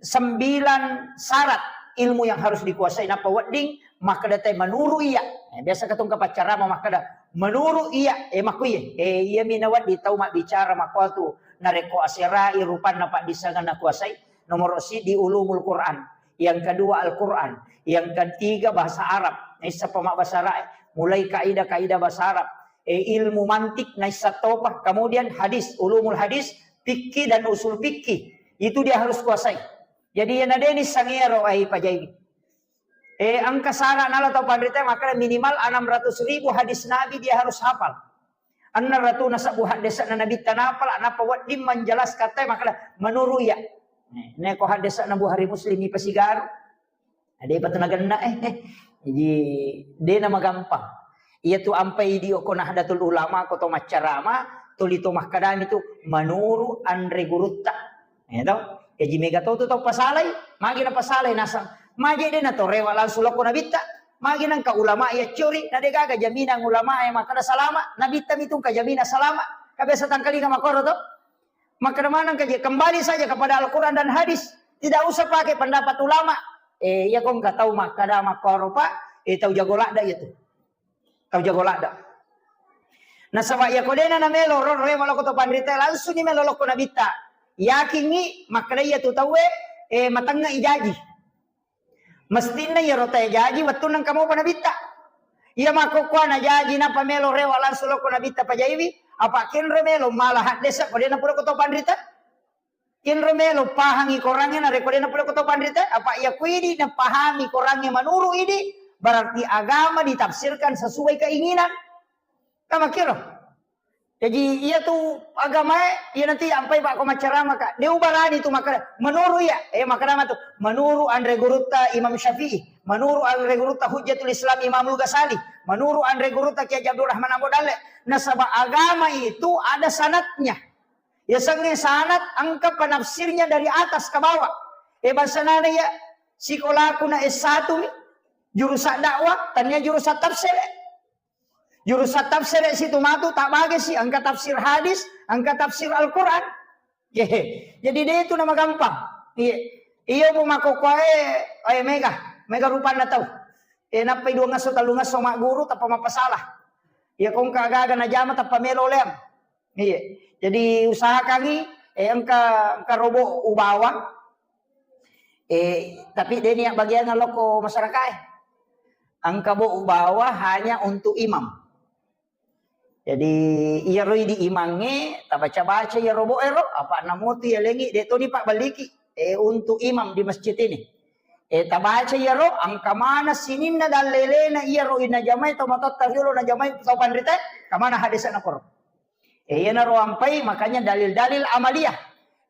sembilan syarat ilmu yang harus dikuasai, nappa wedding makkeda te menuru iya. E, biasa katong kapaccarama makkeda menuru iya, e makku iya. E, iya mi nawedding tau mabbicara makkuatu. Narekko aserai rupanna paddissengenna kuasai, nomoro siddi ulumul Quran, yang kedua Al-Quran, yang ketiga bahasa Arab. Naissappa mabbahasa Arab, mulai kaidah-kaidah bahasa Arab, e, ilmu mantik naissa topa, kemudian hadis, ulumul hadis, fikih dan usul fikih. Itu dia harus kuasai. Jadi, iya nadeni sangero ai pajai. E, engka syarat nala tau panrita makkeda minimal enam ratus ribu hadis Nabi dia harus hafal. Enneng ratuna sebbu haddese'na Nabitta napala, nappa wedding menjelaskan te makkeda menurut iya. Neko haddese'na Bukhari Muslim ipasigaru. Ada apa tenagenna eh. Jadi dena magampang. Iya tu ampai di oko Nahdlatul Ulama, ko to maccarama, tuli to makkedami tu menurut anre gurutta. Ya to? Jaji mega to tu tau pasalai, magi na pasalai nasang. Magi de na to rewa langsung lokko Nabitta. Magi nangka ulama ya curi, na de gaga jaminan ulama ya makkeda salama, Nabitta mitung ka jaminan salama. Ka biasa tangkalinga makoro to. Makkeda maneng ka je, kembali saja kepada Al-Quran dan hadis. Tidak usah pakai pendapat ulama. Eh, iya kong ka tau makkeda makoro pa, eh tau jago ladda iya tu. Tau jago ladda. Nasaba iya ko dena na melo ro rewa lokko to panrita langsung ni melo lokko Nabitta. Yakingi makkeda iya tu tauwe, eh, matengnga ijaji. Mestinna iyaro tae jaji wettunna engka mopa Nabitta. Iya makkokkoe na jaji nappa melo rewa langsung lokko Nabitta pajaiwi, apa kenro melo mala haddesa ko dena pura ko to panrita? Kenro melo pahangi korangnge narekko dena pura ko to panrita? Apa iya kuidi napahami korangnge menurut idi, berarti agama ditafsirkan sesuai keinginan. Kamakkiro. Jaji iya tu agamae, iya nanti ampai pak ko maccarama ka. De ubarani tu makkeda menurut iya, eh makkeda matu menurut anre gurutta Imam Syafi'i, menurut anre gurutta Hujjatul Islam Imamul Ghazali, menurut anre gurutta Kiai Haji Abdul Rahman Ambo Dalle. Nasaba agama itu ada sanatnya. Ya sengnge sanat engka penafsirnya dari atas ke bawah. Eh bangsana ya sikolaku na S satu mi, jurusan dakwah, tania jurusan tafsir. Jurusan tafsir situ matu tak bagi si, engka tafsir hadis, engka tafsir Al-Quran. Yehe. Jadi de itu nama gampang. Iya. Iyo bu makokkoe, eh mega, mega rupanna tau. Eh nappai dua ngasso, tellu ngasso magguru tappa mappasalah. Iya kongka gaga najama tappa melo leam. Iya. Jadi usahakangi, eh engka, engka robo ubawa. Eh, tapi de nia bagian lokko masyarakat eh. Engka bo ubawa hanya untuk imam. Jadi iyaro idi imangnge tabaca-baca iyaro bo ero, apa namotu ya lengi de toni pak balliki. Eh, untuk imam di masjid ini. Eh, tabaca iyaro, engka mana sininna dallelena iyaro inajamai to matotta riolo najamai to panrita, kamana hadisna koro. Eh, iyanaro ampai, makanya dalil-dalil amaliyah.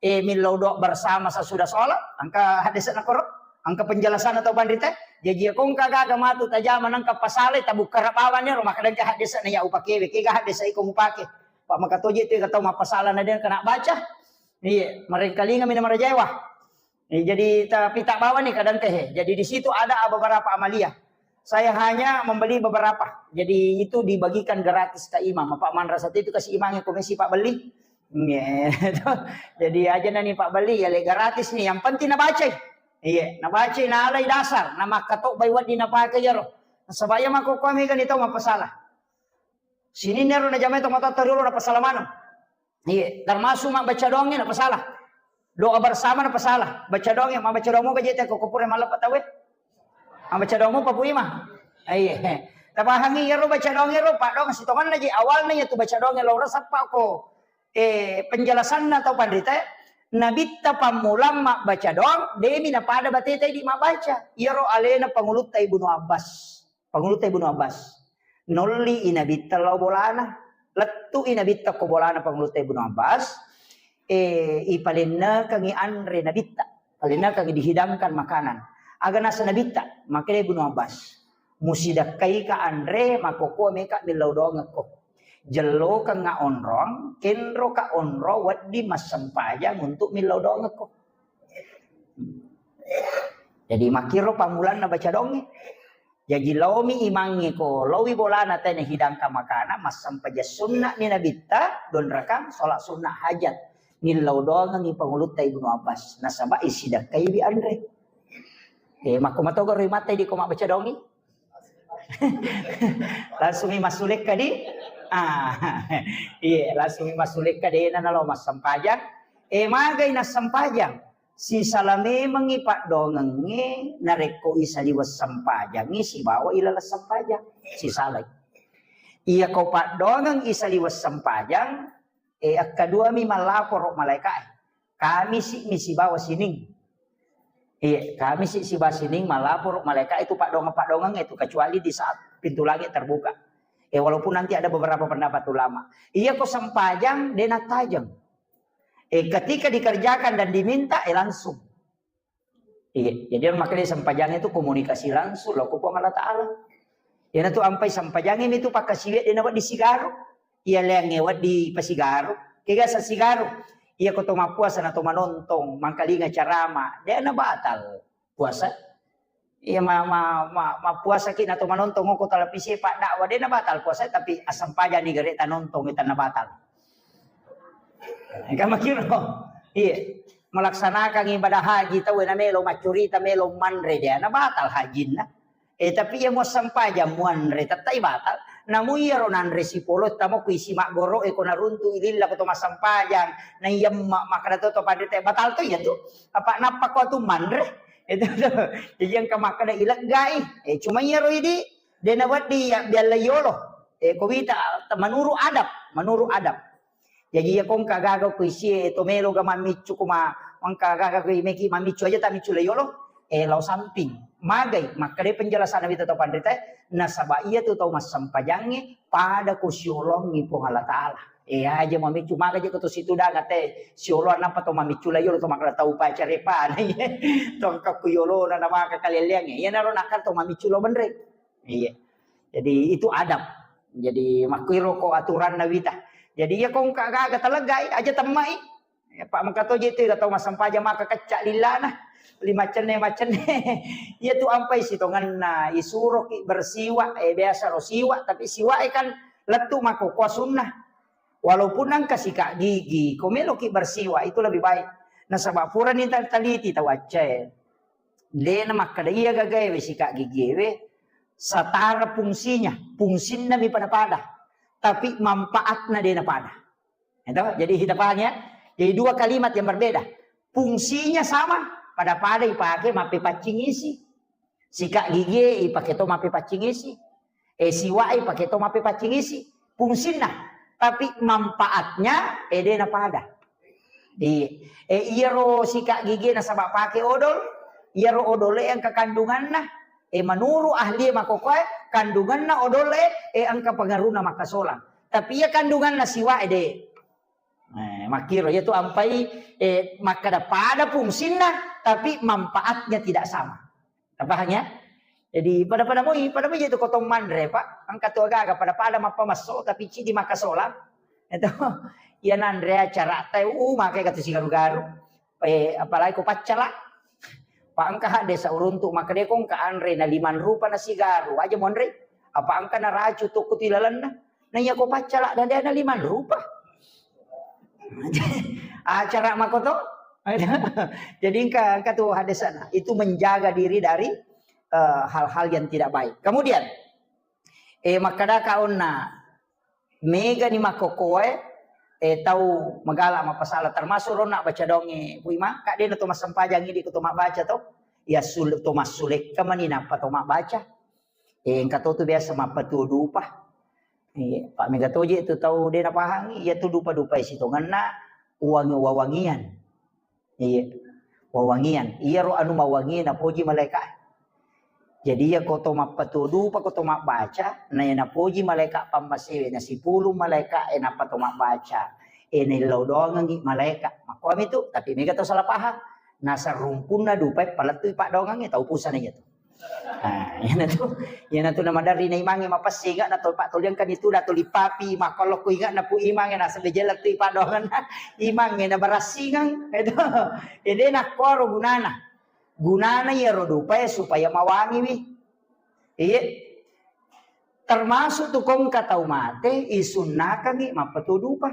Eh, millau doa bersama sesudah sholat, engka hadisna koro, engka penjelasan atau panrita. Jaji ko engka gaga matu tajama nangka pasalai tabukkara bawani ro, maka dengka hadisna ya upakewe, kega hadis iko mupake. Pak maka toje tu kata mapasala na dia kena baca. Iya, merengkalinga mina marajawa. Eh, jadi tapi tak bawa nih kadang teh. Jadi di situ ada beberapa amaliyah. Saya hanya membeli beberapa. Jadi itu dibagikan gratis ke imam. Apa manrasa itu kasih imamnya komisi pak beli. Iya. Jadi aja nani pak beli ya le gratis nih. Yang penting nabaca. Iya, nabaca nalai dasar. Nama katok bai wadi napake jaro. Sebaya mako kami kan itu apa salah. Sini nero na jamai to mata terus na pasala mana. Iya, termasuk mabbaca doangnge na pasalah. Doa bersama na pasalah. Baca doangnge, mabbaca doang mau gaji teko kupure maleppa tawe. Mabbaca doang mau papui mah. Iya. Tapahangi iyaro baca doangnge ro, pak doang sitongan lagi awalnya ya tu baca doangnge lo resappa ko. Eh, penjelasanna tau panrita, Nabitta pammulang mabbaca doang, demi na pada bateta di mabbaca. Iyaro alena pangulutta Ibnu Abbas. Pangulutta Ibnu Abbas. Nolli i Nabitta lao bolana. Lettu i Nabitta ko bolana Pangulutta Ibnu Abbas. Eh, ipalennekengi anre Nabitta. Palennekengi dihidangkan makanan. Aga nasa Nabitta, makkeda Ibnu Abbas. Musidakkaika anre, makkokkoe meka millau doangekko. Jellokengnga onrong, kenroka onrong wedding massempajang untuk millau doangekko. Jadi makkiro pammulanna baca donge. Jaji laomi imangnge ko laowi bolana tena hidangkan makanan, massempajang sunna'ni Nabitta, dua rakang, sholat sunnah hajat. Millau doangengngi Pangulutta Ibnu Abbas. Nasaba isidakkaiwi anre. Eh, makko matogaro mate di ko mabbaca dongi. Langsung mi massulekka di. Ah, iya, langsung mi massulekka dena nalo massempajang. Eh, magai nassempajang. Sisala memengngi paddoangengnge narekko isaliweng sempajangngi sibawa ilaleng sempajang. Sisalai. Iya ko paddoangeng isaliweng sempajang, eh, akkaduami mallaporo malaeka e. Kamisi mi sibawa sining. Iya, Kamisi sibawa sining mallaporo malaeka itu paddoangeng-paddoangeng itu, kecuali di saat pintu langit terbuka. Eh, walaupun nanti ada beberapa pendapat ulama. Iya ko sempajang, de nattajeng. Eh, ketika dikerjakan dan diminta, eh, langsung. Iya, jadi makanya sempajang itu komunikasi langsung lo ko Puang Allah Ta'ala. Iyanatu ampai sempajangnge itu pakkasiwiang de nawedding sigaru. Iya leangnge wedding pasigaro. Kega sa sigaro. Iya ko to mappuasa na to manontong, mangkalinga carama, de na batal puasa. Iya ma, ma, ma, mappuasaki na to manontong ko televisi paddakwa, de na batal puasa, tapi assempajanni gare tanontong, tanna batal. Ega makiro. Iya. Melaksanakan ibadah haji tau na melo maccurita, melo manre, de na batal hajinna. Eh, tapi iya muassempajang muanre tettai batal. Namu iyaro nanre sipolo tamo ku isi maggoro e ko naruntu ililla ko to massempajang. Na iya ma-, makkada to, to panre te batal to iya tu. Apa nappa ko tu manre? Itu tu. Jadi engka makkada ileggai. Eh, cuma iyaro idi de na wedding ya bialla yolo. Eh, ko wita menurut adab, menurut adab. Jaji iya ko engka gaga ko isie to melo ga mammiccu ko ma-, engka gaga ko meki mammiccu aja ta miccu la yolo, eh, lao samping. Magai, makkeda penjelasan wita tau panrita, nasaba iya tu tau massempajangnge pada ko siolongi Puang Allah Ta'ala. Eh, aja mammiccu, maga je ko to situ daga te siolo nappa to mammiccu la yolo to makkeda tau pacarepa. To engka ku yolo na, na maka kaleleangnge. Iya naro nakkan to mammiccu lo menre. Iya. Jadi itu adab. Jadi makkuiro ko aturanna wita. Jadi iya ko engka gaga taleggai, aja temmai. Ya, Pak, maka to je tu tau massempajang maka kecca lillana. Lima cenne macenne. Iya tu ampai sitongenna, isuroki bersiwak, eh, biasa ro siwak, tapi siwak e kan lettu mako kuah sunnah. Walaupun engka sikat gigi, ko meloki bersiwak itu lebih baik. Nasaba purani ta-, taliti tau accae. Dena makkeda iya gagaewe sikat gigiewe setara fungsinya, fungsinna mi pada-pada, tapi manfaatna dena pada. Itu, jadi kita paham ya. Jadi dua kalimat yang berbeda. Fungsinya sama, pada-pada ipake mappepaccing isi. Sikat gigi ipake to mappepaccing isi. Eh, siwak ipake to mappepaccing isi. Fungsinna, tapi manfaatnya, eh, dena pada. Di, eh, iyaro sikat gigi nasaba pake odol, iyaro odol e engka kandunganna, eh, menurut ahli makokoe, kandunganna odol e, eh, engka pengaruhna makkasolang. Tapi iya kandunganna siwak e de. Eh, makkiro, iya tu ampai, eh, makkeda pada fungsinna, tapi manfaatnya tidak sama. Paham ya? Jadi pada-pada moi, pada moi itu kotong manre, Pak. Engka tu agaga pada-pada mappa masso, tapi cidi makkasolang. Itu, iya nanre acara tau, uh, makai katu sigaru-garu. Eh, apalagi ko paccala. Pak, engka hadde sauruntu makkeda ko engka anre na limang rupa na sigaru, aja monre. Apa engka na racu tokko ti lalenna. Na iya ko paccala dan dia na limang rupa. Acara makoto. Jadi engka, engka tu hadde sana. Itu menjaga diri dari, eh, hal-hal yang tidak baik. Kemudian, eh, makkadaka onna, megani makkokkoe, eh, tau magala mappasala, termasuk ronna baca donge, Pui Mangka, dena to massempajang idi ko to mabbaca to, ya sul-, to massulekka mani nappa to mabbaca. Eh, engka to tu biasa mappatuo dupa. Iya, Pak, mega toje tu tau dena pahangi, iya tu dupa-dupa sitongenna uang-, wawangian. Iya. Wawangian. Iyaro anu mawangi napoji malaika. Jadi, iya ko to mappatuo dupa, ko to mabbaca, na iya napoji malaika pammasewe, na sipulung malaika e nappa to mabbaca. E, naillau doangengngi malaika. Makkuami tu, tapi mega to salah paham. Nasarumpunna dupa e palettui paddoangengnge, tau pusana iya tu. Ah, iyanatu, iyanatu namaderri na imangnge mapessinga na to pattoliangkan itu, na toli papi, makkolokku inga na pu imangnge nasaba jelettui paddoangenna imangnge na barassingang. Itu. Ede nakkuaro gunana. Gunana iyaro dupae supaya mawangiwi. Iya. Termasuk tu kongka tau mate, isunnakangi mappatuo dupa.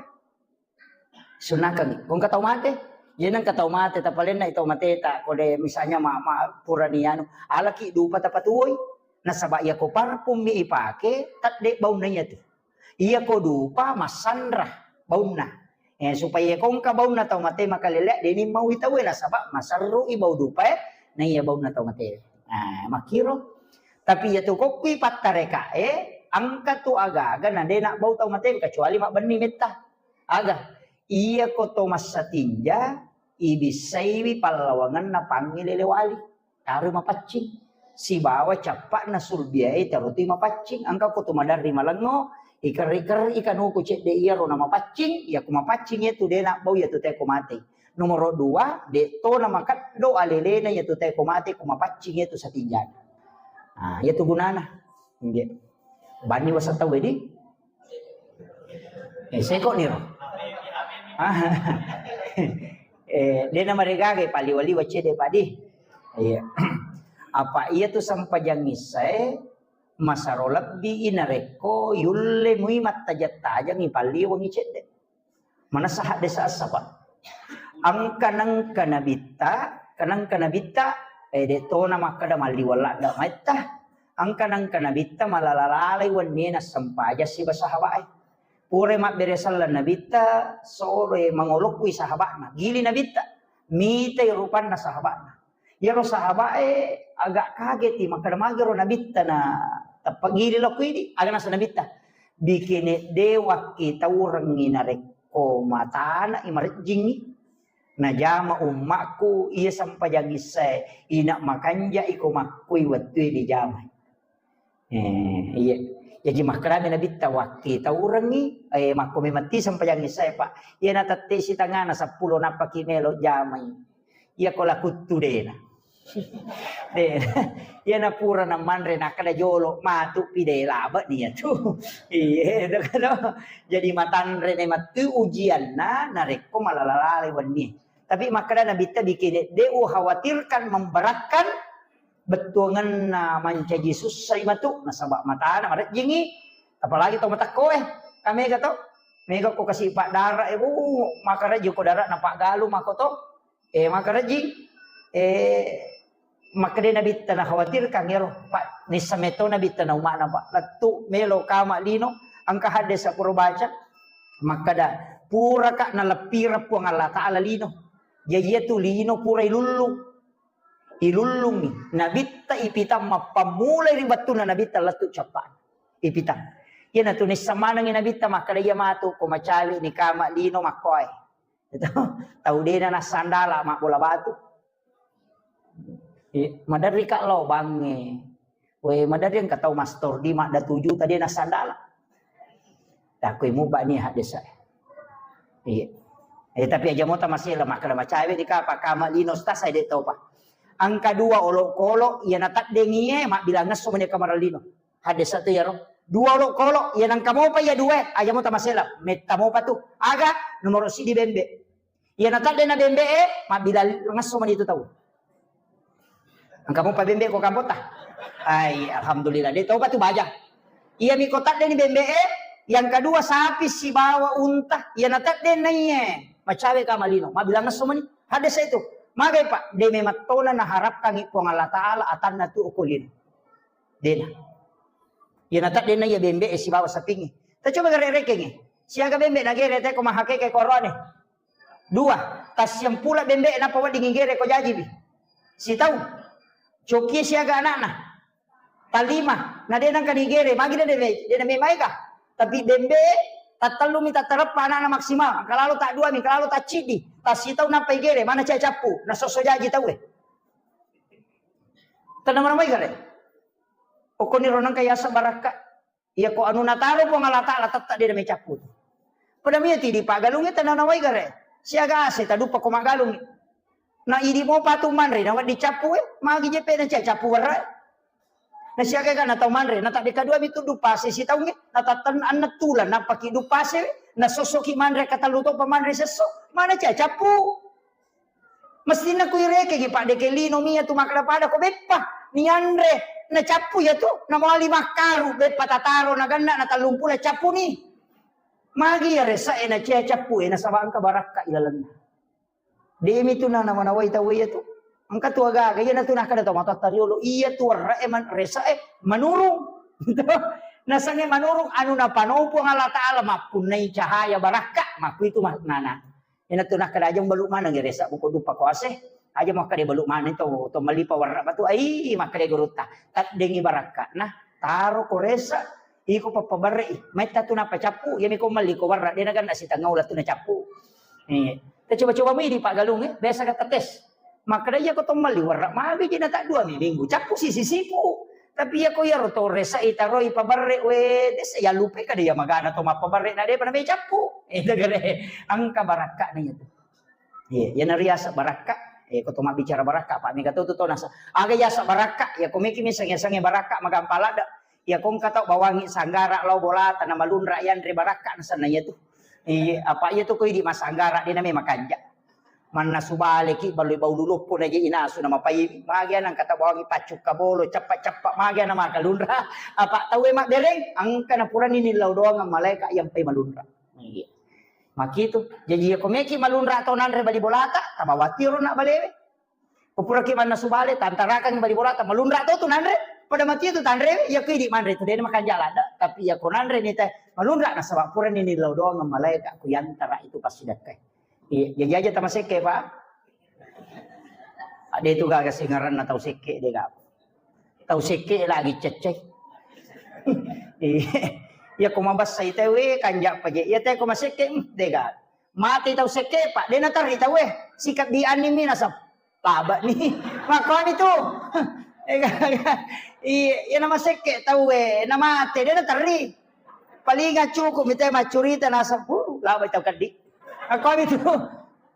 Sunnakangi. Kongka tau mate, iya nengka tau mate, tapalenna tau mateta, kode misalnya ma, ma, purani anu, alaki dupa tapatuoi. Nasaba iya ko parfum mi ipake, tedde baunna iya tu. Iya ko dupa massanra baunna. Eh, supaya kongka baunna tau mate makalele, deni mau itawe nasaba maserru i bau dupa e, na iya baunna tau mate. Nah, makiro. Tapi iya tu kokkui pattareka e, angka tu aga-aga na dena bau tau mate kecuali mabbenni metta. Aga, iya ko to massatinja, ibissaiwi pallawangenna pangngi lele wali. Taroi mapaccing. Sibawa cappa'na sulbiae taroi mapaccing. Angka ko tu maderri malengngo, ikerri-kerri kanuku cedde iyaro na mapaccing, iya ko mapaccing iya tu dena bau iya tu teko mate. Nomoro dua, de to na makeddo alelena iya tu teko mate ko mapaccing iya tu satinjana. Ah, iya tu gunana. Nggih. Banni waseng tau wedi. Eh, seko niro. Ah. Eh, dena maregaga paliwa-liwa cede padi. Iya. Apa iya tu sempajang issae masaro lebbi i narekko yulle mui mattajang-tajangi palliwangi cedde. Manessa haddesa essa, Pak. Engka nengka nabitta, kenengka nabitta, eh, de tona makkeda malliweng ladde maitta. Engka nengka nabitta malala-lalai wennie nassempajang siba sahabae. Pura mabbere selleng nabitta, sore mangolokkui sahaba'na. Gili nabitta, mitai rupanna sahaba'na. Iyaro sahaba'e agak kageti, makkeda magero nabitta na tappa gili lokko idi, aga nasa nabitta. Bikene de wakki taurengngi narekko matana i marejjingngi. Najama ummakku iya sempajang issae, ina makanja iko makkui wettue dijamai. Eh, iya. Jaji makkedami nabitta wakki taurengngi, eh, makko memang ti sempajang issae, Pak. Iya natette sitangana seppulo nappaki melo jamai. Iya ko lakuttu dena. De, iya na pura na manre nakkeda jolo matu pi de labe ni iya tu. Iya, itu kan. Jadi matanre ne matu ujianna narekko malala-lala wenni. Tapi makkeda nabitta bikene de ukhawatirkan memberatkan bettuangenna mancaji sussai matu nasaba matana marejjingi, apalagi to matakkoe. Kamega to? Mega ko kasi paddara e bu, makarejji ko dara na paggalu mako to. Eh, makarejji, eh, makkeda nabitta na khawatirkan ero, Pak, nissa meto nabitta na umma'na, Pak. Lettu melo kama lino, engka haddesa pura baca, makkeda, puraka naleppireng Puang Allah Ta'ala lino. Jaji iya tu lino pura ilullung. Ilullungi. Nabitta ipitang mappammulai ri wettunna nabitta lettu cappa'na. Ipitang. Iyanatu nissa manengi nabitta makkeda iya matu ko macawe ni kama lino makkoe. Itu, tau dena nassandala mabbola batu. Eh, maderri ka lao bangnge. We, maderri engka tau mastor di madda tuju tadi nassandala. Takoi muba ni haddesa. Iya. Eh, tapi aja mota masih lemak kena macawe di kapa kama lino stas de tau pa. Angka dua olokolo, iya nataddengi e, mabbilang ngesso meni kamar lino. Haddesa tu iyaro. Dua olokolo, iya nangka mopa iya dua, aja mota masela. Metta mopa tu. Aga, nomoro sidi bembe. Iya natadde na bembe e, mabbilang ngesso meni tu tau. Engka mopa bembe ko kampota. Ai, alhamdulillah. De topa tu baja. Iya mi ko tadde ni bembe e, yang kedua sapi sibawa unta, iya natadde na iye. Macawe kama lino, mabbilang ngesso meni. Haddesa itu. Magai, Pak, de memettona naharapkangi Puang Allah Ta'ala atanna tu okolino. Dena. Iya natadde na iya bembe e sibawa sapingi. Ta coba gare rekengi. Siaga bembe nagere te ko mahakeke korone. Dua, tassiampula bembe e nappa wedding igere ko jajiwi. Sitau. Cokie siaga anakna. Talima, na de nangka nigere, magi de, de, de na memaega. Tapi bembe tattellumi tattareppa anakna maksimal, engka lalo taddua mi, engka lalo tacciddi, tassitau nappa igere, mana cai cappu, nasosso jaji tau e. Tenna mana mai gare. Pokokni ro nengka yaseng barakka. Iya ko anu nataro Puang Allah Taala tette de namecappu tu. Pada mia ti di pagalungi tanah nawai gare. Siaga ase taduppa ko magalungi. Na idi mo patu manre na wedding cappu e, magi je pe na cia cappu werre. Na siaga ga na tau manre, na tadde kadua mi tu dupase sitaungi, na tatten anne tulan nappaki dupase, na sossoki manre katellu to pa manre sesso, mana cia cappu. Mestinna ku irekegi, Pak, deke lino mia tu makkeda pada ko beppa nianre, na cappu ya tu, na mawali makkaru, beppa tataro na genna na tellung pulo cappu ni. Magi ya resa e na cia cappu e, nasaba engka barakka ilalenna. Demi tu na namanawai tau iya tu. Engka tu agaga, iya na tu nakkeda tau matoatta riolo, iya tu werre e man-, resa e manurung. Nasange manurung anu napanopo Allah Ta'ala mappunnai cahaya barakka, makku itu maknana. Iyanatu nakkeda aja mubalu maneng resa buko duppa ko ase. Aja makkeda balu maneng to, to melli pawarra batu. Ai, makkeda gurutta. Taddengi barakka. Nah, taro ko resa, iko pappabarre i. Maitta tu nappa cappu, iya miko melli ko warra, de naganna sitengah ulang tu nacappu. Eh, ta coba-coba mui di Pak Galung, eh. Biasa kata tes. Makkeda iya ko to melli warra, magi ji na taddua mi minggu. Cappu sisi sipu. Tapi iya ko iyaro to resa i taroi pabarre, we, desa ya lupe kada iya magana to mappabarre na de pada me cappu. Eh, dagare. Engka barakka na iya tu. Iya, iyana riaseng barakka. Eh, ko to mabbicara barakka, Pak, mega to tu to nasa. Aga yaseng barakka, ya ko meki mi sange-sange barakka magampa ladde. Ya ko engka tau bawangi sanggara lao bolata na malunra yanre barakka nasenna iya tu. Iya, apa iya tu ko idi masanggara de na me makanja. Mannasu baleki balui bau luluppu na je inasu na mapai magi ana engka tau bawangi paccukka bolo cappa-cappa magi ana makalunra. Apa tau e mabbereng engka na purani nillau doang malaika yang pai malunra. Iya. Makitu. Jaji iya ko meki malunra tau nanre bali bolata, tabawatiro na balewe. Ko puraki mannasu bale, tantarakang bali bolata, malunra tau tu nanre. Pada mati tu tanre, iya ko idi manre tu de makanja ladde. Tapi iya ko nanre ni te malunra nasaba purani nillau doang malaika ku yantara itu pasti dakkai. Iya, jaji aja tamasekke, Pak. Ade tu gaga singaranna tau sekke de gaga. Tau sekke lagi cecce. Iya, iya ko mabessai tau e kanja paje. Iya te ko masekke, hmm, de gaga. Mate tau sekke, Pak, de naterri tau e. Sikabbi anni mi nasab. Laba ni. Makkuani tu. Iya, iya namasekke tau e, namate de naterri. Palinga cukup mi te maccurita nasab, uh, laba tau keddi. Makkuani tu.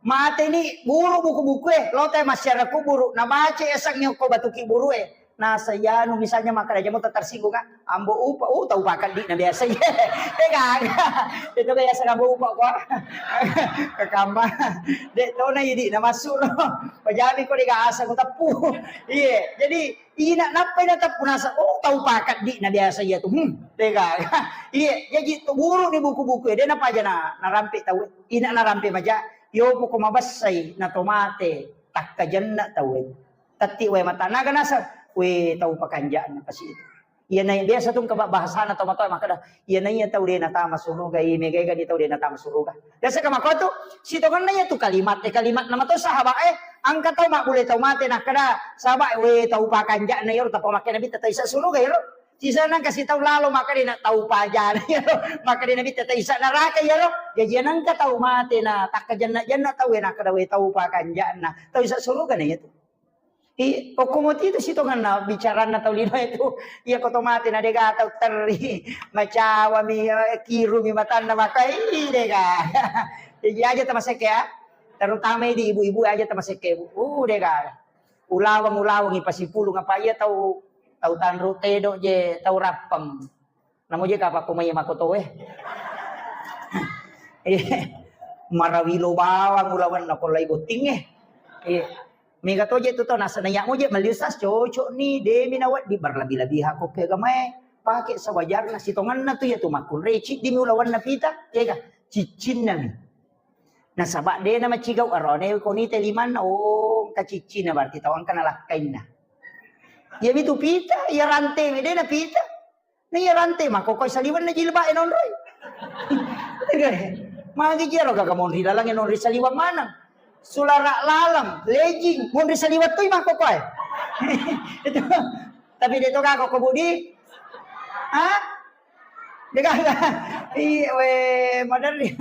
Mate ni guru buku-buku e, lo te massiara kuburu, nabaca esang nyoko batu kiburu e. Nasa iyanu misalnya makkeda jamo tersinggung, ah, ambo upa, uh, tau pakeddi na biasa. Eh, gaga. Itu biasa ambo upa ko. Kekamba. Dek to na idi na masuk no. Pajami ko dega asa ko teppu. Iya, jadi ina nappai na teppu nasa, oh, tau pakeddi na biasa iya tu. Hmm, dega. Iya, jadi to guru ni buku-buku e, de napaja na, narampe tau. Ina narampe maja, yo poko mabessai na to mate, takkajenna tau e. Tatti wae mata naga naseng, we tau pakanja'na pasi itu. Iya nai biasa tu engka bahasana tau matoa makkeda, iya naiya tau de natama suruga, i mega ega di tau de natama suruga. Biasa ka makko tu, sitongenna iya tu kalimat, eh, kalimat nama tau sahabat, eh, engka tau mabbule tau mate nakkeda, sahabat, we tau pakanja'na iyaro tappa makkeda nabitta tau isa suruga iyaro. Sisa nang kasi tau lalo makkeda na tau pajana iyaro, makkeda nabitta tau isa neraka iyaro. Jaji nengka tau mate na takkajenna-jenna tau e nakkeda we tau pakanja'na, tau isa suruga na iya tu. I, okko moti tu sitongenna bicaranna tau lino itu. Iya ko to mate na dega tau terri. Macawami, eh, kirumi matanna maka, ih, dega. Jadi aja tamasekke ya. Terutama di ibu-ibu aja tamasekke, Bu. Uh, dega. Ulaweng, ulaweng ipasipulung apa iya tau, tau tanru tedo je, tau rappeng. Namo je kapakko mai makoto e. Eh, marawilo bawang ulawenna ko lai botting e. Eh, mega to je tu to nasana ya mo je meliusas cocok ni demi nawa di berlebih-lebihan ko ke gamae. Pake sewajarna sitongenna tu ya tu makkunre ciddi mi ulawenna pita. Ega ciccinna mi. Nasaba de na macigau arone ko ni te limanna, oh, engka ciccinna berarti tau engka nalakkainna. Iya mi tu pita, iya rante mi de na pita. Na iya rante makkokoi saliwenna jilbab e nonroi. Magi jero gaga monri laleng e nonri saliweng maneng. Sulara laleng, lejing, monri saliweng tui makkokoi. Itu. Tapi de to gaga ko Budi. Ha? De gaga. Iya we maderri.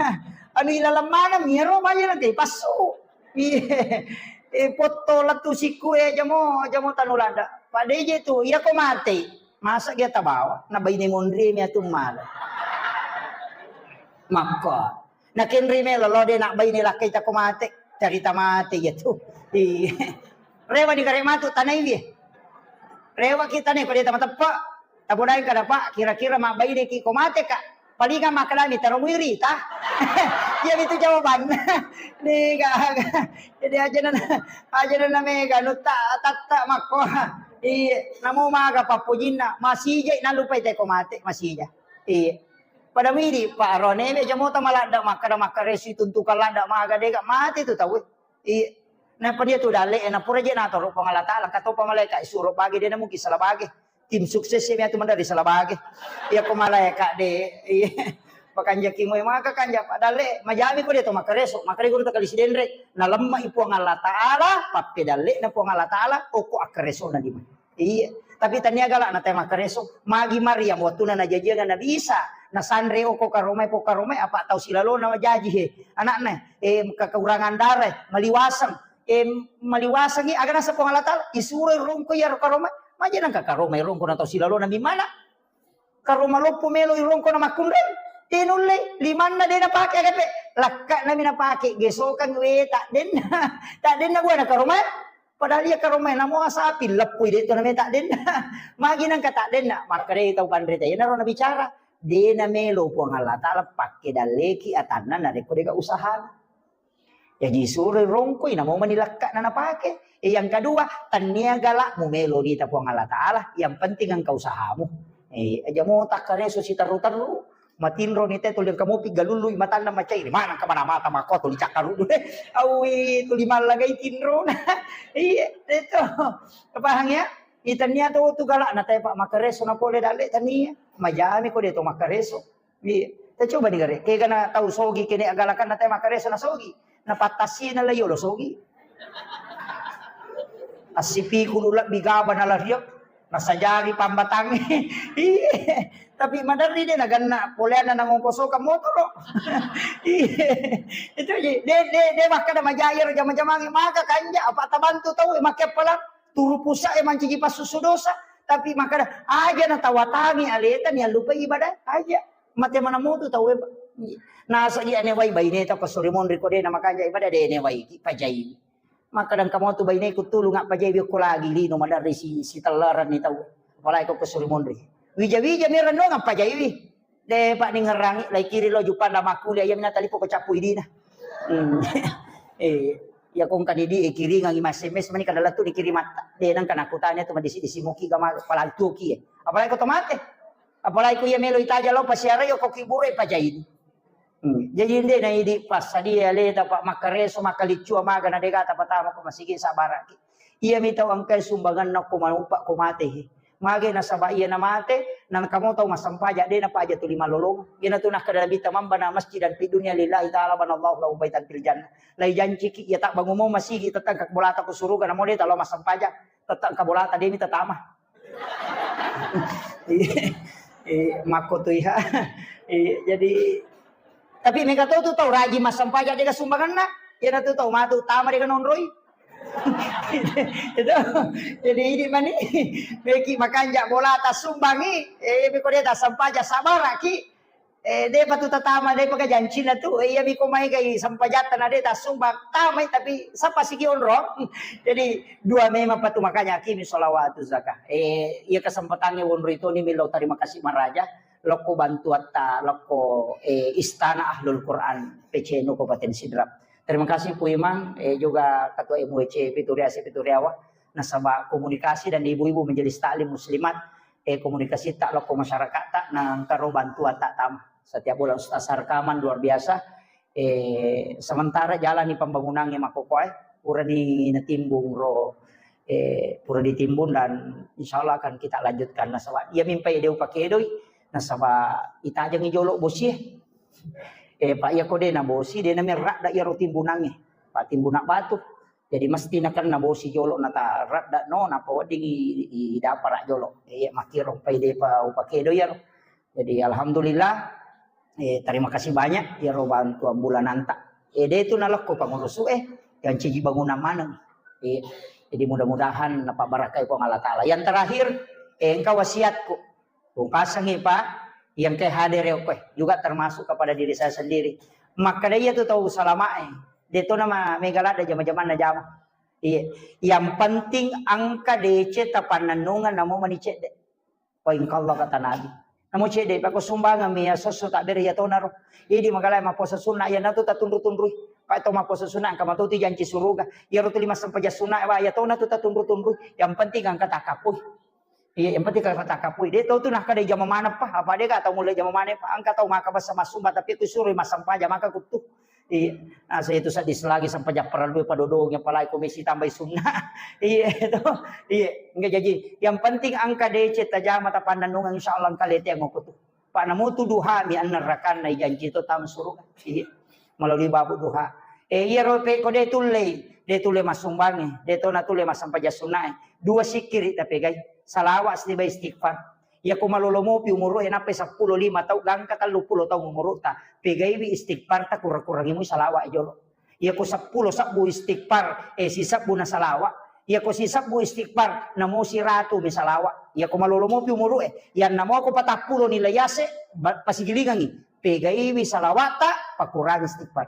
Anu ilaleng maneng iyaro baja nanti passu. Iya. Eh, potto lettu sikku e jamo, jamo tanu lada. Pak D J tu, iya ko mate. Masa dia tabawa, na baine monri mi atu mala. Makko. Na kenri melo lo de na baine lakkai tako mate, carita mate iya tu. Iya. Rewa ni gare matu tanai wie. Rewa kita ne ko de tama teppa. Tabodai kada Pak, kira-kira ma baine ki ko mate ka. Palinga makkadami taro muirita. Iya itu jawaban. Ni ga. Jadi aja na aja na mega nutta tatta makko. Iya, namo maga pappojinna, masija nalupai teko mate, masija. Iya. Pada widi, Pak Rone, be jamota maladda makkada makkaresu tuntukan ladda maga dega mate tu tau. Iya. Napa dia tu dalle, na pura je natoro Puang Allah Taala, katopa malaikat suro bage de na mungkin salah bage. Tim sukses ya tu mandari salah bage. Iya ko malaikat de. Iya. Pakanjaki moe maka kanja dalle majami ko de to makkaresu, makare guru takali sidenre. Na lemma i Puang Allah Taala, pappedalle na Puang Allah Taala, oko akkaresu na lima. Iya. Tapi tania galak na tema kareso. Magi Maryam wattuna najajiang Nabi Isa. Nasanre oko karomai, po karomai apa tau silalo na jaji he. Anakna, eh, kekurangan darah, maliwaseng. Eh, maliwasengi, aga nasa Puang Allah Taala, isuro rongko iya karomai. Maja nangka karomai rongko na tau silalo na mimana. Karoma loppo melo rongko na makkunrai. Tinulle, limanna de napake aga pe. Lakka nami napake, gesokang we tak denna. Tak denna buana karomai. Padahal iya karomai namo asapi leppui de to nameta denna. Magi nangka tak denna, makkadai tau panrita. Iya naro nabicara, de namelo Puang Allah Taala pakke dalleki atanna narekko dega usahana. Jaji suroi rongkoi namo mani lakka na napake. Eh, yang kedua, tania galak mu melo nita Puang Allah Taala, yang penting engka usahamu. Eh, aja mo takkareso siterru-terru. Matinro ni te tuli engka mopi galului matanna macai. Mana engka mana mata mako tuli cakkarudu de. Awi tuli mallagai tinro. Iya, itu. Paham ya? Itania to tu galak na tepa makkareso na pole dalle tania. Majami ko de to makkareso. Iya. Te coba digare. Kega na tau sogi kene agalakan na te makkareso na sogi. Na pattasi na layo lo sogi. Assipiku lu lebbi gaba na lariak. Nasajari pambatangnge. Iya. Tapi maderri de naganna poleanna nangongkosoka motoro. Iya. Itu aja. De de de makkada majai ro jama-jamangi maka kanja apa tabantu tau makke pala turu pusa e manciji passusu dosa. Tapi makkada aja natawatangi aleta ni allupai ibadah aja. Mate mana mutu tau e. Nasa iya ne wai baine tau kasuri monri ko de na makanja ibadah de ne wai ki pajai. Makkada engka motu baineku tulung appajaiwi okko lagi lino maderri si, sitellarenni tau. Apalagi ko kesuri monri. Wija-wija mi rennuang appajaiwi. De pa ningerangi lai kiri lo jupanda makkuli iya mina talipo ko cappu idina. Hmm. Eh, iya ko engka didi e kiringangi ma S M S mani kada lettu dikirimatta. De nangka nakutani tu madisi-disi muki gama palantuki e. Apalagi ko tomate. Apalagi ko iya melo itaja lo pasiarai ko kibure pajaini. Hmm. Jaji nde na idi passadia aleta pa makkareso makkalicua maga na dega tapatama ko masigi sabaraki. Iya mi tau engkai sumbanganna ko manupa ko mate he. Mage nasaba iya na mate, na kamo tau massampaja de na paja tuli malolong. Iya na tu nakkada Nabi tamamba na masjidan fi dunia lillahi ta'ala banallahu lahu baitan fil jannah. Lai janciki iya tak bangumo masigi tetang ka bolata ko suruga namo de talo massampaja tetang ka bolata de mi tatama. Iya. Eh, makko tu iha. Eh, jadi tapi mega to tu tau rajin massampaja dega sumbanganna. Iya na tu tau matu tama dega nonroi. Itu. Jadi ini mani meki makanja bola tasumbangi. Eh, beko de tassampaja sabaraki. Eh, depa tu tatama, depa ga jancina tu. Eh, iya miko mai gai sampajatta na de tasumbang. Tamai tapi sapa sigi onro. Jadi dua memang patu makanya akimi sholawatu zakah. Eh, iya kesempatannya wonro itu ni milo terima kasih maraja. Lokko bantuatta, lokko eh, istana Ahlul Quran P C N U Kabupaten Sidrap. Terima kasih Pu Imang, eh, juga Ketua M W C Pituriasi Pituriawa. Nasaba komunikasi dan ibu-ibu majelis taklim muslimat eh, komunikasi tak lokko masyarakat tak nangkaro bantuan tak tama. Setiap bulan Ustaz rekaman luar biasa. Eh, sementara jalani pembangunannya makokoe, pura ni natimbung ro, eh, pura ditimbun dan insya Allah akan kita lanjutkan. Nasaba iya mimpai deu pakedoi, nasaba itajangi jolo bosi. Eh, Pak iya kode na bosi de na merrak da iya ro timbunange. Pak timbunak batu. Jadi mesti nakenna bosi jolo nata radda no napa wedding i, i, i dapara jolo. Iya makkiro pai depa upakedo iyaro. Jadi alhamdulillah eh, terima kasih banyak iyaro bantuan bulananta. Eh, de tu nalakko pangurusu eh yang ciji bangunan maneng. Eh, jadi mudah-mudahan napa barakai Puang Allah Taala. Yang terakhir Eh, engka wasiatku. Upasangi, Pak, yang ke hadir ya, koe juga termasuk kepada diri saya sendiri. Makkeda iya tu tau salamae, de to nama mega ladde jama-jamanna jama. Iya, yang penting engka deceng tapannennungeng namo mani cedde. Poingka Allah kata Nabi. Namo cedde pako sumbangan mi ya sosso tak bere ya tona ro. Idi magalai maposo sunna ya natu tatunru-tunrui. Pak to maposo sunna engka matu tu janci suruga. Ya ro tu lima sempajang sunna wa ya tona tu tatunru-tunrui. Yang penting engka takapui. Iya, yang penting kalau kata kapui, de tau tu nah kada jama maneng pa, apa de ka tau mulai jama maneng pa, engka tau maka basa masumba tapi ku suro massempajang maka kuttu. Iya, nah saya itu sadis lagi sempajang parellu padodong apalagi komisi tambai sunna. Iya itu. Iya, enggak jadi. Yang penting engka deceng tajama tapannennungeng insyaallah engka lete ngoku tu. Pak namo tu duha mi anna rakanna ijanji to tama suruga. Iya. Melalui babu duha. Eh, iya ro pe ko de tullei, de tulle massumbange, de to na tulle massempajang sunnae. Dua sikkiri tapegai. Salawat siba istighfar. Iya ko malolo mopi umuru e nappai seppulo lima tau gangka tellu pulo tau umuru ta. Pegaiwi istighfar ta kurang-kurangi mui salawat jolo. Iya ko seppulo sabbu istighfar, eh, sisabbu na salawat. Iya ko sisabbu istighfar, namo siratu mi salawat. Iya ko malolo mopi umuru e, yang namo ko patappulo nilai yase, ba-, pasigilingangi. Pegaiwi salawat ta, pakurangi istighfar.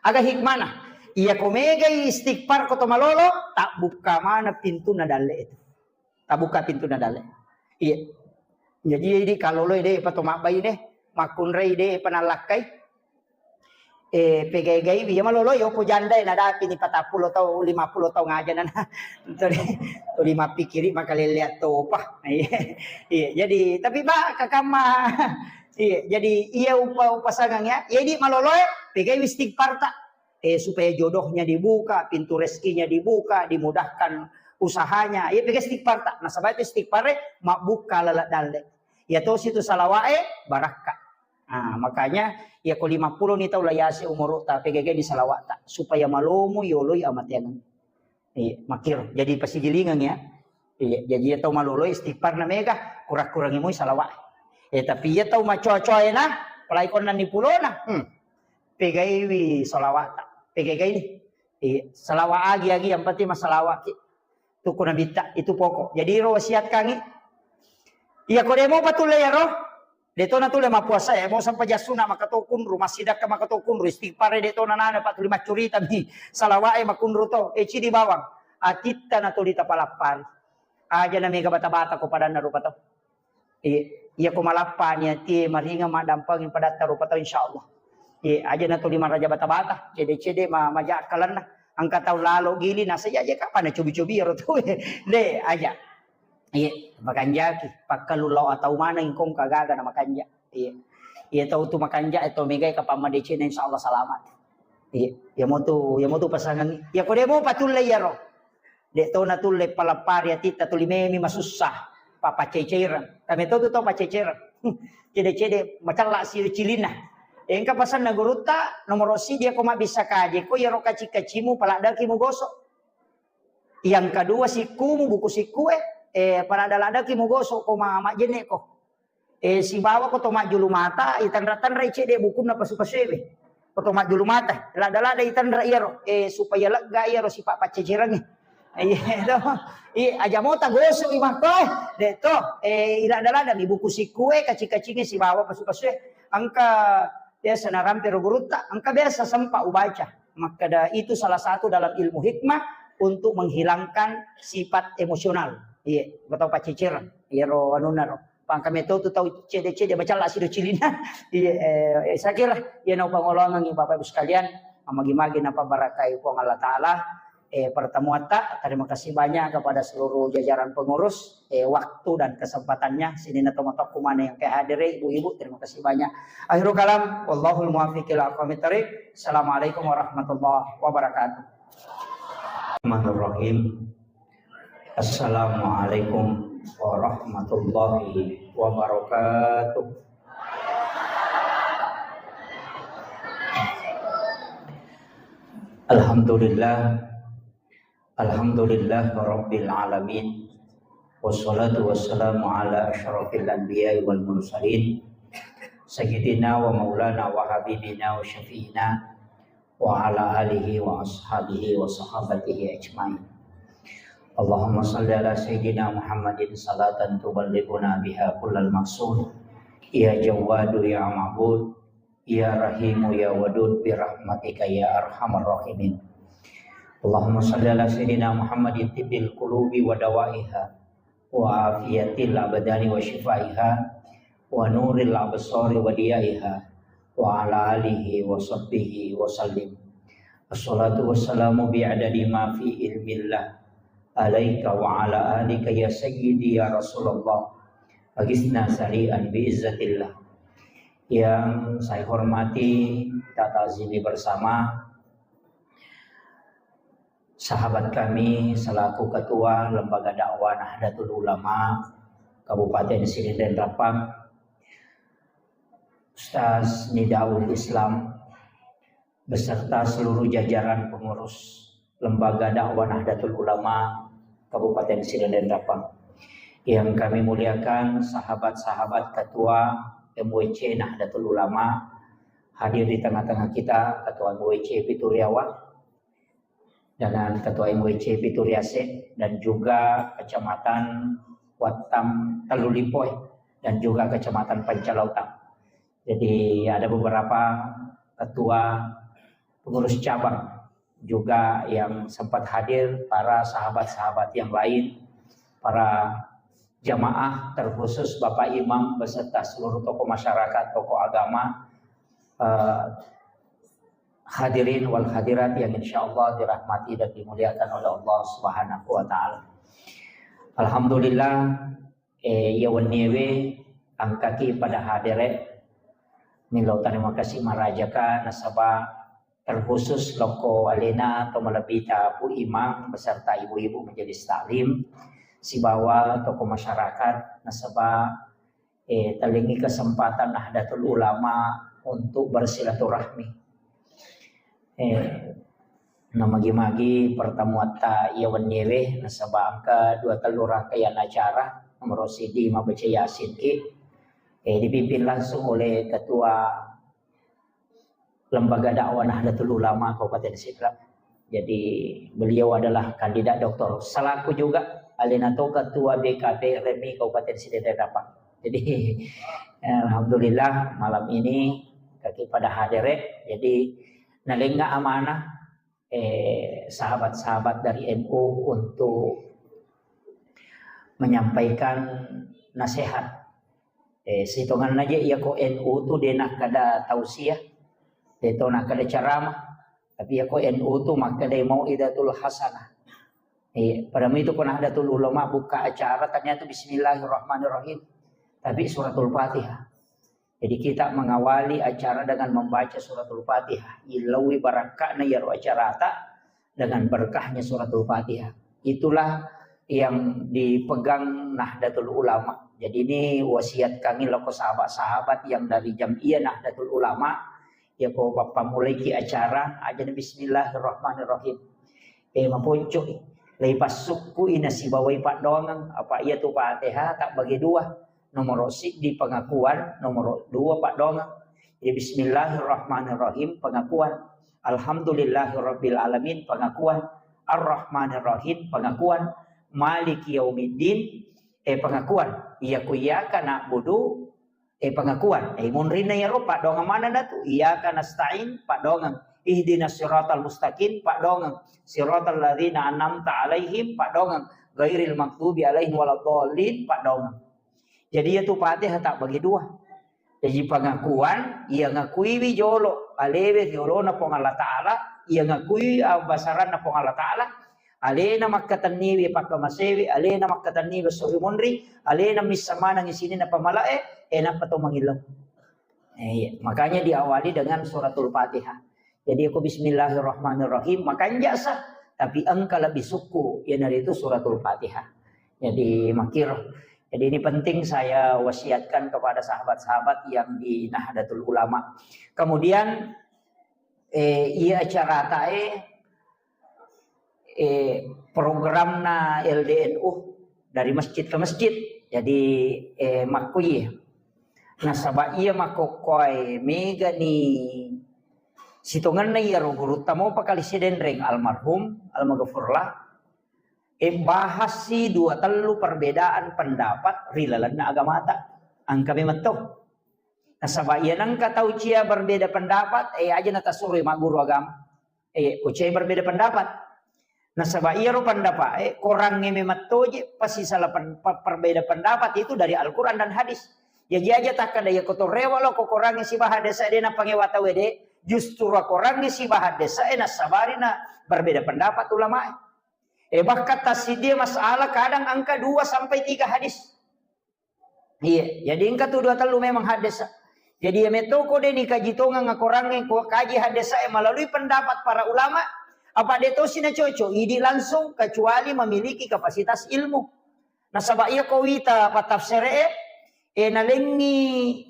Aga hikmana? Iya ko megai istighfar ko to malolo, tabbukka mana pintunna dalle itu. Tabbukka pintunna dalle. Iya. Jadi, jadi kalau lo de pa to mabbai de, makkunrai de pa nallakkai. Eh, pegai-gai iya malolo yo ko janda na dapi ni patappulo tau, lima pulo tau ngaja nana. Tuli, tuli mappikiri makalele attopa. Iya. Iya, jadi tapi ba kakamma. Iya, jadi iya upa-, upasangang ya. Jadi maloloe pegai istighfar ta. Eh, supaya jodohnya dibuka, pintu rezekinya dibuka, dimudahkan usahanya. Iya, pegai istighfar ta. Nasaba itu istighfar e mabbuka lala dalle. Iya to situ salawae barakka. Nah, makanya iya ko lima pulo ni tau layase umuru ta, pegai ni salawat ta supaya malomo yoloi amateang. Iya, makkiro. Jadi pasigilingang ya. Iya, jadi iya tau malolo istighfar na mega, kurang-kurangi mui salawat. Eh, tapi iya tau macoa-coa na, apalagi konna ni pulona. Hmm. Pegaiwi salawat ta. Pegai ni. Iya, salawat agi-agi yang penting masalawat ki. Tuku nabitta, itu pokok. Jadi ro wasiat kangi. Iya ko demo patulle ya ro. De to natulle mappuasa e, mo sampajang sunna maka to kunru, massidakka maka to kunru, istighfar e de to nanana, Pak, tuli maccurita mi, salawat e makunru to, e cidi bawang, atitta na tuli tapalappari. Aja na mega bata-bata ko padanna rupa to. Iya, iya ko malappa ni atie maringeng maddampengi padatta rupa to insyaallah. Iya, aja na tuli maraja bata-bata, cede-cede ma-, maja akkalenna. Engka tau lalo gili nasa aja kapan na cobi-cobi ro to. De, aja. Iya, makanjaki. Pakkalu lao atau maneng kong kagaga na makanja. Iya. Iya tau tu makanja, eh, tau megai kapang madeceng, insyaallah salamat. Iya, iya motu, iya motu pasangan. Iya ko demo patulle iya ro. De to natulle palappari atitta tuli memi masussa. Papaccai-caireng. Kami to tu tau paccai-caireng. Cede-cede macella si cilinna. Engka pasanna gurutta nomoro sidi ko mabbissa kaje ko iya ro kaci-kacimu paladdaki mugoso. Yang kedua, sikkumu, buku sikkue, eh, paladda-laddaki mugoso ko ma-, majjenne ko. Eh, sibawa ko to majjulu mata, itanra-tanra i cedde bukunna pasu-pasuewe. Ko to majjulu mata, ladda-ladda itanra iyaro, eh, supaya lega iyaro sipa paccecerangnge. Iya, to. Iya, aja mota gosok i makko, eh. De to, eh, iladda-ladda mi buku sikkue, kaci-kacinge sibawa pasu-pasue. Engka biasa narampe ro gurutta, engka biasa sempat ubaca. Makkeda itu salah satu dalam ilmu hikmah untuk menghilangkan sifat emosional. Iya, engka tau paccecere. Iyaro anunna ro. Pangka meto tu tau cede-cede macalla sido cilina. Iya, eh, saya kira iya nau pangolongangi Bapak Ibu sekalian, magi-magi napabarakai Puang Allah Taala. Eh, pertemuan ta, terima kasih banyak kepada seluruh jajaran pengurus, eh, waktu dan kesempatannya. Sininna tomatoakku mana yang kehadiri, ibu-ibu, terima kasih banyak. Akhirul kalam, wallahul muwaffiq ila aqwamit thariq. Assalamualaikum warahmatullahi wabarakatuh. Bismillahirrahmanirrahim. Assalamualaikum warahmatullahi wabarakatuh. Alhamdulillah. Alhamdulillah rabbil alamin. Wassalatu wassalamu ala asyrafil anbiya'i wal mursalin. Sayyidina wa maulana wa habibina wa syafi'ina wa ala alihi wa ashabihi wa sahabatihi ajmain. Allahumma salli ala sayyidina Muhammadin salatan tuballighuna biha kullal maqsud. Ya Jawwadu ya Ma'bud, ya Rahimu ya Wadud, bi rahmatika ya arhamar rahimin. Allahumma salli ala sayyidina Muhammadin tibbil qulubi wa dawaiha, wa afiyatil abdani wa shifaiha, wa nuril absari wa diyaiha, wa ala alihi wa sahbihi wa sallim. Assalatu wassalamu bi'adadi ma fi ilmillah alaika wa ala alika ya sayyidi ya Rasulullah. Agisna sari'an bi izzatillah. Yang saya hormati, kita ta'zimi bersama, sahabat kami selaku Ketua Lembaga Dakwah Nahdlatul Ulama Kabupaten Sidenreng Rappang, Ustaz Nidaul Islam, beserta seluruh jajaran pengurus Lembaga Dakwah Nahdlatul Ulama Kabupaten Sidenreng Rappang. Yang kami muliakan sahabat-sahabat Ketua M W C Nahdlatul Ulama, hadir di tengah-tengah kita, Ketua M W C Pituriawa, dengan Ketua M W C Pituriase, dan juga Kecamatan Wattam Tellulipoe, dan juga Kecamatan Pancalautang. Jadi ada beberapa ketua pengurus cabang juga yang sempat hadir, para sahabat-sahabat yang lain, para jamaah, terkhusus Bapak Imam beserta seluruh tokoh masyarakat, tokoh agama, eh, hadirin wal hadirat yang insya Allah dirahmati dan dimuliakan oleh Allah Subhanahu wa Ta'ala. Alhamdulillah, eh, iya wenniewe engkaki pada hadere. Milo terima kasih marajaka nasaba terkhusus lokko alena to malebbita Pu Imam beserta ibu-ibu majelis taklim sibawa tokoh masyarakat nasaba, eh, talengi kesempatan Nahdlatul Ulama untuk bersilaturahmi. Eh, namagi-magi pertemuatta iya wenniewe nasaba engka dua tellu rangkaian acara, nomor siji mabaca Yasin ki. Eh, dipimpin langsung oleh Ketua Lembaga Dakwah Nahdlatul Ulama Kabupaten Sidrap. Jadi beliau adalah kandidat doktor. Selaku juga alena to ketua B K P R M I Kabupaten Sidenreng Rappang. Jadi, eh, alhamdulillah malam ini kaki pada hadere. Jadi nalenga amanah, eh, sahabat-sahabat dari N U untuk menyampaikan nasihat. Eh, sitongenna je iyako N U tu de nakkeda tausiah, de to nakkeda ceramah, tapi iyako N U tu makkeda mau'izatul hasanah. Eh, pada itu ko Nahdlatul Ulama buka acara ternyata bismillahirrahmanirrahim, tapi suratul Fatihah. Jadi kita mengawali acara dengan membaca suratul Fatihah. Ilawi barakka'na iyaro acarata dengan berkahnya suratul Fatihah. Itulah yang dipegang Nahdlatul Ulama. Jadi ini wasiat kami loko sahabat-sahabat yang dari Jam'iyah Nahdlatul Ulama. Ya ko pappamulaiki acara, aja bismillahirrahmanirrahim. Eh, maponco, lei passukku ina sibawai paddoangeng, apa iya tu Fatihah tak bagi dua. Nomor siji pengakuan, nomor dua paddoangeng. Jadi bismillahirrahmanirrahim, pengakuan. Alhamdulillahirabbil alamin, pengakuan. Arrahmanirrahim, pengakuan. Maliki yaumiddin, eh, pengakuan. Iya ku iyyaka na'budu, eh, pengakuan. Eh, munrinna iyaro paddoangeng maneng datu. Iyyaka nasta'in, paddoangeng. Ihdinas siratal mustaqim, paddoangeng. Siratal ladzina an'amta alaihim, paddoangeng. Ghairil maghdubi alaihim waladdallin, paddoangeng. Jadi iya tu Fatihah tak bagi dua. Jadi pengakuan, iya ngakuiwi jolo alewe riolona Puang Allah Ta'ala, iya ngakui abbasaranna Puang Allah Ta'ala, alena makkatenniwi pakkamasewi, alena makkatenniwi esso ri munri, alena missa maneng sininna pamalae, eh, nappa to mangillau. Eh, iya. Makanya diawali dengan suratul Fatihah. Jadi aku bismillahirrahmanirrahim, makanja sa, tapi engka lebih sukku, iyanaritu suratul Fatihah. Jadi makir. Jadi ini penting saya wasiatkan kepada sahabat-sahabat yang di Nahdlatul Ulama. Kemudian, eh, iya acara tae, eh, programna L D N U dari masjid ke masjid. Jadi, eh, makkuye. Nasaba iya makkokkoe megani sitongenna iyaro gurutta mopa kali Sidenreng almarhum, almaghfurlah. E, bahassi dua tellu perbedaan pendapat ri lalenna agamata. Engka memang to. Nasaba iya nengka tau cia berbeda pendapat, e, aja natasuroi magguru agama. E, ko cia berbeda pendapat. Nasaba iyaro pendapat, e, korangnge memang toje, pasti salah pen-, pe-, perbeda pendapat itu dari Al-Quran dan hadis. Jaji aja takkada iya ko to rewa lo ko korangnge sibawa hadis de na pangewa tau de, justru korangnge sibawa hadis e nasabari na berbeda pendapat ulama. E, bahkan tassidie masalah kadang angka dua sampai tiga hadis. Iya, jadi engka tu dua tellu memang haddesa. Jadi iya metto ko de ni kaji tongeng akorangnge ko kaji haddesa e melalui pendapat para ulama, apa de tosi na cocok, idi langsung kecuali memiliki kapasitas ilmu. Nasaba iya ko wita patafsere e, e nalengi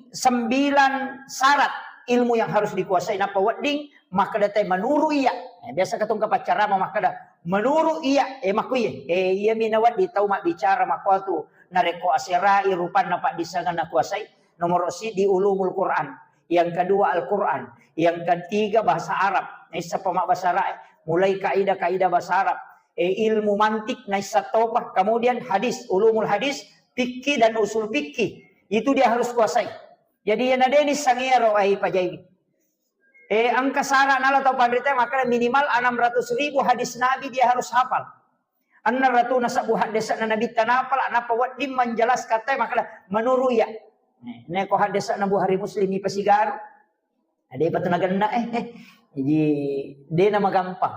sembilan syarat ilmu yang harus dikuasai. Napa wedding makkeda te menurut iya. E, biasa katong kapaccarama makkeda menurut iya, e makkuye. E, iya mi nawedding tau mabbicara makkuatu. Narekko aserai rupanna paddissengenna kuasai, nomoro siddi ulumul Quran, yang kedua Al-Quran, yang ketiga bahasa Arab, naissappa mabbasara e, mulai kaidah-kaidah bahasa Arab, e, ilmu mantik naissa topa, kemudian hadis, ulumul hadis, fikih dan usul fikih, itu dia harus kuasai. Jadi yana deni sangero ai pajai. E, engka sara nala tau panrita makkeda minimal enam ratus ribu hadis Nabi dia harus hafal. Anna ratu nasabbu haddesana Nabitta napala, napa wedding manjelaskan te makkeda menurut iya. Ne, ne ko haddesana Bukhari Muslim ipasigaru. Ada apa tenagenna e. Jadi dena magampang.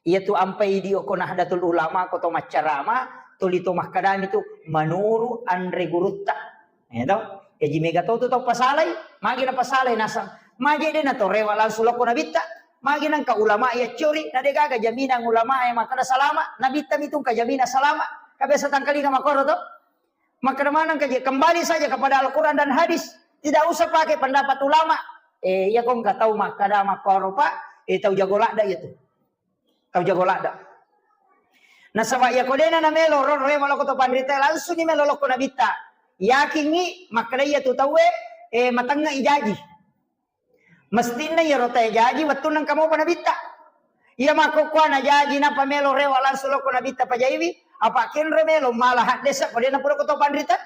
Iya tu ampai di oko Nahdlatul Ulama ko to maccarama, tuli to makkadami tu menurut anre gurutta. Ya toh? Jaji mega to tu tau pasalai, magi na pasalai nasang. Magi de na to rewa langsung loko Nabitta. Magi nangka ulama ya curi, na de gaga jaminan ulama e makkeda salama, Nabitta mitu ka jaminan salama. Ka biasa tangkalinga makoro to. Makkeda maneng ka je, kembali saja kepada Al-Quran dan hadis. Tidak usah pakai pendapat ulama. E, iya ko engka tau makkeda makoro pa, e, tau jago ladda iya tu. Tau jago ladda. Nasaba iya ko dena na melo ro rewa loko to panrita langsung ni melo loko Nabitta. Yakingi makkeda iya tu tauwe, e, matengnga i jaji. Mestinna iyaro tae jaji wettunna engka mopa Nabitta. Iya makkokkoe na jaji napa melo rewa langsung loko Nabitta pajaiwi, apa kenro melo mala haddesa ko dena pura ko to panrita.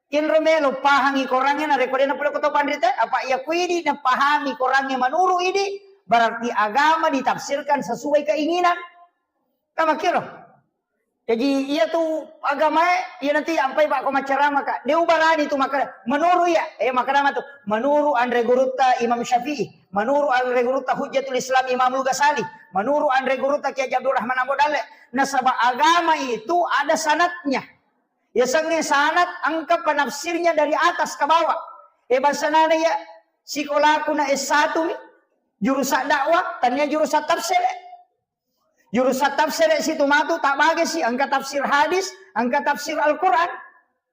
Kenro melo pahangi korangnge narekko dena pura ko to panrita, apa iya kuidi napahami korangnge menurut idi, berarti agama ditafsirkan sesuai keinginan. Kan makkiro. Jaji iya tu agamae, iya nanti ampai bako maccarama ka. De ubarani tu makkeda menurut iya, e makkeda matu menurut anre gurutta Imam Syafi'i, menurut anre gurutta Hujjatul Islam Imamul Ghazali, menurut anre gurutta Kiai Haji Abdul Rahman Ambo Dalle. Nasaba agama itu ada sanatnya. Ya sange sanat engka penafsirnya dari atas ke bawah. E bangsana iya sikolaku na S satu mi, jurusan dakwah, tania jurusan tafsir. Jurusan tafsir situ matu tak bage si, engka tafsir hadis, engka tafsir Al-Quran.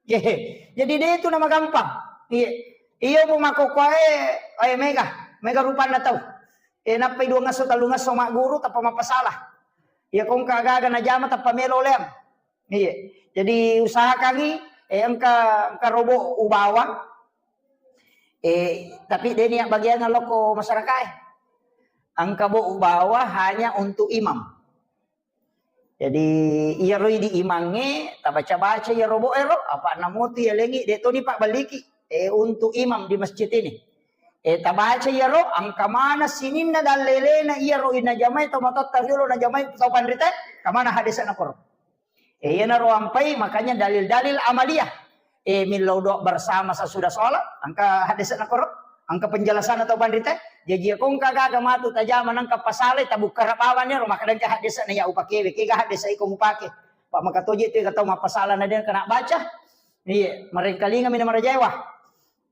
Hehe. Jadi de itu nama gampang. Iya. Iya bu makokkoe, eh mega, mega rupanna tau. Eh nappai dua ngaso, tellu ngaso magguru tappa mappasalah. Iya kongka gaga najama tappa melo leang. Iya. Jadi usahakangi, eh engka, engka robo ubawa. Eh, tapi de nia bagian lokko masyarakat, eh. Engka bo ubawa hanya untuk imam. Jadi, iyaro idi imangnge, tabaca-baca iyaro bo ero, apa namotu iya lengi, de toni pak baliki, eh, untuk imam di masjid ini. Eh, tabaca iyaro, engka mana sininna dallelena iyaro inajamai tau matotta riolo najamai tau panrita, kamana hadisna koro. Eh, iyanaro ampai, makanya dalil-dalil amaliyah. Eh, millau doa bersama sesudah sholat, engka hadisna koro, engka penjelasan atau panrita. Jaji, kongka gaga matu tajama nangka pasalai, tabukkara bawang iyaro, maka dengka hadisna ya upakewe, kega hadis iko mupake. Pak maka toje tu kata mapasala na dengka nak baca. Iya, marengkalinga mina marajaewa.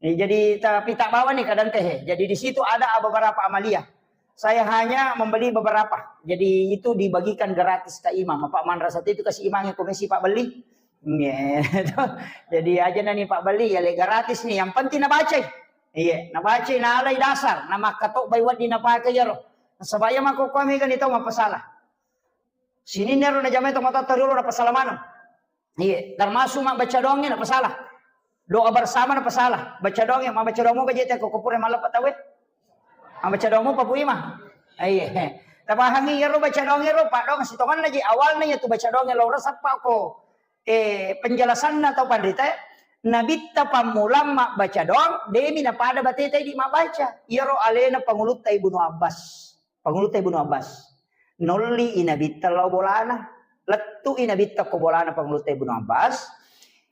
Eh, jadi tapi tak bawa nih kadang teh. Jadi di situ ada beberapa amaliyah. Saya hanya membeli beberapa. Jadi itu dibagikan gratis ke imam. Apa manra satu itu kasih imam yang komisi pak beli. Iya. Jadi aja nani pak beli ya le gratis nih. Yang penting nabaca. Iya, nabaca nalai dasar. Nama katok bai wadi napakai ya roh. Sebaya mako kami kan itu apa salah. Sini nero na jamai to mata teriolo na pasala mana. Iya, termasuk mabbaca doangnya na pasala. Doa bersama na pasala. Baca doangnya, mabbaca doangmu ka jete ko kopure mala patawe. Mabbaca doangmu papu ima. Iya. Tapahangi iyaro baca doang ero, paddoang sitongenna ji awalna iyatu baca doang lao resappa ko, eh, penjelasanna tau panrita, Nabitta pammulang mabbaca doang, demi napada bateta idi mabbaca. Iyaro alena pangulutta Ibnu Abbas. Pangulutta Ibnu Abbas. Nolli i Nabitta lao bolana. Lettu i Nabitta ko bolana pangulutta Ibnu Abbas.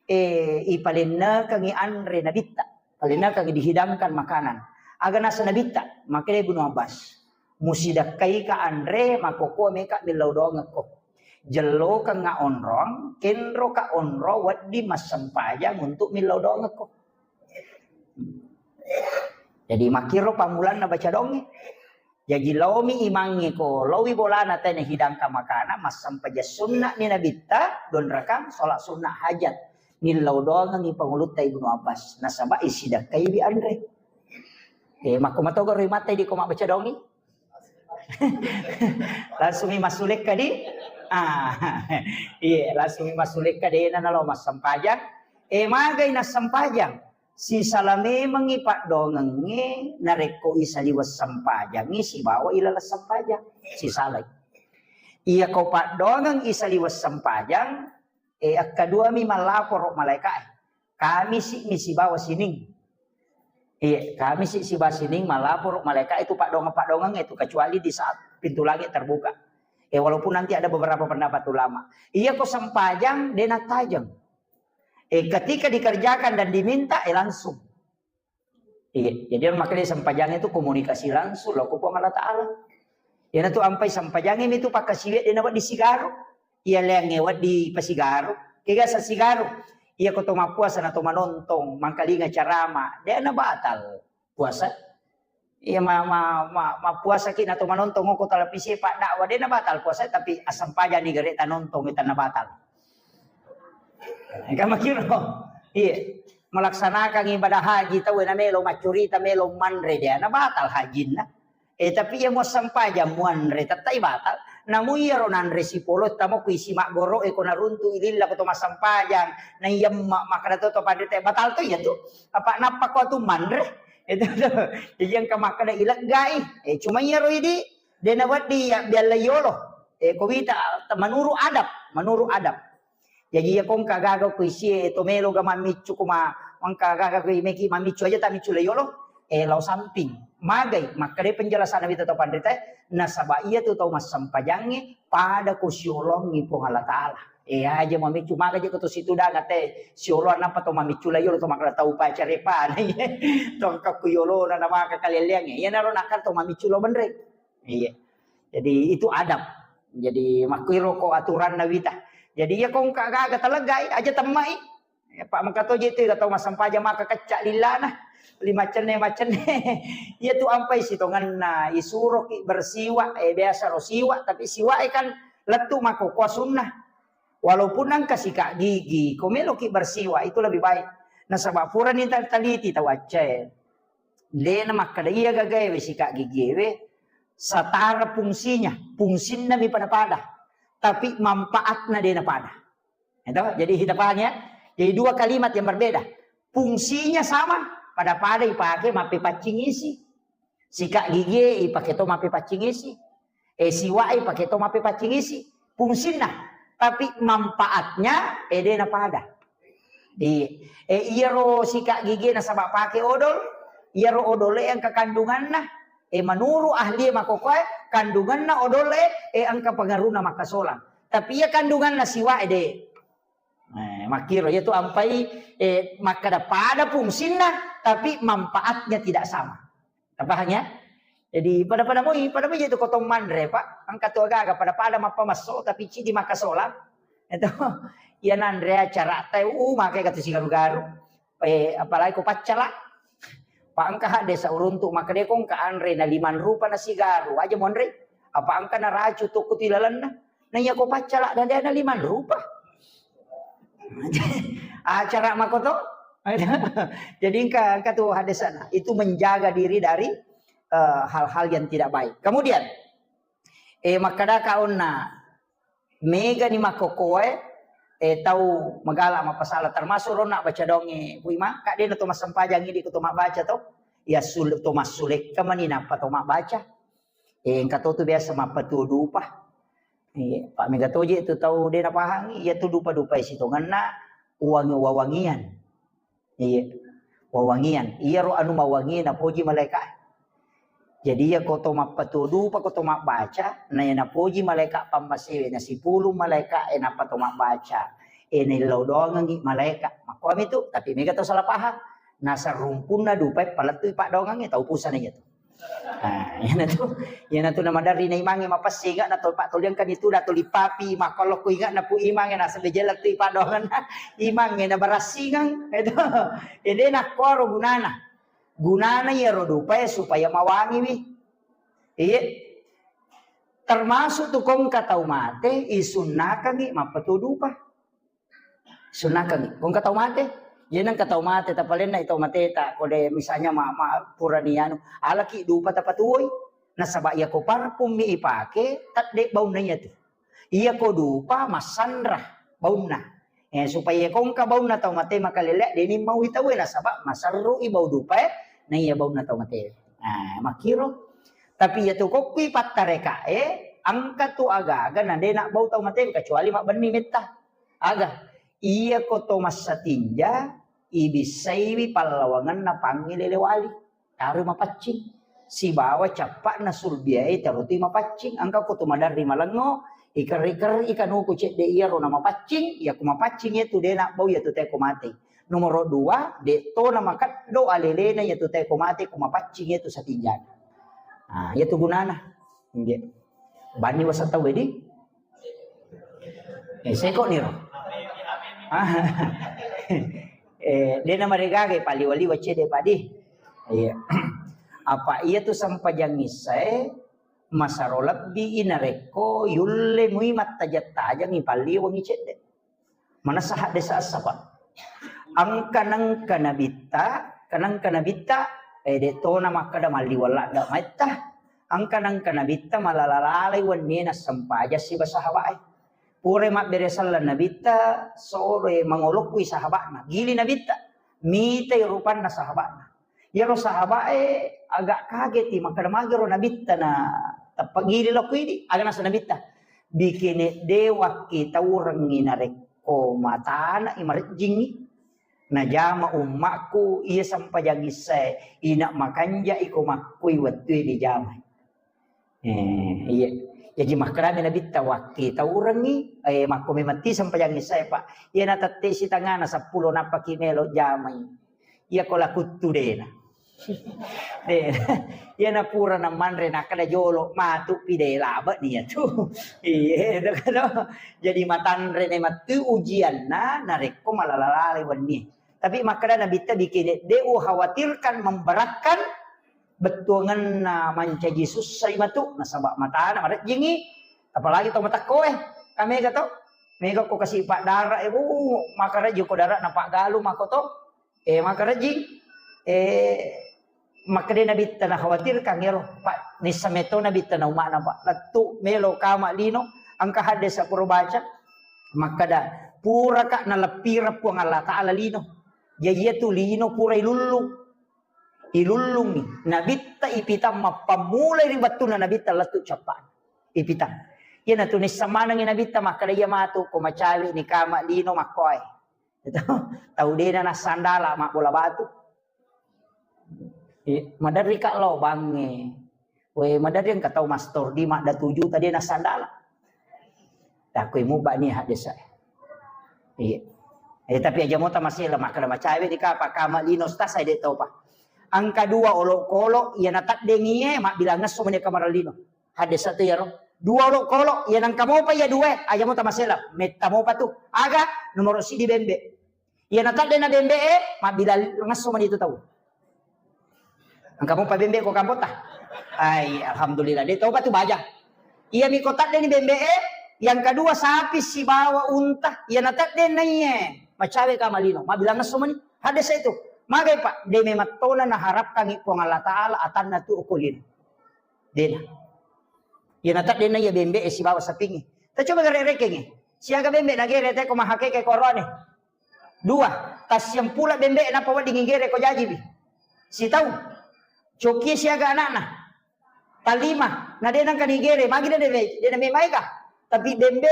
Eh, ipalennekengi anre Nabitta. Palennekengi dihidangkan makanan. Aga nasa Nabitta, makkedai Ibnu Abbas. Musidakkaika anre, makkokkoe meka millau doangekko. Jellokengnga onrong, kenroka onrong wedding massempajang untuk millau doangekko. Jadi makkiro pammulanna baca doangnge. Jaji laomi imangnge ko, laowi bolana tena hidangkan makanan, massempajang sunna'ni Nabitta, donrakang, sholat sunnah hajat. Millau doangengngi pangulutta Ibnu Abbas. Nasaba isidakkaiwi anre. Eh, makko matogaro imatta idi ko mabbaca doangngi. Langsung mi massulekka di. Ah, iya, langsung mi massulekka dena nalo massempajang. Eh, magai nassempajang. Sisala memengngi paddoangengnge narekko isaliweng sempajangngi sibawa ilaleng sempajang. Sisalai. Iya ko paddoangeng isaliweng sempajang, eh, akkaduami mallaporo malaeka'e. Kamisi mi sibawa sining. Iya, Kamisi sibawa sining mallaporo malaeka itu paddoangeng-paddoangeng itu, kecuali di saat pintu langit terbuka. Eh, walaupun nanti ada beberapa pendapat ulama. Iya ko sempajang, dena tajeng. Eh, ketika dikerjakan dan diminta, eh, langsung. Iya, jadi makanya sempajang itu komunikasi langsung lo ko Puang Allah Ta'ala. Iyana tu ampai sempajangnge mi tu pakkasiwiang de nawedding sigaru. Iya leangnge wedding pasigaru. Kega sa sigaru. Iya ko to mappuasa na to manontong, mangkalinga carama, de na batal puasa. Iya ma, ma, ma, mappuasaki na to manontong ko televisi paddakwa, de na batal puasa, tapi assempajang ni gare tanontong, tanna batal. Kan makiro. Iya. Melaksanakan ibadah haji tau na melo maccurita, melo manre, de na batal hajinna. Eh, tapi iya muassempajang muanre, tettai batal. Namu iyaro nanre sipolo, tamo ku isi maggoro, eh, ko naruntu ililla ko to massempajang, na iyamma makkada to, to panrita, batal to iya tu. Apa nappa ko tu manre? Itu tu. Jadi engka makkada ileggai. Eh, cuma iyaro idi, de na wedding ya bialla yolo. Eh, ko wita, menurut adab, menurut adab. Jaji iya ko engka gaga ko isie to melo ga mammiccu ko ma-, engka gaga ko meki mammiccu aja ta miccu la yolo, eh, lao samping. Magai, makkeda penjelasan Nabi tau panrita, nasaba iya tu tau massempajangnge pada ko siolongi Puang Allah Ta'ala. Eh, aja mammiccu, maga je ko to situ danga te siolong napa to mammiccu la yolo to makkeda tau pacarepa. To engka ku yolo na, na maka kaleleangnge. Iya naro nakal to mammiccu lo benre. Iya. Jadi itu adab. Jadi makkuiro ko aturanna wita. Jadi iya ko engka gaga taleggai, aja temmai. Ya, Pak, maka to je tu tau massempajang maka kecca lillana. Lima cenne macenne. Iya tu ampai sitongenna, isuroki bersiwak, eh, biasa ro siwak, tapi siwak, eh, kan lettu mako kua sunnah. Walaupun engka sikat gigi, ko meloki bersiwak itu lebih baik. Nasaba purani ta-, taliti tau accae. Dena makkeda iya gagaewe sikat gigiewe setara fungsinya, fungsinna mi pada-pada, tapi manfaatna dena pada. Itu, jadi kita paham ya. Jadi dua kalimat yang berbeda. Fungsinya sama, pada-pada ipake mappepaccing isi. Sikat gigi ipake to mappepaccing isi. Eh, siwak ipake to mappepaccing isi. Fungsinna. Tapi manfaatnya, eh, dena pada. Di, eh, iyaro sikat gigi nasaba pake odol, iyaro odol e engka kandunganna. Eh, menurut ahli makokoe, kandunganna odol e, eh, engka pengaruhna makkasolang. Tapi iya kandunganna siwak e de. Eh, makkiro iya tu ampai, eh, makkeda pada fungsinna, tapi manfaatnya tidak sama. Tapahang ya? Jadi pada-pada moi, pada moi itu kotong manre, Pak. Engka tu agaga pada-pada mappamesso, tapi cidi makkasolang. Itu iya nanre acara teh, uh, makai kata sigaru-garu. Eh, apalagi ko paccala. Pak engka hadde sauruntu makkeda ko engka anre na limang rupa na sigaru, aja monre. Apa engka na racu tokko ti lalenna. Na iya ko paccala dan dia na limang rupa. Acara makoto. Jadi engka, engka tu hadde sana. Itu menjaga diri dari, eh, hal-hal yang tidak baik. Kemudian, eh, makkadaka onna, megani makkokkoe, eh, tau magala mappasala, termasuk ronna baca donge, Pu Imang, kak dena to massempajang idi ko to mabbaca to, ya sul-, to massulekka mani nappa to mabbaca. Eh, engka to tu biasa mappatuo dupa. Iya, pa mega toje tu tau de napahangi, iya tu dupa-dupa sitongenna uwangi-wawangian. Iya. Wawangian. Iyaro anu mawangi napoji malaika. Jadi iya ko to mappatuo dupa, ko to mabbaca, na iya napoji malaika pammasewe, na sipulung malaika e nappa to mabbaca. E, naillau doangengngi malaika. Makkuami tu, tapi mega to salah paham. Nasarrumpunna dupa e palettui paddoangengnge, tau pusana iya tu. Nah, iyanatu, iyanatu namaderri na imangnge mapessinga na to pattoliangkan itu da tuli papi makkolokku inga na pu imangnge nasaba jella tu ipaddoangenna imangnge na barassingeng. Itu. Ede nakkoro gunana. Gunana iyaro dupae supaya mawangiwi. Iye. Termasuk tu kongka tau mate isunnakangi mappatuo dupa. Sunnakeng. Ko engka tau mate. Iya, na engka tau mate, tapalenna tau mateta, ko de misalnya ma, ma, purani anu, alaki dupa tapatuoi. Nasaba iya ko parfum mi ipake, tedde baunna iya tu. Iya ko dupa massanra baunna. Eh, supaya ko engka baunna tau mate makalele, deni mau itaue, nasaba maserrui bau dupa e, na iya baunna tau mate. Nah, makkiro. Tapi iya tu kokkui pattareka e, engka tu aga-aga na de na bau tau mate kecuali mabbenni metta. Aga, iya ko to massatinja, ibissaiwi pallawangenna pangngilele wali. Taroi mapaccing. Sibawa cappa'na sulbiae tarotui mapaccing. Engka ko to maderri malengngo, ikerri-kerri kanuku cedde iyaro na mapaccing, iya ko mapaccing iya tu de na bau iya tu teko mate. Nomoro dua, de to na makeddo alelena iya tu teko mate ko mapaccing iya tu satinjana. Ah, iya tu gunana. Nggih. Bani wasa tau wedi. Eh, seko niro. Ah. Eh, de na maregaga paliwa-liwa cede padi. Iya. Apa iya tu sempajang issae masaro lebbi i narekko yulle mui mattajang-tajangi palliwangi cedde. Manessa haddesa essa, Pak. Engka nengka nabitta, kenengka nabitta, eh, de tona makkeda malliweng ladda maitta. Engka nengka nabitta malala-lalai wennie nassempajang siba sahabae. Pura mabbere selleng nabitta, sore mangolokkui sahaba'na. Gili nabitta, mitai rupanna sahaba'na. Iyaro sahabae agak kageti, makkeda magero nabitta na tappa gili lokko idi, aga nasa nabitta. Bikene de wakkitaurengngi narekko matana i marejjingngi. Najama ummakku iya sempajang issae, ina makanja iko makkui wettue dijamai. Eh, iya. Jaji makkedami nabitta wakkitaurengngi, eh, makko memang ti sempajang issae, Pak. Iya natette sitangana seppulo nappaki melo jamai. Iya ko lakuttu dena. Dena. Iya napura namanre nakkeda jolo matu pi de labe nia tu. Iya, itu kan. Jadi matanre ne matu ujianna narekko malala-lala wenni. Tapi makkeda nabitta bikene de ukhawatirkan memberatkan bettuangenna mancaji sussai matu, nasaba matana marejjingi, apalagi to matekko e, kamega to, mega ko kasi paddara e, bu, makarejji ko dara na paggalu mako to, e, makarejji, e, makkeda nabitta na khawatirkan ero, Pak, nissa meto nabitta na umma'na, Pak, lettu melo kama lino, engka hadde sapuro baca, makkeda, puraka naleppireng Puang Allah Ta'ala lino, jaji iya tu lino pura ilullu. Ilullungi. Nabitta ipitang mappammulai ri wettunna nabitta lettu cappa'na. Ipitang. Iyanatu nissa manengi nabitta makkeda iya matu ko macawe ni kama lino makkoe. Itu tau dena nassandala mabbola batu. Eh, maderri ka lao bangnge. We, maderri engka tau mastor di madda tuju tadi nassandala. Takkoi mubba ni hadde sa. Iya. Eh, tapi aja mota masih lemak kena macawe di kapa kama lino sta sai de topa. Angka dua olok-olok iya nataddengi e mabbilang ngesso meni kamar lino. Hadde sa tu yaro. Dua olok-olok iya nangka mopa iya dua aja mota masih le metta mopa tu. Aga nomor sidi bembe. Iya natadde na bembe e mabbilang ngesso meni tu tau. Engka mopa bembe ko kampota. Ai, alhamdulillah, de topa tu baja. Iya mi ko tadde ni bembe e, yang kedua sapi sibawa unta, iya natadde na iye. Macawe ka malino, mabilang ngesso mani. Hadde sa itu. Magai, Pak, de me mattona naharapkangi Puang Allah Ta'ala atanna tu ko lino. Dena. Iya natadde na iya bembe e sibawa sapingi. Ta coba gare rekengi. Siaga bembe nagere te ko mahakeke korone. Dua, tassiang pula bembe napa wedding igere ko jajiwi. Sitau. Cokie siaga anakna. Tallima, na de nengka nigere, magi de, de, de, de memaega. Tapi bembe,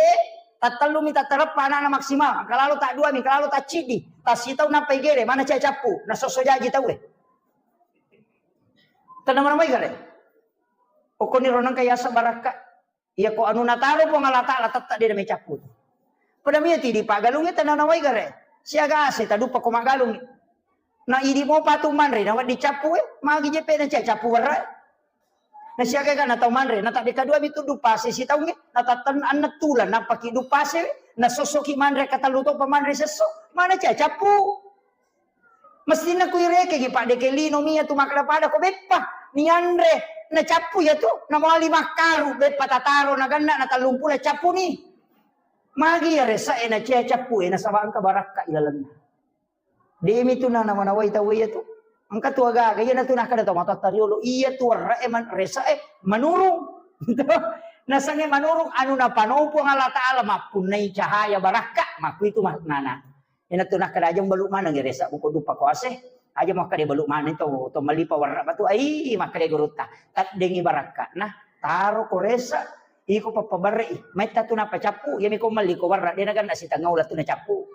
tattellumi tattareppa anakna maksimal, engka lalo tadduami, engka lalo tacciddi, tassitau nappa igere, mana cai cappu, nasosso jaji tauwe. Tenna mana mai gare. Okkoniro nengka yaseng barakka. Iyako anu nataro Puang Allah Taala tette de namecappu. Pada mia tidi paggalungnge tenna nawai gare. Siaga ase taduppa ko maggalungnge. Na idi mopa tu manre na wedding cappu e, magi je pena cia cappu werre. Na siaga ga na tau manre, na tadde kadua mi tu dupase sitaungnge, na tatten anne tulang nappaki dupase, na sossoki manre katellu topa manre sesso, mana cia cappu. Mestinna kuirekegi, Pak, deke lino mia tu makkeda pada ko beppa nianre, na cappu ya tu, na mali makkaru beppa tataro na ganna na tallumpulo cappu ni. Magi ya resa e na cia cappu e, nasaba engka barakka ilalenna. Demi tu na nawa-nawai tau iya tu. Engka tu agaga iya na tu nakkeda tau matoatta riolo, iya tu warra e man-, resa e manurung. Nasange manurung anu napanopo Allah Taala mappunnai cahaya barakka, makku itu maknana. Ina tu nakkeda aja mbalu maneng resa buku dupa ko ase. Aja makkeda balu maneng to, to malipa warra batu. Ai, makkeda gurutta. Taddengi barakka. Nah, taro ko resa, iko pappabarre i. Metta tu napacappu, ya miko melli ko warra, de naganna sitengah ula tu nacappu.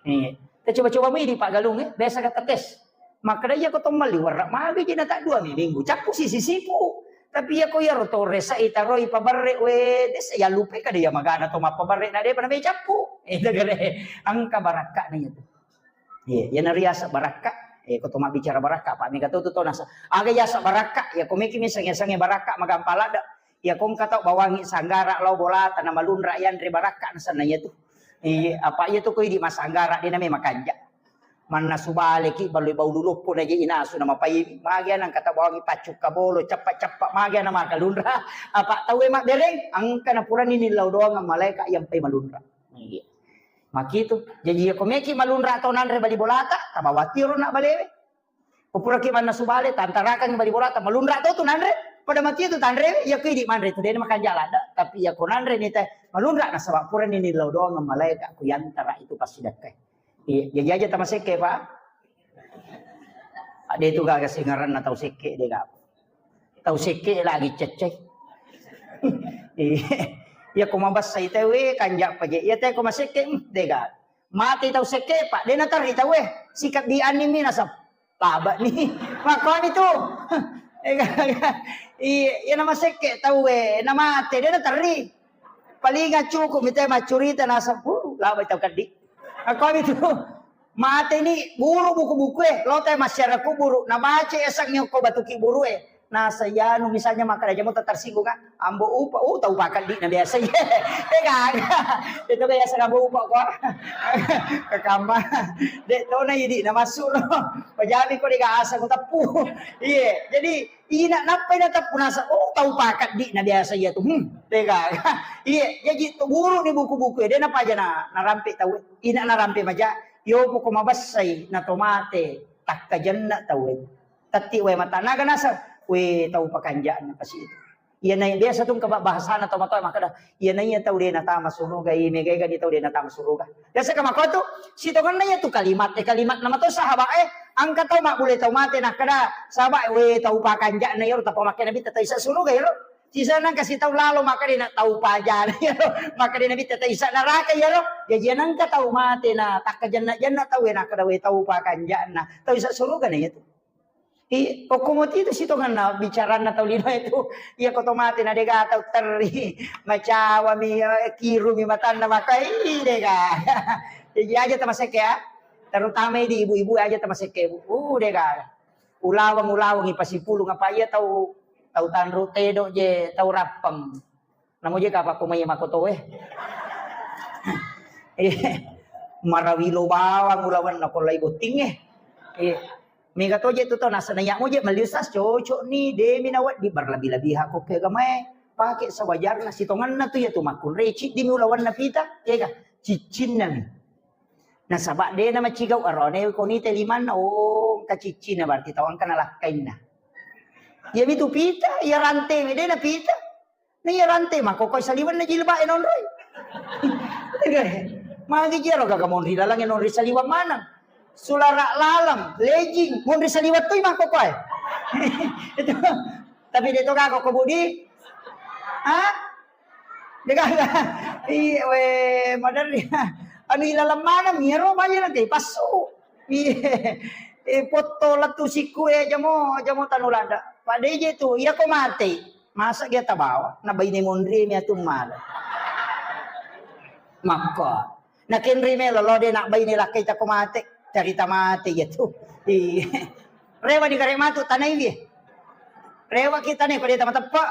Eh, ta coba-coba mi di paggalung, eh. Biasa kata tes. Makkeda iya ko to melli warra, magi ji na taddua mi minggu. Cappu sisi sipu. Tapi iya ko iyaro to resa i taroi pabarre we, desa ya lupe kada ya magana to mappabarre na de pada me cappu. Eh, dagare. Angka barakka na iya tu. Iya, iya nariasa barakka. Eh, ko to mabbicara barakka, Pak, mega to tu to nasa. Aga yasa barakka, ya ko meki mi sange-sange barakka magampa ladda. Ya ko engka tau bawangi sanggara lao bolata na malunra yanre barakka nasanna iya tu. Iya, apa iya tu ko idi masanggara de na me makanja. Mannasu baleki baloi bau luloppo na je inasu na mapai magi ana engka tau bawangi paccukka bolo cappa-cappa magi ana makalunra. Apa tau e mabbereng angka na purani nillau doang malaika yang pai malunra. Iya. Makitu. Jaji, iya ko meki malunra tau nanre bali bolata, tabawatiro na balewe. Ko puraki mannasu bale, tantarakangi bali bolata, malunra to tu nanre. Pada maki tu tanre, iya ko idi manre tu, dena makanja ladda. Tapi iya ko nanre ni te, malunra nasaba pura ni nillau doang malaika ku yantara itu pasti dakkai. Iya, jaji aja tamasekke, Pak. Ade tu gaga singaranna tau sekke de gaga. Tau sekke lagi cecce. Iya, iya ko mabassa ite we kanja paje. Iya te ko masekke, hmm, de gaga. Mate tau sekke, Pak, de naterri tau e. Sikabbi anni mi nasab. Laba ni. Makkuani tu. Iya, iya namasekke tau e, namate de naterri. Paling cukup mi te maccurita nasab. Uh, laba tau keddi. Makkuani tu. Mate ni buru buku-buku e, lo te masyarakat kuburu, nabaca esang nyoko batu kiburu e. Nasa iyanu misalnya makkeda aja mota tersinggung kan, ambo upa, uh tau pakeddi na biasa iya. Eh gaga. Itu biasa ambo upa ko. Kekamba. Dek to na idi na masuk no. Pajami ko dega asa ko teppu. Iya, jadi ina nappa ina teppu nasa, oh tau pakeddi na biasa iya tu. Hmm, dega. Iya, jadi tu guru ni buku-buku e, de napaja na narampe tau. Ina narampe maja, yo poko mabessai na tomate takkajenna tau e. Tatti wae matannaga naseng, we tau pakanja'na kasi itu. Iya nai biasa tu engka bahasana tau matoa makkeda, iya naiya tau de natama suruga, iya mega-ega ni tau de natama suruga. Biasa ka makko tu, sitongenna iya tu kalimat, eh kalimat nama to sahabat eh, angka tau mabbule tau mate nakkeda, sahabat we tau pakanja'na iyaro tappa makke nabi tata isa suruga iyaro. Sisana kasi tau lalo makkeda na tau pajana iyaro, makkeda nabi tata isa neraka iyaro. Jaji nengka tau mate na takkajenna-jenna tau we nakkeda we tau pakanja'na, tau isa suruga na iya tu. I, okko moti itu sitongenna bicaranna tau lino itu. Iya ko to mate na dega tau terri. Macawami, eh, kirumi matanna makai dega. Jadi aja tamasekke ya. Terutama di ibu-ibu aja tamasekke. Uh, dega. Ulawang, ulawang ipasipulung apa iya tau, tau tanru tedo je, tau rappeng. Namo je kapakko mai makoto e. Eh, marawilo bawang ulawenna ko lai botting e. Eh, mega to je tu to nasana ya mo je meliusas cocok ni demi na wedding berlebih-lebihan ko ke agama e. Pake sewajarna sitongenna tu ya tu makkunrai ciddi mi ulawenna pita, ya ga? Ciccinna mi. Nasaba de na macigau arone ko ni te limanna, oh, engka ciccinna berarti tau engka nalakkainna. Ya mi tu pita, ya rante mi de na pita. Na iya rante makkokoi saliwenna jilbab e nonroi. Magi jero gaga monri laleng e nonri saliweng maneng. Sulara laleng, lejing, monri saliweng toi makkokoi. Itu. Tapi de' to gaga ko Budi? Ha? De' gaga. Iya, we, maderri. Anu ilaleng maneng, miro maja nangka ipassu. Iya. Eh, potto lettu sikku, eh, jamo, jamo tanu ladda. Pak D J tu, iya ko mate. Masa dia tabawa? Na baine monri mi atu mala. Makko. Na kenri melo lo de' na baine lakkai tako mate. Carita mate iya tu. Iya. Rewa di kare matu tanai wi. Rewa kita ne ko de' tama teppa.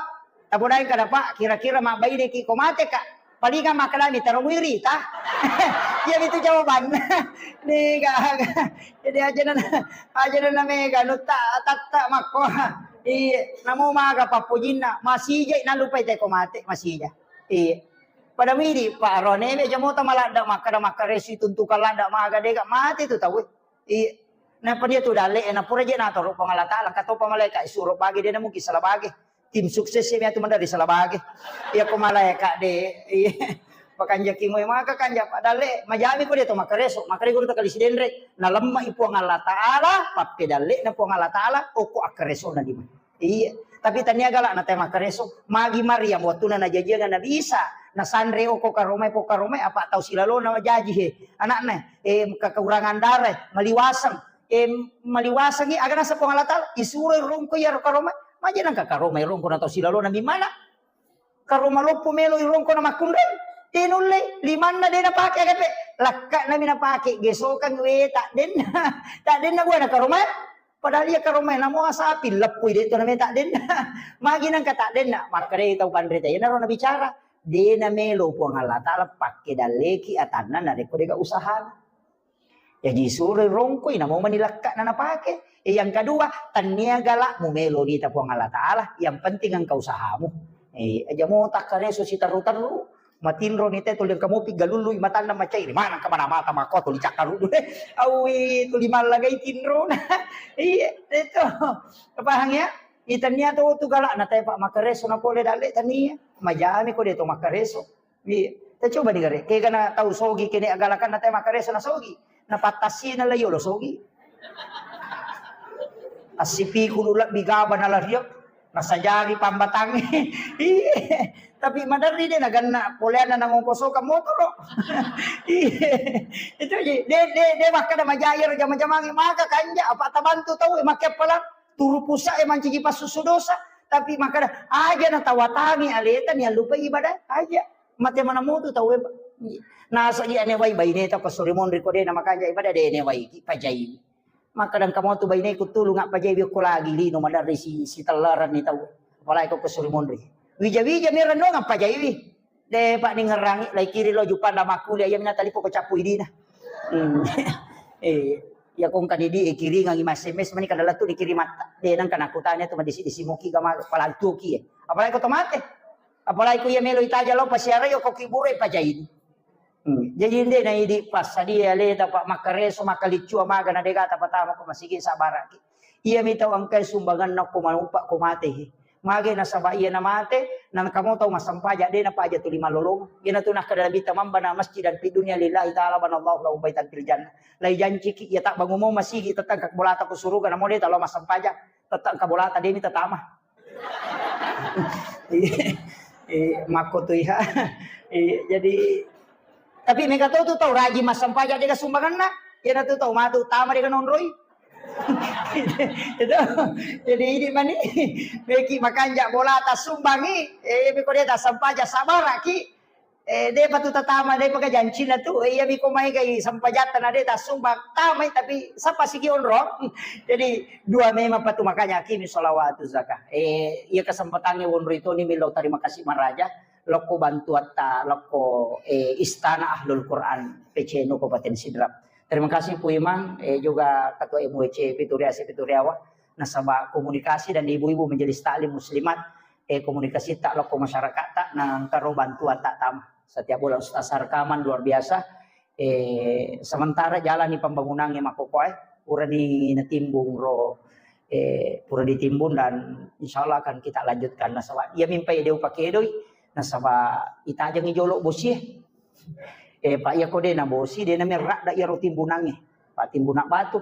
Tabodaeng kada, Pak, kira-kira mabbaineki ko mate, Kak? Palinga makkedami, "Taro muirita." Iya itu jawabanna. Ni gaga. Jadi aja na, aja na mega, nu ta-, tatta makko. Iya, namo maga pappojinna, masija nallupai te ko mate, masija. Iya. Pada midi, Pak, ro neme jamota maladda makkada makkaresu tuntukan ladda maga dega mate tu tau. Iya. Nappa dia tu dalle, na pura je natoro Puang Allah Taala, engka topa malaika suro bage, de' na mungkin salah bage. Tim sukses ya tu mandari salah bage. Iya ko malaika de, iya. Pakanjaki moe maka kanja pa dalle, majami ko de to makkareso, makkada guru ta kali sidenre, nalemma i Puang Allah Taala, pappedalle na Puang Allah Taala, oko akkareso na di. Iya. Tapi tania gala na te makkareso, magi Maryam wattuna najajiang Nabi Isa, nasanre oko karomai, po karomai, apa tau silalona majaji he, anakna, eh, kekurangan darah, maliwaseng, eh, maliwasengi, aga nasa Puang Allah Taala, isuro rongko iyaro karomai, maja nangka karomai rongko na tau silalona mimana, karoma loppo melo i rongko na makkunrai, de nulle, limanna de napake aga pe, lakka nami napake, gesokang we tak denna, tak denna buana karomai. Padahal iya karomai namo sapi leppui de to nameta denna. Magi nangka tak denna, makkedai tau panrita, iyanaro nabicara, de namelo Puang Allah Taala pakke dalleki atanna narekko dega usahana. Jaji suroi rongkoi namo mani lakka na napake. E, yang kedua, tania gala mumelo nita Puang Allah Taala, yang penting engka usahamu. E, aja mo takkareso siterru-terru. Matinro ni te tuli engka mopi galullu i matanna macai, ri maneng ka mana mata mako tuli cakkaru dulu. Awi tuli mallagai tinro. Iya, itu. Paham ya? Itania to tu galak na tepa makkareso na pole dalle tania. Majami ko de to makkareso. Iya. Ta coba ni gare. Kega na tau sogi kene agalakan na te makkareso na sogi. Na pattasi na layo lo sogi. Assipiku lu lebbi gaba na lariak. Nasajari pambatangnge. Iya. Tapi maderri de naganna poleanna nangongkosoka motoro. Iya. Itu aja. De, de, de makkada majai ro jama-jamangnge maka kanja apa tabantu tau e makke pala turu pusa e mancaji passusu dosa. Tapi makkada aja natawatangi aleta ni allupai ibadah aja. Mate mana mutu tau e. Nasa iya ne wai baine ta ko suri monri ko de na makanja ibadah de ne wai ki pajai. Makkada engka motu baineku tulung appajai biokko lagi lino maderri si, sitellerenni tau. Apalagi ko kesuri monri. Wija-wija mereng doang appajaiwi. De pa ningerangi, lai kiri lo jupang da makkuli, iya mina talipo ko cappu idina. Hmm. Eh, ya kong kan idi, eh, kiringangi mas S M S mani kada lettu dikirimatta. De nang kana kutanya tu madisi-disi muki gama palantuki, eh. Apalagi ko tomate. Apalagi ko iya melo itaja lo pasiara yo ko kibure pajaini. Hmm. Jaji nde na idi passadia aleta pa makkareso makkaliccu amaga na dega tapatama ko masigi sabaraki. Iya mi tau engkai sumbanganna ko manumpa ko matehi. Mage nasaba iya na mate, na kamo tau massampaja de na paja tuli malolong. Iya na tu nakkada Nabi tamamba na masjidan fi dunia lillahi ta'ala banallahu lahu baitan fil jannah. Lai janciki iya tak bangumo masigi tetang ka bolata ko suruga namo de talo massampaja. Tetang ka bolata de mi tatama. Iya, iya, makko tu iya. Iya, jadi, tapi mega to tu tau rajin massampaja dega sumbanganna. Iya na tu tau matu tama dega nonroi. Itu. Jadi ini mani. Meki makanja bolata sumbangi. Eh, meko de ta sampaja sabaraki. Eh, de pa tu tatama, de pa ka jancina tu. Eh, iya miko mai gai sampajatta na de ta sumbang. Tamai tapi sapa sigi onro. Jadi dua memang patu makanya akimi sholawatu zakah. Eh, iya kesempatannya wonro itu ni milo terima kasih maraja. Lokko bantuatta, lokko, eh, Istana Ahlul Quran P C N U Kabupaten Sidrap. Terima kasih Pu Imang, eh, juga Ketua M W C Pituriasi Pituriawa. Nasaba komunikasi dan ibu-ibu majelis taklim muslimat, eh, komunikasi tak lokko masyarakat tak nangkaro bantuan tak tama. Setiap bulan Ustaz rekaman luar biasa. Eh, sementara jalani pembangunannya makkokoe, purani natimbung ro, eh, pura ditimbun dan insya Allah akan kita lanjutkan. Nasaba iya mimpai deu pakedoi, nasaba itajangi jolo bosie. Eh, Pak, iya ko de na bosi, de na merrak da iya ro timbunange. Pak, timbunak batu.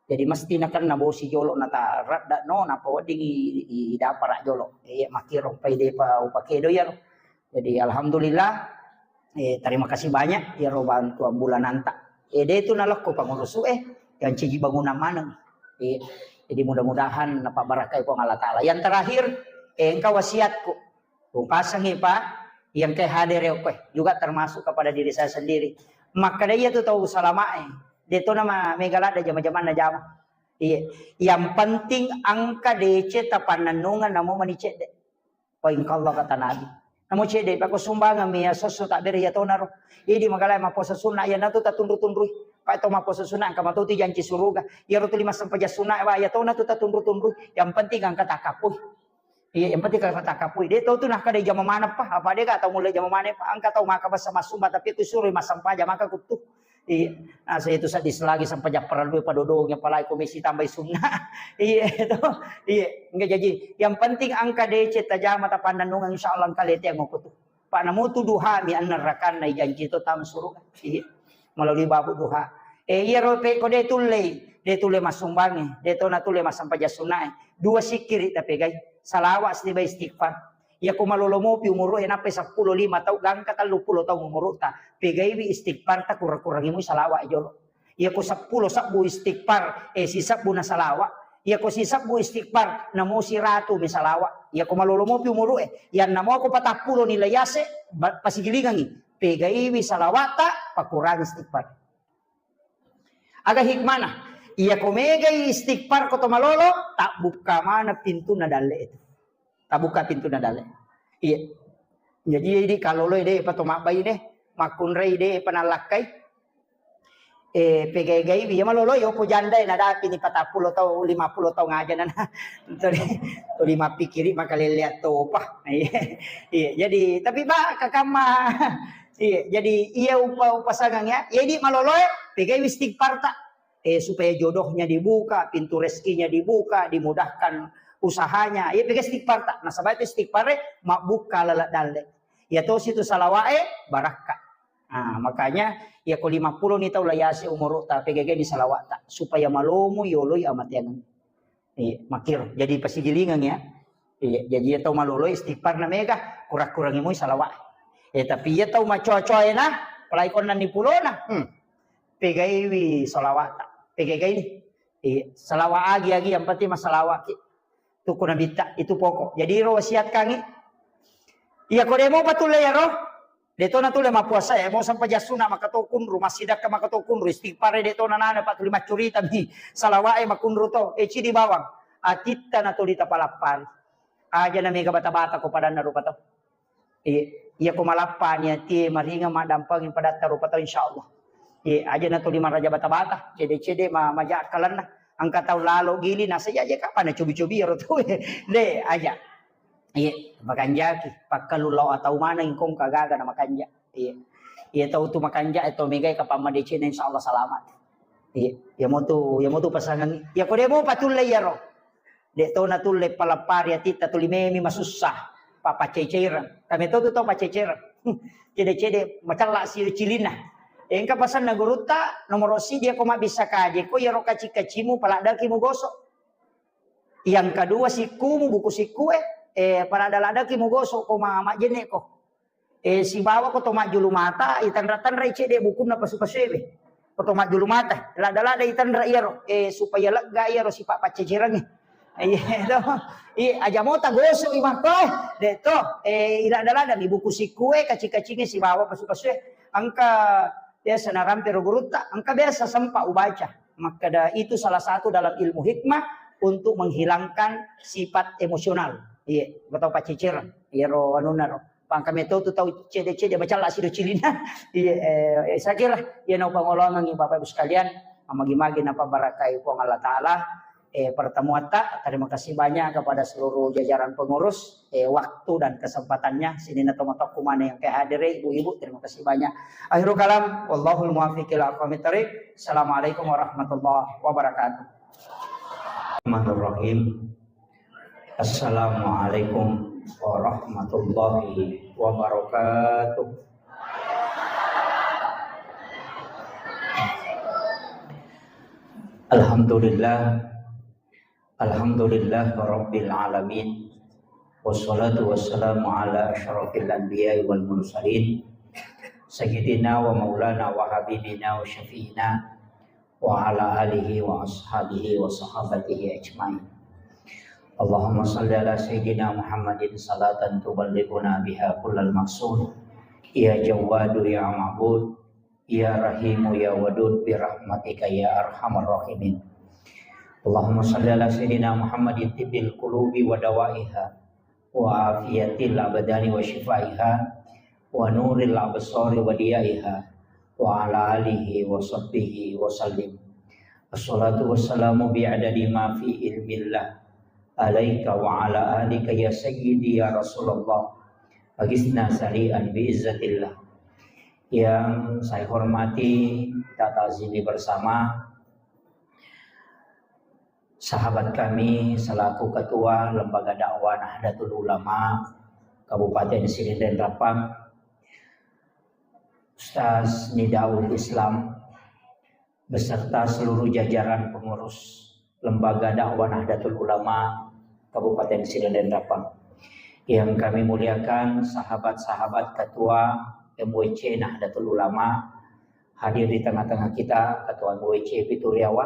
Jadi mesti nakenna bosi jolo nata radda no, napa wedding i, i, i dapara jolo. Iya, makkiro pai depa upakedo iyaro. Jadi alhamdulillah, eh, terima kasih banyak iyaro bantuan bulananta. Eh, de tu nalokko pangurus eh, yang ciji bangunan maneng. Eh, jadi mudah-mudahan napabarakai Puang Allah Taala. Yang terakhir, eh, engka wasiatku. Upasangi Pak, yang ke hadir ya, juga termasuk kepada diri saya sendiri. Makkeda iya tu tau salamae. De to nama mega ladda jama-jamanna jama. Iya. Yang penting engka deceng tapannennungeng namo mani cedde. Poin Allah kata Nabi. Namo cedde, pako sumbangan mi ya sosso tak bere ya tonaro. Idi magalai maposo sunna ya natu tatunru-tunrui. Pak to maposo sunna engka matuti janji suruga. Ya rutuli massempajang sunna wa ya tona tu tatunru-tunrui. Yang penting engka takapui. Iya, yang penting kalau takapui. De tau tu nah kada jama mana pa. Apa de ka tau mulai jama mana pa. Engka tau maka basa masumba tapi ku suruh massempajang maka kutu. Iya. Nah, saya itu sadis lagi sampai japparan dua padodong apalagi komisi tambahi sunna. Iya itu. Iya, enggak jadi. Yang penting engka deceng tajama tapannennungeng insyaallah engka lete yang aku tu. Pak namutu duha mi annerrakanna ijanji to tama suruga. Iya. Melalui babu duha. Eh iya ro pe ko de tulle, de tulle massumbangi, de to na tulle massempajang sunnae. Dua sikkiri tapegai. Salawat siba istighfar. Iyako malolo mopi umuru e nappai seppulo lima tau gangka telluppulo taung umurutta, pegaiwi istighfar ta kurang-kurangi mui salawat jolo. Iyako seppulo sebbu istighfar, eh, sisebbu na salawat. Iyako sisebbu istighfar, namo siratu mi salawat. Iyako malolo mopi umuru e, yang namo ko patappulo nilai ase, ba-, pasigilingangi. Pegaiwi salawat ta, pakurangi istighfar. Aga hikmana? Iyako megai istighfar ko to malolo, tabbukka mana pintunna dalle itu. Tabbukka pintunna dalle. Iya. Jadi, jadi kaloloi de pa to mabbai de, makkunrai de pa nallakkai. Eh, pegai-gaiwi ya maloloi opo janda e nadapi ni patappulo tau, lima puluh tau ngaja nana. Tuli, tuli mappikiri makalelleang topa. Iya. Iya, jadi tapi ba kakamma. Iya, jadi iya upa upasangang ya. Jadi maloloi pegaiwi istighfar ta. Eh, supaya jodohnya dibuka, pintu rezekinya dibuka, dimudahkan usahanya. Iya, pega istighfar ta. Nasaba itu istighfar e mabbuka laleng dalle. Iya tosi tu salawat e barakka. Nah, makanya iya ko lima puluh ni tau layase umuru ta pegege ni salawat ta supaya malomo yoloi amatean. Iya, makiro. Jadi pasigilingang ya. Iya, jadi iya tau malolo istighfar na mega, kurang-kurangi mui salawat. Eh, tapi iya tau macoa-coa na, apalagi konna ni pulona. Hmm. Pegaiwi salawat ta. Pegai-gai ni. Iya, salawat agi-agi yang penting masalawat ki. Tuku nabitta itu pokok. Jadi ro wasiatkangi. Iya ko demo patulle ya ro. De to natulle mappuasa e, mo sampajang sunna maka to kunru, massidakka maka to kunru, istighfar e de to nanana, Pak, tuli maccurita mi salawat e makunru to, e cidi bawang, atitta na tuli tapalappari. Aja na mega bata-bata ko padanna rupa to. Iya, iya ko malappa ni atie maringa maddampeng padatta rupa to insyaallah. Iya, aja na tuli maraja bata-bata, cede-cede ma-, maja akkalanna. Engka tau lalo gili nasa aja kapana cobi-cobi ro to. De, aja. Iya, makanjaki. Pakkalu lao atau maneng kong kagaga na makanja. Iya. Iya tau tu makanja, eh, tau megai kapang madeceng na insyaallah salamat. Iya, iya motu, iya motu pasangan. Iya ko demo patulle iya ro. De to natulle palappari atitta tuli memi masussa. Papaceceireng. Kami to tu tau paceceireng. Cede-cede macella si cilinna. Engka pasanna gurutta nomoro sidi ko mabbissa kaje ko iyaro kaci-kacimu paladdaki mugoso. Yang kedua, sikkumu, buku sikku e, eh, paladda-laddaki mugoso ko ma-, majjenne ko. Eh, sibawa ko to majjulu mata, itanra-tanrai cedde bukunna pasu-pasu ebe. Ko to majjulu mata, ladda-ladda itanra iyaro, eh, supaya lega iyaro sipa paccecerengnge. Iya, to. Iya, aja mota gosok i makko, eh. De to, eh, iladda-ladda mi buku sikku e, kaci-kacinge sibawa pasu-pasu e. Engka biasa narampe ro gurutta, engka biasa sempat ubaca. Makkeda itu salah satu dalam ilmu hikmah untuk menghilangkan sifat emosional. Iya, betau paccecere. Iya ro anunna ro. Pangka meto tu tau cede-cede macalla sido cilina. Iya, eh, saya kira iya nau pangolongangi Bapak Ibu sekalian, magi-magi napabarakai Puang Allah Taala. Eh, pertemuan ta, terima kasih banyak kepada seluruh jajaran pengurus, eh, waktu dan kesempatannya. Sininna tomatoakku mana yang kehadiri, ibu-ibu, terima kasih banyak. Akhirul kalam, wallahul muwaffiq ila aqwamit thariq. Assalamualaikum warahmatullahi wabarakatuh. Bismillahirrahmanirrahim. Assalamualaikum warahmatullahi wabarakatuh. Alhamdulillah. Alhamdulillah Rabbil Alamin. Wassalatu wassalamu ala asyrafil anbiya wal mursalin. Sayyidina wa maulana wa habibina wa syafi'ina wa ala alihi wa ashabihi wa sahabatihi ajmain. Allahumma salli ala Sayyidina Muhammadin salatan tuballighuna biha kullal maqsud. Ya Jawwadu ya Ma'bud, ya Rahimu ya Wadud, bi rahmatika ya arhamar rahimin. Allahumma salli ala Sayyidina Muhammadin tibbil qulubi wa dawaiha, wa afiyatil abdani wa shifaiha, wa nuril absari wa diyaiha, wa ala alihi wa sahbihi wa sallim. Assalatu wassalamu bi adadi ma fi ilmillah alaika wa ala alika ya sayyidi ya Rasulullah. Agisna sari'an bi izzatillah. Yang saya hormati, kita ta'zimi bersama sahabat kami selaku Ketua Lembaga Dakwah Nahdlatul Ulama Kabupaten Sidenreng Rappang, Ustaz Nidaul Islam, beserta seluruh jajaran pengurus Lembaga Dakwah Nahdlatul Ulama Kabupaten Sidenreng Rappang. Yang kami muliakan sahabat-sahabat Ketua M W C Nahdlatul Ulama, hadir di tengah-tengah kita Ketua M W C Pituriawa,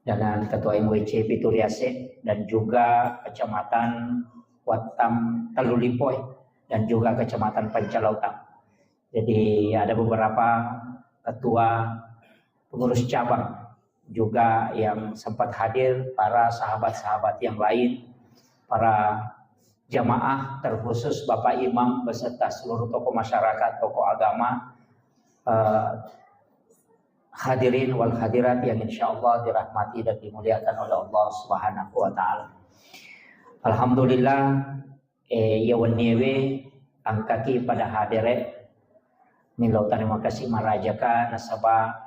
dengan Ketua M W C Pituriase, dan juga Kecamatan Wattam Tellulipoe, dan juga Kecamatan Pancalautang. Jadi ada beberapa ketua pengurus cabang juga yang sempat hadir, para sahabat-sahabat yang lain, para jamaah, terkhusus Bapak Imam beserta seluruh tokoh masyarakat, tokoh agama, eh, hadirin wal hadirat yang insya Allah dirahmati dan dimuliakan oleh Allah Subhanahu wa Ta'ala. Alhamdulillah, eh, iya wenniewe engkaki pada hadere, milo terima kasih marajaka nasaba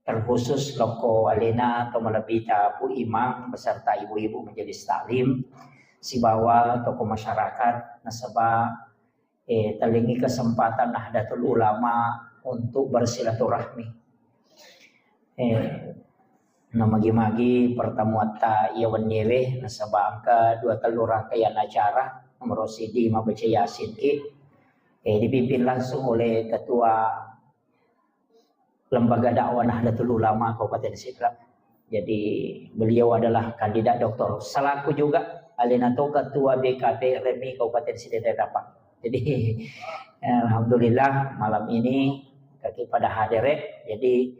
terkhusus lokko alena atau malebbita Pu Imam beserta ibu-ibu majelis taklim sibawa tokoh masyarakat nasaba eh, talengi kesempatan Nahdlatul Ulama untuk bersilaturahmi. Eh, namagi-magi pertemuatta iya wenniewe nasaba engka dua tellu rangkaian acara, nomor siji mabaca Yasin ki, eh, dipimpin langsung oleh Ketua Lembaga Dakwah Nahdlatul Ulama Kabupaten Sidrap. Jadi beliau adalah kandidat doktor selaku juga alena to ketua B K P R M I Kabupaten Sidenreng Rappang. Jadi alhamdulillah malam ini kaki pada hadere. Jadi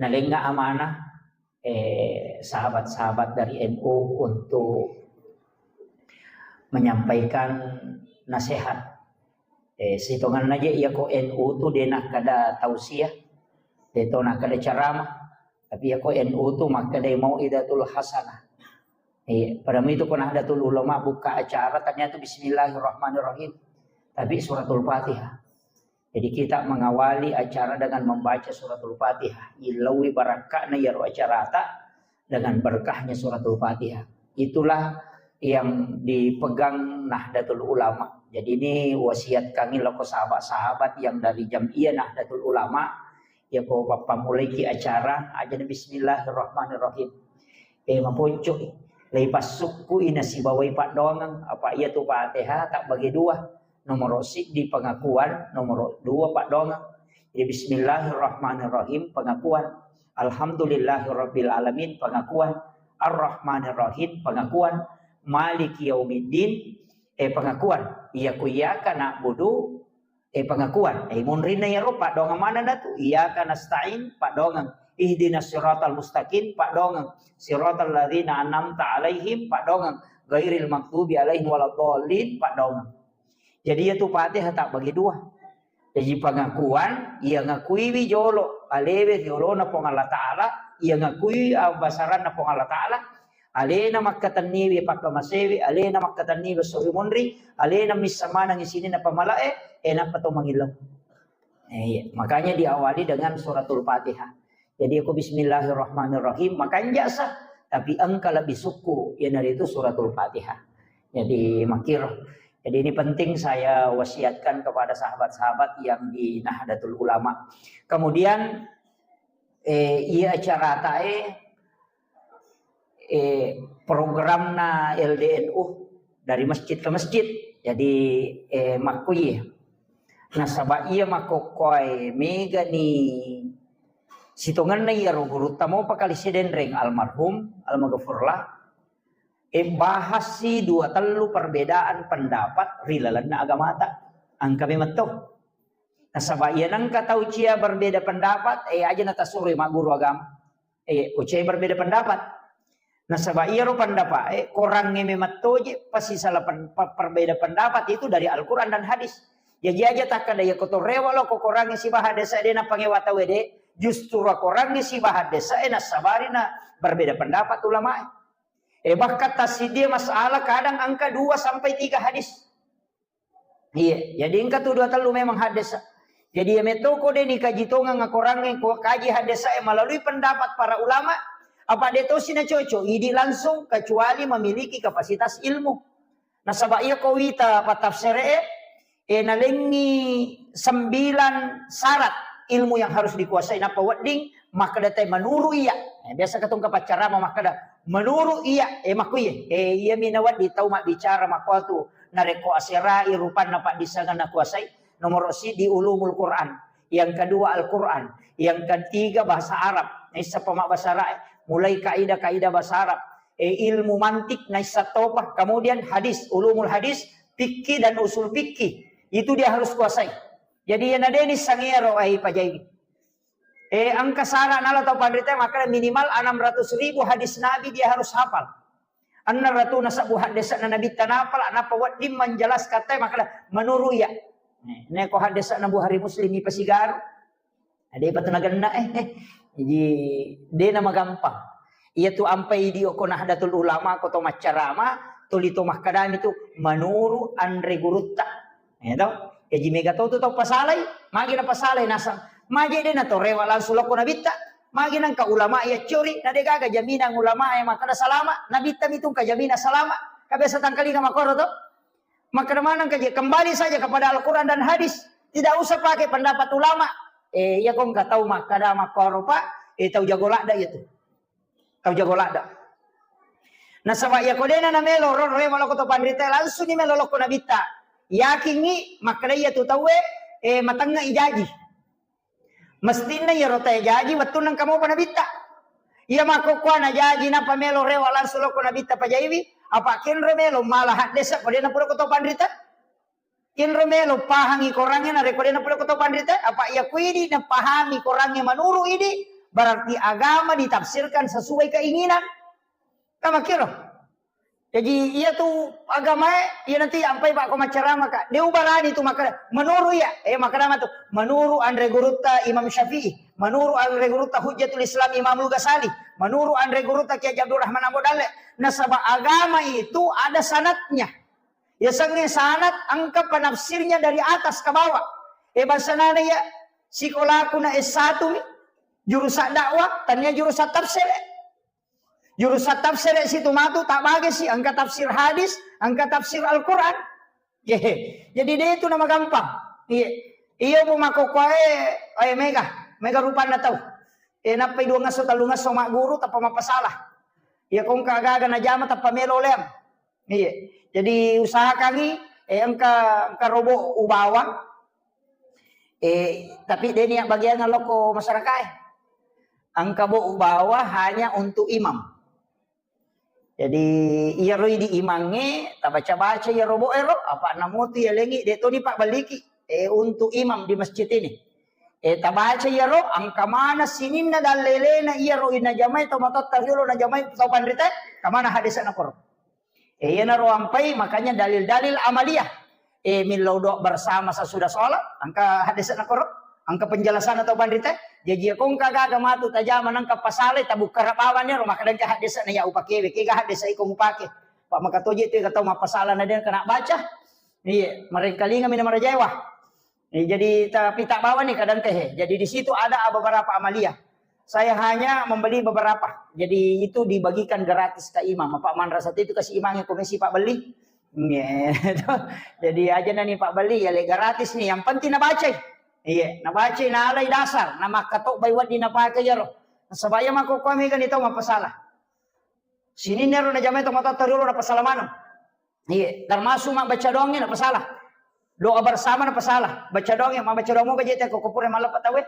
nalenga amanah, eh, sahabat-sahabat dari N U untuk menyampaikan nasihat. Eh, sitonganna je iya ko N U tu de nakkada tausiah, de to nakkada ceramah, tapi iya ko N U tu makkada mau'izatul hasanah. Eh, pada itu ko Nahdlatul Ulama buka acara ternyata bismillahirrahmanirrahim, tapi suratul Fatihah. Jadi kita mengawali acara dengan membaca suratul Fatihah. Illaui barakka'na iyaro acarata dengan berkahnya suratul Fatihah. Itulah yang dipegang Nahdlatul Ulama. Jadi ini wasiat kami loko sahabat-sahabat yang dari Jam'iyah Nahdlatul Ulama, ya ko pappamulaiki acara, aja bismillahirrahmanirrahim. Eh, maponco, lei passukku ina sibawai paddoangeng, apa iya tu Fatihah tak bagi dua. Nomor siddi pengakuan, nomor dua paddoangeng. Jadi bismillahirrahmanirrahim pengakuan. Alhamdulillahirabbil alamin pengakuan. Arrahmanirrahim pengakuan. Maliki yaumiddin, eh, pengakuan. Iya ku iyyaka na'budu, eh, pengakuan. Eh, munrinna iyaro paddoangeng manenna tu. Iyyaka nasta'in paddoangeng. Ihdinas siratal mustaqim paddoangeng. Siratal ladzina an'amta alaihim paddoangeng. Ghairil maghdubi alaihim waladdallin paddoangeng. Jadi iya tu Fatihah tak bagi dua. Jadi pengakuan, iya ngakuiwi jolo alewe riolona Puang Allah Ta'ala, iya ngakui abbasaranna Puang Allah Ta'ala, alena makkatenniwi pakkamasewi, alena makkatenniwi suri munri, alena missa maneng isininna pamalae, enappa to mangillau. Eh, iya. Makanya diawali dengan suratul Fatihah. Jadi aku bismillahirrahmanirrahim, makanja sa, tapi engka lebih sukku, iyanaritu suratul Fatihah. Jadi makir. Jadi ini penting saya wasiatkan kepada sahabat-sahabat yang di Nahdlatul Ulama. Kemudian, eh, iya acara tae eh, programna L D N U dari masjid ke masjid. Jadi, eh, makkuye. Nasaba iya makkokkoe mega ni sitongenna iyaro gurutta mopa kali sidenreng almarhum, almaghfurlah. Eh, bahas si dua tellu perbedaan pendapat ri lalenna agamata. Engka memang to. Nasaba iya nengka tau cia berbeda pendapat, eh, aja natasuroi magguru agama. Eh, kucai berbeda pendapat. Nasaba iyaro pendapat, eh, korangnge memang toje pasti salah pen-, pe-, perbeda pendapat itu dari Al-Quran dan hadis. Jaji aja takkada iya kotorewa lo ko korangnge sibaha desa de napangewa tau de, justru korangnge sibaha desa e nasabari na berbeda pendapat ulama e. Eh, bahkan tasidie masalah kadang angka dua sampai tiga hadis. Iya, jadi engka tu dua tellu memang haddesa. Jadi iya metto ko de ni kaji tongang akorangnge ko kaji haddesa e melalui pendapat para ulama, apa de tosi na cocok, idi langsung kecuali memiliki kapasitas ilmu. Nasaba iya ko wita patafsere e, eh, nalengi sembilan syarat ilmu yang harus dikuasai. Napa wedding makkeda te menuru iya. Eh, biasa katong kapaccarama makkeda menuru iya. Eh, makku iya. Eh, iya mi nawedding tau mabbicara makkuatu. Narekko aserai rupanna paddissengan nakuasai, nomoro siddi ulumul Quran, yang kedua Al-Quran, yang ketiga bahasa Arab. Naissappa mabbahasa Arab, mulai kaidah-kaidah bahasa Arab, eh, ilmu mantik naissa topa, kemudian hadis, ulumul hadis, fikih dan usul fikih. Itu dia harus kuasai. Jadi yana deni sangero ai pajai. Eh, engka syarat nala tau panrita makkeda minimal enam ratus ribu hadis Nabi dia harus hafal. Enneng ratu nasabbu haddese'na Nabitta napala, nappa wedding manjelaskan te makkeda, menurut iya. Neko haddese'na Bukhari Muslim ipasigaru. Ada apa tenagenna eh. Jadi, dena magampang. Iya tu ampai dio ko Nahdlatul Ulama, ko to maccarama, tuli to makkadami tu, menurut anre gurutta. Ya to? Jaji mega to tu tau pasalai, magi na pasalai nasang. Magi de na to rewa langsung lokko Nabitta. Magi nangka ulama ya curi, na de gaga jaminan ulama ya makkada salama, Nabitta mitung ka jaminan salama. Ka biasa tangkalinga makoro to. Makkada manang ka je, kembali saja kepada Al-Quran dan hadis. Tidak usah pakai pendapat ulama. Eh, iya ko engka tau makkada makoro, Pak, eh, tau jago ladda iya tu. Tau jago ladda. Nasaba iya ko dena na melo ro rewa lokko to panrita, langsung ni melo lokko Nabitta. Yakingi makkada iya tu tauwe, eh, matengnga ijaji. Mestinna iyaro tae jaji wettunna engka mopa Nabitta. Iya makkokkoe na jaji nappa melo rewa langsung lokko Nabitta pajaiwi, apa kenro melo mala haddesa ko dena pura ko to panrita? Kenro melo pahangi korangnge narekko dena pura ko to panrita? Apa iya kuidi napahami korangnge menurut idi, berarti agama ditafsirkan sesuai keinginan. Kamakiro. Jaji iya tu agamae, iya nanti ampai Pak ko maccarama ka. De ubarani tu makkada, menurut iya, eh, makkada matu, menurut anre gurutta Imam Syafi'i, menurut anre gurutta Hujjatul Islam Imamul Ghazali, menurut anre gurutta Kiai Abdul Rahman Ambo Dalle. Nasaba agama itu ada sanatnya. Ya sange sanat engka penafsirnya dari atas ke bawah. Eh, bahasa nana ya, sikolaku na S satu mi, jurusan dakwah, tania jurusan tafsir. Jurusan tafsir situ matu, tak bagi si, engka tafsir hadis, engka tafsir Al-Quran. Ye. Jadi de itu nama gampang. Iya. Iya bu makkokkoe, eh, mega, mega rupanna tau. Eh, nappai dua ngasso, tellu ngasso magguru, tappa mappasalah. Iya, ko engka gaga najama, tappa melo leang. Iya. Jadi usahakangi, eh, engka, engka robo ubawa. Eh, tapi de niat bagian lokko masyarakat, eh. Engka bo ubawa hanya untuk imam. Jadi, iyaro idi imangnge, tabaca-baca iyaro bo ero, apa namotu yalengi, de toni pabbelliki, eh, untuk imam di masjid ini. Eh, tabaca iyaro, engka mana sininna dallelena iyaro inajamai to matotta riolo najamai to panrita, kamana hadisna koro. Eh, iyanaro ampai, makanya dalil-dalil amaliyah. Eh, millau doa bersama sesudah sholat, engka hadisna koro, engka penjelasan atau panrita. Jaji ko engka gaga matu tajama nengka pasalai, tabukkara bawang ero, maka engka hadisna ya upakewe, kega hadis iko mupake. Pak maka toje tu tau mappasala na de kena baca. Iya, marengkalinga mina marajaewa. Eh, jadi tapi tak bawa nih kadang teh. Jadi di situ ada beberapa amaliyah. Saya hanya membeli beberapa. Jadi itu dibagikan gratis ke imam. Apa manrasa itu kasih imamnya komisi Pak beli. Iya. Jadi aja nani Pak beli ya le gratis nih. Yang penting nabaca. Iya, nabaca nalai dasar. Nama katok bai wadi napake jaro. Sebaya mako kami kan itu apa salah. Sininna ro najamai tomatoatta riolo napasala maneng. Iya, termasuk mabbaca doangnge napasala. Doa bersama napasala. Baca doangnge, mabbaca doang moga jete ko pura malleppe tauwe.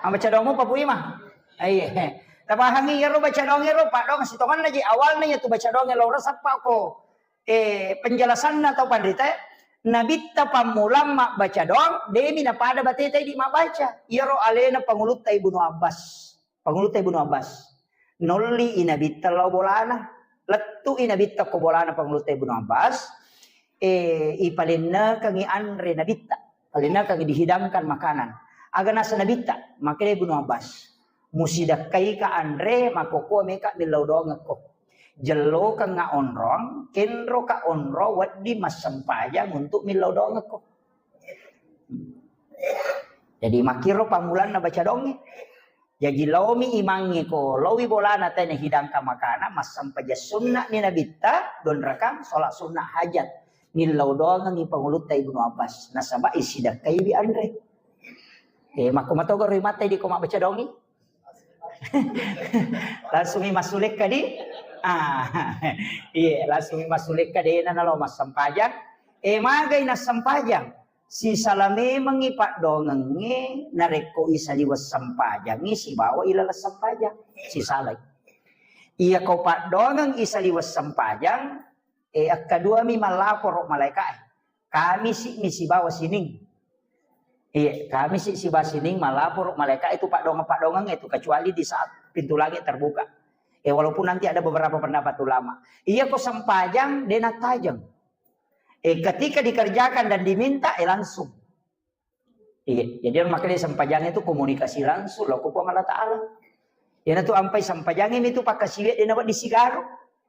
Mabbaca doang mopa Pu Imang. Iya. Tapahangi iyaro baca doangnge ro, paddoang sitongenna je awalna iya tu baca doangnge lo resappa ko, eh, penjelasanna tau panrita, Nabitta pammulang mabbaca doang, demi napada bateta idi mabbaca. Iyaro alena Pangulutta Ibnu Abbas. Pangulutta Ibnu Abbas. Nolli i Nabitta lao bolana. Lettu i Nabitta ko bolana Pangulutta Ibnu Abbas. Eh, ipalennekengi anre Nabitta. Palennekengi dihidangkan makanan. Aga nasa Nabitta, makkedai Ibnu Abbas. Musidakkaika anre, makkokkoe meka millau doangekko. Jellokengnga onrong, kenroka onrong wedding massempajang untuk millau doangekko. Jadi makkiro pammulanna baca doangnge. Jaji laomi imangnge ko laowi bolana tena hidangkan makanan, massempajang sunna'ni Nabitta, dua rakang, sholat sunnah hajat. Nillau doangengngi Pangulutta Ibnu Abbas. Nasaba isidakkaiwi anre. Eh, makko matoga ro imatta idi ko mabbaca doangngi? Langsung i massulekka di? Ah, iya, langsung i massulekka dena nalo massempajang. Eh, magai nassempajang? Sisala memengngi paddoangengnge narekko isaliweng sempajangngi sibawa ilaleng sempajang. Sisalai. Iya ko paddoangeng isaliweng sempajang, eh, akkaduami mallaporo malaeka'e. Kamisi mi sibawa sining. Iya, Kamisi sibawa sining mallaporo malaeka'e tu paddoangeng-paddoangeng itu, kecuali di saat pintu langit terbuka. Eh, walaupun nanti ada beberapa pendapat ulama. Iya ko sempajang, de nattajeng. Eh, ketika dikerjakan dan diminta, eh, langsung. Iya, jadi makanya sempajang itu komunikasi langsung lo ko Puang Allah Ta'ala. Iyana tu ampai sempajangnge mi tu pakkasiwiang de nawedding sigaro.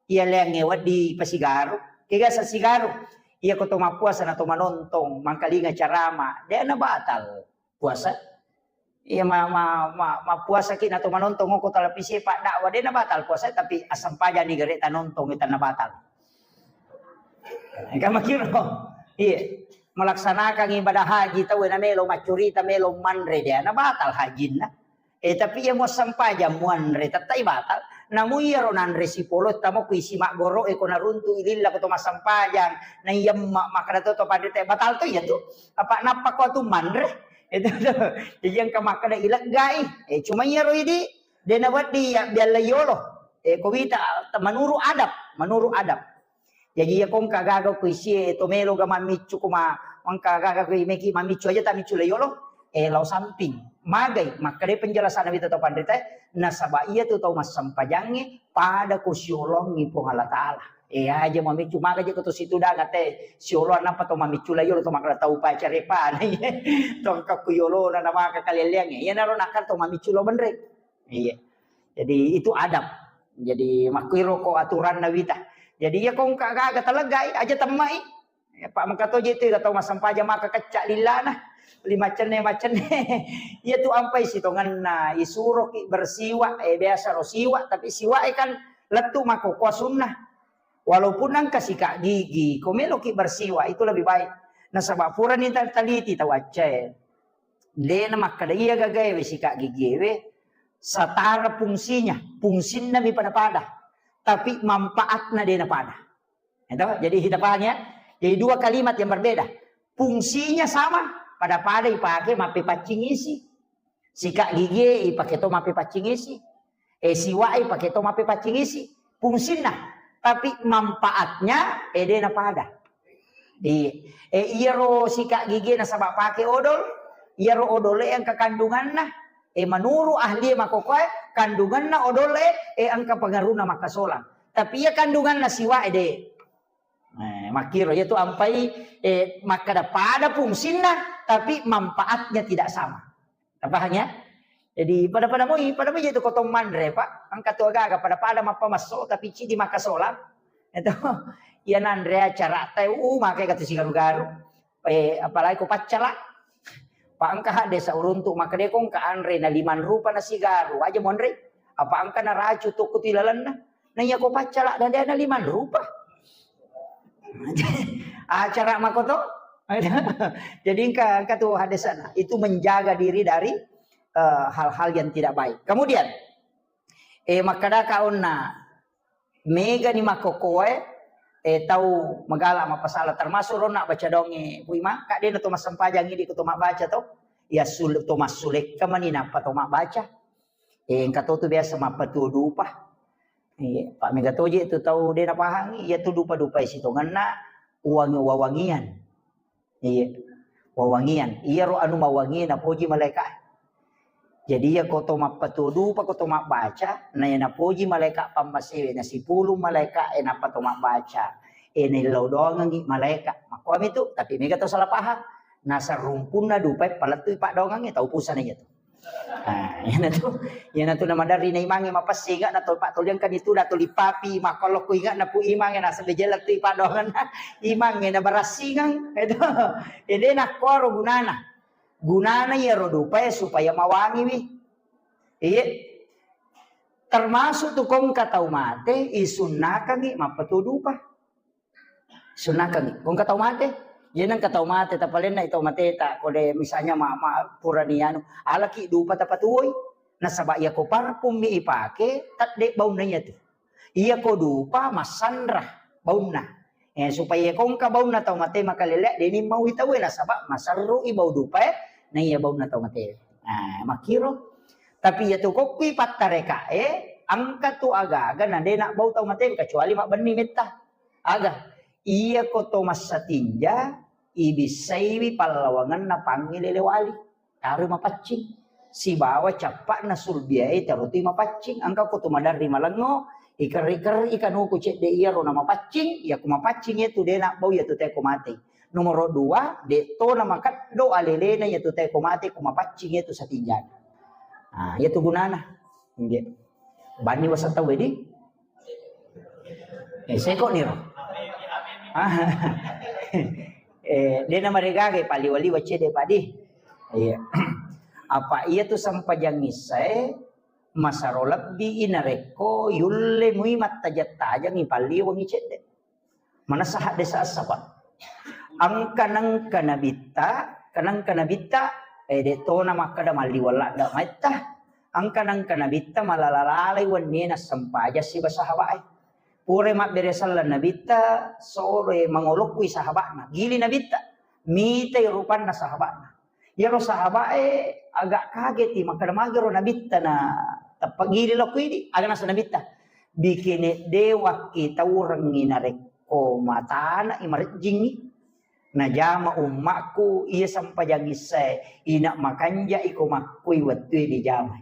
Iya leangnge wedding pasigaro. Kega sa sigaro. Iya ko to mappuasa na to manontong, mangkalinga carama, de na batal puasa. Iya ma, ma, ma, mappuasaki na to manontong ko televisi paddakwah, de na batal puasa, tapi assempajang ni gare tanontong, itu na batal. Engka makkiro. Iya. Melaksanakan ibadah haji tau na melo maccurita, melo manre, de na batal hajinna. Eh, tapi iya muassempajang muanre, tettai batal. Namu iyaro nanre sipolo, tamo ku isi maggoro, eh, ko naruntu ililla ko to massempajang, na iya ma-, makkada to, to panre te batal to iya tu. Apa nappa ko tu manre? Itu tu. Jadi engka makkada ileggai. Eh, cuma iyaro idi, de na wedding iya bialla yolo. Eh, ko wita, menurut adab, menurut adab. Jaji iya ko engka gaga ko isie to melo ga mammiccu ko ma-, engka gaga ko meki mammiccu aja tammiccu le yolo, eh, lao samping. Magai, makkeda penjelasan Nabitta to panrita, nasaba iya tu tau massempajangnge pada ko siolongi Puang Allah Ta'ala. Eh, aja mammiccu, maga je ko to situ daga te siolo nappa to mammiccu le yolo to makkeda tau pacarepa. To engka ku yolo na, na maka kaleleangnge. Iya naro nakal to mammiccu lo benre. Iya. Jadi itu adab. Jadi makkuiro ko aturanna wita. Jadi iya ko engka gaga taleggai, aja temmai. Ya, Pak, mengka to je tu tau massempajang maka kecca lillana. Lima cenne, macenne. Iya tu ampai sitongenna, isuroki bersiwak, eh, biasa ro siwak, tapi siwak, eh, kan lettu mako kua sunnah. Walaupun engka sikat gigi, ko meloki bersiwak, itu lebih baik. Nasaba purani ta-, taliti tau accae. Dena makkeda iya gagaewe sikat gigiewe setara fungsinya, fungsinna mi pada-pada, tapi manfaatna dena pada. Itu, jadi kita paham ya. Jadi dua kalimat yang berbeda. Fungsinya sama, pada-pada ipake mappepaccing isi. Sikat gigi ipake to mappepaccing isi. Eh, siwak ipake to mappepaccing isi. Fungsinna. Tapi manfaatnya, eh, dena pada. Di, eh, iyaro sikat gigi nasaba pake odol, iyaro odol e engka kandunganna. Eh, menurut ahli e makkokkoe, kandunganna odol e, eh, engka pengaruhna makkasolang. Tapi iya kandunganna siwak e de. Eh, makkiro, iya tu ampai, eh, makkeda pada fungsinna, tapi manfaatnya tidak sama. Tapahang ya? Jadi pada-pada moi, pada moi itu kotong manre, Pak. Engka tu agaga pada-pada mappamasso, tapi cidi makkasolang. Itu, iya nanre acara teh, uh, makai katu sigaru-garu. Eh, apalagi ko paccala. Pak, engka hadde sauruntu makkeda ko engka anre na limang rupa na sigaru, aja monre. Apa engka na racu tokko tu ilalenna. Na iya ko paccala na dena limang rupa. Acara makoto. Jadi engka, engka tu hadde sana. Itu menjaga diri dari, eh, hal-hal yang tidak baik. Kemudian, eh, makkadaka onna, Mega ni makkokoe, eh, tau magala mappasala, termasuk ronna baca donge Pu Imang, ka de na to massempajang idi ko to mabbaca to. Ya sul-, to massulekka mani nappa to mabbaca. Eh, engka to tu biasa mappatuo dupa. Iya, pa mega toje tu tau de napahangi, iya tu dupa-dupa sitongenna uwangi-, wawangian. Iya. Wawangian. Iyaro anu mawangi napoji malaika. Jadi iya ko to mappatuo dupa, ko to mabbaca, na iya napoji malaika pammasewe na sipulung malaika e nappa to mabbaca. E naillau doangengi malaika. Makkuami tu, tapi mega to salah paham. Nasarumpunna dupa e palettui paddoangengnge tau pusana iya tu. Ah, iyanatu, iyanatu namaderri na imangnge mapessinga na to pattoliangkan itu na tuli papi makkolokku inga na Pu Imangnge nasaba jela tu paddoangenna imangnge na barassingang itu. Ede nakkuaro gunana. Gunana iyaro dupae supaya mawangiwi. Iye. Termasuk tu kongka tau mate isunnakangi mappatuo dupa. Sunnakeng. Ko engka tau mate, iya nengka tau mate, tapalenna tau mateta, ko de misalnya ma, ma, purani anu, alaki dupa tapatuoi. Nasaba iya ko parfum mi ipake, tedde baunna iya tu. Iya ko dupa massanra baunna. Eh, supaya ko engka baunna tau mate makalele, deni mau itaue nasaba maserru i bau dupa e, na iya baunna tau mate. Nah, makiro. Tapi iya tu kokkui pattareka e, engka tu aga-aga na de na bau tau mate kecuali mabbenni metta. Aga, iya ko to massatinja, ibissaiwi pallawangenna pangngilele wali. Taroi mapaccing. Sibawa cappa'na sulbiae tarotui mapaccing. Engka ko to maderri malengngo, ikerri-kerri kanuku cedde iyaro na mapaccing, iya ko mapaccing iya tu de na bau iya tu teko mate. Nomoro dua, de to na makeddo alelena iya tu teko mate ko mapaccing iya tu satinjana. Ah, iya tu gunana. Inggih. Banni wasa tau wedi. Eh, seko niro. Ah. Eh, de na maregaga paliwa-liwa cede padi. Iya. Apa iya tu sempajang issae masaro lebbi i narekko yulle mui mattajang-tajangi palliwangi cedde. Manessa haddesa essa, Pak. Engka nengka nabitta, kenengka nabitta, eh, de tona makkeda malliweng ladde maitta. Engka nengka nabitta malala-lalai wennie nassempajang siba sahabae. Pura mabbere selleng nabitta, sore mangolokkui sahabana. Gili nabitta, mitai rupanna sahabana. Iyaro sahabae agak kageti, makkeda magero nabitta na tappa gili lokko idi, aga nasa nabitta. Bikene de wakki taurengngi narekko matana i marejjingngi. Najama ummakku iya sempajang issae, ina makanja iko makkui wettue dijamai.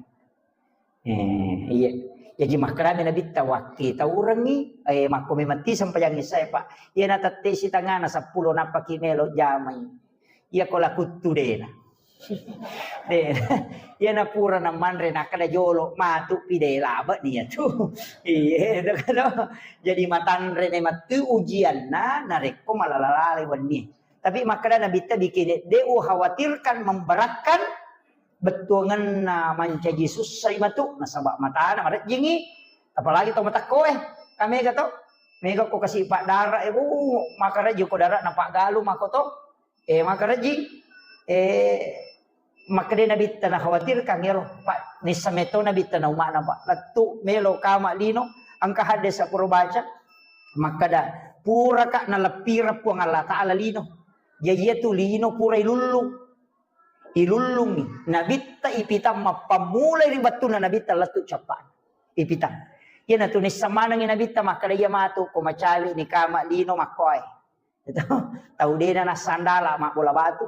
Eh, iya. Jaji makkedami nabitta wakki taurengngi, eh, makko memang ti sempajang issae, Pak. Iya na tette sitangana seppulo nappaki melo jamai. Iya ko lakuttu dena. De, iya na pura na manre nakkeda jolo matu pi de labe nia tu. Iya, itu kan. Jadi matanre ne matu ujianna narekko malala-lalai wenni. Tapi makkeda nabitta bikene de ukhawatirkan memberatkan bettuangenna mancaji sussai matu nasaba matana marejjingi, apalagi tau matakkoe. Kamega to? Mega ko kasi paddara e, uh, makarejji ko dara na paggalu mako to. Eh, makarejji. Eh, makkeda nabitta na khawatirkan ero, Pak, nissa meto nabitta na umana, Pak. Lettu melo kama lino, engka hadde sapuro baca. Makkeda puraka naleppireng Puang Allah Taala lino. Jaji iya tu lino pura ilullu. Ilullungi nabitta ipitang mappammulai ri wettunna nabitta lettu cappa'na. Ipitang. Iyanatu nissa manengngi nabitta makkeda iya matu ko macawe ni kama lino makkoe. Tau dena nassandala mabbola batu.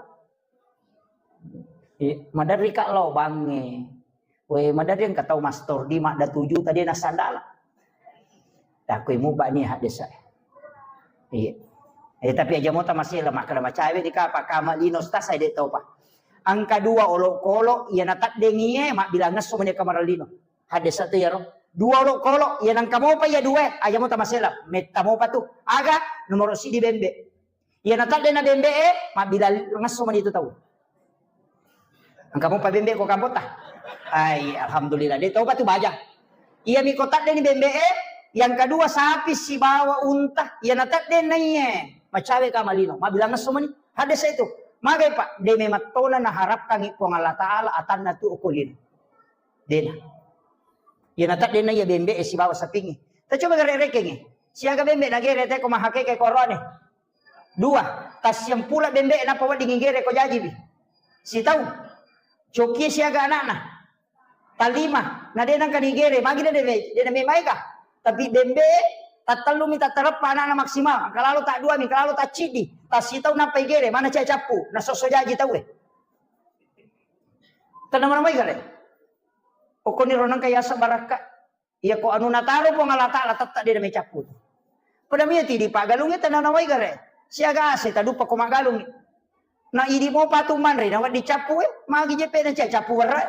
Eh, maderri ka lao bangnge. We, maderri engka tau mastor di madda tuju tadi nassandala. Takoi muba ni hadesa. Iya. Eh, tapi aja mota masih lemak kada macawe di kapa kama lino sta saya dek tau pa. Angka dua olok-olok iya nataddengi e mabbilang ngesso meni kamar lino. Hadesa tu yaro. Dua olok-olok iya nangka mopa iya dua aja mota masih lah. Metta mopa tu. Aga nomor sidi bembe. Iya natadde na bembe e, mabbilang ngesso mani tu tau. Engka mopa bembe ko kampota. Ai, alhamdulillah. De toba tu baja. Iya mi ko tadde ni bembe e, yang kedua sapi sibawa unta. Iya natadde na iye. Macawe kama lino. Mabbilang ngesso mani. Hadesa itu. Magai Pak, de memang tona naharapkan i Puang Allah Taala atanna tu ukulin. Dena. Iya natadde na iya bembe e sibawa sapingi. Tacoba gare rekengngi. Siaga bembe nagere te ko mahakeke ko oroane. Dua, tassiampula bembe napa wedding igere ko jajiwi. Sitau. Coki siaga anakna. Talima, na de nangka nigere, magi de, de, de, de memaega. Tapi bembe, tattellumi tattareppa anakna maksimal. Engka lalo taddua mi, engka lalo tacciddi. Tassitau nappa igere, mana cia cappu, nasosso jaji tauwe. Tenna mana mai gare. Pokokni ro nangka yaseng barakka. Iya ko anu nataro Puang Allah Taala tette de na mai cappu tu. Pada mia tidi paggalungnge tenna nawai gare. Siaga ase taduppa ko maggalungngi. Na idi mo patu manre na wedding cappu e, magi je pe na cia cappu werra.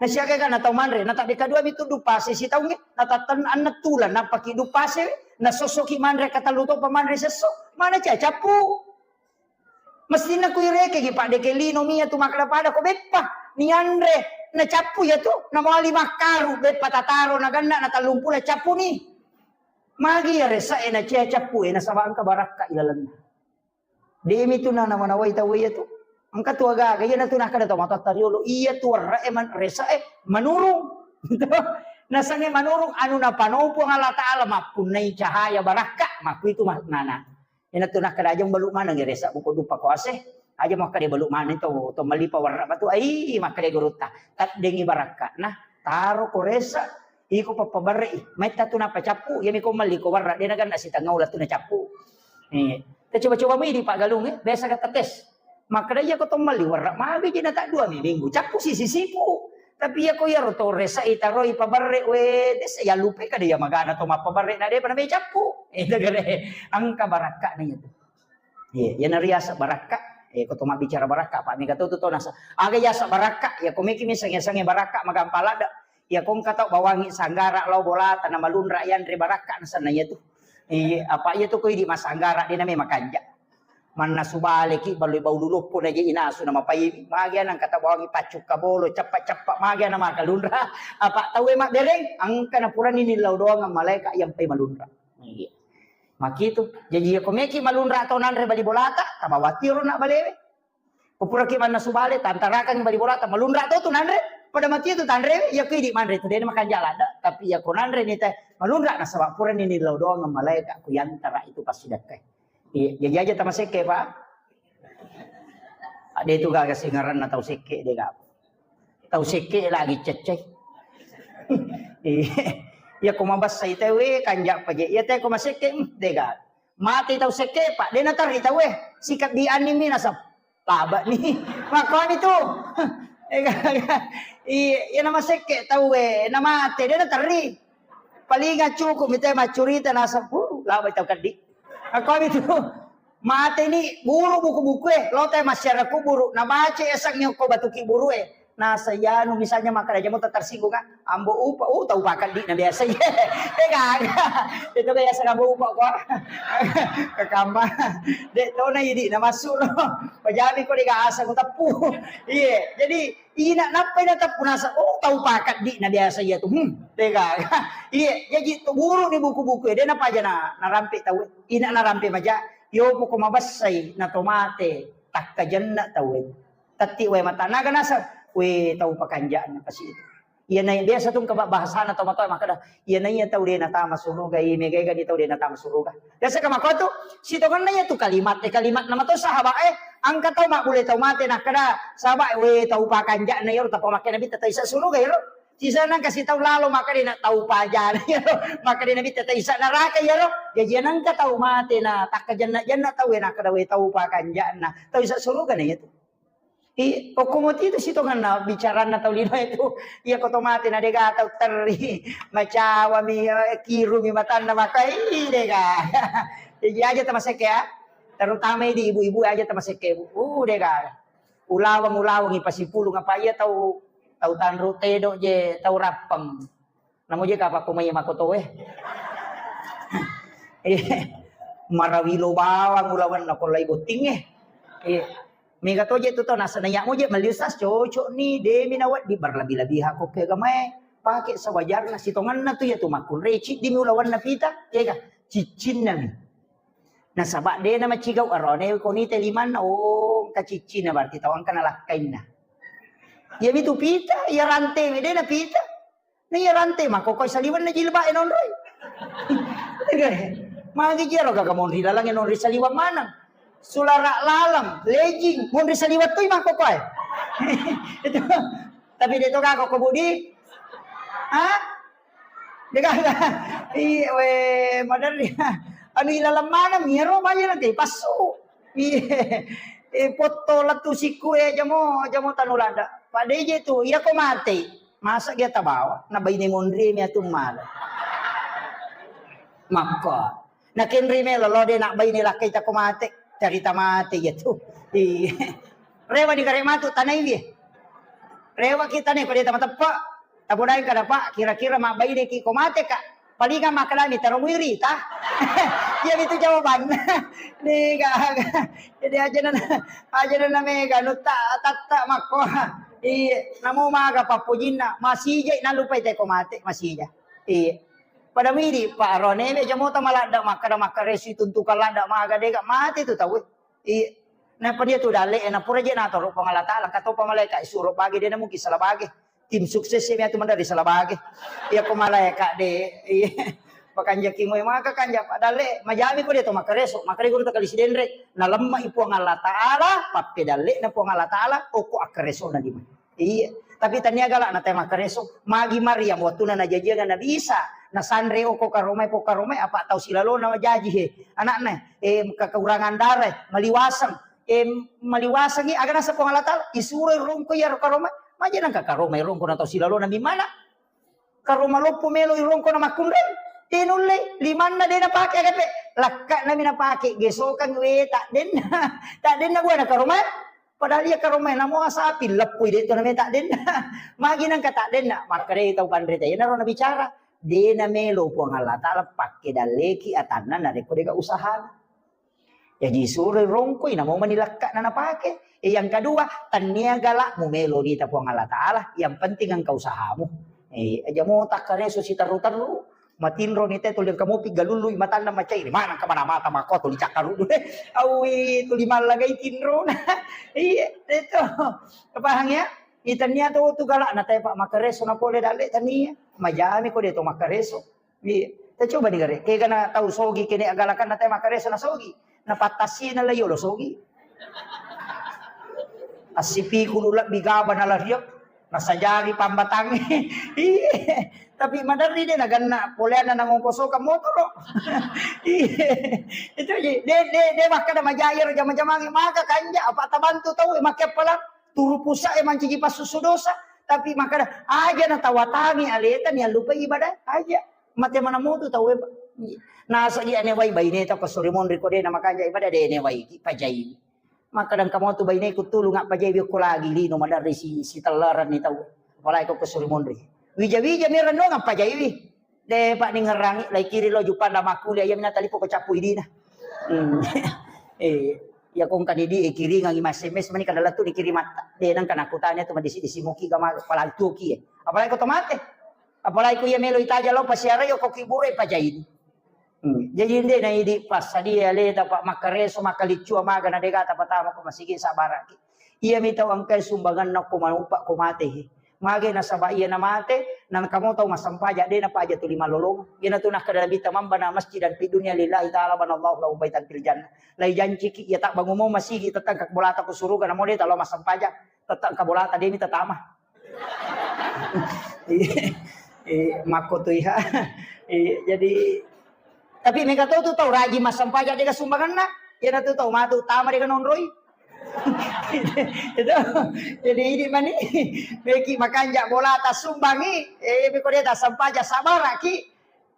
Na siaga ga na tau manre, na tadde kadua mi tuddu pase sitaungnge, na tatten anne tulang nappaki du pase, na sossoki manre katellu to pa manre sesso, mana cia cappu. Mestinna ku irekengngi, Pak, deke lino mia tu makkeda pada ko beppa nianre, na cappu iya tu, na mali makkaru beppa tataro na genna na tellumpula cappu ni. Magi iya resa e na cia cappu e nasaba engka barakka ilalenna. Demi tu na namanawai tau iya tu. Engka tu aga-aga iya na tu nakkeda tau matoatta riolo, iya tu werra e man-, resa e manurung. Nasengnge manurung anu napanopo Allah Taala mappunnai cahaya barakka, makku itu maknana. Ina tu nakkeda aja balu maneng resa buku dupa ko ase. Aja makkeda balu maneng to, to malipa warna batu. Ai, makkeda gurutta. Taddengi barakka. Nah, taro ko resa, iko pappabarre. Metta tu napa cappu, ya miko melli ko warna. Dia nagan nasi tengah ulah tu na cappu. Eh, ta coba-coba mi di Pak Galung, eh. Biasa kata tes. Makkeda iya ko to melli warna. Magi jina tak dua mi minggu. Cappu sisi sipu. Tapi iya ko iyaro to resa itaroi pabarre we desa ya lupe kada ya magana to mappabarre na depa na me cappu. Itu gare angka barakka na itu. Iya, iya na riasa barakka. Eh, ko to mabbicara barakka, Pak mega to tu to nasa. Aga yasa barakka, ya ko meki mi sange-sange barakka magampa ladda. Ya ko engka tau bawangi sanggara lao bolata na malunra yanre barakka na sana iya tu. Iya, apa iya tu ko idi masanggara de na me makanja. Mannasu baleki balui baulu loppo na je inasu na mapai. Magi anang kata bawangi paccukka bolo, cappa-cappa magi ana makalunra. Apa tau e mabbereng, angka na purani nillau doang malaika yang pai malunra. Iya. Makitu. Jaji iya ko meki malunra tau nanre bali bolata, tabawatiro na balewe. Ko puraki mannasu bale, tantarakangi bali bolata, malunra tau tu nanre. Pada mati tu tanre, iya ko idi manre tu dena makanja ladda. Tapi iya ko nanre ni te malunra nasaba purani nillau doang malaika ku yantara itu pasti dakkai. Iya, jaji aja tamasekke, Pak. Ade tu gaga singaranna tau sekke de gaga. Tau sekke lagi cecce. Iya. Iya ko mabassa ite we kanja paje. Iya te ko masekke, hmm, de gaga. Mate tau sekke, Pak, de naterri tau we. Sikabbi anni mi nasab. Laba ni. Makoni tu. Iya, iya nama sekke tau we, namate de naterri. Paling cukup mita maccurita nasab, uh, laba tau keddi. Makoni tu. Mate ni buru buku-buku e, lo te masyarakat kuburu, nabaca esang nyoko batu kiburu e. Nasa yanu misalnya makkeda jamo tersinggung kan, ambo upa, uh, tau pakeddi na biasa ye. Eh gaga. Itu biasa ambo upa ko. Kekamba. Dek to na idi na masuk no. Pajami ko dega asa ko teppu. Iya, jadi ina nappa ina teppu nasa, oh, tau pakeddi na biasa iya tu. Hmm, dega. Iya, jadi tu guru ni buku-buku e, de na paja na narampe tau. Ina narampe maja, yo poko mabassai na tomate takkajenna tau e. Tatti wae mata naga naseng, we tau pakanja'na kasi itu. Iya nai biasa tu engka bahasana tau matoa makkeda, iya naiya tau de natama suruga, iya mega-ega di tau de natama suruga. Biasa ka makko tu, sitongenna iya tu kalimat, eh, kalimat nama to sahabat, eh, angka tau mabbule tau mate nakkeda, sahabat, we tau pakanja'na iyaro tapa makkeda bitta tau isa suruga iyaro. Sisa nang kasi tau lalo makkeda na tau pajana iyaro, makkeda na bitta tau isa naraka iyaro. Jaji nangka tau mate na takkajenna-jenna tau we nakkeda we tau pakanja'na, tau isa suruga na iya tu. I, okko moti tu sitongenna bicaranna tau lino itu. Iya ko to mate na dega tau terri. Macawami, eh, kirumi matanna maka, ih, dega. Jadi aja tamasekke ya. Terutama di ibu-ibu aja tamasekke, Bu. Uh, dega. Ulaweng, ulaweng ipasipulung apa iya tau, tau tanru tedo je, tau rappeng. Namo je kapakko mai makotoe. Eh, marawilo bawang ulawenna ko lai bottingnge. Eh, mega to je tu to nasana ya mo je meli ustaz cocok ni, demi na wedding berlebih-lebihan ko ke agamae. Pake sewajarna sitongenna tu ya tu makkunrai ciddi mi ulawenna pita, ya ga? Ciccinna mi. Nasaba de na macigau arone ko ni te limanna, oh, engka ciccinna berarti tau engka nalakkainna. Iya mi tu pita, iya rante mi de na pita. Na iya rante makkokoi saliwenna jilbab e nonroi. Magi jero gaga monri lalang non ri saliweng maneng. Sulara laleng, lejing, monri saliweng tu i makko koe. Itu. Tapi de to gaga ko budi. Ha? De gaga. Iya we, maderri. Anu ilaleng maneng, iyaro baja nanti passu. Iya. Eh, potto lettu sikku e jamo, jamo tanu lada. Pak D J tu, iya ko mate. Masa dia tabawa? Na baine monri mi atu mala. Makko. Na kenri melo lo de na baine lakkai tako mate. Carita mate iya tu. Iya. Rewa di kare matu tanai wie. Rewa kita ne ko de tama teppa. Tabodai kada, Pak, kira-kira mabbaineki ko mate, Kak? Palinga makkedami taro muiri ta. Iya itu jawaban. Ni gaga. Jadi aja nana, aja nana mega nutta tatta makko. Iya, namo maga pappojinna masija nallupai te ko mate masija. Iya. Pada midi Pak Rone be jamota maladda makkada makkaresu tuntukan ladda maga dega mate tu tau. Iya. Napa dia tu dalle na pura je natoro Puang Allah Taala kato pa malaika isuro bagi dia mungkin salah bagi. Tim sukses mi atu mendari salah bage. Iya ko malaeka de. Iya. Pakanjaki moe maka kanja Pak Dalle, majami ko de to makkareso, makare guru takali sidenre, nalemma i Puang Allah Taala, pappedalle na Puang Allah Taala, oko akkareso na lima. Iya. Tapi tania gala na te makkareso, magi Maryam wattuna najajiang Nabi Isa, nasanre oko karomai po karomai apa tau silalo na jaji he. Anakna, eh, kekurangan darah, maliwaseng, eh, maliwasengi aga nasa Puang Allah Taala, isuro rongko iya karomai, maje nangka karomai rongko na tau silalo na mimana. Karoma loppo melo i rongko na makkunrai. De nulle, limanna de napake aga pe. Lakka nami napake, gesokang we tak denna. Tak denna buana karoma. Padahal iya karoma namo asapi leppui de to name tak denna. Magi nangka tak denna. Makkedai tau panre te, enaro nabicara. De namelo Puang Allah Taala pakke dalleki atanna narekko dega usahana. Jaji suroi rongkoi namo mani lakka na napake. E, yang kedua, tania galak mu melo dita Puang Allah Taala, yang penting engka usahamu. E, aja mo takkareso siterru-terru, matinro ni te tuli engka mopi galului matanna macai, mana engka mana mata mako tuli cakkaru deh. Awi tuli mallagai tinro. Iya, itu. Paham ya? Itania to tu galak na tepa makkareso na pole dalle tania. Majami ko de to makkareso. Iya. Tacoba ni gare. Kega na tau sogi kene agalakan na te makkareso na sogi. Na pattasi na layo lo sogi. Assipi kulu lebbi gaba na lariak. Na sajari pambatang. Iya. Tapi maderri de na ganna poleanna na ngongkosokan motoro. Iya. Itu ji. De de de makkada majai ro jama-jamangi maka kanja apa tabantu tau makke pala turu pusa e manciji passusu dosa. Tapi makkada aja na tawatangi aleta ni allupai ibadah aja. Mate mana motu tau e, Pak. Nasa iya ne wai baine tau ko suri monri ko de na makanja ibadah de ne wai ki pajai. Maka dangka motu baine ku tulu ngak pajai ko lagi lino madarri si, si tellaran ni tau. Apalagi ko, ko suri monri. Wija-wija mi renno ngak pajai wi. De Pak ni ngerangi lai kiri lo jupanda makuli iya mina talipo ko capu idina. Hmm. Eh, iya kong kani di, eh, kiri ngangi mas M S mani kada latu di kiri mata. De nang kana kutanya tu madisi-disi muki gama palantuki. Apalagi ko tomate. Apalagi ku iya melo itaja lao pasiara yo ko kibure pajaini. Hmm. Jadi ende na idi passadia leta pa makkareso makkalicua maga na degata patama ko masigi sabaraki. Iya mi tau engkai sumbanganna ko manupa ko mate he. Mage nasaba iya na mate, na kamo tau massampaja de na paja tuli malolong. Iya na tu nakkada Nabi tamambana masjidan fid dunya lillahi ta'ala banallahu lahu baitan fil jannah. Lai janciki iya tak bangumo masigi tetang ka bolata ko suruga namo de talo massampaja tetang ka bolata de mi tatama. Iya. Iya, makko tu iha. Iya, jadi tapi mega to tu tau rajin massampaja dega sumbanganna. Iya na tu tau matu tama dega nonroi. Itu. Jadi ini mani meki makanja bolata sumbangi. Eh, meko de ta sampaja sabaraki.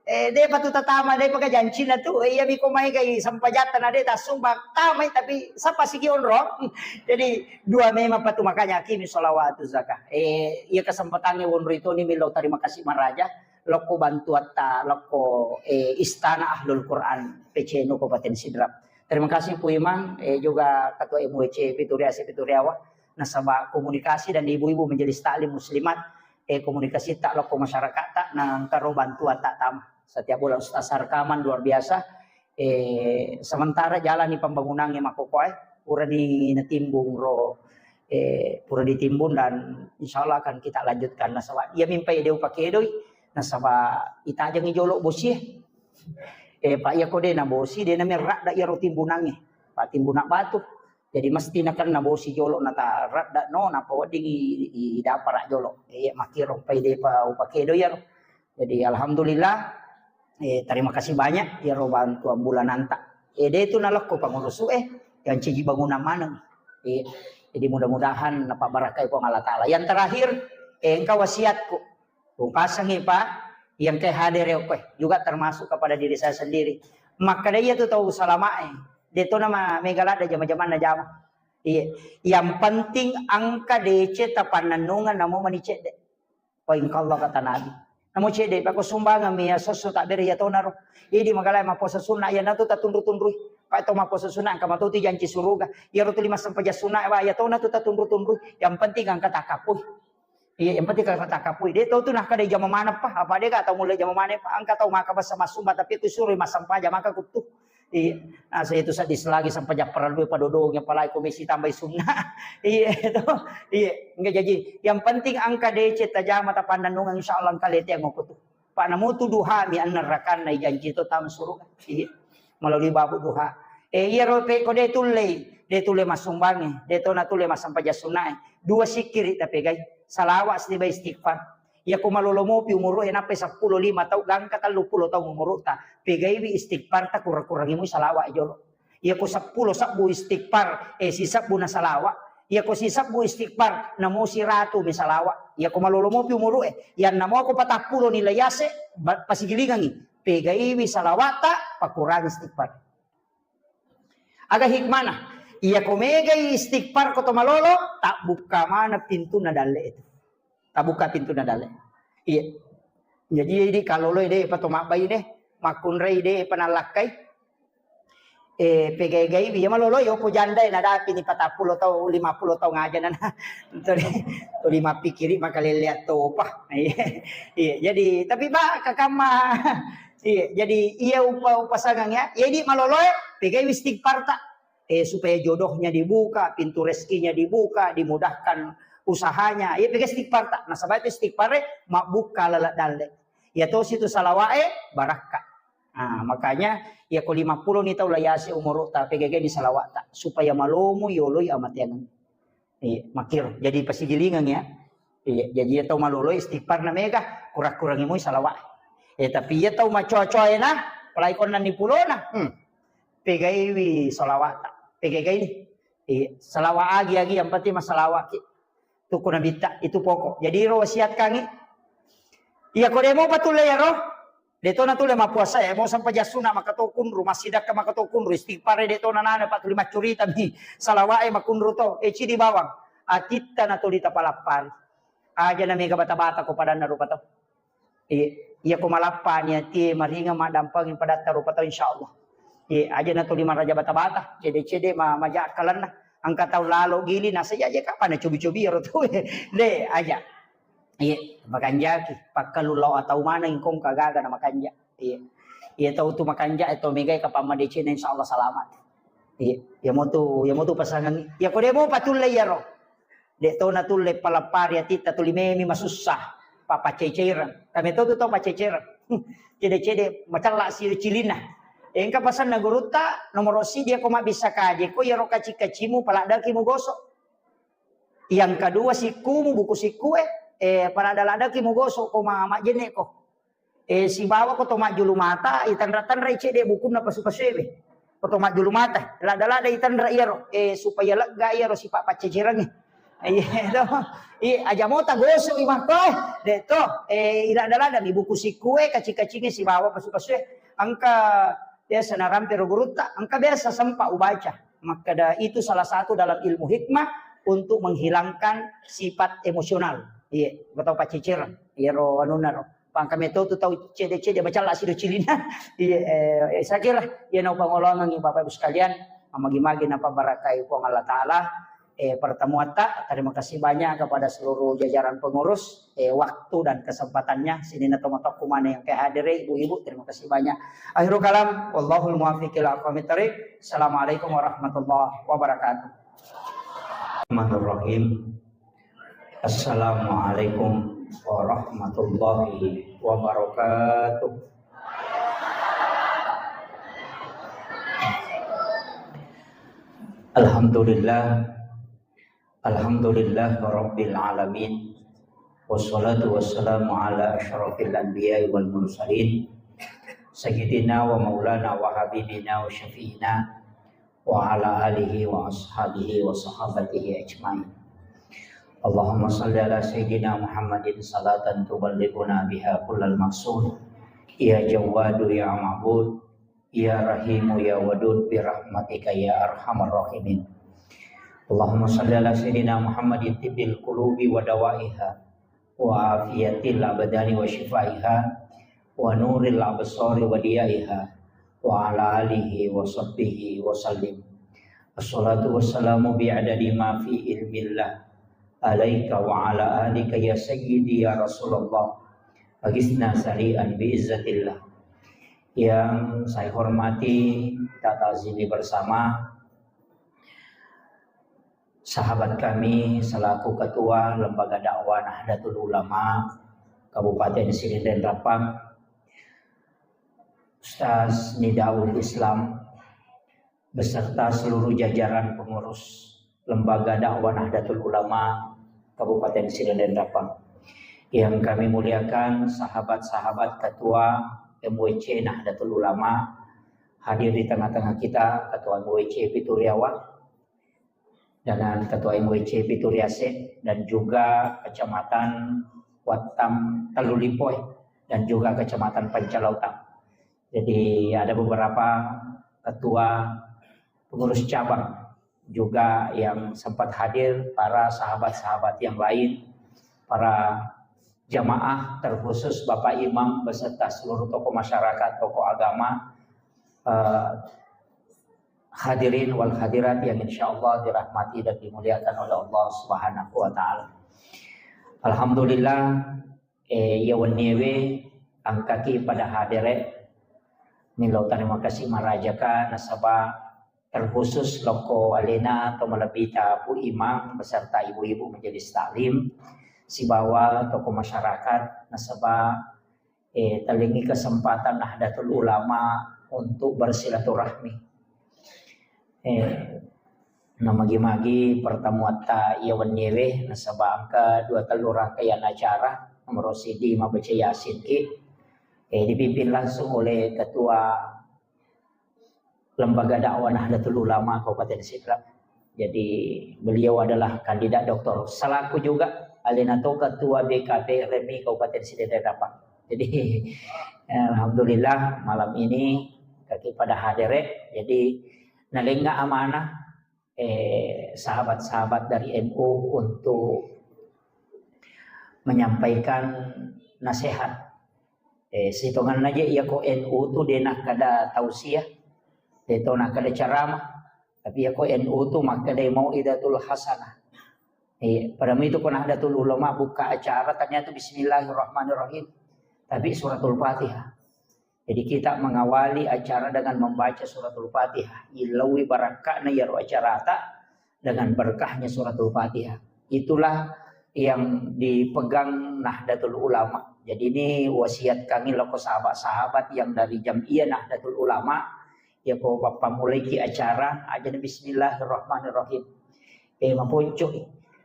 Eh, de patu tatama de paka jancina tu. Eh, iya miko mai kai sampajatta na de ta sumbang tamai tapi sapa siki onro. Jadi dua memang patu makanya kimi sholawatu zakah. Eh, iya kesempatannya wonro itu ni milo terima kasih maraja. Lokko bantuatta lokko, eh, Istana Ahlul Quran P C N U Kabupaten Sidrap. Terima kasih Pu Imang, eh, juga Ketua M W C Pituriasi Pituriawa, nasaba komunikasi dan ibu-ibu majelis taklim muslimat, eh, komunikasi tak lokko masyarakat tak nangkaro bantuan tak tama. Setiap bulan Ustaz rekaman luar biasa. Eh, sementara jalani pembangunan yang makokoe, pura ni natimbung ro, eh, pura ditimbun dan insya Allah akan kita lanjutkan. Nasaba iya mimpai deu pakedoi, Nasaba itajengi jolo bosi e. Eh, Pak, iya ko de na bosi, de na meradda iyaro timbunangnge. Pak, timbunan batu. Jadi mesti nakenna bosi jolo nata radda no, napa wedding i, i, idapara jolo. Eh, iya makkiro pai depa upakedo iyaro. Jadi alhamdulillah, eh, terima kasih banyak iyaro bantuan bulananta. Eh, de tu nalekko pangurusu eh, yang ciji bangunan maneng. Eh, jadi mudah-mudahan napabarakai Puang Allah Taala. Yang terakhir, eh, engka wasiatku. Upasangi, Pak, yang ke hadir ya, Pak, juga termasuk kepada diri saya sendiri. Makkeda iya tu tau salama e. De to nama mega ladda jama-jamanna jama. Iya. Yang penting engka deceng tapannennungeng namo mani cedde. Poin Allah kata Nabi. Namo cedde, pako sumbangan mi ya sosso tak beri ya tonaro. Idi magalai maposa sunna ya natu tatunru-tunrui. Pak to maposa sunna engka matuti janci suruga. Ya rutuli massempajang sunna wa ya tona tu tatunru-tunrui. Yang penting engka takapui. Iya, yang penting kalau kata kapui, de tau tu nah kada jama mana pa, apa de ka tau mulai jama mana pa, engka tau maka basa masumba tapi ku suruh masempajang maka kutu. Iya, nah saya itu sadis lagi sampai japper lu pada dong yang palai komisi tambahi sunnah. Iya itu, iya, enggak jadi. Yang penting engka deceng tajama tapannennungeng, insya Allah engka lete yang kutu. Pak namo tu duha mi anna rakanna janji to tam suruh. Iya, melalui babu duha. Eh, iya rope ko de tullei, de tulle masumbangi, de tona tulle masempajang sunnah. Dua sikiri tapegai. Salawat siba istighfar. Iya ko malolo mopi umuru e nappai seppulo lima tau gangka tellu pulo tau umuru ta. Pegaiwi istighfar ta kurang-kurangi mui salawat jolo. Iya ko seppulo sebbu istighfar, eh, sisebbu na salawat. Iya ko sisebbu istighfar, namo siratu mi salawat. Iya ko malolo mopi umuru e. Iya namo ko patappulo ni layase, ba-, pasigilingangi. Pegaiwi salawat ta, pakurangi istighfar. Aga hikmana? Iya ko megai istighfar ko to malolo, tabbukka mana pintunna dalle itu. Tabbukka pintunna dalle. Iya. Jadi, jadi kalolo de pa to mabbai ne, makunrai de pa nallakkai. Eh, pegai-gai iya malolo yo ko janda na dapi ni patappulo tau, lima pulo tau ngaja na. To lima pikiri makalele atau apa. Iya. Iya, jadi tapi ba kakamma. Iya, jadi iya upa upasangang ya. Iya di malolo e, pegai istighfar ta. Eh, supaya jodohnya dibuka, pintu rezekinya dibuka, dimudahkan usahanya. Iya, pegai istighfar ta. Nasaba itu istighfar e, mabbuka lala dalle. Iya to situ salawat e, barakka. Nah, makanya iya ko lima pulo ni tau layase umuru ta, pegai ni salawat ta. Supaya malomo yoloi amateang. Iya, makkiro. Jadi pasigilingang ya. Iya, jadi iya tau malolo istighfar na mega, kurang-kurangi mui salawat. Eh, tapi iya tau macoa-coa ena, apalagi konna ni pulona. Hmm. Pegaiwi salawat ta. Pegai ni. Iya, salawat agi-agi yang penting masalawat ki. Tuku nabitta, itu pokok. Jadi ro wasiat kangi. Iya ko demo patulle ya ro. De to natulle mappuasa e, mo sampajang sunna maka to kunru, massidakka maka to kunru, istighfar e de to nanana, pa tuli maccurita mi, salawat e makunru to, e cidi bawang, atitta na tuli tapalappari. Aja na mega bata-bata ko padanna rupa tau. Iya, iya ko malappa ni atie maringa maddampengi padatta rupa tau, insyaallah. Iya, aja na tuli maraja bata-bata, cede-cede ma-, maja akkalenna. Engka tau lalo gili, nasa iya je kapan na cobi-cobi ero tau. De, aja. Iya, makanjaki. Pakkalu lao atau maneng kong kagaga na makanja. Iya. Iya tau tu makanja, eh, tau megai kapang madecena, insyaallah salamat. Iya, iya mo tu, iya mo tu pasangan. Iya ko demo patulle iyaro. De to natulle palappari atitta tuli memi masussa. Papaceceran. Kami tau tu tau paceceran. Cede-cede macalla si cilinna. Engka pasanna gurutta, nomoro sidi ko mabbissa kaje ko iyaro kaci-kacimu paladdaki mugoso. Yang kedua, sikkumu, buku sikkue, eh, paladda-laddaki mugoso ko ma-, majjenne ko. Eh, sibawa ko to majjulu mata, itanra-tanra i cedde bukunna pasu-pasuewe. Ko to majjulu mata, ladda-ladda itanra iyaro, eh, supaya lega iyaro sipa paccecerangnge. Iya, to. Iya, aja mota gosok i makko, eh. De to, eh, iladda-ladda mi buku sikkue, kaci-kacinge sibawa pasu-pasue. Engka biasa narampe ro gurutta, engka biasa sempat ubaca. Makkeda itu salah satu dalam ilmu hikmah untuk menghilangkan sifat emosional. Iya, engka tau paccecere. Iyaro anunna ro. Pangka metto tu tau cedde-cedde macalla sido cilina. Iya, eh, eh, saya kira iya naupangolongengi Bapak Ibu sekalian, magi-magi napabarakai Puang Allah Taala. Eh, pertemuatta, terima kasih banyak kepada seluruh jajaran pengurus, eh, waktu dan kesempatannya. Sininna tomatoakku maneng yang kehadiri, ibu-ibu, terima kasih banyak. Akhirul kalam, wallahul muwaffiq ila aqwamit thariq. Assalamualaikum warahmatullahi wabarakatuh. Bismillahirrahmanirrahim. Assalamualaikum warahmatullahi wabarakatuh. Alhamdulillah. Alhamdulillah Rabbil Alamin. Wassalatu wassalamu ala asyrafil anbiya wal mursalin. Sayyidina wa maulana wa habibina wa syafi'ina wa ala alihi wa ashabihi wa sahabatihi ajmain. Allahumma salli ala Sayyidina Muhammadin salatan tuballighuna biha kullal maqsud. Ya Jawwadu ya Ma'bud, ya Rahimu ya Wadud, bi rahmatika ya arhamar rahimin. Allahumma salli ala Sayyidina Muhammadin tibbil qulubi wa dawaiha, wa afiyatil abdani wa syifaiha, wa nuril absari wa diyaiha, wa ala alihi wa sahbihi wa sallim. Assalatu wassalamu bi adadi ma fi ilmillah alaika wa ala alika ya sayyidi ya Rasulullah. Agisna sari'an bi izzatillah. Yang saya hormati, kita ta'zimi bersama sahabat kami selaku Ketua Lembaga Dakwah Nahdlatul Ulama Kabupaten Sidenreng Rappang, Ustaz Nidaul Islam, beserta seluruh jajaran pengurus Lembaga Dakwah Nahdlatul Ulama Kabupaten Sidenreng Rappang. Yang kami muliakan sahabat-sahabat Ketua M W C Nahdlatul Ulama, hadir di tengah-tengah kita Ketua M W C Pituriawa, dengan Ketua M W C Pituriase, dan juga Kecamatan Wattam Tellulipoe, dan juga Kecamatan Pancalautang. Jadi ada beberapa ketua pengurus cabang juga yang sempat hadir, para sahabat-sahabat yang lain, para jamaah, terkhusus Bapak Imam beserta seluruh tokoh masyarakat, tokoh agama, eh, hadirin wal hadirat yang insya Allah dirahmati dan dimuliakan oleh Allah Subhanahu wa Ta'ala. Alhamdulillah, eh, iya wenniewe engkaki pada hadere, milo terima kasih marajaka nasaba terkhusus lokko alena to malebbita Pu Imam beserta ibu-ibu majelis taklim sibawa tokoh masyarakat nasaba eh, talengngi kesempatan Nahdlatul Ulama untuk bersilaturahmi. Eh, namagi-magi pertemuatta iya wenniewe nasaba engka dua tellu rangkaian acara, nomor siji mabaca Yasin ki, eh, dipimpin langsung oleh Ketua Lembaga Dakwah Nahdlatul Ulama Kabupaten Sidrap. Jadi beliau adalah kandidat doktor. Selaku juga alena to ketua B K P R M I Kabupaten Sidenreng Rappang. Jadi alhamdulillah malam ini kaki pada hadere. Jadi nalenga amanah, eh, sahabat-sahabat dari N U untuk menyampaikan nasihat. Eh, sitonganna je iya ko N U tu de nakkeda tausiah, de to nakkeda ceramah, tapi iya ko N U tu makkeda mau'izatul hasanah. Eh, pada itu ko Nahdlatul Ulama buka acara ternyata bismillahirrahmanirrahim, tapi suratul Fatihah. Jadi kita mengawali acara dengan membaca suratul Fatihah. Illaui barakka'na iyaro acarata dengan berkahnya suratul Fatihah. Itulah yang dipegang Nahdlatul Ulama. Jadi ini wasiat kami loko sahabat-sahabat yang dari Jam'iyah Nahdlatul Ulama, ya ko bappamulaiki acara, aja bismillahirrahmanirrahim. Eh, maponco,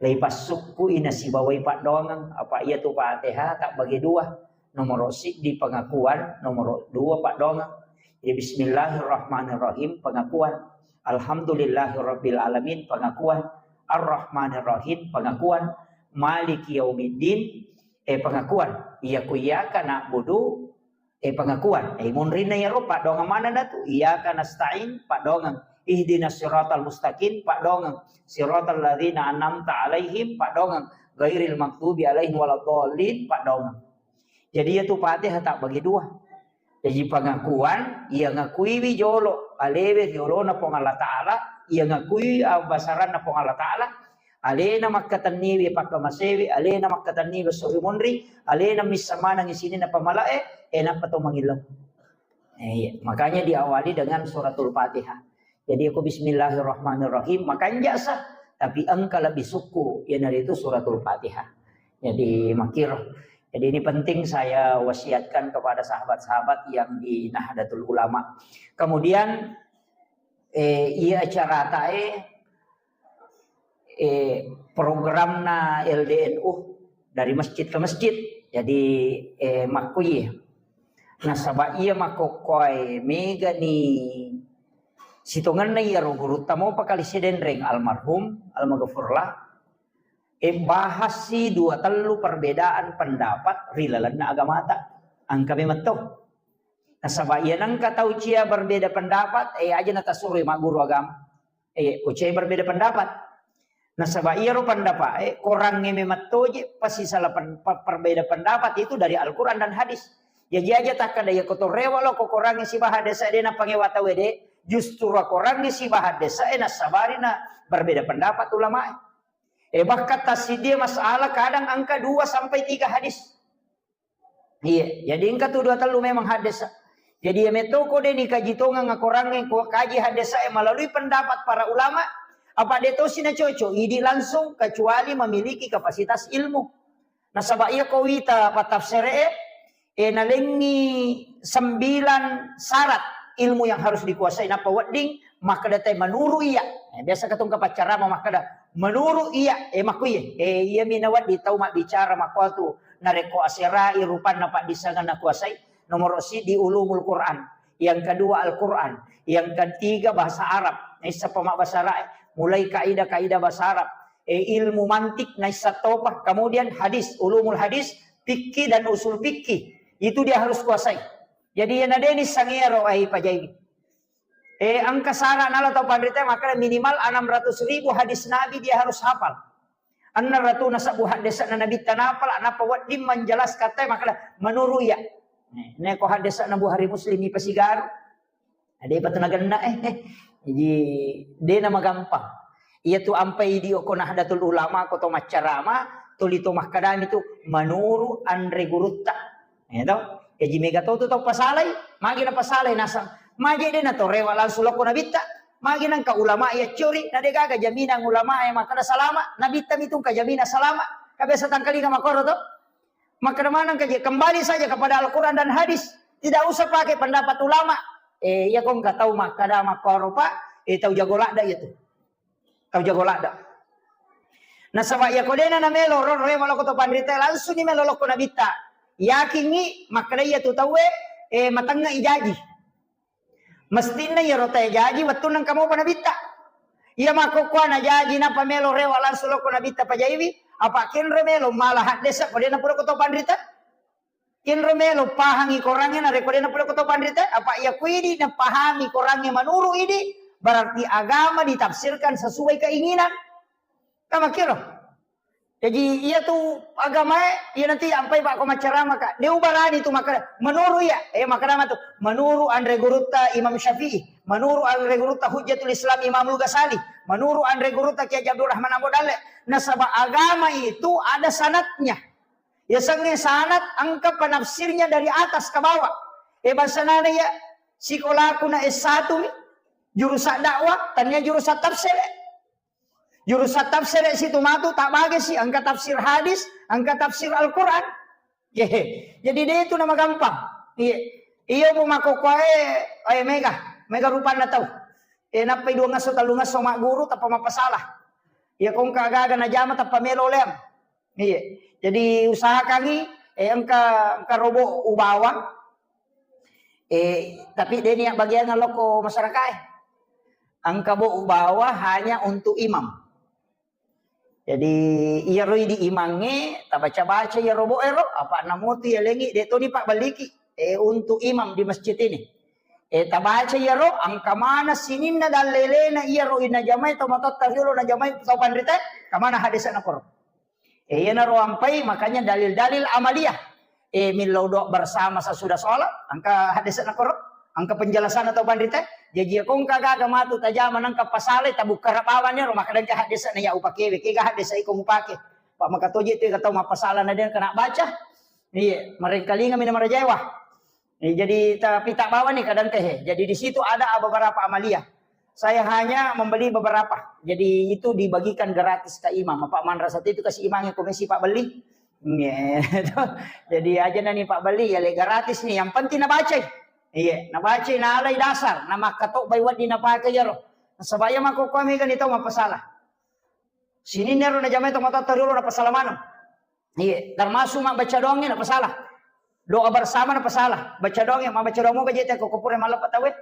lei passukku ina sibawai paddoangeng, apa iya tu Fatihah tak bagi dua. Nomor siddi pengakuan, nomor dua paddoangeng. Jadi bismillahirrahmanirrahim pengakuan. Alhamdulillahirabbil alamin pengakuan. Arrahmanirrahim pengakuan. Maliki yaumiddin, eh, pengakuan. Iya ku iyyaka na'budu, eh, pengakuan. Eh, munrinna iyaro paddoangeng manenna tu. Iyyaka nasta'in paddoangeng. Ihdinas siratal mustaqim paddoangeng. Siratal ladzina an'amta alaihim paddoangeng. Ghairil maghdubi alaihim waladdallin paddoangeng. Jadi iya tu Fatihah tak bagi dua. Jadi pengakuan, iya ngakuiwi jolo alewe ri olona Puang Allah Ta'ala, iya ngakui abbasaranna Puang Allah Ta'ala, alena makkatenniwi pakkamasewi, alena makkatenniwi suri munri, alena missa maneng isininna pamalae, enappa to mangillau. Eh, iya. Makanya diawali dengan suratul Fatihah. Jadi aku bismillahirrahmanirrahim, makanja sa, tapi engka lebih sukku, iyanaritu suratul Fatihah. Jadi makkiro. Jadi ini penting saya wasiatkan kepada sahabat-sahabat yang di Nahdlatul Ulama. Kemudian, eh, iya acara tae, eh, programna L D N U dari masjid ke masjid. Jadi, eh, makkuye. Nasaba iya makkokkoe mega ni sitongenna iyaro gurutta mopa kali sidenreng almarhum, almaghfurlah. Eh, bahassi dua tellu perbedaan pendapat ri lalenna agamata. Engka memetto. Nasaba iya nengka tau cia berbeda pendapat, eh, aja natasuroi magguru agama. Eh, ko cia berbeda pendapat. Nasaba iyaro pendapat, eh, korangnge memettoje pasti salah pen-, pe-, perbeda pendapat itu dari Al-Quran dan hadis. Jaji aja takkada iya kotorewa lo ko korangnge sibaha desa de napangewa tau de, justru korangnge sibaha desa, eh, nasabari na berbeda pendapat ulama. Eh, bahkan tassidie masalah kadang engka dua sampai tiga hadis. Iya, jadi engka tu dua tellu memang haddesa. Jadi iya metoko de ni kaji tongang akorangnge ko kaji haddesa e melalui pendapat para ulama, apa de tosi na cocok, idi langsung kecuali memiliki kapasitas ilmu. Nasaba iya ko wita patafsere e, eh, nalengi sembilan syarat ilmu yang harus dikuasai. Napa wedding makkeda te menuru iya. Eh, biasa katong kapaccarama makkeda menuru iya. Eh, makkuye. Eh, iya mi nawedding tau mabbicara makkuatu narekko aserai rupanna paddissengan nakuasai. Nomor siddi ulumul Quran. Yang kedua Al-Quran. Yang ketiga bahasa Arab. Naissappa mabbahasa Arab. Mulai kaidah-kaidah bahasa Arab. Eh, ilmu mantik naissa topa. Kemudian hadis, ulumul hadis, fikih dan usul fikih. Itu dia harus kuasai. Jadi, iya nadeni sangero ai pajai. Eh, engka syarat nala tau panrita makkeda minimal enam ratus ribu hadis Nabi dia harus hafal. Enam ratus nasabbu haddesana Nabitta napala, napa wedding menjelaskan te makkeda menuru iya. Neko haddesana Bukhari Muslim ipasigaru. Ada apa tu nagenna eh. Jadi de nama gampang. Iya tu ampai di oko Nahdlatul Ulama, ko to maccarama, tuli to makkadami tu menuru anre gurutta. Ya to? Jaji mega to tu tau pasalai, magi na pasalai nasang. Magi de na to rewa langsung lokko Nabitta. Magi nangka ulama ya curi, na de gaga jaminan ulama ya makkada salama, Nabitta mitung ka jaminan salama. Ka biasa tangkalinga makoro to. Makkada manang ka je, kembali saja kepada Al-Quran dan hadis. Tidak usah pakai pendapat ulama. Eh, iya kong ka tau makkada makoro pa, eh, tau jago ladda iya tu. Tau jago ladda. Nasaba iya ko dena na melo ro rewa lokko to panrita langsung ni melo lokko Nabitta. Yakingi makkada iya tu tauwe, eh, matengnga ijaji. Mestinna iyaro tae jaji wettunna engka mopa Nabitta. Iya makkokkoe na jaji napa melo rewa langsung lokko Nabitta pajaiwi, apa kenro melo mala haddesa ko dena pura ko to panrita. Kenro melo pahangi korangnge narekko dena pura ko to panrita, apa iya kuidi napahami korangnge menuru idi, berarti agama ditafsirkan sesuai keinginan. Kamakkiro. Jaji iya tu agamae, iya nanti ampai bako maccarama ka. De ubarani tu makkada, menuru iya, eh makkada matu, menuru anre gurutta Imam Syafi'i, menuru anre gurutta Hujjatul Islam Imamul Ghazali, menuru anre gurutta Kiai Haji Abdul Rahman Ambo Dalle. Nasaba agama itu ada sanatnya. Ya sange sanat engka penafsirnya dari atas ke bawah. Eh bahasa nana ya sikolaku na S satu mi, jurusan dakwah, tania jurusan tafsir. Jurusan tafsir situ matu tak bagi si engka tafsir hadis, engka tafsir Al-Quran. Yehe. Jadi de itu nama gampang. Iya. Iyo bu makkokkoe, eh mega, mega rupanna tau. Eh nappai dua ngasso tallu ngasso magguru tappa mappasalah. Iya kongka gaga najama tappa melo leang. Iya. Jadi usahakangi, eh engka engka robo ubawa. Eh, tapi de niat bagian lokko masyarakat eh. Engka bo ubawa hanya untuk imam. Jadi iyaro idi imangnge tabaca-baca iyaro bo ero, apa namotu ya lengi de toni pak baliki. Eh, untuk imam di masjid ini. Eh, tabaca iyaro engka mana sininna dallelena iyaro inajamai to matotta riolo najamai to panrita, kamana hadisana koro. Eh, iyanaro ampai, makanya dalil-dalil amaliyah. Eh, millau doa bersama sesudah sholat, engka hadisana koro, engka penjelasan atau panrita. Jaji ko engka gaga matu tajama nangka pasalai tabukkara bawani ro, maka dengka hadisana ya upakewe, kega hadisa iko mupake. Pak maka toje tu kata mapasala na dia kena baca. Iya, merengkalinga mina marajawa. Eh, jadi tapi tak bawa nih kadang teh. Jadi di situ ada beberapa amaliyah. Saya hanya membeli beberapa. Jadi itu dibagikan gratis ke imam. Apa manrasa itu kasih imamnya komisi pak beli. Iya, to. Jadi aja nani Pak Bali, ya le gratis nih, yang penting nabacai. Iya, nabacai, nalai dasar, na makkatobbai wedding napake iyaro. Nasaba iya makkokkoe mega ni tau mappasala. Sininna ro najamai tomatoatta riolo napasala maneng. Iya, termasuk mabbaca doangnge napasala. Doa bersama napasala. Baca doangnge, mabbaca doang moga jete ko pura malleppa tauwe.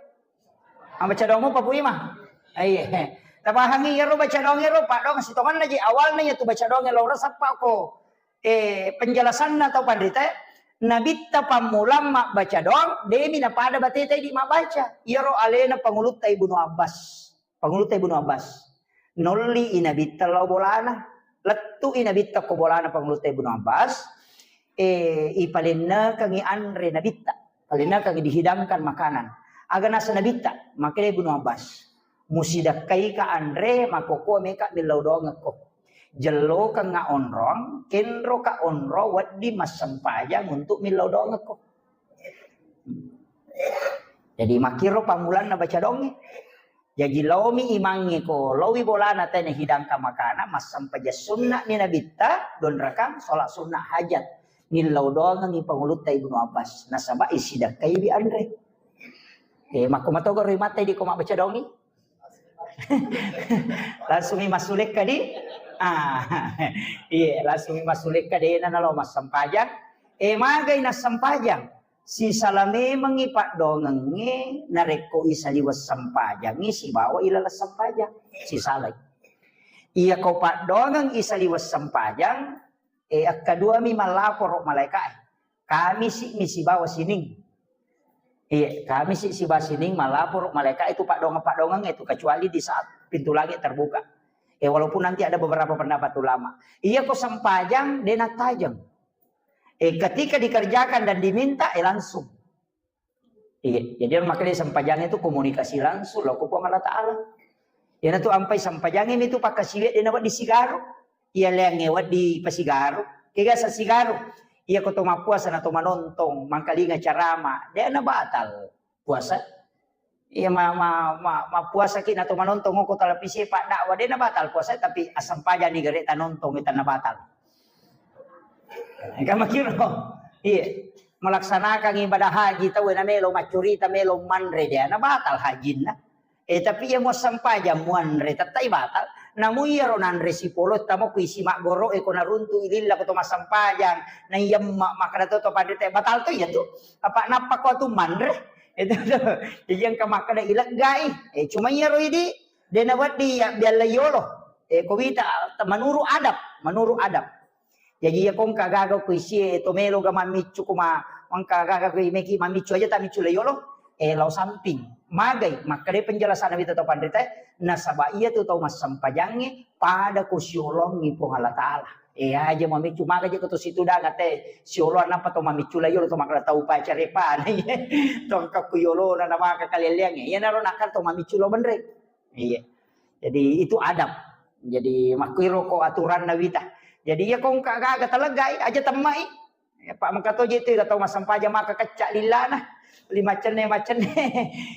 Mabbaca doang mopa Pu Imang. Iya. Tapahangi iyaro baca doang ero, paddoang sitongenna ji awalna iya tu baca doang lao reseppa ko. Eh, penjelasanna tau panrita, Nabitta pammulang mabbaca doang, demi napada bateta idi mabbaca. Iyaro alena Pangulutta Ibnu Abbas. Pangulutta Ibnu Abbas. Nolli i Nabitta lao bolana. Lettu i Nabitta ko bolana Pangulutta Ibnu Abbas. Eh, ipalennekengi anre Nabitta. Palennekengi dihidangkan makanan. Aga nasa Nabitta, makkedai Ibnu Abbas. Musidakkaika anre, makkokkoe meka millau doangekko. Jellokengnga onrong, kenroka onrong wedding massempajang untuk millau doangekko. Jadi makkiro pammulanna baca doangnge. Jaji laomi imangnge ko, laowi bolana tena hidangkan makana, massempajang sunna'ni Nabitta, dua rakang, sholat sunnah hajat. Millau doangengngi Pangulutta Ibnu Abbas. Nasaba isidakkaiwi anre. Eh, makko matoga roi matte di ko mabbaca doangngi? Langsung mi massulekka di. Ah, iya, langsung mi massulekka dena nalo massempajang. Eh, magai nassempajang. Sisala memengngi paddoangengnge narekko isaliweng sempajangngi sibawa ilaleng sempajang. Sisalai. Iya ko paddoangeng isaliweng sempajang, eh, akkaduami mallaporo malaeka'e. Kamisi mi sibawa sining. Iya, Kamisi sibawa sining mallaporo malaeka itu paddoangeng-paddoangeng itu, kecuali di saat pintu langit terbuka. Eh, walaupun nanti ada beberapa pendapat ulama. Iya ko sempajang, de nattajeng. Eh, ketika dikerjakan dan diminta, eh, langsung. Iya, jadi makanya sempajang itu komunikasi langsung lo ko Puang Allah Ta'ala. Iya, natu ampai sempajang ini tu pakkasiwe de nawa di sigaro. Iya, leangnge wedding pasigaro. Kega sa sigaro? Iya, ko to mappuasa na to manontong, mangkalinga carama, de na batal puasa. Iya, ma, ma, ma, mappuasaki na to manontong ko televisi, pak dakwa, de na batal puasa, tapi assempajanni gare tanontong, itu na batal. Kan makiro. Iya. Melaksanakan ibadah haji tau na melo maccurita, melo manre, de na batal hajinna. Eh, tapi iya muassempajang muanre, tettai batal. Namu iyaro nanre sipolo, tamo ku isi maggoro, eh, ko naruntu ililla ko to massempajang, na iyemma makkada to, to panrita, batal to iya tu. Apa nappa ko tu manre? Itu tu. Jadi engka makkada ileggai. Eh, cuma iyaro idi, de na wedding ya bialla yolo. Eh, ko wita, menurut adab, menurut adab. Jaji iya ko engka gaga ko isie to melo ga mammiccu, kuma engka gaga ko imeki mammiccu aja, tamiccu le yolo, eh, lao samping. Magai, makkadai penjelasan Nabi tau panrita, nasaba iya tu tau massempajangnge pada ko siolongngi Puang Allah Ta'ala. Eh, aja mammiccu, maga je ko to situ daga te siolo, nappa to mammiccu le yolo to makkada tau pacarepa. To engka ku yolo na, na maka kaleleangnge. Iya naro nakal to mammiccu lo benre. Iya. Jadi itu adab. Jadi makkiro ko aturanna wita. Jadi iya ko engka gaga taleggai, aja temmai. Ya, pak maka to je tu tau massempajang maka kecca lillana. Li macenne, macenne.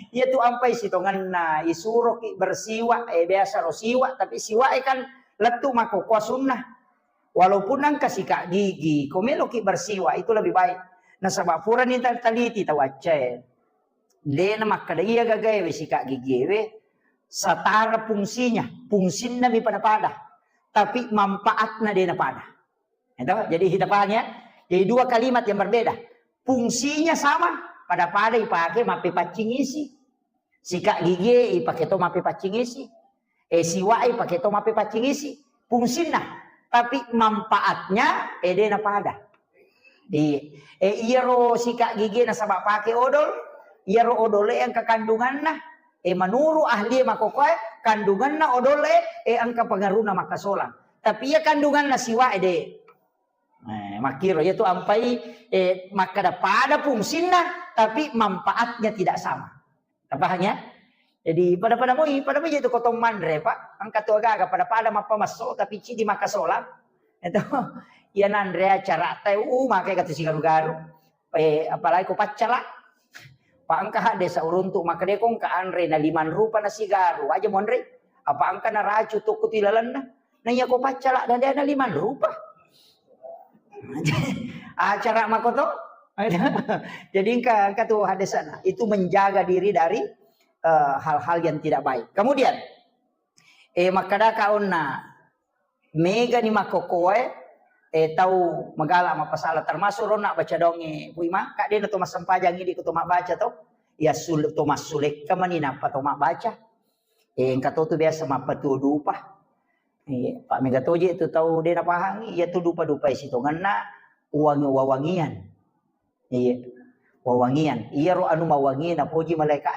Iya tu ampai sitongenna, isuroki bersiwak, eh, biasa ro siwak, tapi siwak, eh, kan lettu makkokkoe sunnah. Walaupun engka sikat gigi, ko meloki bersiwak itu lebih baik. Nasaba purani ta-, taliti tau accae. De na makkada iya gagae we sikat gigi we, setara fungsinya, fungsinna mi pada-pada, tapi manfaatna de na pada. Itu, jadi kita paham ya. Jadi dua kalimat yang berbeda. Fungsinya sama, pada-pada ipake mappepaccing isi. Sikat gigi ipake to mappepaccing isi. Eh, siwak ipake to mappepaccing isi. Fungsinna, tapi manfaatnya, eh, de na pada. Di, eh, iyaro sikat gigi nasaba pake odol, iyaro odol e engka kandunganna, eh, menurut ahli makkokkoe, kandunganna odol e, eh, engka pengaruhna makkasolang. Tapi iya kandunganna siwak e de. Eh, makkiro, iya tu ampai, eh, makkada pada fungsinna, tapi manfaatnya tidak sama. Tapahang ya? Jadi pada-pada moi, pada moi itu ko to manre, pak. Engka tu agaga pada-pada mappamesso, tapi cidi makkasolang. Itu, iya nanre acara teh, uh, makai katu sigaru-garu. Eh, apalagi ko paccala. Pak engka hadde sauruntu makkada ko engka anre na limang rupa na sigaru, aja monre. Apa engka na racu tokko ti lalenna. Na iya ko paccala na de na limang rupa. Acara makoto. Jadi engka, engka tu hadesana. Itu menjaga diri dari, eh, hal-hal yang tidak baik. Kemudian, eh, makkadaka onna, megani makkokkoe, eh, tau magala mappasala, termasuk ronna baca donge, Bu Imang, kak dena to massempajang idi ko to mabbaca to. Ya sul-, to massulekka mani nappa to mabbaca. Eh, engka to tu biasa mappatuo dupa. Iya, Pak, mega toje tu tau de napahangi, iya tu dupa-dupa sitongenna uwangi-, wawangian. Iya. Wawangian. Iya ro anu mawangi napoji malaika.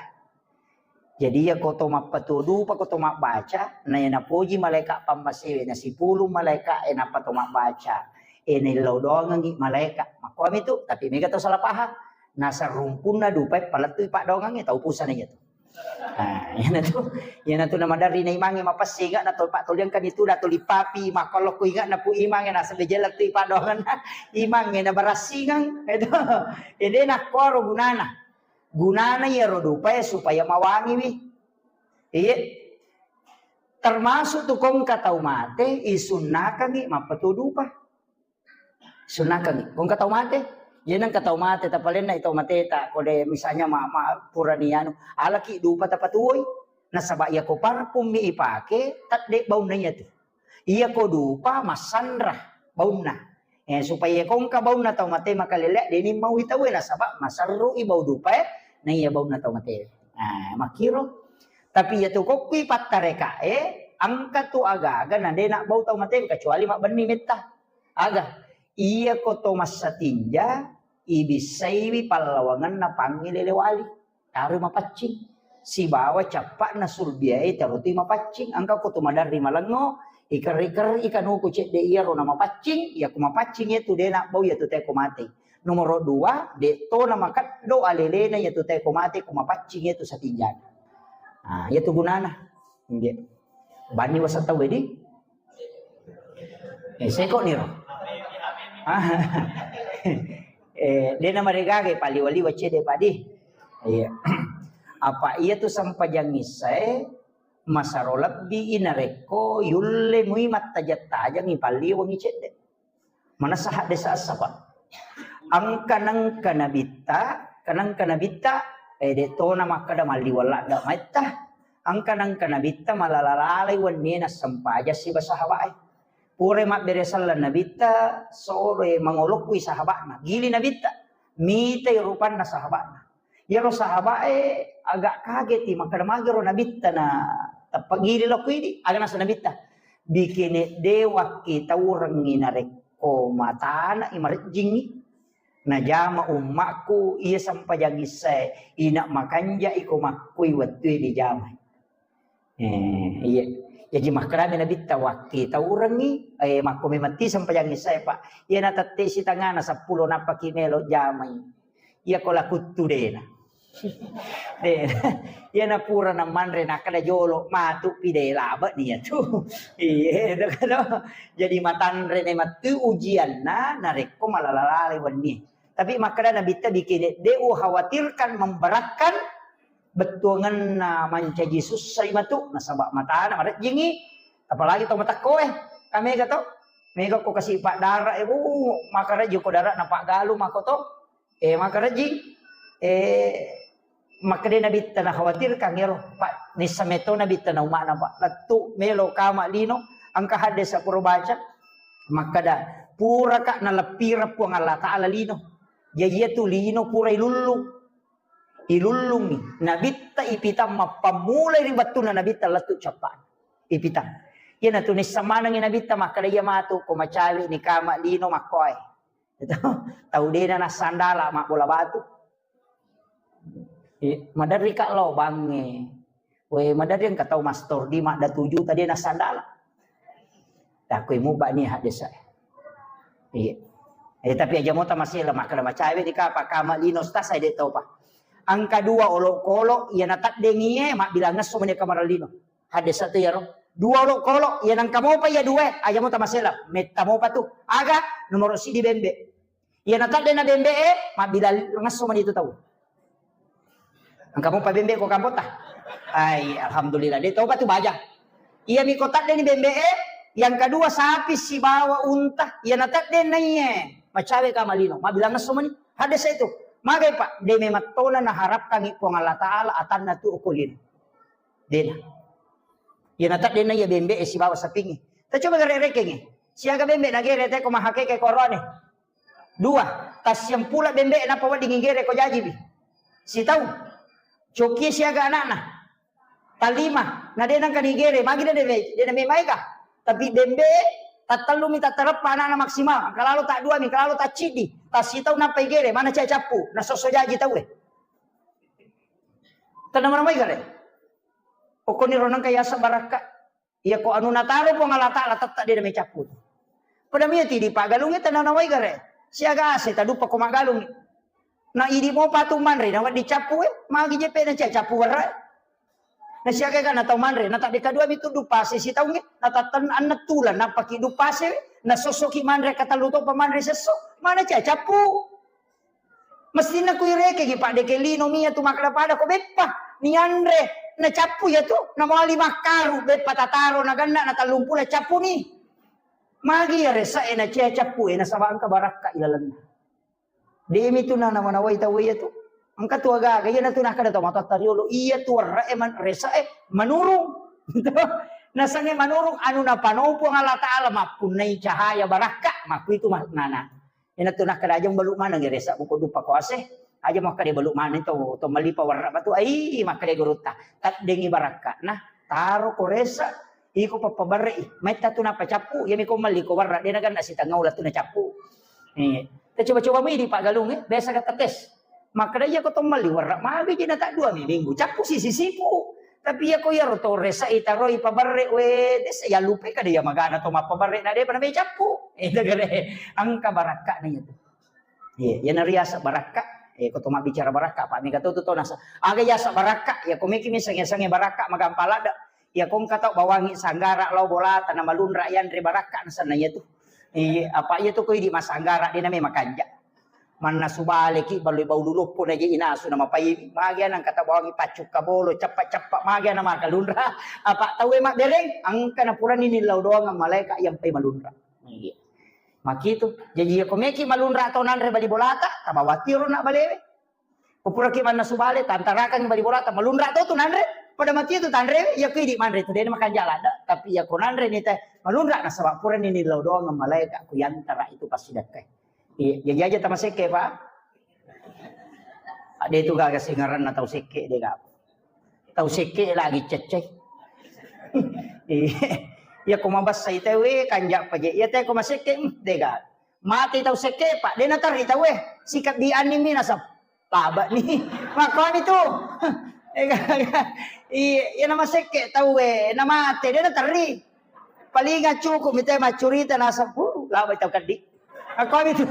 Jadi iya ko to mappatuo dupa, ko to mabbaca, na iya napoji malaika pammasewe, na sipulung malaika e nappa to mabbaca. E naillau doangengi malaika. Makkuami tu, tapi mega to salah paham. Nasarumpunna dupa e palettui paddoangengnge tau pusana iya tu. Ah, iyanatu, iyanatu namaderri na imangnge mapessinga na to pattoliangkan itu da tuli papi makkolokku inga na pu imangnge nasaba jella tu ipaddoangenna imangnge na barassingang. Itu. Ede nakkoro gunana. Gunana iyaro dupae supaya mawangiwi. Iya. Termasuk tu kongka tau mate, isunnakangi mappatuo dupa. Sunnakangi. Kongka tau mate. Iya nengka tau mate, tapalenna tau mateta, kode misalnya ma, ma, purani anu, alaki dupa tapatuoi. Nasaba iya ko parfum mi ipake, tadde baunna iya tu. Iya ko dupa massanra baunna. Eh, supaya kongka baunna tau mate makalele, deni mau itawe nasaba maserru i bau dupa e, na iya baunna tau mate. Nah, makiro. Tapi iya tu kokkui pattareka e, angka tu aga-aga na dena bau tau mate kecuali mabbenni metta. Aga, iya ko to massatinja, ibissaiwi pallawangenna pangngi lele wali. Taroi mapaccing. Sibawa cappa'na sulbiae tarotui mapaccing. Engka ko to maderri malengngo, ikerri-kerri kanuku cedde iyaro na mapaccing, iya ko mapaccing iya tu de nabbau iya tu teko mate. Nomoro dua, de to na makeddo alelena iya tu teko mate ko mapaccing iya tu satinjana. Ah, iya tu gunana. Nggih. Bani waseng tau wedi? Eh, seko niro. Ah. Eh, dena maregaga paliwa-liwa cede padi. Iya. Apa iya tu sempajang issae masaro lebbi i narekko yulle mui mattajang-tajangi palliwangi cedde. Manessa haddesa essa, Pak. Engka nengka nabitta, kenengka nabitta, eh, de tona makkeda malliweng ladda maitta. Engka nengka nabitta malala-lalai wennie nassempajang siba sahabae. Pura mabbere selleng nabitta, sore mangolokkui sahaba'na. Gili nabitta, mitai rupanna sahaba'na. Iyaro sahabae agak kageti, makkeda magero nabitta na tappa gili lokku idi, aga nasa nabitta. Bikene de wakki taurengngi narekko matana i marejjingngi. Najama ummakku iya sempajang issae, ina makanja iko makkui wettue dijamai. Eh, iya. Jaji makkedami nabitta wakki taurengngi, eh, makko memang ti sempajang issae, Pak. Iya natette sitangana seppulo nappaki melo jamai. Iya ko lakuttu dena. Dena. Iya napura namanre nakkeda jolo matu pi de labe ni iya tu. Iya, itu kan. Jadi matanre ne matu ujianna narekko malala-lalai wenni. Tapi makkeda nabitta bikene de ukhawatirkan memberatkan bettuangenna mancaji sussai matu nasaba matana marejjingi, apalagi to matekkoe, kamega to, mega ko kasi paddara e bu, makarejji ko dara napaggalu mako to, eh, makarejji, eh, makkeda nabitta na khawatirkan ero, Pak, nissa meto nabitta na umana, Pak, lettu melo kama lino, engka hadde sapuro baca, makkeda puraka naleppireng Puang Allah Ta'ala lino, jaji iya tu lino pura ilullu. Ilullungi nabitta ipitang mappammulai ri wettunna nabitta lettu cappa'na ipitang. Iyanatu nissa manengi nabitta makkeda iya matu ko macawe ni kama lino makkoe. Tau dena nassandala mabbola batu. Maderri ka lao bangnge. We, maderri engka tau mastor di madda tuju tadi nassandala. Takkoi muba ni haddesa. Iya. Eh, tapi aja mota masih lemak kena macawe di kapa kama lino stas saya dek tau pa. Angka dua olok-olok iya nataddengi e mabbilang ngesso meni kamar lino. Haddesa tu yaro. Dua olok-olok iya nangka mopa iya dua, aja mota masih lah. Metta mopa tu. Aga nomor sidi bembe. Iya natadde na bembe e, mabbilang ngesso mani tu tau. Engka mopa bembe ko kampota. Ai, alhamdulillah. De topa tu baja. Iya mi ko tadde ni bembe e, Yang kedua, sapi sibawa unta, iya natedde naiye, macawe ka malino, mabilang esso mani. Hadis itu. Magai, Pak, de memettona naharapkangi Puang Allah Ta'ala atanna tu okko lino. Dena. Iya natedde naiye bembe e sibawa sapingi. Ta coba gare rekengi. Siaga bembe nagere teko mahakeke korone. Dua, tassiampula bembe e nappa wedding igere ko jajiwi. Sitau. Cokie siaga anakna. Talima, na de nangka nigere, magi de, de, de na memaega. Tapi bembe, tattellumi tattareppa anakna maksimal, engka lalo taddua mi, engka lalo tacciddi, tassitau nappa igere, mana cai cappu, na sosso jaji tau e. Tenna mana mai gare. Pokokni ro nangka yasa barakka. Iya ko anu nataro Puang Allah Ta'ala tette de na mecappu tu. Pada mia tidi paggalungnge tenna nawai gare. Siaga ase taduppa ko maggalungngi. Na idi mopa tu manre na wedding cappu e, magi je pe na cia cappu werra. Na siaga ga na tau manre, na tadde kadua mi tuddu pase sitaungnge, na tatten anne tulan nappaki du pase, na sossoki manre katellu to pa manre sesso, mana cia cappu. Mestinna kuirekegi, Pak, deke lino mia tu makkeda pada ko beppa nianre, na cappu ya tu, na mali makkaru beppa tataro na ganna na tallumpulo cappu ni. Magi ya resa e na cia cappu e nasaba engka barakka ilalenna. Demi tu na namanawai tau iya tu. Engka tu agaga iya na tu nakkeda tau matoatta riolo, iya tu warra e man-, resa e manurung. Nasange manurung anu napanau Puang Allah Ta'ala mappunnai cahaya barakka, makkuitu maknana. Ina tu nakkeda aja balu maneng resa buko dupa ko ase. Aja makkeda balu maneng to, to malipa warra batu. Ai, makkeda gurutta. Taddengi barakka. Nah, taro ko resa, iko pappabarre i. Metta tu nappa cappu, iya mi ko malli ko warra, de naganna sitengah ula tu na cappu. Eh, ta coba-coba mi di paggalung e, biasa kata tes. Makkeda iya ko to malli warra, magi je na taddua mi minggu. Cappu sisi sipu. Tapi iya ko iyaro to resa i taroi pabarre we, desa ya lupe kada iya magana to mappabarre na de pada me cappu. Eh, dagare angka barakka na iya tu. Iya, iya nariasa barakka. Eh, ko to mabbicara barakka, Pak, mega to tu to nasa. Aga yasa barakka, ya ko meki mi sange-sange barakka magampa ladda. Ya ko engka tau bawangi sanggara lao bolata na malunra yanre barakka nasanna iya tu. Iya, apa iya tu ko idi masanggara de na me makanja. Mannasu baleki baloi baulu loppo na je inasu na mapai magi ana engka tau bawangi paccukka bolo ceppa-ceppa magi ana makalunra. Apa tau e mabbereng angka na purani nillau doang malaika yang pai malunra. Iya. Makitu. Jaji iya ko meki malunra tau nanre bali bolata, tabawatiro na balewe. Ko puraki mannasu bale, tantarakangngi bali bolata, malunra to tu nanre, pada mati tu tanre, iya ko idi manre tu, de na makanja ladda, tapi iya ko nanre ni te, malunra nasaba purani nillau doang malaika ku yantara itu passidakkai. Iya, jaji aja tamasekke, Pak. Ade tu gaga singaranna tau sekke, de gaga. Tau sekke lagi cecce. Iya, iya ko mabessai te we kanja paje. Iya te ko masekke, hmm, de gaga. Mate tau sekke, Pak, de naterri tau e. Sikabbi anning mi nasab. Laba ni. Makkuami tu. Iya, iya nama sekke tau e, namate de naterri. Palinga cukup mi te maccurita nasab. Uh, laba tau keddi. Makkuami tu.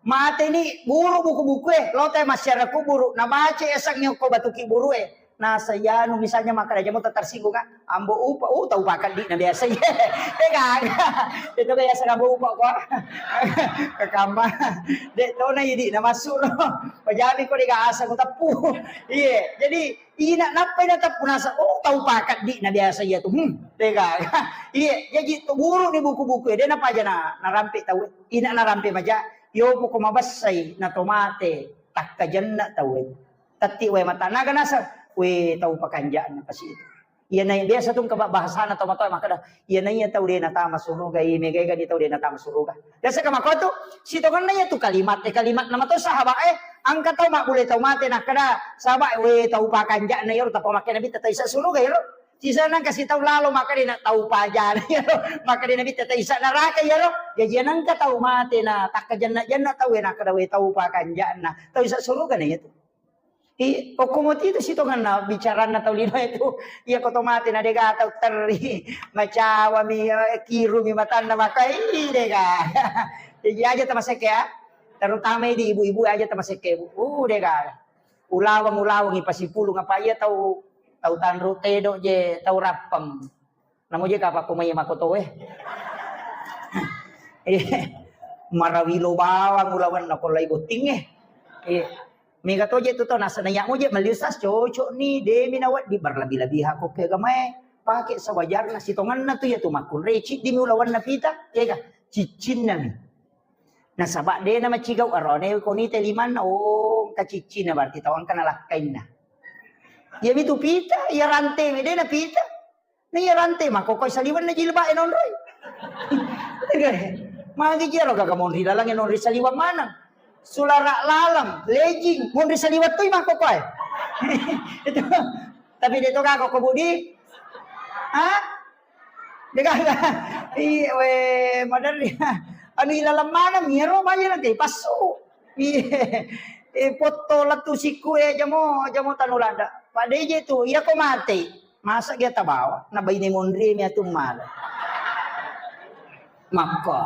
Mate ni guru buku-buku e, lo te masyarakat kuburu, nabaca esang nyoko batu kiburu e. Nasa iyanu misalnya makkeda jamo tersinggung kan, ambo upa, oh tau pakeddi na biasa iya. Eh gaga. Itu biasa ambo upa ko. Kekamba. Dek tona idi na masuk no. Pajami ko dega asa ko teppu. Iya, jadi ina nappa ina teppu nasa, oh tau pakeddi na biasa iya tu. Hmm, dega. Iya, jadi tu guru ni buku-buku e, de na paja na narampe tau. Ina narampe maja, yo poko mabessai na tomate takkajenna tau e. Tatti wae matanaga naseng, we tau pakanja'na pasi itu. Iya nai biasa tu engka bahasana tau matoa makkeda, iya naiya tau de natama suruga, i megai gani tau de natama suruga. Biasa ka makko tu, sitongenna iya tu kalimat, eh, kalimat nama tu sahabat, eh, angka tau mabbule tau mate nakkeda, sahabat, we tau pakanja'na iyaro tappa makkeda nabitta tau isa suruga iyaro. Sisa nangka sitau lalo makkeda na tau pajana iyaro, makkeda nabitta tau isa neraka iyaro. Jaji nangka tau mate na takkajenna-jenna tau e nakkeda we tau pakanja'na, tau isa suruga na iya tu. I, okko moti itu sitongenna bicaranna tau lino itu. Iya ko to mate na dega tau terri. Macawami, eh, kirumi matanna makai dega. Jadi aja tamasekke ya. Terutama di ibu-ibu aja tamasekke, Bu. Uh, dega. Ulawang, ulawang ipasipulung apa iya tau, tau tanru tedo je, tau rappeng. Namo je kapakko mai makoto e. Eh, marawilo bawang ulawenna ko lai botting e. Eh, mega to je tu to nasana ya mo je meliusas cocok ni demi nawaddi berlebih-lebihan ko ke agama e. Pake sewajarna, sitongenna tu iya tu makkunrai, ciddimi ulawanna pita, kega, ciccinnami. Nasaba de na macigau arone ko nite limanna, oh, engka ciccinna berarti tau engka nalakkainna. Iya mitu pita, iya rante mi de na pita. Na iya rante makkokoi saliwenna jilbab e nonroi. Magi jero gaga monri laleng e nonri saliweng maneng. Sulara laleng, lejing, monri saliweng toi makkokoi. Itu. Tapi de to gako ko Budi. Hah? Degaga. Iya, we, maderri. Anu ilaleng maneng, iyaro baja nanti passu. Iya. Eh, potto lettu sikku, eh, jamo, jamo tanu lada. Pak D J tu, iya ko mate. Masa dia tabawa? Na baine monri mi atu mala. Makko.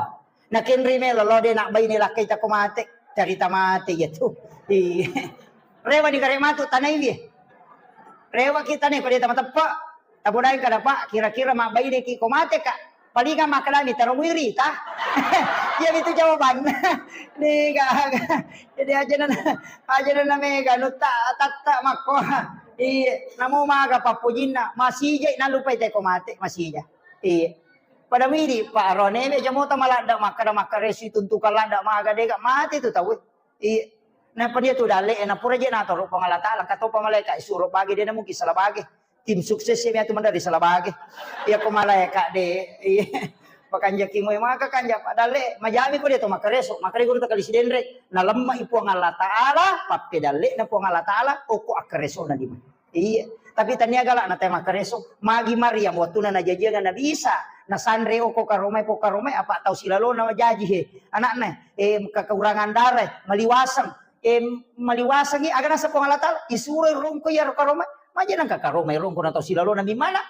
Na kenri melo lo de na baine lakkai tako mate. Carita mate iya tu. Iya. Rewa ni gare matu tanai wie. Rewa kita ne ko de tama teppa. Tabodaeng kada, Pak, kira-kira mabbaineki ko mateka? Palinga makkedami, "Taro muirita." Iyamitu jawabanna. Degaga. Jadi aja na, aja na mega nutta tatta makko. Iya, namo maga pappojinna, masijai nalupai te ko mate, masija. Iya. Pada widi, Pak, rone me jamota maladda makkeda makkaresu tuntukan ladda maga dega mate tu tau. Iya. Napa dia tu dalle, na pura je natoro Puang Allah Taala, katopa malaika, suro bage de na mungkin salah bage. Tim sukses ya, miatu mendari salah bage. Iya ko malaika de. Iya. Pakanjaki moe maka kanja padalle, majami ko dia to makareso, makare guru takali sidenre. Na lemma i Puang Allah Taala, pakke dalle na Puang Allah Taala, oko akkareso na dima. Iya. Tapi tania gala na te makareso, magi Maryam wattuna najajianga Nabi Isa, nasanre oko karomai po karomai apa tau silalo na jaji he. Anakna, eh, kekurangan darah, maliwaseng. Eh, maliwasengi, aga nasa Puang Allah Taala, isuro rongko iya karomai, maja nangka karomai rongko na tau silalo na mimana.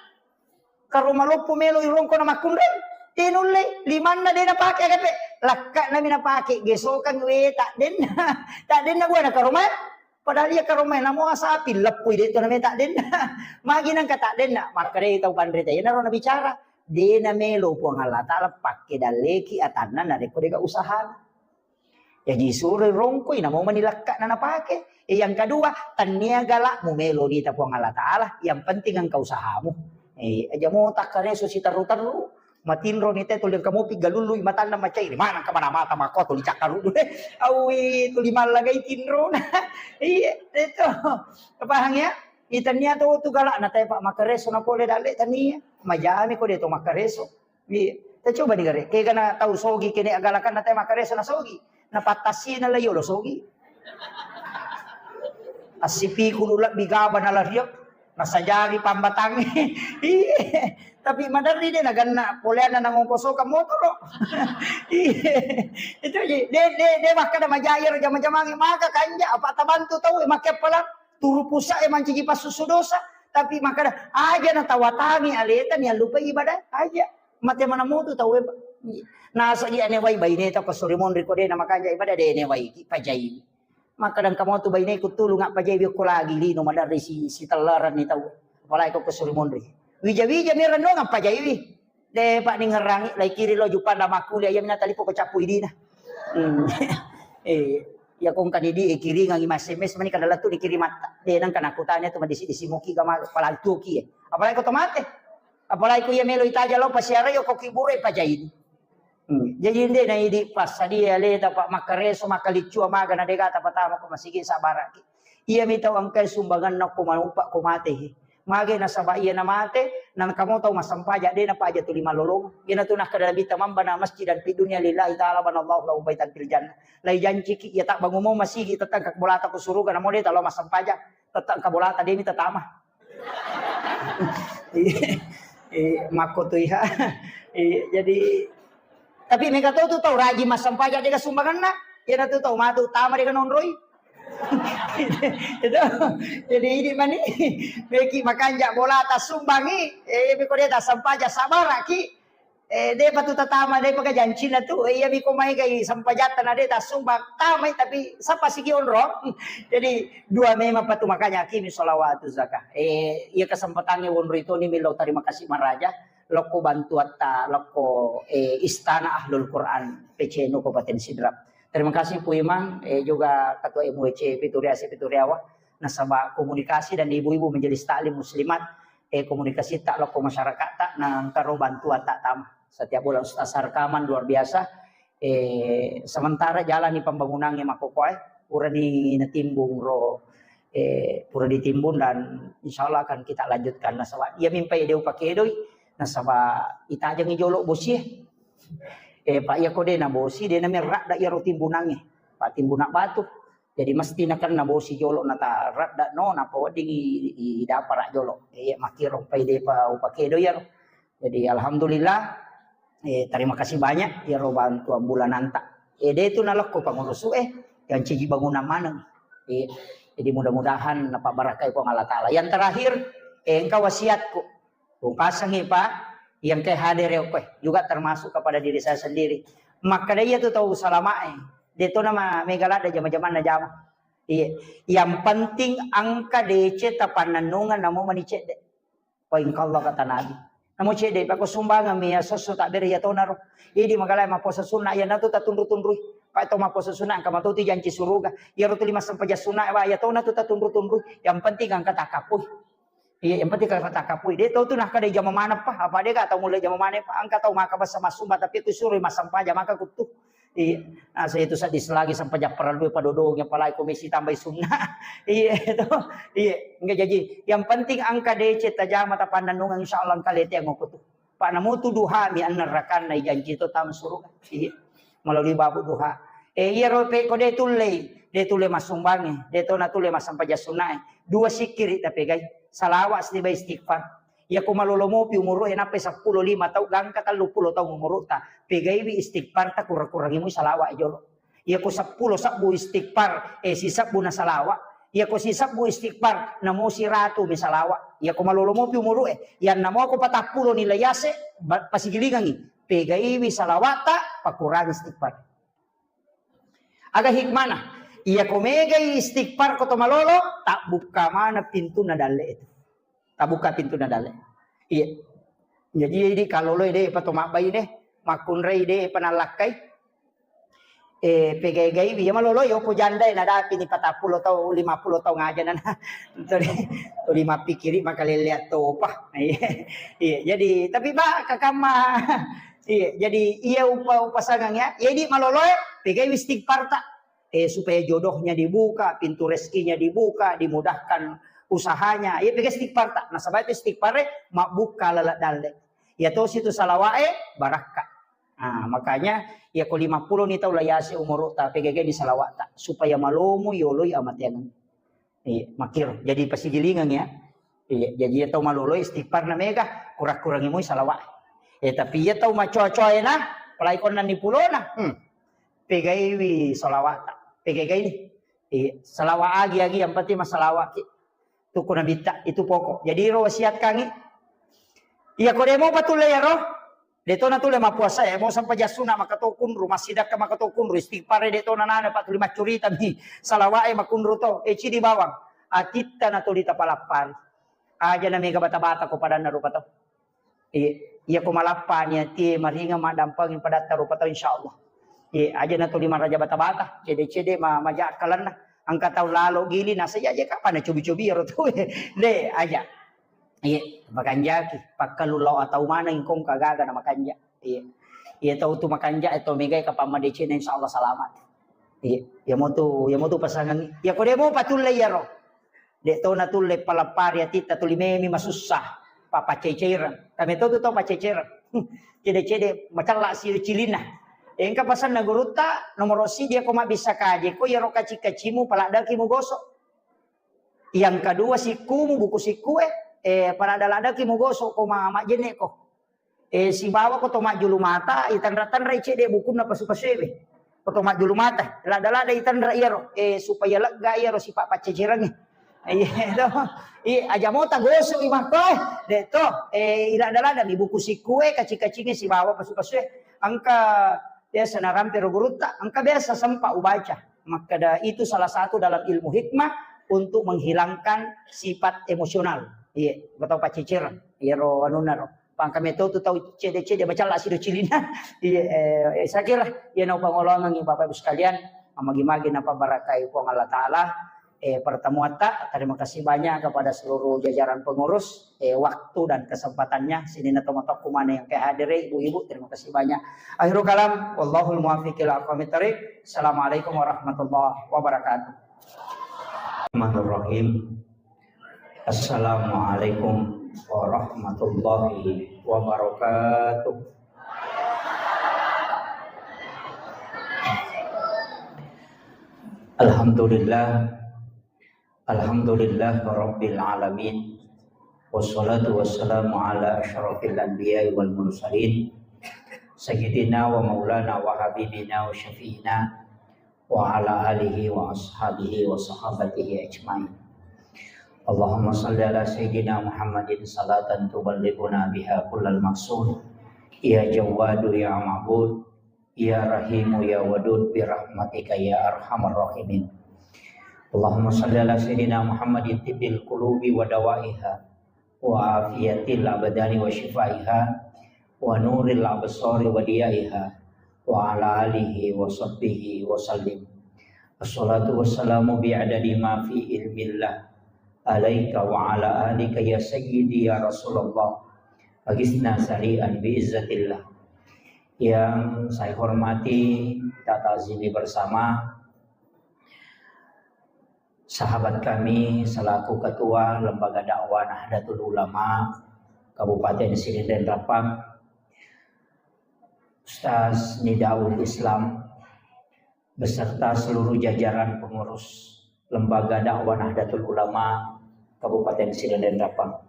Karo maloppo melo i rongko na makkunrai. De nulle, limanna de napake agape. Lakka nami napake, gesokang we, tak denna. Tak denna buana karoma. Padahal iya karoma namo asapi leppui de to name tak denna. Magi nangka tak denna. Makkadai tau panrita, iya naro nabicara. De namelo Puang Allah Taala pakke dalleki atanna narekko dega usahana. Jaji suroi rongkoi, namo mani lekka'na napake. Eh, yang kedua, tania gala mumelo nita Puang Allah Taala, yang penting engka usahamu. Eh, aja mo takkareso siterru-terru, matinro nita tuli engka mopi galului matanna macai, mana engka mana mata mako tuli cakkaru dulu. Awi tuli mallagai tinro. Iya, itu. Paham ya? Itania to tu gala na tepa makareso na pole dalle tania. Majami ko de to makareso. Iya. Tacoba ni gare. Kega na tau sogi kene agalakan na te makareso na sogi. Na pattasi na layo lo sogi. Assipiku lu lebbi gaba na lariak. Nasajari pambatangi. Iya. Tapi maderri de naganna poleanna nangongkosoka motoro. Iya. Itu ji. De, de, de makkada majayar jama-jamangi maka kanja apa tabantu tau e makke pala turu pusa e manciji passusu dosa. Tapi makkada aja na tawatangi aleta ni allupai ibadah aja. Mate mana mutu tau e. Nasa iya ne wai baine tau ko suri monri ko de na makanja ibadah de ne wai ki pajai. Makkada engka motu baineku tulung appajai biokko lagi lino maderri si, si tellaran ni tau. Apalagi ko, ko suri monri. Wija-wija mi renno ngappajai wi. De pa ni ngerangi lai kiri lo jupanda makkuli ayam na talipo ko cappu idina. Hmm. Eh, ya kong kan idi e kiringangi mas S M S mani kada latu di kiri mata. De nang kana kutanya tu madisi-disi muki gama palantuki e. Apalagi ko tomate. Apalagi ko iya melo itaja lo pasiara yo ko kibure pajaini. Hmm. Jadi inde na idi passadia leta pa makkareso makkalicua maga na degata patama ko masigi sabaraki. Iya mi tau engkai sumbanganna ko manupa ko mate he. Mage nasaba iya na mate, nang kamo tau massampaja de na paja tuli malolong. Iya na tu nakkada Nabi tamambana masjidan fi dunia lillahi ta'ala banallahu lahu baitan fil jannah. Lai janciki iya tak bangumo masigi tetangka bolata ko suruga namo de talo massampaja. Tetangka bolata de mi tatama. Iya. Eh, makko tu iha. Iya, jadi tapi mega to tu tau rajin massampaja dega sumbanganna. Iya na tu tau matu tama dega nonroi. Itu. Jadi ini mani meki makanja bola tasumbangi, eh, meko de tassampaja sabaraki. Eh, de patu tatama de paka jancina tu. Eh, iya miko mai gai sampajatta na de tasumbang tamai tapi sapa sigi onro. Jadi dua memang patu makanya akimi sholawatu zakah. Eh, iya kesempatannya wonro itu ni milo terima kasih maraja. Lokko bantuatta lokko, eh, Istana Ahlul Quran P C N U Kabupaten Sidrap. Terima kasih Pu Imang, eh, juga Ketua M W C Pituriasi Pituriawa, nasaba komunikasi dan ibu-ibu majelis taklim muslimat, eh, komunikasi ta lokko masyarakat ta, na engka ro bantuan ta tama. Setiap bulan Ustaz rekaman luar biasa. Eh, sementara jalani pembangunan yang makokoe, purani natimbung ro, eh, pura ditimbun dan insya Allah akan kita lanjutkan. Nasaba iya mimpai deu pakedoi, nasaba itajangi jolo bosi. Eh, Pak, iya ko de na bosi, de na merradda iya ro timbunange. Pak, timbunan batu. Jadi mesti nakenna bosi jolo nata radda no, napa wedding i, i, i dapara jolo. Iya, makkiro pai depa upakedo iyaro. Jadi alhamdulillah, eh, terima kasih banyak iyaro bantuan bulananta. Eh, de tu nalokko pangurusu eh, yang ciji bangunan maneng. Iya. Jadi mudah-mudahan napa barakai Puang Allah Ta'ala. Yang terakhir, eh, engka wasiatku. Upasangi Pak, yang ke hadir ya, juga termasuk kepada diri saya sendiri. Makkeda iya tu tau salamae. De to nama mega ladde jama-jamanna jama. Iya. Yang penting engka deceng tapannennungeng namo mani cedde. Poin Allah kata Nabi. Namo cedde, pako sumbangan mi ya sosso tak beri ya tonaro. Idi magala mapposo sunna ya natu tatunru-tunrui. Pak to mapposo sunna engka matoti janci suruga. Ya rotuli massempajang sunna wa ya tona tu tatunru-tunrui. Yang penting engka takapui. Iya, yang penting kata takapui. De tau tu nah kada jama mana pa. Apa de ka tau mulai jama mana pa. Engka tau maka basa masumba tapi tu suruh massempajang maka kutu. Iya. Nah, saya itu sadis lagi sampai japparan lu padodong apalagi komisi tambahi sunna. Iya itu. Iya, enggak jadi. Yang penting engka deceng tajama tapannennungeng insya Allah engka lete ngoku tu. Pak namu tu duha mi anna rakanna janci to tam suruh. Iya. Melalui babu duha. Eh, iya ro pe ko de tullei, de tulle massumbange, de to na tulle massempajang sunnae. Dua sikiri tapegai. Salawat siba istighfar. Iya ko malolo mopi umuru e nappai seppulo lima tau gangka tellu pulo tau umuru ta. Pegaiwi istighfar ta kurang-kurangi mu salawat jolo. Iya ko seppulo sebbu istighfar, eh, sisebbu na salawat. Iya ko sisebbu istighfar, namo siratu mi salawat. Iya ko malolo mopi umuru e, yang namo ko patappulo nilai yase, ba-, pasigilingangi. Pegaiwi salawat ta, pakurangi istighfar. Aga hikmana? Iya ko megai istighfar ko to malolo, tak buka mana pintu na dalle itu. Tabuka pintu na dalle. Iya. Jadi, jadi kaloloi de pa to mabbai de, makkunrai de pa nallakkai. Eh, pegai-gai iya maloloi ko janda na dapi ni patappulo tau, lima pulo tau ngaja na. Tuli, tuli mappikiri makalele attopa. Iya. Iya, jadi tapi ba kakamma. Iya, jadi iya upa upasangang ya. Jadi maloloi pegai istighfar ta. Eh, supaya jodohnya dibuka, pintu rezekinya dibuka, dimudahkan usahanya. Iya pega istighfar ta. Nasaba itu istighfar e mabbuka laleng dalle. Iya to situ salawat e barakka. Nah, makanya iya ko lima pulo ni tau layase umuru ta pega ni salawat ta supaya malomo yoloi amateang. Iya, makir. Jadi pasigilingang ya. Iya, jadi iya tau maloloi istighfar na mega, kurang-kurangi moi salawat. Eh, tapi iya tau macoa-coa na, apalagi konna ni pulona. Hmm. Pegaiwi salawat ta. Pegai ni. Iya, salawat agi-agi yang penting masalawat ki. Tuku nabitta itu pokok. Jadi ro wasiat kangi. Iya ko demo patulle ya ro. De to natulle mappuasa e, mo sampajang sunna maka to kunru, massidakka maka to kunru, istighfar e de to nanana pa tuli maccurita mi, salawat e makunru to, e cidi bawang, atitta na tuli tapalappari. Aja na mega bata-bata ko padanna rupa tau. Iya, iya ko malappa ni atie maringa maddampeng padatta rupa tau insyaallah. Iya, aja na tuli maraja bata-bata, cede-cede ma maja akkalanna. Engka tau lalo gili nasa aja kapan na cobi-cobi ro tau. De, aja. Iya, makanjaki. Pakkalu lao atau maneng kong kagaga na makanja. Iya. Iya tau tu makanja, eh, tau megai kapang madeceng, insyaallah selamat. Iya, iya motu, iya motu pasangan. Iya ko demo patulle iya ro. De to natulle palappari atitta tuli memi masussa. Papaccai-caireng. Kami to tu tau paccai-caireng. Cede-cede macella si cilinna. Engka pasanna gurutta nomoro sidi ko mabbissa kaje ko iya ro kaci-kacimu paladdaki mugoso. Yang kedua sikkumu, buku sikkue, eh, paladda-laddaki mugoso ko ma-, majjenne ko. Eh, sibawa ko to majjulu mata, itanra-tanra cedde bukunna pasu-pasuewe. Ko to majjulu mata, ladda-ladda itanra iyaro, eh, supaya lega iyaro sipa paccecerangnge. Iya, to. Iya, aja mota gosok i makko, eh. De to, eh, iladda-ladda mi buku sikkue, kaci-kacinge sibawa pasu-pasue. Engka biasa narampe ro gurutta, engka biasa sempa ubaca. Makkeda itu salah satu dalam ilmu hikmah untuk menghilangkan sifat emosional. Iya, engka tau paccecere. Iyaro anunna ro. Pangka meto tu tau cede-cede macalla sido cilina. Iya, eh, saya kira iya nau pangolongangi Bapak Ibu sekalian, magi-magi napabarakai Puang Allah Taala. eh, pertemuatta. Terima kasih banyak kepada seluruh jajaran pengurus, eh, waktu dan kesempatannya. Sininna tomatoakku maneng engka hadere, ibu-ibu, terima kasih banyak. Akhirul kalam, wallahul muwaffiq ila aqwamit thariq. Assalamualaikum warahmatullahi wabarakatuh. Bismillahirrahmanirrahim. Assalamualaikum warahmatullahi wabarakatuh. Alhamdulillah. Alhamdulillah Rabbil Alamin. Wassalatu wassalamu ala asyrafil anbiya'i wal mursalin. Sayyidina wa maulana wa habibina wa syafi'ina wa ala alihi wa ashabihi wa sahabatihi ajma'in. Allahumma salli ala Sayyidina Muhammadin salatan tuballighuna biha kullal maqsud. Ya Jawwadu ya Ma'bud, ya Rahimu ya Wadud, bi rahmatika ya arhamar rahimin. Allahumma salli ala Sayyidina Muhammadin tibbil qulubi wa dawaiha, wa afiyatil abdani wa syifaiha, wa nuril absari wa diyaiha, wa ala alihi wa sahbihi wa sallim. Assalatu wassalamu bi'adadi ma fi ilmillah alaika wa ala alika ya sayyidi ya Rasulullah. Agisna sari'an bi izzatillah. Yang saya hormati, kita ta'zimi bersama sahabat kami selaku Ketua Lembaga Dakwah Nahdlatul Ulama Kabupaten Sidenreng Rappang, Ustaz Nidaul Islam, beserta seluruh jajaran pengurus Lembaga Dakwah Nahdlatul Ulama Kabupaten Sidenreng Rappang.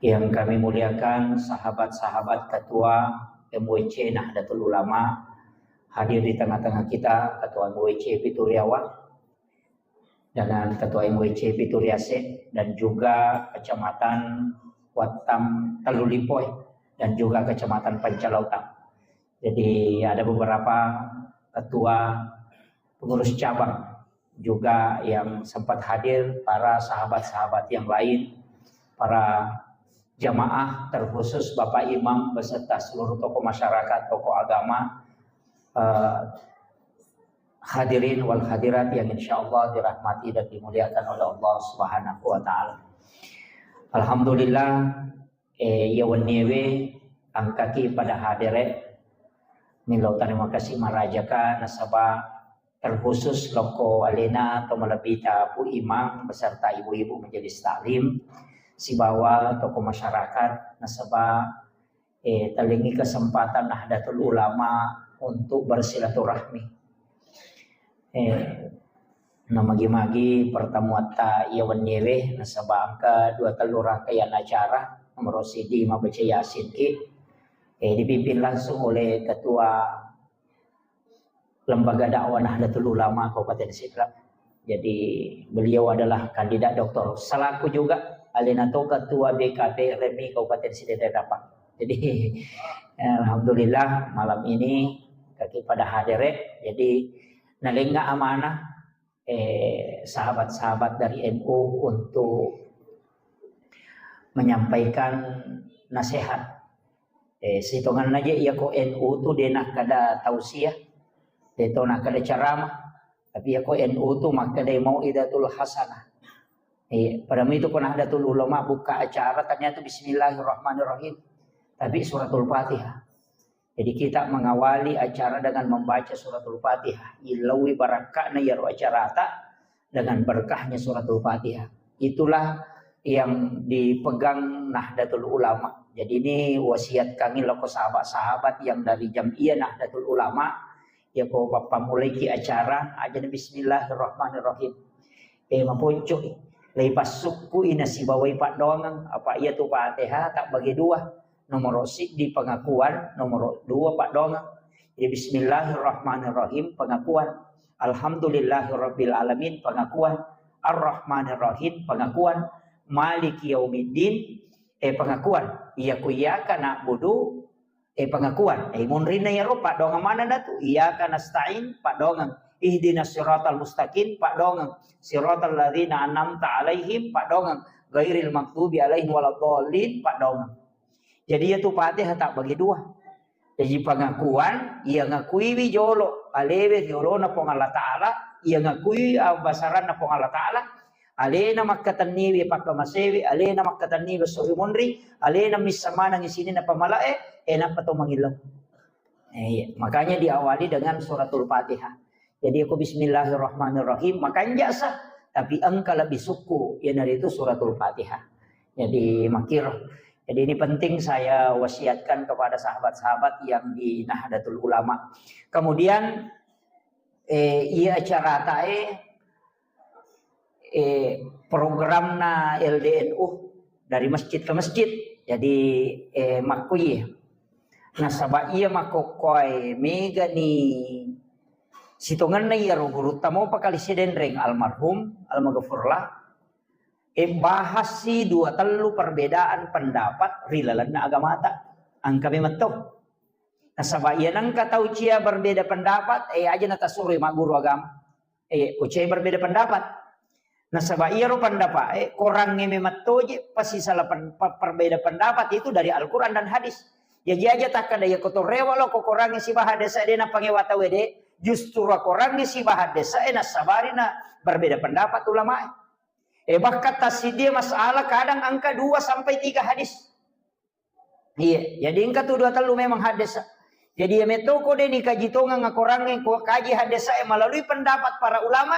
Yang kami muliakan sahabat-sahabat Ketua M W C Nahdlatul Ulama, hadir di tengah-tengah kita Ketua M W C Pituriawa, dengan Ketua M W C Pituriase, dan juga Kecamatan Wattam Tellulipoe, dan juga Kecamatan Pancalautang. Jadi ada beberapa ketua pengurus cabang juga yang sempat hadir, para sahabat-sahabat yang lain, para jamaah, terkhusus Bapak Imam beserta seluruh tokoh masyarakat, tokoh agama, eh, hadirin wal hadirat yang insya Allah dirahmati dan dimuliakan oleh Allah Subhanahu wa Ta'ala. Alhamdulillah, eh, iya wenniewe engkaki pada hadere. Millau terima kasih marajaka nasaba terkhusus lokko alena atau malebbita Pu Imam beserta ibu-ibu majelis taklim sibawa tokoh masyarakat nasaba eh, tellingi kesempatan Nahdlatul Ulama untuk bersilaturahmi. Eh, namagi-magi pertemuatta iya wenniewe nasaba engka dua tellu rangkaian acara, nomor siji mabbaca Yasin ki, eh, dipimpin langsung oleh Ketua Lembaga Dakwah Nahdlatul Ulama Kabupaten Sidrap. Jadi beliau adalah kandidat doktor selaku juga alena to ketua B K P R M I Kabupaten Sidenreng Rappang. Jadi alhamdulillah malam ini kaki pada hadere. Jadi nalenga amanah, eh, sahabat-sahabat dari N U untuk menyampaikan nasihat. Eh, sitonganna je iyako N U tu de nakkeda tausiah, de to nakkeda ceramah. Tapi iyako N U tu makkeda mau'izatul hasanah. Eh, pada itu ko Nahdlatul Ulama buka acara ternyata bismillahirrahmanirrahim. Tapi suratul Fatihah. Jadi kita mengawali acara dengan membaca suratul Fatihah. Ilawi barakka'na iyaro acarata dengan berkahnya suratul Fatihah. Itulah yang dipegang Nahdlatul Ulama. Jadi ini wasiat kami loko sahabat-sahabat yang dari Jam'iyah Nahdlatul Ulama, ya ko pappamulaiki acara, aja bismillahirrahmanirrahim. Eh, maponco, lei passukku ina sibawai paddoangeng, apa iya tu Fatihah tak bagi dua. Nomor siddi pengakuan, nomor dua paddoangeng. Jadi bismillahirrahmanirrahim pengakuan. Alhamdulillahirabbil alamin pengakuan. Arrahmanirrahim pengakuan. Maliki yaumiddin, eh, pengakuan. Iya ku iyyaka na'budu, eh, pengakuan. Eh, munrinna iyaro paddoangeng mana datu? Iyyaka nasta'in paddoangeng. Ihdinas siratal mustaqim paddoangeng. Siratal ladzina an'amta alaihim paddoangeng. Ghairil maghdubi alaihim waladdallin paddoangeng. Jadi iya tu Fatihah tak bagi dua. Jadi pengakuan, iya ngakuiwi jolo alewe ri olona Puang Allah Ta'ala, Iya ngakui abbasaranna Puang Allah Ta'ala, alena makkatenniwi pakkamasewi, alena makkatenniwi esso ri munri, alena missa maneng sininna pamala'e, e nappa to mangillau. Eh, iya. Makanya diawali dengan suratul Fatihah. Jadi aku bismillahirrahmanirrahim, makanja sa, tapi engka lebih sukku, iyanaritu suratul Fatihah. Jadi makir. Jadi ini penting saya wasiatkan kepada sahabat-sahabat yang di Nahdlatul Ulama. Kemudian, eh, iya acara tae, eh, programna L D N U dari masjid ke masjid. Jadi, eh, makkuye. Nasaba iya makkokkoe megani sitongenna iyaro gurutta mopa kali sidenreng almarhum, almaghfurlah. Eh, bahassi dua tellu perbedaan pendapat ri lalenna agamata. Engka memang to. Nasaba iya nengka tau cia berbeda pendapat, eh, aja natasuroi magguru agama. Eh, ucai berbeda pendapat. Nasaba iyaro pendapat, eh, korangnge memang toje, pasti salah pen-, pe-, perbeda pendapat itu dari Al-Quran dan hadis. Jaji aja takkada iya kotorewa lo ko korangnge sibaha desa de napangewa tau de, justru korangnge sibaha desa, eh, nasabari na berbeda pendapat ulama. Eh, bahkan tasidie masalah kadang angka dua sampai tiga hadis. Iya, jadi engka tu dua tellu memang haddesa. Jadi iya metto ko de nikaji tongeng akorangnge ko kaji haddesa e melalui pendapat para ulama,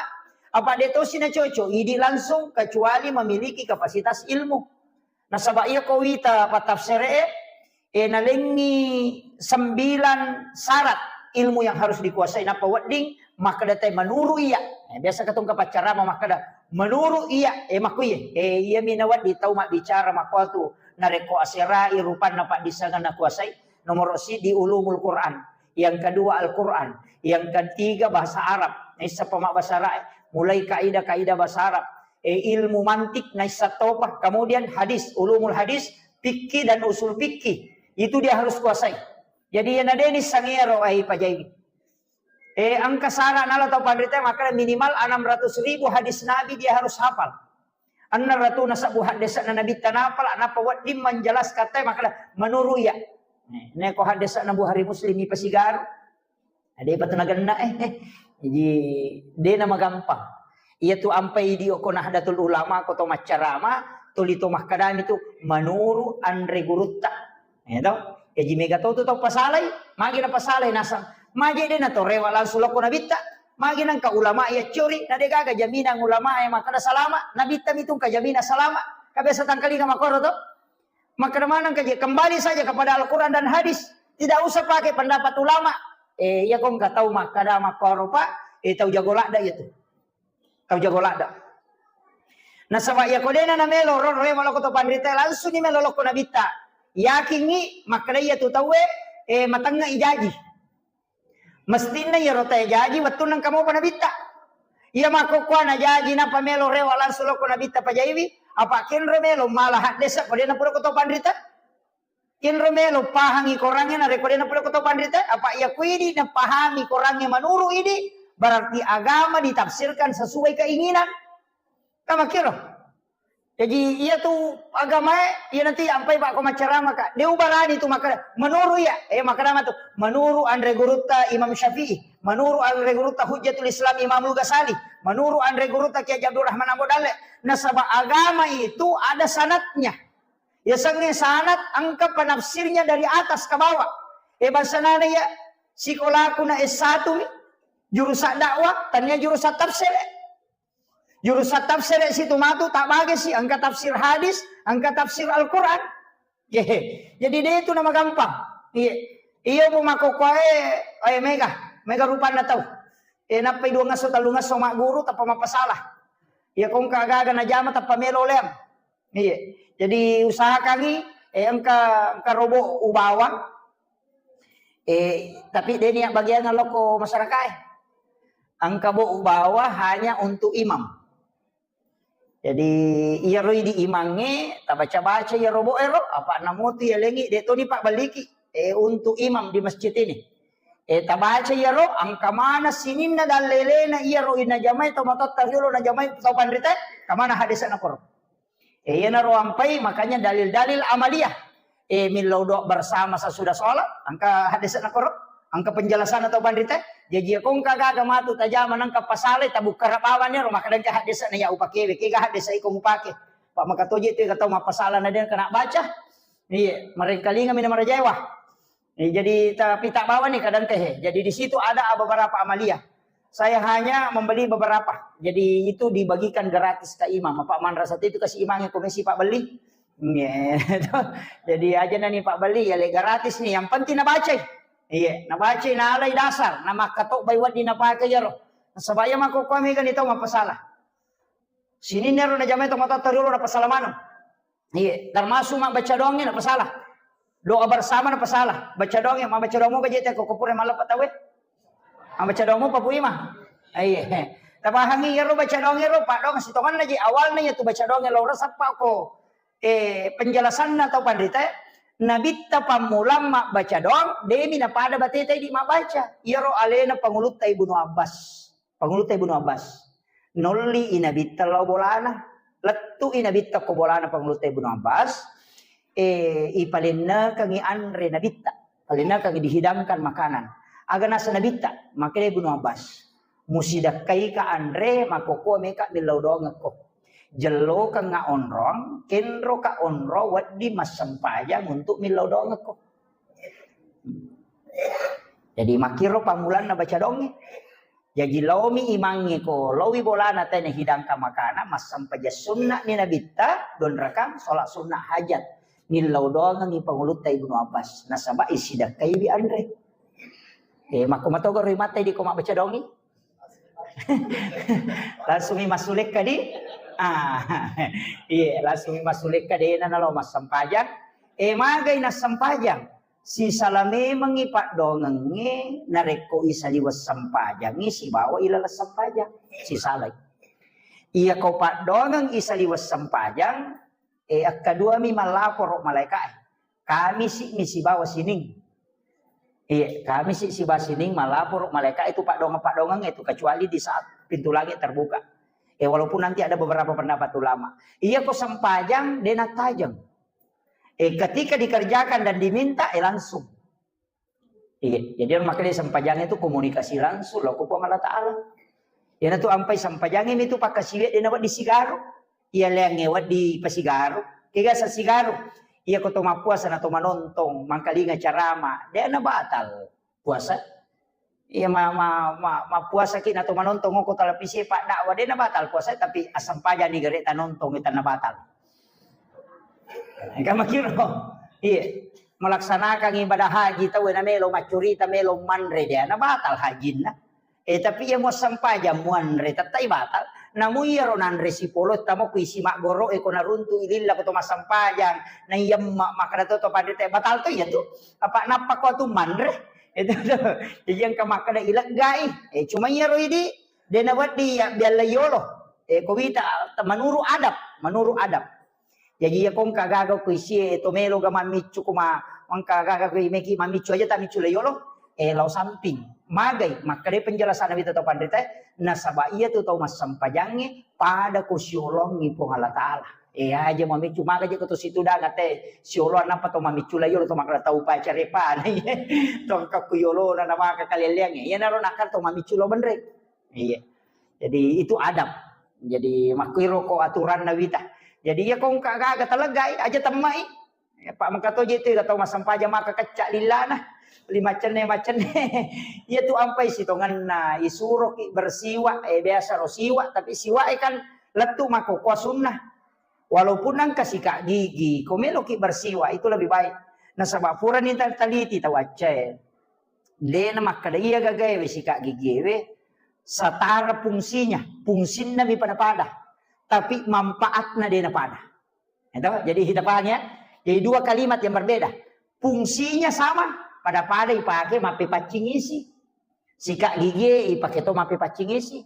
apa de tosi na cocok, idi langsung kecuali memiliki kapasitas ilmu. Nasaba iya ko wita patafsere e, e nalengi sembilan syarat ilmu yang harus dikuasai, nappa wedding makkeda te menuru iya. Eh, biasa katong kapaccarama makkeda menuru iya, eh, makkuye. Eh, iya mi nawedding tau mabbicara makkuatu. Narekko aserai rupanna paddissengenna kuasai, nomoro siddi ulumul Quran, yang kedua Al-Quran, yang ketiga bahasa Arab, naissappa mabbasarae, mulai kaidah-kaidah bahasa Arab, eh, ilmu mantik naissa topa, kemudian hadis, ulumul hadis, fikih dan usul fikih, itu dia harus kuasai. Jadi yana deni sangero ai pajai. Eh, engka syarat nala tau panrita makkeda minimal enam ratus ribu hadis Nabi dia harus hafal. Anna ratu nasabbu haddesana Nabitta napala, nappa wedding manjelaskan te makkeda menuru iya. Eh, neko haddesana Bukhari Muslim ipasigaru. Ada apa tenagenna eh, eh. Jadi dena magampang. Iya tu ampai di oko Nahdlatul Ulama, ko to maccarama, tuli to makkadami tu menuru anre gurutta. Ya to? Jaji mega to tu tau pasalai, magi na pasalai nasang. Magi de na to rewa langsung loko Nabitta. Magi nangka ulama iya curi, na de gaga jaminan ulama yang makkada salama, Nabitta mitu ka jaminan salama. Ka biasa tangkalinga makoro to. Makkada manang ka je, kembali saja kepada Al-Quran dan hadis. Tidak usah pakai pendapat ulama. Eh, iya ko engka tau makkada makkoro, Pak, eh, tau jago ladda iya tu. Tau jago ladda. Nasaba iya ko dena na melo ro, ro, melo ko to panrita, langsung ni melo lokko Nabitta. Yakingi makkada iya tu tauwe, eh, matengnga ijaji. Mestinna iyaro tae jaji wettunna engka mopa Nabitta. Iya makkokkoe na jaji nappa melo rewa langsung lokko Nabitta pajaiwi, apa kenro melo mala haddesa ko dena pura ko to panrita. Kenro melo pahangi korangnge narekko dena pura ko to panrita, apa iya kuidi napahami korangnge menuru idi, berarti agama ditafsirkan sesuai keinginan. Kamakkiro. Jaji iya tu agamae, iya nanti ampai bako maccarama ka. De ubarani tu makkada menuru iya. Eh, makkada matu menuru anre gurutta Imam Syafi'i, menuru anre gurutta Hujjatul Islam Imamul Ghazali, menuru anre gurutta Kiai Abdurrahman Ambo Dalle. Nasaba agama itu ada sanatnya. Ya sange sanat engka penafsirnya dari atas ke bawah. Eh, bahasa nana ya sikolaku na S satu mi, jurusan dakwah, tania jurusan tafsir. Jurusan tafsir situ matu tak bagi si engka tafsir hadis, engka tafsir Al-Quran. Jadi dia itu nama gampang. Iya. Iya bu makokoe, eh mega, mega rupanna tau. Eh nappai dua ngaso, tellu ngaso mak guru tappa mapasalah. Iya kongka gaga najama tappa melo leang. Iya. Jadi usahakangi, eh engka, engka robo ubawa. Eh, tapi de niat bagian lokko masyarakat eh. Engka bo ubawa hanya untuk imam. Jadi iyaro idi imangnge tabaca-baca iyaro bo ero, apa namotu yalengi de toni pak baliki. Eh, untuk imam di masjid ini. Eh, tabaca iyaro engka mana sininna dallelena iyaro inajamai tau matotta riolo najamai tau panrita, kamana hadisana koro. Eh, iyanaro ampai, makanya dalil-dalil amaliyah. Eh, millau doa bersama sesudah sholat, engka hadisna koro, engka penjelasan atau panrita. Jaji, iya ko engka gaga matu tajama nengka pasalai, tabukkara bawang ero, maka dengka haddesa na iya upakewe, kega haddesa iko mupake. Pak maka toje tu tau mappasala na dengka na baca. Iya, marengkalinga mi na marajaewa. Eh, jadi tapi tak bawa nih kadang teh. Jadi di situ ada beberapa amalia. Saya hanya membeli beberapa. Jadi itu dibagikan gratis ke imam. Pak manrasa itu kasih imam yang komisi Pak beli. Iya. Jadi aja nani Pak beli ya le gratis nih. Yang penting na baca. Iya, na baca na alai dasar. Na makkato bai waddi na pakai yaro. Sebaya mako kami kan itu apa salah. Sini nero na jamai to mata terus na pasala mana. Iya, termasuk mabbaca doangnge napasalah. Doa bersama napasalah. Baca doangnge, mabbaca doang moga jete ko pura malleppe tauwe. Mabbaca doang mopa Pu Imang. Iya. Tapahangi iyaro baca doangnge ro, paddoang sitongenna ji awalna iya tu baca doangnge lao resappa ko, eh, penjelasanna tau panrita, Nabitta pammulang mabbaca doang, demi napada bateta idi mabbaca. Iyaro alena pangulutta Ibnu Abbas. Pangulutta Ibnu Abbas. Nolli i Nabitta lao bolana. Lettu i Nabitta ko bolana Pangulutta Ibnu Abbas. Eh, ipalennekangi anre Nabitta. Palennekangi dihidangkan makanan. Aga nasa Nabitta, makkedai Ibnu Abbas. Musidakkaika anre, makkokkoe meka millau doangekko. Jellokengnga onrong, kenroka onrong wedding massempajang untuk millau doangekko. Jadi makkiro pammulanna baca doangnge. Jaji laomi imangnge ko, laowi bolana tena hidangkan makanan, massempajang sunna ni Nabitta, dua rakang, sholat sunna hajat. Millau doangengngi Pangulutta Ibnu Abbas. Nasaba isidakkaiwi anre. Eh, makko matoga ro imatta idi ko mabbaca doangngi? Langsung mi massulekka di? Ah, iya, langsung mi massulekka dena nalo massempajang. Eh, magai nassempajang. Sisala memengngi paddoangengnge narekko isaliweng sempajangngi sibawa ilaleng sempajang. Sisalai. Iya ko paddoangeng isaliweng sempajang, eh, akkaduami mallaporo malaeka'e. Kamisi mi sibawa Sining. Iya, Kamisi sibawa Sining mallaporo malaeka'e tu paddoangeng-paddoangeng itu kecuali di saat pintu langit terbuka. Eh, walaupun nanti ada beberapa pendapat ulama. Iya ko sempajang dena tajeng. Eh, ketika dikerjakan dan diminta, eh, langsung. Iya, jadi makanya sempajang itu komunikasi langsung lo ko Puang Allah Ta'ala. Iyana tu ampai sempajang ini tu pakkasiwiang dena wedding sigaru. Iya leangnge wedding pasigaru. Kega sa sigaru. Iya ko to mappuasa na to manontong, mangkalinga carama, dena batal puasa. Iya, ma-, ma-, ma-, mappuasaki na to manontong ko televisi, pak dakwah, dena batal puasa, tapi assempajang ni gare tanontong, tena batal. Kan makiro. Iya. Melaksanakan ibadah haji tau na melo maccurita, melo manre, dena batal hajinna. Eh, tapi iya muassempajang muanre, tettai batal. Namu iyaro nanre sipolo, tamo ku isi maggoro, eh, ko naruntu ililla ko to massempajang, na iya ma-, makkada to, to panrita, batal to iya tu. Apa nappa ko tu manre? Itu tu. Jadi engka makkada ileggai. Eh, cuma iyaro idi, dena wedding ya bialla yolo. Eh, ko wita, menurut adab, menurut adab. Jaji iya ko engka gaga ko isie to melo ga mammiccu ko ma-, engka gaga ko meki mammiccu aja ta miccu le yolo, eh, lao samping. Magai, makkadai penjelasan Nabi tau panrita, nasaba iya tu tau massempajangnge pada ko siolongi Puang Allah Ta'ala. Eh, aja mammiccu, maga je ko to situ danga te sioloang nappa to mammiccu le yolo to makkada tau pacarepa. To engka ku yolona na maka kaleleangnge. Iya naro nakal to mammiccu lo benre. Iya. Jadi itu adab. Jadi makkuiro ko aturanna wita. Jadi iya ko engka gaga taleggai, aja temmai. Ya, pak maka toje tu tau massempajang maka kecca lillana. Lima cenne macenne. Iya tu ampai sitongenna isuroki bersiwak, eh, biasa ro siwak, tapi siwak, eh, kan lettu mako kua sunnah. Walaupun engka sikat gigi, ko meloki bersiwak itu lebih baik. Nasaba purani ta-, taliti tau accae. Dena makkada iya gagaewe sikat gigiewe setara fungsinya, fungsinna mi pada-pada, tapi manfaatna dena pada. Itu, jadi kita paham ya. Jadi dua kalimat yang berbeda. Fungsinya sama, pada-pada ipake mappepaccing isi. Sikat gigie ipake to mappepaccing isi.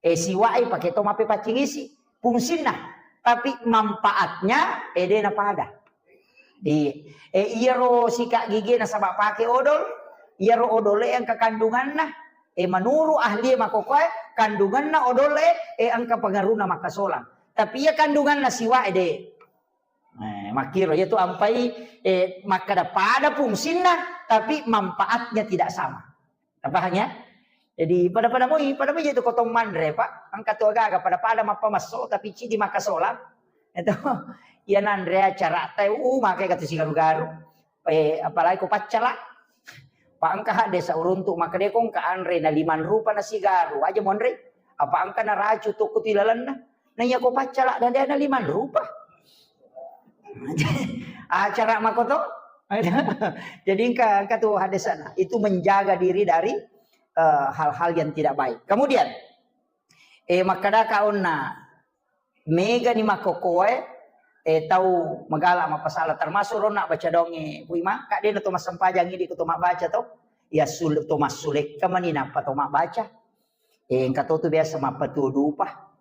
Eh, siwak ipake to mappepaccing isi. Fungsinna, tapi manfaatnya, eh, dena pada. Iya. Eh, iyaro sikat gigi nasaba pake odol, iyaro odol e engka kandunganna. Eh, menurut ahli e makokoe, kandunganna odol e, eh, engka pengaruhna makkasolang. Tapi iya kandunganna siwak e de. Eh, makkiro iya tu ampai, eh, makkada pada fungsinna, tapi manfaatnya tidak sama. Tapahang ya? Jadi pada-pada moi, pada moi itu kotong manre, Pak. Engka tu aga-aga pada-pada mappamasso tapi cidi makasola. Itu iya nanre acara teh, uh, makai katu sigaru-garu. Eh, apalagi ko paccala. Pak engka hadde sauruntu makkeda ko engka anre na limang rupa na sigaru, aja monre. Apa engka na racu tokko tu ilalenna. Na iya ko paccala dan dia na limang rupa. Acara makoto. Jadi engka, engka tu hadde sana. Itu menjaga diri dari eh, hal-hal yang tidak baik. Kemudian, eh, makkadaka onna, megani makkokkoe, eh, tau magala mappasala, termasuk ronna baca donge, Pu Imang, kak dena to massempajang idi ko to mabbaca to, ya sul-, to massulekka mani nappa to mabbaca. Eh, engka to tu biasa mappatuo dupa.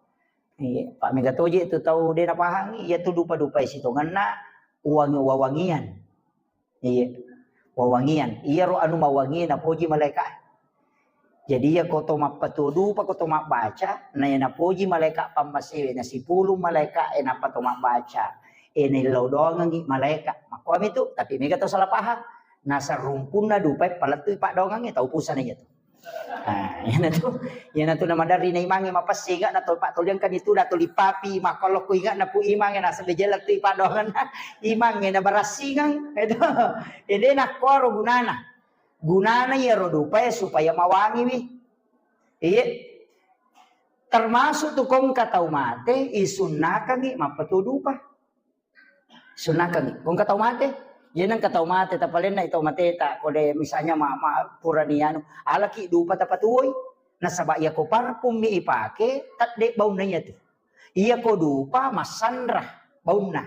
Eh, Pak mega toje tu tau dena pahangi, iya tu dupa-dupa sitongenna uwangi-, wawangian. Iya. Wawangian. Iyaro anu mawangi napoji malaika. Jadi iya ko to mappatuo dupa, ko to mabbaca, na iya napoji malaika pammasewe, na sipulung malaika e nappa to mabbaca. E naillau doangengi malaika. Makkuami tu, tapi mega to salah paham. Nasarrumpunna dupa e palettui paddoangengnge tau pusana iya tu. Ah, iyanatu, iyanatu namaderri na imangnge mapessinga na to pattoliangkan itu da tuli papi makkolokku inga na Pu Imangnge nasaba jela tu ipadongenna imangnge na barassingang. Itu. Ede nakkoro gunana. Gunana iyaro dupae supaya mawangiwi. Iya. Termasuk tu kongka tau mate isunnakangi mappatuo dupa. Sunnakangi. Ko engka tau mate. Iya nengka tau mate, tapalenna tau mateta, ko de misalnya ma, ma purani anu, alaki dupa tapatuoi. Nasaba iya ko parfum mi ipake, tedde baunna iya tu. Iya ko dupa massanra baunna.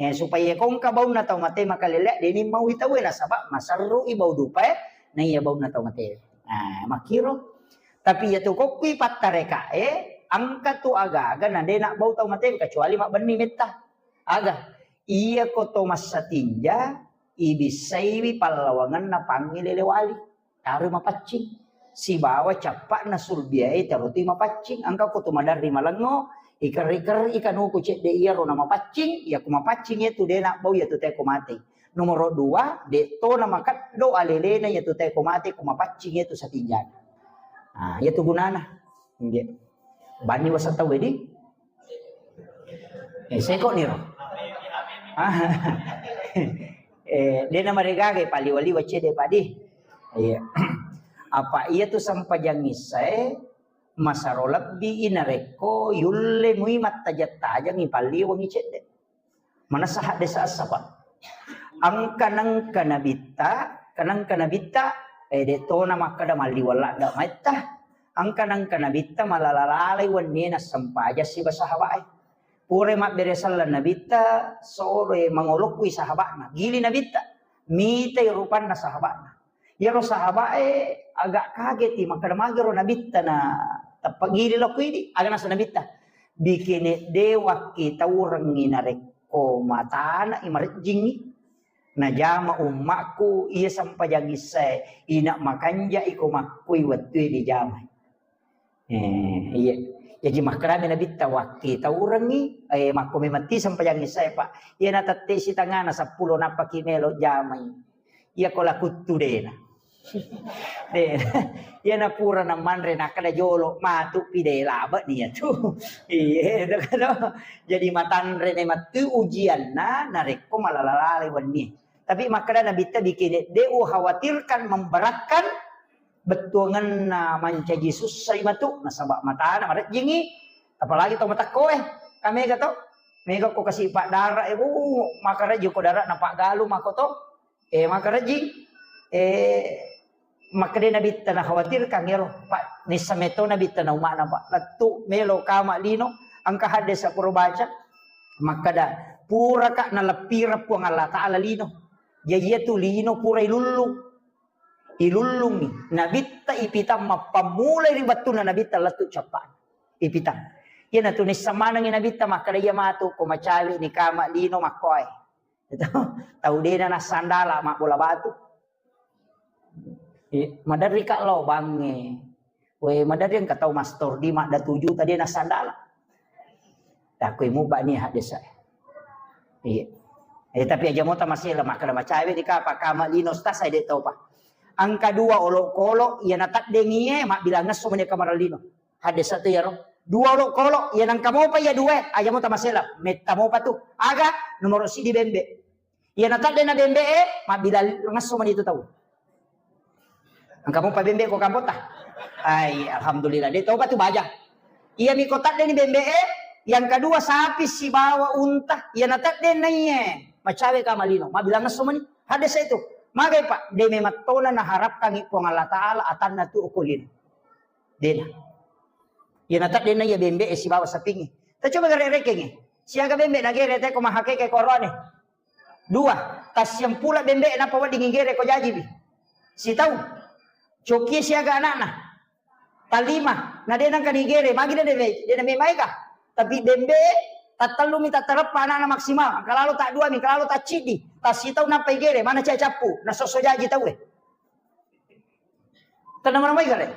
Eh, supaya ko engka baunna tau mate makalele, deni mau itawe nasaba maserru i bau dupa e, na iya baunna tau mate. Nah, makiro. Tapi iya tu kokkui pattareka e, engka tu aga-aga na dena bau tau mate kecuali mabbenni metta. Aga, iya ko to massatinja, ibissaiwi pallawangenna pangngi lele wali. Taroi mapaccing. Sibawa cappa'na sulbiae tarotui mapaccing. Engka ko to maderri malengngo, ikerri-kerri ikanuku cedde iyaro na mapaccing, iya ko mapaccing iya tu dena bau iya tu teko mate. Nomoro dua, de to na makeddo alelena iya tu teko mate ko mapaccing iya tu satinjana. Ah, iya tu gunana. Nggih. Banni wasa tau wedi. Eh, seko niro. Ah. Eh, dena maregaga paliwa-liwa cede padi. Iya. Apa iya tu sampajang issae masaro lebbi i narekko yulle mui mattajang-tajangi palliwangi cedde. Manessa hadde sassa, Pak. Engka nengka nabitta, engka nengka nabitta, eh, de tona makkeda malliweng ladde maitta. Engka nengka nabitta malala-lalai wennie nassempajang siba sahabae. Pura mabbere selleng nabitta, sore mangolokkui sahaba'na. Gili nabitta, mitai rupanna sahaba'na. Iyaro sahabae agak kageti, makkeda magero nabitta na tappa gili lokko idi, aga nasa nabitta. Bikene de wakki taurengngi narekko matana i marejjingngi. Najama ummakku iya sampajang issae, ina makanja iko makkui wettue dijamai. Eh, iya. Jaji makkedami nabitta wakki taurengngi, eh, makko memang ti sampajang issae, Pak. Iya na tette sitangana seppulo nappaki melo jamai. Iya ko lakuttu dena. De, iya na pura na manre nakkeda jolo matu pi de labe ni iya tu. Iya, itu kan. Jadi matanre ne matu ujianna narekko malala-lalai wenni. Tapi makkeda nabitta bikene de ukhawatirkan memberatkan bettuangenna mancaji sussai matu nasaba matana marejjingi, apalagi to matekko e, kamega to, mega ko kasi paddara e, uh, makarejji ko dara napaggalu mako to, eh, makarejji, eh, makkeda nabitta na khawatirkan ero, Pak, nissa meto nabitta na umana, Pak, lettu melo kama lino, engka hadde sapuro baca, makkeda puraka naleppireng Puang Allah Ta'ala lino, jaji iya tu lino pura ilullu. Ilullungngi, nabitta ipitang mappammulai ri wettunna nabitta lettu cappa'na. Ipitang. Iyanatu nisseng manengngi nabitta makkeda iya matu ko macawe ni kama lino makkoe. Itu tau dena nassandala mabbola batu. Eh, maderri ka lao bangnge. We, maderri engka tau mastor di madda tuju tadi nassandala. Dakku muba ni hadde sa. Iya. Eh, tapi aja mota masih lemak kada macawe di kapa kama lino stas saya dek tau pa. Angka dua olokolo, iya nateddengi e, mabbilang esso mani kamar lino. Hadde' satu iyaro. Dua olokolo, iya nangka mopa iya dua e, aja' mo tamasela. Metta mopa tu. Aga, nomoro siddi bembe'. Iya natedde' na bembe' e, mabbilang esso mani tu tau. Angka mopa bembe' ko kampota. Ai, alhamdulillah. De' topa tu baja. Iya mi ko tedde' ni bembe' e, yang kedua sapi sibawa unta, iya natedde' na iye. Macawe' kamar lino, mabbilang esso mani. Hadde' sa itu. Magai, Pak, de' memang tona naharapkangi Puang Allah Ta'ala atanna tu okko lino. De'na. Iya natedde' na iya bembe' e sibawa sapingnge. Ta coba gare' rekengnge. Siaga bembe' nagere' te ko mahakeke ko oroane. Dua, tassiampula bembe' nappa wedding igere' ko jajiwi. Sitau. Cokie siaga ana'na. Talima, na de' nangka nigere', magi de' de' de' na memaega. Tapi bembe' tattellumi tattareppa ana'na maksimal, engka lalo taddua mi, engka lalo tacciddi, tassitau nappa igere', mana cia cappu, nasosso jaji tauwe. Tenna mana mai gare'.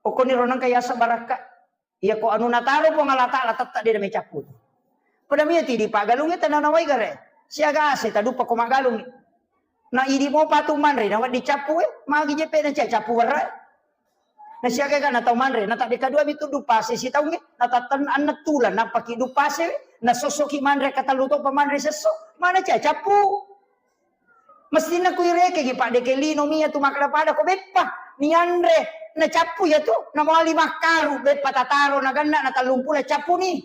Okkoniro nangka yaseng barakka'. Iya ko anu nataro Puang Allah Ta'ala tette' de' namecappu. Pada mia tidi paggalungnge tenna nawai gare'. Siaga ase' taduppa ko maggalungngi. Na idi' mopa tu manre na wedding cappu e, magi je' pe' na cia cappu werre'. Na siaga ga na tau manre, na tadde' kadua mi tu duppa ase' sitaungnge, na tatten anne' tulang nappaki duppa ase' we, na sossoki manre katellu topa manre sesso, mana cia cappu. Mestinna kuirekegi, Pak, de' ke lino mi iya tu makkeda pada ko beppa nianre, nacappu iya tu, namawali makkaru, beppa tataro naganna na tellumpula cappu ni.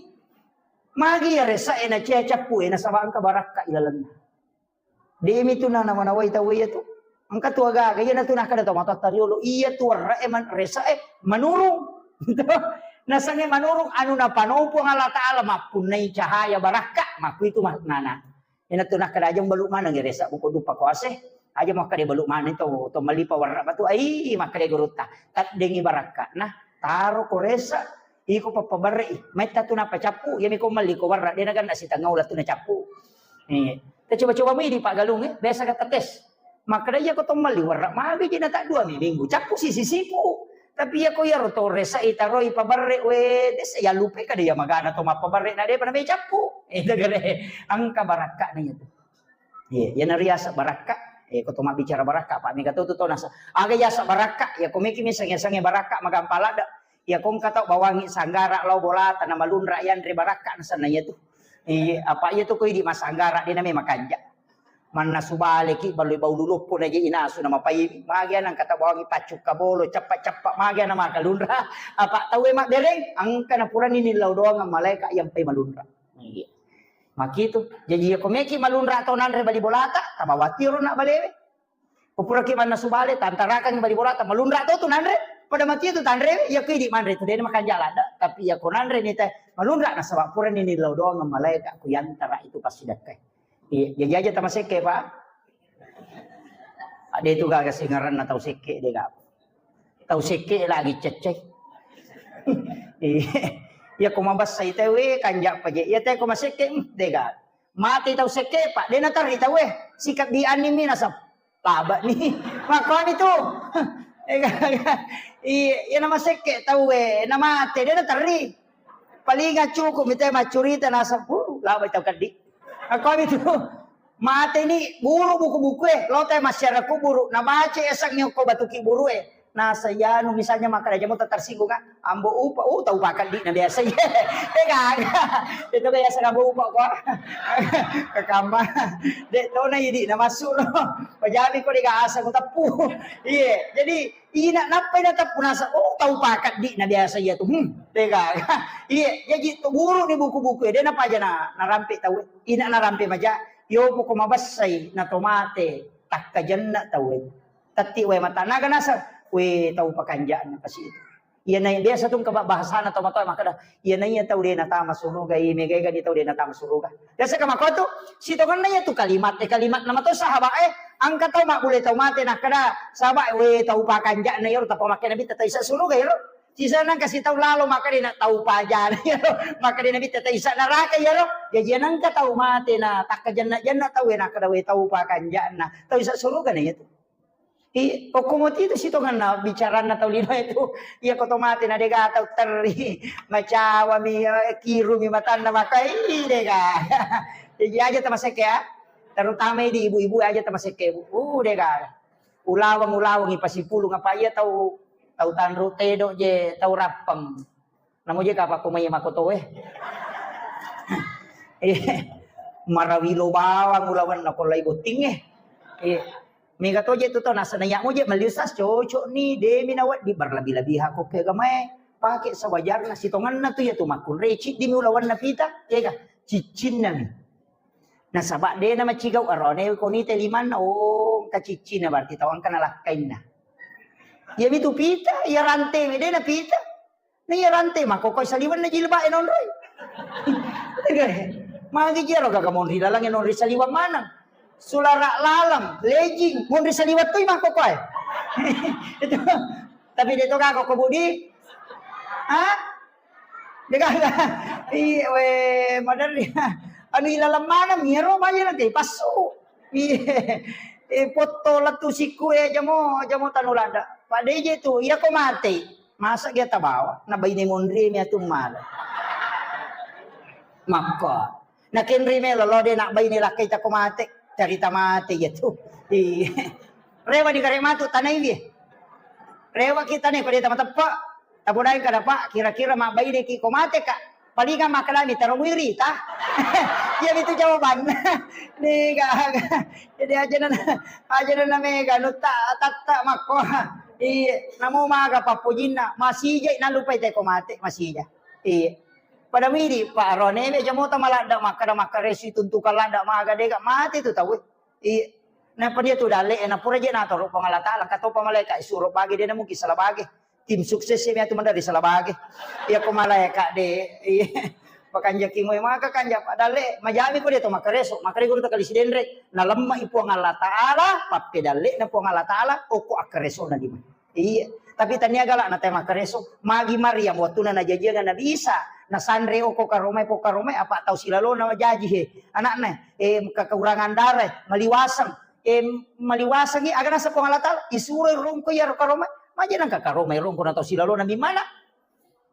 Magi iya rese'e na cia cappu e, nasaba engka barakka ilalenna. De' mi tu na nawa-nawai tau iya tu. Engka tu aga-aga, iya na tu nakkeda tau matoatta riolo, iya tu werre'e man-, rese'e manurung. Nasengnge manurung anu napano Puang Allah Ta'ala mappunnai cahaya barakka, makkuitu maknana. Iyanatu nakkeda aja mubalu maneng resa buku dupa ko ase. Aja makkeda balu maneng to, to malipa warra batu. Ai, makkeda gurutta. Taddengi barakka'na, taro ko resa, iko pappabarre'i. Metta tu nappa cappu, iyami ko melli ko warra, de' naganna sitengngau lettu na cappu. Eh, ta coba-coba mui di paggalung, eh. Biasa kata tes. Makkeda iya ko to melli warra, magi ji na taddua mi minggu. Cappu si sisipu. Tapi iya ko iyaro to resa itaroi pabarre, we, desa iya lupe kada iya magana to mappabarre na depa na me cappu. Eh, itu gare. Angka barakka'na iya tu. Iya, iya na riasa barakka. Eh, ko to mabbicara barakka, Pak, mega to tu to nasa. Aga yasa barakka, iya ko meki mi sange-sange barakka magampa ladda. Iya ko engka tau bawangi sanggara lao bolata na malunra yanre barakka na sanna iya tu. Iya, apa iya tu ko idi masanggara de na me makanja. Mannasu baleki baloi baulu loppo na je inasu na mapai. Magi ana engka tau bawangi paccukka bolo, cappa-cappa magi ana makalunra. Apa tau e mabbereng, angka na purani nillau doang malaika yang pai malunra. Iya. Makitu. Jaji iya ko meki malunra tau nanre bali bolata, tabawatiro na balewe. Ko puraki mannasu bale, tantarakangi bali bolata, malunra to tu nanre. Pada mati tu tanre, iya ko idi manre tu de na makanja ladda. Tapi iya ko nanre ni te malunra nasaba purani nillau doang malaika ku yantara itu pasti dakkai. Iya, jaji aja tamasekke, Pak. Ade tu gaga singaranna tau sekke de gaga. Tau sekke lagi cecce. Iya. Iya ko mabassa ite we kanja paje. Iya te ko masekke, hmm, de gaga. Mate tau sekke, Pak, de naterri tau e. Sikabbi anni mi nasab. Laba ni. Makoni tu. Iya, iya na masekke tau e, na mate de naterri. Palinga cukup mi te maccurita nasab. Uh, laba tau keddi. Makoni tu. Mate ni buru buku-buku e, lo te masyarakat kuburu, na baca esang ko batu kiburu e. Nasa iyanu misalnya makkeda jamo tersinggung kan, ambo upa, uh tau pakaddi na biasa iya. Eh gaga. Itu biasa ambo upa ko. Ke kamar. Dek to na idi na masuk no. Pajami ko dega asa ko teppu. Iya, jadi ina nappa ina teppu nasa, oh tau pakaddi na biasa iya tu. Hmm, dega. Iya, jadi tu guru ni buku-buku e, de na paja na narampe tau. Ina narampe maja, yo poko mabessai na to mate takkajenna tau e. Tatti wae mata naga naseng, we tau pakanja'na kasi itu. Iya nai biasa tu engka bahasana tau matoa makkeda, iya naiya tau de natama suruga, iya mega-ega ni tau de natama suruga. Biasa ka makko tu, sitongenna iya tu kalimat, eh, kalimat nama to sahabat, eh, engka tau mabbule tau mate nakkeda, sahabat, we tau pakanja'na iyaro tappa makke Nabitta taisa suruga iyaro. Sisa nang kasi tau lalo makkeda na tau pajana iyaro, makkeda Nabitta taisa neraka iyaro. Jaji nangka tau mate na takkajenna-jenna tau e nakkeda we tau pakanja'na, tau isa suruga na iya tu. I, okko moti tu sitongenna bicaranna tau lino itu. Iya ko to mate na dega tau terri. Macawa mi, eh, kiru mi matanna makai dega. Jadi aja tamasekke ya. Terutama di ibu-ibu aja tamasekke, Bu. Uh, dega. Ulaweng-ulaweng ipasipulung apa iya tau, tau tanru tedo je, tau rappeng. Namo je kapakko mai makoto e. Eh, marawilo bawang ulawenna ko lai botting e. Eh, mega to je tu tau nasana iya mo je melli ustaz cocok ni, demi nawedding berlebih-lebihan ko ke agamae. Pake sewajarna sitongenna tu ya tu makkunrai ciddimi ulawenna pita, ya ga? Ciccinna mi. Nasaba de na macigau arone ko ni te limanna, oh, engka ciccina berarti tau engka nalakkainna. Iya mitu pita, iya rante mi de na pita. Na iya rante makkokoi saliwenna jilbab e nonroi. Magi jero gaga monri laleng e nonri saliweng maneng. Sulara laleng, lejing, monri saliweng toi makkokoi. Itu. Tapi de to gaga ko budi. Ha? De gaga. Iya we, maderri. Anu ilaleng maneng, iyaro baja nanti passu. Iya. Eh, potto lettu sikku e, jamo, jamo tanu lada. Pak D J tu, iya ko mate. Masa dia tabawa? Na baine monri mi atu mala. Makko. Na kenri melo lo de na baine lakkai tako mate. Carita mate iya tu. Iya. Rewa di kare matu tanai wi. Rewa kita ne ko de tama teppa. Tabodaeng kada, Pak, kira-kira mabbaineki ko mate, Kak? Palinga makkedami, "Taro muiri ta?" Iya mitu jawabanna. Ni gaga. Jadi aja na, aja na mega nu ta, tatta makko. Iya, namo maga pappojinna, masija nallupai te ko mate, masija. Iya. Pada widi, Pak, arone me jamota maladda makkada makkaresu tuntukan ladda maga dega mate tu tau. Iya. Nappa dia tu dalle, na pura je natoro Puang Allah Taala, katopa malaika suro bage de na mungkin salah bage. Tim sukses e miatu maderri salah bage. Iya ko malaeka de. Iya. Pakanjaki moe maka kanja padalle majami ko de to makareso, makare guru takali sidenre. Nalemma i Puang Allah Taala, pappedalle na Puang Allah Taala, oko akkareso na di. Iya. Tapi tania gala na te makareso, magi Maryam wattuna najajianga Nabi Isa, nasanre oko karomai po karomai apa tau silalona jaji he. Anakna, eh, kekurangan darah, maliwaseng. Eh, maliwasengi aga naseng Puang Allah Taala, isuro rongko iyaro karomai, maja nangka karomai rongko na tau silalona mimmana.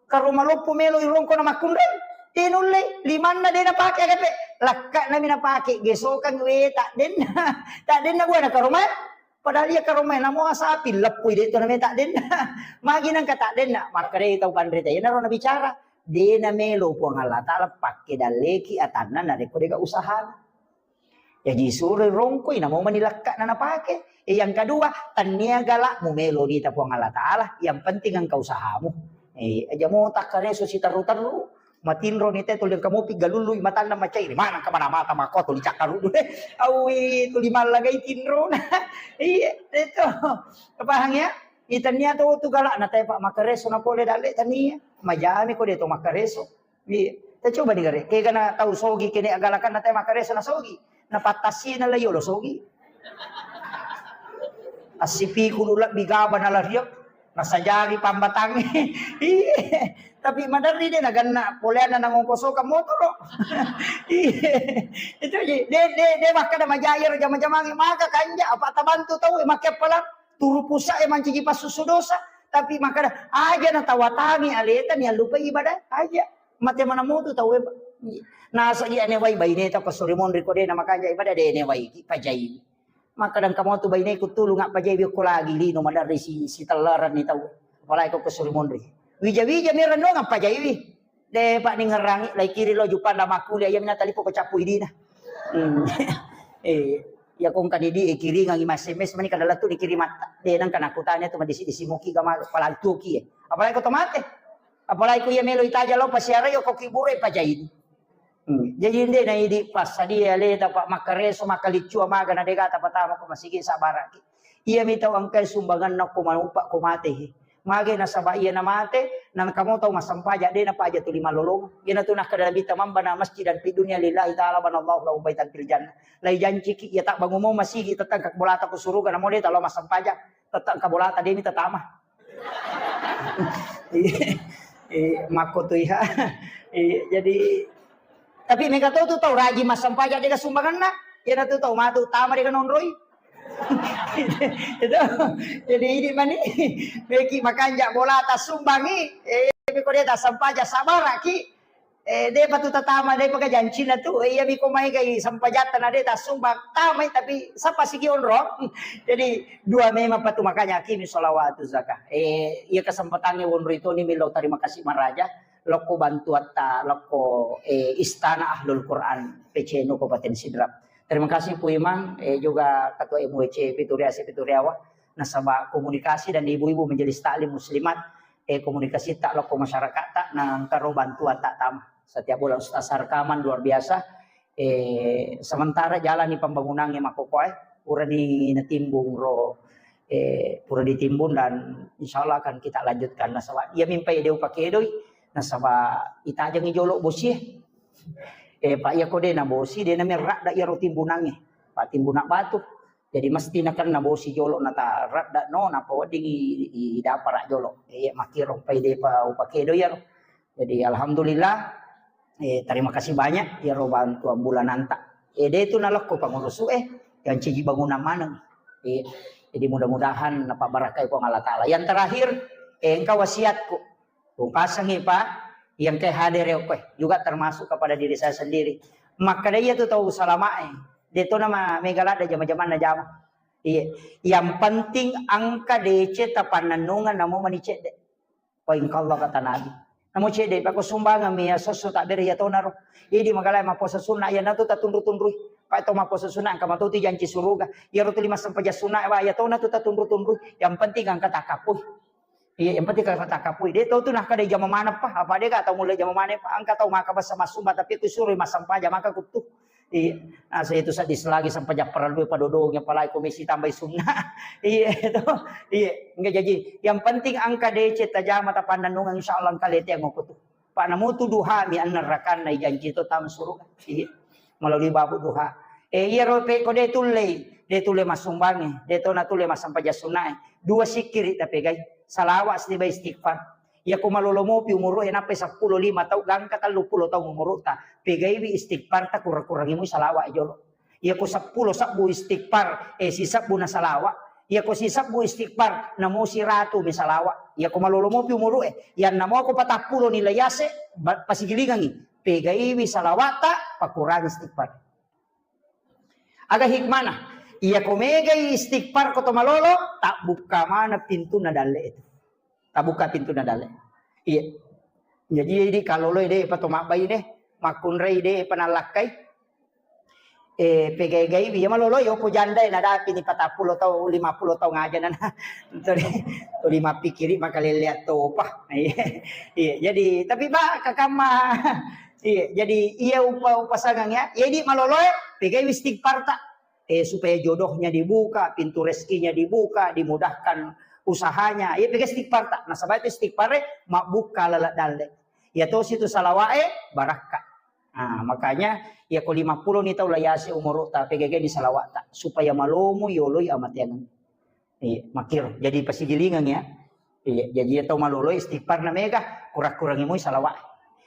Karoma loppo melo irongko na makkunrai, de nulle, limanna de napake aga pe, lakka nami napake, gesokang we tak denna, tak denna buana karomai. Padahal iya karomai namo asapi leppui de to name tak denna. Magi nangka tak denna, makkedai tau panrita, iyanaro nabicara, de namelo Puang Allah Taala pakke dalleki atanna narekko dega usahana. Jaji suroi rongkoi, namo mani lekka'na napake. Eh, yang kedua, tania gala mumelo nita Puang Allah Taala, yang penting engka usahamu. Eh, aja mo takkareso siterru-terru, matinro nita tuli engka mopi galului matanna macairi, mana engka mana mata mako tuli cakkaru dulu. Awi tuli mallagai tinrona. Iya, itu. Paham ya? Itania to tu gala na tepa makareso na pole dalle tania. Majami ko de to makareso. Iya. Tacoba ni gare. Kegana tau sogi kene agalakan na te makareso na sogi. Na pattasi na layo lo sogi. Assipiku lu lebbi gaba na lario. Na sajari pambatang. Iya. Tapi maderri de na ganna poleanna na ngongkosoka motoro. Iya. Itu ji. De de de makkada majai ro jama-jamangi maka kanja apa tabantu tau makke pala. Turu pusa e mancaji passusu dosa, tapi makkada aja na tawatangi aleta ni allupai ibadah aja. Mate mana mutu tau e, Pak. Nasa iya ne wai baine ta ko suri monri ko de na makanja ibadah de ne wai ki pajai. Makkada engka motu baine ku tulung apa jai ko lagi lino madarri si, si tellaran ni tau. Apalagi ko, ko suri monri. Wija-wija mereng doang apa jai wi. De, Pak, ningerangi, lai kiri lo jupanda makkuli, iya mina talipo ko cappu idina. Hmm. Eh, iya ko engka didi, eh, kiringangi ma S M S mani kada lettu dikirimatta. De, nangka nakutanya tu madisi-disi muki gama palantuki, eh. Apalagi ko tomate. Apalagi ko iya melo itaja lo pasiara yo ko kibure pajaini. Hmm. Jadi ende na idi passadia leta Pak makkareso makkalicua maga na degata patama ko masigi sabaraki. Iyami tau engkai sumbanganna ko manuppa ko mate he. Mage nasaba iya namate, nangkamo tau massempaja de napaja tuli malolong. Iyanatu nakkeda Nabitta, "Man bana masjidan fid dunya lillahi ta'ala banallahu lahu baitan fil jannah." Lai janciki iya tabbangumo masigi tettang ka bolata ko suruga namo de talo massempaja. Tettang ka bolata demi tatama. Eh, eh, makko tu iha. Eh, jadi tapi mega to tu tau rajin massempaja dega sumbanganna. Iyanatu tau matu tama dega nonroi. Itu. Jadi idi mani. Meki makanja bola tasumbangi. Eh, meko de tasempaja sabaraki. Eh, de' patu tatama, de' paga jancina tu. Eh, iya miko mai gai sempajatta na de' tasumba tamai, tapi sapa sigi onro. Jadi dua memang patu makanya akimi sholawatu zakah. Eh, iya kesempatannya wonro itu ni milo terima kasih maraja. Lokko bantuatta, lokko, eh, Istana Ahlul Quran P C N U Kabupaten Sidrap. Terima kasih Pu Imang, eh, juga Ketua M W C Pituriasi Pituriawa. Nasaba komunikasi dan ibu-ibu majelis taklim muslimat, eh, komunikasi tak lokko masyarakat tak nangkaro bantuan tak tama. Setiap bulan Ustaz rekaman luar biasa. Eh, sementara jalani pembangunannya makokoe, purani natimbung ro, eh, pura ditimbun dan insya Allah akan kita lanjutkan. Nasaba iya mimpai deu pakedoi, nasaba itajangi jolo bosie. Eh, Pak, iya ko de' na bosi, de' na merradda iyaro timbunangnge. Pak, timbunan batu. Jadi mesti nakenna bosi jolo nata radda no, napa wedding i, i, i dapara jolo. Iya makkiro pai depa upakedo iyaro. Jadi alhamdulillah, eh, terima kasih banyak iyaro bantuan bulananta. Eh, de' tu nalakko pangurusu eh, yang ciji bangunan maneng. Eh, jadi mudah-mudahan napa barakai Puang Allah Ta'ala. Yang terakhir, eh, engka wasiatku. Upasangi, Pak, yang ke hadir ya, koe juga termasuk kepada diri saya sendiri. Makkeda iya tu tau salama e. De' to nama mega ladde jama-jamanna jama. Iya. Yang penting engka deceng tapannennungeng namo mani cedde. Ko engka Allah kata Nabi. Namo cedde, Pak, ko sumbangan mi ya sosso tak bere ya tonaro. Idi magalai maposa sunna ya natu tatunru-tunrui. Pak, to maposa sunna engka matuti janci suruga. Ya rotuli massempajang sunna, Pak, ya tona tu tatunru-tunrui. Yang penting engka takapui. Iya, yang penting kata takapui. De' tau tu nah kada jama maneng, Pak. Apa de' ka tau mulai jama maneng, Pak. Engka tau maka basa masumba, tapi ku suro massempajang maka kuttu. Iya. Nah, saya itu sadis lagi sampai japparan lu padodong, apalagi komisi tambahi sunna. Iya, itu. Iya, enggak jadi. Yang penting engka deceng tajama tapannennungeng, insya Allah engka lete yang aku tu. Pak, namutu duha mi annerrakanna ijanji to tama suruga. Iya. Melalui babu duha. Eh, iyaro pe ko de' tullei, de' tulle massumbange, de' to natulle massempajang sunnae. Dua sikkiri tapegai. Salawa sibawa istighfar. Iya ko malolo mopi umuru e nappai seppulo lima tau gangka telluppulo taung umurutta. Pegaiwi istighfar ta kurang-kurangi mui salawa jolo. Iya ko seppulo sebbu istighfar, eh, sisebbu na salawa. Iya ko sisebbu istighfar, namo siratu mi salawa. Iya ko malolo mopi umuru e, yang namo ko patappulo nilai ase, ba-, pasigilingangi. Pegaiwi salawata, pakurangi istighfar. Aga hikmana? Iya ko megai istighfar ko to malolo, tabbukka mana pintunna dalle itu. Tabbukka pintunna dalle. Iya. Jadi, jadi kaloloi de' pa to mabbai de', makkunrai de' pa nallakkai. Eh, pegai-gai iya malolo yo ko janda na dapi ni patappulo tau, lima puluh tau ngaja na. Tuli, tuli mappikiri makalelleang topa. Iya. Iya, jadi tapi ba kakamma. Iya, jadi iya upa-, upasangang ya. Jadi maloloe pegai istighfar ta. Eh, supaya jodohnya dibuka, pintu rezekinya dibuka, dimudahkan usahanya. Iya pegai istighfar ta. Nasaba itu istighfar e mabbuka laleng dalle. Iya tosi tu salawae barakka. Nah, makanya iya ko lima puluh ni tau layase umuru ta pegai ni salawat ta supaya malomo yoloi amateang. Iya, makkiro. Jadi pasigilingang ya. Iya, jadi iya tau malolo istighfar na mega, kurang-kurangi mui salawat.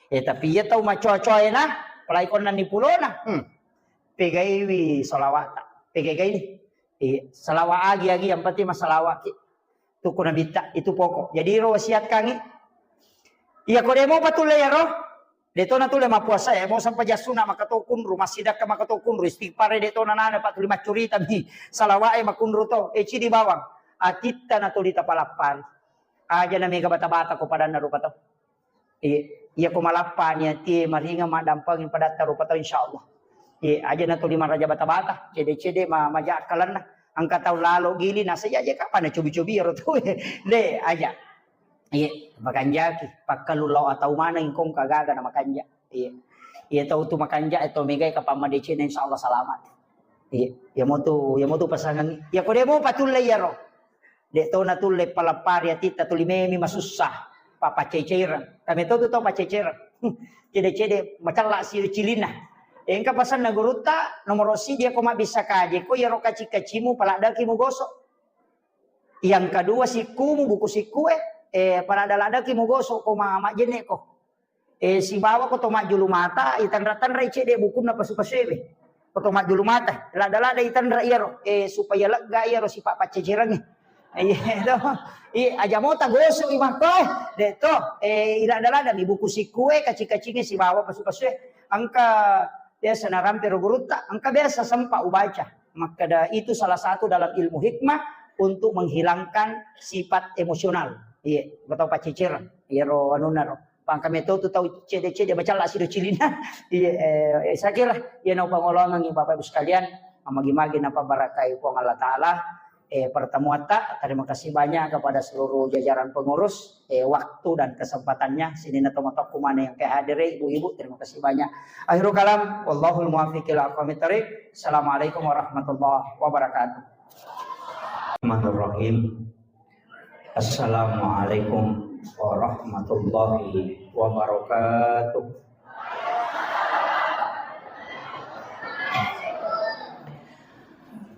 Eh, tapi iya tau macoa-coa na, apalagi konna ni pulona. Hmm. Pegaiwi salawat ta. Pegai-gai ni. Iya, salawat agi-agi yang penting masalawat ki. Tuku nabitta itu pokok. Jadi ro wasiatkangi. Iya ko demo patulle ya ro. De' to natulle mappuasa e, mo sampajang sunna maka to kunru, massidakka maka to kunru, istighfar e de' to nanana, Pak, tuli maccurita mi, salawat e makunru to, e cidi bawang, atitta na tuli tapalappari. Aja na mega bata-bata ko padanna rupa to. Iya, iya ko malappa ni atie maringa maddampengi padatta rupa to, insyaallah. Iya, aja na tuli maraja bata-bata, cede-cede ma-, maja akkalenna. Engka tau lalo gili, nasa aja kapan na cobi-cobi ero to. De', aja. Iya, makanjaki. Pakkalu lao atau maneng kong kagaga na makanja. Iya. Iya tau tu makanja, eh, tau megai kapang madeceng, insyaallah selamat. Iya, iya mo tu, iya mo tu pasangan. Iya ko de' mo patulle iyaro. De' to natulle palappari atitta tuli memi masussa. Papaccai-caireng. Kami to tu tau paccai-caireng. Cede-cede macella si cilinna. Engka pasanna gurutta, nomoro sidi ko mabbissa kaje, ko iyaro kaci-kacimu paladdaki mugoso. Yang kedua, sikkumu, buku sikku e, eh, paladda-laddaki mugoso ko ma-, majjenne ko. Eh, sibawa ko to majjulu mata, itanra-tanrai cedde bukunna pasu-pasu ewe. Ko to majjulu mata, ladda-ladda itanra iyaro, eh, supaya lega iyaro sipa paccecerengnge. Iya to. Iya, aja mota gosok i makko, eh. De to, eh, ilada-lada mi buku sikue, kaci-kacinge sibawa pasu-pasue. Engka biasa narampe ro gurutta, engka biasa sempat ubaca. Makkeda itu salah satu dalam ilmu hikmah untuk menghilangkan sifat emosional. Iya, betau paccicir. Iya ro anunna ro. Pangka meto tu tau cede-cede macalla sido cilina. Iya, eh, eh, saya kira iya nau pangolongan Bapak Ibu sekalian, magi-magi napa barakai Puang Allah Taala. Eh, pertemuan tak, terima kasih banyak kepada seluruh jajaran pengurus, eh, waktu dan kesempatannya. Sini na tomatokku mana yang ke hadir, ibu-ibu, terima kasih banyak. Akhirul kalam, wallahul muwaffiq ila aqwamit thariq. Assalamualaikum warahmatullahi wabarakatuh. Bismillahirrahmanirrahim. Assalamualaikum warahmatullahi wabarakatuh.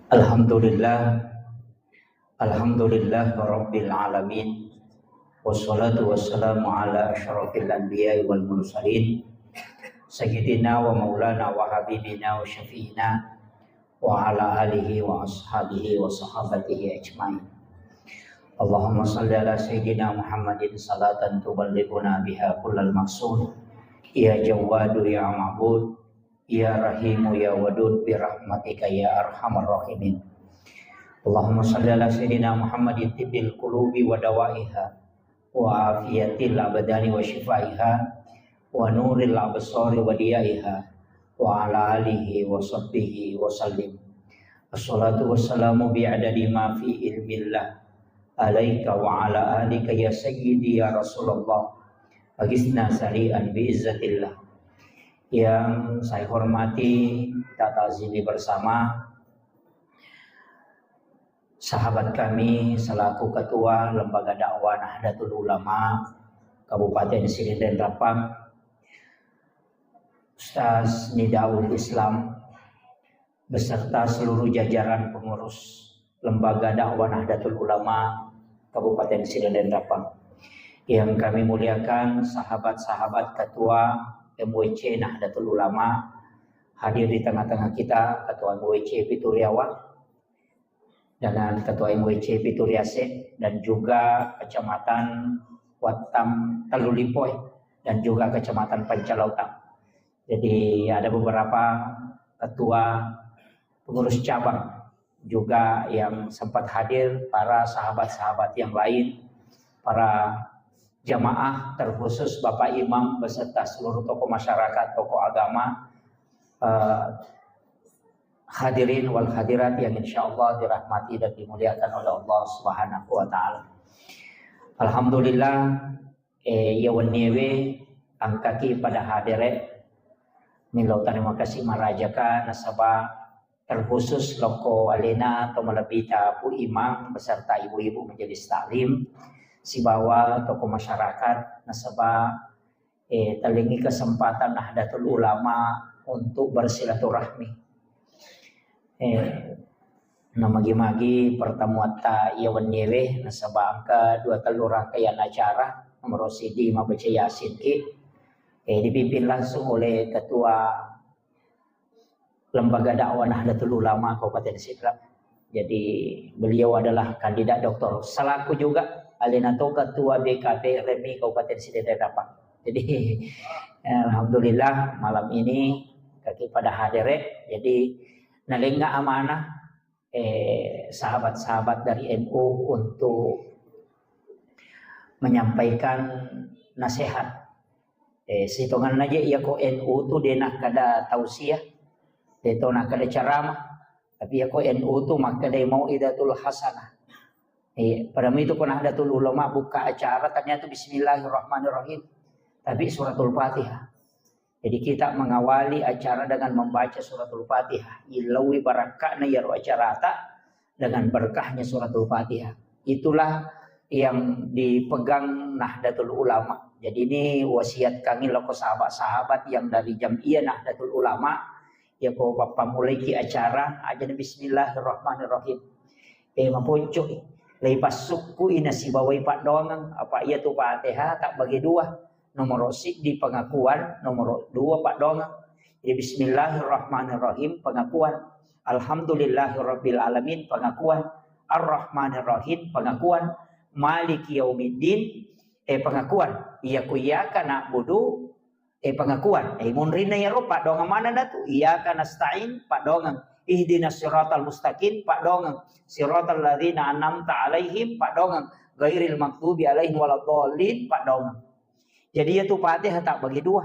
Alhamdulillah. Alhamdulillah Rabbil Alamin. Wassalatu wassalamu ala asyrafil anbiya'i wal mursalin. Sayyidina wa maulana wa habibina wa syafi'ina wa ala alihi wa ashabihi wa sahabatihi ajma'in. Allahumma salli ala Sayyidina Muhammadin salatan tuballighuna biha kullal maqsud. Ya Jawwadu ya Ma'bud, ya Rahimu ya Wadud, bi rahmatika ya arhamar rahimin. Allahumma salli ala Sayyidina Muhammadin tibbil qulubi wa dawaiha, wa afiyatil abdani wa syifaiha, wa nuril absari wa diyaiha, wa ala alihi wa sahbihi wa sallim. Assalatu wassalamu bi'adadi ma fi ilmillah alaika wa ala alika ya sayyidi ya Rasulullah. Agisna sari'an bi izzatillah. Yang saya hormati, kita ta'zimi bersama sahabat kami selaku Ketua Lembaga Dakwah Nahdlatul Ulama Kabupaten Sidenreng Rappang, Ustaz Nidaul Islam, beserta seluruh jajaran pengurus Lembaga Dakwah Nahdlatul Ulama Kabupaten Sidenreng Rappang. Yang kami muliakan sahabat-sahabat Ketua M W C Nahdlatul Ulama, hadir di tengah-tengah kita Ketua M W C Pituriawa, dengan Ketua M W C Pituriase, dan juga Kecamatan Wattam Tellulipoe, dan juga Kecamatan Pancalautang. Jadi ada beberapa ketua pengurus cabang juga yang sempat hadir, para sahabat-sahabat yang lain, para jamaah, terkhusus Bapak Imam beserta seluruh tokoh masyarakat, tokoh agama, eh, hadirin wal hadirat yang insya Allah dirahmati dan dimuliakan oleh Allah Subhanahu wa Ta'ala. Alhamdulillah, eh, iya wenniewe engkaki pada hadere, millau terima kasih marajaka nasaba terkhusus lokko alena to malebbita Pu Imam beserta ibu-ibu majelis taklim sibawa tokoh masyarakat nasaba, eh, tellingi kesempatan Nahdlatul Ulama untuk bersilaturahmi. Eh, namagi-magi pertemuatta iya wenniewe nasaba engka dua tellu rangkaian acara, nomor siji mabaca Yasin ki, eh, dipimpin langsung oleh Ketua Lembaga Dakwah Nahdlatul Ulama Kabupaten Sidrap. Jadi beliau adalah kandidat doktor selaku juga alena to ketua B K P R M I Kabupaten Sidenreng Rappang. Jadi alhamdulillah malam ini kaki pada hadere. Jadi nalenga amanah, eh, sahabat-sahabat dari N U untuk menyampaikan nasihat. Eh, sitonganna je iya ko N U tu de nakkeda tausiah, de to nakkeda ceramah. Tapi iya ko N U tu makkeda mau'izatul hasanah. Eh, pada itu ko Nahdlatul Ulama buka acara ternyata bismillahirrahmanirrahim. Tapi suratul Fatihah. Jadi kita mengawali acara dengan membaca suratul Fatihah. Ilaui barakka'na iyaro acarata dengan berkahnya suratul Fatihah. Itulah yang dipegang Nahdlatul Ulama. Jadi ini wasiat kami loko sahabat-sahabat yang dari Jam'iyah Nahdlatul Ulama. Ya ko bappamulaiki acara, aja bismillahirrahmanirrahim. Eh, maponcoi. Lei passukku ina sibawai paddoangeng. Apa iya tu Fatihah tak bagi dua. Nomor siddi pengakuan, nomor dua paddoangeng. Jadi bismillahirrahmanirrahim pengakuan. Alhamdulillahirabbil alamin pengakuan. Ar-Rahmanir Rahim, pengakuan, Maliki Yaumiddin, eh, pengakuan, iya ku iyyaka na'budu, eh, pengakuan, eh, munrinna iyaro, paddoangeng manenna tu, iyyaka nasta'in, paddoangeng, ihdinas siratal mustaqim, paddoangeng, siratal ladzina an'amta alaihim, paddoangeng, ghairil maghdubi alaihim waladdallin, paddoangeng. Jadi, iyatu Fatihah tabbagi dua.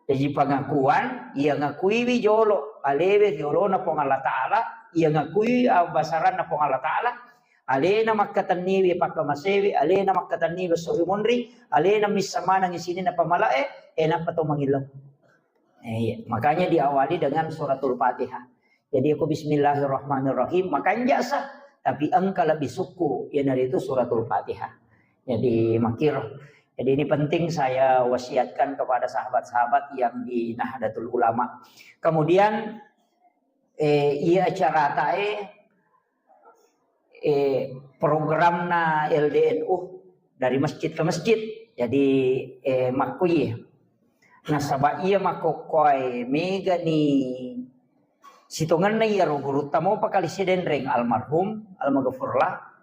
Jaji, pengakuan, iya ngakuiwi jolo alewe ri olona Puang Allah Ta'ala, iya ngakui abbasaranna Puang Allah Ta'ala, alena makkatenniwi pakkamasewi, alena makkatenniwi esso ri munri, alena missa manengngi sininna pamala'e, eh, nappa to mangillau. Eh, iya. Makanya diawali dengan suratul Fatihah. Jadi, aku bismillahirrahmanirrahim, makanja sa, tapi engka lebih sukku, iyanaritu suratul Fatihah. Jadi, makkiro. Jadi, ini penting saya wasiatkan kepada sahabat-sahabat yang di Nahdlatul Ulama. Kemudian, eh, iya acara tae, eh, programna L D N U dari masjid ke masjid. Jadi, eh, makkuye. Nasaba iya makkokkoe mega ni sitongenna iyaro gurutta mopa kali sidenreng almarhum, almaghfurlah.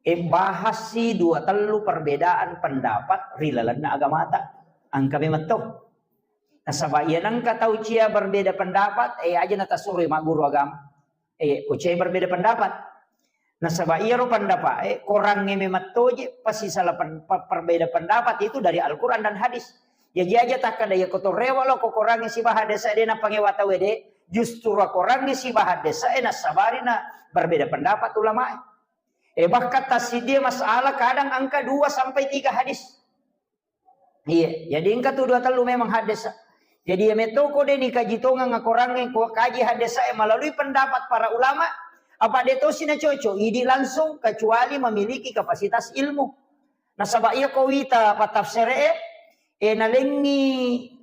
Eh, bahas si dua tellu perbedaan pendapat ri lalenna agamata. Engka memang to. Nasaba iya nengka tau cia berbeda pendapat, eh, aja natasuroi magguru agama. Eh, kucai berbeda pendapat. Nasaba iyaro pendapat, eh, korangnge memang toje, pasti salah pen-, pe-, perbeda pendapat itu dari Al-Quran dan hadis. Jaji aja takkada iya kotorewa lo ko korangnge sibawa hadis de napangewa tau de, justru korangnge sibawa hadis, eh, nasabari na berbeda pendapat ulama. Eh, bahkan tasidie masalah kadang angka dua sampai tiga hadis. Iya, jadi engka tu dua tellu memang haddesa. Jadi iya metto ko de nikaji tongeng akorangnge ko kaji haddesa e melalui pendapat para ulama, apa de tosi na cocok, idi langsung kecuali memiliki kapasitas ilmu. Nasaba iya ko wita patafsere e, e nalengi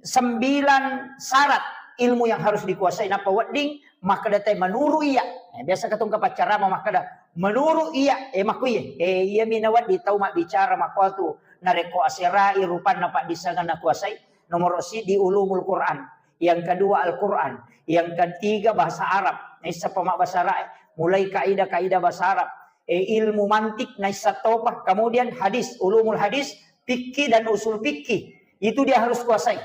sembilan syarat ilmu yang harus dikuasai, nappa wedding makkeda te menuru iya. Eh, biasa katong kapaccarama makkeda menuru iya, eh, makkuye. Eh, iya mi nawedding tau mabbicara makkuatu narekko aserai rupanna paddissengenna kuasai, nomoro siddi ulumul Quran, yang kedua Al-Quran, yang ketiga bahasa Arab. Naissappa mabbahasa Arab, mulai kaidah-kaidah bahasa Arab, eh, ilmu mantik naissa topa, kemudian hadis, ulumul hadis, fikih dan usul fikih. Itu dia harus kuasai.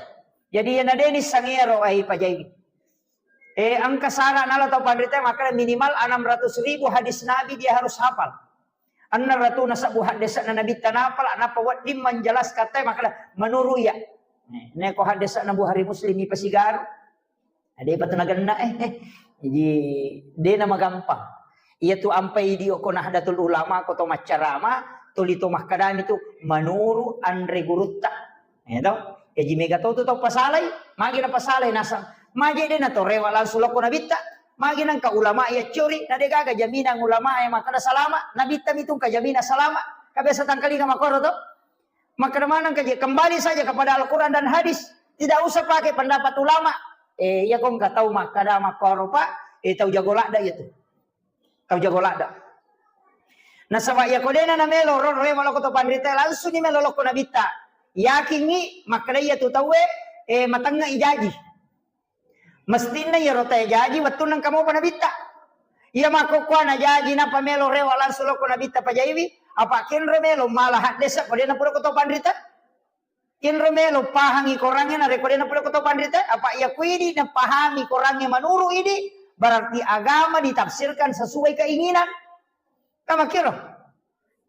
Jadi, iya nadeni sangero ai pajai. Eh, engka syarat nala tau panrita makkeda minimal enam ratus ribu hadis Nabi dia harus hafal. Enneng ratuna sebbu haddesa'na Nabitta napala, nappa wedding menjelaskan te makkeda menurut iya. Eh, neko haddesa'na Bukhari Muslim ipasigaru. Ada apa tu nagenna, eh, eh. Jadi, dena magampang. Iya tu ampai di oko Nahdlatul Ulama, ko to maccarama, tuli to makkadami tu menurut anre gurutta. Ya toh? Jaji mega to tu tau pasalai, magi na pasalai nasang. Magi de na to rewa langsung lokko Nabitta. Magi nangka ulama iya curi, na de gaga jaminan ulama yang makkada salama, Nabitta mitung ka jaminan salama. Ka biasa tangkalinga makoro to. Makkada manang ka je, kembali saja kepada Al-Quran dan hadis. Tidak usah pakai pendapat ulama. Eh, iya ko engka tau makkada makoro, Pak. Eh, tau jago ladda iya tu. Tau jago ladda. Nasaba iya ko dena na melo ro, ro, melo ko to panrita, langsung ni melo lokko Nabitta. Yakingi makkada iya tu tauwe, eh, matengnga ijaji. Mestinna iyaro tae jaji wettunna engka mopa Nabitta. Iya makkokkoe na jaji nappa melo rewa langsung lokko Nabitta pajaiwi, apa kenro melo mala haddesa ko dena pura ko to panrita. Kenro melo pahangi korangnge narekko dena pura ko to panrita, apa iya kuidi napahami korangnge manuru idi, berarti agama ditafsirkan sesuai keinginan. Kamakkiro.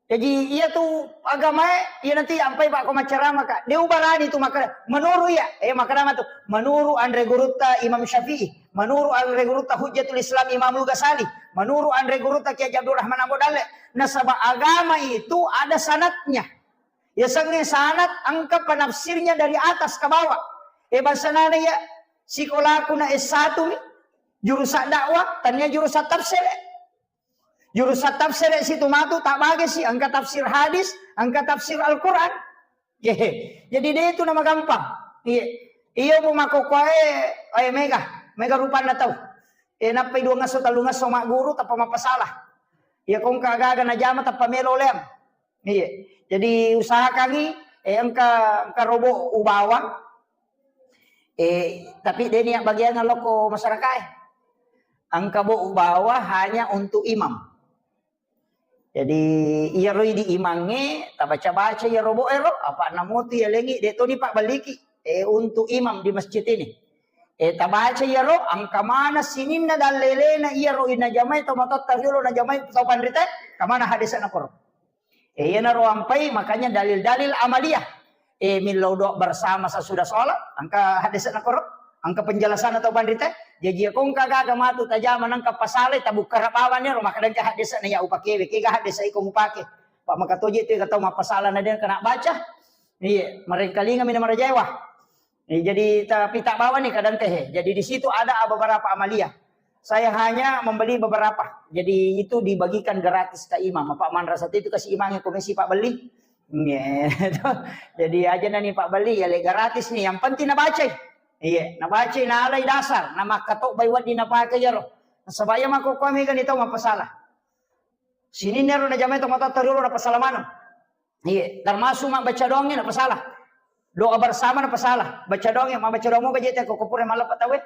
Jaji, iya tu agamae, iya nanti ampai Pak ko maccarama ka. De ubarani tu makkada, menurut iya, eh, makkada matu, menurut anre gurutta Imam Syafi'i, menurut anre gurutta Hujjatul Islam Imamul Ghazali, menurut anre gurutta Kiai Haji Abdul Rahman Ambo Dalle. Nasaba agama itu ada sanadnya. Ya sange sanad engka penafsirnya dari atas ke bawah. Eh, bahasa nana ya, sikolaku na S satu mi, jurusan dakwah, tania jurusan tafsir. Jurusan tafsir situ matu, tak bagi si, engka tafsir hadis, engka tafsir Al-Quran. Hehe. Jadi de itu nama gampang. Iya. Iya, bu makkokkoe, eh, mega, mega rupanna tau. Eh, nappai dua ngasso, tellu ngasso magguru, tappa mappasalah. Iya, ko engka gaga najama, tappa melo leang. Iya. Jadi usahakangi, eh, engka, engka robo ubawa. Eh, tapi de niat bagian lokko masyarakat, eh. Engka bo ubawa hanya untuk imam. Jadi iyaro idi imangnge tabaca-baca iyaro bo ero, apa namotu yalengi de toni pabbelliki eh, untuk imam di masjid ini. Eh, tabaca iyaro, engka mana sininna dallelena iyaro inajamai tau matotta riolo najamai tau panrite, engka mana hadisna koro. Eh, iyanaro ampai, makanya dalil-dalil amaliyah. Eh, millau doa bersama sesudah sholat, engka hadisna koro, engka penjelasan tau panrite. Jaji ya kongka gaga matu tajama nangka pasalai, tabukkara bawani ro, maka dengka hadisna ya upakewe, kega hadis iko mupake. Pak makatoje tu kata mapasala na dia kena baca. Iya, merengkalinga mina marajawa. Eh, jadi tapi tak bawa nih kadang teh. Jadi di situ ada beberapa amaliyah. Saya hanya membeli beberapa. Jadi itu dibagikan gratis ke imam. Pak manrasa itu kasih imamnya komisi Pak beli. Iya. Jadi aja nani Pak beli ya le gratis nih. Yang penting nabaca. Iya, nabaca nalai dasar. Nama katok bai wadi napake yaro. Sebaya mako kami kan itu mapasala. Sininna ro najamai to matotta riolo napasala maneng. Iya, termasuk mabbaca doangnge napasala. Doa bersama napasala. Baca doangnge, mabbaca doang moga jete ko kopure malleppe tauwe.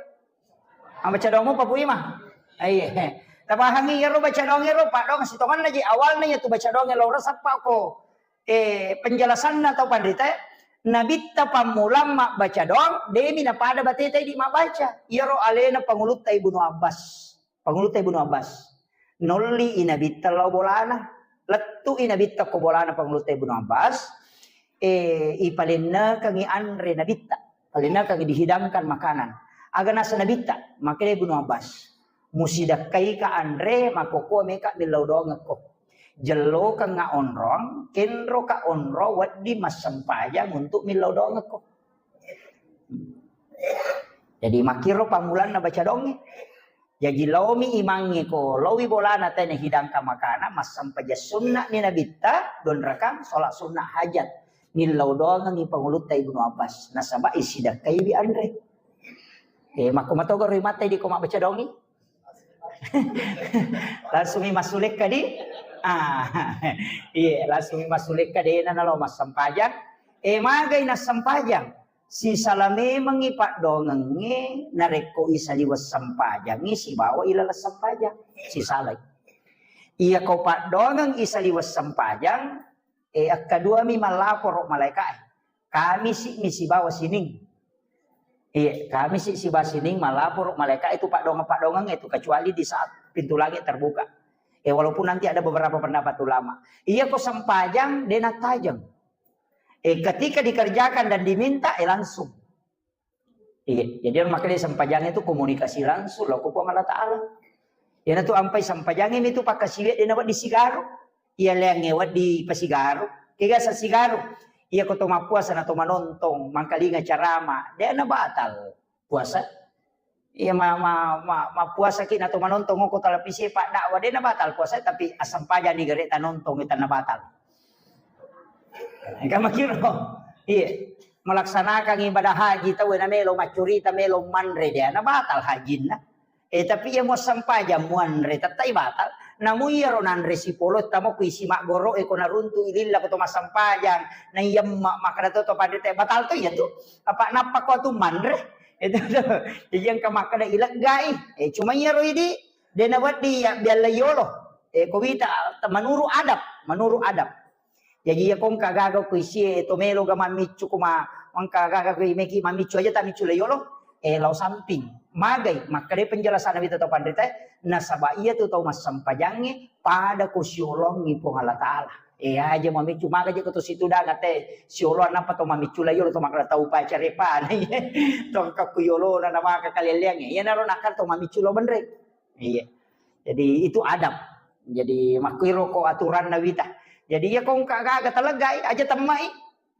Mabbaca doang mopa Pu Imam. Iya. Tapahangi iyaro baca doangnge ro, paddoang sitonganna je awalna iya tu baca doangnge lo resappa ko eh penjelasanna tau panrita. Nabitta pammulang mabbaca doang, demi napada bateta idi mabbaca. Iyaro alena pangulutta Ibnu Abbas. Pangulutta Ibnu Abbas. Nolli i Nabitta lao bolana. Lettu i Nabitta ko bolana pangulutta Ibnu Abbas. Eh, ipalennekangi anre Nabitta. Palennekangi dihidangkan makanan. Aga nasa Nabitta, makkedai Ibnu Abbas. Musidakkaika anre, makkokko meka millau doangekko. Jellokengnga onrong, kenroka onrong wedding massempajang untuk millau doangekko. Jadi makkiro pammulanna baca doangnge. Jaji laomi imangnge ko laowi bolana tena hidangkan makana massempajang sunna'ni Nabitta, dua rakang sholat sunnah hajat. Nillau doangengngi pangulutta Ibnu Abbas nasaba isidakkaiwi anre. Eh, makko matogaro imatta idi ko mabbaca doangngi. Langsung mi massulekka di. Ah, iya, langsung mi massulekka dena nalo massempajang. Eh, magai nassempajang. Sisala memengngi paddoangengnge narekko isaliweng sempajangngi sibawa ilaleng sempajang. Sisalai. Iya ko paddoangeng isaliweng sempajang, eh, akkaduami mallaporo malaeka e. Kamisi mi sibawa sining. Iya, kamisi sibawa sining mallaporo malaeka itu paddoangeng-paddoangeng itu kecuali di saat pintu langit terbuka. Eh, walaupun nanti ada beberapa pendapat ulama. Iya ko sempajang dena tajeng. Eh, ketika dikerjakan dan diminta, eh, langsung. Iya, jadi makanya sempajang itu komunikasi langsung lo ko Puang Allah Ta'ala. Iyanatu ampai sempajangnge mitu pakkasiwiang dena wedding sigaru. Iya leangnge wedding pasigaru. Kega sa sigaru. Iya ko to mappuasa na to manontong, mangkalinga carama, dena batal puasa. Iya ma, ma, ma, mappuasaki na to manontong ko televisi paddakwah, dena batal puasa tapi assempajang ni gare tanontongi tanna batal. Engka makiro. Iya. Melaksanakan ibadah haji tau na melo maccurita melo manre dia na batal hajinna. Eh, tapi iya muassempajang muanre tettai batal. Namu iyaro nanre sipolo tamo ku isi maggoro e ko naruntu ililla ko to massempajang. Na iya ma-, makkada to to padre te batal to iya tu. Apa nappa ko tu manre. Itu tu. Jadi engka makkada ileggai. Eh, cuma iyaro idi dena wedding ya bialla yolo. Eh, ko wita menurut adab, menurut adab. Jaji iya kongka gaga ko isie to melo ga mammiccu ko ma-, mangka gaga ko meki mammiccu aja tamiccu le yolo, eh, lao samping. Magai, makkadai penjelasan Nabi tau panrita, nasaba iya tu tau massempajangnge pada ko siolongi Puang Allah Ta'ala. Eh, aja mammiccu, maga je ko to situ danga te siolo nappa to mammiccu le yolo to makkada tau pacarepa. To engka ku yolo na, na maka kaleleangnge. Iya naro nakal to mammiccu lo benre. Iya. Jadi itu adab. Jadi makkuiro ko aturanna wita. Jadi iya ko engka gaga taleggai aja temmai.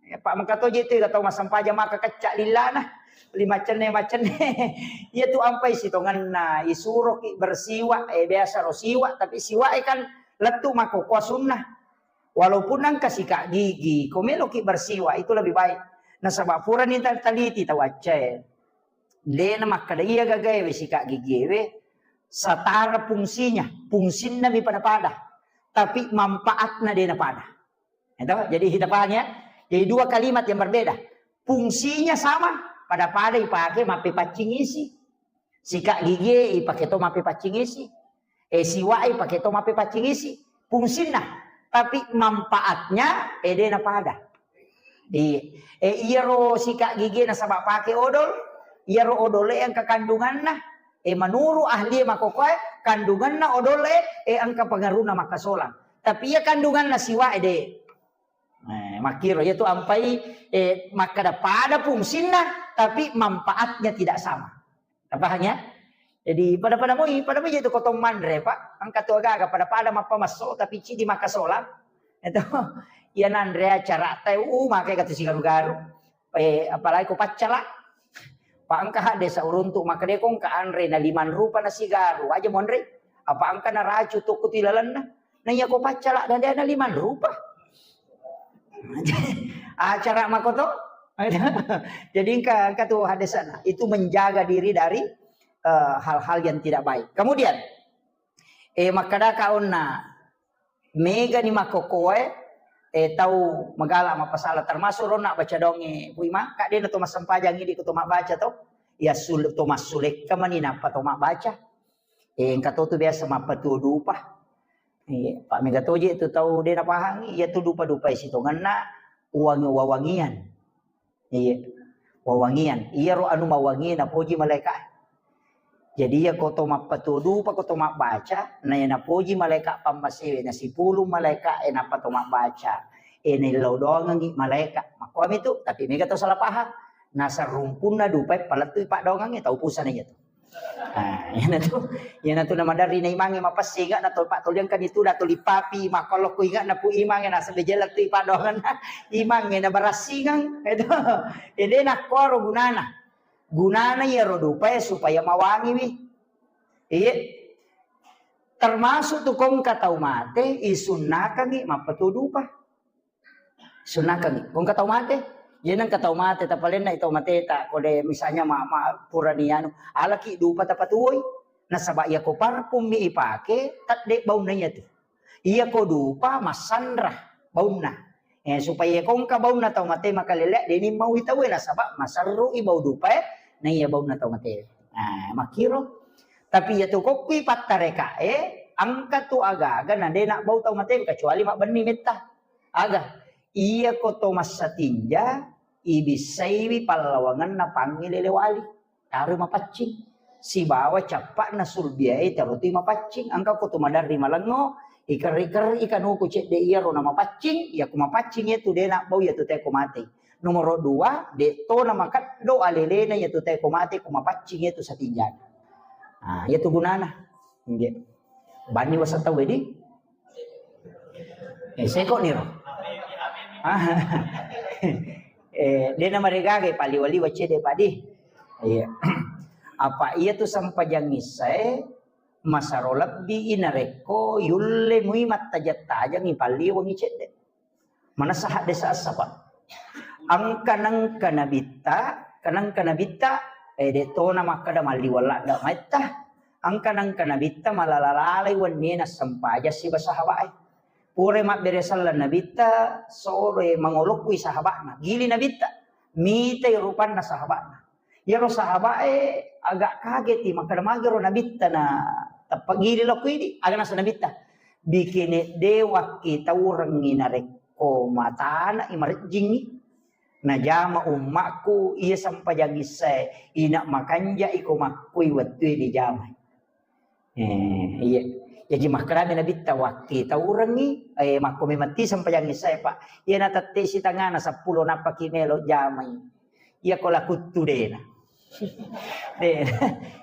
Ya, Pak mengkatoje itu tau massempajang maka kecca lillana. Lima cenne macenne. Iya tu ampai sitonganna isuroki bersiwa, eh, biasa ro siwa tapi siwa e kan lettu mako kuah sunnah. Walaupun engka sikat gigi, ko meloki bersiwa itu lebih baik. Nasaba purani ta-, taliti tau accae. Dena makkada iya gagae we sikat gigi we setara fungsinya, fungsinna mi pada-pada, tapi manfaatna dena pada. Itu, jadi kita paham ya. Jadi dua kalimat yang berbeda. Fungsinya sama, pada-pada ipake mappepaccing isi. Sikat gigi ipake to mappepaccing isi. Eh, siwa ipake to mappepaccing isi. fungsinna, tapi manfaatnya, eh, de' napada. Di, eh, iyaro sikat gigi nasaba pake odol, iyaro odol e engka kandunganna, eh, menurut ahli e makkokoe, kandunganna odol e, eh, engka pengaruhna makkasolang. Tapi iya kandunganna siwa e de'. Eh, makkiro, iyatu ampai, eh, makkada pada fungsinna, tapi manfaatnya tidak sama. Tapahang ya? Jadi pada-pada moi, pada moi itu kotong manre, Pak. Engka tu aga-aga pada-pada mappamesso, tapi cidi makkasolang. Itu, iya nanre acara tai, uh, makai katu sigaru-garu. Eh, apalagi ko paccala. Pak engka hadde sauruntu makkeda ko engka anre na limang rupa na sigaru, aja monre. Apa engka na racu tokko tu ilalenna. Na iya ko paccala dan dia na limang rupa. Acara makoto. Jadi engka, engka tu hadde sana. Itu menjaga diri dari, eh, hal-hal yang tidak baik. Kemudian, eh, makkadaka onna megani makkokkoe, eh, tau magala mappasala, termasuk ronna baca donge Pu Imang, ka dena to massempajang idi ko to mabbaca to, ya sul-, to massulekka mani nappa to mabbaca. Eh, engka to tu biasa mappatuo dupa. Eh, pa mega toje tu tau dena pahangi, iya tu dupa-dupa sitongenna uwangi wawangian. Iya. Wawangian. Iyaro anu mawangi napoji malaika. Jadi iya ko to mappatuo dupa, ko to mabbaca, na iya napoji malaika pammasewe na sipulung malaika e nappa to mabbaca. E naillau doangengi malaika. Makkuami tu, tapi mega to salah paham. Nasarumpunna dupa e palettui paddoangengnge tau pusana iya tu. Ah, iyanatu, iyanatu namaderri na imangnge mapessinga na to pattoliangkan itu da tuli papi makkolokku inga na Pu Imangnge nasaba jella tu ipaddoangenna imangnge na barassingeng. Itu. Ede nakkoro gunana. Gunana iyaro dupae supaya mawangiwi. Iya. Termasuk tu kongka tau mate, isunnakangi mappatuo dupa. Sunnakangi. Ko engka tau mate, iya na engka tau mate, tapalenna i tau mateta, ko de misalnya ma, ma purani anu, alaki dupa tapatuoi. Nasaba iya ko parfum mi ipake, tedde baunna iya tu. Iya ko dupa massanra baunna. Eh, supaya ko engka baunna tau mate makalele, deni mau i tau e, nasaba maserru i bau dupa e, na iya baunna tau mate. Nah, makkiro. Tapi iya tu kokkui pattareka e, engka tu aga-aga na de na bau tau mate kecuali mabbenni metta. Aga, iya ko to massatinja, ibissaiwi pallawangenna pangngilele wali. Taroi mapaccing. Sibawa cappa'na sulbiae tarotui mapaccing. Engka ko to maderri malengngo, ikerri-kerri kanuku cedde iyaro na mapaccing, iya ko mapaccing iya tu de na bau iya tu teko mate. Nomoro dua, de to na makeddo alelena iya tu teko mate ko mapaccing iya tu satinjana. Ah, iya tu gunana. Nggih. Bani wasa tau wedi? Eh, seko niro. Ah. Eh, dena maregaga paliwa-liwa cede padi. Iya. Apa iya tu sampajang issae masaro lebbi i narekko yulle mui mattajang-tajangi palliwangi cedde. Manessa hadde sassa, Pak. Engka nengka nabitta, kenengka nabitta, eh, de tona makkeda malliweng ladde maitta. Engka nengka nabitta malala-lalai wennie nassempajang siba sahabae. Pura mabbere selleng nabitta, sore mangolokkui sahabana. Gili nabitta, mitai rupanna sahabana. Iyaro sahabae agak kageti, makkeda magero nabitta na tappa gili lokko idi, aga nasa nabitta. Bikene de wakki taurengngi narekko matana i marejjingngi. Najama ummakku iya sempajang issae, ina makanja iko makkui wettue dijamai. Eh, iya. Jaji makkedami nabitta wakki taurengngi, eh, makko memang ti sempajang issae, Pak. Iya na tette sitangana seppulo nappaki melo jamai. Iya ko lakuttu dena. De,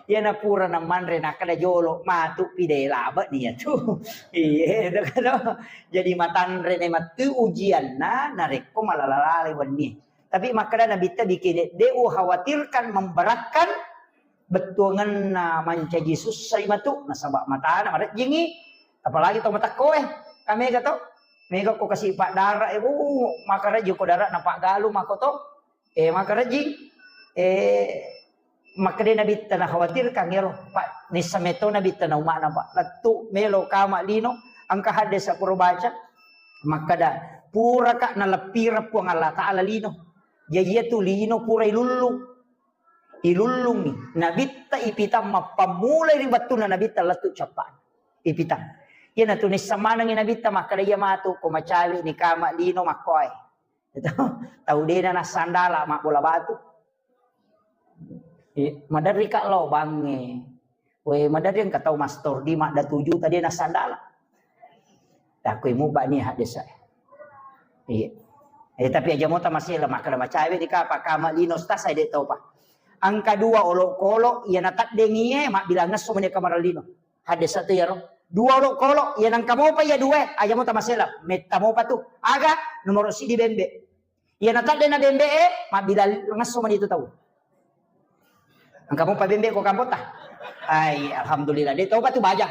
iya na pura namanre nakkeda jolo matu pi de labe ni iya tu. Iya, itu kan. Jadi matanre ne matu ujianna narekko malala-lalai wenni. Tapi makkeda nabitta bikene de ukhawatirkan memberatkan bettuangenna mancaji sussai matu nasaba matana marejjingi, apalagi to matekkoe, kamega to, mega ko kasi paddara e, uh, makarejji ko dara na paggalu mako to, eh, makarejji, eh, makkeda nabitta na khawatirkan ero, Pak, nissa meto nabitta na umma'na, Pak, lettu melo kama lino, engka hadde sapuro baca, makkeda puraka naleppireng Puang Allah Ta'ala lino, jaji iya tu lino pura ilullu. Ilullungi. Nabitta ipitang mappammulai ri wettunna nabitta lettu cappa'na. Ipitang. Iyanatu nisseng manengngi Nabitta makkeda, iya matu ko macawe nikama lino makkoe. Tau dena nassandala mabbola batu. Eh, maderri ka lao bangnge. We, maderri engka tau mastor di madda tuju tadi nassandala. Takoi muba ni hadesa. Iya. Eh, tapi aja mota masih lemak kada macawe di kapa kama lino stas saya dek tau pa. Angka dua olok-olok, iya nataddengi e, mabbilang ngesso meni kamar lino. Hadesa tu yaro. Dua olok-olok, iya nangka mopa iya dua, aja mota masih lah. Metta mopa tu. Aga, nomor sidi bembe. Iya natadde na bembe e, mabbilang ngesso meni tu tau. Engka mopa bembe ko kampota? Ai, alhamdulillah. De topa tu baja.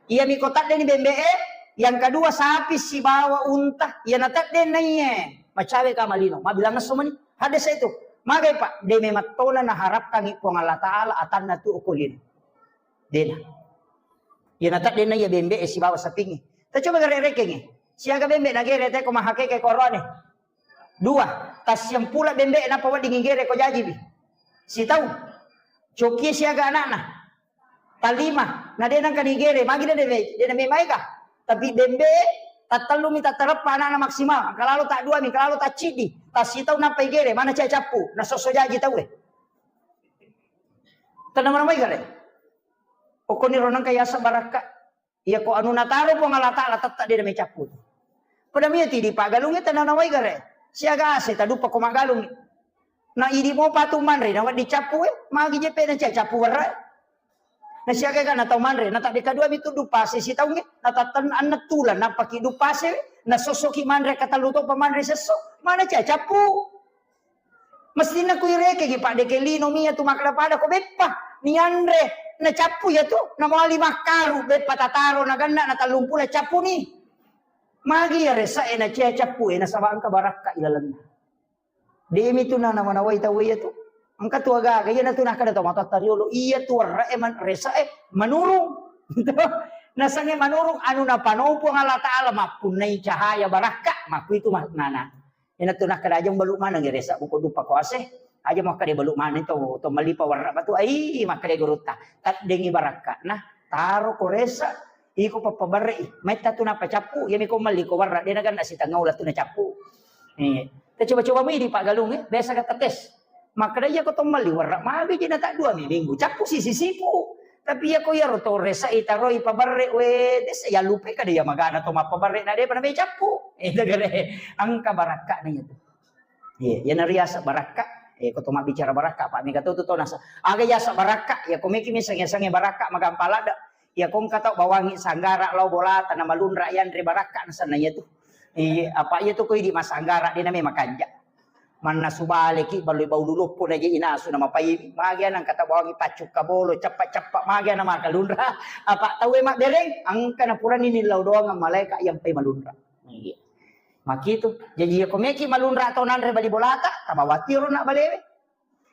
Iya mi ko tadde ni bembe e, yang kedua sapi sibawa unta. Iya natadde na iye. Macawe ka malino. Mabbilang ngesso meni. Hadesa itu. Magai pa, de memattona naharapkangi Puang Allah Ta'ala atanna tu okolino. Dena. Iya natadde na iya bembe e sibawa sapingi. Ta coba gare rekengi. Siaga bembe nagere te ko mahakeke korone. Dua, tassiampula bembe napa wedding igere ko jajiwi. Sitau. Cokie siaga anakna. Talima, na de nangka nigere, magi na de, de na memaega. Tapi bembe tattallumi tattareppa anakna maksimal. Engka lalo ta dua mi, engka lalo ta ciddi. Tassitau nappa igere, mana cai cappu, na sosso jaji tauwe. Tenna mana mai gare. Okoni ro nangka yasa barakka. Iya ko anu nataro Puang Allah Ta'ala tette de na mecappu tu. Pada mia tidi paggalungi tanah nawai gare. Siaga ase taduppa ko maggalungi. Na idi mo patu manre na waddi cappu e, magi je pe na cia cappu warra. Na siaga ga na tau manre, na tadde kadua mi tuddu pase sitaunge, na tatten anna tulan napaki dupase, na sossoki manre katallu topa manre sesso, mana cia cappu. Mestinna kuirekegi, Pak, deke lino mia tu makkeda pada ko beppa nianre, nacappu iya tu, namawali makkaru, beppa tataro naganna na tallumpulo cappu ni. Magi iya rese'e na cia cappu e, nasaba engka barakka ilalenna. Demi tu na namanawai tau iya tu. Engka tu agaga, iya na tu nakkeda tau matotta riolo, iya tu warre'e man-, rese'e manurung. Nasange manurung anu napanopo Allah Ta'ala mappunnai cahaya barakka, makku itu maknana. Ina tu nakkeda aja balu maneng resa buku dupa ko ase. Aja makkeda balu maneng to, to malipa warra batu. Ai, makkeda gurutta. Taddengi barakka. Nah, taro ko resa, iko pappabarre i. Metta tu nappa cappu, iya mi ko melli ko warra, de naganna sitengah ulah tu na cappu. Eh, ta coba-coba mi di Pak Galung, eh. Biasa kata tes. Makkeda iya ko to melli warra, magi je na tak dua mi minggu. Cappu sisi sipu. Tapi iya ko iyaro to resa i taroi pabarre we, desa ya lupe kada iya magana to mappabarre na de pada me cappu. Itu gare angka barakka na itu. Iya, iya nariasa barakka. Eh, ko to mabbicara barakka, Pak, mega to tu to nasa. Aga yasa barakka, ya ko meki mi sange-sange barakka magampala da. Ya ko engka tau bawangi sanggara lao bolata na malunra yanre barakka nasanna iya tu. Iya, apa iya tu ko idi masanggara de na me makanja. Mannasu baleki baloi bau luluppu na je inasu na mapai. Magi ana engka tau bawangi paccukka bolo, cappa-cappa magi ana makalunra. Apa tau e mabbereng, angka na purani nillau doang malaika yang pai malunra. Iya. Makitu. Jaji iya ko meki malunra to nanre bali bolata, tabawati ro na balewe.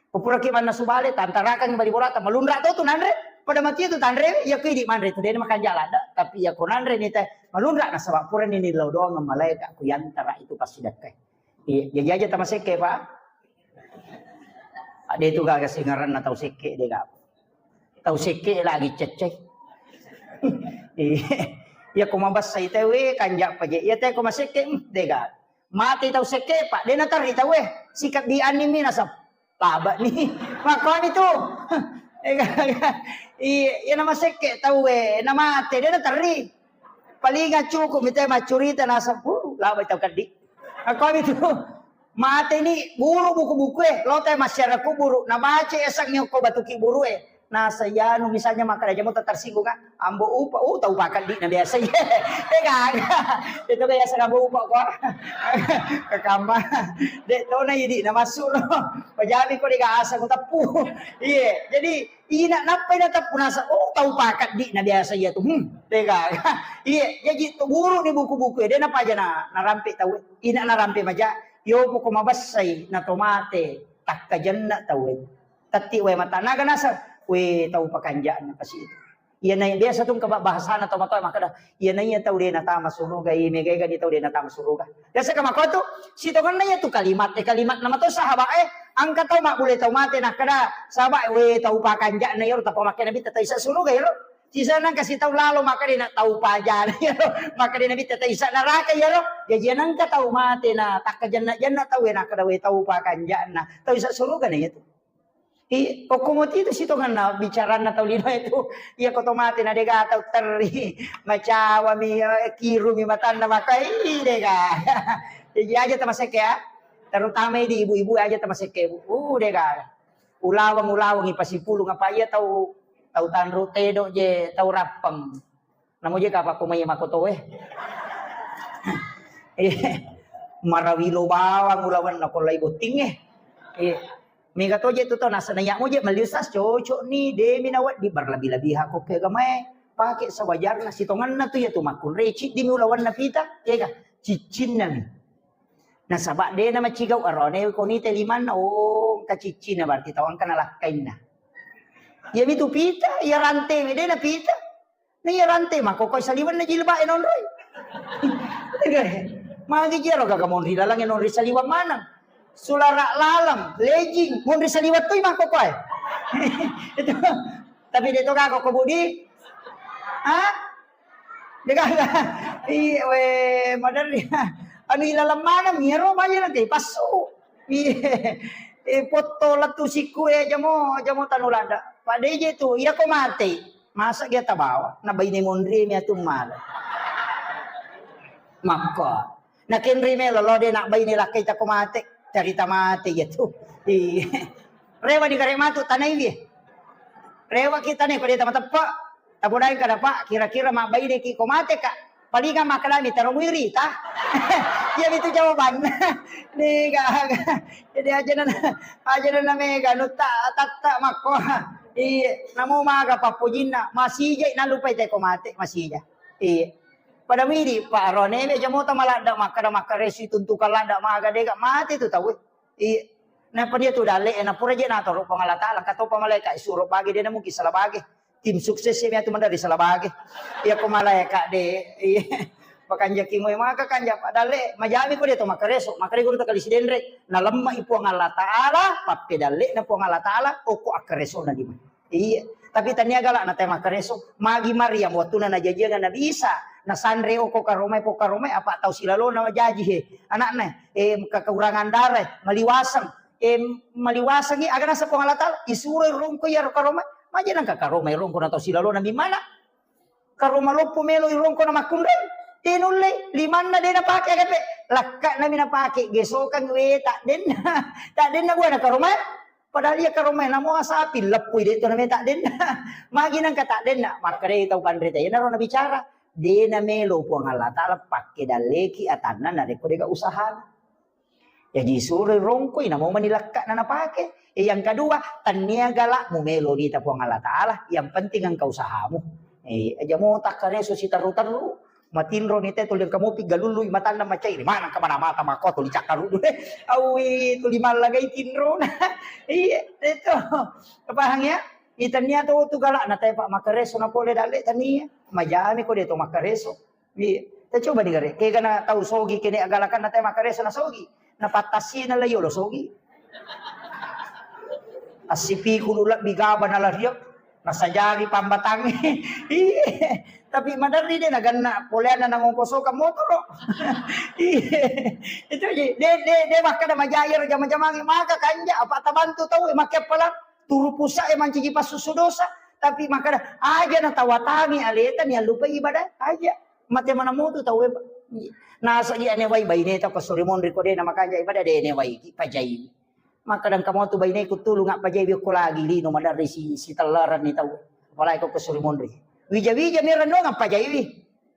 Ko puraki mannasu bale, tantarakangi bali bolata, malunra to tu nanre. Pada mati tu tanre, iya ko idi manre tu de makanja ladda. Tapi iya ko nanre ni te malunra nasaba purani nillau doang malaika ku yantara itu pasti dakkai. Iya, jaji aja tamasekke, Pak. Ade tu gaga singaranna tau sekke de gaga. Tau sekke lagi cecce. Iya, iya ko mabassa ite we kanja paje. Iya te ko masekke, hmm, de gaga. Mate tau sekke, Pak, de naterri tau e. Sikabbi anni mi nasab. Laba ni. Makkuani tu. Iya, iya na masekke tau e, na mate de naterri. Paling cukup mi te maccurita nasab. Uh, laba tau keddi. Makkuani tu. Mate ni buru buku-buku e, lo te masyarakat kuburu, na baca esang ko batuki buru e. Nasa iyanu misalnya makkeda aja mota tersinggung kan, ambo upa, uh tau pakeddi na biasa iya. Eh gaga. Itu biasa ambo upa ko. Ke kamar. Dek to na idi na masuk no. Pajami ko dega asa ko teppu. Iya, jadi ina nappa ina teppu nasa, oh tau pakeddi na biasa iya tu. Hmm, de gaga. Iya, jadi tu guru ni buku-buku de na paja na narampe tau. Ina narampe maja. Yo poko mabessai na to mate takkajenna tau. Tatti wae mata naga naseng, we tau pakanja'na kasi itu. Iya nai biasa tu engka bahasana tau matoa makkeda, iya naiya tau de natama suruga, iya mega-ega ni tau de natama suruga. Biasa ka makko tu, sitongenna iya tu kalimat, eh, kalimat nama to sahabat, eh, angka tau mabbule tau mate nakkeda, sahabat, we tau pakanja'na iyaro tapa makke nabi tata isa suruga iyaro. Sisana kasi tau lalo, maka de na tau pajana iyaro, maka de na bitta tau isa neraka iyaro. Jaji nengka tau mate na takkajenna-jenna tau e, nakkeda we tau pakanja'na, tau isa suruga na iyatu. I, okko moti itu sitongenna bicaranna tau lino itu. Iya ko to mate na dega tau terri, macawami, eh, kirumi matanna maka, ih, dega. Jadi aja tamasekke ya. Terutama di ibu-ibu aja tamasekke, Bu. Uh, dega. Ulaweng-ulaweng ipasipulung apa iya tau, tau tanru tedo je, tau rappeng. Namo je kapakko mai makoto e. Eh, marawilo bawang ulawenna ko lai botting e. Eh, mega to je tu to nasana iya mo je meli ustaz cocok ni, demi nawaddi berlebih-lebihan ko ke agamae. Pake sewajarna, sitongenna tu ya tu makkunrai ciddimi ulawenna pita, ya ga? Ciccinna mi. Nasaba de na macigau arone ko nite limanna, oh, engka ciccina berarti tau engka nalakkainna. Iya mitu pita, iya rante mi de na pita. Na iya rante mako ko saliwenna jilbab e nonroi. Magi jero gaga monri lalang e nonri saliweng maneng. Sulara laleng, legging, monri saliweng tu mako ko e. Itu. Tapi de to gaga ko budi. Ha? Degaga. Iya, we, maderri. Anu ilaleng maneng, iyaro baja nanti passu. Iya. Eh, potto lettu sikku e, jamo, jamo tanu lada. Pak D J tu, iya ko mate. Masa dia tabawa, na baine monri mi atu mala. Makko. Na kenri melo lo de na baine lakkai tako mate. Carita mate iya tu. Iya. Rewa di gare matu tanai wi. Rewa kita ne ko de tama teppa. Tapodaeng kada, Pak, kira-kira mabbaineki ko mateka? Palinga makkalami taro muirita. Iya mitu jawabanna. Ni gaga. Jadi aja nana, aja nana mega nutta tatta makko. Iya, namo maga pappojinna, masija nalupai teko mate, masija. Iya. Pada widi, Pak, rone me jamota maladda makkada makkaresu tuntukan ladda maga dega mate tu tau. Iya. Napa dia tu dalle, na pura je natoro Puang Allah Taala, katopa malaika suro bage de na mungkin salah bage. Tim sukses ya miatu mandari salah bage. Iya ko malaika de. Iya. Pakanjaki moe maka kanja Pak dalle, majami ko de to makkareso, makare guru takali sidenre. Na lemma i Puang Allah Taala, pappe dalle na Puang Allah Taala, oko akkareso na lima. Iya. Tapi tania gala na te makkareso, magi Maryam wattuna najajianga Nabi Isa, nasanre oko karomai po karomai apa tau silalona jaji he. Anakna, eh, kekurangan darah, maliwaseng. Eh, maliwasengi, aga nasa Puang Allah Taala, isuro rongko iya karomai, maja nangka karomai rongko na tau silalona mimana. Karoma loppo melo irongko na makkunrai. De nulle, limanna de napake agape. Lakka nami napake, gesokang we tak denna. Tak denna buana karoma. Padahal iya karoma namo asapi leppui de to name tak denna. Magi nangka tak denna. Makkadai tau panrita. Iya naro nabicara. De namelo Puang Allah Taala pakke dalleki atanna narekko dega usahana. Jaji suroi rongkoi, namo mani lakka'na napake. E, yang kedua, tania gala mumelo nita Puang Allah Taala, yang penting engka usahamu. E, aja mo takkareso siterru-terru, matinro ni te tuli engka mopi galului matanna macai, mana engka mana mata mako tuli cakkarudu. Awi tuli mallagai tinrona. Iya, itu. Paham ya? Itania to tu galak na tepa makareso na pole dalle tania. Majami ko de to makareso. Iya. Tacoba ni gare. Kega na tau sogi kene agalakan na te makareso na sogi. Na pattasi na layo lo sogi. Assipiku lu lebbi gaba na lariak. Na sajari pambatang. Iya. Tapi maderri de na ganna poleanna na ngongkosokan motoro. Iya. Itu ji. De, de, de makkada majayar jama-jamangi maka kanja apa tabantu tau makke pala turu pusa e mancaji passusu dosa. Tapi makkada aja na tawatangi aleta ni allupai ibadah aja. Mate mana motu tau e, Pak. Nasa iya ne wai baine ta ko suri monri ko de na makanja ibadah de ne wai ki pajai. Makkada engka motu baine ku tulung appajai wi ko lagi lino madarri si, si tellaran ni tau. Apalagi ko, ko suri monri. Wija-wija mi rennuang appajai wi.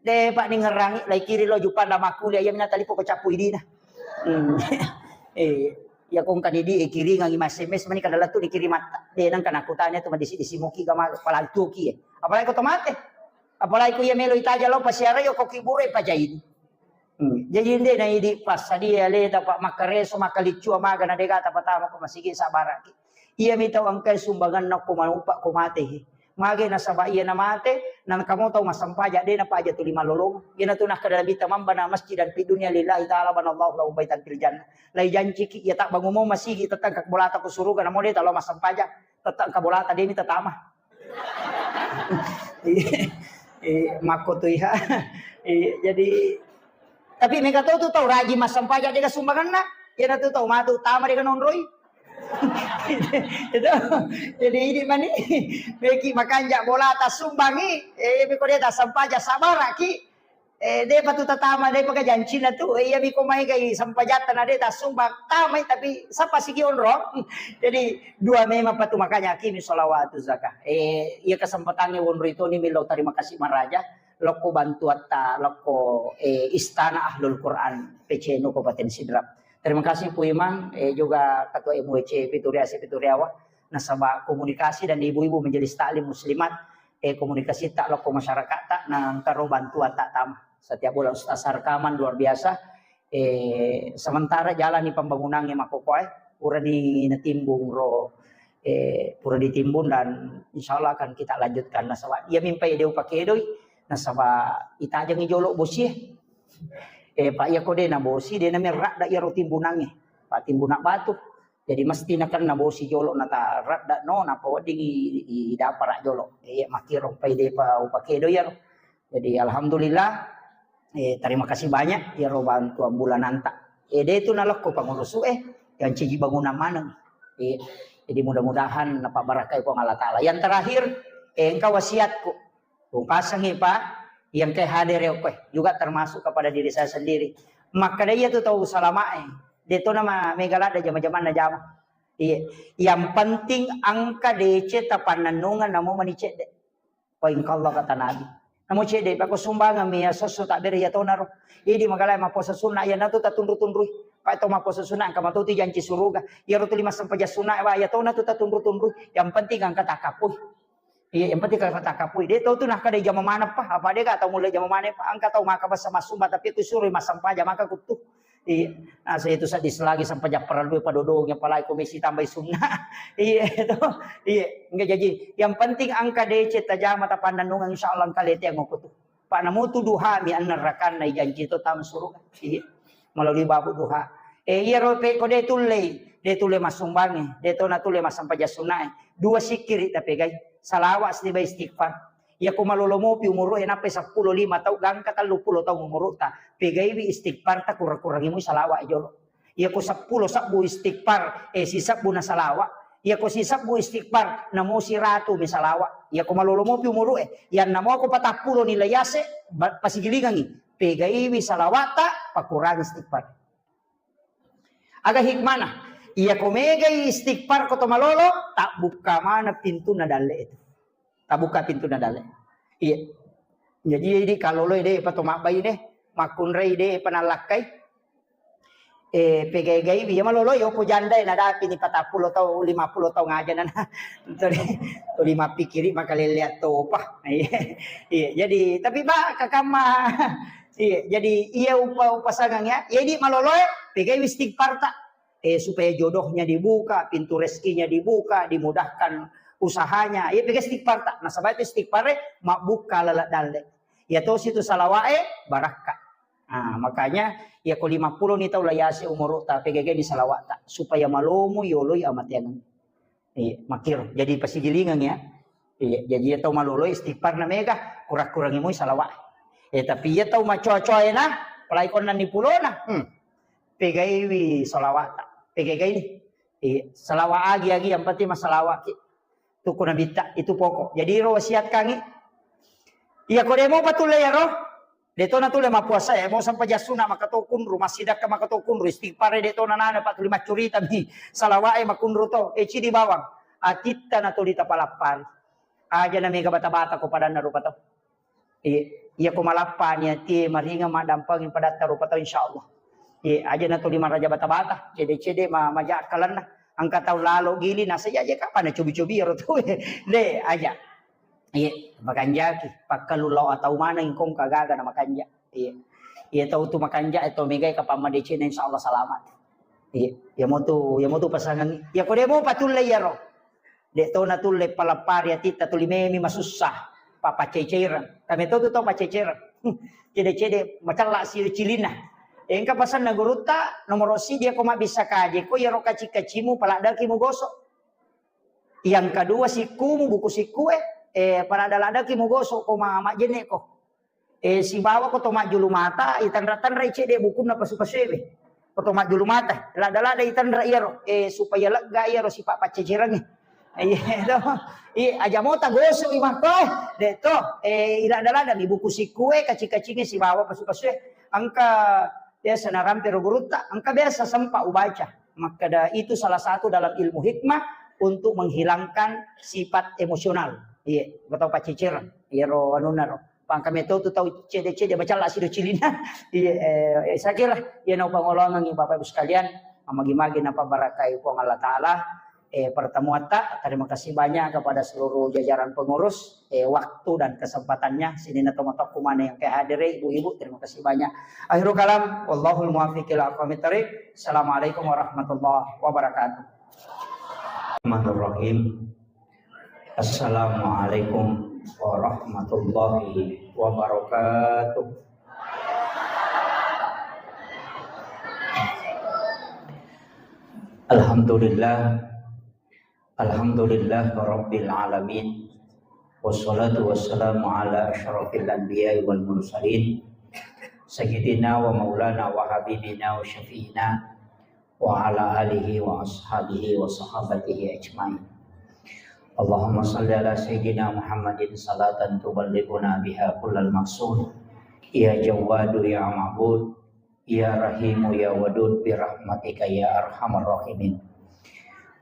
De pa ningerangi lai kiri lo jupanda makkuliah iya mina talipo ko cappu idina. Hmm. Eh, iya ko engka ni di, eh, kiringangi ma S M S mani kada lettu ni kirimatta. De nangka nakutanya tu madisi-disi muki gama palantuki, eh. Apalagi ko tomate. Apalagi ko iya melo itaja lo pasiara yo ko kibure pajaini. Hmm. Jadi ende na idi passadia aleta pa makkareso makkaliccu amaga na degata patama ko masigi sabaraki. Iya mi tau engkai sumbanganna ko manupa ko mate he. Mage nasaba iya na mate, na engka mo tau massampaja de na paja tuli malolong. Iya na tu nakkada Nabi ta mambana masjidan fid dunya lillahi ta'ala banallahu lahu baitan fil jannah. Lai janciki iya ta bangumo masigi tetta engka bolata ko suruga namo de ta lo massampaja. Tetta engka bolata de mi tatama. Iya, iya, makko tu iya. Iya, jadi, tapi mega to tu tau rajin massempajang dega sumbanganna. Iyana tu tau matu tama dega nonroi. Itu. Jadi ini mani, meki makanja bola tasumbangi, eh, meko dia tassempajang sabaraki. Eh, depa tu tatama, depa ka jancina tu. Eh, iya miko mai gai sempajatta na de tasumbang tamai, tapi sapa sigi onrong. Jadi dua memang patu makanya akimi sholawatu zakah. Eh, iya kesempatannya wonroi toni milo terima kasih maraja. Lokko bantuatta, lokko, eh, Istana Ahlul Quran P C N U Kabupaten Sidrap. Terima kasih Pu Imang, eh, juga Ketua M W C Pituriasi Pituriawa, nasaba komunikasi dan ibu-ibu majelis taklim muslimat, eh, komunikasi tak lokko masyarakat tak nangkaro bantuan tak tama. Setiap bulan Ustaz rekaman luar biasa. Eh, sementara jalani pembangunannya makokoe, purani natimbung ro, eh, pura ditimbun dan insya Allah akan kita lanjutkan. Nasaba iya mimpai deu pakedoi, nasaba itajangi jolo bosie. Eh, Pak, iya ko de na bosi, de na merrak dak iyaro timbunange. Pak, timbunak batu. Jadi mesti nakenna bosi jolo nata radda no, napa wedding i, i, i dapara jolo. Iya makkiro pai depa upakedo iyaro. Jadi alhamdulillah, eh, terima kasih banyak iyaro bantuan bulananta. Eh, de tu nalekko pangurusu eh, yang ciji bangunan maneng. Eh, jadi mudah-mudahan napabarakai Puang Allah Taala. Yang terakhir, eh, engka wasiatku. Upasangi Pak, yang ke hadir ya, juga termasuk kepada diri saya sendiri. Makkeda iya tu tau salamae, de to nama mega ladda jama-jamanna jama. Iya, yang penting engka D C tapannennungeng namo mani cedde. Poin Allah kata Nabi. Namo cedde, pako sumbangan mi ya sosso tak bere ya tonaro. Idi magalai maposa sunna ya natu tatunru-tunrui. Pak to maposa sunna engka matuti janci suruga. Ya rutuli massempajang sunna wa ya tona tu tatunru-tunrui. Yang penting engka takapui. Iya, yang penting kata kapui. De tau tu nah kada jama maneng pa. Apa de ka tau mulai jama maneng pa. Engka tau maka basa masumba tapi ku suruh massempajang maka kutu. Iya. Nah, saya itu sadis lagi sampai japparan lu padodong apalagi komisi tambahi sunna. Iya itu. Iya. Enggak jadi. Yang penting engka D C tajama tapannennungeng insya Allah engka lete yang kutu. Pak namu tu duha mi annerrakanna ijanci to tam suruga. Iya. Melalui babu duha. Eh, iya ro pe ko de tullei, de tulle massumbangi, de to na tulle massempajang sunnae. Dua sikiri tapegai. Salawat siba istighfar. Iya ko malolo mopi umuru e nappai seppulo lima tau gangka tellu pulo tau umuru ta. Pegaiwi istighfar ta kurang-kurangi mu salawat jolo. Iya ko seppulo sabbu istighfar, eh, sisabbu na salawat. Iya ko sisabbu istighfar, namo siratu mi salawat. Iya ko malolo mopi umuru e, yang namo ko patappulo nilai ase, ba-, pasigilingangi. Pegaiwi salawat ta, pakurangi istighfar. Aga hikmana? Iya ko megai istighfar ko to malolo, tabbukka mana pintunna dalle itu. Tabbukka pintunna dalle. Iya. Jadi, jadi kaloloi de pa to mabbai de, makkunrai de pa nallakkai. Eh, pegai-gai iya maloloi opo jandai nadapi ni patappulo tau, lima pulo tau ngaja nana. Tuli, tuli mappikiri makalelle attopa. Iya. Iya, jadi tapi ba kakamma. Iya, jadi iya upa upasangang ya. Iya di maloloi pegai istighfar ta. Eh, supaya jodohnya dibuka, pintu rezekinya dibuka, dimudahkan usahanya. Iya, pega istighfar ta. Nasaba itu istighfar e mabbuka laleng dalle. Iya tosi tu salawat e barakka. Ah, makanya iya ko lima pulo ni tau layase umuru ta pega ni salawat ta supaya malomo yoloi amateang. Iya, makiro. Jadi pasigilingang ya. Iya, jadi iya tau malolo istighfar na mega, kurang-kurangi mui salawat. Eh, tapi iya tau macoa-coa na, apalagi konna ni pulona. Hmm. Pegaiwi salawat ta. Pegai ni. Iya, salawat agi-agi yang penting masalawat ki. Tuku nabitta itu pokok. Jadi ro wasiat kangi. Iya ko demo patulle ya ro. De to natulle mappuasa e, mo sampajang sunna maka to kunru, massidakka maka to kunru, istighfar e de to nanana, Pak, tuli maccurita mi salawat e makunru to, e cidi bawang, atitta na tuli tapalappari. Aja na mega bata-bata ko padanna rupa to. Iya, iya ko malappa ni ati e maringa maddampeng padatta rupa to insyaallah. Iya, aja na tuli maraja bata-bata, cede-cede ma-, maja akkalanna. Engka tau lalo gili nasa iya je kapan cobi-cobi ro to. De, aja. Iya, makanjaki. Pakkalu lao atau maneng kong kagaga na makanja. Iya. Iya tau tu makanja atau megai kapang madecena insyaallah salamat. Iya, iya motu, iya motu pasangan. Iya ko demo patulle iya ro. De to natulle palappari atitta tuli memi masussa. Papaceceran. Kami to tu tau paceceran. Cede-cede macella si cilina. Engka pasanna gurutta nomoro sidi ko mabbissa kaje ko iya ro kaci-kacimu paladdaki mugoso. Yang kedua, sikkumu, buku sikku e, Eh, palada-ladaki mugoso ko ma-, majjenne ko. Eh, sibawa ko to majjulu mata, itanra-tanra cedde bukunna pasu-pasuewe. Ko to majjulu mata, lada-lada itanra iyaro, eh, supaya lega iyaro sipa paccecerengnge. Iya, to. Iya, aja mota gosok i makko, eh. De to, eh, ilada-lada mi buku sikue, kaci-kacinge sibawa pasu-pasue. Engka biasa narampe ro gurutta, engka biasa sempat ubaca. Makkeda itu salah satu dalam ilmu hikmah untuk menghilangkan sifat emosional. Iya, engka tau paccecere. Iyaro anunna ro. Pangka meto tu tau cedde-cedde macalla sido cilina. Iya, eh, eh, saya kira iya nau pangolongengi Bapak Ibu sekalian, magi-magi napabarakai Puang Allah Taala. Eh, pertemuan ta, terima kasih banyak kepada seluruh jajaran pengurus, eh, waktu dan kesempatannya. Sininna tomatoakku maneng yang kehadiri, ibu-ibu, terima kasih banyak. Akhirul kalam, wallahul muwaffiq ila aqwamit thariq. Assalamualaikum warahmatullahi wabarakatuh. Bismillahirrahmanirrahim. Assalamualaikum warahmatullahi wabarakatuh. Alhamdulillah. Alhamdulillah Rabbil Alamin. Wassalatu wassalamu ala asyrafil anbiya'i wal mursalin. Sayyidina wa maulana wa habibina wa syafi'ina wa ala alihi wa ashabihi wa sahabatihi ajma'in. Allahumma salli ala Sayyidina Muhammadin salatan tuballighuna biha kullal maqsud. Ya Jawwadu ya Ma'bud, ya Rahimu ya Wadud, bi rahmatika ya arhamar rahimin.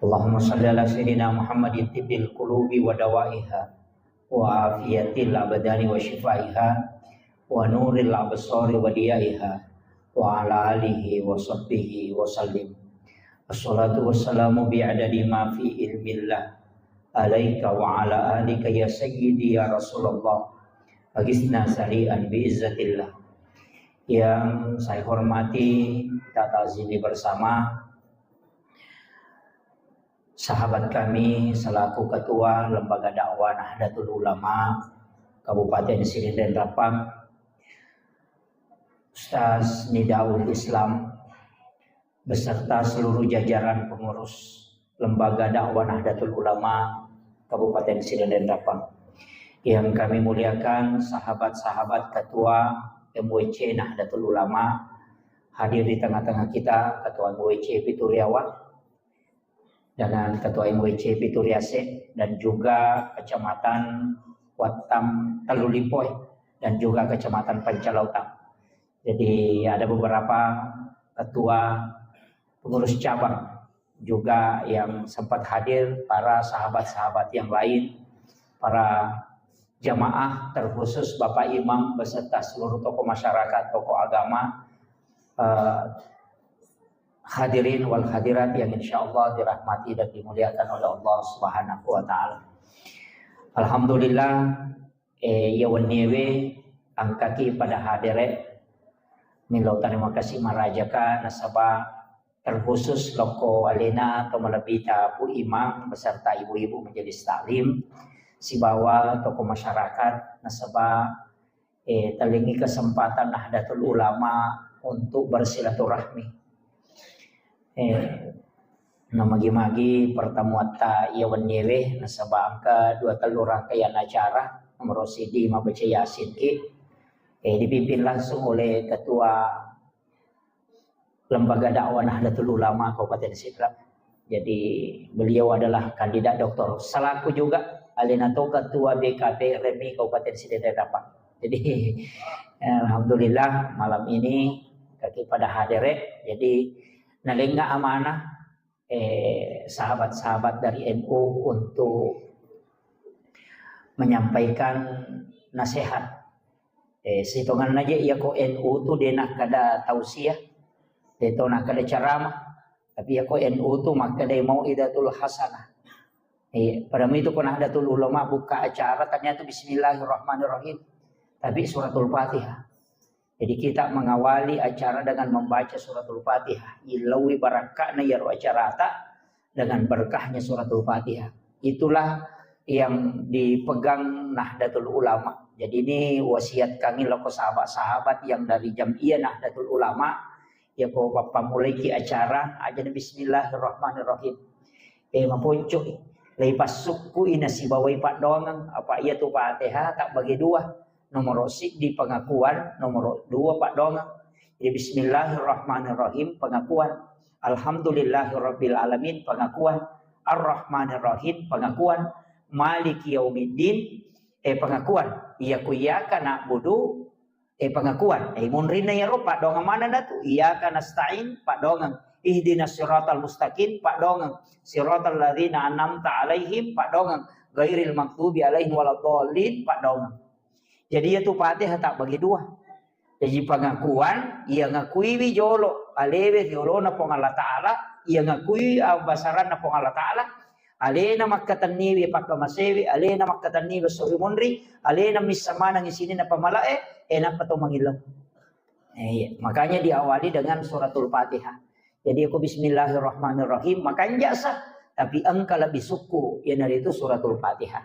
Allahumma salli ala Sayyidina Muhammadin tibbil qulubi wa dawaiha, wa afiyatil abdani wa syifaiha, wa nuril absari wa diyaiha, wa ala alihi wa sahbihi wa sallim. Assalatu wassalamu bi adadi ma fi ilmillah alaika wa ala alika ya sayyidi ya Rasulullah. Agisna sari'an bi izzatillah. Yang saya hormati, kita ta'zimi bersama sahabat kami selaku Ketua Lembaga Dakwah Nahdlatul Ulama Kabupaten Sidenreng Rappang, Ustaz Nidaul Islam, beserta seluruh jajaran pengurus Lembaga Dakwah Nahdlatul Ulama Kabupaten Sidenreng Rappang. Yang kami muliakan sahabat-sahabat Ketua M W C Nahdlatul Ulama, hadir di tengah-tengah kita Ketua M W C Pituriawa, dengan Ketua M W C Pituriase, dan juga Kecamatan Wattam Tellulipoe, dan juga Kecamatan Pancalautang. Jadi ada beberapa ketua pengurus cabang juga yang sempat hadir, para sahabat-sahabat yang lain, para jamaah, terkhusus Bapak Imam beserta seluruh tokoh masyarakat, tokoh agama, eh, hadirin wal hadirat yang insya Allah dirahmati dan dimuliakan oleh Allah Subhanahu wa Ta'ala. Alhamdulillah, eh, iya wenniewe engkaki pada hadere, millau terima kasih marajaka nasaba terkhusus lokko alena atau malebbita Pu Imam beserta ibu-ibu majelis taklim sibawa tokoh masyarakat nasaba, eh, talengngi kesempatan Nahdlatul Ulama untuk bersilaturahmi. Eh, namagi-magi pertemuatta iya wenniewe nasaba engka dua tellu rangkaian acara, nomor siji mabbaca Yasin ki, eh, dipimpin langsung oleh Ketua Lembaga Dakwah Nahdlatul Ulama Kabupaten Sidrap. Jadi beliau adalah kandidat doktor. Selaku juga alena to Ketua B K P R M I Kabupaten Sidenreng Rappang. Jadi alhamdulillah malam ini kaki pada hadere. Jadi nalengnga amanah, eh, sahabat-sahabat dari N U untuk menyampaikan nasihat. Eh, sitonganna je iya ko N U tu de nakkeda tausiah, de to nakkeda ceramah. Tapi iya ko N U tu makkeda mau'izatul hasanah. Eh, pada itu ko Nahdlatul Ulama buka acara ternyata Bismillahirrahmanirrahim. Tapi suratul Fatihah. Jadi kita mengawali acara dengan membaca suratul Fatihah. Illaui barakka'na iyaro acarata dengan berkahnya suratul Fatihah. Itulah yang dipegang Nahdlatul Ulama. Jadi ini wasiat kami loko sahabat-sahabat yang dari Jam'iyah Nahdlatul Ulama. Ya ko pammulaiki acara, aja bismillahirrahmanirrahim. Eh, maponco. Leipassukku'i nasibawai paddoangeng, apa iyatu Fatihah tabbagi dua. Nomoro siddi pengakuan, nomoro dua paddoangeng. Jadi bismillahirrahmanirrahim, pengakuan. Alhamdulillahirabbil alamin, pengakuan. Arrahmanirrahim, pengakuan. Maliki yaumiddin, eh, pengakuan. Iya ku iyyaka na'budu, eh, pengakuan. Eh, munrinna iyaro paddoangeng manenna tu. Iyyaka nasta'in, paddoangeng. Ihdinas siratal mustaqim, paddoangeng. Siratal ladzina an'amta alaihim, paddoangeng. Ghairil maghdubi alaihim waladdallin, paddoangeng. Jadi iyatu Fatihah tabbagi dua. Jadi pengakuan, iya ngakuiwi jolo alewe riolona Puang Allah Ta'ala, iya ngakui abbasaranna Puang Allah Ta'ala, alena makkatenniwi pakkamasewi, alena makkatenniwi suri munri, alena missa manengngi sininna pamalae, eh, nappa to mangillau. Eh, iya. Makanya diawali dengan suratul Fatihah. Jadi aku bismillahirrahmanirrahim, makanja sa, tapi engka lebih sukku, iyanaritu suratul Fatihah.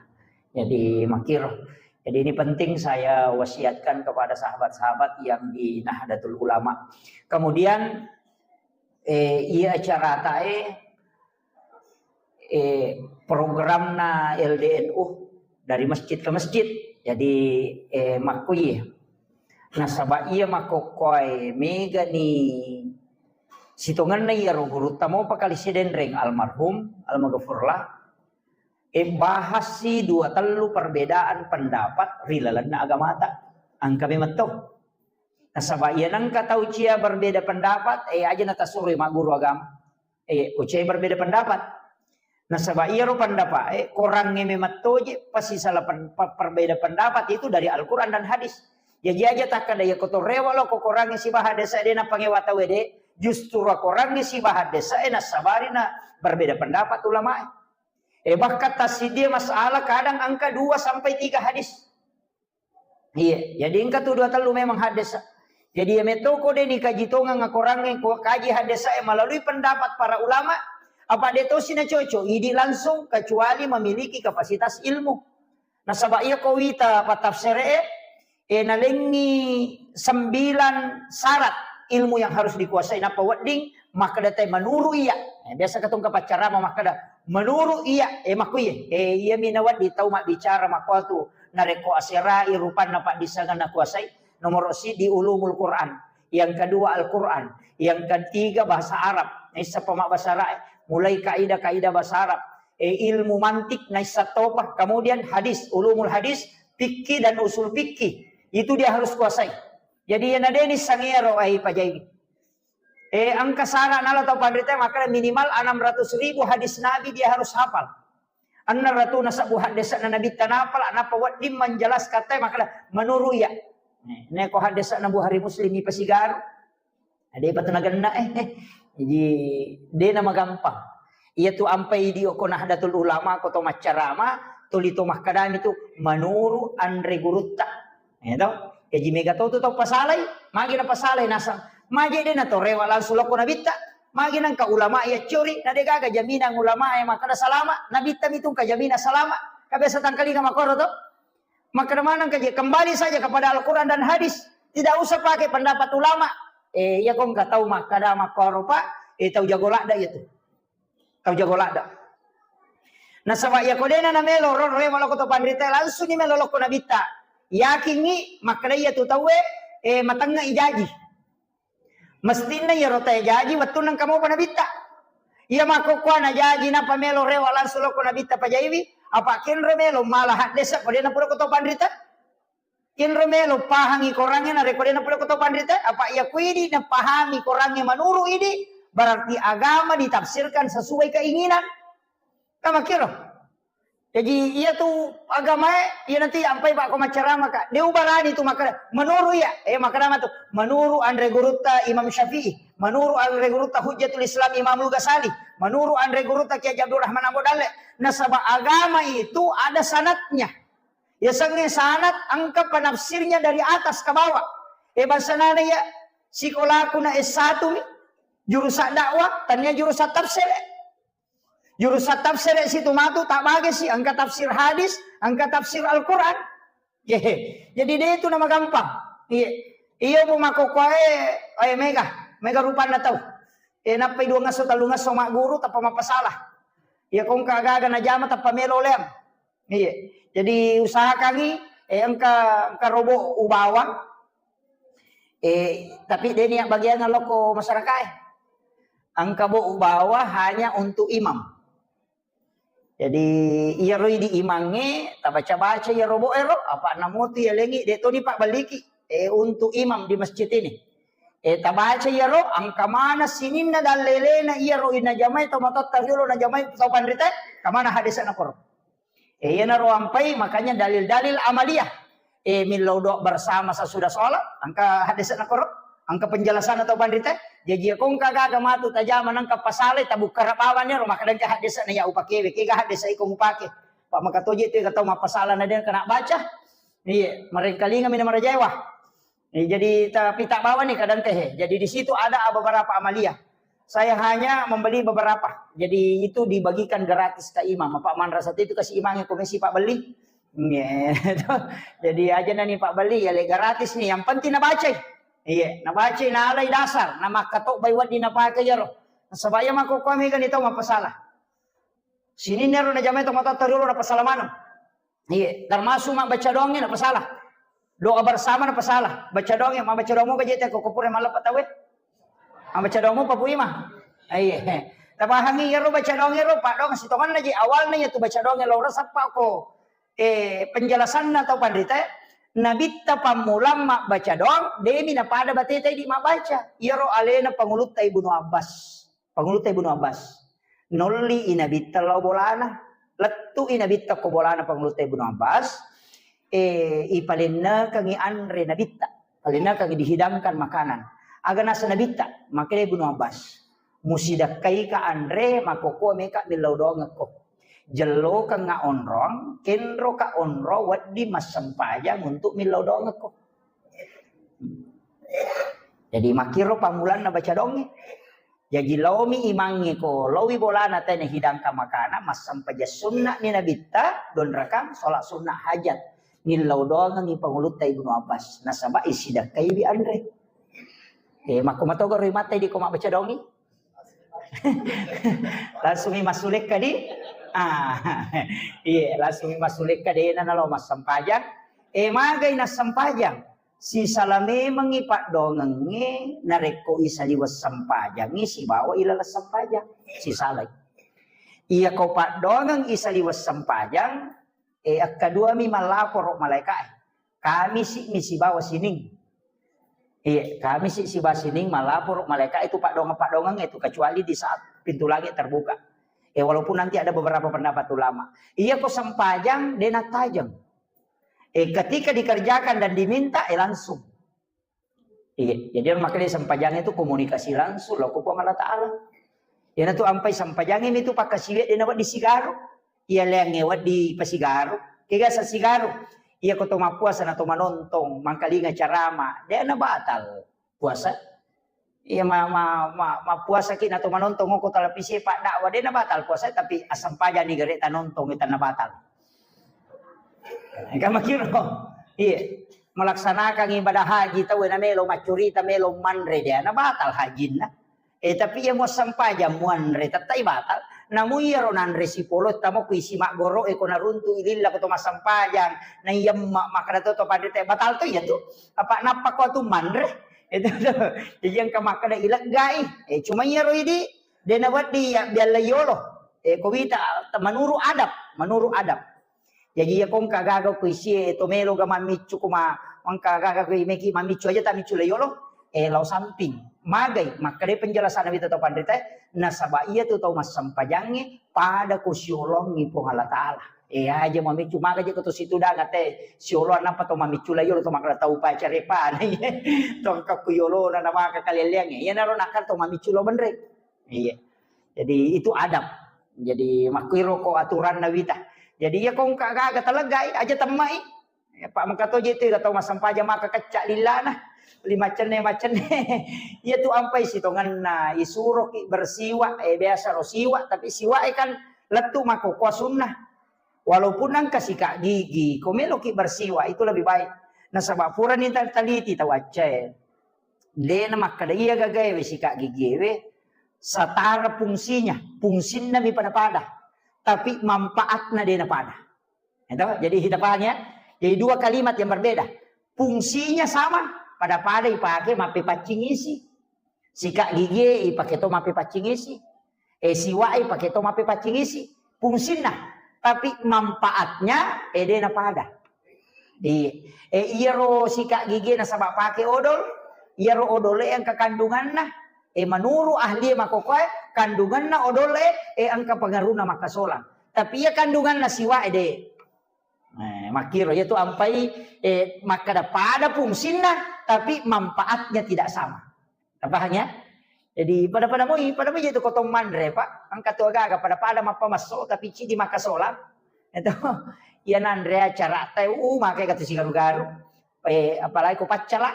Jadi makkiro. Jadi ini penting saya wasiatkan kepada sahabat-sahabat yang di Nahdlatul Ulama. Kemudian, eh, iya acara tae, eh, programna L D N U dari masjid ke masjid. Jadi, eh, makkuye. Nasaba iya makkokkoe megani sitongenna iyaro gurutta mopa kali sidenreng almarhum, almaghfurlah. Eh, bahas si dua tellu perbedaan pendapat ri lalenna agamata. Engka memetto. Nasaba iya nengka tau cia berbeda pendapat, eh, aja natasuroi magguru agama. Eh, ko cia berbeda pendapat. Nasaba iyaro pendapat, eh, korangnge memettoje, pasti salah pen-, pe-, perbeda pendapat itu dari Al-Quran dan hadis. Jaji aja takkada iya kotorewa lo ko korangnge sibaha desa de napangewa tau de, justru korangnge sibaha desa, eh, nasabari na berbeda pendapat ulama. Eh, bahkan tasidia masalah kadang angka dua sampai tiga hadis. Iya, jadi engka tu dua tellu memang haddesa. Jadi iya metoko de nikaji tongeng akorangnge, ko kaji haddesa e melalui pendapat para ulama, apa de tosi na cocok, idi langsung kecuali memiliki kapasitas ilmu. Nasaba iya ko wita patafsere e, eh, nalengi sembilan syarat ilmu yang harus dikuasai. Nappa wedding makkeda te menuru iya. Eh, biasa katong kapaccarama makkeda menuru iya. Eh, makku iya. Eh, iya mi nawedding tau mabbicara makkuatu. Narekko aserai rupanna paddissengan nakuasai. Nomoro siddi ulumul Quran. Yang kedua Al-Quran. Yang ketiga bahasa Arab. Naissa pama bahasa Arab. Mulai kaidah-kaidah bahasa Arab. Eh, ilmu mantik naissa topa. Kemudian hadis, ulumul hadis, fikih dan usul fikih. Itu dia harus kuasai. Jadi, iya nadeni sangero ai pajai. Eh, angka sara nala tau panrita makkeda minimal enam ratus ribu hadis Nabi dia harus hafal. Enam ratus nasabbu haddesana Nabi tanapala, napa wedding menjelaskan te makkeda menuru iya. Neko haddesana Bukhari Muslim ipasigaru. Ada apa tenagenna eh. Jadi, dena magampang. Iya tu ampai di oko Nahdlatul Ulama, ko to maccarama, tuli to makkadami tu menuru anre gurutta. Ya toh? Jaji mega to tu tau pasalai, magi na pasalai nasang. Magi de na to rewa langsung lokko nabitta, magi nangka ulama ya curi, na de gaga jaminan ulama ya makkada salama, nabitta mitung ka jaminan salama. Ka biasa tangkalinga makoro to. Makkada manang kaji, kembali saja kepada Al-Quran dan hadis. Tidak usah pakai pendapat ulama. Eh, iya kong ka tau makkada makoro pa, eh, tau jago ladda iya tu. Tau jago ladda. Nasaba iya ko dena na melo ro rewa lokko to panrita langsung ni melo lokko nabitta. Yakingi makkada iya tu tauwe, eh, matengnga ijaji. Mestinna iyaro tae jaji wettunna engka mopa nabitta. Iya makkokkoe najaji napa melo rewa langsung lokko nabitta pajaiwi, apa kenro melo mala haddesa ko dena pura ko to panrita. Kenro melo pahangi korangnge narekko dena pura ko to panrita, apa iya kuidi napahami korangnge manuru idi, berarti agama ditafsirkan sesuai keinginan. Kan makkiro. Jaji iya tu agamae, iya nanti ampai pak ko maccarama ka. De ubarani tu makkada, menuru iya, eh makkada matu, menuru anre gurutta Imam Syafi'i, menuru anre gurutta Hujjatul Islam Imamul Ghazali, menuru anre gurutta Kiai Haji Abdul Rahman Ambo Dalle. Nasaba agama itu ada sanatnya. Ya sange sanat angka penafsirnya dari atas ke bawah. Eh bahasa nana ya, sikolaku na S satu mi, jurusan dakwah, tania jurusan tafsir. Jurusan tafsir situ matu tak bagi si angka tafsir hadis, angka tafsir Al-Quran. Yehe. Jadi de itu nama gampang. Iya. Iya bu makkokkoe, eh mega, mega rupanna tau. Eh nappai dua ngaso, tellu ngaso magguru, tappa mappasalah. Iya, ko engka gaga najama tappa melo leang. Iya. Jadi usahakangi, eh, engka, engka robo ubawa. Eh, tapi de niat bagian lokko masyarakat, eh. Engka bo ubawa hanya untuk imam. Jadi, iyaro idi imangnge, tabaca-baca iyaro bo ero, apa namotu iya lengi, de toni pabbelliki, eh, untuk imam di masjid ini. Eh, tabaca iyaro, engka mana sininna dallelena iyaro inajamai tau matotta riolo najamai tau panrita, kamana hadesana koro. Eh, iyanaro ampai, makanya dalil-dalil amaliyah. Eh, millau doa bersama sesudah sholat, engka hadesana koro, engka penjelasan tau panrita. Jaji, ko engka gaga matu tajama nengka pasalai, tabukkara bawang ero, maka dengka hadesana ya upakewe, kega hadesa iko mupake. Pak maka toje tu tau mappasala na dengka na baca. Iya, marengkalinga mina marajaewa. Eh, jadi tapi tak bawa nih kadang teh. Jadi di situ ada beberapa amaliyah. Saya hanya membeli beberapa. Jadi itu dibagikan gratis ke imam. Apa manrasa itu kasih imamnya komisi Pak beli. Gitu. Jadi aja nani Pak beli ya le gratis nih. Yang penting nabaca. Iya, nabaca nalai dasar. Nama katok bai wadi napake jaro. Sebab ya mako kami kan itu apa salah. Sini nero na jamai tau matotta riolo na pasala maneng. Iya, termasuk mabbaca doangnge na pasala. Doa bersama na pasala. Baca doangnge, mabbaca doang moga jete ko kopure mallepa tawe. Mabbaca doang mopa Pu Imam. Iya. Tapahangi iyaro baca doang ero, Pak doang sitonganna je awalna ya tu baca doang lo resappa ko. Eh, penjelasanna tau panrita, Nabitta pammulang mabbaca doang, demi napada bateta idi mabbaca. Iyaro alena pangulutta Ibnu Abbas. Pangulutta Ibnu Abbas. Nolli i Nabitta lao bolana. Lettu i Nabitta ko bolana pangulutta Ibnu Abbas. Eh, ipalennekengi anre Nabitta. Palennekengi dihidangkan makanan. Aga nasa Nabitta, makkedai Ibnu Abbas. Musidakkaika anre, makkokkoe meka millau doangekko. Jellokengnga onrong, kenroka onrong wedding massempajang untuk millau doangekko. Jadi makkiro pammulanna baca doangnge. Jaji laomi imangnge ko, laowi bolana tena hidangkan makanan, massempajang sunna'ni Nabitta, dua rakang, sholat sunnah hajat. Millau doangengngi pangulutta Ibnu Abbas. Nasaba isidakkaiwi anre. Eh, makko matogaro imatta idi ko mabbaca doangngi. Langsung mi massulekka di. Ah, iya, langsung mi massulekka dena nalo massempajang. Eh, magai nassempajang. Sisala memengngi paddoangengnge, narekko isaliweng sempajangngi sibawa ilaleng sempajang. Sisalai. Iya ko paddoangeng isaliweng sempajang, eh, akkaduami mallaporo malaikae. Kamisi mi sibawa sining. Iya, Kamisi sibawa sining mallaporo malaika itu paddoangeng-paddoangeng itu, kecuali di saat pintu langit terbuka. Eh, walaupun nanti ada beberapa pendapat ulama. Iya ko sempajang, dena tajeng. Eh, ketika dikerjakan dan diminta, eh, langsung. Iya, jadi makanya sempajang itu komunikasi langsung lo ko Puang Allah Ta'ala. Iyanatu ampai sempajangnge mitu pakkasiwiang de nawedding sigaru. Iya leangnge wedding pasigaro. Kega sa sigaro. Iya ko to mappuasa na to manontong, mangkalinga carama, de na batal puasa. Iya ma, ma, ma, mappuasaki na to manontong ko televisi paddakwah, de na batal puasa, tapi asempajang ni gare tanontong, itu na batal. Kan makiro. Iya. Melaksanakan ibadah haji tau na melo maccurita, melo manre, de na batal hajinna. Eh, tapi iya muassempajang muanre, tettai batal. Namu iyaro nanre sipolo, tamo ku isi maggoro, eh, ko naruntu ililla ko to massempajang, na iya ma-, makkada to, to panre te batal to iya tu. Apa nappa ko tu manre? Itu tu. Jadi engka makkada ileggai. Eh, cuma iyaro idi, de na wedding ya bialla yolo. Eh, ko wita, menurut adab, menurut adab. Jaji iya ko engka gaga ko isie to melo ga mammiccu ko ma-, engka gaga ko imeki mammiccu aja tamiccu la yolo, eh, lao samping. Magai, makkeda penjelasan wita tau panrita, nasaba iya tu tau massempajangnge pada ko siolongi Puang Allah Ta'ala. Eh, aja mammiccu maga je ko to situ danga te siolo nappa to mammiccu la yolo to makkeda tau pacarepa. To engka ko yolo na, na maka kaleleangnge. Iya naro nakkan to mammiccu lo menre. Iya. Jadi itu adab. Jadi makkuiro ko aturanna wita. Jadi iya ko engka gaga taleggai aja temmai. Ya, Pak, maka to je tu tau massempajang maka kecca lillana. Lima cenne, macenne. Iya tu ampai sitonganna isuroki bersiwa, eh, biasa ro siwa, tapi siwa e kan lettu mako kua sunnah. Walaupun engka sikat gigi, ko meloki bersiwa itu lebih baik. Nasaba purani tal-, taliti tau accae. Dena makkeda iya gagaewe sikat gigiewe setara fungsinya, fungsinna mi pada-pada. tapi manfaatna de' napada. Itu, jadi kita paham ya. Jadi dua kalimat yang berbeda. Fungsinya sama, pada-pada ipake mappepaccing isi. Sikat gigi ipake to mappepaccing isi. Eh, siwak ipake to mappepaccing isi. Fungsinna. Tapi manfaatnya, eh, de' napada. Di, eh, iyaro sikat gigi nasaba pake odol, iyaro odol e engka kandunganna. Eh, menurut ahli makkokkoe, kandunganna odol e, eh, engka pengaruhna makkasolang. Tapi iya kandunganna siwak e de'. Eh, makkiro, iya tu ampai, eh, makkada pada fungsinna, tapi manfaatnya tidak sama. Paham ya? Jadi pada-pada moi, pada moi itu kotong manre, Pak. Engka tu agaga pada-pada mappamasso, tapi cidi makkasolang. Itu, iya nanre acara teh, uh, makai katu sigaru-garu. Eh, apalagi ko paccala.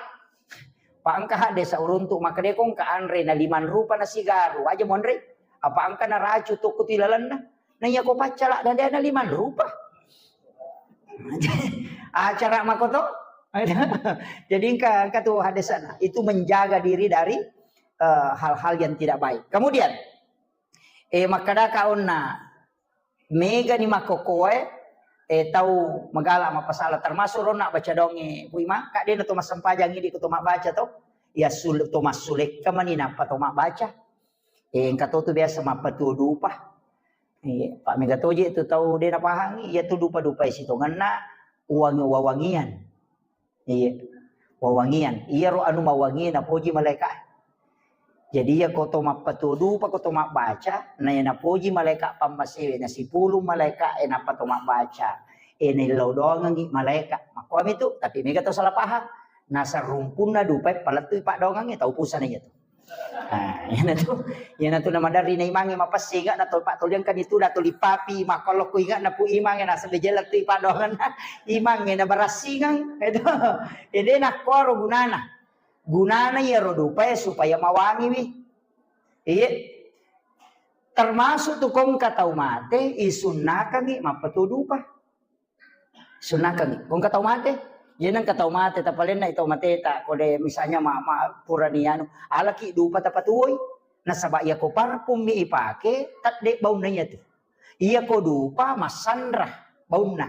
Pak engka hadde sauruntu makkada ko engka anre na limang rupa na sigaru, aja monre. Apa engka na racu tokko tu ilalenna. Na iya ko paccala na de' na limang rupa. Acara makoto. Jadi engka, engka tu hadde sana. Itu menjaga diri dari, eh, hal-hal yang tidak baik. Kemudian, eh, makkadaka onna, megani makkokkoe, eh, tau magala mappasala, termasuk ronna baca donge, Bu Imang, kak de' na to massempajang idi ko to mabbaca to. Ya sul-, to massulekka mani nappa to mabbaca. Eh, engka to tu biasa mappatuo dupa. Iya, Pak, mega toje tu tau de' napahangi, iya tu dupa-dupa sitongenna uang-, wawangian. Iya. Wawangian. Iyaro anu mawangi napoji malaika. Jadi iya ko to mappatuo dupa, ko to mabbaca, na iya napoji malaika pammasewe, na sipulung malaika e nappa to mabbaca. E naillau doangengi malaika. Makkuami tu, tapi mega to salah paham. Nasarumpunna dupa e palettui paddoangengnge, tau pusana iya tu. Ah, iyanatu, iyanatu namaderri na imangnge mapessinga na to pattoliangkan itu na tuli papi makkolokku inga na pu imangnge nasaba jella tu ipadongenna imangnge na barassingang. Itu. Ede nakkuaro gunana. Gunana iyaro dupae supaya mawangiwi. Iya. Termasuk tu kongka tau mate, isunnakangi mappatuo dupa. Sunnakangngi. Ko engka tau mate, jadi engka tau mate, tapalenna i tau mateta, ko de misalnya ma, ma, purani anu, alaki dupa tapatuoi. Nasaba iya ko parfum mi ipake, tedde baunna iyatu. Iya ko dupa massanra baunna.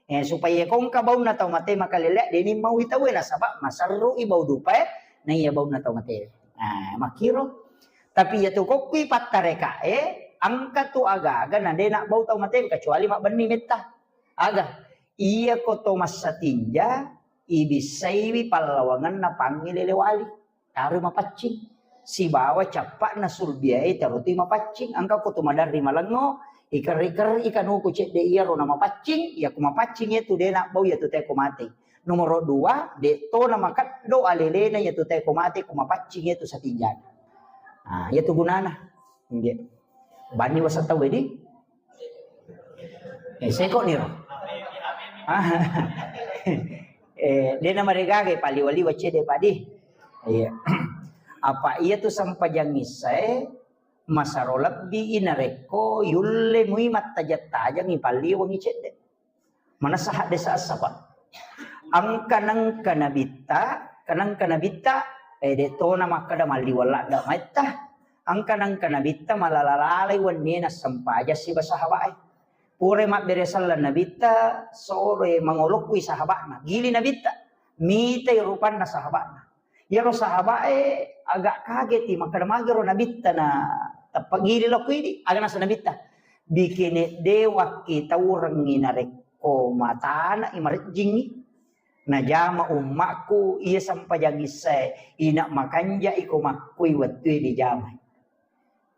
Eh, supaya ko engka baunna tau mate makalele, deni mau i tau e, nasaba maserru i bau dupa e, na iya baunna tau mate. Nah, makkiro. Tapi iya tu kokkui pattareka e, engka tu aga-aga na de na bau tau mate kecuali mabbenni metta. Aga, iya ko to massatinja, ibissaiwi pallawangenna pangngilele wali, taroi mapaccing. Sibawa cappa'na sulbiae tarotui mapaccing. Engka ko to maderri malengngo, ikerri-kerri kanuku cedde iyaro na mapaccing, iya ko mapaccing iya tu de na bau iya tu teko mate. Nomoro dua, de to na makeddo alelena iya tu teko mate ko mapaccing iya tu satinjana. Ah, iya tu gunana. Nggih. Banni waseng tau wedi? Eh, seko niro. Ah. Eh, de na maregaga paliwa-liwa cede padi. Iya. Apa iya tu sempajang issae masaro lebbi i narekko yulle mui mattajang-tajangi palliwangi cedde. Manessa hadde sassa, Pak. Engka nengka nabitta, kenengka nabitta, eh, de tona makkeda malliweng ladde maitta. Engka nengka nabitta malala-lalai wennie nassempajang siba sahabae. Pura mabbere selleng nabitta, sore mangolokkui sahabana. Gili nabitta, mitai rupanna sahabana. Iyaro sahabae agak kageti, makkeda magero nabitta na teppagili lokko idi, aga nasa nabitta. Bikene de wakkitaurengngi narekko matana i marejjingngi. Najama ummakku iya sempajang issae, ina makanja iko makkui wettue dijamai.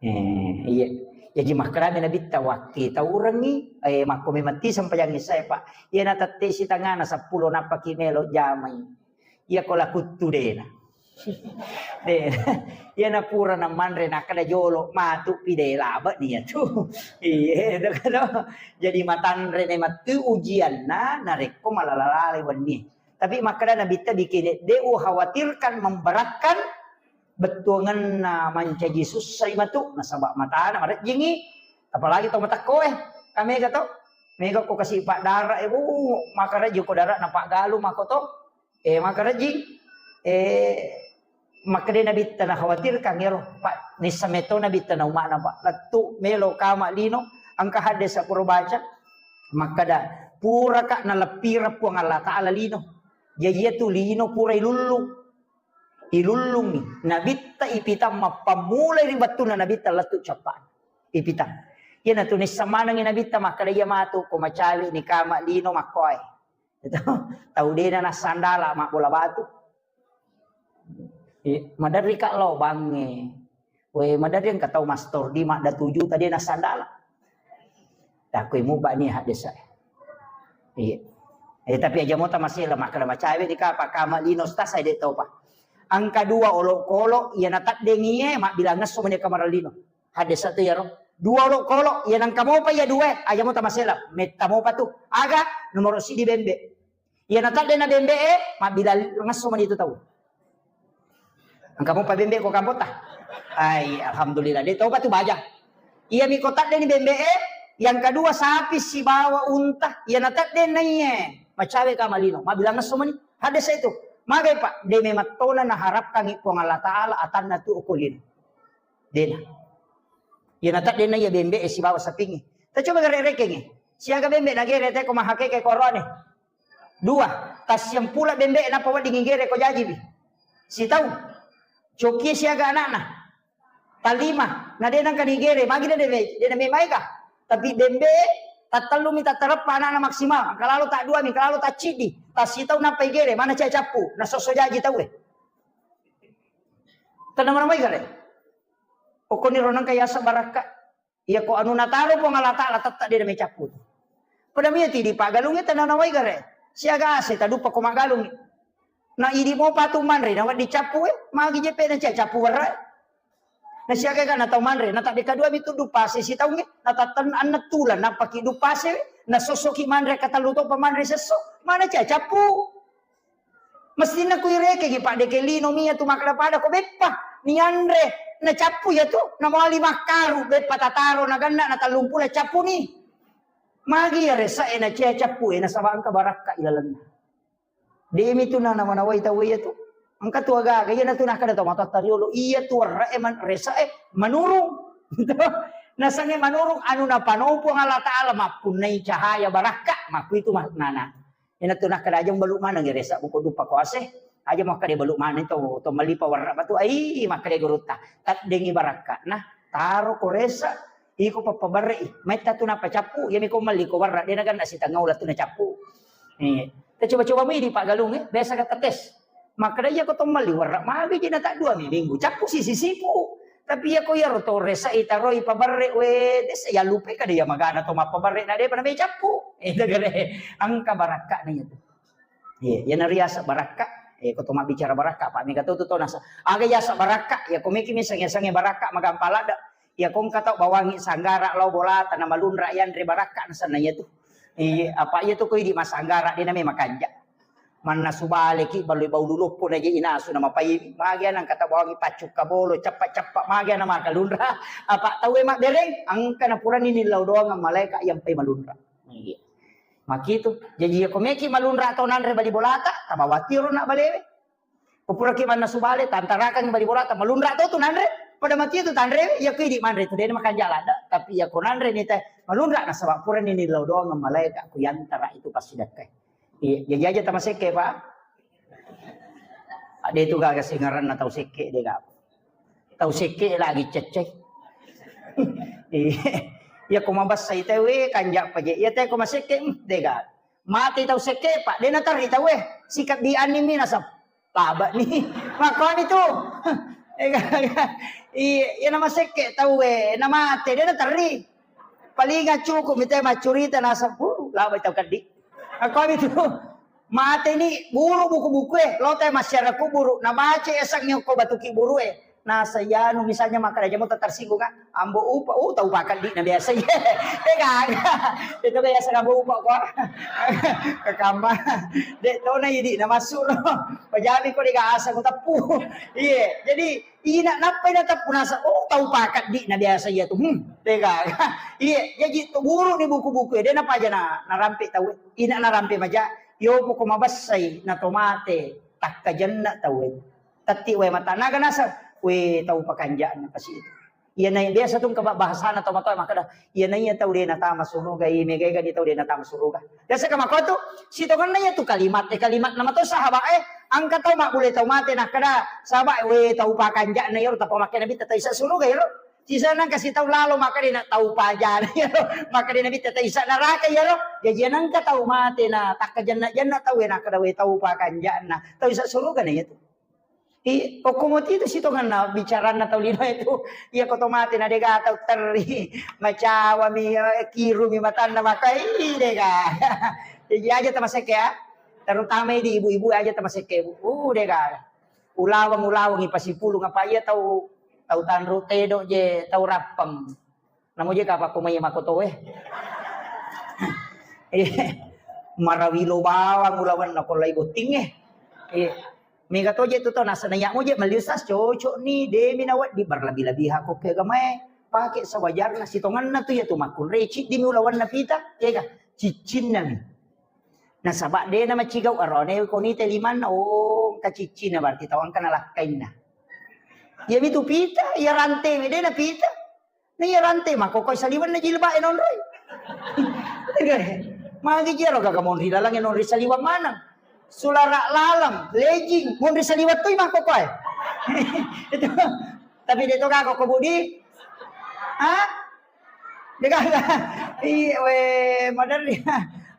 Eh, iya. Jaji makkedami nabitta wakkitaurengngi, eh, makko memang ti sempajang issae, Pak. Iya na tette sitangana seppulo nappaki melo jamai. Iya ko lakuttu dena. De, iya na pura na manre nakkeda jolo matu pi de labe ni iya tu. Iya, itu kan. Jadi matanre ne matu ujianna narekko malala-lala wenni. Tapi makkeda nabitta bikene de ukhawatirkan memberatkan bettuangenna mancaji sussai matu nasaba matana marejjingi, apalagi to matakkoe. Kamega to? Mega ko kasi paddara e, bu, makarejji ko dara na paggalu mako to. Eh, makarejji, eh, makkeda nabitta na khawatirkan ero, Pak, nissa meto nabitta na ummana, Pak. Lettu melo kama lino, Engka hadis pura baca, makkada, puraka naleppireng Puang Allah Ta'ala lino. Jaji iyatu lino pura ilullung. Ilullungi. Nabitta ipitang mappammulai ri wettunna Nabitta lettu cappa'na. Ipitang. Iyanatu nisseng manengngi Nabitta makkada, iya matu ko macawe ni kama lino makkoe. Itu, tau dena nassandala mabbola batu. Eh, maderri ka lao bangnge. We, maderri engka tau mastor di madda tuju tadi nassandala. Takoi muba ni hadis e. Iya. Eh, tapi aja mota masih lemak kena macawe di kapa kama lino stas saya dek tau pa. Angka dua olok-olok, iya nataddengi e, mabbilang ngesso meni kamar lino. Hadis satu ya ro. Dua olok-olok, iya nangka mopa iya dua, aja mota masih lah. Metta mopa tu. Aga, nomor sidi bembe. Iya natadde na bembe e, mabbilang ngesso meni tu tau. Engka mopa bembe ko kampota. Ai, alhamdulillah. De topa tu baja. Iya mi ko tadde ni bembe e, yang kedua sapi sibawa unta, iya natadde na iye. Macawe ka malino, mabbilang ngesso meni. Hadis itu. Magai Pak, de memang tona naharapkan Puang Allah Ta'ala atanna tu okolino. Dena. Iya natadde na iya bembe e sibawa sapingi. Ta coba gare rekengi. Siaga bembe nagere te ko mahakeke korone. Dua, tassiampula bembe nappa wedding igere ko jajiwi. Sitau. Coki siaga anakna. Talima, na de nangka nigere, magi de de de na memaega. Tapi bembe tattellumi tattareppa anakna maksimal, engka lalo ta dua mi, engka lalo ta ciddi, tassitau nappa igere, mana cai cappu, na sosso jaji tau e. Tenang mana mai gare. Pokoknya ronang kaya asa barakka. Iya ko anu nataro Puang Allah Ta'ala tette de na mecappu tu. Pada mia ti di pagalungi tenana wai gare. Siaga ase tadupa ko magalungi. Na idi mo patu manre na waddi cappu e, magi je pe na cia cappu warra. Na siaga ga na tau manre, na tadde kadua mi tuddu pase sitaungi, na tatten anna tula na paki du pase, na sosoki manre katellu to pa manre sesso, mana cia cappu. Mestinna ku irekegi, Pak, deke lino mia tu makkeda pada ko beppa nianre, na cappu ya tu, na mawali makkaru, beppa tataro na ganna na tallumpulo cappu ni. Magi ya resa e na cia cappu e, nasaba engka barakka ilalenna. Demi tu na namanawai tau iya tu. Engka tu agaga, iya na tu nakkeda tau matotta riolo, iya tu warra e man, resa e manurung. Nasange manurung anu napanopo Allah Ta'ala mappunnai cahaya barakka, makku itu maknana. Ina tu nakkeda aja balu maneng resa buko dupa ko ase. Aja makkeda balu maneng to, to malipa warra batu. Ai, makkeda gurutta. Taddengi barakka. Nah, taro ko resa, iko pappabarre i. Metta tu nappa cappu, iya mi ko malli ko warra, de na ganna sitengau la tu na cappu. Eh, ta coba-coba mi di pagalung e, biasa kata tes. Makkeda iya ko to malli warra, magi je na ta dua mi minggu. Cappu sisi sipu. Tapi iya ko iyaro to resa i taroi pabarre we, desa ya lupe kada iya magana to mappabarre na de pa na me cappu. Itu gare angka barakka na iya tu. Iya, iya na riasa barakka. Eh, ko to mabbicara barakka, Pak, mega to tu to nasa. Aga yasa barakka, ya ko meki mi sange-sange barakka magampa ladda. Ya ko engka tau bawangi sanggara lao bolata na malunra yanre barakka na sanna iya tu. Iya, apa iya tu ko idi masanggara de na me makanja. Mannasu baleki balui bau luluppu na je inasu na mapai magi anang kata bawangi paccukka bolo cappa-cappa magi ana makalunra. Apa tau e mabbereng angka na purani nillau doang malaika yang pai malunra. Iya. Makitu. Jaji iya ko meki malunra tau nanre bali bolata, tabawatiro na balewe. Ko puraki mannasu bale, tantarakang bali bolata, malunra to tu nanre, pada mati tu tanre, iya ko idi manre tu de na makanja ladda, tapi iya ko nanre ni te malunra nasaba purani nillau doang malaika ku yantara itu pasti dakkai. Iya, jaji aja tamasekke, Pak. Ade tu gaga singaranna tau sekke de ga. Tau sekke lagi cecce. Iya, iya ko mabassa ite we kanja paje. Iya te ko masekke, hmm, de ga. Mate tau sekke, Pak, de naterri tau e. Sikabbi anni mi nasab. Laba ni. Makkomi tu. Iya, iya nama sekke tau e, namate de naterri. Palinga cukup mi te maccurita nasab. Uh, laba tau kaddi. Makkomi tu. Mate ni buru buku-buku e, lo te masyarakat kuburu, na baca esang nyoko batuki buru e. Nasa iyanu misalnya makkeda jamo tersinggung kan, ambo upa, oh tau pakaddi na biasa iya. Eh gaga. Itu biasa ambo upa ko. Kekamba. Dek tona idi na masuk no. Pajami ko dega asa ko teppu. Iya, jadi ina nappa ina teppu nasa, oh tau pakaddi na biasa iya tu. Hmm, dega. Iya, jadi tu guru ni buku-buku e, de na paja na narampe tau. Ina narampe maja, yo poko mabessai na tomate takkajenna tau e. Tatti wae matanaga naseng, we tau pakanja'na pasi itu. Iya nai biasa tu engka bahasana tau matoa makkeda, iya naiya tau de natama suruga, iya mega-ega ni tau de natama suruga. Biasa ka makko tu, sitongenna iya tu kalimat, eh, kalimat nama tau sahabat, eh, engka tau mabbule tau mate nakkeda, sahabat, we tau pakanja'na iyaro tappa makkeda Nabitta tau isa suruga iyaro. Sisa nang kasi tau lalo makkeda na tau pajana iyaro, makkeda Nabitta tau isa neraka iyaro. Jaji nangka tau mate na takkajanna-janna tau we nakkeda we tau pakanja'na, tau isa suruga na iya tu. I, okko moti tu sitongenna bicaranna tau lino itu. Iya ko to mate na dega tau terri. Macawami, eh, kirumi matanna maka, ih, dega. Jadi aja tamasekke ya. Terutama di ibu-ibu aja tamasekke, Bu. Uh, dega. Ulaweng-ulaweng ipasipulung apa iya tau, tau tanru tedo je, tau rappeng. Namo je kapakko mai makkotoe. Eh, marawilo bawang ulawenna ko lai botting, eh. Eh, mega to je tu to nasana ya mo je meli ustaz cocok ni, demi nawedding berlebih-lebihan ko ke agamae. Pake sewajarna sitongenna tu ya tu makkunrai ciddimi ulawenna pita, ya ga? Ciccinna mi. Nasaba de na macigau arone ko ni te limanna, oh, engka ciccinna berarti tau engka nalakkainna. Iya mi tu pita, iya rante mi de na pita. Na iya rante makkokoi saliwenna jilbab e nonroi. Magi jero gaga monri laleng e nonri saliweng maneng. Sulara laleng, legging, monri saliweng toi makkokoi. Itu. Tapi de to gako ko Budi. Ha? De gaga. Iya we maderri.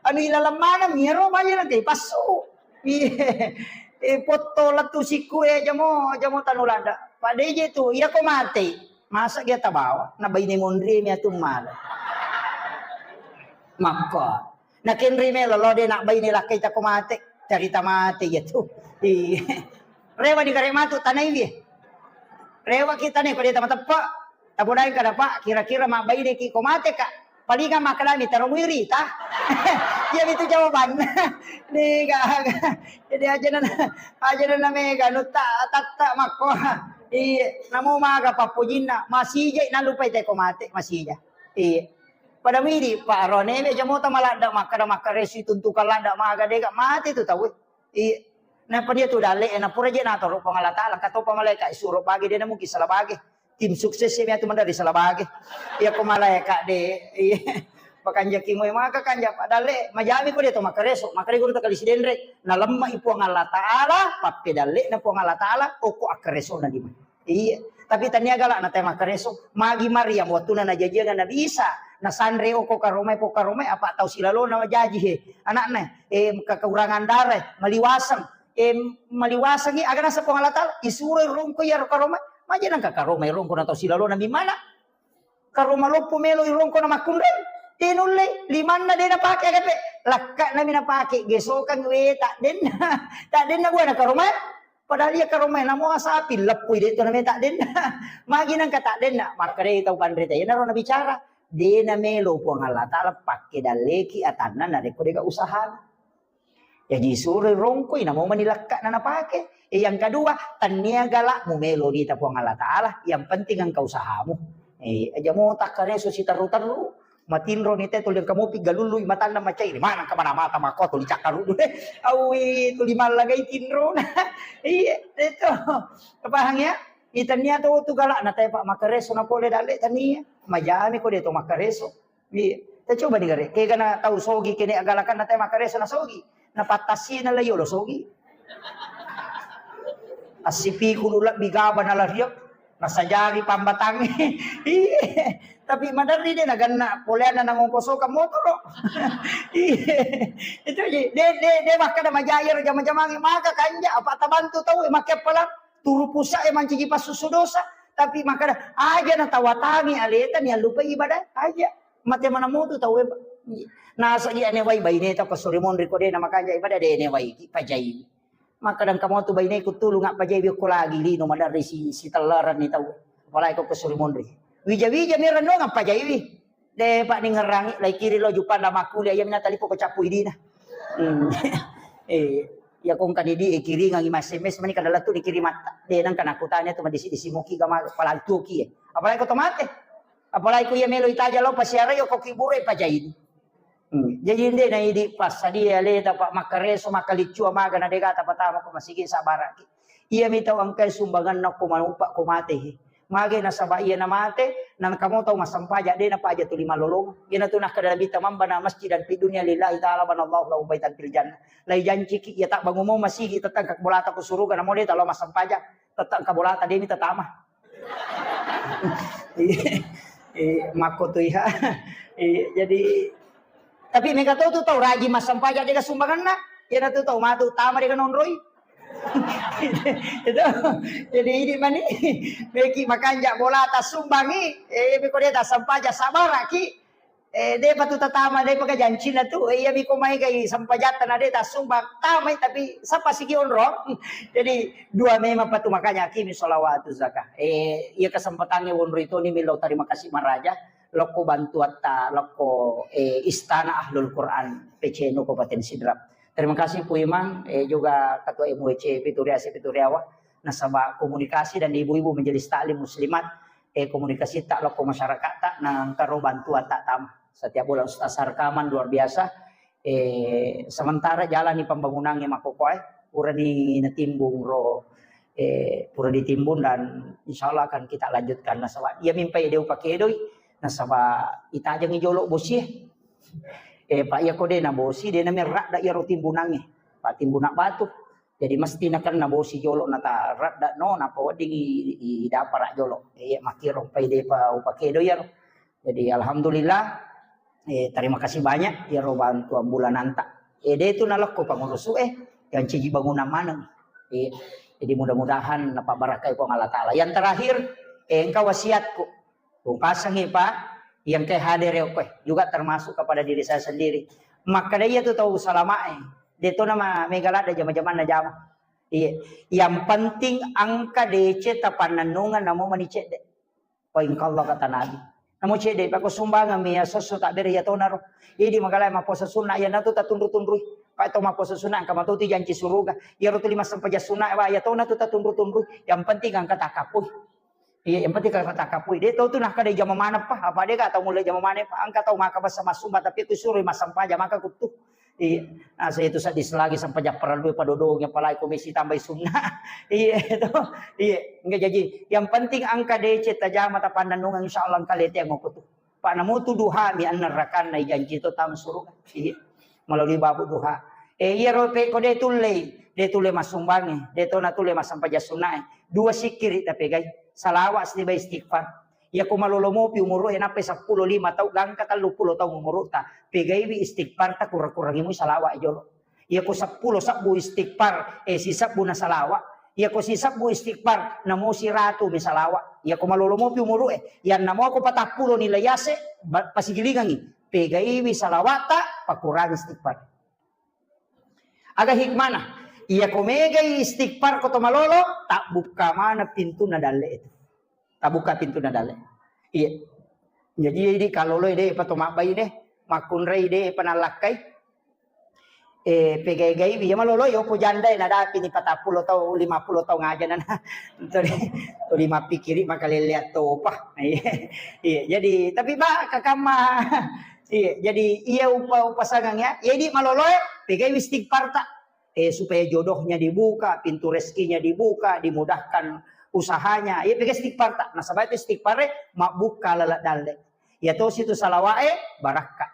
Anu ilaleng maneng iyaro baja nanti passu. Iya. Eh, potto lettu sikku e jamo, jamo tanu ladda. Pada je tu, iya ko mate. Masa dia tabawa, na baine monri mi atu mala. Makko. Na kenri melo lo de na baine lakkai tako mate, carita mate ya tu. Iya. Rewa di kare matu tanai dia. Rewa kita ne ko dia tama teppe. Tabodai kada Pak, kira-kira ma baine ki ko mate ka. Palinga makkalami taro muiri ta. Iya itu jawaban. Ni gaga. Jadi aja na aja na mega nutta tatta makko. Iya, namo maga pappojinna, masija nalupai teko mate, masija. Iya. Pada midi, Pak, rone be jamota maladda makkada makkaresu tuntukan ladda maga dega mate tu tau. Iya. Napa dia tu dalle, na pura je natoro Puang Allah Taala, katopa malaikat suro bage de na mungkin salah bage. Tim sukses mi atu mendari salah bage. Iya ko malaikat de. Iya. Pakanjaki moe maka kanja Pak dalle, majami ko de to makkareso, makare guru takali sidenre. Nalemma i Puang Allah Taala, pappedalle na Puang Allah Taala, oko akkareso na di. Iya. Tapi tania gala na te makkareso, magi Maryam wattuna najajiang Nabi Isa, nasanre oko karomai po karomai apa tau silalona jaji he. Anakna, eh, kekurangan darah, maliwaseng, eh, maliwasengi aga nasa Puang Allah Taala, isuro rongko iyaro karomai, maja nangka karomai rongko na tau silalona mi mana. Karoma loppo melo irongko na makkunrai. De nulle, limanna de napake agape. Lakka nami napake, gesokang we tak denna. Tak denna buana karoma. Padahal iya karoma namo asapi leppui de to name tak denna. Magi nangka tak denna. Makkadai tau panre te. Naro nabicara. De namelo Puang Allah Taala pakke dalleki atanna narekko dega usahana. Jaji suroi rongkoi, namo mani lekka'na napake. Eh, yang kedua, tania galakmu melo nita Puang Allah Taala, yang penting engka usahamu. Eh, aja mo takkareso siterru-terru, matinro ni te tuli engka mopi galului matanna macai, mana engka mana mata mako tuli cakkaru deh. Awi tuli mallagai tinro. Iya, itu. Paham ya? Itania to tu galak na tepa makkareso na pole dalle tania. Majami ko de to makkareso. Iya. Tacoba ni gare, kegana tau sogi kene agalakan na te makkareso na sogi. Na pattasi na la yolo sogi. Assipiku lu lebbi gaba na lariak, na sajari pambatang. Iya. Tapi maderri de na ganna poleanna na ngongkosokan motoro. Iya. Itu ji, de de de makkada majayar jama-jamangi maka kanja apa tabantu tau makke pala turu pusa e mancigi passusu dosa. Tapi makkada aja na tawatangi aleta ni allupai ibadah aja. Mate mana mutu tau e, Pak. Nasagi ane wai baine tau ko suri monri ko de na makanja ibadah de ne wai ki pajai. Maka dang kamu tu baine ku tulung apa jai ko lagi lino madarri si, si tellaran ni tau. Apalagi ko, ko suri monri. Wija-wija mi renno ngapa jai wi. De Pak ni ngerangi lai kiri lo jupan da makuli ayam na talipo ko capu idina. Hmm. Eh, ya kong kan idi e kiringangi mas S M S mani kada latu di kiri mata. De nang kana kutanya tu madisi-disi muki gama palantuki e. Apalagi ko tomate. Apalagi ku iya melo itaja lao pasiarai ko kiburu e pajaini. Hmm. Jadi inde na idi passadia aleta Pak makkareso makkalicua maga na dega tapatama ko masigi sabaraki. Iya mi tau engkai sumbanganna ko manupa ko mate he. Mage nasaba iya namate, nangka mo tau massempaja, de napaja tuli malolong. Iyana tu nakkeda Nabitta, "Man bana masjidan fid dunya lillahi ta'ala banallahu lahu baitan fil jannah." Lai janciki, iya tabbangumo masigi, tettang engka bolata ku suruga, namo de talo massempaja, tettang engka bolata, demi tatama. Iya, iya, makko tu iya. Iya, jadi, tapi mega tau tu tau rajin massempaja, dega sumbanganna. Iyana tu tau matu tama, dega nonroi. Itu. Jadi ini mani, meki makanja bolata sumbangi, eh, meko de tassempaja, sabaraki. Eh, de patu tatama, de paka jancina tu. Eh, iya miko mai gai sempajatta na de tasumbang, tamai, tapi sapa sigi onro. Jadi dua memang patu, makanya akimi sholawatu zakah. Eh, iya kesempatannya wonro itu ni milo terima kasih maraja. Lokko bantuatta, lokko, eh, Istana Ahlul Quran P C N U Kabupaten Sidrap. Terima kasih Pu Imang, eh, juga Ketua M W C Pituriasi Pituriawa, nasaba komunikasi dan ibu-ibu Majelis Taklim Muslimat, eh, komunikasi tak lokko masyarakat tak nangkaro bantuan tak tama. Setiap bulan Ustaz rekaman luar biasa. Eh, sementara jalani pembangunan yang makokoe, purani natimbung ro, eh, pura ditimbun dan insya Allah akan kita lanjutkan. Nasaba iya mimpai deu pakedoi, nasaba itajangi jolo bosie. Eh, Pak, iya ko de na bosi, de na merradda iyaro timbunangnge. Pak, timbunan batu. Jadi mesti nakenna bosi jolo, nata radda no, napa wedding i, i, dapara jolo. Eh, iya makkiro pai depa upakedo iyaro. Jadi alhamdulillah, eh, terima kasih banyak iyaro bantuan bulananta. Eh, de tu nalakko pangurusu, eh, yang ciji bangunan maneng. Eh, jadi mudah-mudahan napa barakai Puang Allah Ta'ala. Yang terakhir, eh, engka wasiatku. Upasangi, Pak, yang ke hadir ya, koe juga termasuk kepada diri saya sendiri. Makkeda iya tu tau salamae, de to nama mega ladda jama-jamanna jama. Iya, yang penting engka deceng tapannennungeng namo mani cedde. Poin Allah kata Nabi. Namo cedde, pako sumbangan mi ya sosso tak bere ya tonaro. Idi magala maposa sunna ya natu tatunru-tunrui. Pak to maposa sunna engka matu ti janci suruga. Ya rotu lima sempajang sunna ya tona tu tatunru-tunrui. Yang penting engka takapui. Iya, yang penting kalau kata kapui, de tau tu nah kada jama maneng pa, apa de ka tau mulai jama maneng pa, engka tau maka basa masumba, tapi ku suro masempajang maka kutu. Iya, nah saya itu sadis lagi sempajang perlu padodong yang palai komisi tambahi sunnah. Iya, itu. Iya, enggak jadi. Yang penting engka deceng tajama tapannennungeng, insya Allah engka lete yang kutu. Pak, namo tu duha mi annerrakanna ijanji to tama suruga. Iya. Melalui babu duha. Eh, iya ro pe ko de tullei, de tulle masumbangi, de to na tulle masempajang sunnae. Dua sikkiri tapegai. Salawa siba istighfar. Iya ko malolo mopi umuru e nappai seppulo lima tau gangka tellu pulo tau umuru ta. Pegaiwi istighfar ta kurang-kurangi mu salawa jolo. Iya ko seppulo sebbu istighfar, eh, sisebbu na salawa. Iya ko sisebbu istighfar, namo siratu mi salawa. Iya ko malolo mopi umuru e, yang namo ko patappulo nilai yase, ba-, pasigilingangi. Pegaiwi salawata, pakurangi istighfar. Aga hikmana? Iya ko megai istighfar ko to malolo, tak buka mana pintu na dalle itu. Tabuka pintu na dalle. Iya. Jadi, jadi kalau lo de pa to mabbai ne, makunrai de pa nalakkai. Eh, pegai-gai iya malolo yo po janda na dapi ni patappulo tau, lima pulo tau ngaja na. Tuli, tuli mappikiri makalele attopa. Iya. Iya, jadi tapi ba kakamma. Iya, jadi iya upa upasangang ya. Iya di malolo e, pegai istighfar ta. Eh, supaya jodohnya dibuka, pintu rezekinya dibuka, dimudahkan usahanya. Iya, pega istighfar ta. Nasaba itu istighfar e mabbuka lalak dalle. Iya to situ salawa e barakka.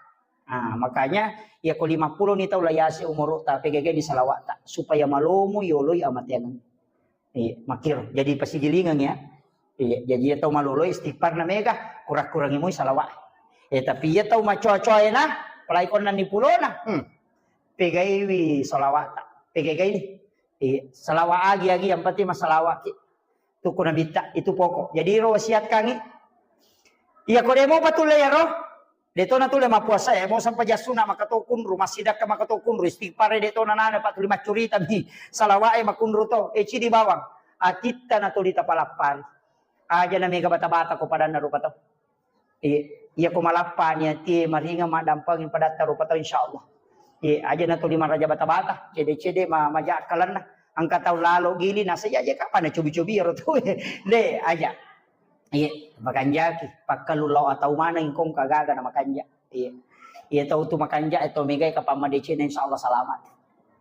Nah, makanya iya ko lima pulo ni tau layase umuru ta pegege ni salawa ta supaya malomo yoloi amateang. Iya, makir. Jadi pasigilingang ya. Iya, jadi iya tau malolo istighfar na mega, kurang-kurangi mui salawa. Eh, tapi iya tau macoa-coa na, apalagi konna ni pulona. Hmm. Pegaiwi salawata. Pegai ni. Iya, salawa agi-agi yang penting masalawaki. Tuku nabitta, itu pokok. Jadi ro wasiat kangi. Iya ko demo patulle ya ro. De to na tulle mappuasa e, mo sampajang sunna maka to kunru, massidakka maka to kunru, istighfar e de to na nana pa tuli maccurita mi, salawa e makunru to, e cidi bawang, atitta na tuli tapalappari. Aja na mega bata-bata ko padanna rupa tau. Iya, iya ko malappa ni ati e maringa maddampeng padatta rupa tau insyaallah. Iya, aja na tuli maraja bata-bata, cede-cede ma-, maja akkalenna. Engka tau lalo gili nasa aja kapan na cobi-cobi ro tau. De, aja. Iya, makanjaki. Pakkalu lao atau maneng kong kagaga na makanja. Iya. Iya tau tu makanja, eh, tau megai kapang madeceng, insyaallah selamat.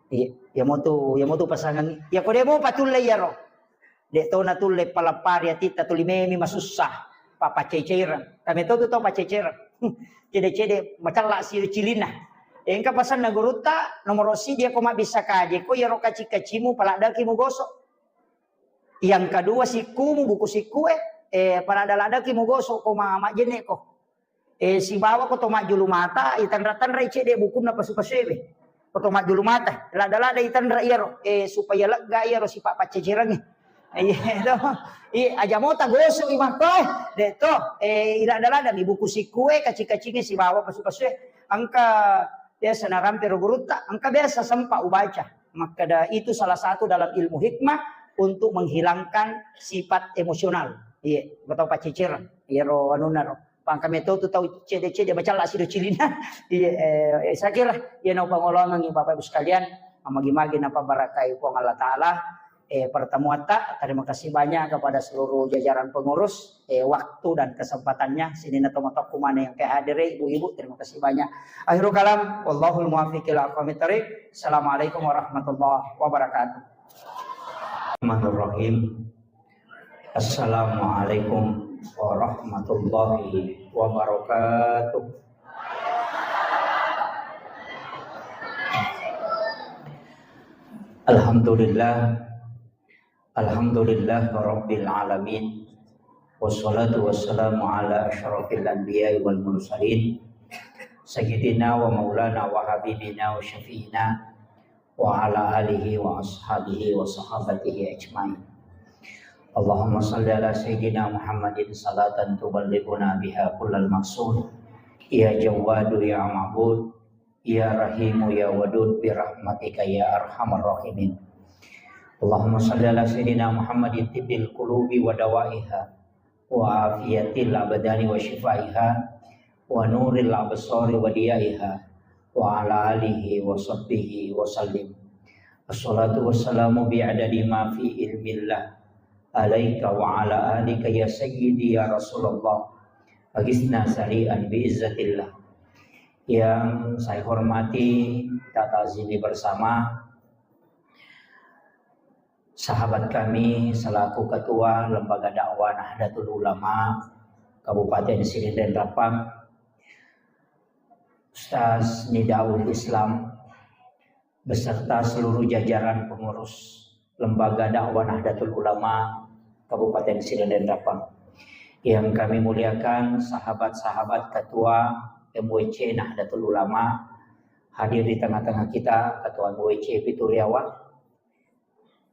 Iya, iya mo tu, iya mo tu pasangan. Iya ko demo patulle iya ro. De' to natulle paleppari atitta tuli memi masussa. Papaceceireng. Kami to tu tau paceceireng. Cede-cede macella si cilinna. Engka pasanna gurutta, nomoro sidi ko mabbissa kaje ko iyaro kaci-kacimu paladdaki mugoso. Yang kedua sikkumu buku sikkue, eh, paladda-laddaki mugoso ko ma-, majjenne ko. Eh, sibawa ko to majjulu mata, itanra-tanrai cede bukunna pasu-pasuewe. Ko to majjulu mata, ladda-ladda itanra iyaro, eh, supaya lega iyaro sipa paccecerangnge. Iya, to. Iya, aja mota gosok i makko, eh. De' to, eh, iladda-ladda mi buku sikkue, kaci-kacinge sibawa pasu-pasue. Engka biasa narampe ro gurutta, engka biasa sempat ubaca. Makkeda itu salah satu dalam ilmu hikmah untuk menghilangkan sifat emosional. Iya, ko to paccecereng. Iyaro anunna ro. Pangka metto tu tau cede-cede macalla sido cilina. Iya, eh, saya kira iya naupangolongengi Bapak Ibu sekalian, magi-magi napabarakai Puang Allah Taala, eh, pertemuatta. Terima kasih banyak kepada seluruh jajaran pengurus, eh, waktu dan kesempatannya. Sininna tomatoakku maneng yang kehadiri, ibu-ibu, terima kasih banyak. Akhirul kalam, wallahul muwaffiq ila aqwamit thariq. Assalamualaikum warahmatullahi wabarakatuh. Bismillahirrahmanirrahim. Assalamualaikum warahmatullahi wabarakatuh. Alhamdulillah. Alhamdulillah rabbil alamin. Wassalatu wassalamu ala asyrafil anbiya'i wal mursalin. Sayyidina wa maulana wa habibina wa syafi'ina wa ala alihi wa ashabihi wa sahabatihi ajmain. Allahumma salli ala Sayyidina Muhammadin salatan tuballighuna biha kullal maqsud. Ya Jawwadu ya Ma'bud, ya Rahimu ya Wadud, bi rahmatika ya arhamar rahimin. Allahumma salli ala Sayyidina Muhammadin tibbil qulubi wa dawaiha, wa afiyatil abdani wa syifaiha, wa nuril absari wa diyaiha, wa ala alihi wa sahbihi wa sallim. Assalatu wassalamu bi adadi ma fi ilmillah alaika wa ala alika ya sayyidi ya Rasulullah. Agisna sari'an bi izzatillah. Yang saya hormati, kita ta'zimi bersama sahabat kami selaku Ketua Lembaga Dakwah Nahdlatul Ulama Kabupaten Sidenreng Rappang, Ustaz Nidaul Islam, beserta seluruh jajaran pengurus Lembaga Dakwah Nahdlatul Ulama Kabupaten Sidenreng Rappang. Yang kami muliakan sahabat-sahabat Ketua M W C Nahdlatul Ulama, hadir di tengah-tengah kita, Ketua M W C Pituriawa,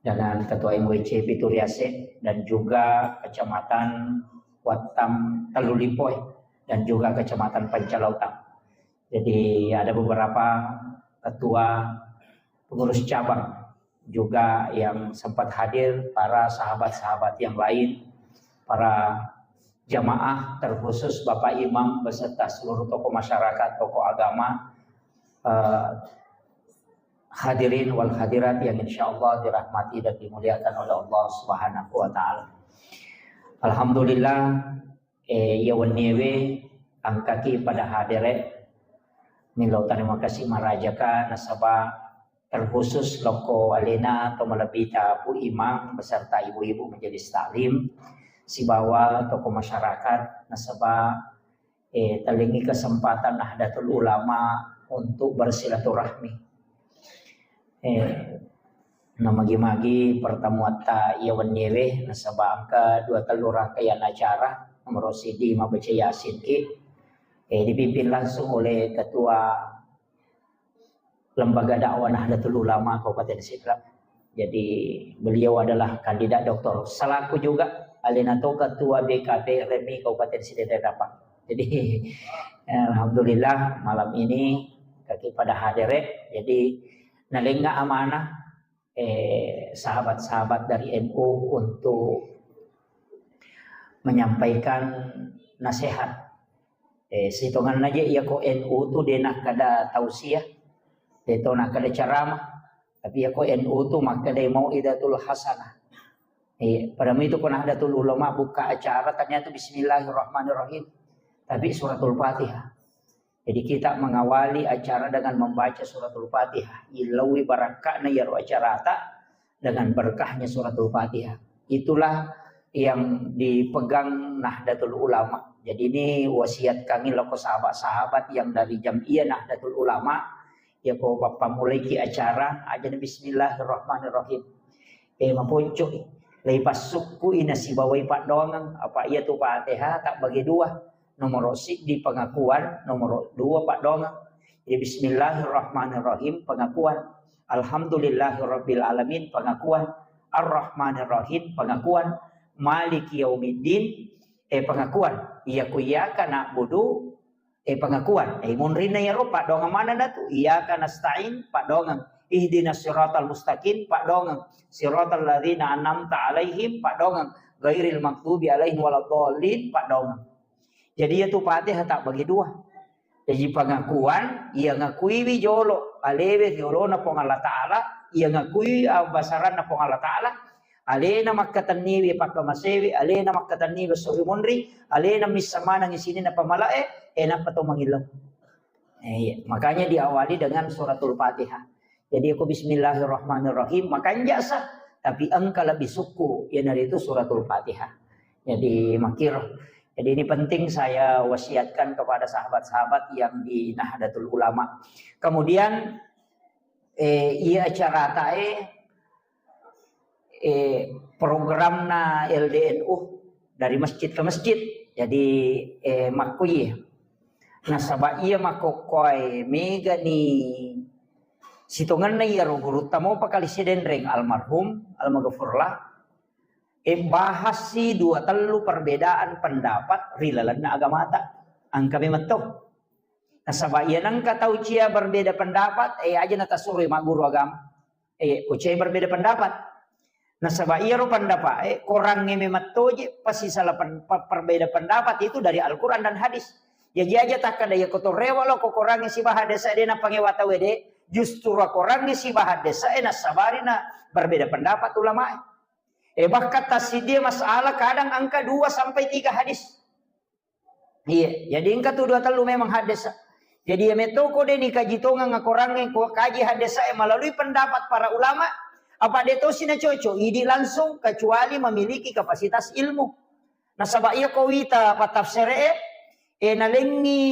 dengan Ketua M W C Pituriase, dan juga Kecamatan Wattam Tellulipoe, dan juga Kecamatan Pancalautang. Jadi, ada beberapa ketua pengurus cabang juga yang sempat hadir, para sahabat-sahabat yang lain, para jamaah, terkhusus Bapak Imam beserta seluruh tokoh masyarakat, tokoh agama, eh, hadirin wal hadirat yang insya Allah dirahmati dan dimuliakan oleh Allah Subhanahu wa Ta'ala. Alhamdulillah, eh, iya wenniewe engkaki pada hadere. Milo terima kasih marajaka nasaba terkhusus lokko alena atau malebbita Pu Imam beserta ibu-ibu majelis taklim sibawa tokoh masyarakat nasaba, eh, talengi kesempatan Nahdlatul Ulama untuk bersilaturahmi. Eh, namagi-magi pertemuatta iya wenniewe nasaba engka dua tellu rangkaian acara, nomor sidi mabaca Yasin ki, eh, dipimpin langsung oleh Ketua Lembaga Dakwah Nahdlatul Ulama Kabupaten Sidrap. Jadi beliau adalah kandidat doktor. Selaku juga alena to Ketua B K P R M I Kabupaten Sidenreng Rappang. Jadi alhamdulillah malam ini kaki pada hadere. Jadi nalenga amanah, eh, sahabat-sahabat dari N U untuk menyampaikan nasihat. Eh, sitonganna je iya ko N U tu de nakkada tausiah, de to nakkada ceramah. Tapi iya ko N U tu makkada mau'izatul hasanah. Eh, pada itu ko Nahdlatul Ulama buka acara ternyata bismillahirrahmanirrahim. Tapi suratul Fatihah. Jadi kita mengawali acara dengan membaca suratul Fatihah. Ilawi barakka'na iyaro acarata dengan berkahnya suratul Fatihah. Itulah yang dipegang Nahdlatul Ulama. Jadi ini wasiatkangngi loko sahabat-sahabat yang dari Jam'iyah Nahdlatul Ulama, ya ko bappamulaiki acara, ajana bismillahirrahmanirrahim. Eh, maponco'i, lei passukkui nasibawai paddoangeng, apa iya tu Fatihah tak bagi dua. Nomoro siddi pengakuan, nomoro dua paddoangeng. Jadi bismillahirrahmanirrahim pengakuan. Alhamdulillahirabbil alamin pengakuan. Arrahmanirrahim pengakuan. Maliki yaumiddin, eh, pengakuan. Iya ku iyyaka na'budu, eh, pengakuan. Eh, munrinna iyaro paddoangeng manenna tu. Iyyaka nasta'in paddoangeng. Ihdinas siratal mustaqim paddoangeng. Siratal ladzina an'amta alaihim paddoangeng. Ghairil maghdubi alaihim waladdallin paddoangeng. Jadi iya tu Fatihah tak bagi dua. Jadi pengakuan, iya ngakuiwi jolo alewe riolona Puang Allah Ta'ala, iya ngakui, ah, basaranna Puang Allah Ta'ala, alena makkatenniwi pakkamasewi, alena makkatenniwi esso ri munri, alena missa maneng sininna pamalae, eh, nappa to mangillau. Eh, iya. Makanya diawali dengan suratul Fatihah. Jadi aku bismillahirrahmanirrahim, makanja sa, tapi engka lebih sukku, iyanaritu suratul Fatihah. Jadi makkiro. Jadi ini penting saya wasiatkan kepada sahabat-sahabat yang di Nahdlatul Ulama. Kemudian, eh, iya acara tae, eh, programna L D N U dari masjid ke masjid. Jadi, eh, makkuye. Nasaba iya makkokkoe megani sitongenna iyaro gurutta mopa kali sidenreng almarhum, almaghfurlah. Eh, bahasi dua tellu perbedaan pendapat ri lalenna agamata. Engka memang to. Nasaba iya nengka tau cia berbeda pendapat, eh, aja natasuroi magguru agama. Eh, ko cia berbeda pendapat. Nasaba iyaro pendapat, eh, korangnge memang toje, pasti salah pen-, pe-, perbeda pendapat itu dari Al-Quran dan hadis. Jaji aja takkada iya ko to rewa lo ko korangnge sibaha desa de napangewa tau de, justru korangnge sibaha desa, eh, nasabari na berbeda pendapat ulama. Eh, bahkan tasidie masalah kadang angka dua sampai tiga hadis. Iya, jadi engka tu dua tellu memang haddesa. Jadi iya metoko de ni kaji tongang akorangnge ko kaji haddesa e melalui pendapat para ulama, apa de tosi na cocok, idi langsung kecuali memiliki kapasitas ilmu. Nasaba iya ko wita patafsere e, eh, nalengi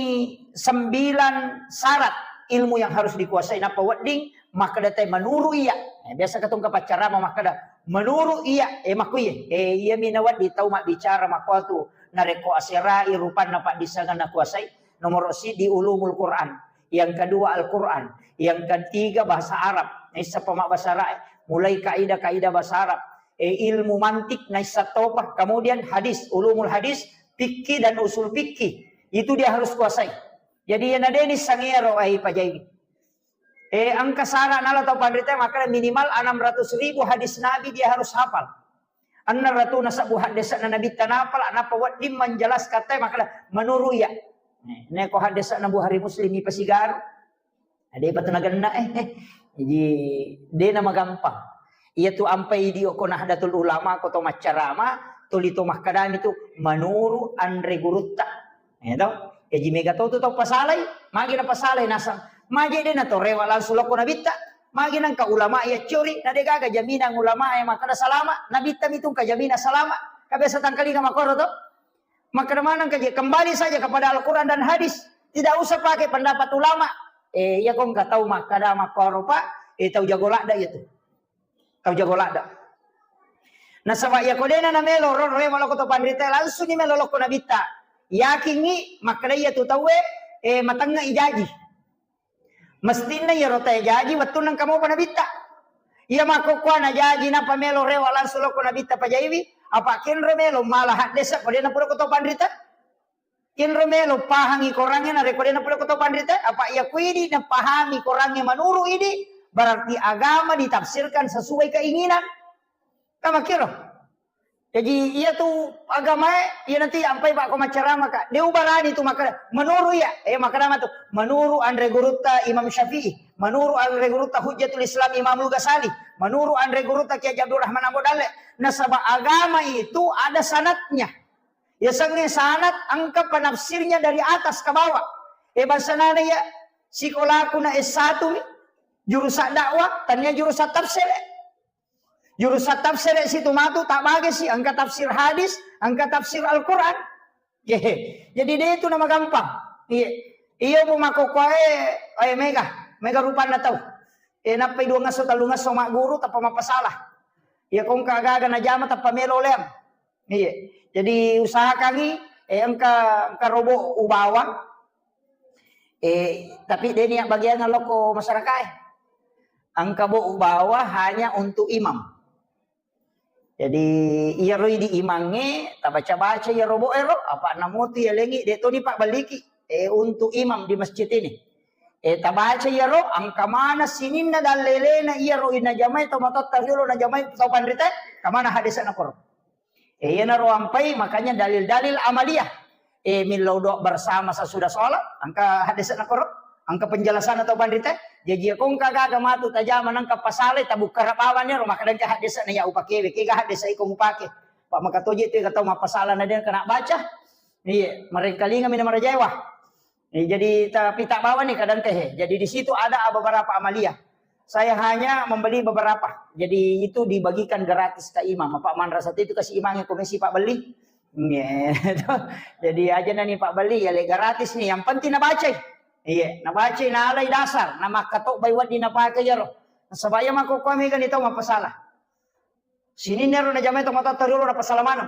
sembilan syarat ilmu yang harus dikuasai, nappa wedding makkeda te menuru iya. Eh, biasa katong kapaccarama makkeda menuru iya, eh, makkuye. Eh, iya mi nawedding tau mabbicara makkuatu narekko aserai rupanna paddisengeng nakuasai, nomoro siddi ulumul Quran, yang kedua Al-Quran, yang ketiga bahasa Arab. Naissappa mabbasara, mulai kaidah-kaidah bahasa Arab, eh, ilmu mantik naissa topa, kemudian hadis, ulumul hadis, fikih dan usul fikih. Itu dia harus kuasai. Jadi, iya nadeni sangero ai pajai. Eh, engka sara nala tau panrita makkeda minimal enam ratus ribu hadis Nabi dia harus hafal. Enam ratus nasabbu haddesana Nabi tanapala, nappa wedding menjelaskan te makkeda menuru iya. Neko haddesana Bukhari Muslim ipasigaru. Ada apa tu nagenna, eh, eh. Jadi, dena magampang. Iya tu ampai di oko Nahdlatul Ulama, ko to maccarama, tuli to makkadami tu menuru anre gurutta. Ya to? Jaji mega to tu tau pasalai, magi na pasalai nasang. Maje de na to rewa langsung lokko nabitta. Magi nangka ulama ya curi, na de gaga jaminan ulama ya makkada salama, nabitta mitu ka jaminan salama. Ka biasa tangkalinga makoro to. Makkada manang ka je, kembali saja kepada Al-Quran dan hadis. Tidak usah pakai pendapat ulama. Eh, iya ko engka tau makkada makkoro, Pak. Eh, tau jago ladda iya tu. Tau jago ladda. Nasaba iya ko dena na melo ro rewa lokko to panrita, langsung ni melo lokko nabitta. Yakingi makkada iya tu tauwe, eh, matengnga ijaji. Mestinna iyaro tae jaji wettunna engka mopa nabitta. Iya makkokkoe najaji nappa melo rewa langsung lokko nabitta pajaiwi, apa kenro melo mala haddesa ko dena pura ko to panrita. Kenro melo pahangi korangnge narekko dena pura ko to panrita, apa iya kuidi napahami korangnge menuru idi, berarti agama ditafsirkan sesuai keinginan. Kamakkiro. Jaji, iya tu agamae, iya nanti ampai Pak ko maccarama ka. De ubarani tu makkada, menuru iya, eh, makkada matu, menuru anre gurutta Imam Syafi'i, menuru anre gurutta Hujjatul Islam Imam Ghazali, menuru anre gurutta Kiai Haji Abdul Rahman Ambo Dalle. Nasaba agama itu ada sanatnya. Ya sange sanat engka penafsirnya dari atas ke bawah. Eh, bahasa nana ya, sikolaku na S satu mi, jurusan dakwah, tania jurusan tafsir. Jurusan tafsir situ matu, tak bagi si, engka tafsir hadis, engka tafsir Al-Quran. Hehe. Jadi de' tu nama gampang. Iya. Iyo bu makokoe, eh, mega, mega rupanna tau. Eh, nappai dua ngasso, tallu ngasso magguru, tappa mappasalah. Iya, kongka gaga najama, tappa melo leang. Iya. Jadi usahakangi, eh, engka, engka robo ubawa. Eh, tapi de' niat bagian lokko masyarakat, eh. Engka bo ubawa hanya untuk imam. Jadi, iyaro idi imangnge, tabaca-baca iyaro bo ero, apa namotu iya lengi, de' toni pabbelliki. Eh, untuk imam di masjid ini. Eh, tabaca iyaro, engka mana sininna dallelena iyaro inajamai tau matotta riolo, najamai tau panrita, kamana hadisna koro. Eh, iyanaro ampai, makanya dalil-dalil amaliyah. Eh, millau doa bersama sesudah sholat, engka hadisna koro, engka penjelasan atau panrita. Jaji, kongka gaga matu tajama nangka pasalai, tabukkara bawani ro, maka dengka hadisna ya upakewe, kega hadis iko mupake. Pak makatoje tu kata mappasala na dia kena baca. Iya, merengkalinga mina marajaewa. Eh, jadi tapi tak bawa nih kadang teh. Jadi di situ ada beberapa amaliyah. Saya hanya membeli beberapa. Jadi itu dibagikan gratis ke imam. Apa manrasa itu kasih imam yang komisi Pak beli. Iya. Jadi aja nani Pak beli ya le gratis nih. Yang penting nabaca. Iya, nabaca nalai dasar. Nama katok bai wadi napake ya roh. Sebaya mako kami kan itu apa salah. Sini nero na jamai to mata teriolo na pasala mana.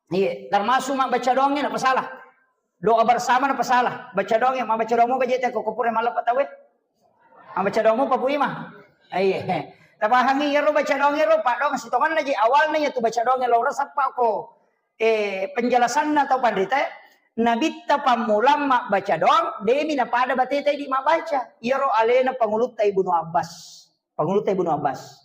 Iya, termasuk mak baca doangnya na pasala. Doa bersama na pasala. Baca doangnya, mak baca doang mau gaji teko kopure malah patawe. Mak baca doang mau papu ima. Iya. Tapahangi iyaro baca doang iyaro, Pak doang sitongan lagi awalnya ya tu baca doang lo rasa apa ko. Eh, penjelasanna tau panrita, Nabitta pammulang mabbaca doang, demi napada bateta idi mabbaca. Iyaro alena pangulutta Ibnu Abbas. Pangulutta Ibnu Abbas.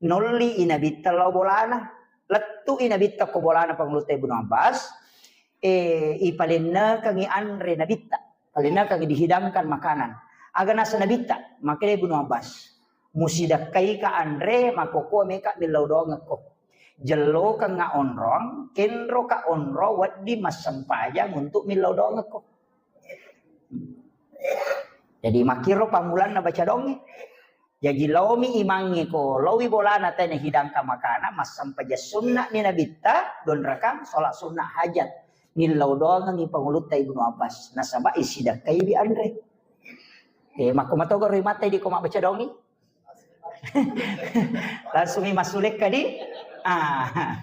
Nolli i Nabitta lao bolana. Lettu i Nabitta ko bolana pangulutta Ibnu Abbas. Eh, ipalennekangi anre Nabitta. Palennekangi dihidangkan makanan. Aga nasa Nabitta, makede Ibnu Abbas. Musidakkaika anre, makkokkoe meka millau doangekko. Jellokengnga onrong, kenroka onrong wedding massempajang untuk millau doangekko. Jadi makkiro pammulanna baca doangnge. Jaji laomi imangnge ko, laowi bolana tena hidangkan makana, massempajang sunnah ni Nabitta, dua rakang, sholat sunnah hajat. Millau doangengngi pangulutta Ibnu Abbas. Nasaba isidakkaiwi anre. Eh, makko matogoro matte di ko mabbaca doangngi. Langsung mi massulekka di. Ah,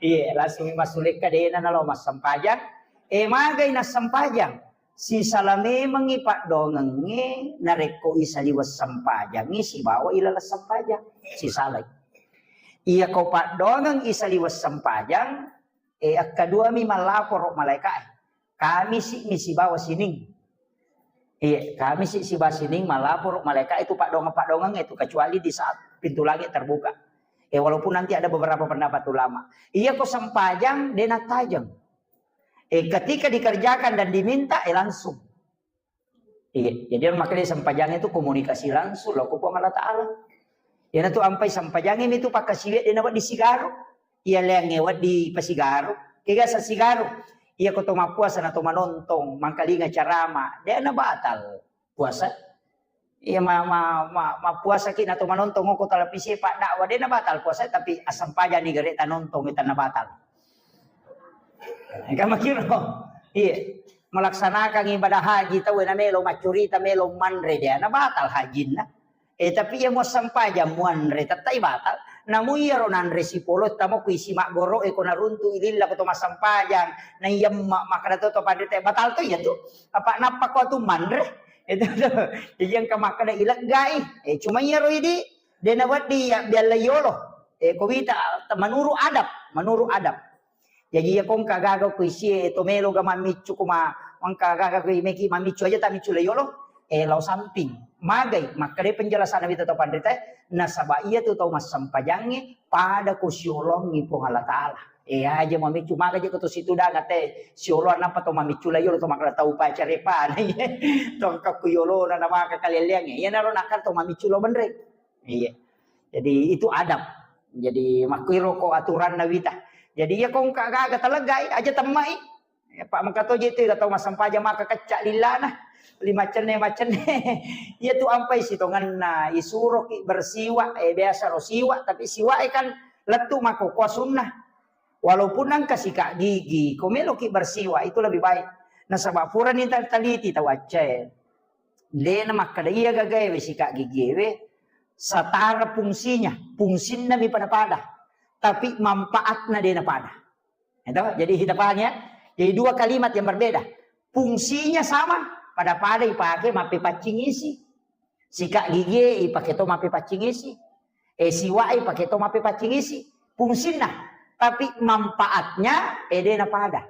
iya, langsung mi massulekka dena nalo massempajang. Eh, magai nassempajang. Sisala memengngi paddoangengnge narekko isaliweng sempajangngi sibawa ilaleng sempajang. Sisalai. Iya ko paddoangeng isaliweng sempajang, eh, akkaduami mallaporo malaeka e. Kamisi mi sibawa sining. Iya, Kamisi siba sining malaporo malaeka itu paddoangeng-paddoangeng itu, kecuali di saat pintu langit terbuka. Eh, walaupun nanti ada beberapa pendapat ulama. Iya ko sempajang dena tajeng. Eh, ketika dikerjakan dan diminta, eh, langsung. Iya, jadi makanya sempajang itu komunikasi langsung lo ko Puang Allah Ta'ala. Iyana tu ampai sempajangnge mi tu pakkasiwiang de' nawedding sigaru. Iya leangnge wedding pasigaru. Kega sa sigaru. Iya ko to mappuasa na to manontong, mangkalinga carama, de' na batal puasa. Iya ma, ma, ma, mappuasaki na to manontong ko televisi paddakwa, de' na batal puasa, tapi assempajang ni gare tanontong, tanna batal. Kan makiro. Iya. Melaksanakan ibadah haji tau na melo maccurita, melo manre, de' na batal hajinna. Eh, tapi iya muassempajang muanre tettai batal. Namu iyaro nanre sipolo tamo ku isi maggoro e ko naruntu ililla ko to massempajang. Na iyamma makkada to to panrita batal to iya tu. Apa nappa ko tu manre. Itu tu. Jadi engka makkada ileggai. Eh, cuma iyaro idi de' na wedding ya bialla yolo. Eh, ko wita menurut adab, menurut adab. Jaji iya kongka gaga ku isie to melo ga mammiccu kuma engka gaga ku meki mammiccu aja tamiccu le yolo, eh, lao samping. Magai, makkeda penjelasan Nabi tau panrita, nasaba iya tu tau massempajangnge pada ko siolongi Puang Allah Ta'ala. Eh, aja mammiccu, maga je ko to situ danga te siolo napa to mammiccu le yolo to makkeda tau pacarepa. To engka ku yolo na maka kaleleangnge. Iya naro nakal to mammiccu lo benre. Iya. Jadi itu adab. Jadi makkuiro ko aturanna wita. Jadi iya kongka gaga taleggai aja temmai. Ya, Pak mengkatoje itu tau massempajang maka kecca lillana. Lima cenne macenne. Iya tu ampai sitonganna isuroki bersiwa, eh, biasa ro siwa, tapi siwa e kan Lettu makkokkoe sunnah. Walaupun engka sikat gigi, ko meloki bersiwak itu lebih baik. Nasaba purani ta-, taliti tau accae. De namakkeda iya gagaewe sikat gigiewe setara fungsinya, fungsinna mi pada-pada. Tapi manfaatna de napada. Itu, jadi kita paham ya. Jadi dua kalimat yang berbeda. Fungsinya sama, pada-pada ipake mappepaccing isi. Sikat gigi ipake to mappepaccing isi. Eh, siwak ipake to mappepaccing isi. Fungsinna. Tapi manfaatnya, eh, de napada.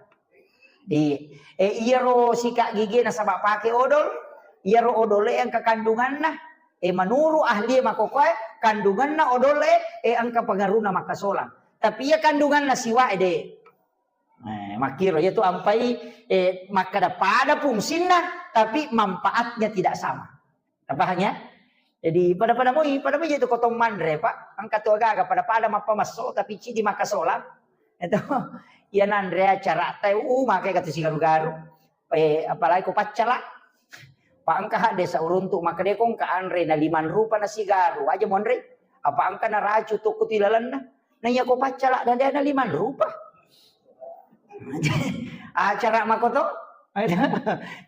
Di, eh, iyaro sikat gigi nasaba pake odol, iyaro odol e engka kandunganna. Eh, menurut ahli makkokkoe, kandunganna odol e, eh, engka pengaruhna makkasolang. Tapi iya kandunganna siwak e de. Eh, makkiro, iya tu ampai, eh, makkeda pada fungsinna, tapi manfaatnya tidak sama. Paham ya? Jadi pada-pada moi, pada moi itu kotong manre, Pak. Engka tu agaga pada-pada mappamesso, tapi cidi makkasolang. Itu, iya nanre acara teh, uh, makai katu sigaru-garu. Eh, apalagi ko paccala. Pak engka hadde sauruntu makkeda ko engka anre na limang rupa na sigaru, aja monre. Apa engka na racu tokko ti lalenna. Na iya ko paccala dan dia na limang rupa. Acara makoto.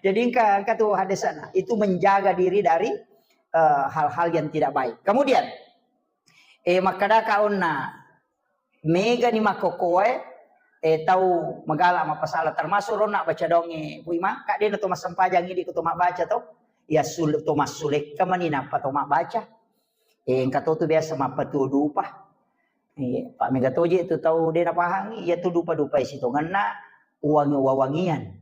Jadi engka, engka tu hadde sana. Itu menjaga diri dari, eh, hal-hal yang tidak baik. Kemudian, eh, makkeda ka onna, megani makkokkoe, eh, tau magala mappasala, termasuk ronna baca donge, Pu Imang, ka de na to massempajang idi ko to mabbaca to, ya sul-, to massulekka mani nappa to mabbaca. Eh, engka to tu biasa mappatuo dupa. Eh, pa mega toje tu tau de napahangi, iya tu dupa-dupa sitongenna uwangi wawangian.